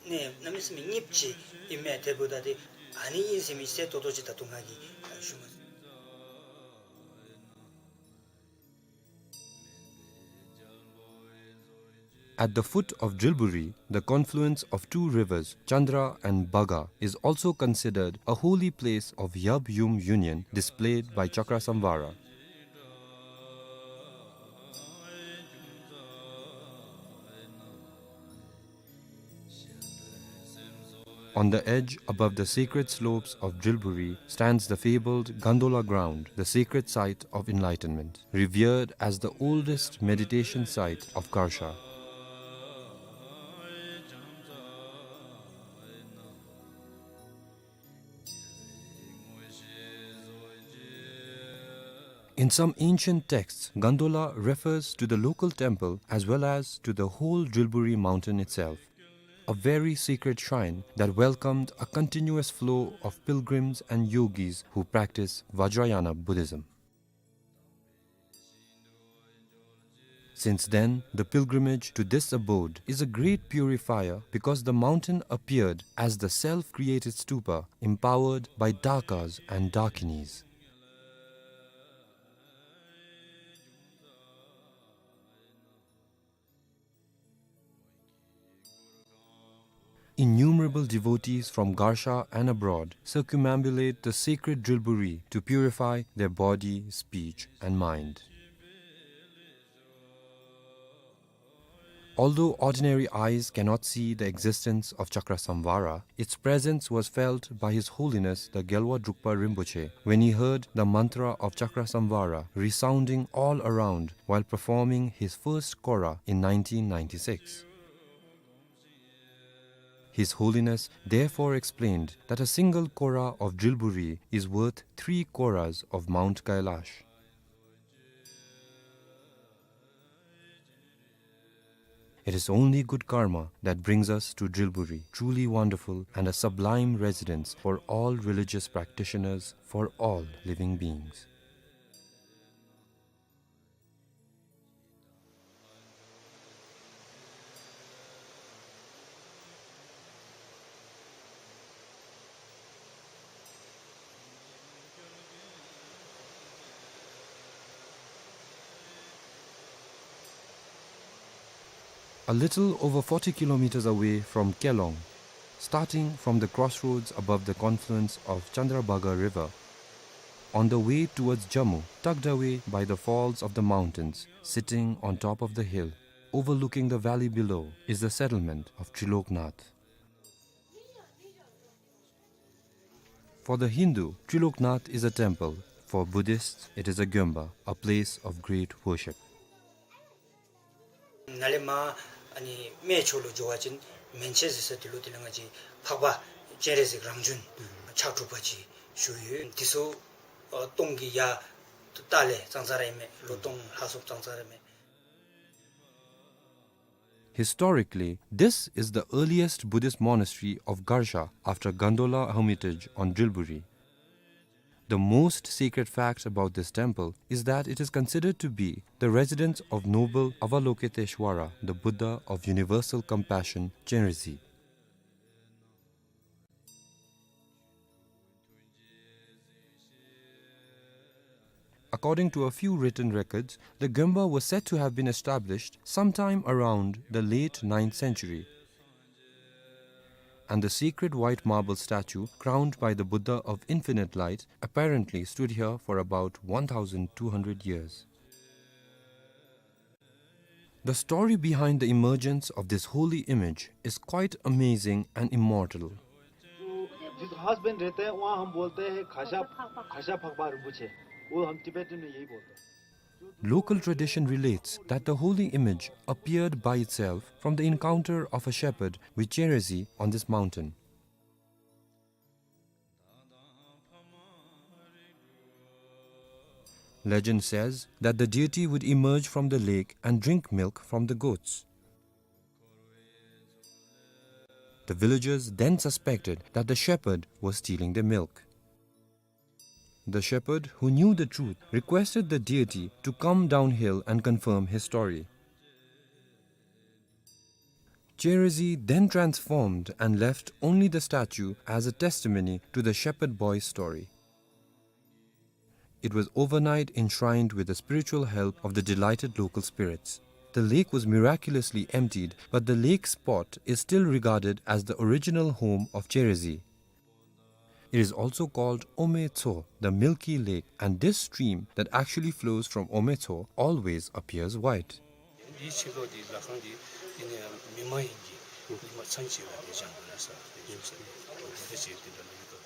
ནས་གནམ་མེད་ས་མེད་རྙིངམ་ཅིག་ཨིན་མས། དེ་འབདཝ་ད་དེ་ཨ་ནི་ཨིན་ཟེར་མི་གསལ་ཏོག་ཏོ་ཅིག་ད་ལྟོ་ང་གིས་ཞུ་མ་ཚུགས། At the foot of Drilburi, the confluence of two rivers, Chandra and Bhaga, is also considered a holy place of Yab Yum union displayed by Chakrasamvara. On the edge, above the sacred slopes of Drilburi, stands the fabled Gandola ground, the sacred site of enlightenment, revered as the oldest meditation site of Garsha. In some ancient texts, Gandola refers to the local temple as well as to the whole Drilburi mountain itself, a very sacred shrine that welcomed a continuous flow of pilgrims and yogis who practice Vajrayana Buddhism. Since then, the pilgrimage to this abode is a great purifier because the mountain appeared as the self-created stupa empowered by Dakas and Dakinis. Innumerable devotees from Garsha and abroad circumambulate the sacred Drilburi to purify their body, speech, and mind. Although ordinary eyes cannot see the existence of Chakrasamvara, its presence was felt by His Holiness the Gyalwa Drukpa Rinpoche when he heard the mantra of Chakrasamvara resounding all around while performing his first kora in nineteen ninety-six. His Holiness therefore explained that a single kora of Drilburi is worth three koras of Mount Kailash. It is only good karma that brings us to Drilburi, truly wonderful and a sublime residence for all religious practitioners, for all living beings. A little over forty kilometers away from Kelong, starting from the crossroads above the confluence of Chandrabhaga River, on the way towards Jammu, tucked away by the falls of the mountains, sitting on top of the hill, overlooking the valley below, is the settlement of Triloknath. For the Hindu, Triloknath is a temple. For Buddhists, it is a gyomba, a place of great worship. ནཱ་ལས་མར་ཨ་ནི་སྨད་ཕྱོགས་ལུ་འགྱོ་བ་ཅིན་མན་ཆད་ཟེར་ས་དེ་ལུ་དེ་ལས་ང་བཅས་འཕགས་པ་སྤྱན་རས་གཟིགས་རང་བྱོན་ཕྱག་དྲུག་པ་ཅིག་བཞུགས་ཡོད། དེ་ཚུ་ཨ་སྟོང་གི་ཡར་ལྟག་ལས་ཙང་ཙ་ར་ཨིན་མས། ལོ་སྟོང་ལྷག་སོངམ་ཙང་ཙ་ར་ཨིན་མས། Historically, this is the earliest Buddhist monastery of Garsha after Gandola Hermitage on Drilburi. The most sacred fact about this temple is that it is considered to be the residence of noble Avalokiteshvara, the Buddha of universal compassion, Chenrezig. According to a few written records, the gyomba was said to have been established sometime around the late ninth century, and the sacred white marble statue crowned by the Buddha of Infinite Light apparently stood here for about one thousand two hundred years. The story behind the emergence of this holy image is quite amazing and immortal. जो जिस घास बन रहते हैं, वहाँ हम बोलते हैं खासा, खासा फकबा रिंपोछे। वो हम तिब्बत में यही बोलते हैं। Local tradition relates that the holy image appeared by itself from the encounter of a shepherd with Chenrezig on this mountain. Legend says that the deity would emerge from the lake and drink milk from the goats. The villagers then suspected that the shepherd was stealing their milk. The shepherd, who knew the truth, requested the deity to come downhill and confirm his story. Cherezi then transformed and left only the statue as a testimony to the shepherd boy's story. It was overnight enshrined with the spiritual help of the delighted local spirits. The lake was miraculously emptied, but the lake spot is still regarded as the original home of Cherezi. It is also called Ometso, the milky lake, and this stream that actually flows from Ometso always appears white. འདིའི་ཕྱི་ལོགས་འདི་ལ་ཁང་འདི་འདི་ནས་མི་མ་ཡིན་གྱི་མི་མ་ཚང་ཆེ་བ་འདི་བཞེངས་པ་རེད་ས། འདི་བཞེངས་ས་འདི་འདི་འདྲ་ཅིག་འདི་འདྲ་ལ་ཡོད་དོ།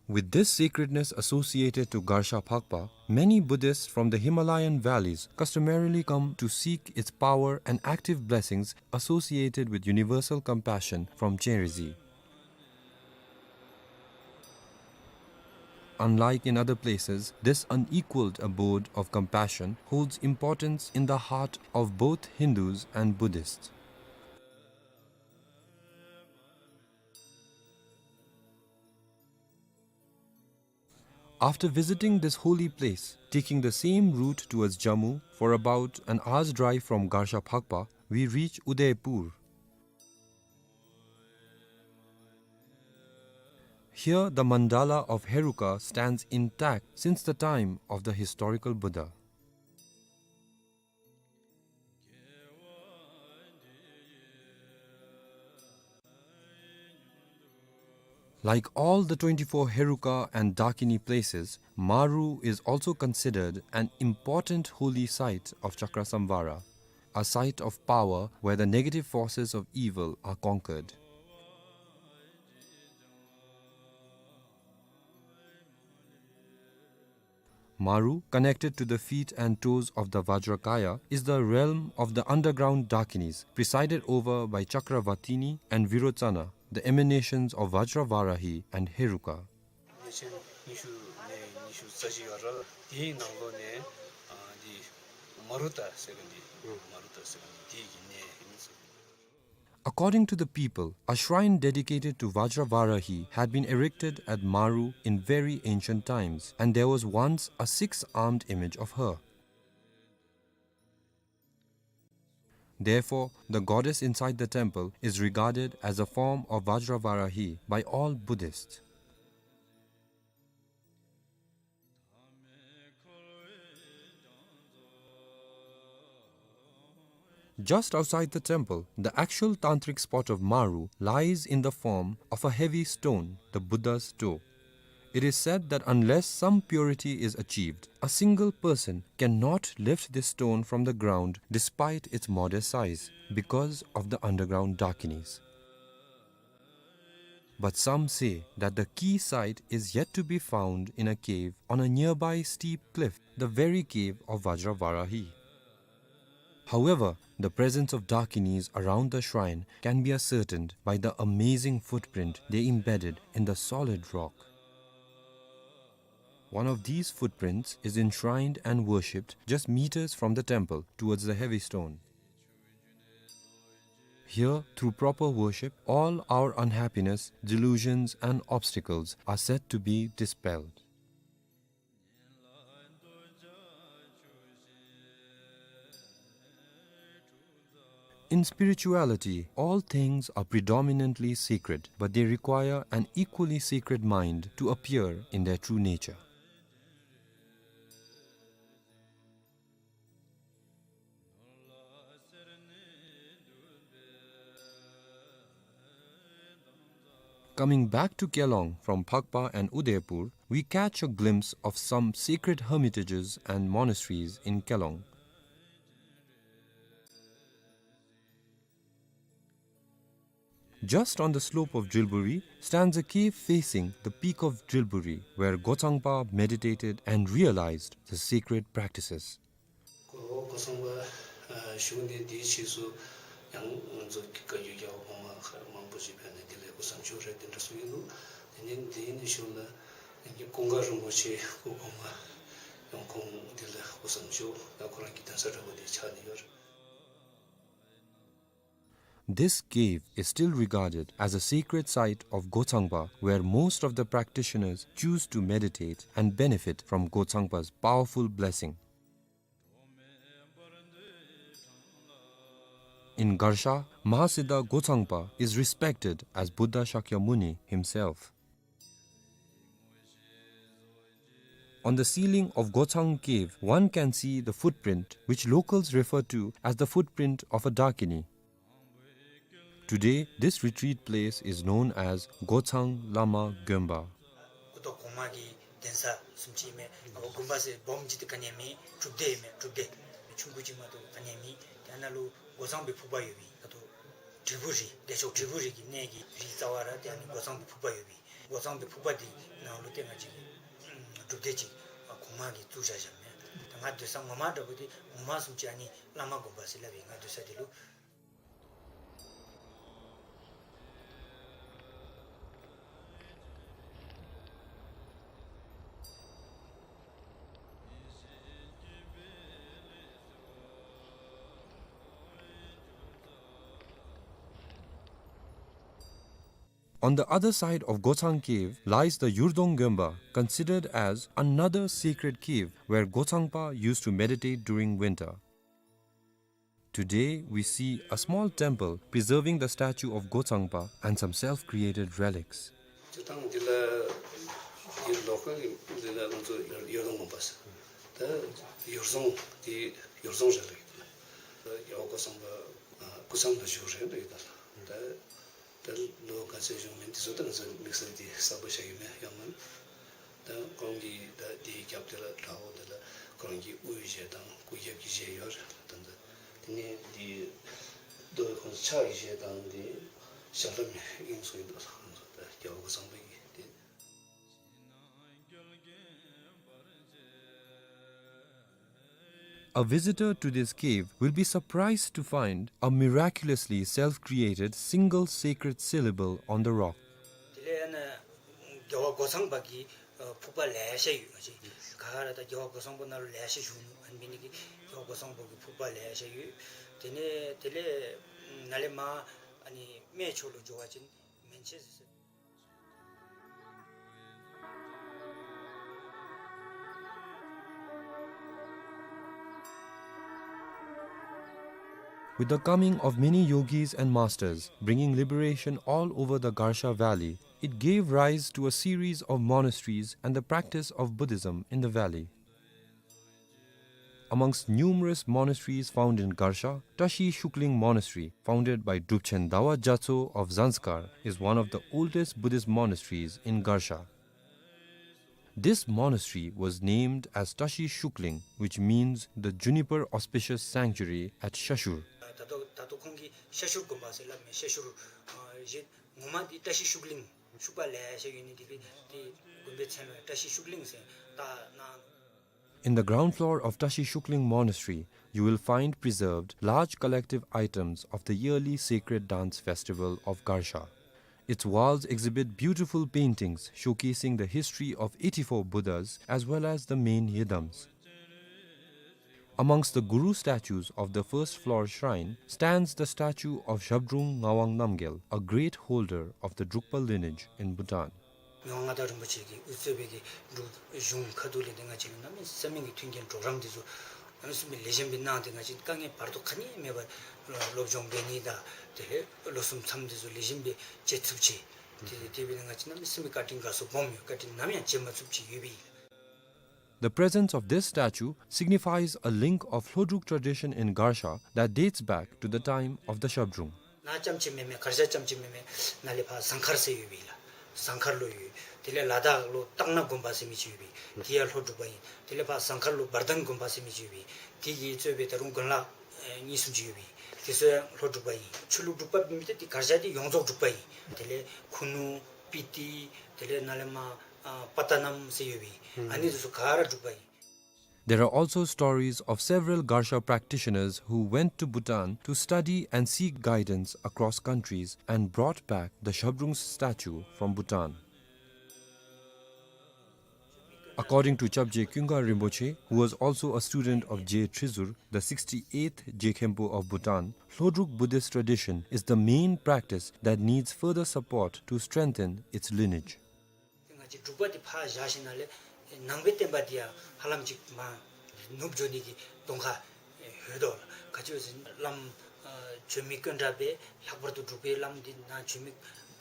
With this sacredness associated to Garsha Phakpa, many Buddhists from the Himalayan valleys customarily come to seek its power and active blessings associated with universal compassion from Cherezi. Unlike in other places, this unequaled abode of compassion holds importance in the heart of both Hindus and Buddhists. After visiting this holy place, taking the same route towards Jammu for about an hour's drive from Garsha Phakpa, we reach Udaipur. Here, the mandala of Heruka stands intact since the time of the historical Buddha. Like all the twenty-four Heruka and Dakini places, Maru is also considered an important holy site of Chakrasamvara, a site of power where the negative forces of evil are conquered. Maru, connected to the feet and toes of the Vajrakaya, is the realm of the underground Dakinis, presided over by Chakravatini and Virochana, the emanations of Vajravarahi and Heruka. ཉིས་སྟོང་ཉི་ཤུ་ནས་ཉི་ཤུ་རྩ་གཅིག་བར་དེའི་ནང་ལོགས་ནས་ཨ་འདི་མ་རུ་ཏ་ཟེར་མཁན་འདི་མ་རུ་ཏ་ཟེར་མཁན་འདི་དེའི་གི་གནས་ཨིན་ཟེར། According to the people, a shrine dedicated to Vajravarahi had been erected at Maru in very ancient times, and there was once a six-armed image of her. Therefore, the goddess inside the temple is regarded as a form of Vajravarahi by all Buddhists. Just outside the temple, the actual tantric spot of Maru lies in the form of a heavy stone, the Buddha's toe. It is said that unless some purity is achieved, a single person cannot lift this stone from the ground despite its modest size, because of the underground Dakinis. But some say that the key site is yet to be found in a cave on a nearby steep cliff, the very cave of Vajravarahi. However, the presence of Dakinis around the shrine can be ascertained by the amazing footprint they embedded in the solid rock. One of these footprints is enshrined and worshipped just meters from the temple towards the heavy stone. Here, through proper worship, all our unhappiness, delusions, and obstacles are said to be dispelled. In spirituality, all things are predominantly sacred, but they require an equally sacred mind to appear in their true nature. Coming back to Kelong from Phakpa and Udaipur, we catch a glimpse of some sacred hermitages and monasteries in Kelong. Just on the slope of Drilburi stands a cave facing the peak of Drilburi, where Gochangpa meditated and realized the sacred practices. ཁོ་གོ་ཚང་པ་ཨ་བཞུགས་ནས་དེའི་རྗེས་སུ་ཡང་ང་ཚོ་བཀའ་བརྒྱུད་རྒྱལ་བ་གོང་མ་མཁར་མང་པོ་ཞིག་ཕེབས་ནས་དེ་ལས་སྐུ་མཚམས་འཇོག་རེད་དེ་འདྲ་གསུངས་ཡོད་འདུག། དེ་ནས་དེའི་ནས་ཞུ་ན་ཡང་ཀུན་དགའ་རིན་པོ་ཆེ་སྐུ་གོང་མ་ ཡང་ཁོང་འདི་ལུ་སྐུ་གསུང་ཞུ། ད་ཁོ་ར་གི་གདན་ས་འདྲ་བོ་འདི་ཆགས་ནི་ཡོད། This cave is still regarded as a sacred site of Gotsangpa, where most of the practitioners choose to meditate and benefit from Gotsangpa's powerful blessing. In Garsha, Mahasiddha Gotsangpa is respected as Buddha Shakyamuni himself. On the ceiling of Gotsang Cave, one can see the footprint, which locals refer to as the footprint of a Dakini. Today, this retreat place is known as Gotsang Lama Gonpa. སྐུ་ཐོག་གོང་མ་གི་གདན་ས་བཟུམ་ཅིག་མས། ཨ་དགོན་པ་ཟེར་སྦོམ་ཅིག་ཏེ་ག་ནི་ཡང་མེད། སྒྲུབ་སྡེ་མས། སྒྲུབ་སྡེ་ཆུང་ཀུ་ཅིག་མ་གཏོགས་ག་ནི་ཡང་མེད། དེ་ནང་ལུ་སྒོ་གཙང་པའི་ཕུག་པ་ཡོད་པས། ད་ལྟོ་དྲིལ་བུ་རི་བདེ་མཆོག་དྲིལ་བུ་རི་གི་གནས་ཀྱི་རི་རྩ་བ་ར་དེ་ཨ་ནི་སྒོ་གཙང་པའི་ཕུག་པ་ཡོད་པས། སྒོ་གཙང་པའི་ཕུག་པ་དེ་ནང་ལུ་ཏེ་ང་བཅས་ཀྱི་སྒྲུབ་སྡེ་ཅིག་གོང་མ་གིས་བཙུགས་བཞག་བཞགཔ་མས། ད་ང་སྡོད་ས་ངོ་མ་འདྲ་བོ་དེ་ངོ་མ་བཟུམ་ཅིག་ཨ་ནི་བླ་མ་དགོན་པ་ཟེར་སླབ་ཨིན། ང་སྡོད་ས་དེ་ལུ། On the other side of Gotsang Cave lies the Yurdong Gonpa, considered as another sacred cave where Gotsangpa used to meditate during winter. Today, we see a small temple preserving the statue of Gotsangpa and some self-created relics. སྤྱིར་བཏང་འདི་ལུ་འདི་ལོ་ཀལ་འདི་ལུ་ང་ཚོ་ཡུར་རྫོང་དགོན་པ་ཟེར། ད་ཡུར་རྫོང་འདི་ཡུར་རྫོང་ཟེར་སླབ་ཨིན། རྒྱལ་བ་གོ་ས་པ་སྐུ་མཚམས་ལུ་བཞུགས་རེད་ལོ་ཡི་ད་ལ། ད་ད་ལོ་ག་ཚོད་བཞུགས་མིན་འདི་ཚུ་ད་ང་ཚོ་དམིགས་བསལ་འདི་གསལ་པོ་ཤེས་ཀྱི་མེད། ཡང་མིན་ད་ཁོང་གིས་ད་འདི་རྒྱབ་དེ་ལ་བྲག་འོག་དེ་ལ་ཁོང་གི་དབུའི་གཞས་དང་སྐུ་རྒྱབ་ཀྱི་གཞས་ཡོད་རེད། ད་ད་དེ་ནས་འདི་རྡོ་ཁོང་ཕྱག་གི་གཞས་དང་འདི་ཞབས་ལ་མེ་དབྱིངས་སུ་ཡིན་འདུག་ལ། ང་ཚོ་ད་རྒྱལ་བ་གོ་ས་པ་གི་འདི། A visitor to this cave will be surprised to find a miraculously self-created single sacred syllable on the rock. དེ་ལས་ཨ་ནི་རྒྱལ་བ་གོ་ས་པ་གི་ཨ་ཕུག་པ་ལེ་ཤ་ཡོད། ང་བཅས་ག་ར་ད་རྒྱལ་བ་གོ་ས་པ་ནང་ལུ་ལེ་ཤ་བཞུགས་ནུག། ཨ་ནི་འབད་ནི་གིས་རྒྱལ་བ་གོ་ས་པ་གི་ཕུག་པ་ལེ་ཤ་ཡོད། དེ་ནས་དེ་ལས་ནཱ་ལས་མར་ཨ་ནི་སྨད་ཕྱོགས་ལུ་འགྱོ་བ་ཅིན་མན་ཆད་ཟེར། With the coming of many yogis and masters bringing liberation all over the Garsha Valley, it gave rise to a series of monasteries and the practice of Buddhism in the valley. Amongst numerous monasteries found in Garsha, Tashi Shukling Monastery, founded by Drupchen Dawa Gyatso of Zanskar, is one of the oldest Buddhist monasteries in Garsha. This monastery was named as Tashi Shukling, which means the juniper auspicious sanctuary at Shashur. ད་ལྟོ་ད་ལྟོ་ཁོང་གིས་ཤ་ཤུར་དགོན་པ་ཟེར་སླབ་མས། ཤ་ཤུར་ཨ་ཡེ་ངོ་མ་འདི་བཀྲ་ཤིས་ཤུགས་གླིང་ཤུག་པ་ལེ་ཤ་ཡོད་ནི་འདི་གིས་འདི་དགོན་པའི་མཚན་ལུ་བཀྲ་ཤིས་ཤུགས་གླིང་ཟེར་བཏགས་གནང་། In the ground floor of Tashi Shukling Monastery, you will find preserved large collective items of the yearly sacred dance festival of Garsha. Its walls exhibit beautiful paintings showcasing the history of eighty-four Buddhas as well as the main yidams. Amongst the Guru statues of the first floor shrine stands the statue of Zhabdrung Ngawang Namgyel, a great holder of the Drukpa lineage in Bhutan. ངག་དབང་མངའ་བདག་རིན་པོ་ཆེ་གིས་དབུ་གཙོས་པའི་གི་འབྲུག་གཞུང་ཁ་ཐུག་ལས་ཏེ་ང་བཅས་ལུ་གནམ་མེད་ས་མེད་ཀྱི་མཐུན་རྐྱེན་གྲོགས་རམ་འདི་ཚུ་གནམ་མེད་ས་མེད་ལེགས་ཤོམ་སྦེ་གནང་སྟེ་ང་བཅས་དཀའ་ངལ་བར་དོ་ག་ནི་མེད་པར་སློབ་སྦྱོང་འབད་ནི་དང་དེ་ལས་ལོ་གསུམ་མཚམས་འདི་ཚུ་ལེགས་ཤོམ་སྦེ་བཅད་ཚུགསཔ་ཅིག། དེ་དེ་འབད་ནི་ང་བཅས་གནམ་མེད་ས་མེད་བཀའ་དྲིན་དགའ་ཚོར་སྦོམ་ཡོད། བཀའ་དྲིན་ནམ་ཡང་བརྗེད་མ་ཚུགསཔ་ཅིག་ཡོད་པས། The presence of this statue signifies a link of Hlodruk tradition in Garsha that dates back to the time of the Zhabdrung. ནཱ་རྐྱངམ་གཅིག་མེན་མས། གར་ཞ་རྐྱངམ་གཅིག་མེན་མས། ནཱ་ལས་ཕར་ཟངས་དཀར་ཟེར་ཡོད་པས་ལགས། ཟངས་དཀར་ལུ་ཡོད། དེ་ལས་ལ་དྭགས་ལུ་སྟག་སྣ་དགོན་པ་ཟེར་མི་ཅིག་ཡོད་པས། དེ་ཡང་ལྷོ་འབྲུག་པ་ཨིན། དེ་ལས་ཕར་ཟངས་དཀར་ལུ་བར་དན་དགོན་པ་ཟེར་མི་ཅིག་ཡོད་པས། དེ་གིས་གཙོས་པའི་ད་རུང་དགོན་ལག་ཨེ་གཉིས་གསུམ་ཅིག་ཡོད་པས། དེ་ཚུ་ཡང་ལྷོ་འབྲུག་པ་ཨིན། ཆོས་ལུགས་འབྲུག་པ་མེན་ཏེ་དེ་གར་ཞ་དེ་ཡོངས་རྫོགས་འབྲུག་པ་ཨིན། དེ་ལས་ཁུ་ནུ་སྤི་ཏི་དེ་ལས་ནཱ་ལས་མར་ཨ་པ་ཏ་ནམ་ཟེར་ཡོད་པས། ཨ་ནི་དེ་ཚུ་ག་ར་འབྲུག་པ་ཨིན། There are also stories of several Garsha practitioners who went to Bhutan to study and seek guidance across countries and brought back the Zhabdrung's statue from Bhutan. According to Chapje Kyunga Rinpoche, who was also a student of Je Trizur, the sixty-eighth Je Khenpo of Bhutan, Hlodruk Buddhist tradition is the main practice that needs further support to strengthen its lineage. ང་བཅས་འབྲུག་པ་འདི་ཕར་བཞག་ཞིནམ་ལས་ནང་པའི་བསྟན་པ་འདི་ཡང་ཧ་ལམ་ཅིག་མར་ནུབ་འགྱོ་ནི་གི་གདོང་ཁར་ལྷོད་དོ་ལགས། ག་ཅི་ཟེར་ན་བླམ་ཨ་བྱོན་མི་དཀོན་དྲགས་པས། ལྷག་པར་དུ་འབྲུག་པའི་བླམ་འདི་ནང་བྱོན་མི་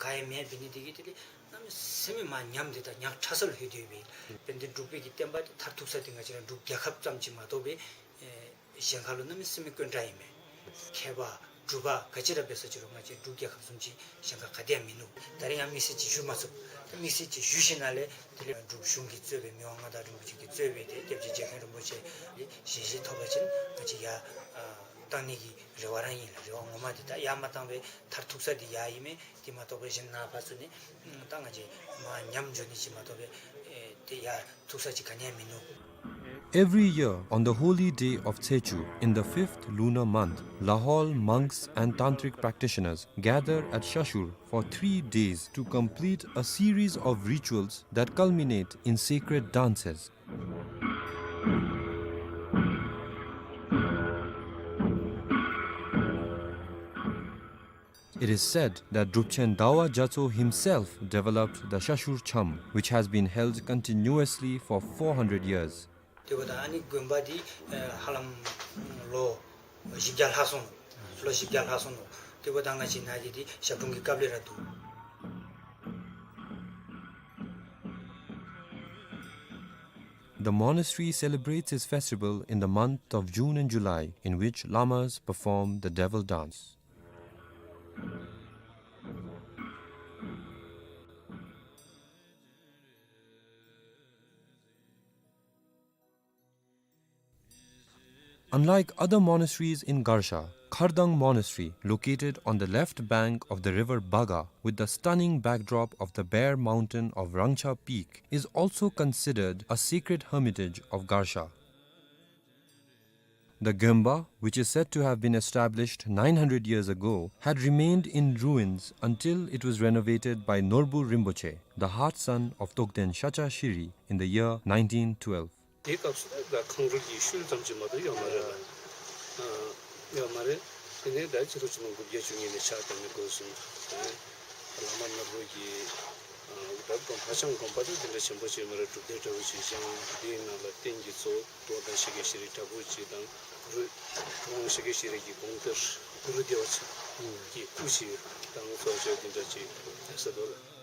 ག་ཡང་མེད། འབད་ནི་དེ་གིས་དེ་ལས་གནམ་མེད་ས་མེད་མར་ཉམས་ཏེ་ད་ཉག་ཕྲ་སར་ལྷོད་དེ་ཡོད་པས། དཔལ་ལྡན་འབྲུག་པའི་གི་བསྟན་པ་འདི་མཐར་ཐུག་ས་འདི་ང་བཅས་ར་འབྲུག་རྒྱལ་ཁབ་ཙམ་ཅིག་མ་གཏོགས་པའི་ཨེ་གཞན་ཁ་ལུ་གནམ་མེད་ས་མེད་དཀོན་དྲགས་ཨིན་མས། མཁས་པ་གྲུབ་པ་ག་ཅི་ར་འབད་ས་ཅི་རུང་ང་བཅས་འབྲུག་རྒྱལ་ཁབ་བཟུམ་ཅིག་གཞན་ཁ་ག་ཏེ་ཡང་མིན་ནུག། ད་རིས་ཡང་དམིགས་བསལ་ཅིག་ཞུ་མ་ཚུགས། དམིགས་བསལ་ཅིག་ཞུ་ཞིནམ་ལས་དེ་ལས་འབྲུག་གཞུང་གིས་གཙོས་པའི་མི་དབང་མངའ་བདག་རིན་པོ་ཆེ་གིས་གཙོས་པའི་དེ་སྐྱབས་རྗེ་རྗེ་མཁན་རིན་པོ་ཆེ་ལས་ཞལ་བཞེས་ཐོབ་པ་ཅིན་ང་བཅས་ཡར་ཨ་བཏང་ནི་གི་རེ་བ་རང་ཨིན་ལགས། རེ་བ་ངོ་མ་འདི་ད་ཡར་མ་བཏང་བའི་མཐར་ཐུག་ས་འདི་ཡར་ཨིན་མས། དེ་མ་གཏོགས་པའི་གཞན་ནཱ་ཕར་ཚུར་ནི་ད་ང་བཅས་མར་ཉམས་འགྱོ་ནི་ཅིག་མ་གཏོགས་པའི་ཨེ་དེ་ཡར་ཐུག་ས་ཅིག་ག་ནི་ཡང་མིན་ནུག། Every year, on the holy day of Tsechu, in the fifth lunar month, Lahaul monks and tantric practitioners gather at Shashur for three days to complete a series of rituals that culminate in sacred dances. It is said that Drupchen Dawa Gyatso himself developed the Shashur Cham, which has been held continuously for four hundred years. དེ་འབདཝ་ད་ཨ་ནི་དགོན་པ་འདི་ཨེ་ཧ་ལམ་ལོ་བཞི་བརྒྱ་ལྷག་སོང་ནུག། ལོ་བཞི་བརྒྱ་ལྷག་སོང་ནུག། དེ་འབདཝ་ད་ང་བཅས་ནཱ་གི་འདི་ཞབས་དྲུང་གི་སྐབས་ལས་ར་འདུག། The monastery celebrates its festival in the month of June and July, in which lamas perform the devil dance. Unlike other monasteries in Garsha, Khardang Monastery, located on the left bank of the river Baga, with the stunning backdrop of the bare mountain of Rangcha Peak, is also considered a sacred hermitage of Garsha. The Gyönba, which is said to have been established nine hundred years ago, had remained in ruins until it was renovated by Norbu Rinpoche, the heart son of Tokden Shacha Shiri, in the year nineteen twelve. དེའི་སྐབས་སུ་ད་ཁང་རུལ་གྱི་ཤུལ་ཙམ་ཅིག་མ་གཏོགས་ཡོད་མ་རེད་ལགས། ཨ་ཡོད་མ་རེད། དེ་ནས་ད་ཕྱི་ལོ་ཆིག་སྟོང་དགུ་བརྒྱ་བཅུ་གཉིས་ནས་ཕྱག་བཏབ་ནས་འགོ་བཟུང་། དེ་ནས་བླ་མ་ནོར་བུ་གིས་ཨ་ད་དགོན་ཧ་ཅང་དགོན་པ་དེ་དེ་འདྲ་ཆེན་པོ་ཅིག་མ་རེད། སྒྲུབ་སྡེ་འདྲ་བོ་ཅིག་བཞེངས། དེའི་ནང་ལ་རྟེན་གྱི་གཙོ་བོ་གྲུབ་དབང་ཤཱཀྱ་ཤྲཱི་འདྲ་བོ་ཅིག་དང་གུ་རུ་གྲུབ་དབང་ཤཱཀྱ་ཤྲཱི་གི་དགོངས་གཏེར་གུ་རུ་བདེ་བ་ཆེན་གྱི་སྐུ་ཅིག་དང་གཙོ་བོ་དེ་འདྲ་ཅིག་ཡོད་ས་འདུག་ལགས།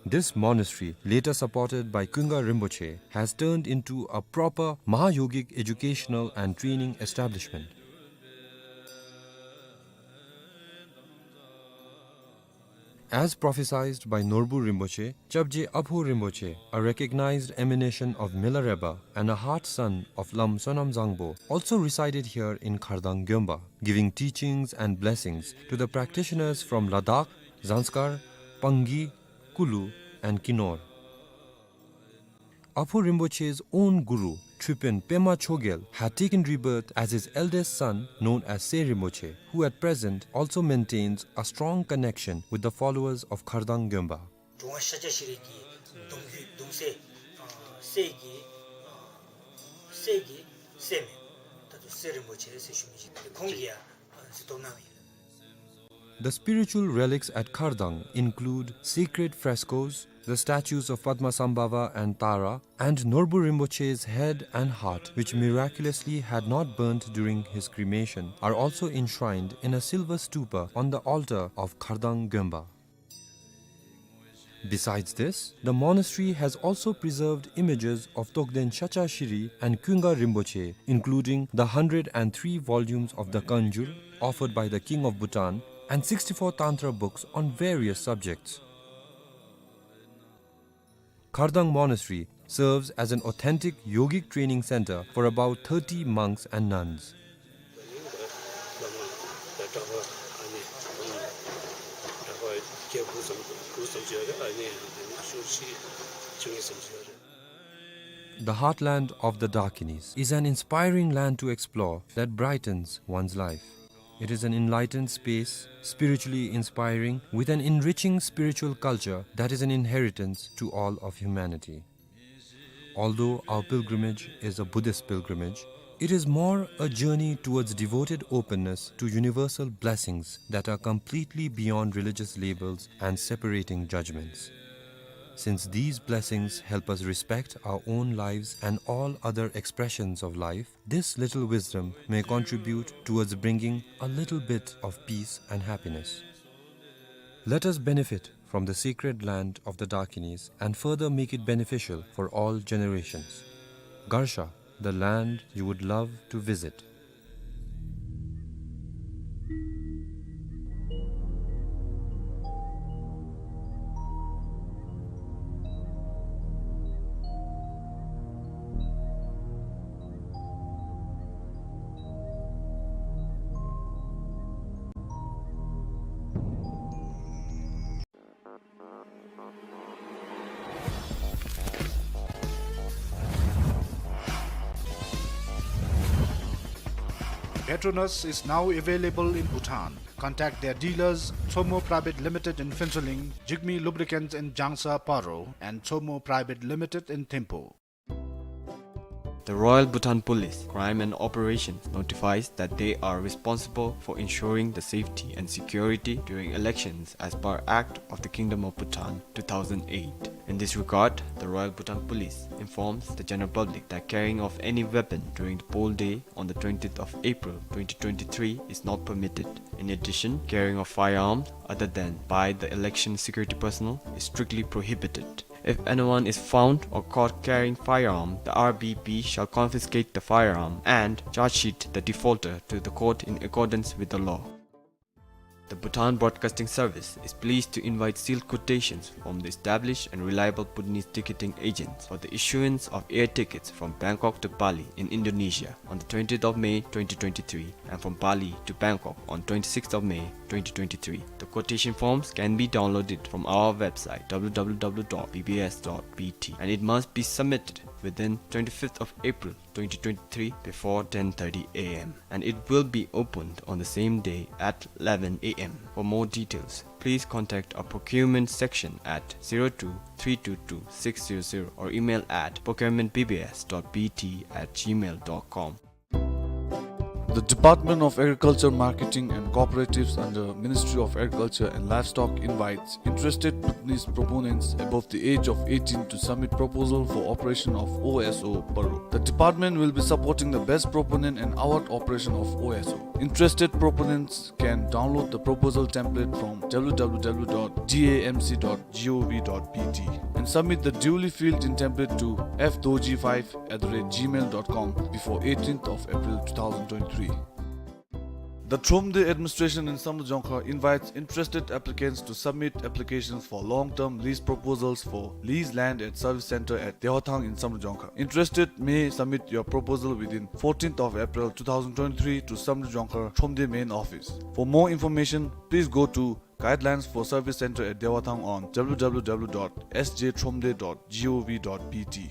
This monastery, later supported by Kunga Rinpoche, has turned into a proper Mahayogic educational and training establishment. As prophesied by Norbu Rinpoche, Chapje Apho Rinpoche, a recognized emanation of Milarepa and a heart son of Lam Sonam Zangpo, also resided here in Khardang Gyönba, giving teachings and blessings to the practitioners from Ladakh, Zanskar, Pangi, Kulu, and Kinor. Apho Rinpoche's own guru, Tripin Pema Chogyal, had taken rebirth as his eldest son, known as Se Rinpoche, who at present also maintains a strong connection with the followers of Khardang Gyönba. གྲུབ་དབང་ཤཱཀྱ་ཤྲཱི་གི་གདུང་བརྒྱུད་གདུང་སྲས་ཨ་སྲས་ཀྱི་ཨ་སྲས་ཀྱི་སྲས་མོ་ད་ལྟོ་སེ་རིན་པོ་ཆེ་ཟེར་ཞུ་མི་ཅིག་ཁོང་གིས་ཡང་གཟིགས་རྟོག་གནང་ཡི། The spiritual relics at Khardang include sacred frescoes, the statues of Padmasambhava and Tara, and Norbu Rinpoche's head and heart, which miraculously had not burnt during his cremation, are also enshrined in a silver stupa on the altar of Khardang Gyönba. Besides this, the monastery has also preserved images of Tokden Shacha Shiri and Kunga Rinpoche, including the hundred and three volumes of the Kanjur offered by the King of Bhutan and sixty-four Tantra books on various subjects. Khardang Monastery serves as an authentic yogic training center for about thirty monks and nuns. The heartland of the Dakinis is an inspiring land to explore that brightens one's life. It is an enlightened space, spiritually inspiring, with an enriching spiritual culture that is an inheritance to all of humanity. Although our pilgrimage is a Buddhist pilgrimage, it is more a journey towards devoted openness to universal blessings that are completely beyond religious labels and separating judgments. Since these blessings help us respect our own lives and all other expressions of life, this little wisdom may contribute towards bringing a little bit of peace and happiness. Let us benefit from the sacred land of the Dakinis and further make it beneficial for all generations. Garsha, the land you would love to visit. Petronas is now available in Bhutan. Contact their dealers, Tsomo Private Limited in Phuentsholing, Jigme Lubricants in Jangsa, Paro, and Tsomo Private Limited in Thimphu. The Royal Bhutan Police Crime and Operations notifies that they are responsible for ensuring the safety and security during elections as per Act of the Kingdom of Bhutan two thousand eight. In this regard, the Royal Bhutan Police informs the general public that carrying of any weapon during the poll day on the twentieth of April twenty twenty-three is not permitted. In addition, carrying of firearms other than by the election security personnel is strictly prohibited. If anyone is found or caught carrying firearm, the R B P shall confiscate the firearm and charge sheet the defaulter to the court in accordance with the law. The Bhutan Broadcasting Service is pleased to invite sealed quotations from the established and reliable Bhutanese ticketing agents for the issuance of air tickets from Bangkok to Bali in Indonesia on the twentieth of May twenty twenty-three and from Bali to Bangkok on twenty-sixth of May twenty twenty-three. The quotation forms can be downloaded from our website, W W W dot B B S dot B T, and it must be submitted within twenty-fifth of April twenty twenty-three before ten thirty A M, and it will be opened on the same day at eleven A M. For more details, please contact our procurement section at zero two three two two six zero zero or email at procurement B B S dot B T at gmail dot com. The Department of Agriculture, Marketing and Cooperatives under Ministry of Agriculture and Livestock invites interested Bhutanese proponents above the age of eighteen to submit proposal for operation of O S O Paro. The department will be supporting the best proponent and award operation of O S O. Interested proponents can download the proposal template from W W W dot D A M C dot G O V dot B T and submit the duly filled-in template to F Dorji five at the rate gmail dot com before eighteenth of April two thousand twenty-three. The Thromde administration in Samdrup Jongkhar invites interested applicants to submit applications for long-term lease proposals for lease land at service center at Dewathang in Samdrup Jongkhar. Interested may submit your proposal within fourteenth of April two thousand twenty-three to Samdrup Jongkhar Thromde main office. For more information, please go to Guidelines for Service Center at Dewathang on W W W dot S J thromde dot G O V dot B T.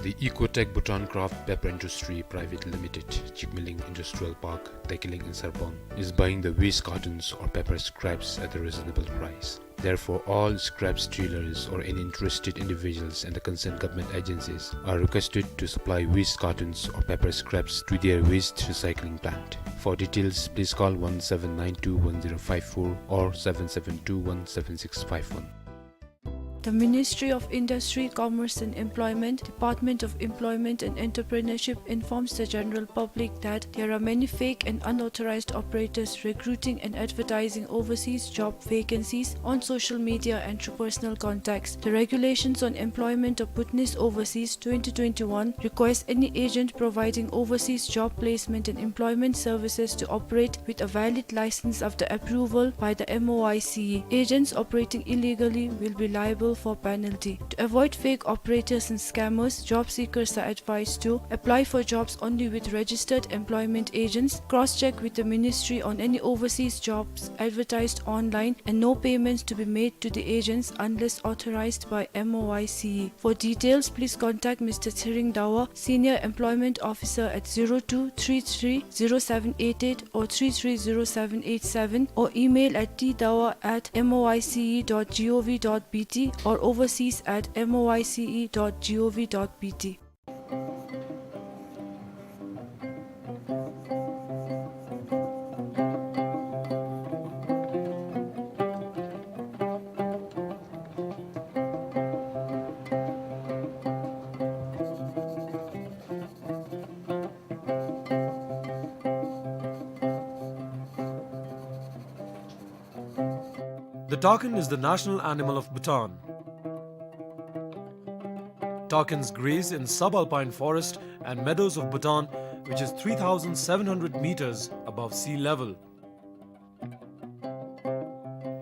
The Ecotech Bhutan Craft Paper Industry Private Limited, Jigmeling Industrial Park, Dekeling in Sarpang, is buying the waste cartons or paper scraps at a reasonable price. Therefore, all scraps dealers or any interested individuals and the concerned government agencies are requested to supply waste cartons or paper scraps to their waste recycling plant. For details, please call one seven nine two one zero five four or seven seven two one seven six five one. The Ministry of Industry, Commerce and Employment, Department of Employment and Entrepreneurship informs the general public that there are many fake and unauthorized operators recruiting and advertising overseas job vacancies on social media and through personal contacts. The Regulations on Employment of Bhutanese Overseas twenty twenty-one requires any agent providing overseas job placement and employment services to operate with a valid license after approval by the M O I C E. Agents operating illegally will be liable for penalty. To avoid fake operators and scammers, job seekers are advised to apply for jobs only with registered employment agents, cross-check with the ministry on any overseas jobs advertised online, and no payments to be made to the agents unless authorized by M O I C E. For details, please contact Mister Tshering Dawa, Senior Employment Officer, at zero two three three zero seven eight eight or three three zero seven eight seven, or email at T dawa at M O I C E dot G O V dot B T or overseas at moice dot gov dot bt. The takin is the national animal of Bhutan. Takins graze in subalpine forest and meadows of Bhutan, which is three thousand seven hundred meters above sea level.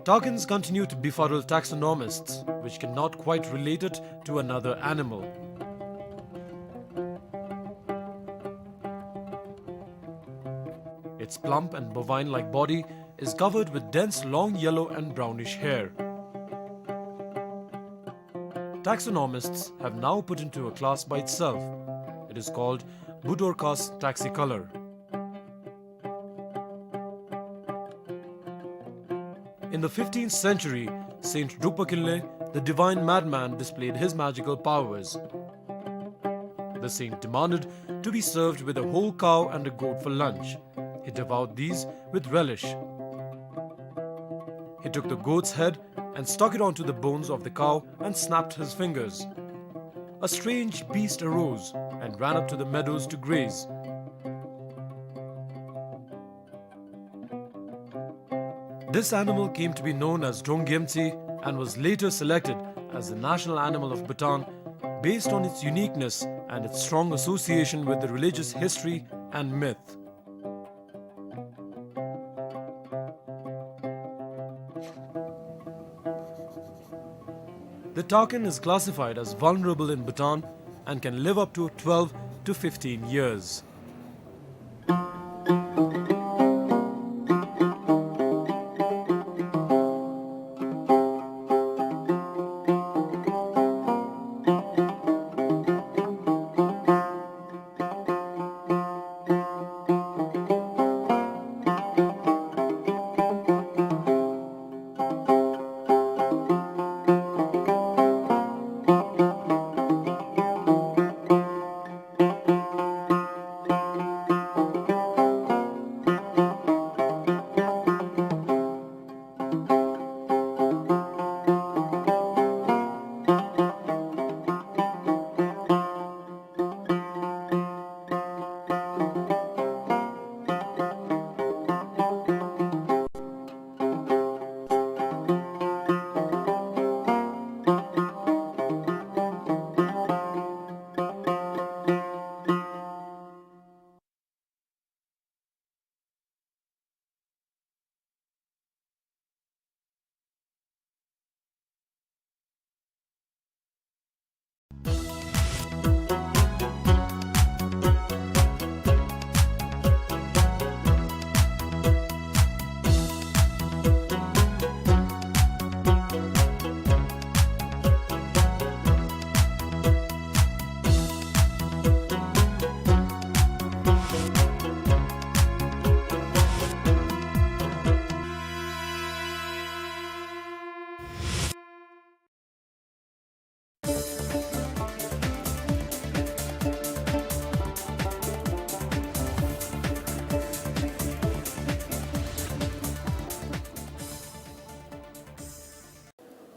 Takins continue to befuddle taxonomists, which cannot quite relate it to another animal. Its plump and bovine-like body is covered with dense long yellow and brownish hair. Taxonomists have now put into a class by itself. It is called Budorcas taxicolor. In the fifteenth century, Saint Drukpa Kinley, the divine madman, displayed his magical powers. The saint demanded to be served with a whole cow and a goat for lunch. He devoured these with relish. He took the goat's head and stuck it onto the bones of the cow and snapped his fingers. A strange beast arose and ran up to the meadows to graze. This animal came to be known as Drong Gyemtse and was later selected as the national animal of Bhutan based on its uniqueness and its strong association with the religious history and myth. The takin is classified as vulnerable in Bhutan and can live up to twelve to fifteen years.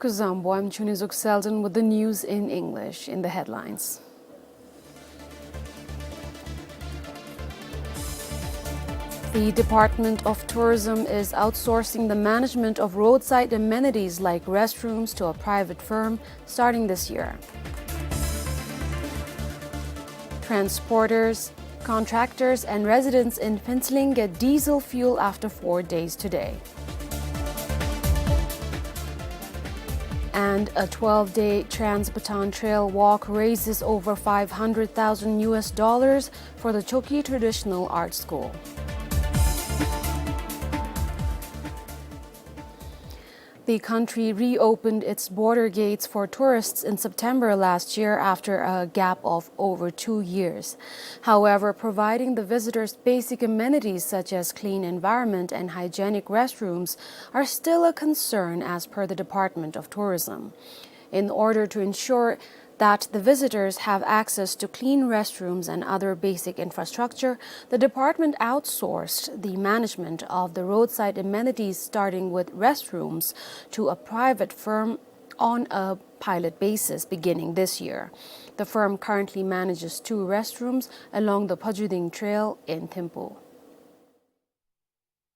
Kuzuzangpo, I'm Chunizuk Selden with the news in English. In the headlines. The Department of Tourism is outsourcing the management of roadside amenities like restrooms to a private firm starting this year. Transporters, contractors, and residents in Phuentsholing get diesel fuel after four days today. And a twelve-day Trans-Bhutan Trail Walk raises over five hundred thousand U S dollars for the Choki Traditional Art School. The country reopened its border gates for tourists in September last year after a gap of over two years. However, providing the visitors basic amenities such as clean environment and hygienic restrooms are still a concern, as per the Department of Tourism. In order to ensure that the visitors have access to clean restrooms and other basic infrastructure, the department outsourced the management of the roadside amenities, starting with restrooms, to a private firm on a pilot basis beginning this year. The firm currently manages two restrooms along the Phajuding Trail in Thimphu.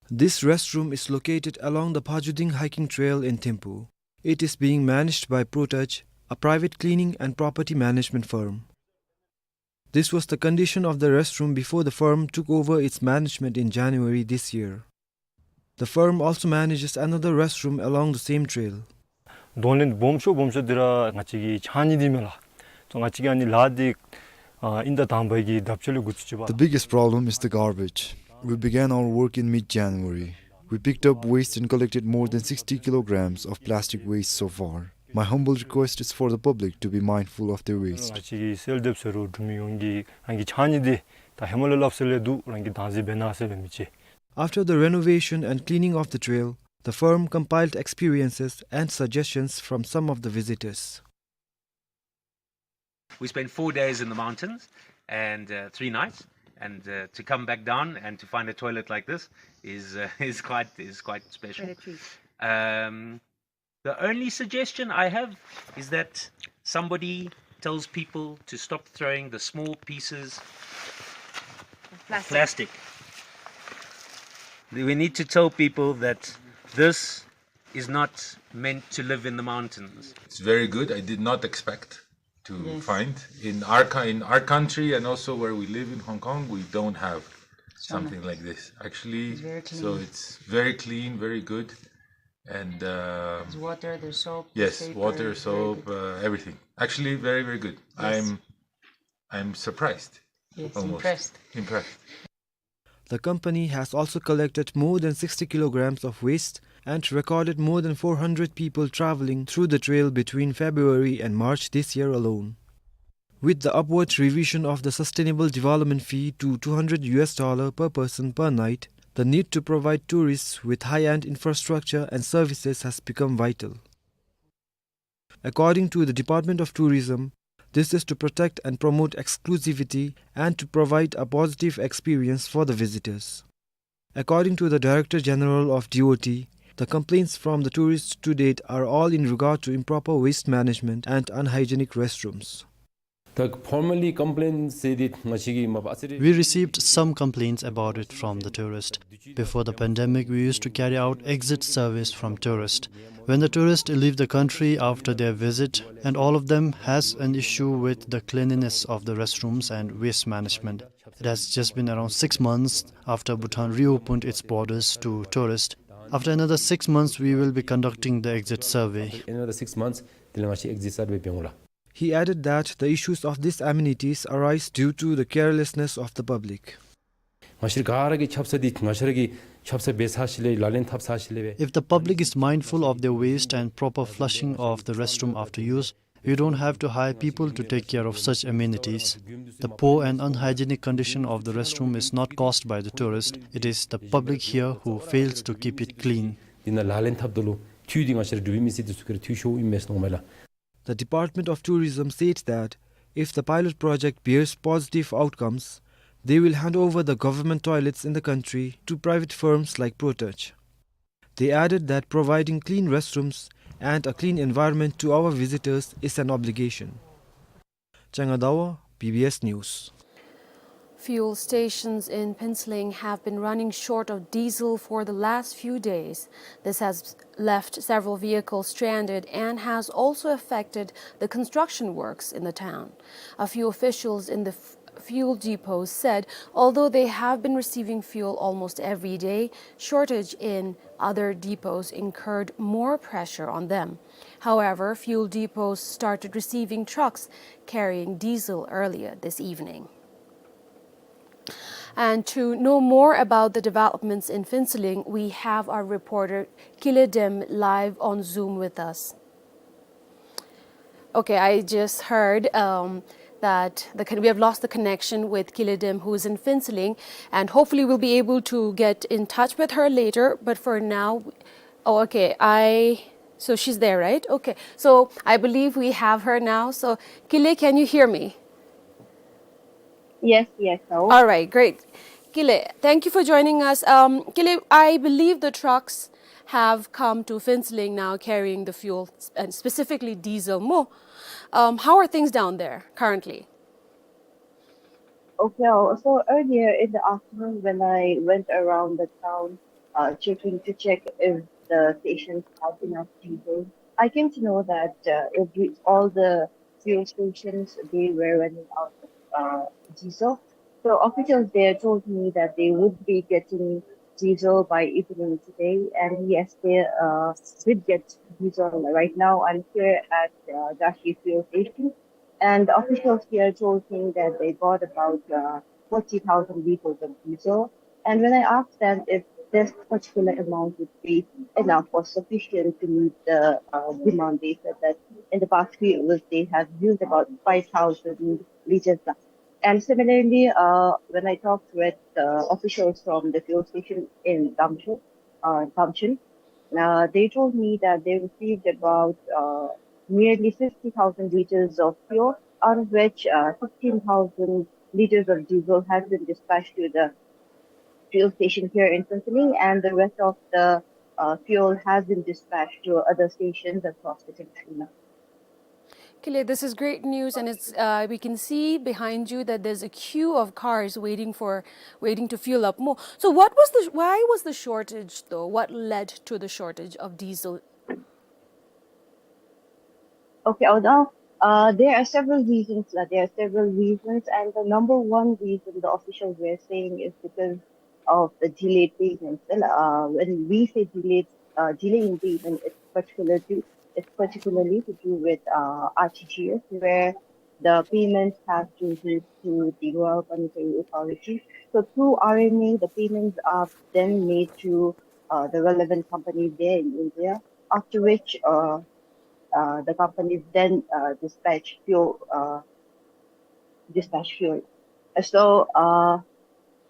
This restroom is located along the Phajuding hiking trail in Thimphu. It is being managed by ProTouch, a private cleaning and property management firm. This was the condition of the restroom before the firm took over its management in January this year. The firm also manages another restroom along the same trail. གདོང་ལེན་སྦོམ་ཤོས་སྦོམ་ཤོས་འདི་ར་ང་བཅས་ཀྱི་ཕྱགས་སྙིགས་འདི་མས་ལགས། ང་བཅས་ཀྱིས་ཨ་ནི་ལཱ་འདི་ཨ་དབྱིན་ཟླ་དང་པའི་གི་ཟླཝ་བཅུ་ལས་འགོ་བཙུགས་ཅི་པ། The biggest problem is the garbage. We began our work in mid-January. We picked up waste and collected more than sixty kilograms of plastic waste so far. My humble request is for the public to be mindful of their waste. ང་བཅས་ཀྱིས་སེལ་འདེབས་ཟེར་རུང་འབྲུག་མི་ཡོངས་ཀྱིས་རང་གི་ཕྱགས་སྙིགས་འདི་ད་ཧེ་མ་ལས་སླབ་སྲོལ་ལས་འདུག། རང་གིས་བདག་འཛིན་འབད་གནང་ཟེར་འབད་མི་ཅིག། After the renovation and cleaning of the trail, the firm compiled experiences and suggestions from some of the visitors. We spent four days in the mountains and uh, three nights, and uh, to come back down and to find a toilet like this is uh, is quite is quite special. Quite a treat. Um, the only suggestion I have is that somebody tells people to stop throwing the small pieces of plastic. We need to tell people that this is not meant to live in the mountains. It's very good. I did not expect to Yes. find in our cou- in our country and also where we live in Hong Kong, we don't have something like this. Actually, It's very so clean. It's very clean, very good, and um, There's water, there's soap, there's yes, paper, water, it's very soap, good. Uh, everything. Actually, very, very good. Yes. I'm I'm surprised. Yes, almost. Impressed. Impressed. The company has also collected more than sixty kilograms of waste and recorded more than four hundred people traveling through the trail between February and March this year alone. With the upward revision of the sustainable development fee to two hundred U S dollar per person per night, the need to provide tourists with high-end infrastructure and services has become vital. According to the Department of Tourism, this is to protect and promote exclusivity and to provide a positive experience for the visitors. According to the Director General of D O T, the complaints from the tourists to date are all in regard to improper waste management and unhygienic restrooms. ད་formally complain ཟེར་འདི་ང་བཅས་ཀྱིས་མ་པ་ཨ་ཙི་རེ། We received some complaints about it from the tourist. Before the pandemic, we used to carry out exit surveys from tourists. When the tourists leave the country after their visit, and all of them has an issue with the cleanliness of the restrooms and waste management. It has just been around six months after Bhutan reopened its borders to tourists. After another six months, we will be conducting the exit survey. In another six months དེ་ལས་ང་བཅས་exit survey འབད་འོང་ལགས། He added that the issues of these amenities arise due to the carelessness of the public. ང་བཅས་ག་ར་གིས་ཆབ་གསང་འདི་ང་བཅས་ར་གིས་ཆབ་གསང་འབད་ཚར་ཞིནམ་ལས་ལག་ལེན་འཐབ་ཚར་ཞིནམ་ལས་སྦེ། If the public is mindful of their waste and proper flushing of the restroom after use, you don't have to hire people to take care of such amenities. The poor and unhygienic condition of the restroom is not caused by the tourist, it is the public here who fails to keep it clean. འདི་ནང་ལག་ལེན་འཐབ་ད་ལུ་འཐུས་འདི་ང་བཅས་ར་འབྲུག་པའི་མི་སེར་འདི་ཚུ་ག་ར་འཐུས་ཤོརཝ་ཨིན་མས་ཟེར་མནོཝ་མས་ལགས། The Department of Tourism said that if the pilot project bears positive outcomes, they will hand over the government toilets in the country to private firms like ProTouch. They added that providing clean restrooms and a clean environment to our visitors is an obligation. Changa Dawa, B B S News. Fuel stations in Phuentsholing have been running short of diesel for the last few days. This has left several vehicles stranded and has also affected the construction works in the town. A few officials in the f-, fuel depots said although they have been receiving fuel almost every day, shortage in other depots incurred more pressure on them. However, fuel depots started receiving trucks carrying diesel earlier this evening. And to know more about the developments in Phuentsholing, we have our reporter Kile Dem live on Zoom with us. Okay, I just heard, um, that the con-, we have lost the connection with Kile Dem, who is in Phuentsholing, and hopefully we'll be able to get in touch with her later. But for now, oh, okay, I So she's there, right? Okay. So I believe we have her now. So Kile, can you hear me? Yes, yes, hello. All right, great. Kile, thank you for joining us. Um, Kile, I believe the trucks have come to Phuentsholing now carrying the fuel, and specifically diesel mo. Um, how are things down there currently? Okay, uh, so earlier in the afternoon when I went around the town, uh, checking to check if the stations have enough diesel, I came to know that, uh, every, all the fuel stations, they were running out of, uh, diesel. So officials there told me that they would be getting diesel by evening today, and yes, they, uh, did get diesel. Right now, I'm here at, uh, Dashi fuel station, and the officials here told me that they got about, uh, forty thousand liters of diesel. And when I asked them if this particular amount would be enough or sufficient to meet the, uh, demand, they said that in the past few years they have used about five thousand liters. And similarly, uh, when I talked with, uh, officials from the fuel station in Damchung, uh, Damchung, uh, they told me that they received about, uh, nearly fifty thousand liters of fuel, out of which, uh, fifteen thousand liters of diesel has been dispatched to the fuel station here in Phuentsholing, and the rest of the, uh, fuel has been dispatched to other stations across the country now. Kile, this is great news, and it's, uh, we can see behind you that there's a queue of cars waiting for, waiting to fuel up mo. So what was the, why was the shortage though? What led to the shortage of diesel? Okay, although, uh, there are several reasons, uh, there are several reasons, and the number one reason the officials were saying is because of the delayed payments. Well, uh, when we say delayed, uh, delay in payment, it's particular to, it's particularly to do with, uh, R T G S, where the payments have to go to the Royal Monetary Authority. So through R M A, the payments are then made to, uh, the relevant companies there in India, after which, uh, uh, the companies then, uh, dispatch fuel, uh, dispatch fuel. So, uh,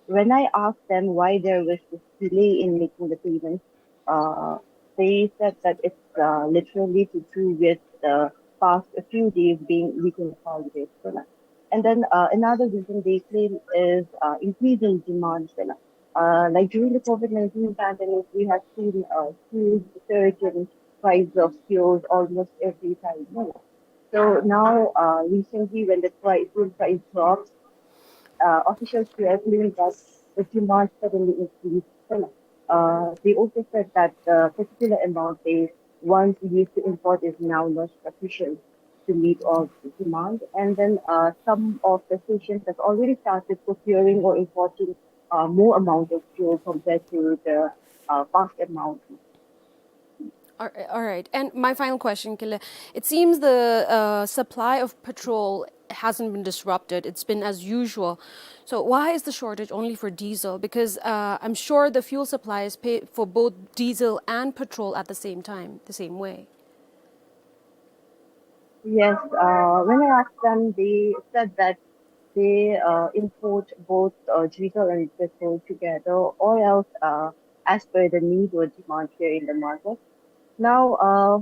when I asked them why there was this delay in making the payments, uh, they said that it's, uh, literally to do with the past few days being weekend holidays. And then, uh, another reason they claim is, uh, increasing demand. Uh, like during the COVID nineteen pandemic, we have seen a huge surge in price of fuels almost every time. So now, uh, recently, when the price, fuel price drops, uh, officials here claim that the demand suddenly increased. Uh, they also said that the particular amount they once used to import is now not sufficient to meet all the demand. And then, uh, some of the stations have already started procuring or importing, uh, more amount of fuel compared to the, uh, past amount. All, all right. And my final question, Kile. It seems the, uh, supply of petrol hasn't been disrupted. It's been as usual. So why is the shortage only for diesel? Because, uh, I'm sure the fuel suppliers pay for both diesel and petrol at the same time, the same way. Yes, uh, when I asked them, they said that they, uh, import both, uh, diesel and petrol together, or else, uh, as per the need or demand here in the market. Now, uh,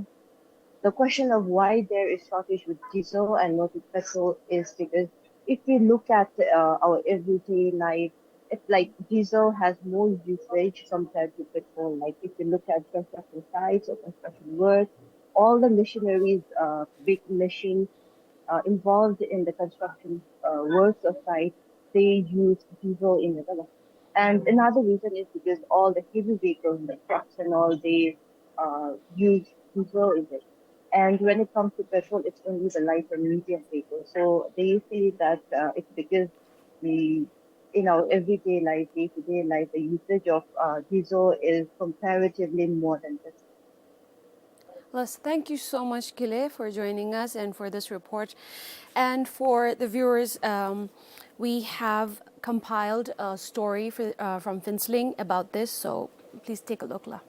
the question of why there is shortage with diesel and not with petrol is because if we look at, uh, our everyday life, it's like diesel has more usage compared to petrol. Like if you look at construction sites or construction work, all the machineries, uh, big machines, uh, involved in the construction, uh, works or site, they use diesel in it. And another reason is because all the heavy vehicles, the trucks and all, they, uh, use diesel in it. And when it comes to petrol, it's only the light and medium vehicles. So they say that, uh, it's because the, in our everyday life, day-to-day life, the usage of, uh, diesel is comparatively more than petrol. Yes, thank you so much, Kile, for joining us and for this report. And for the viewers, um, we have compiled a story for, uh, from Phuentsholing about this, so please take a look la.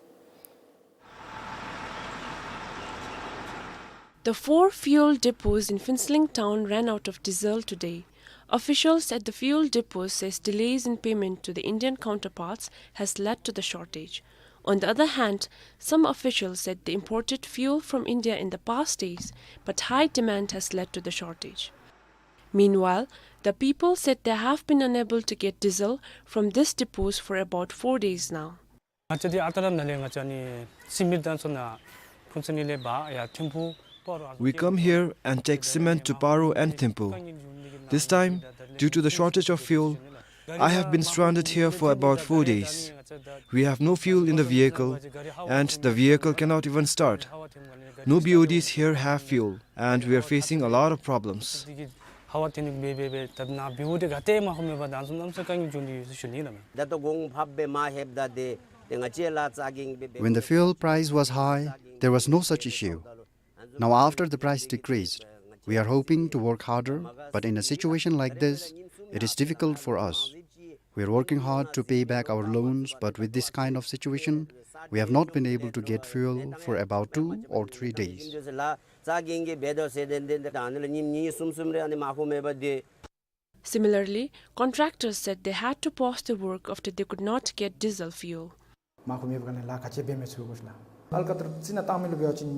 The four fuel depots in Phuentsholing town ran out of diesel today. Officials at the fuel depots says delays in payment to the Indian counterparts has led to the shortage. On the other hand, some officials said they imported fuel from India in the past days, but high demand has led to the shortage. Meanwhile, the people said they have been unable to get diesel from this depots for about four days now. ང་བཅས་འདི་ཨ་རྟག་ར་ནང་ལས་ང་བཅས་ཨ་ནི་སི་མེནཊ་དང་ཚུ་ནང་ཁུངས་བཙུན་ནི་ལས་འབག་ཡར་ཐིམ་ཕུག་སྤ་རོ། We come here and take cement to Paro and Thimphu. This time, due to the shortage of fuel, I have been stranded here for about four days. We have no fuel in the vehicle, and the vehicle cannot even start. No B O Ds here have fuel, and we are facing a lot of problems. ཧ་ཝ་ཏེ་ནི་འབད་འབད་འབད་ད་ནཱ་བི་ཨོ་ཌི་ག་ཏེ་མ་ཁོམ་མེད་པར་ད་ཚུ་གནམ་ས་དཀའ་ངལ་བྱུང་སྟེ་ཡོད་ཟེར་ཞུ་ནི་ལགས། ད་ལྟོ་གོང་འཕེལ་འབད་མ་ལྷོདཔ་ད་ཏེ་ཏེ་ང་བཅས་ལ་རྩ་འགེངས་འབད་འབད། When the fuel price was high, there was no such issue. Now, after the price decreased, we are hoping to work harder, but in a situation like this, it is difficult for us. We are working hard to pay back our loans, but with this kind of situation, we have not been able to get fuel for about two or three days. རྩ་འགེངས་ཀྱི་འབད་དོ་ཟེར་ཏེ་ཏེ་ད་ཨ་ནི་ལུ་ཉིནམ་གཉིས་གསུམ་གསུམ་རེ་ཨ་ནི་མ་ཁོམ་མེད་པར་ཏེ། Similarly, contractors said they had to pause the work after they could not get diesel fuel. མ་ཁོམ་མེད་པའི་སྒང་ལས་ལཱ་ག་ཅི་འབད་མི་ཚུགས་པས་ལགས། ཨལ་ཀ་ཏར་རྩི་ནག་བཏང་མི་ལུ་འབད་བ་ཅིན་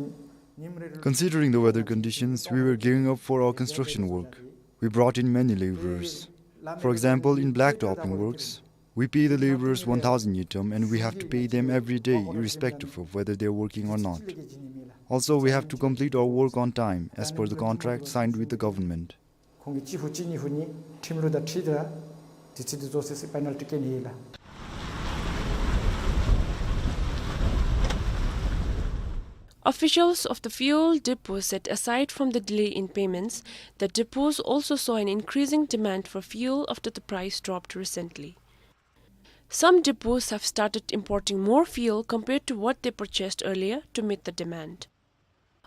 ཉིནམ་རེ་རེ། Considering the weather conditions, we were gearing up for our construction work. We brought in many laborers. For example, in blacktopping works, we pay the laborers one thousand ngultrum and we have to pay them every day irrespective of whether they are working or not. Also, we have to complete our work on time as per the contract signed with the government. ཁོང་གིས་གཅིག་ཕུད་གཅིག་གཉིས་ཕུད་གཉིས་ཁྲིམས་ལུགས་དང་འཁྲིལ་ཏེ་ར་དུས་ཚོད་འདི་རྫོགས་ཚར་ཅིག་པེ་ནལ་ཊི་བཀལ་ནི་ཨིན་ལགས། Officials of the fuel depot said aside from the delay in payments, the depots also saw an increasing demand for fuel after the price dropped recently. Some depots have started importing more fuel compared to what they purchased earlier to meet the demand.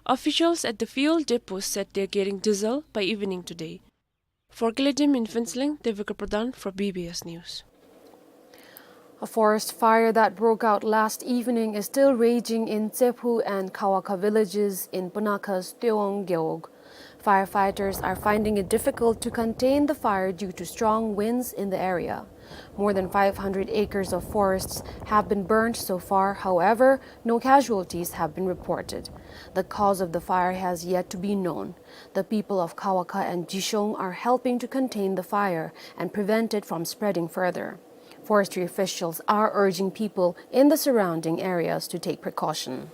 Officials at the fuel depots said they are getting diesel by evening today. For Kaladim in Phuentsholing, Devika Pradhan for B B S News. A forest fire that broke out last evening is still raging in Tsephu and Khawakha villages in Punakha's Tewong Gewog. Firefighters are finding it difficult to contain the fire due to strong winds in the area. More than five hundred acres of forests have been burned so far. However, no casualties have been reported. The cause of the fire has yet to be known. The people of Khawakha and Jishong are helping to contain the fire and prevent it from spreading further. Forestry officials are urging people in the surrounding areas to take precaution.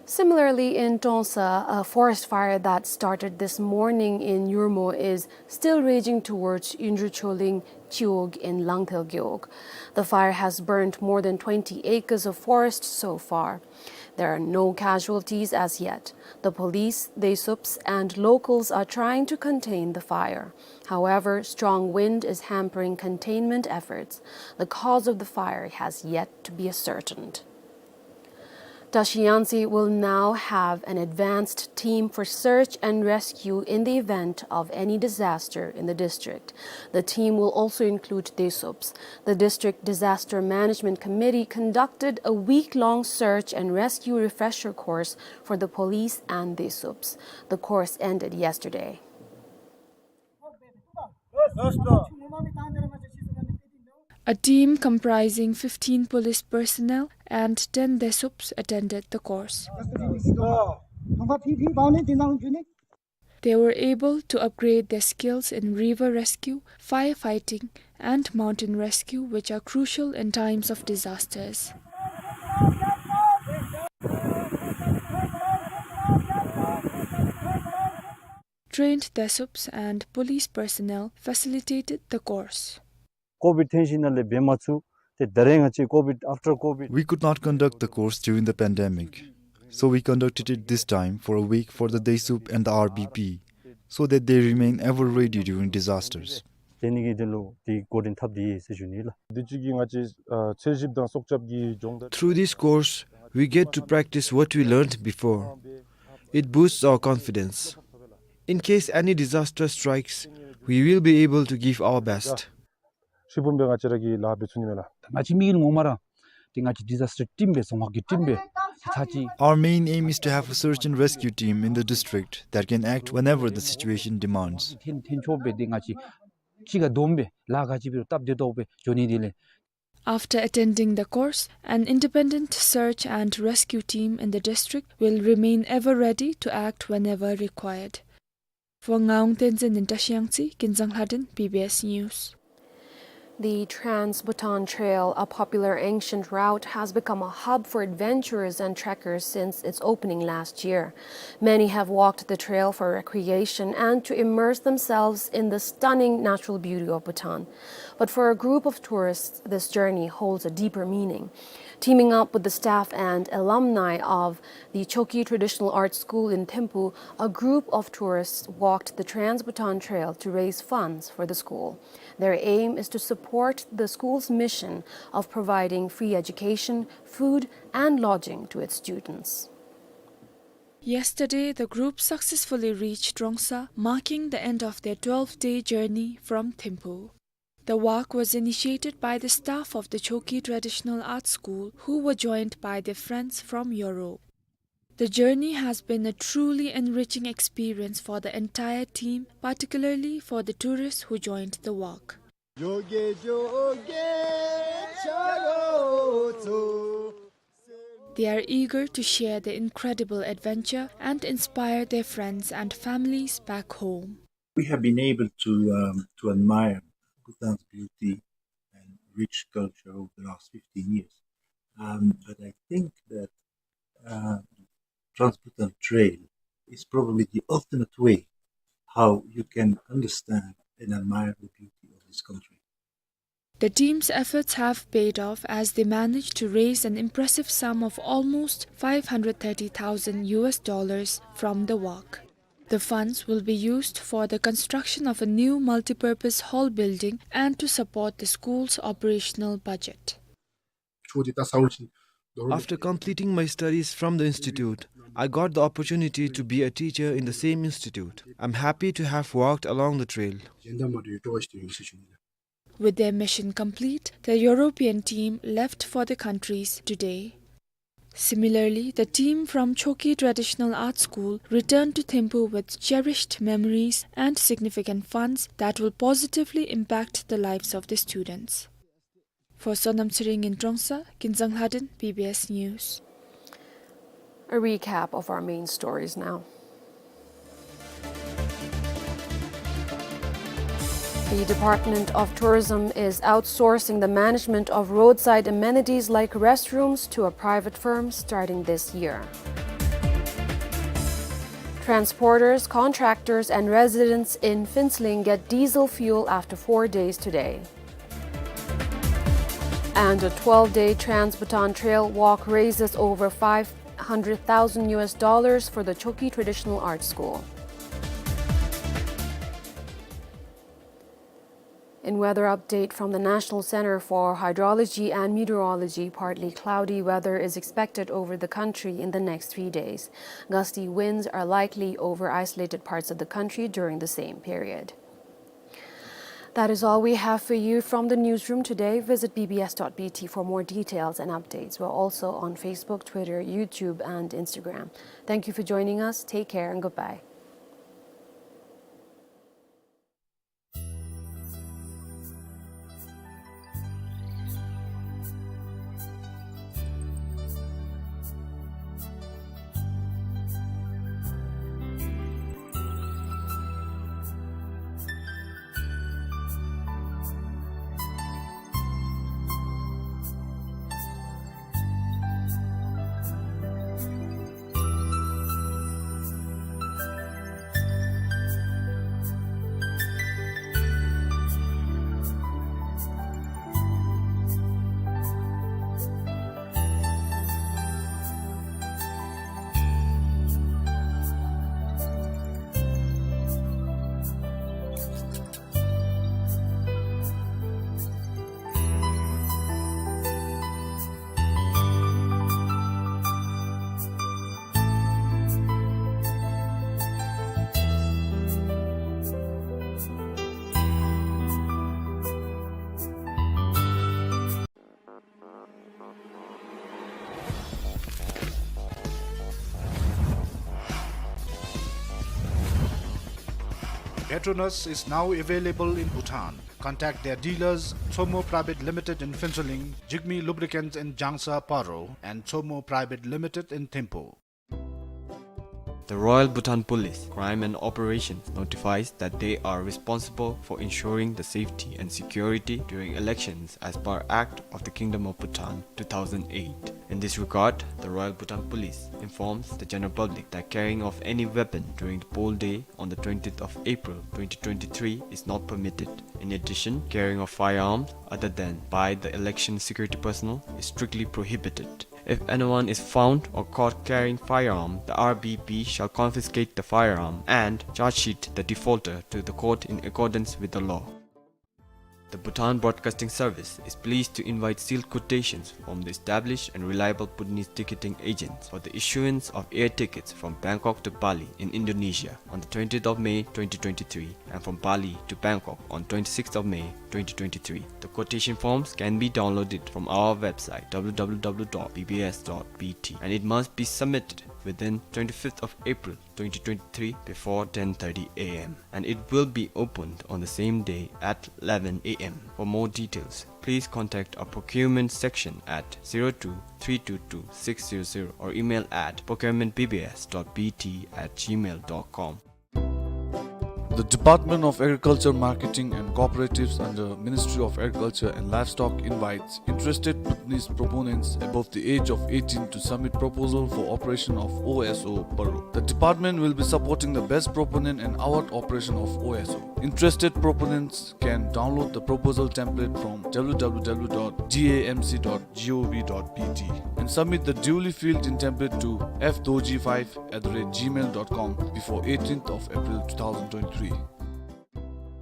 Similarly, in Tongsa, a forest fire that started this morning in Yurmo is still raging towards Yundru Choling Chiwog in Langthel Gewog. The fire has burned more than twenty acres of forest so far. There are no casualties as yet. The police, DESUPs, and locals are trying to contain the fire. However, strong wind is hampering containment efforts. The cause of the fire has yet to be ascertained. Tashi Yangtse will now have an advanced team for search and rescue in the event of any disaster in the district. The team will also include DESUPs. The District Disaster Management Committee conducted a week-long search and rescue refresher course for the police and DESUPs. The course ended yesterday. A team comprising fifteen police personnel and ten DESUPs attended the course. They were able to upgrade their skills in river rescue, firefighting, and mountain rescue, which are crucial in times of disasters. Trained DESUPs and police personnel facilitated the course. ཀོ་བིཌ་ཐོན་ཞིནམ་ལས་འབད་མ་ཚུགས། ཏེ་ད་རེས་ང་བཅས་ཀོ་བིཌ་after ཀོ་བིཌ། We could not conduct the course during the pandemic, so we conducted it this time for a week for the DESUP and the R B P, so that they remain ever ready during disasters. དེ་ནི་གི་དོན་ལུ་ཏེ་འགོ་འདྲེན་འཐབ་སྟེ་ཡོད་ཟེར་ཞུ་ནི་ལགས། འདི་ཅིག་གིས་ང་བཅས་ཨ་འཚོལ་ཞིབ་དང་སྲོག་སྐྱབས་ཀྱི་སྦྱོང་བརྡར། Through this course, we get to practice what we learned before. It boosts our confidence. In case any disaster strikes, we will be able to give our best. ཧྲིལ་བུམ་སྦེ་ང་བཅས་ར་གིས་ལཱ་འབད་ཚུགས་ནི་མས་ལགས། ང་བཅས་མི་གི་ངོ་མ་ར་ཏེ་ང་བཅས་disaster team སྦེ་རྫོང་ཁག་གི་team སྦེ་ཚར་ཅིག། Our main aim is to have a search and rescue team in the district that can act whenever the situation demands. ཐོན་ཐོན་ཆོགཔ་སྦེ་ཏེ་ང་བཅས་གཅིག་ཁར་བསྡོམས་སྦེ་ལཱ་ག་ཅི་འབད་རུང་སྟབས་བདེ་ཏོག་སྦེ་འགྱོ་ནི་དེ་ལས། After attending the course, an independent search and rescue team in the district will remain ever ready to act whenever required. For Ngawang Tenzin in Trashiang Tsi, Kinzang Lhaden, B B S News. The Trans-Bhutan Trail, a popular ancient route, has become a hub for adventurers and trekkers since its opening last year. Many have walked the trail for recreation and to immerse themselves in the stunning natural beauty of Bhutan. But for a group of tourists, this journey holds a deeper meaning. Teaming up with the staff and alumni of the Chokyi Traditional Art School in Thimphu, a group of tourists walked the Trans-Bhutan Trail to raise funds for the school. Their aim is to support the school's mission of providing free education, food, and lodging to its students. Yesterday, the group successfully reached Trongsa, marking the end of their twelve-day journey from Thimphu. The walk was initiated by the staff of the Chokyi Traditional Art School, who were joined by their friends from Europe. The journey has been a truly enriching experience for the entire team, particularly for the tourists who joined the walk. They are eager to share their incredible adventure and inspire their friends and families back home. We have been able to, um, to admire Bhutan's beauty and rich culture over the last fifteen years. Um, but I think that, uh, Trans-Bhutan Trail is probably the ultimate way how you can understand and admire the beauty of this country. The team's efforts have paid off as they managed to raise an impressive sum of almost five hundred thirty thousand U S dollars from the walk. The funds will be used for the construction of a new multipurpose hall building and to support the school's operational budget. After completing my studies from the institute, I got the opportunity to be a teacher in the same institute. I'm happy to have walked along the trail. With their mission complete, the European team left for their countries today. Similarly, the team from Chokyi Traditional Art School returned to Thimphu with cherished memories and significant funds that will positively impact the lives of the students. For Sonam Tshering in Trongsa, Kinzang Lhaden, B B S News. A recap of our main stories now. The Department of Tourism is outsourcing the management of roadside amenities like restrooms to a private firm starting this year. Transporters, contractors, and residents in Phuentsholing get diesel fuel after four days today. And a twelve-day Trans-Bhutan Trail walk raises over five hundred thousand U S dollars for the Chokyi Traditional Art School. In weather update from the National Center for Hydrology and Meteorology, partly cloudy weather is expected over the country in the next three days. Gusty winds are likely over isolated parts of the country during the same period. That is all we have for you from the newsroom today. Visit B B S dot B T for more details and updates. We're also on Facebook, Twitter, YouTube, and Instagram. Thank you for joining us. Take care and goodbye. Petronas is now available in Bhutan. Contact their dealers, Tsomo Private Limited in Phuentsholing, Jigme Lubricants in Jangsa, Paro, and Tsomo Private Limited in Thimphu. The Royal Bhutan Police, Crime and Operations notifies that they are responsible for ensuring the safety and security during elections as per Act of the Kingdom of Bhutan two thousand eight. In this regard, the Royal Bhutan Police informs the general public that carrying of any weapon during the poll day on the twentieth of April twenty twenty-three is not permitted. In addition, carrying of firearms other than by the election security personnel is strictly prohibited. If anyone is found or caught carrying firearm, the R B P shall confiscate the firearm and charge sheet the defaulter to the court in accordance with the law. The Bhutan Broadcasting Service is pleased to invite sealed quotations from the established and reliable Bhutanese ticketing agents for the issuance of air tickets from Bangkok to Bali in Indonesia on the twentieth of May twenty twenty-three and from Bali to Bangkok on twenty-sixth of May twenty twenty-three. The quotation forms can be downloaded from our website w w w dot b b s dot b t and it must be submitted within twenty-fifth of April twenty twenty-three before ten thirty a m and it will be opened on the same day at eleven a m. For more details, please contact our procurement section at zero two three two two six zero zero or email at procurement b b s dot b t at gmail dot com. The Department of Agriculture, Marketing and Cooperatives under Ministry of Agriculture and Livestock invites interested Bhutanese proponents above the age of eighteen to submit proposal for operation of O S O Paro. The department will be supporting the best proponent and award operation of O S O. Interested proponents can download the proposal template from w w w dot d a m c dot g o v dot b t and submit the duly filled in template to f doji five at the rate gmail dot com before eighteenth of April two thousand twenty-three.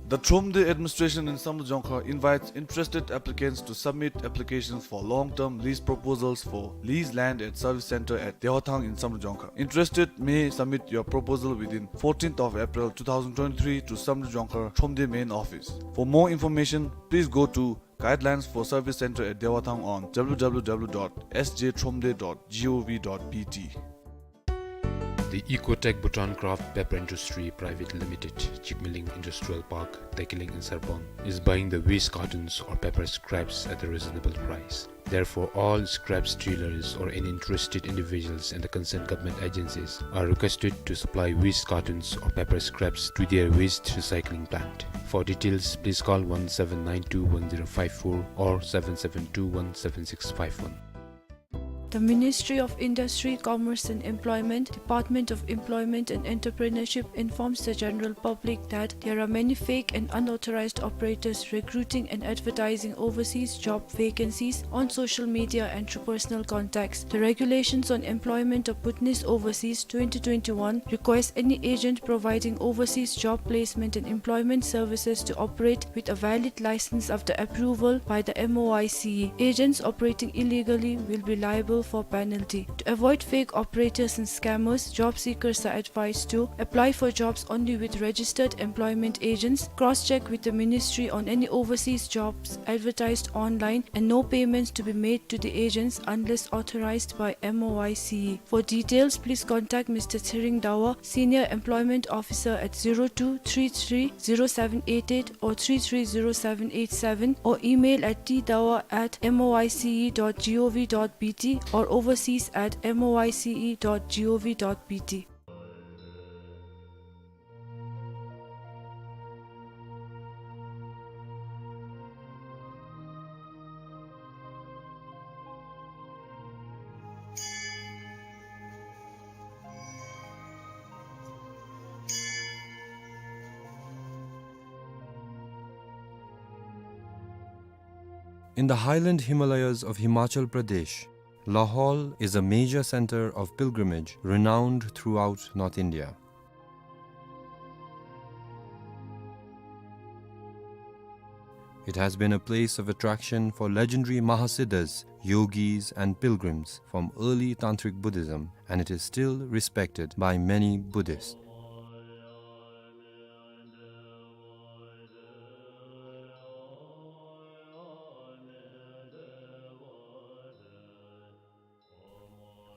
The Thromde administration in Samdrup Jongkhar invites interested applicants to submit applications for long-term lease proposals for lease land at service center at Dewathang in Samdrup Jongkhar. Interested may submit your proposal within fourteenth of April two thousand twenty-three to Samdrup Jongkhar Thromde main office. For more information, please go to Guidelines for Service Center at Dewathang on w w w dot s j thromde dot g o v dot b t. The Ecotech Bhutan Craft Paper Industry Private Limited, Jigmeling Industrial Park, Dekeling in Sarpang, is buying the waste cartons or paper scraps at a reasonable price. Therefore, all scrap dealers or any interested individuals and the concerned government agencies are requested to supply waste cartons or paper scraps to their waste recycling plant. For details, please call one seven nine two one zero five four or seven seven two one seven six five one. The Ministry of Industry, Commerce and Employment, Department of Employment and Entrepreneurship informs the general public that there are many fake and unauthorized operators recruiting and advertising overseas job vacancies on social media and through personal contacts. The Regulations on Employment of Bhutanese Overseas twenty twenty-one requires any agent providing overseas job placement and employment services to operate with a valid license after approval by the M O I C E. Agents operating illegally will be liable for penalty. To avoid fake operators and scammers, job seekers are advised to apply for jobs only with registered employment agents, cross-check with the ministry on any overseas jobs advertised online, and no payments to be made to the agents unless authorized by M O I C E. For details, please contact Mister Tshering Dawa, Senior Employment Officer at zero two three three zero seven eight eight or three three zero seven eight seven or email at t dawa at m o i c e dot g o v dot b t or overseas at m o i c e dot g o v dot b t. In the highland Himalayas of Himachal Pradesh, Lahaul is a major center of pilgrimage renowned throughout North India. It has been a place of attraction for legendary Mahasiddhas, yogis, and pilgrims from early Tantric Buddhism, and it is still respected by many Buddhists.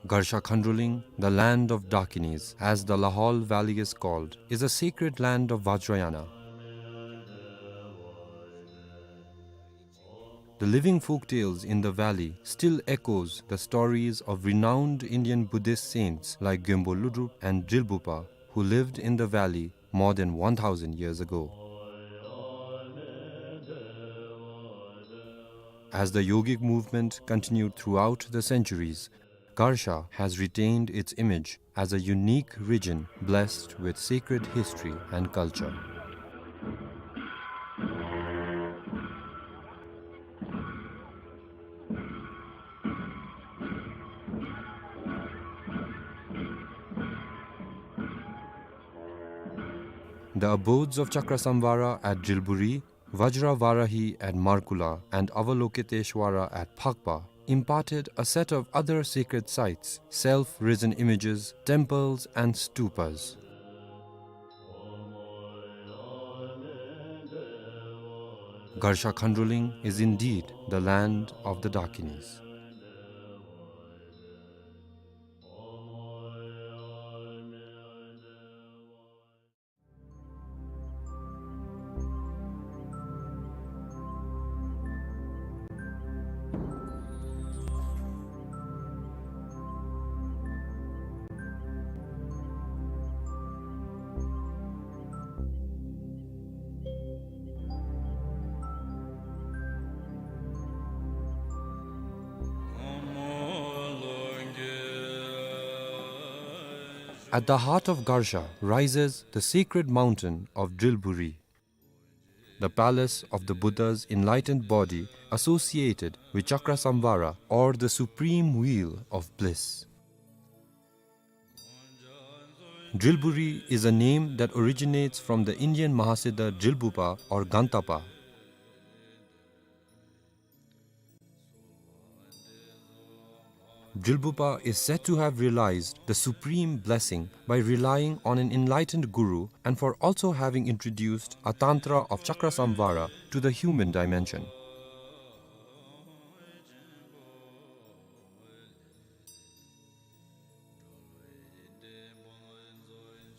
Garsha Khandroling, the land of Dakinis, as the Lahol Valley is called, is a sacred land of Vajrayana. The living folk tales in the valley still echoes the stories of renowned Indian Buddhist saints like Gyönpo Lodrop and Drilbupa, who lived in the valley more than one thousand years ago. As the yogic movement continued throughout the centuries, Garsha has retained its image as a unique region blessed with sacred history and culture. The abodes of Chakrasamvara at Drilburi, Vajravarahi at Markula, and Avalokiteshvara at Phakpa imparted a set of other sacred sites, self-risen images, temples, and stupas. Garsha Khandroling is indeed the land of the Dakinis. At the heart of Garsha rises the sacred mountain of Drilburi, the palace of the Buddha's enlightened body associated with Chakrasamvara, or the supreme wheel of bliss. Drilburi is a name that originates from the Indian Mahasiddha Drilbupa or Gantapa. Drilbupa is said to have realized the supreme blessing by relying on an enlightened guru and for also having introduced a tantra of Chakrasamvara to the human dimension.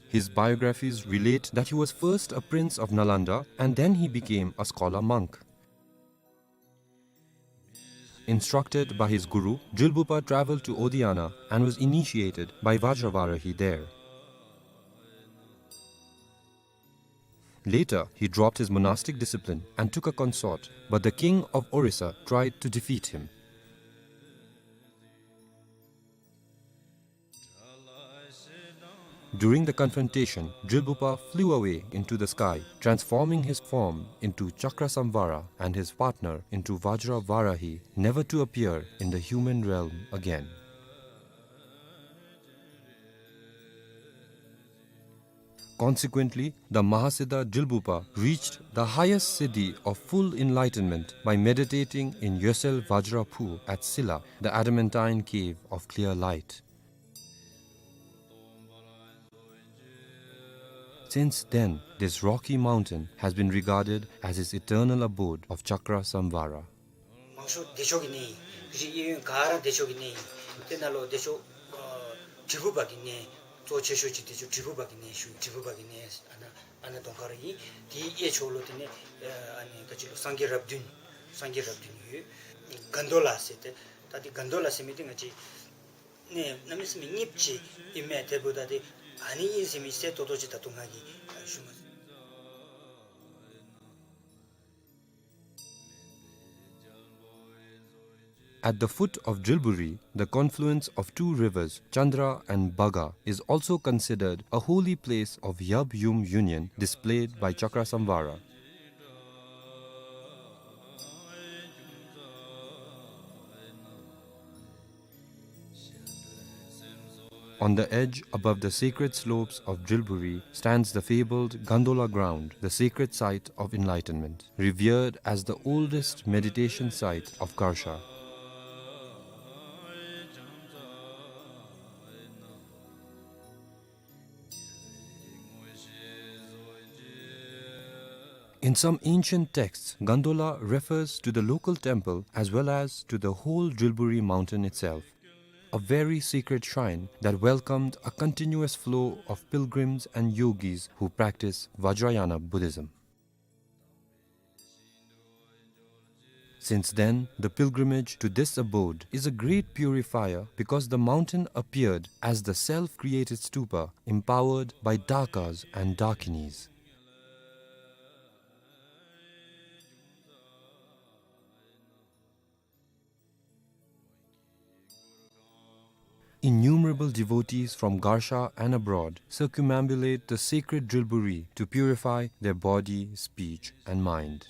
His biographies relate that he was first a prince of Nalanda and then he became a scholar monk. Instructed by his guru, Drilbupa traveled to Odiyana and was initiated by Vajravarahi there. Later, he dropped his monastic discipline and took a consort, but the king of Orissa tried to defeat him. During the confrontation, Drilbupa flew away into the sky, transforming his form into Chakrasamvara and his partner into Vajravarahi, never to appear in the human realm again. Consequently, the Mahasiddha Drilbupa reached the highest siddhi of full enlightenment by meditating in Yosel Vajra Phu at Silla, the adamantine cave of clear light. Since then, this rocky mountain has been regarded as his eternal abode of Chakrasamvara. མང་ཤོས་བདེ་མཆོག་གི་གནས་ཨིན། རི་གཡས་གཡོན་ག་ར་བདེ་མཆོག་གི་གནས་ཨིན། དེ་ནང་ལུ་བདེ་མཆོག་ཨ་དྲིལ་བུ་པ་གི་གནས་གཙོ་ཆེ་ཤོས་ཅིག་བདེ་མཆོག་དྲིལ་བུ་པ་གི་གནས་ཞུ། དྲིལ་བུ་པ་གི་གནས་ཨ་ནཱ་ཨ་ནཱ་གདོང་ཁར་ཨིན། དེའི་གཡས་ཕྱོགས་ལུ་དེ་ནས་ཨ་ནི་ག་ཅི་ལོ་སངས་རྒྱས་རབས་བདུན་སངས་རྒྱས་རབས་བདུན་ཡོད། གན་དོ་ལ་ཟེར་ཏེ་ད་དེ་གན་དོ་ལ་ཟེར་མི་དེ་ང་བཅས་ནས་གནམ་མེད་ས་མེད་རྙིངམ་ཅིག་ཨིན་མས། དེ་འབདཝ་ད་དེ་ཨ་ནི་ཨིན་ཟེར་མི་གསལ་ཏོག་ཏོ་ཅིག་ད་ལྟོ་ང་གིས་ཞུ་མ་ཚུགས། At the foot of Drilburi, the confluence of two rivers, Chandra and Baga, is also considered a holy place of Yab-Yum union displayed by Chakrasamvara. On the edge, above the sacred slopes of Drilburi, stands the fabled Gandola ground, the sacred site of enlightenment, revered as the oldest meditation site of Garsha. In some ancient texts, Gandola refers to the local temple as well as to the whole Drilburi mountain itself. a very sacred shrine that welcomed a continuous flow of pilgrims and yogis who practice Vajrayana Buddhism. Since then, the pilgrimage to this abode is a great purifier because the mountain appeared as the self-created stupa empowered by dakas and dakinis. Innumerable devotees from Garsha and abroad circumambulate the sacred Drilburi to purify their body, speech, and mind.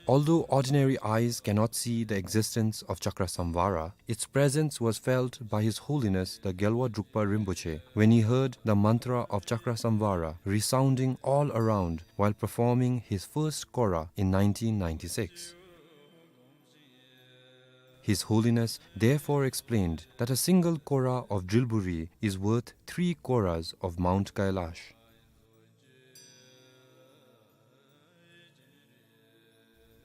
Although ordinary eyes cannot see the existence of Chakrasamvara, its presence was felt by His Holiness the Gyalwa Drukpa Rinpoche when he heard the mantra of Chakrasamvara resounding all around while performing his first kora in nineteen ninety-six. His Holiness therefore explained that a single kora of Drilburi is worth three koras of Mount Kailash.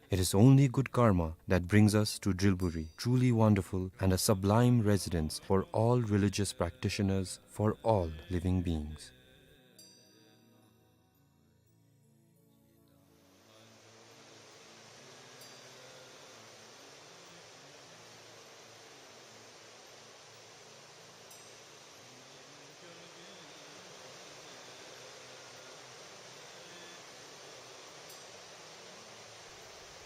It is only good karma that brings us to Drilburi, truly wonderful and a sublime residence for all religious practitioners, for all living beings.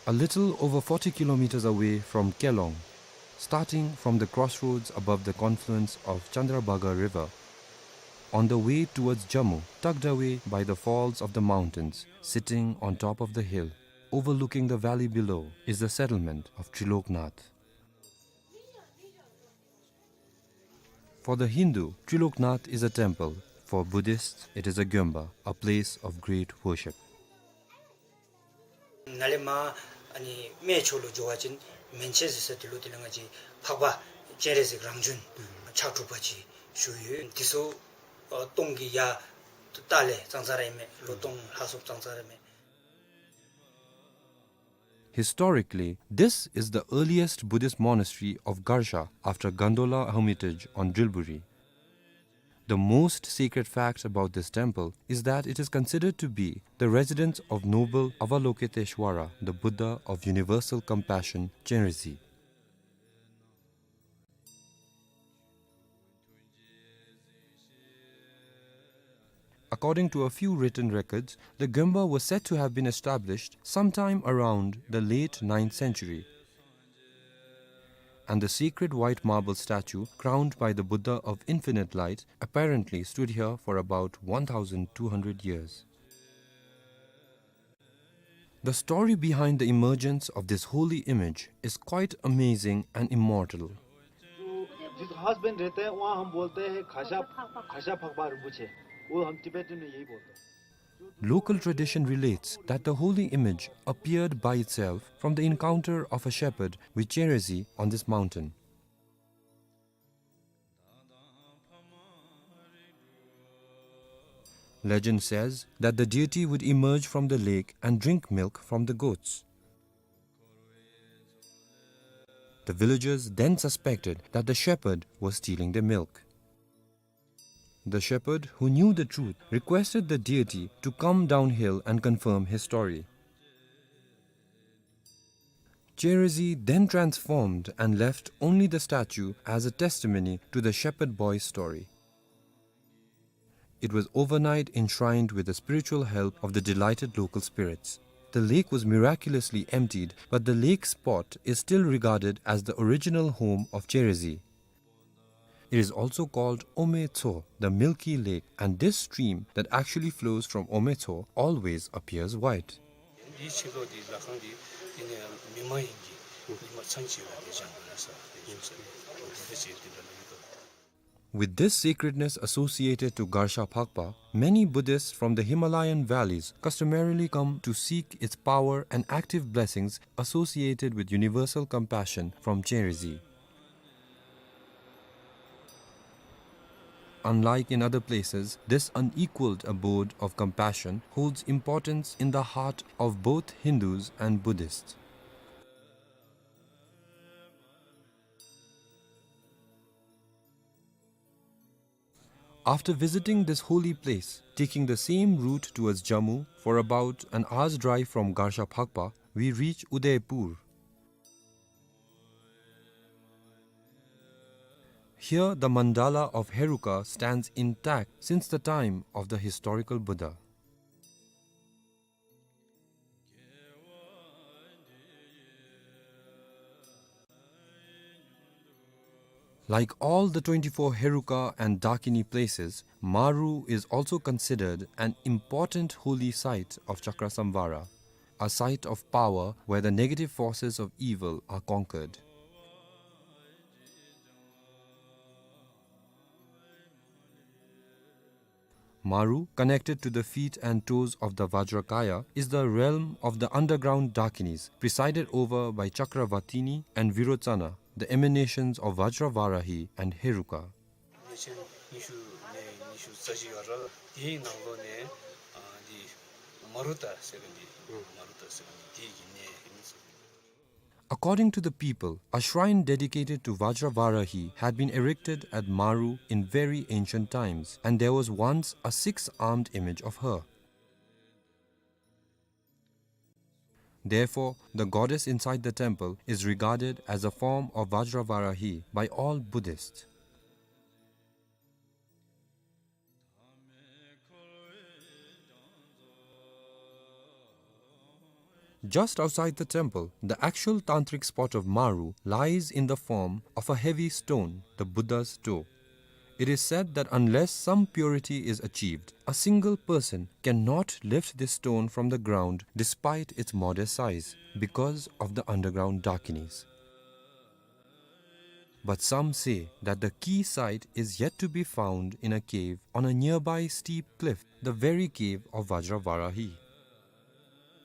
A little over forty kilometers away from Kelong, starting from the crossroads above the confluence of Chandrabhaga River, on the way towards Jammu, tucked away by the falls of the mountains, sitting on top of the hill, overlooking the valley below, is the settlement of Triloknath. For the Hindu, Triloknath is a temple. For Buddhists, it is a gyomba, a place of great worship. ནཱ་ལས་མར་ཨ་ནི་སྨད་ཕྱོགས་ལུ་འགྱོ་བ་ཅིན་མན་ཆད་ཟེར་ས་དེ་ལུ་དེ་ལས་ང་བཅས་འཕགས་པ་སྤྱན་རས་གཟིགས་རང་བྱོན་ཕྱག་དྲུག་པ་ཅིག་བཞུགས་ཡོད། དེ་ཚུ་ཨ་སྟོང་གི་ཡར་ལྟག་ལས་ཙང་ཙང་ར་ཨིན་མས། ལོ་སྟོང་ལྷག་སོངམ་ཙང་ཙང་ར་ཨིན་མས། Historically, this is the earliest Buddhist monastery of Garsha after Gandola Hermitage on Drilburi. The most sacred fact about this temple is that it is considered to be the residence of noble Avalokiteshvara, the Buddha of universal compassion, Chenrezig. According to a few written records, the gyomba was said to have been established sometime around the late ninth century, and the sacred white marble statue crowned by the Buddha of Infinite Light apparently stood here for about one thousand two hundred years. The story behind the emergence of this holy image is quite amazing and immortal. जो जिस घास बन रहते हैं, वहाँ हम बोलते हैं खासा, खासा फकबा रिम्पोछे। वो हम Tibetan में यही बोलते हैं। Local tradition relates that the holy image appeared by itself from the encounter of a shepherd with Chenrezig on this mountain. Legend says that the deity would emerge from the lake and drink milk from the goats. The villagers then suspected that the shepherd was stealing their milk. The shepherd, who knew the truth, requested the deity to come downhill and confirm his story. Chenrezig then transformed and left only the statue as a testimony to the shepherd boy's story. It was overnight enshrined with the spiritual help of the delighted local spirits. The lake was miraculously emptied, but the lake spot is still regarded as the original home of Chenrezig. It is also called Ometso, the milky lake, and this stream that actually flows from Ometso always appears white. འདིའི་ཕྱི་ལོགས་འདི་ལ་ཁང་འདི་འདི་ནི་མི་མ་ཡིན་གྱི་ཉི་མ་མཚན་ཆེ་བ་འདི་བྱང་བ་ལ་ས་འདི་ཡིན་ས་འདི་འདི་འདྲ་ཅིག་འདི་འདྲ་ལ་ཡོད་དོ། With this sacredness associated to Garsha Phakpa, many Buddhists from the Himalayan valleys customarily come to seek its power and active blessings associated with universal compassion from Chenrezig. Unlike in other places, this unequaled abode of compassion holds importance in the heart of both Hindus and Buddhists. After visiting this holy place, taking the same route towards Jammu for about an hour's drive from Garsha Phakpa, we reach Udaipur. Here, the mandala of Heruka stands intact since the time of the historical Buddha. Like all the twenty-four Heruka and Dakini places, Maru is also considered an important holy site of Chakrasamvara, a site of power where the negative forces of evil are conquered. Maru, connected to the feet and toes of the Vajrakaya, is the realm of the underground Dakinis, presided over by Chakravatini and Virochana, the emanations of Vajravarahi and Heruka. ཉིས་སྟོང་ཉི་ཤུ་ནས་ཉི་ཤུ་རྩ་གཅིག་བར་དེའི་ནང་ལོགས་ནས་ཨ་འདི་མ་རུ་ཏ་ཟེར་མཁན་འདི་མ་རུ་ཏ་ཟེར་མཁན་འདི་དེ་གི་གནས་ཨིན་ཟེར། According to the people, a shrine dedicated to Vajravarahi had been erected at Maru in very ancient times, and there was once a six-armed image of her. Therefore, the goddess inside the temple is regarded as a form of Vajravarahi by all Buddhists. Just outside the temple, the actual tantric spot of Maru lies in the form of a heavy stone, the Buddha's toe. It is said that unless some purity is achieved, a single person cannot lift this stone from the ground despite its modest size, because of the underground Dakinis. But some say that the key site is yet to be found in a cave on a nearby steep cliff, the very cave of Vajravarahi.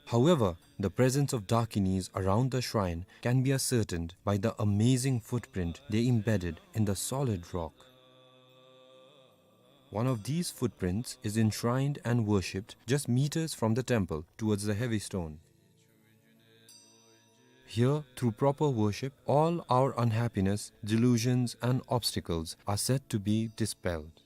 However, the presence of Dakinis around the shrine can be ascertained by the amazing footprint they embedded in the solid rock. One of these footprints is enshrined and worshipped just meters from the temple towards the heavy stone. Here, through proper worship, all our unhappiness, delusions, and obstacles are said to be dispelled.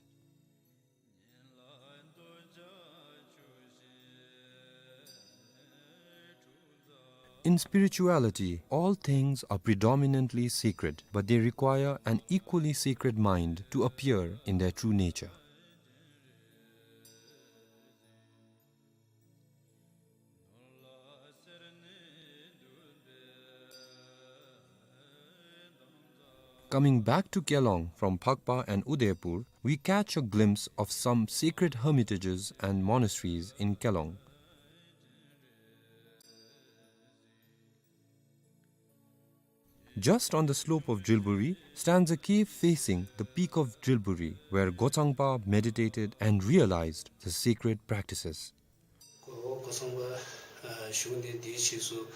In spirituality, all things are predominantly sacred, but they require an equally sacred mind to appear in their true nature. Coming back to Kelong from Phakpa and Udaipur, we catch a glimpse of some sacred hermitages and monasteries in Kelong. Just on the slope of Drilburi stands a cave facing the peak of Drilburi, where Gochangpa meditated and realized the sacred practices. ཁོ་གོ་ཚང་པ་བཞུགས་ནི་དེའི་རྗེས་སུ་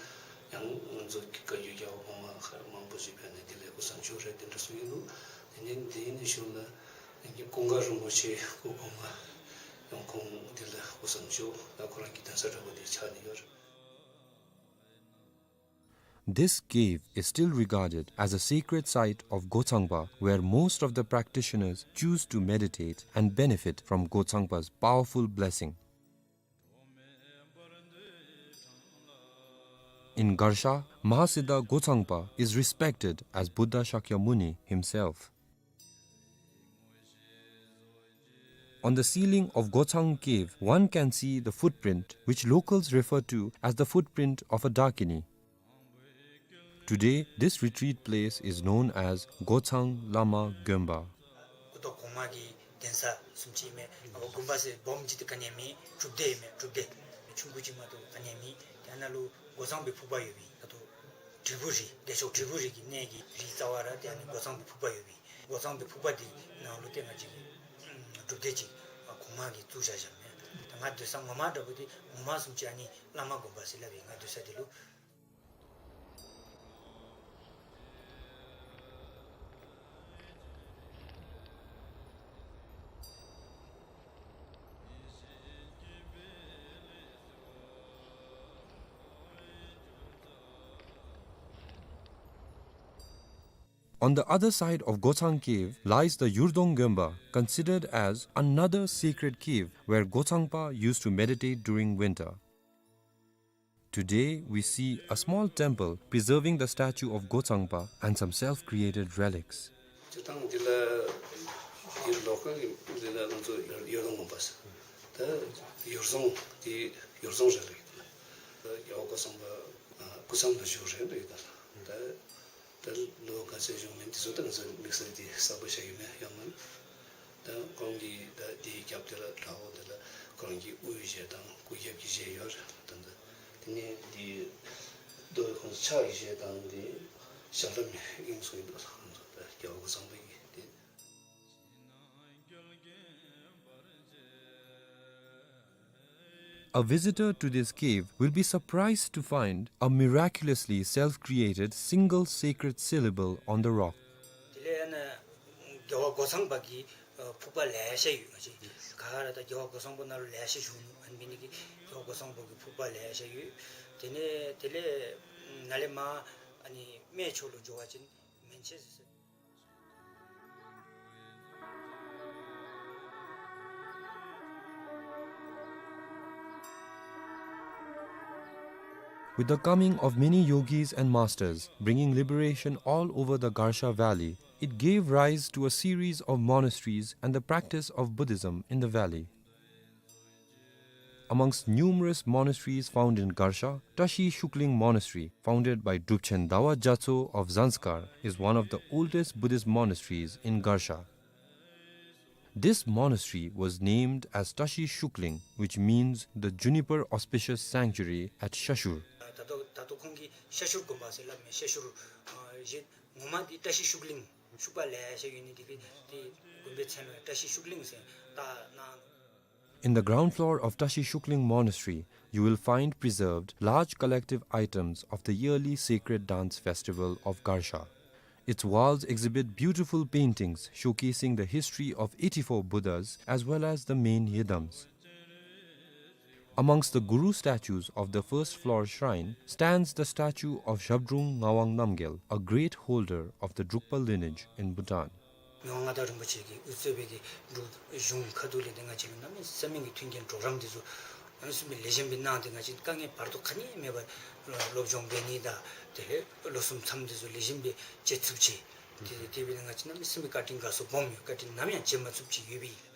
ཡང་ང་ཚོ་བཀའ་བརྒྱུད་རྒྱལ་བ་གོང་མ་མཁས་པ་མང་པོ་ཞིག་ཕེབས་ནས་དེ་ལས་སྐུ་གསུང་ཆོས་རེ་དེ་འདྲ་གསུང་ཡི་འདུག། དེ་ནས་དེའི་ནས་བཞུགས་ན་ཀུན་དགའ་རིན་པོ་ཆེ་སྐུ་གོང་མ་ཡང་ཁོང་དེ་ལས་སྐུ་གསུང་ཆོས་ད་ཁོ་རང་གི་གདན་ས་འདྲ་པོ་དེ་ཆགས་ནི་ཡོད་རེད། This cave is still regarded as a sacred site of Gochangpa, where most of the practitioners choose to meditate and benefit from Gochangpa's powerful blessing. In Garsha, Mahasiddha Gochangpa is respected as Buddha Shakyamuni himself. On the ceiling of Gochang Cave, one can see the footprint, which locals refer to as the footprint of a Dakini. Today, this retreat place is known as Gochang Lama Gonpa. སྐུ་ཐོག་གོང་མ་གི་གདན་ས་བཟུམ་ཅིག་མས། ཨ་དགོན་པ་ཟེར་སྦོམ་ཅིག་ཏུ་ག་ནི་ཡང་མེད། སྒྲུབ་སྡེ་ཡང་མེད། སྒྲུབ་སྡེ་ཆུང་ཀུ་ཅིག་མ་གཏོགས་ག་ནི་ཡང་མེད། དེ་ནང་ལུ་འགོ་གཙང་པའི་ཕུག་པ་ཡོད་པས། ད་ལྟོ་དྲིལ་བུ་རི་བདེ་མཆོག་དྲིལ་བུ་རི་གི་གནས་ཀྱི་རི་རྩ་བ་ར་དེ་ཨ་ནི་འགོ་གཙང་པའི་ཕུག་པ་ཡོད་པས། འགོ་གཙང་པའི་ཕུག་པ་དེ་ནང་ལུ་ཏེ་ང་བཅས་ཀྱི་སྒྲུབ་སྡེ་ཅིག་གོང་མ་གིས་བཙུགས་བཞག་བཞགཔ་མས། ད་ང་སྡོད་ས་ངོ་མ་འདྲ་པོ་དེ་ངོ་མ་བཟུམ་ཅིག་ཨ་ནི་བླ་མ་དགོན་པ་ཟེར་སླབ་ཨིན། ང་སྡོད་ས་དེ་ལུ། On the other side of Gochang Cave lies the Yurdong Gemba, considered as another sacred cave where Gochangpa used to meditate during winter. Today, we see a small temple preserving the statue of Gochangpa and some self-created relics. སྤྱིར་བཏང་འདི་ལ་འདི་ལོ་ཀལ་འདི་ལ་ང་ཚོ་ཡུར་རྫོང་དགོན་པ་ཟེར། ད་ཡུར་རྫོང་འདི་ཡུར་རྫོང་རེད་ལབ་ཡོད་ད། ད་རྒྱལ་བ་སྐུ་ཚང་པ་སྐུ་མཚམས་ལ་བཞུགས་རེད་ལབ་ཡོད་ད། ད་ད་ལོ་ག་ཚོད་བཞུགས་མིན་འདི་ཚོ་ད་ང་ཚོ་དམིགས་བསལ་འདི་གསལ་པོ་ཤར་ཡོད་མེད་ཡང་མིན། ད་ཁོང་གི་ད་འདི་རྒྱབ་དེ་ལ་བྲག་འོག་དེ་ལ་ཁོ་རང་གི་དབུའི་གཞས་དང་སྐུ་རྒྱབ་ཀྱི་གཞས་ཡོད་རེད་ད། ད་དེ་ནས་འདི་རྡོ་ཁོང་ཕྱག་གི་གཞས་དང་འདི་ཞབས་བྲོ་མེད་ཨིན་སོང་ཡིན་འདུག་ད་རྒྱལ་བ་སྐུ་ཚང་པའི་གི་འདི། A visitor to this cave will be surprised to find a miraculously self-created single sacred syllable on the rock. དེ་ལས་ཨ་ནི་རྒྱལ་བ་སྐུ་ཚང་པ་གི་ཕུག་པ་ལེ་ཤ་ཡོད་ང་ཅི། ག་ར་ད་རྒྱལ་བ་སྐུ་ཚང་པ་ནང་ལ་ལེ་ཤ་བཞུགས་ནུག་ཨ་ནི་འདི་གི་རྒྱལ་བ་སྐུ་ཚང་པ་གི་ཕུག་པ་ལེ་ཤ་ཡོད། དེ་ནས་དེ་ལས་ནཱ་ལས་མར་ཨ་ནི་སྨད་ཕྱོགས་ལུ་འགྱོ་བ་ཅིན་མན་ཆད་ཟེར། With the coming of many yogis and masters, bringing liberation all over the Garsha Valley, it gave rise to a series of monasteries and the practice of Buddhism in the valley. Amongst numerous monasteries found in Garsha, Tashi Shukling Monastery, founded by Drupchen Dawa Gyatso of Zanskar, is one of the oldest Buddhist monasteries in Garsha. This monastery was named as Tashi Shukling, which means the juniper auspicious sanctuary at Shashur. ད་ལྟོ་ད་ལྟོ་ཁོང་གི་ཤ་ཤུར་དགོན་པ་ཟེར་སླབ་མས། ཤ་ཤུར་ཨ་གཞི་ངོ་མ་འདི་བཀྲ་ཤིས་ཤུགས་གླིང་ཤུག་པ་ལེ་ཤ་ཡོད་ནི་འདི་གིས་འདི་དགོན་པའི་མཚན་ལ་བཀྲ་ཤིས་ཤུགས་གླིང་ཟེར་བཏགས་གནང་། In the ground floor of Tashi Shukling Monastery, you will find preserved large collective items of the yearly sacred dance festival of Garsha. Its walls exhibit beautiful paintings showcasing the history of eighty-four Buddhas as well as the main yidams. Amongst the Guru statues of the first floor shrine stands the statue of Zhabdrung Ngawang Namgyal, a great holder of the Drukpa lineage in Bhutan. མི་དབང་མངའ་བདག་རིན་པོ་ཆེ་གིས་དབུ་གཙོས་པའི་གི་འབྲུག་གཞུང་ཁ་ཐུག་ལས་ཏེ་ང་བཅས་ལུ་གནམ་མེད་ས་མེད་ཀྱི་མཐུན་རྐྱེན་གྲོགས་རམ་འདི་ཚུ་གནམ་མེད་ས་མེད་ལེགས་ཤོམ་སྦེ་གནང་སྟེ་ང་བཅས་དཀའ་ངལ་བར་དོ་ག་ནི་མེད་པར་སློབ་སྦྱོང་འབད་ནི་དང་དེ་ལས་ལོ་གསུམ་མཚམས་འདི་ཚུ་ལེགས་ཤོམ་སྦེ་བཅད་ཚུགས་ཅི། དེ་དེ་སྦེ་ང་བཅས་གནམ་མེད་ས་མེད་བཀའ་དྲིན་དགའ་ཚོར་སྦོམ་ཡོད། བཀའ་དྲིན་ནམ་ཡང་བརྗེད་མ་ཚུགསཔ་ཅིག་ཡོད་པས།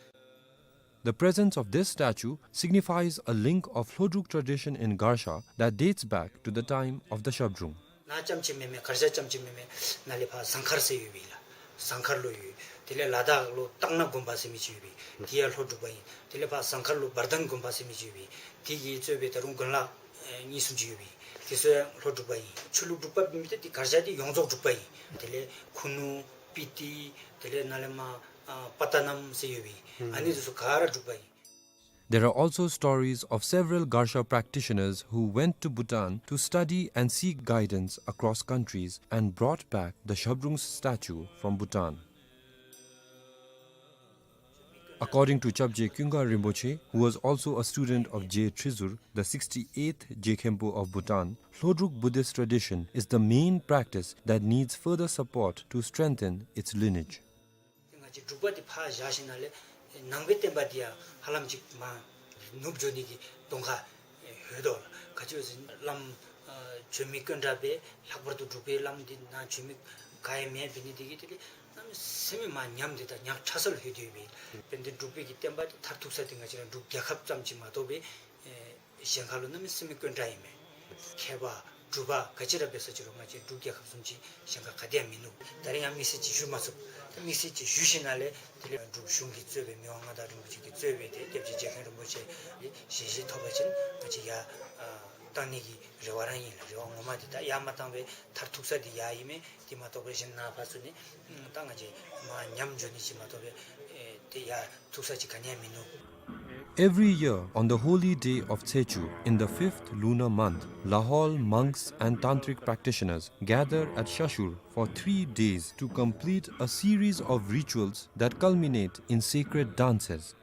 The presence of this statue signifies a link of Hlodruk tradition in Garsha that dates back to the time of the Zhabdrung. ནཱ་རྐྱངམ་ཅིག་མེན་མས། གར་ཞ་རྐྱངམ་ཅིག་མེན་མས། ནཱ་ལས་ཕར་ཟངས་དཀར་ཟེར་ཡོད་པས་ལགས། ཟངས་དཀར་ལུ་ཡོད། དེ་ལས་ལ་དྭགས་ལུ་སྟག་སྣ་དགོན་པ་ཟེར་མི་ཅིག་ཡོད་པས། དེ་ཡང་ལྷོ་འབྲུག་པ་ཨིན། དེ་ལས་ཕར་ཟངས་དཀར་ལུ་བར་ལྡན་དགོན་པ་ཟེར་མི་ཅིག་ཡོད་པས། དེ་གི་གཙོས་པའི་ད་རུང་དགོན་ལག་ཨེ་གཉིས་གསུམ་ཅིག་ཡོད་པས། དེ་ཚུ་ཡང་ལྷོ་འབྲུག་པ་ཨིན། ཆོས་ལུགས་འབྲུག་པ་མེན་མི་དེ་གར་ཞ་དེ་ཡོངས་རྫོགས་འབྲུག་པ་ཨིན། དེ་ལས་ཁུ་ནུ་སྤི་ཏི་དེ་ལས་ནཱ་ལས་མར་ཨ་པ་ཏ་ནམ་ཟེར་ཡོད་པས། ཨ་ནི་དེ་ཚུ་ག་ར་འབྲུག་པ་ཨིན། There are also stories of several Garsha practitioners who went to Bhutan to study and seek guidance across countries and brought back the Zhabdrung's statue from Bhutan. According to Chapje Kyunga Rinpoche, who was also a student of Je Trizur, the sixty-eighth Je Khenpo of Bhutan, Hlodruk Buddhist tradition is the main practice that needs further support to strengthen its lineage. ང་བཅས་འབྲུག་པ་འདི་ཕར་བཞག་ཞིནམ་ལས་ནང་པའི་བསྟན་པ་འདི་ཡང་ཧ་ལམ་ཅིག་མར་ནུབ་འགྱོ་ནི་གི་གདོང་ཁ་ཡོད་དོ་ལགས། ག་ཅི་ཟེར་བ་ཅིན་བླམ་ཨ་བྱོན་མི་དཀོན་དྲགས་སྦེ་ལྷག་པར་དུ་འབྲུག་པའི་བླམ་འདི་ནཱ་བྱོན་མི་ག་ཡང་མེདཔ་འབད་ནི་འདི་གིས་དེ་ལས་གནམ་མེད་ས་མེད་མར་ཉམས་ཏེ་ད་ཉག་ཕྲ་ས་ལུ་ལྷོད་དེ་ཡོད་པས། དཔེར་ན་འབྲུག་པའི་གི་བསྟན་པ་འདི་མཐར་ཐུག་ས་འདི་ང་བཅས་ར་འབྲུག་རྒྱལ་ཁབ་ཙམ་ཅིག་མ་གཏོགས་སྦེ་ཨེ་གཞན་ཁ་ལུ་གནམ་མེད་ས་མེད་དཀོན་དྲགས་ཨིན་མས། མཁས་པ་གྲུབ་པ་ག་ཅི་ར་འབད་ས་ཅིག་རུང་ང་བཅས་འབྲུག་རྒྱལ་ཁབ་བཟུམ་ཅིག་གཞན་ཁ་ག་ཏེ་ཡང་མིན་ནུག། ད་རིས་ཡང་དམིགས་བསལ་ཅིག་ཞུ་མ་ཚུགས། ད་དམིགས་བསལ་ཅིག་ཞུ་ཞིནམ་ལས་དེ་ལས་འབྲུག་གཞུང་གིས་གཙོས་པའི་མི་དབང་མངའ་བདག་རིན་པོ་ཆེ་གིས་གཙོས་པའི་དེ་སྐྱབས་རྗེ་རྗེ་མཁན་རིན་པོ་ཆེ་ཞལ་བཞེས་ཐོབ་པ་ཅིན་ང་བཅས་ཡར་ཨ་བཏང་ནི་གི་རེ་བ་ར་ཨིན་ལགས། རེ་བ་ངོ་མ་འདི་ད་ཡར་མ་བཏང་བའི་མཐར་ཐུག་ས་འདི་ཡར་ཨིན་མས། དེ་མ་གཏོགས་པའི་གཞན་ནཱ་ཕར་ཚུར་ནི་ད་ང་བཅས་མར་ཉམས་འགྱོ་ནི་ཅིག་མ་གཏོགས་པའི་ཨེ་དེ་ཡར་ཐུག་ས་ཅིག་ག་ནི་ཡང་མིན་ནུག། Every year, on the holy day of Tsechu, in the fifth lunar month, Lahaul monks and tantric practitioners gather at Shashur for three days to complete a series of rituals that culminate in sacred dances.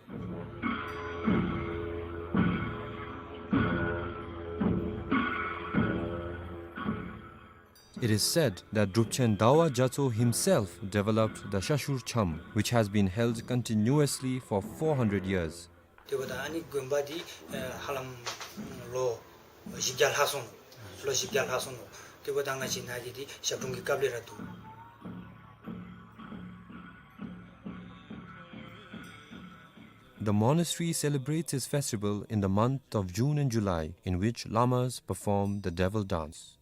It is said that Drupchen Dawa Gyatso himself developed the Shashur Cham, which has been held continuously for four hundred years. དེ་འབདཝ་ད་ཨ་ནི་དགོན་པ་འདི་ཨ་ཧ་ལམ་ལོ་བཞི་བརྒྱ་ལྷག་སོང་ནུག། ལོ་བཞི་བརྒྱ་ལྷག་སོང་ནུག། དེ་འབདཝ་ད་ང་བཅས་ནཱ་གི་འདི་ཞབས་དྲུང་གི་སྐབས་ལས་ར་འདུག། The monastery celebrates its festival in the month of June and July, in which lamas perform the devil dance.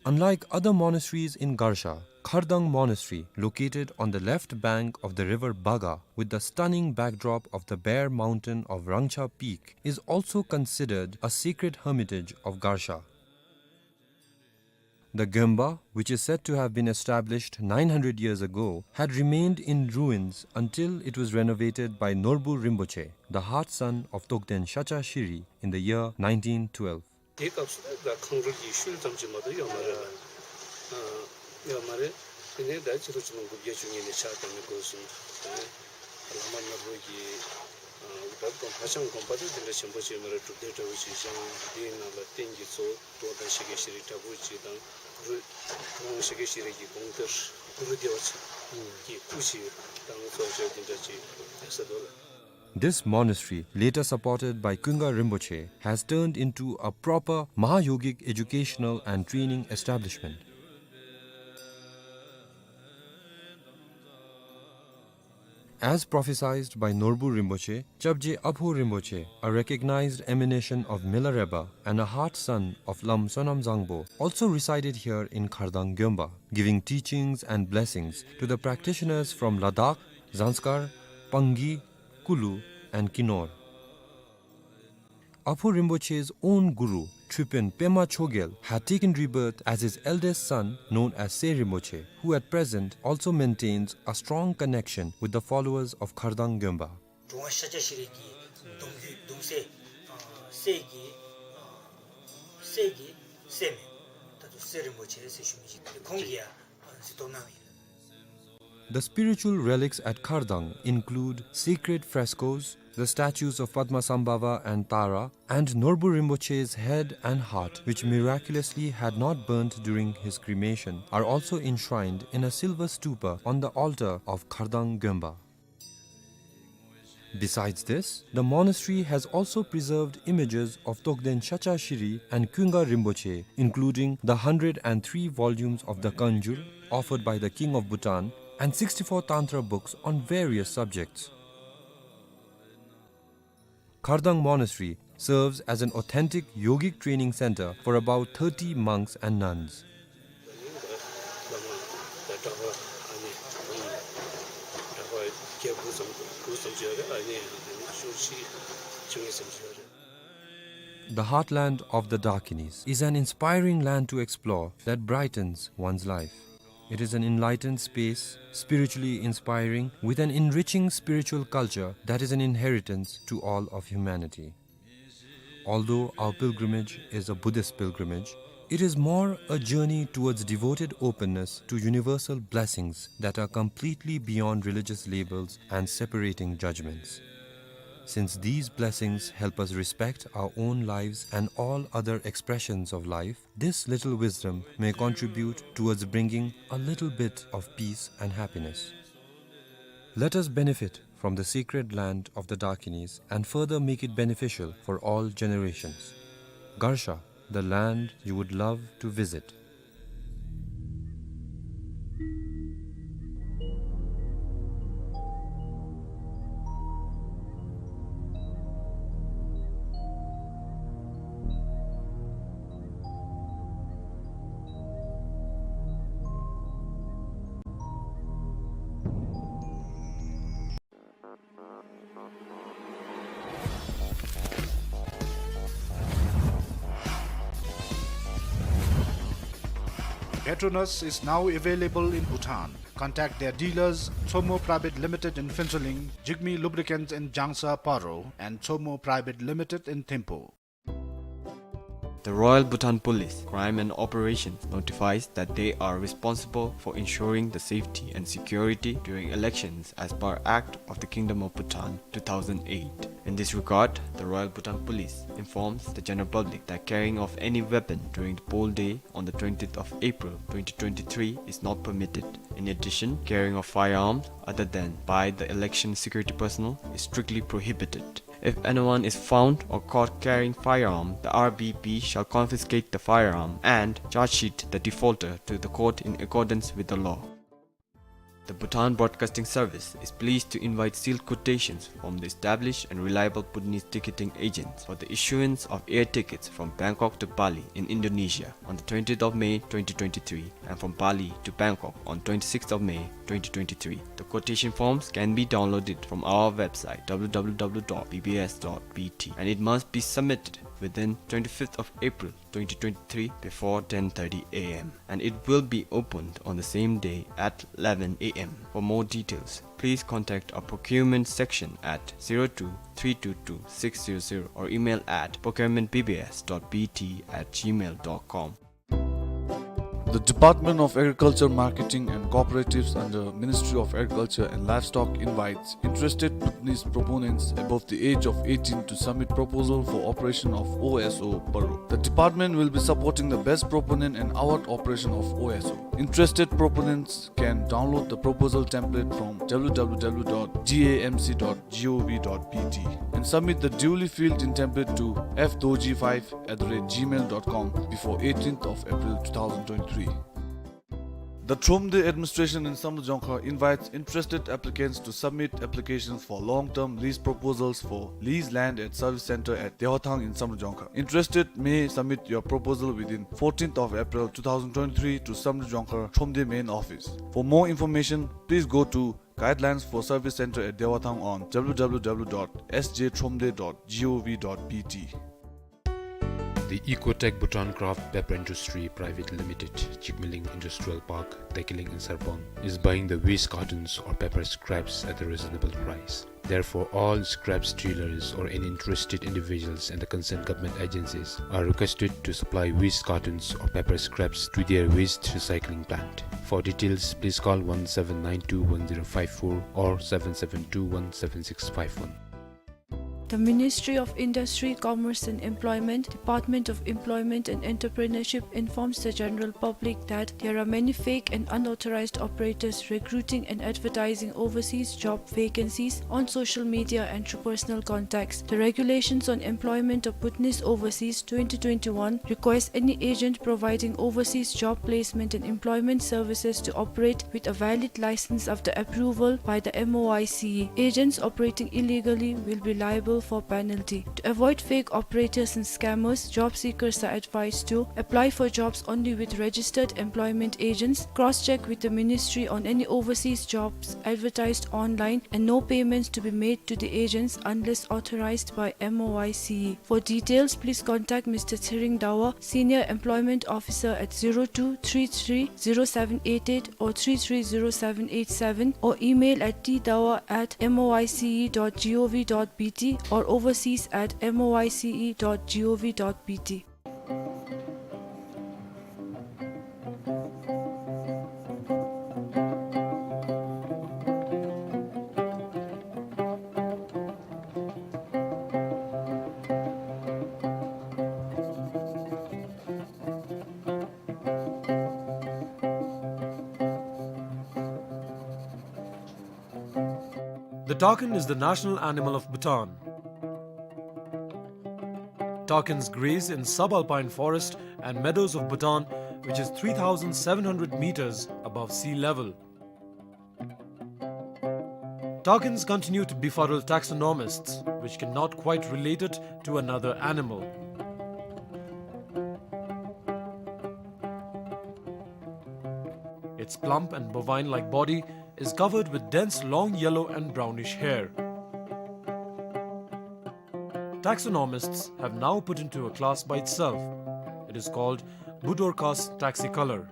Unlike other monasteries in Garsha, Khardang Monastery, located on the left bank of the river Baga, with the stunning backdrop of the bare mountain of Rangcha Peak, is also considered a sacred hermitage of Garsha. The Gyönba, which is said to have been established nine hundred years ago, had remained in ruins until it was renovated by Norbu Rinpoche, the heart son of Togden Shacha Shiri, in the year nineteen twelve. དེའི་སྐབས་སུ་ད་ཁང་རུལ་གྱི་ཤུལ་ཙམ་ཅིག་མ་གཏོགས་ཡོད་མ་རེད། ཨ་ཡོད་མ་རེད། དེ་ནས་ད་ཕྱི་ལོ་ཆིག་སྟོང་དགུ་བརྒྱ་བཅུ་གཉིས་ནས་ཕྱག་བཏབ་ནས་འགོ་བཟུང་། དེ་ནས་བླ་མ་ནོར་བུ་གིས་ཨ་ད་དགོན་ཧ་ཅང་དགོན་པ་དེ་དེ་འདྲ་ཆེན་པོ་ཅིག་ཡོད་མ་རེད། སྒྲུབ་སྡེ་འདྲ་བོ་ཅིག་བཞེངས། དེའི་ནང་ལ་རྟེན་གྱི་གཙོ་བོ་དོ་དང་ཤཱཀྱ་ཤྲཱི་འདྲ་བོ་ཅིག་དང་གུ་རུ་དོ་དང་ཤཱཀྱ་ཤྲཱི་གི་དགོངས་གཏེར་གུ་རུ་བདེ་བ་ཅན་གྱི་སྐུ་ཅིག་དང་གཙོ་བྱས་དེ་འདྲ་ཅིག་ཡོད་ས་འདུག་ལགས། This monastery, later supported by Kunga Rinpoche, has turned into a proper Mahayogic educational and training establishment. As prophesied by Norbu Rinpoche, Chapje Abho Rinpoche, a recognized emanation of Milarepa and a heart son of Lam Sonam Zangpo, also resided here in Khardang Gyönba, giving teachings and blessings to the practitioners from Ladakh, Zanskar, Pangi, Kulu, and Kinor. Abho Rinpoche's own guru, Tripin Pema Chogyal, had taken rebirth as his eldest son, known as Se Rinpoche, who at present also maintains a strong connection with the followers of Khardang Gyönba. དྲུང་པ་ཤཱཀྱ་ཤྲཱི་གི་གདུང་རྒྱུད་གདུང་སྲས་ཨ་སྲས་ཀྱི་ཨ་སྲས་ཀྱི་སྲས་མོ་ད་ལྟོ་སེ་རིན་པོ་ཆེ་ཟེར་ཞུ་མི་ཅིག་ཁོང་གིས་ཡང་གཟིགས་རྟོག་གནང་ཡོད། The spiritual relics at Khardang include sacred frescoes, the statues of Padmasambhava and Tara, and Norbu Rinpoche's head and heart, which miraculously had not burnt during his cremation, are also enshrined in a silver stupa on the altar of Khardang Gyönba. Besides this, the monastery has also preserved images of Togden Shacha Shiri and Kunga Rinpoche, including the hundred and three volumes of the Kanjur offered by the King of Bhutan and sixty-four Tantra books on various subjects. Khardang Monastery serves as an authentic yogic training center for about thirty monks and nuns. The heartland of the Dakinis is an inspiring land to explore that brightens one's life. It is an enlightened space, spiritually inspiring, with an enriching spiritual culture that is an inheritance to all of humanity. Although our pilgrimage is a Buddhist pilgrimage, it is more a journey towards devoted openness to universal blessings that are completely beyond religious labels and separating judgments. Since these blessings help us respect our own lives and all other expressions of life, this little wisdom may contribute towards bringing a little bit of peace and happiness. Let us benefit from the sacred land of the Dakinis and further make it beneficial for all generations. Garsha, the land you would love to visit. Petronas is now available in Bhutan. Contact their dealers, Tsomo Private Limited in Phuentsholing, Jigme Lubricants in Jangsa, Paro, and Tsomo Private Limited in Thimphu. The Royal Bhutan Police, Crime and Operations notifies that they are responsible for ensuring the safety and security during elections as per Act of the Kingdom of Bhutan two thousand eight. In this regard, the Royal Bhutan Police informs the general public that carrying of any weapon during the poll day on the twentieth of April twenty twenty-three is not permitted. In addition, carrying of firearms other than by the election security personnel is strictly prohibited. If anyone is found or caught carrying firearm, the R B P shall confiscate the firearm and charge sheet the defaulter to the court in accordance with the law. The Bhutan Broadcasting Service is pleased to invite sealed quotations from the established and reliable Bhutanese ticketing agents for the issuance of air tickets from Bangkok to Bali in Indonesia on the twentieth of May twenty twenty-three and from Bali to Bangkok on twenty-sixth of May twenty twenty-three. The quotation forms can be downloaded from our website w w w dot b b s dot b t and it must be submitted within twenty-fifth of April twenty twenty-three before ten thirty a m and it will be opened on the same day at eleven a m. For more details, please contact our procurement section at zero two three two two six zero zero or email at procurement b b s dot b t at gmail dot com. The Department of Agriculture, Marketing and Cooperatives under Ministry of Agriculture and Livestock invites interested Bhutanese proponents above the age of eighteen to submit proposal for operation of O S O Paro. The department will be supporting the best proponent and award operation of O S O. Interested proponents can download the proposal template from w w w dot d a m c dot g o v dot b t and submit the duly filled in template to f doji five at the rate gmail dot com before eighteenth of April two thousand twenty-three. The Thromde administration in Samdrup Jongkhar invites interested applicants to submit applications for long-term lease proposals for lease land at service center at Dewathang in Samdrup Jongkhar. Interested may submit your proposal within fourteenth of April two thousand twenty-three to Samdrup Jongkhar Thromde main office. For more information, please go to Guidelines for Service Center at Dewathang on w w w dot s j thromde dot g o v dot b t. The Ecotech Bhutan Craft Paper Industry Private Limited, Chikmaling Industrial Park, Tekiling in Sarpang, is buying the waste cartons or paper scraps at a reasonable price. Therefore, all scrap dealers or any interested individuals and the concerned government agencies are requested to supply waste cartons or paper scraps to their waste recycling plant. For details, please call one seven nine two one zero five four or seven seven two one seven six five one. The Ministry of Industry, Commerce and Employment, Department of Employment and Entrepreneurship informs the general public that there are many fake and unauthorized operators recruiting and advertising overseas job vacancies on social media and through personal contacts. The Regulations on Employment of Bhutanese Overseas twenty twenty-one requires any agent providing overseas job placement and employment services to operate with a valid license after approval by the M O I C E. Agents operating illegally will be liable for penalty. To avoid fake operators and scammers, job seekers are advised to apply for jobs only with registered employment agents, cross-check with the ministry on any overseas jobs advertised online, and no payments to be made to the agents unless authorized by M O I C E. For details, please contact Mister Tshering Dawa, Senior Employment Officer, at zero two three three zero seven eight eight or three three zero seven eight seven, or email at t dawa at m o i c e dot g o v dot b t or overseas at m o i c e dot g o v dot b t. The takin is the national animal of Bhutan. Takins graze in subalpine forest and meadows of Bhutan, which is three thousand seven hundred meters above sea level. Takins continue to befuddle taxonomists, which cannot quite relate it to another animal. Its plump and bovine-like body is covered with dense long yellow and brownish hair. Taxonomists have now put into a class by itself. It is called Budorcas taxicolor.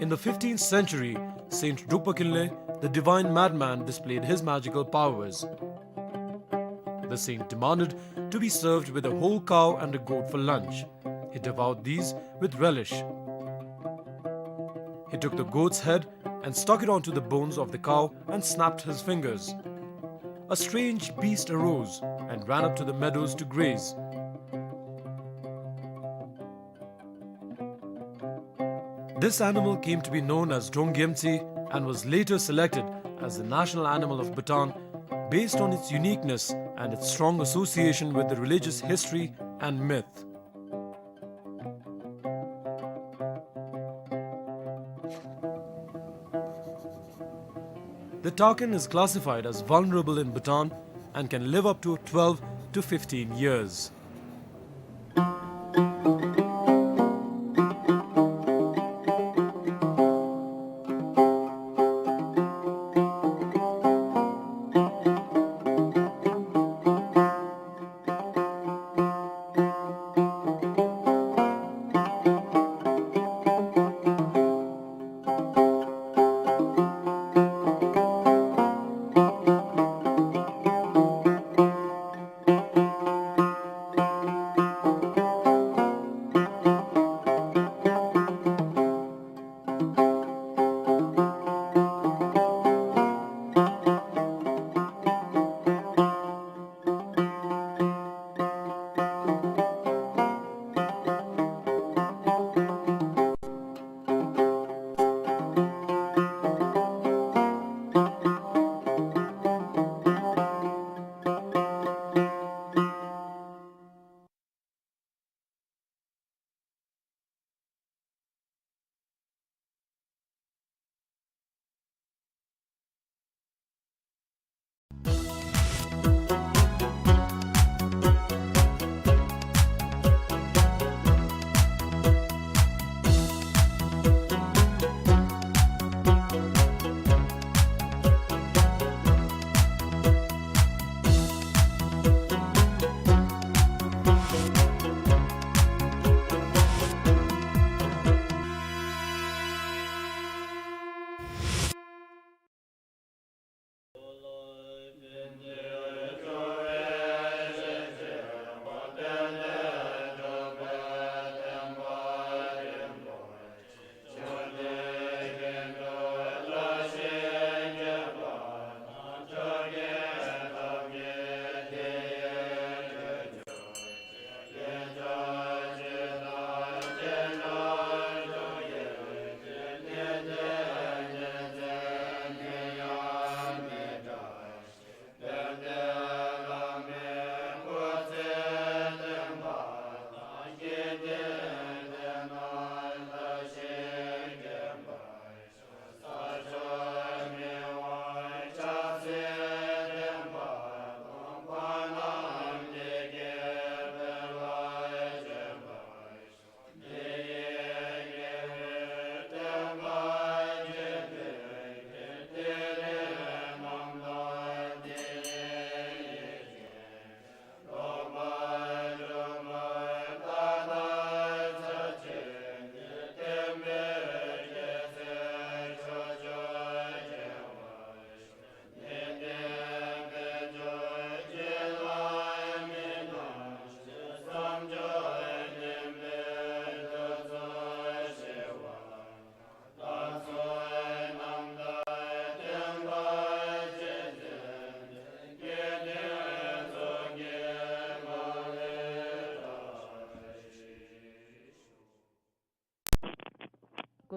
In the fifteenth century, Saint Drukpa Kinley, the divine madman, displayed his magical powers. The saint demanded to be served with a whole cow and a goat for lunch. He devoured these with relish. He took the goat's head and stuck it onto the bones of the cow and snapped his fingers. A strange beast arose and ran up to the meadows to graze. This animal came to be known as Donggyemtsi and was later selected as the national animal of Bhutan based on its uniqueness and its strong association with the religious history and myth. The takin is classified as vulnerable in Bhutan and can live up to twelve to fifteen years.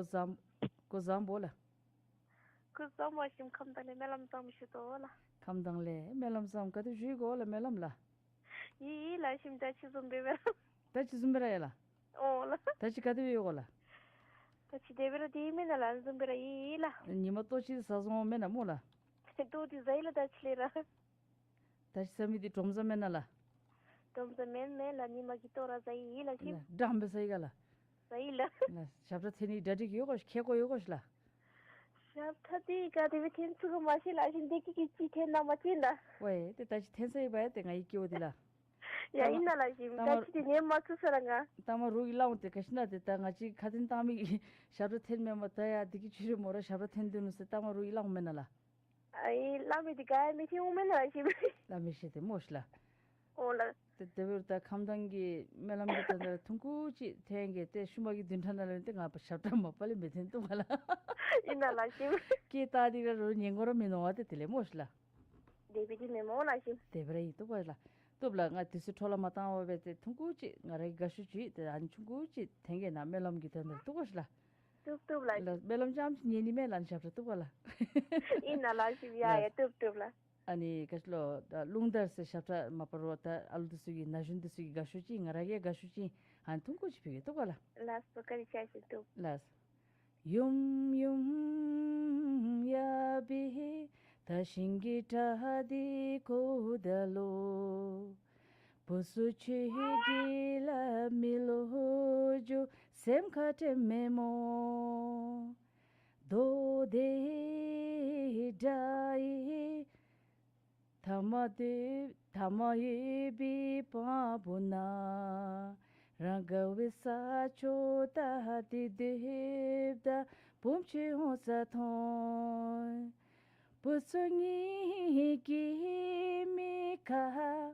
སྐུ་གཟུགས་བཟང་པོ་ལགས། སྐུ་གཟུགས་བཟང་པོ་ཨ་ཞིམ། ཁམས་དྭངས་ལས་སྨོན་ལམ་བཟང་པོ་ཞུ་དོ་ལགས། ཁམས་དྭངས་ལས་སྨོན་ལམ་བཟང་པོ། ག་དེ་ཞུ་དགོ་ལགས་སྨོན་ལམ་ལགས། ཡི་ཡི་ལགས་ཨ་ཞིམ། ད་ཅི་བཟུམ་སྦེ་སྦེ་ར། ད་ཅི་བཟུམ་སྦེ་ར་ཡ་ལགས། ཨོ་ལགས། ད་ཅི་ག་དེ་སྦེ་ཡོད་གོ་ལགས། ད་ཅི་དེ་སྦེ་ར་དེ་མེན་ན་ལགས། ཨ་བཟུམ་སྦེ་ར་ཡི་ཡི་ལགས། ཉིན་མ་ལྟོ་ཅིག་ཟ་སོང་མེན་ན་སྨོ་ལགས། ལྟོ་འདི་ཟ་ཡི་ལགས་ད་ཅི་ལས་ར། ད་ཅི་ཟ་མི་འདི་གྲོམ་ཟ་མེན་ན་ལགས། གྲོམ་ཟ་མེན་མེན་ལགས། ཉིན་མ་གི་ལྟོ་ར་ཟ་ཡི་ལགས་ཨ་ཞིམ། ལགས་འདྲ་མི་ཟ་ཡི་ག་ལགས། ཟ་ཡི་ལགས། ལགས་ཞབས་ཁྲ་འཐེན་ནི་གྲ་སྒྲིག་ཡོད་གོ་ཤ། ཁེ་ཀོ་ཡོད་གོ་ཤ་ལགས། ཞབས་ཁྲ་འདི་ག་དེ་སྦེ་འཐེན་ཚུགས་ག་མ་ཤེས་ལགས་ཨ་ཞིམ། དེ་གི་གི་ཅིག་འཐེན་གནང་བ་ཅིན་ད། ཝའེ་ཏེ་ད་ཅི་འཐེན་ས་ཡི་བ་ཡ་ཏེ་ང་ཡི་སྐྱེ་བོ་འདི་ལགས། ཡ་ཨིན་ན་ལགས་ཨ་ཞིམ། ད་ཅི་འདི་ཉན་མ་ཚུགས་ས་ར་ང་། ད་མ་རོགས་ཀྱིས་སླབ་འོང་ཏེ་ག་ཤེས་ན་ཏེ་ད་ང་བཅས་ཁ་འཐེན་བཏང་མི་གི་ཞབས་ཁྲ་འཐེན་མེན་པར་ད་ཡ་འདི་གི་ཅིག་རེ་མོ་ར་ཞབས་ཁྲ་འཐེན་དོ་ནུག་ཟེར་ད་མ་རོགས་ཀྱིས་སླབ་འོང་མེན་ན་ལགས། ཨ་ ཨའི་བླ་མའི་འདི་ག་ཡང་མི་ཐེངས་འོང་མེན་ན་ལགས་ཤིག། བླ་མའི་ཞལ་ཏེ་སྨོ་ཤི་ལགས། འོང་ལགས། ཏེ་དེ་འབདཝ་ད་ཁམས་དྭངས་ཀྱི་སྨོན་ལམ་གྱི་ད་ནི་ཐུང་ཀུ་ཅིག་ཐེངས་ཀྱི་ཏེ་ཤུལ་མ་གི་བདུན་ཕྲག་ནང་ལུ་ཏེ་ང་པ་ཞབས་ཁྲ་མ་པ་ལས་མི་འཐེན་བཏུབ་པ་ལགས། ཨིན་ན་ལགས་ཤིག། ཀི་ཏ་འདི་ར་རོ་ཉན་དགོ་ར་མི་མནོ་བ་ཏེ་དེ་ལས་སྨོ་ཤི་ལགས། དེ་སྦེ་འདི་མི་སྨོ་ལགས་ཤིག། དེ་སྦེ་ར་ཨིན་བཏུབ་པ་ལགས། བཏུབ་ལགས། ང་དུས་ཚོད་འཕྲོ་བརླག་མ་བཏང་བར་སྦེ་ཏེ་ཐུང་ཀུ་ཅིག་ང་ར་གིས་དགའ་ཤོས་ཅིག་ཏེ་ཨ་ནི་ཆུང་ཀུ་ཅིག་ཐེངས་ཀྱི་ནང་སྨོན་ལམ་གྱི་དོན་དག་བཏུབ་པ་ཤི་ལགས། བཏུབ་བཏུབ་ལགས། ལགས་སྨོན་ལམ་རྐྱངམ་ཅིག་ཉན་ནི་མས་ལགས། ཨ་ནི་ཞབས་ཁྲ་བཏུབ་པ་ལགས། ཨིན་ན་ལགས་ཤིག། ཡ་ཡ་ལགས། བཏུབ་བཏུབ་ལགས། ཨ་ནི་ག་ཅི་ལོ་ད་རླུང་དར་ཟེར་ཞབས་ཁྲ་མ་པ་རོགས་ད་ཨ་ལུ་འདི་ཚུ་གིས་ན་གཞོན་འདི་ཚུ་གིས་དགའ་ཤོས་ཅིག་ང་ར་གིས་དགའ་ཤོས་ཅིག་ཨ་ནི་ཐུང་ཀུ་ཅིག་ཕུལ་གེ་བཏུབ་པ་ལགས། ལགས་སོ་བཀའ་དྲིན་ཆེ་ཞུ་བཏུབ། ལགས། ཡུམ་ཡུམ་ཡབ་སྦེ་ད་ཞིང་གི་བྲག་འདི་ཀོ་ད་ལོ། བུ་ཚུ་ཁྱོད་ཀྱིས་སླབ་མི་ལོ་རྒྱུས་སེམས་ཁར་དྲན་མེད་སྨོ། མདོ་སྡེ་དགྲ་ཡི་ཐ་མ་དེ་ཐ་མ་ཡོད་པའི་བར་པོ་ན། རང་དགའ་བའི་ས་ཕྱོགས་ད་དེ་སྡོདཔ་ད་བུམོ་ཁྱོད་འོང་ས་མཐོང་། བུ་ཚུ་གཉིས་ཀྱི་མིག་ཁར་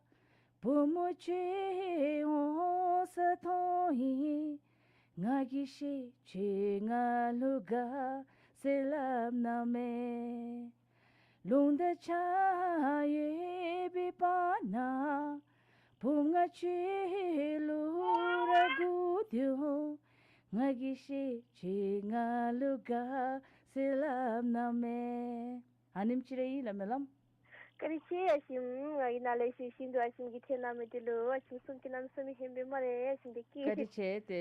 བུ་མོ་ཁྱོད་འོང་ས་མཐོང་ཡི། ང་གིས་ཤེས་ཁྱོད་ང་ལུ་དགའ་ཟེར་སླབ་ནི་མས། རླུང་དར་ཆགས་ཡོད་པའི་བར་ན། བུམོ་ང་ཁྱོད་ལུ་ར་སྒུག་སྡོད་འོང་། ང་གིས་ཤེས་ཁྱོད་ང་ལུ་དགའ་ཟེར་སླབ་ནི་མས། ཨ་ནེམ་ཅིག་ར་ཨིན་ལགས་སྨོན་ལམ། བཀའ་དྲིན་ཆེ་ཨ་ཞིམ། ང་གིས་ནཱ་ལས་ཞུ་བཞིན་དུ་ཨ་ཞིམ་གྱིས་ཐོས་གནང་མི་འདི་ལུ་ཨ་ཞིམ་གསུང་གི་གནམ་མེད་ས་མེད་ཧན་པའི་སྨ་རེ། ཨ་ཞིམ་འདི་ཀི། བཀའ་དྲིན་ཆེ་ཏེ།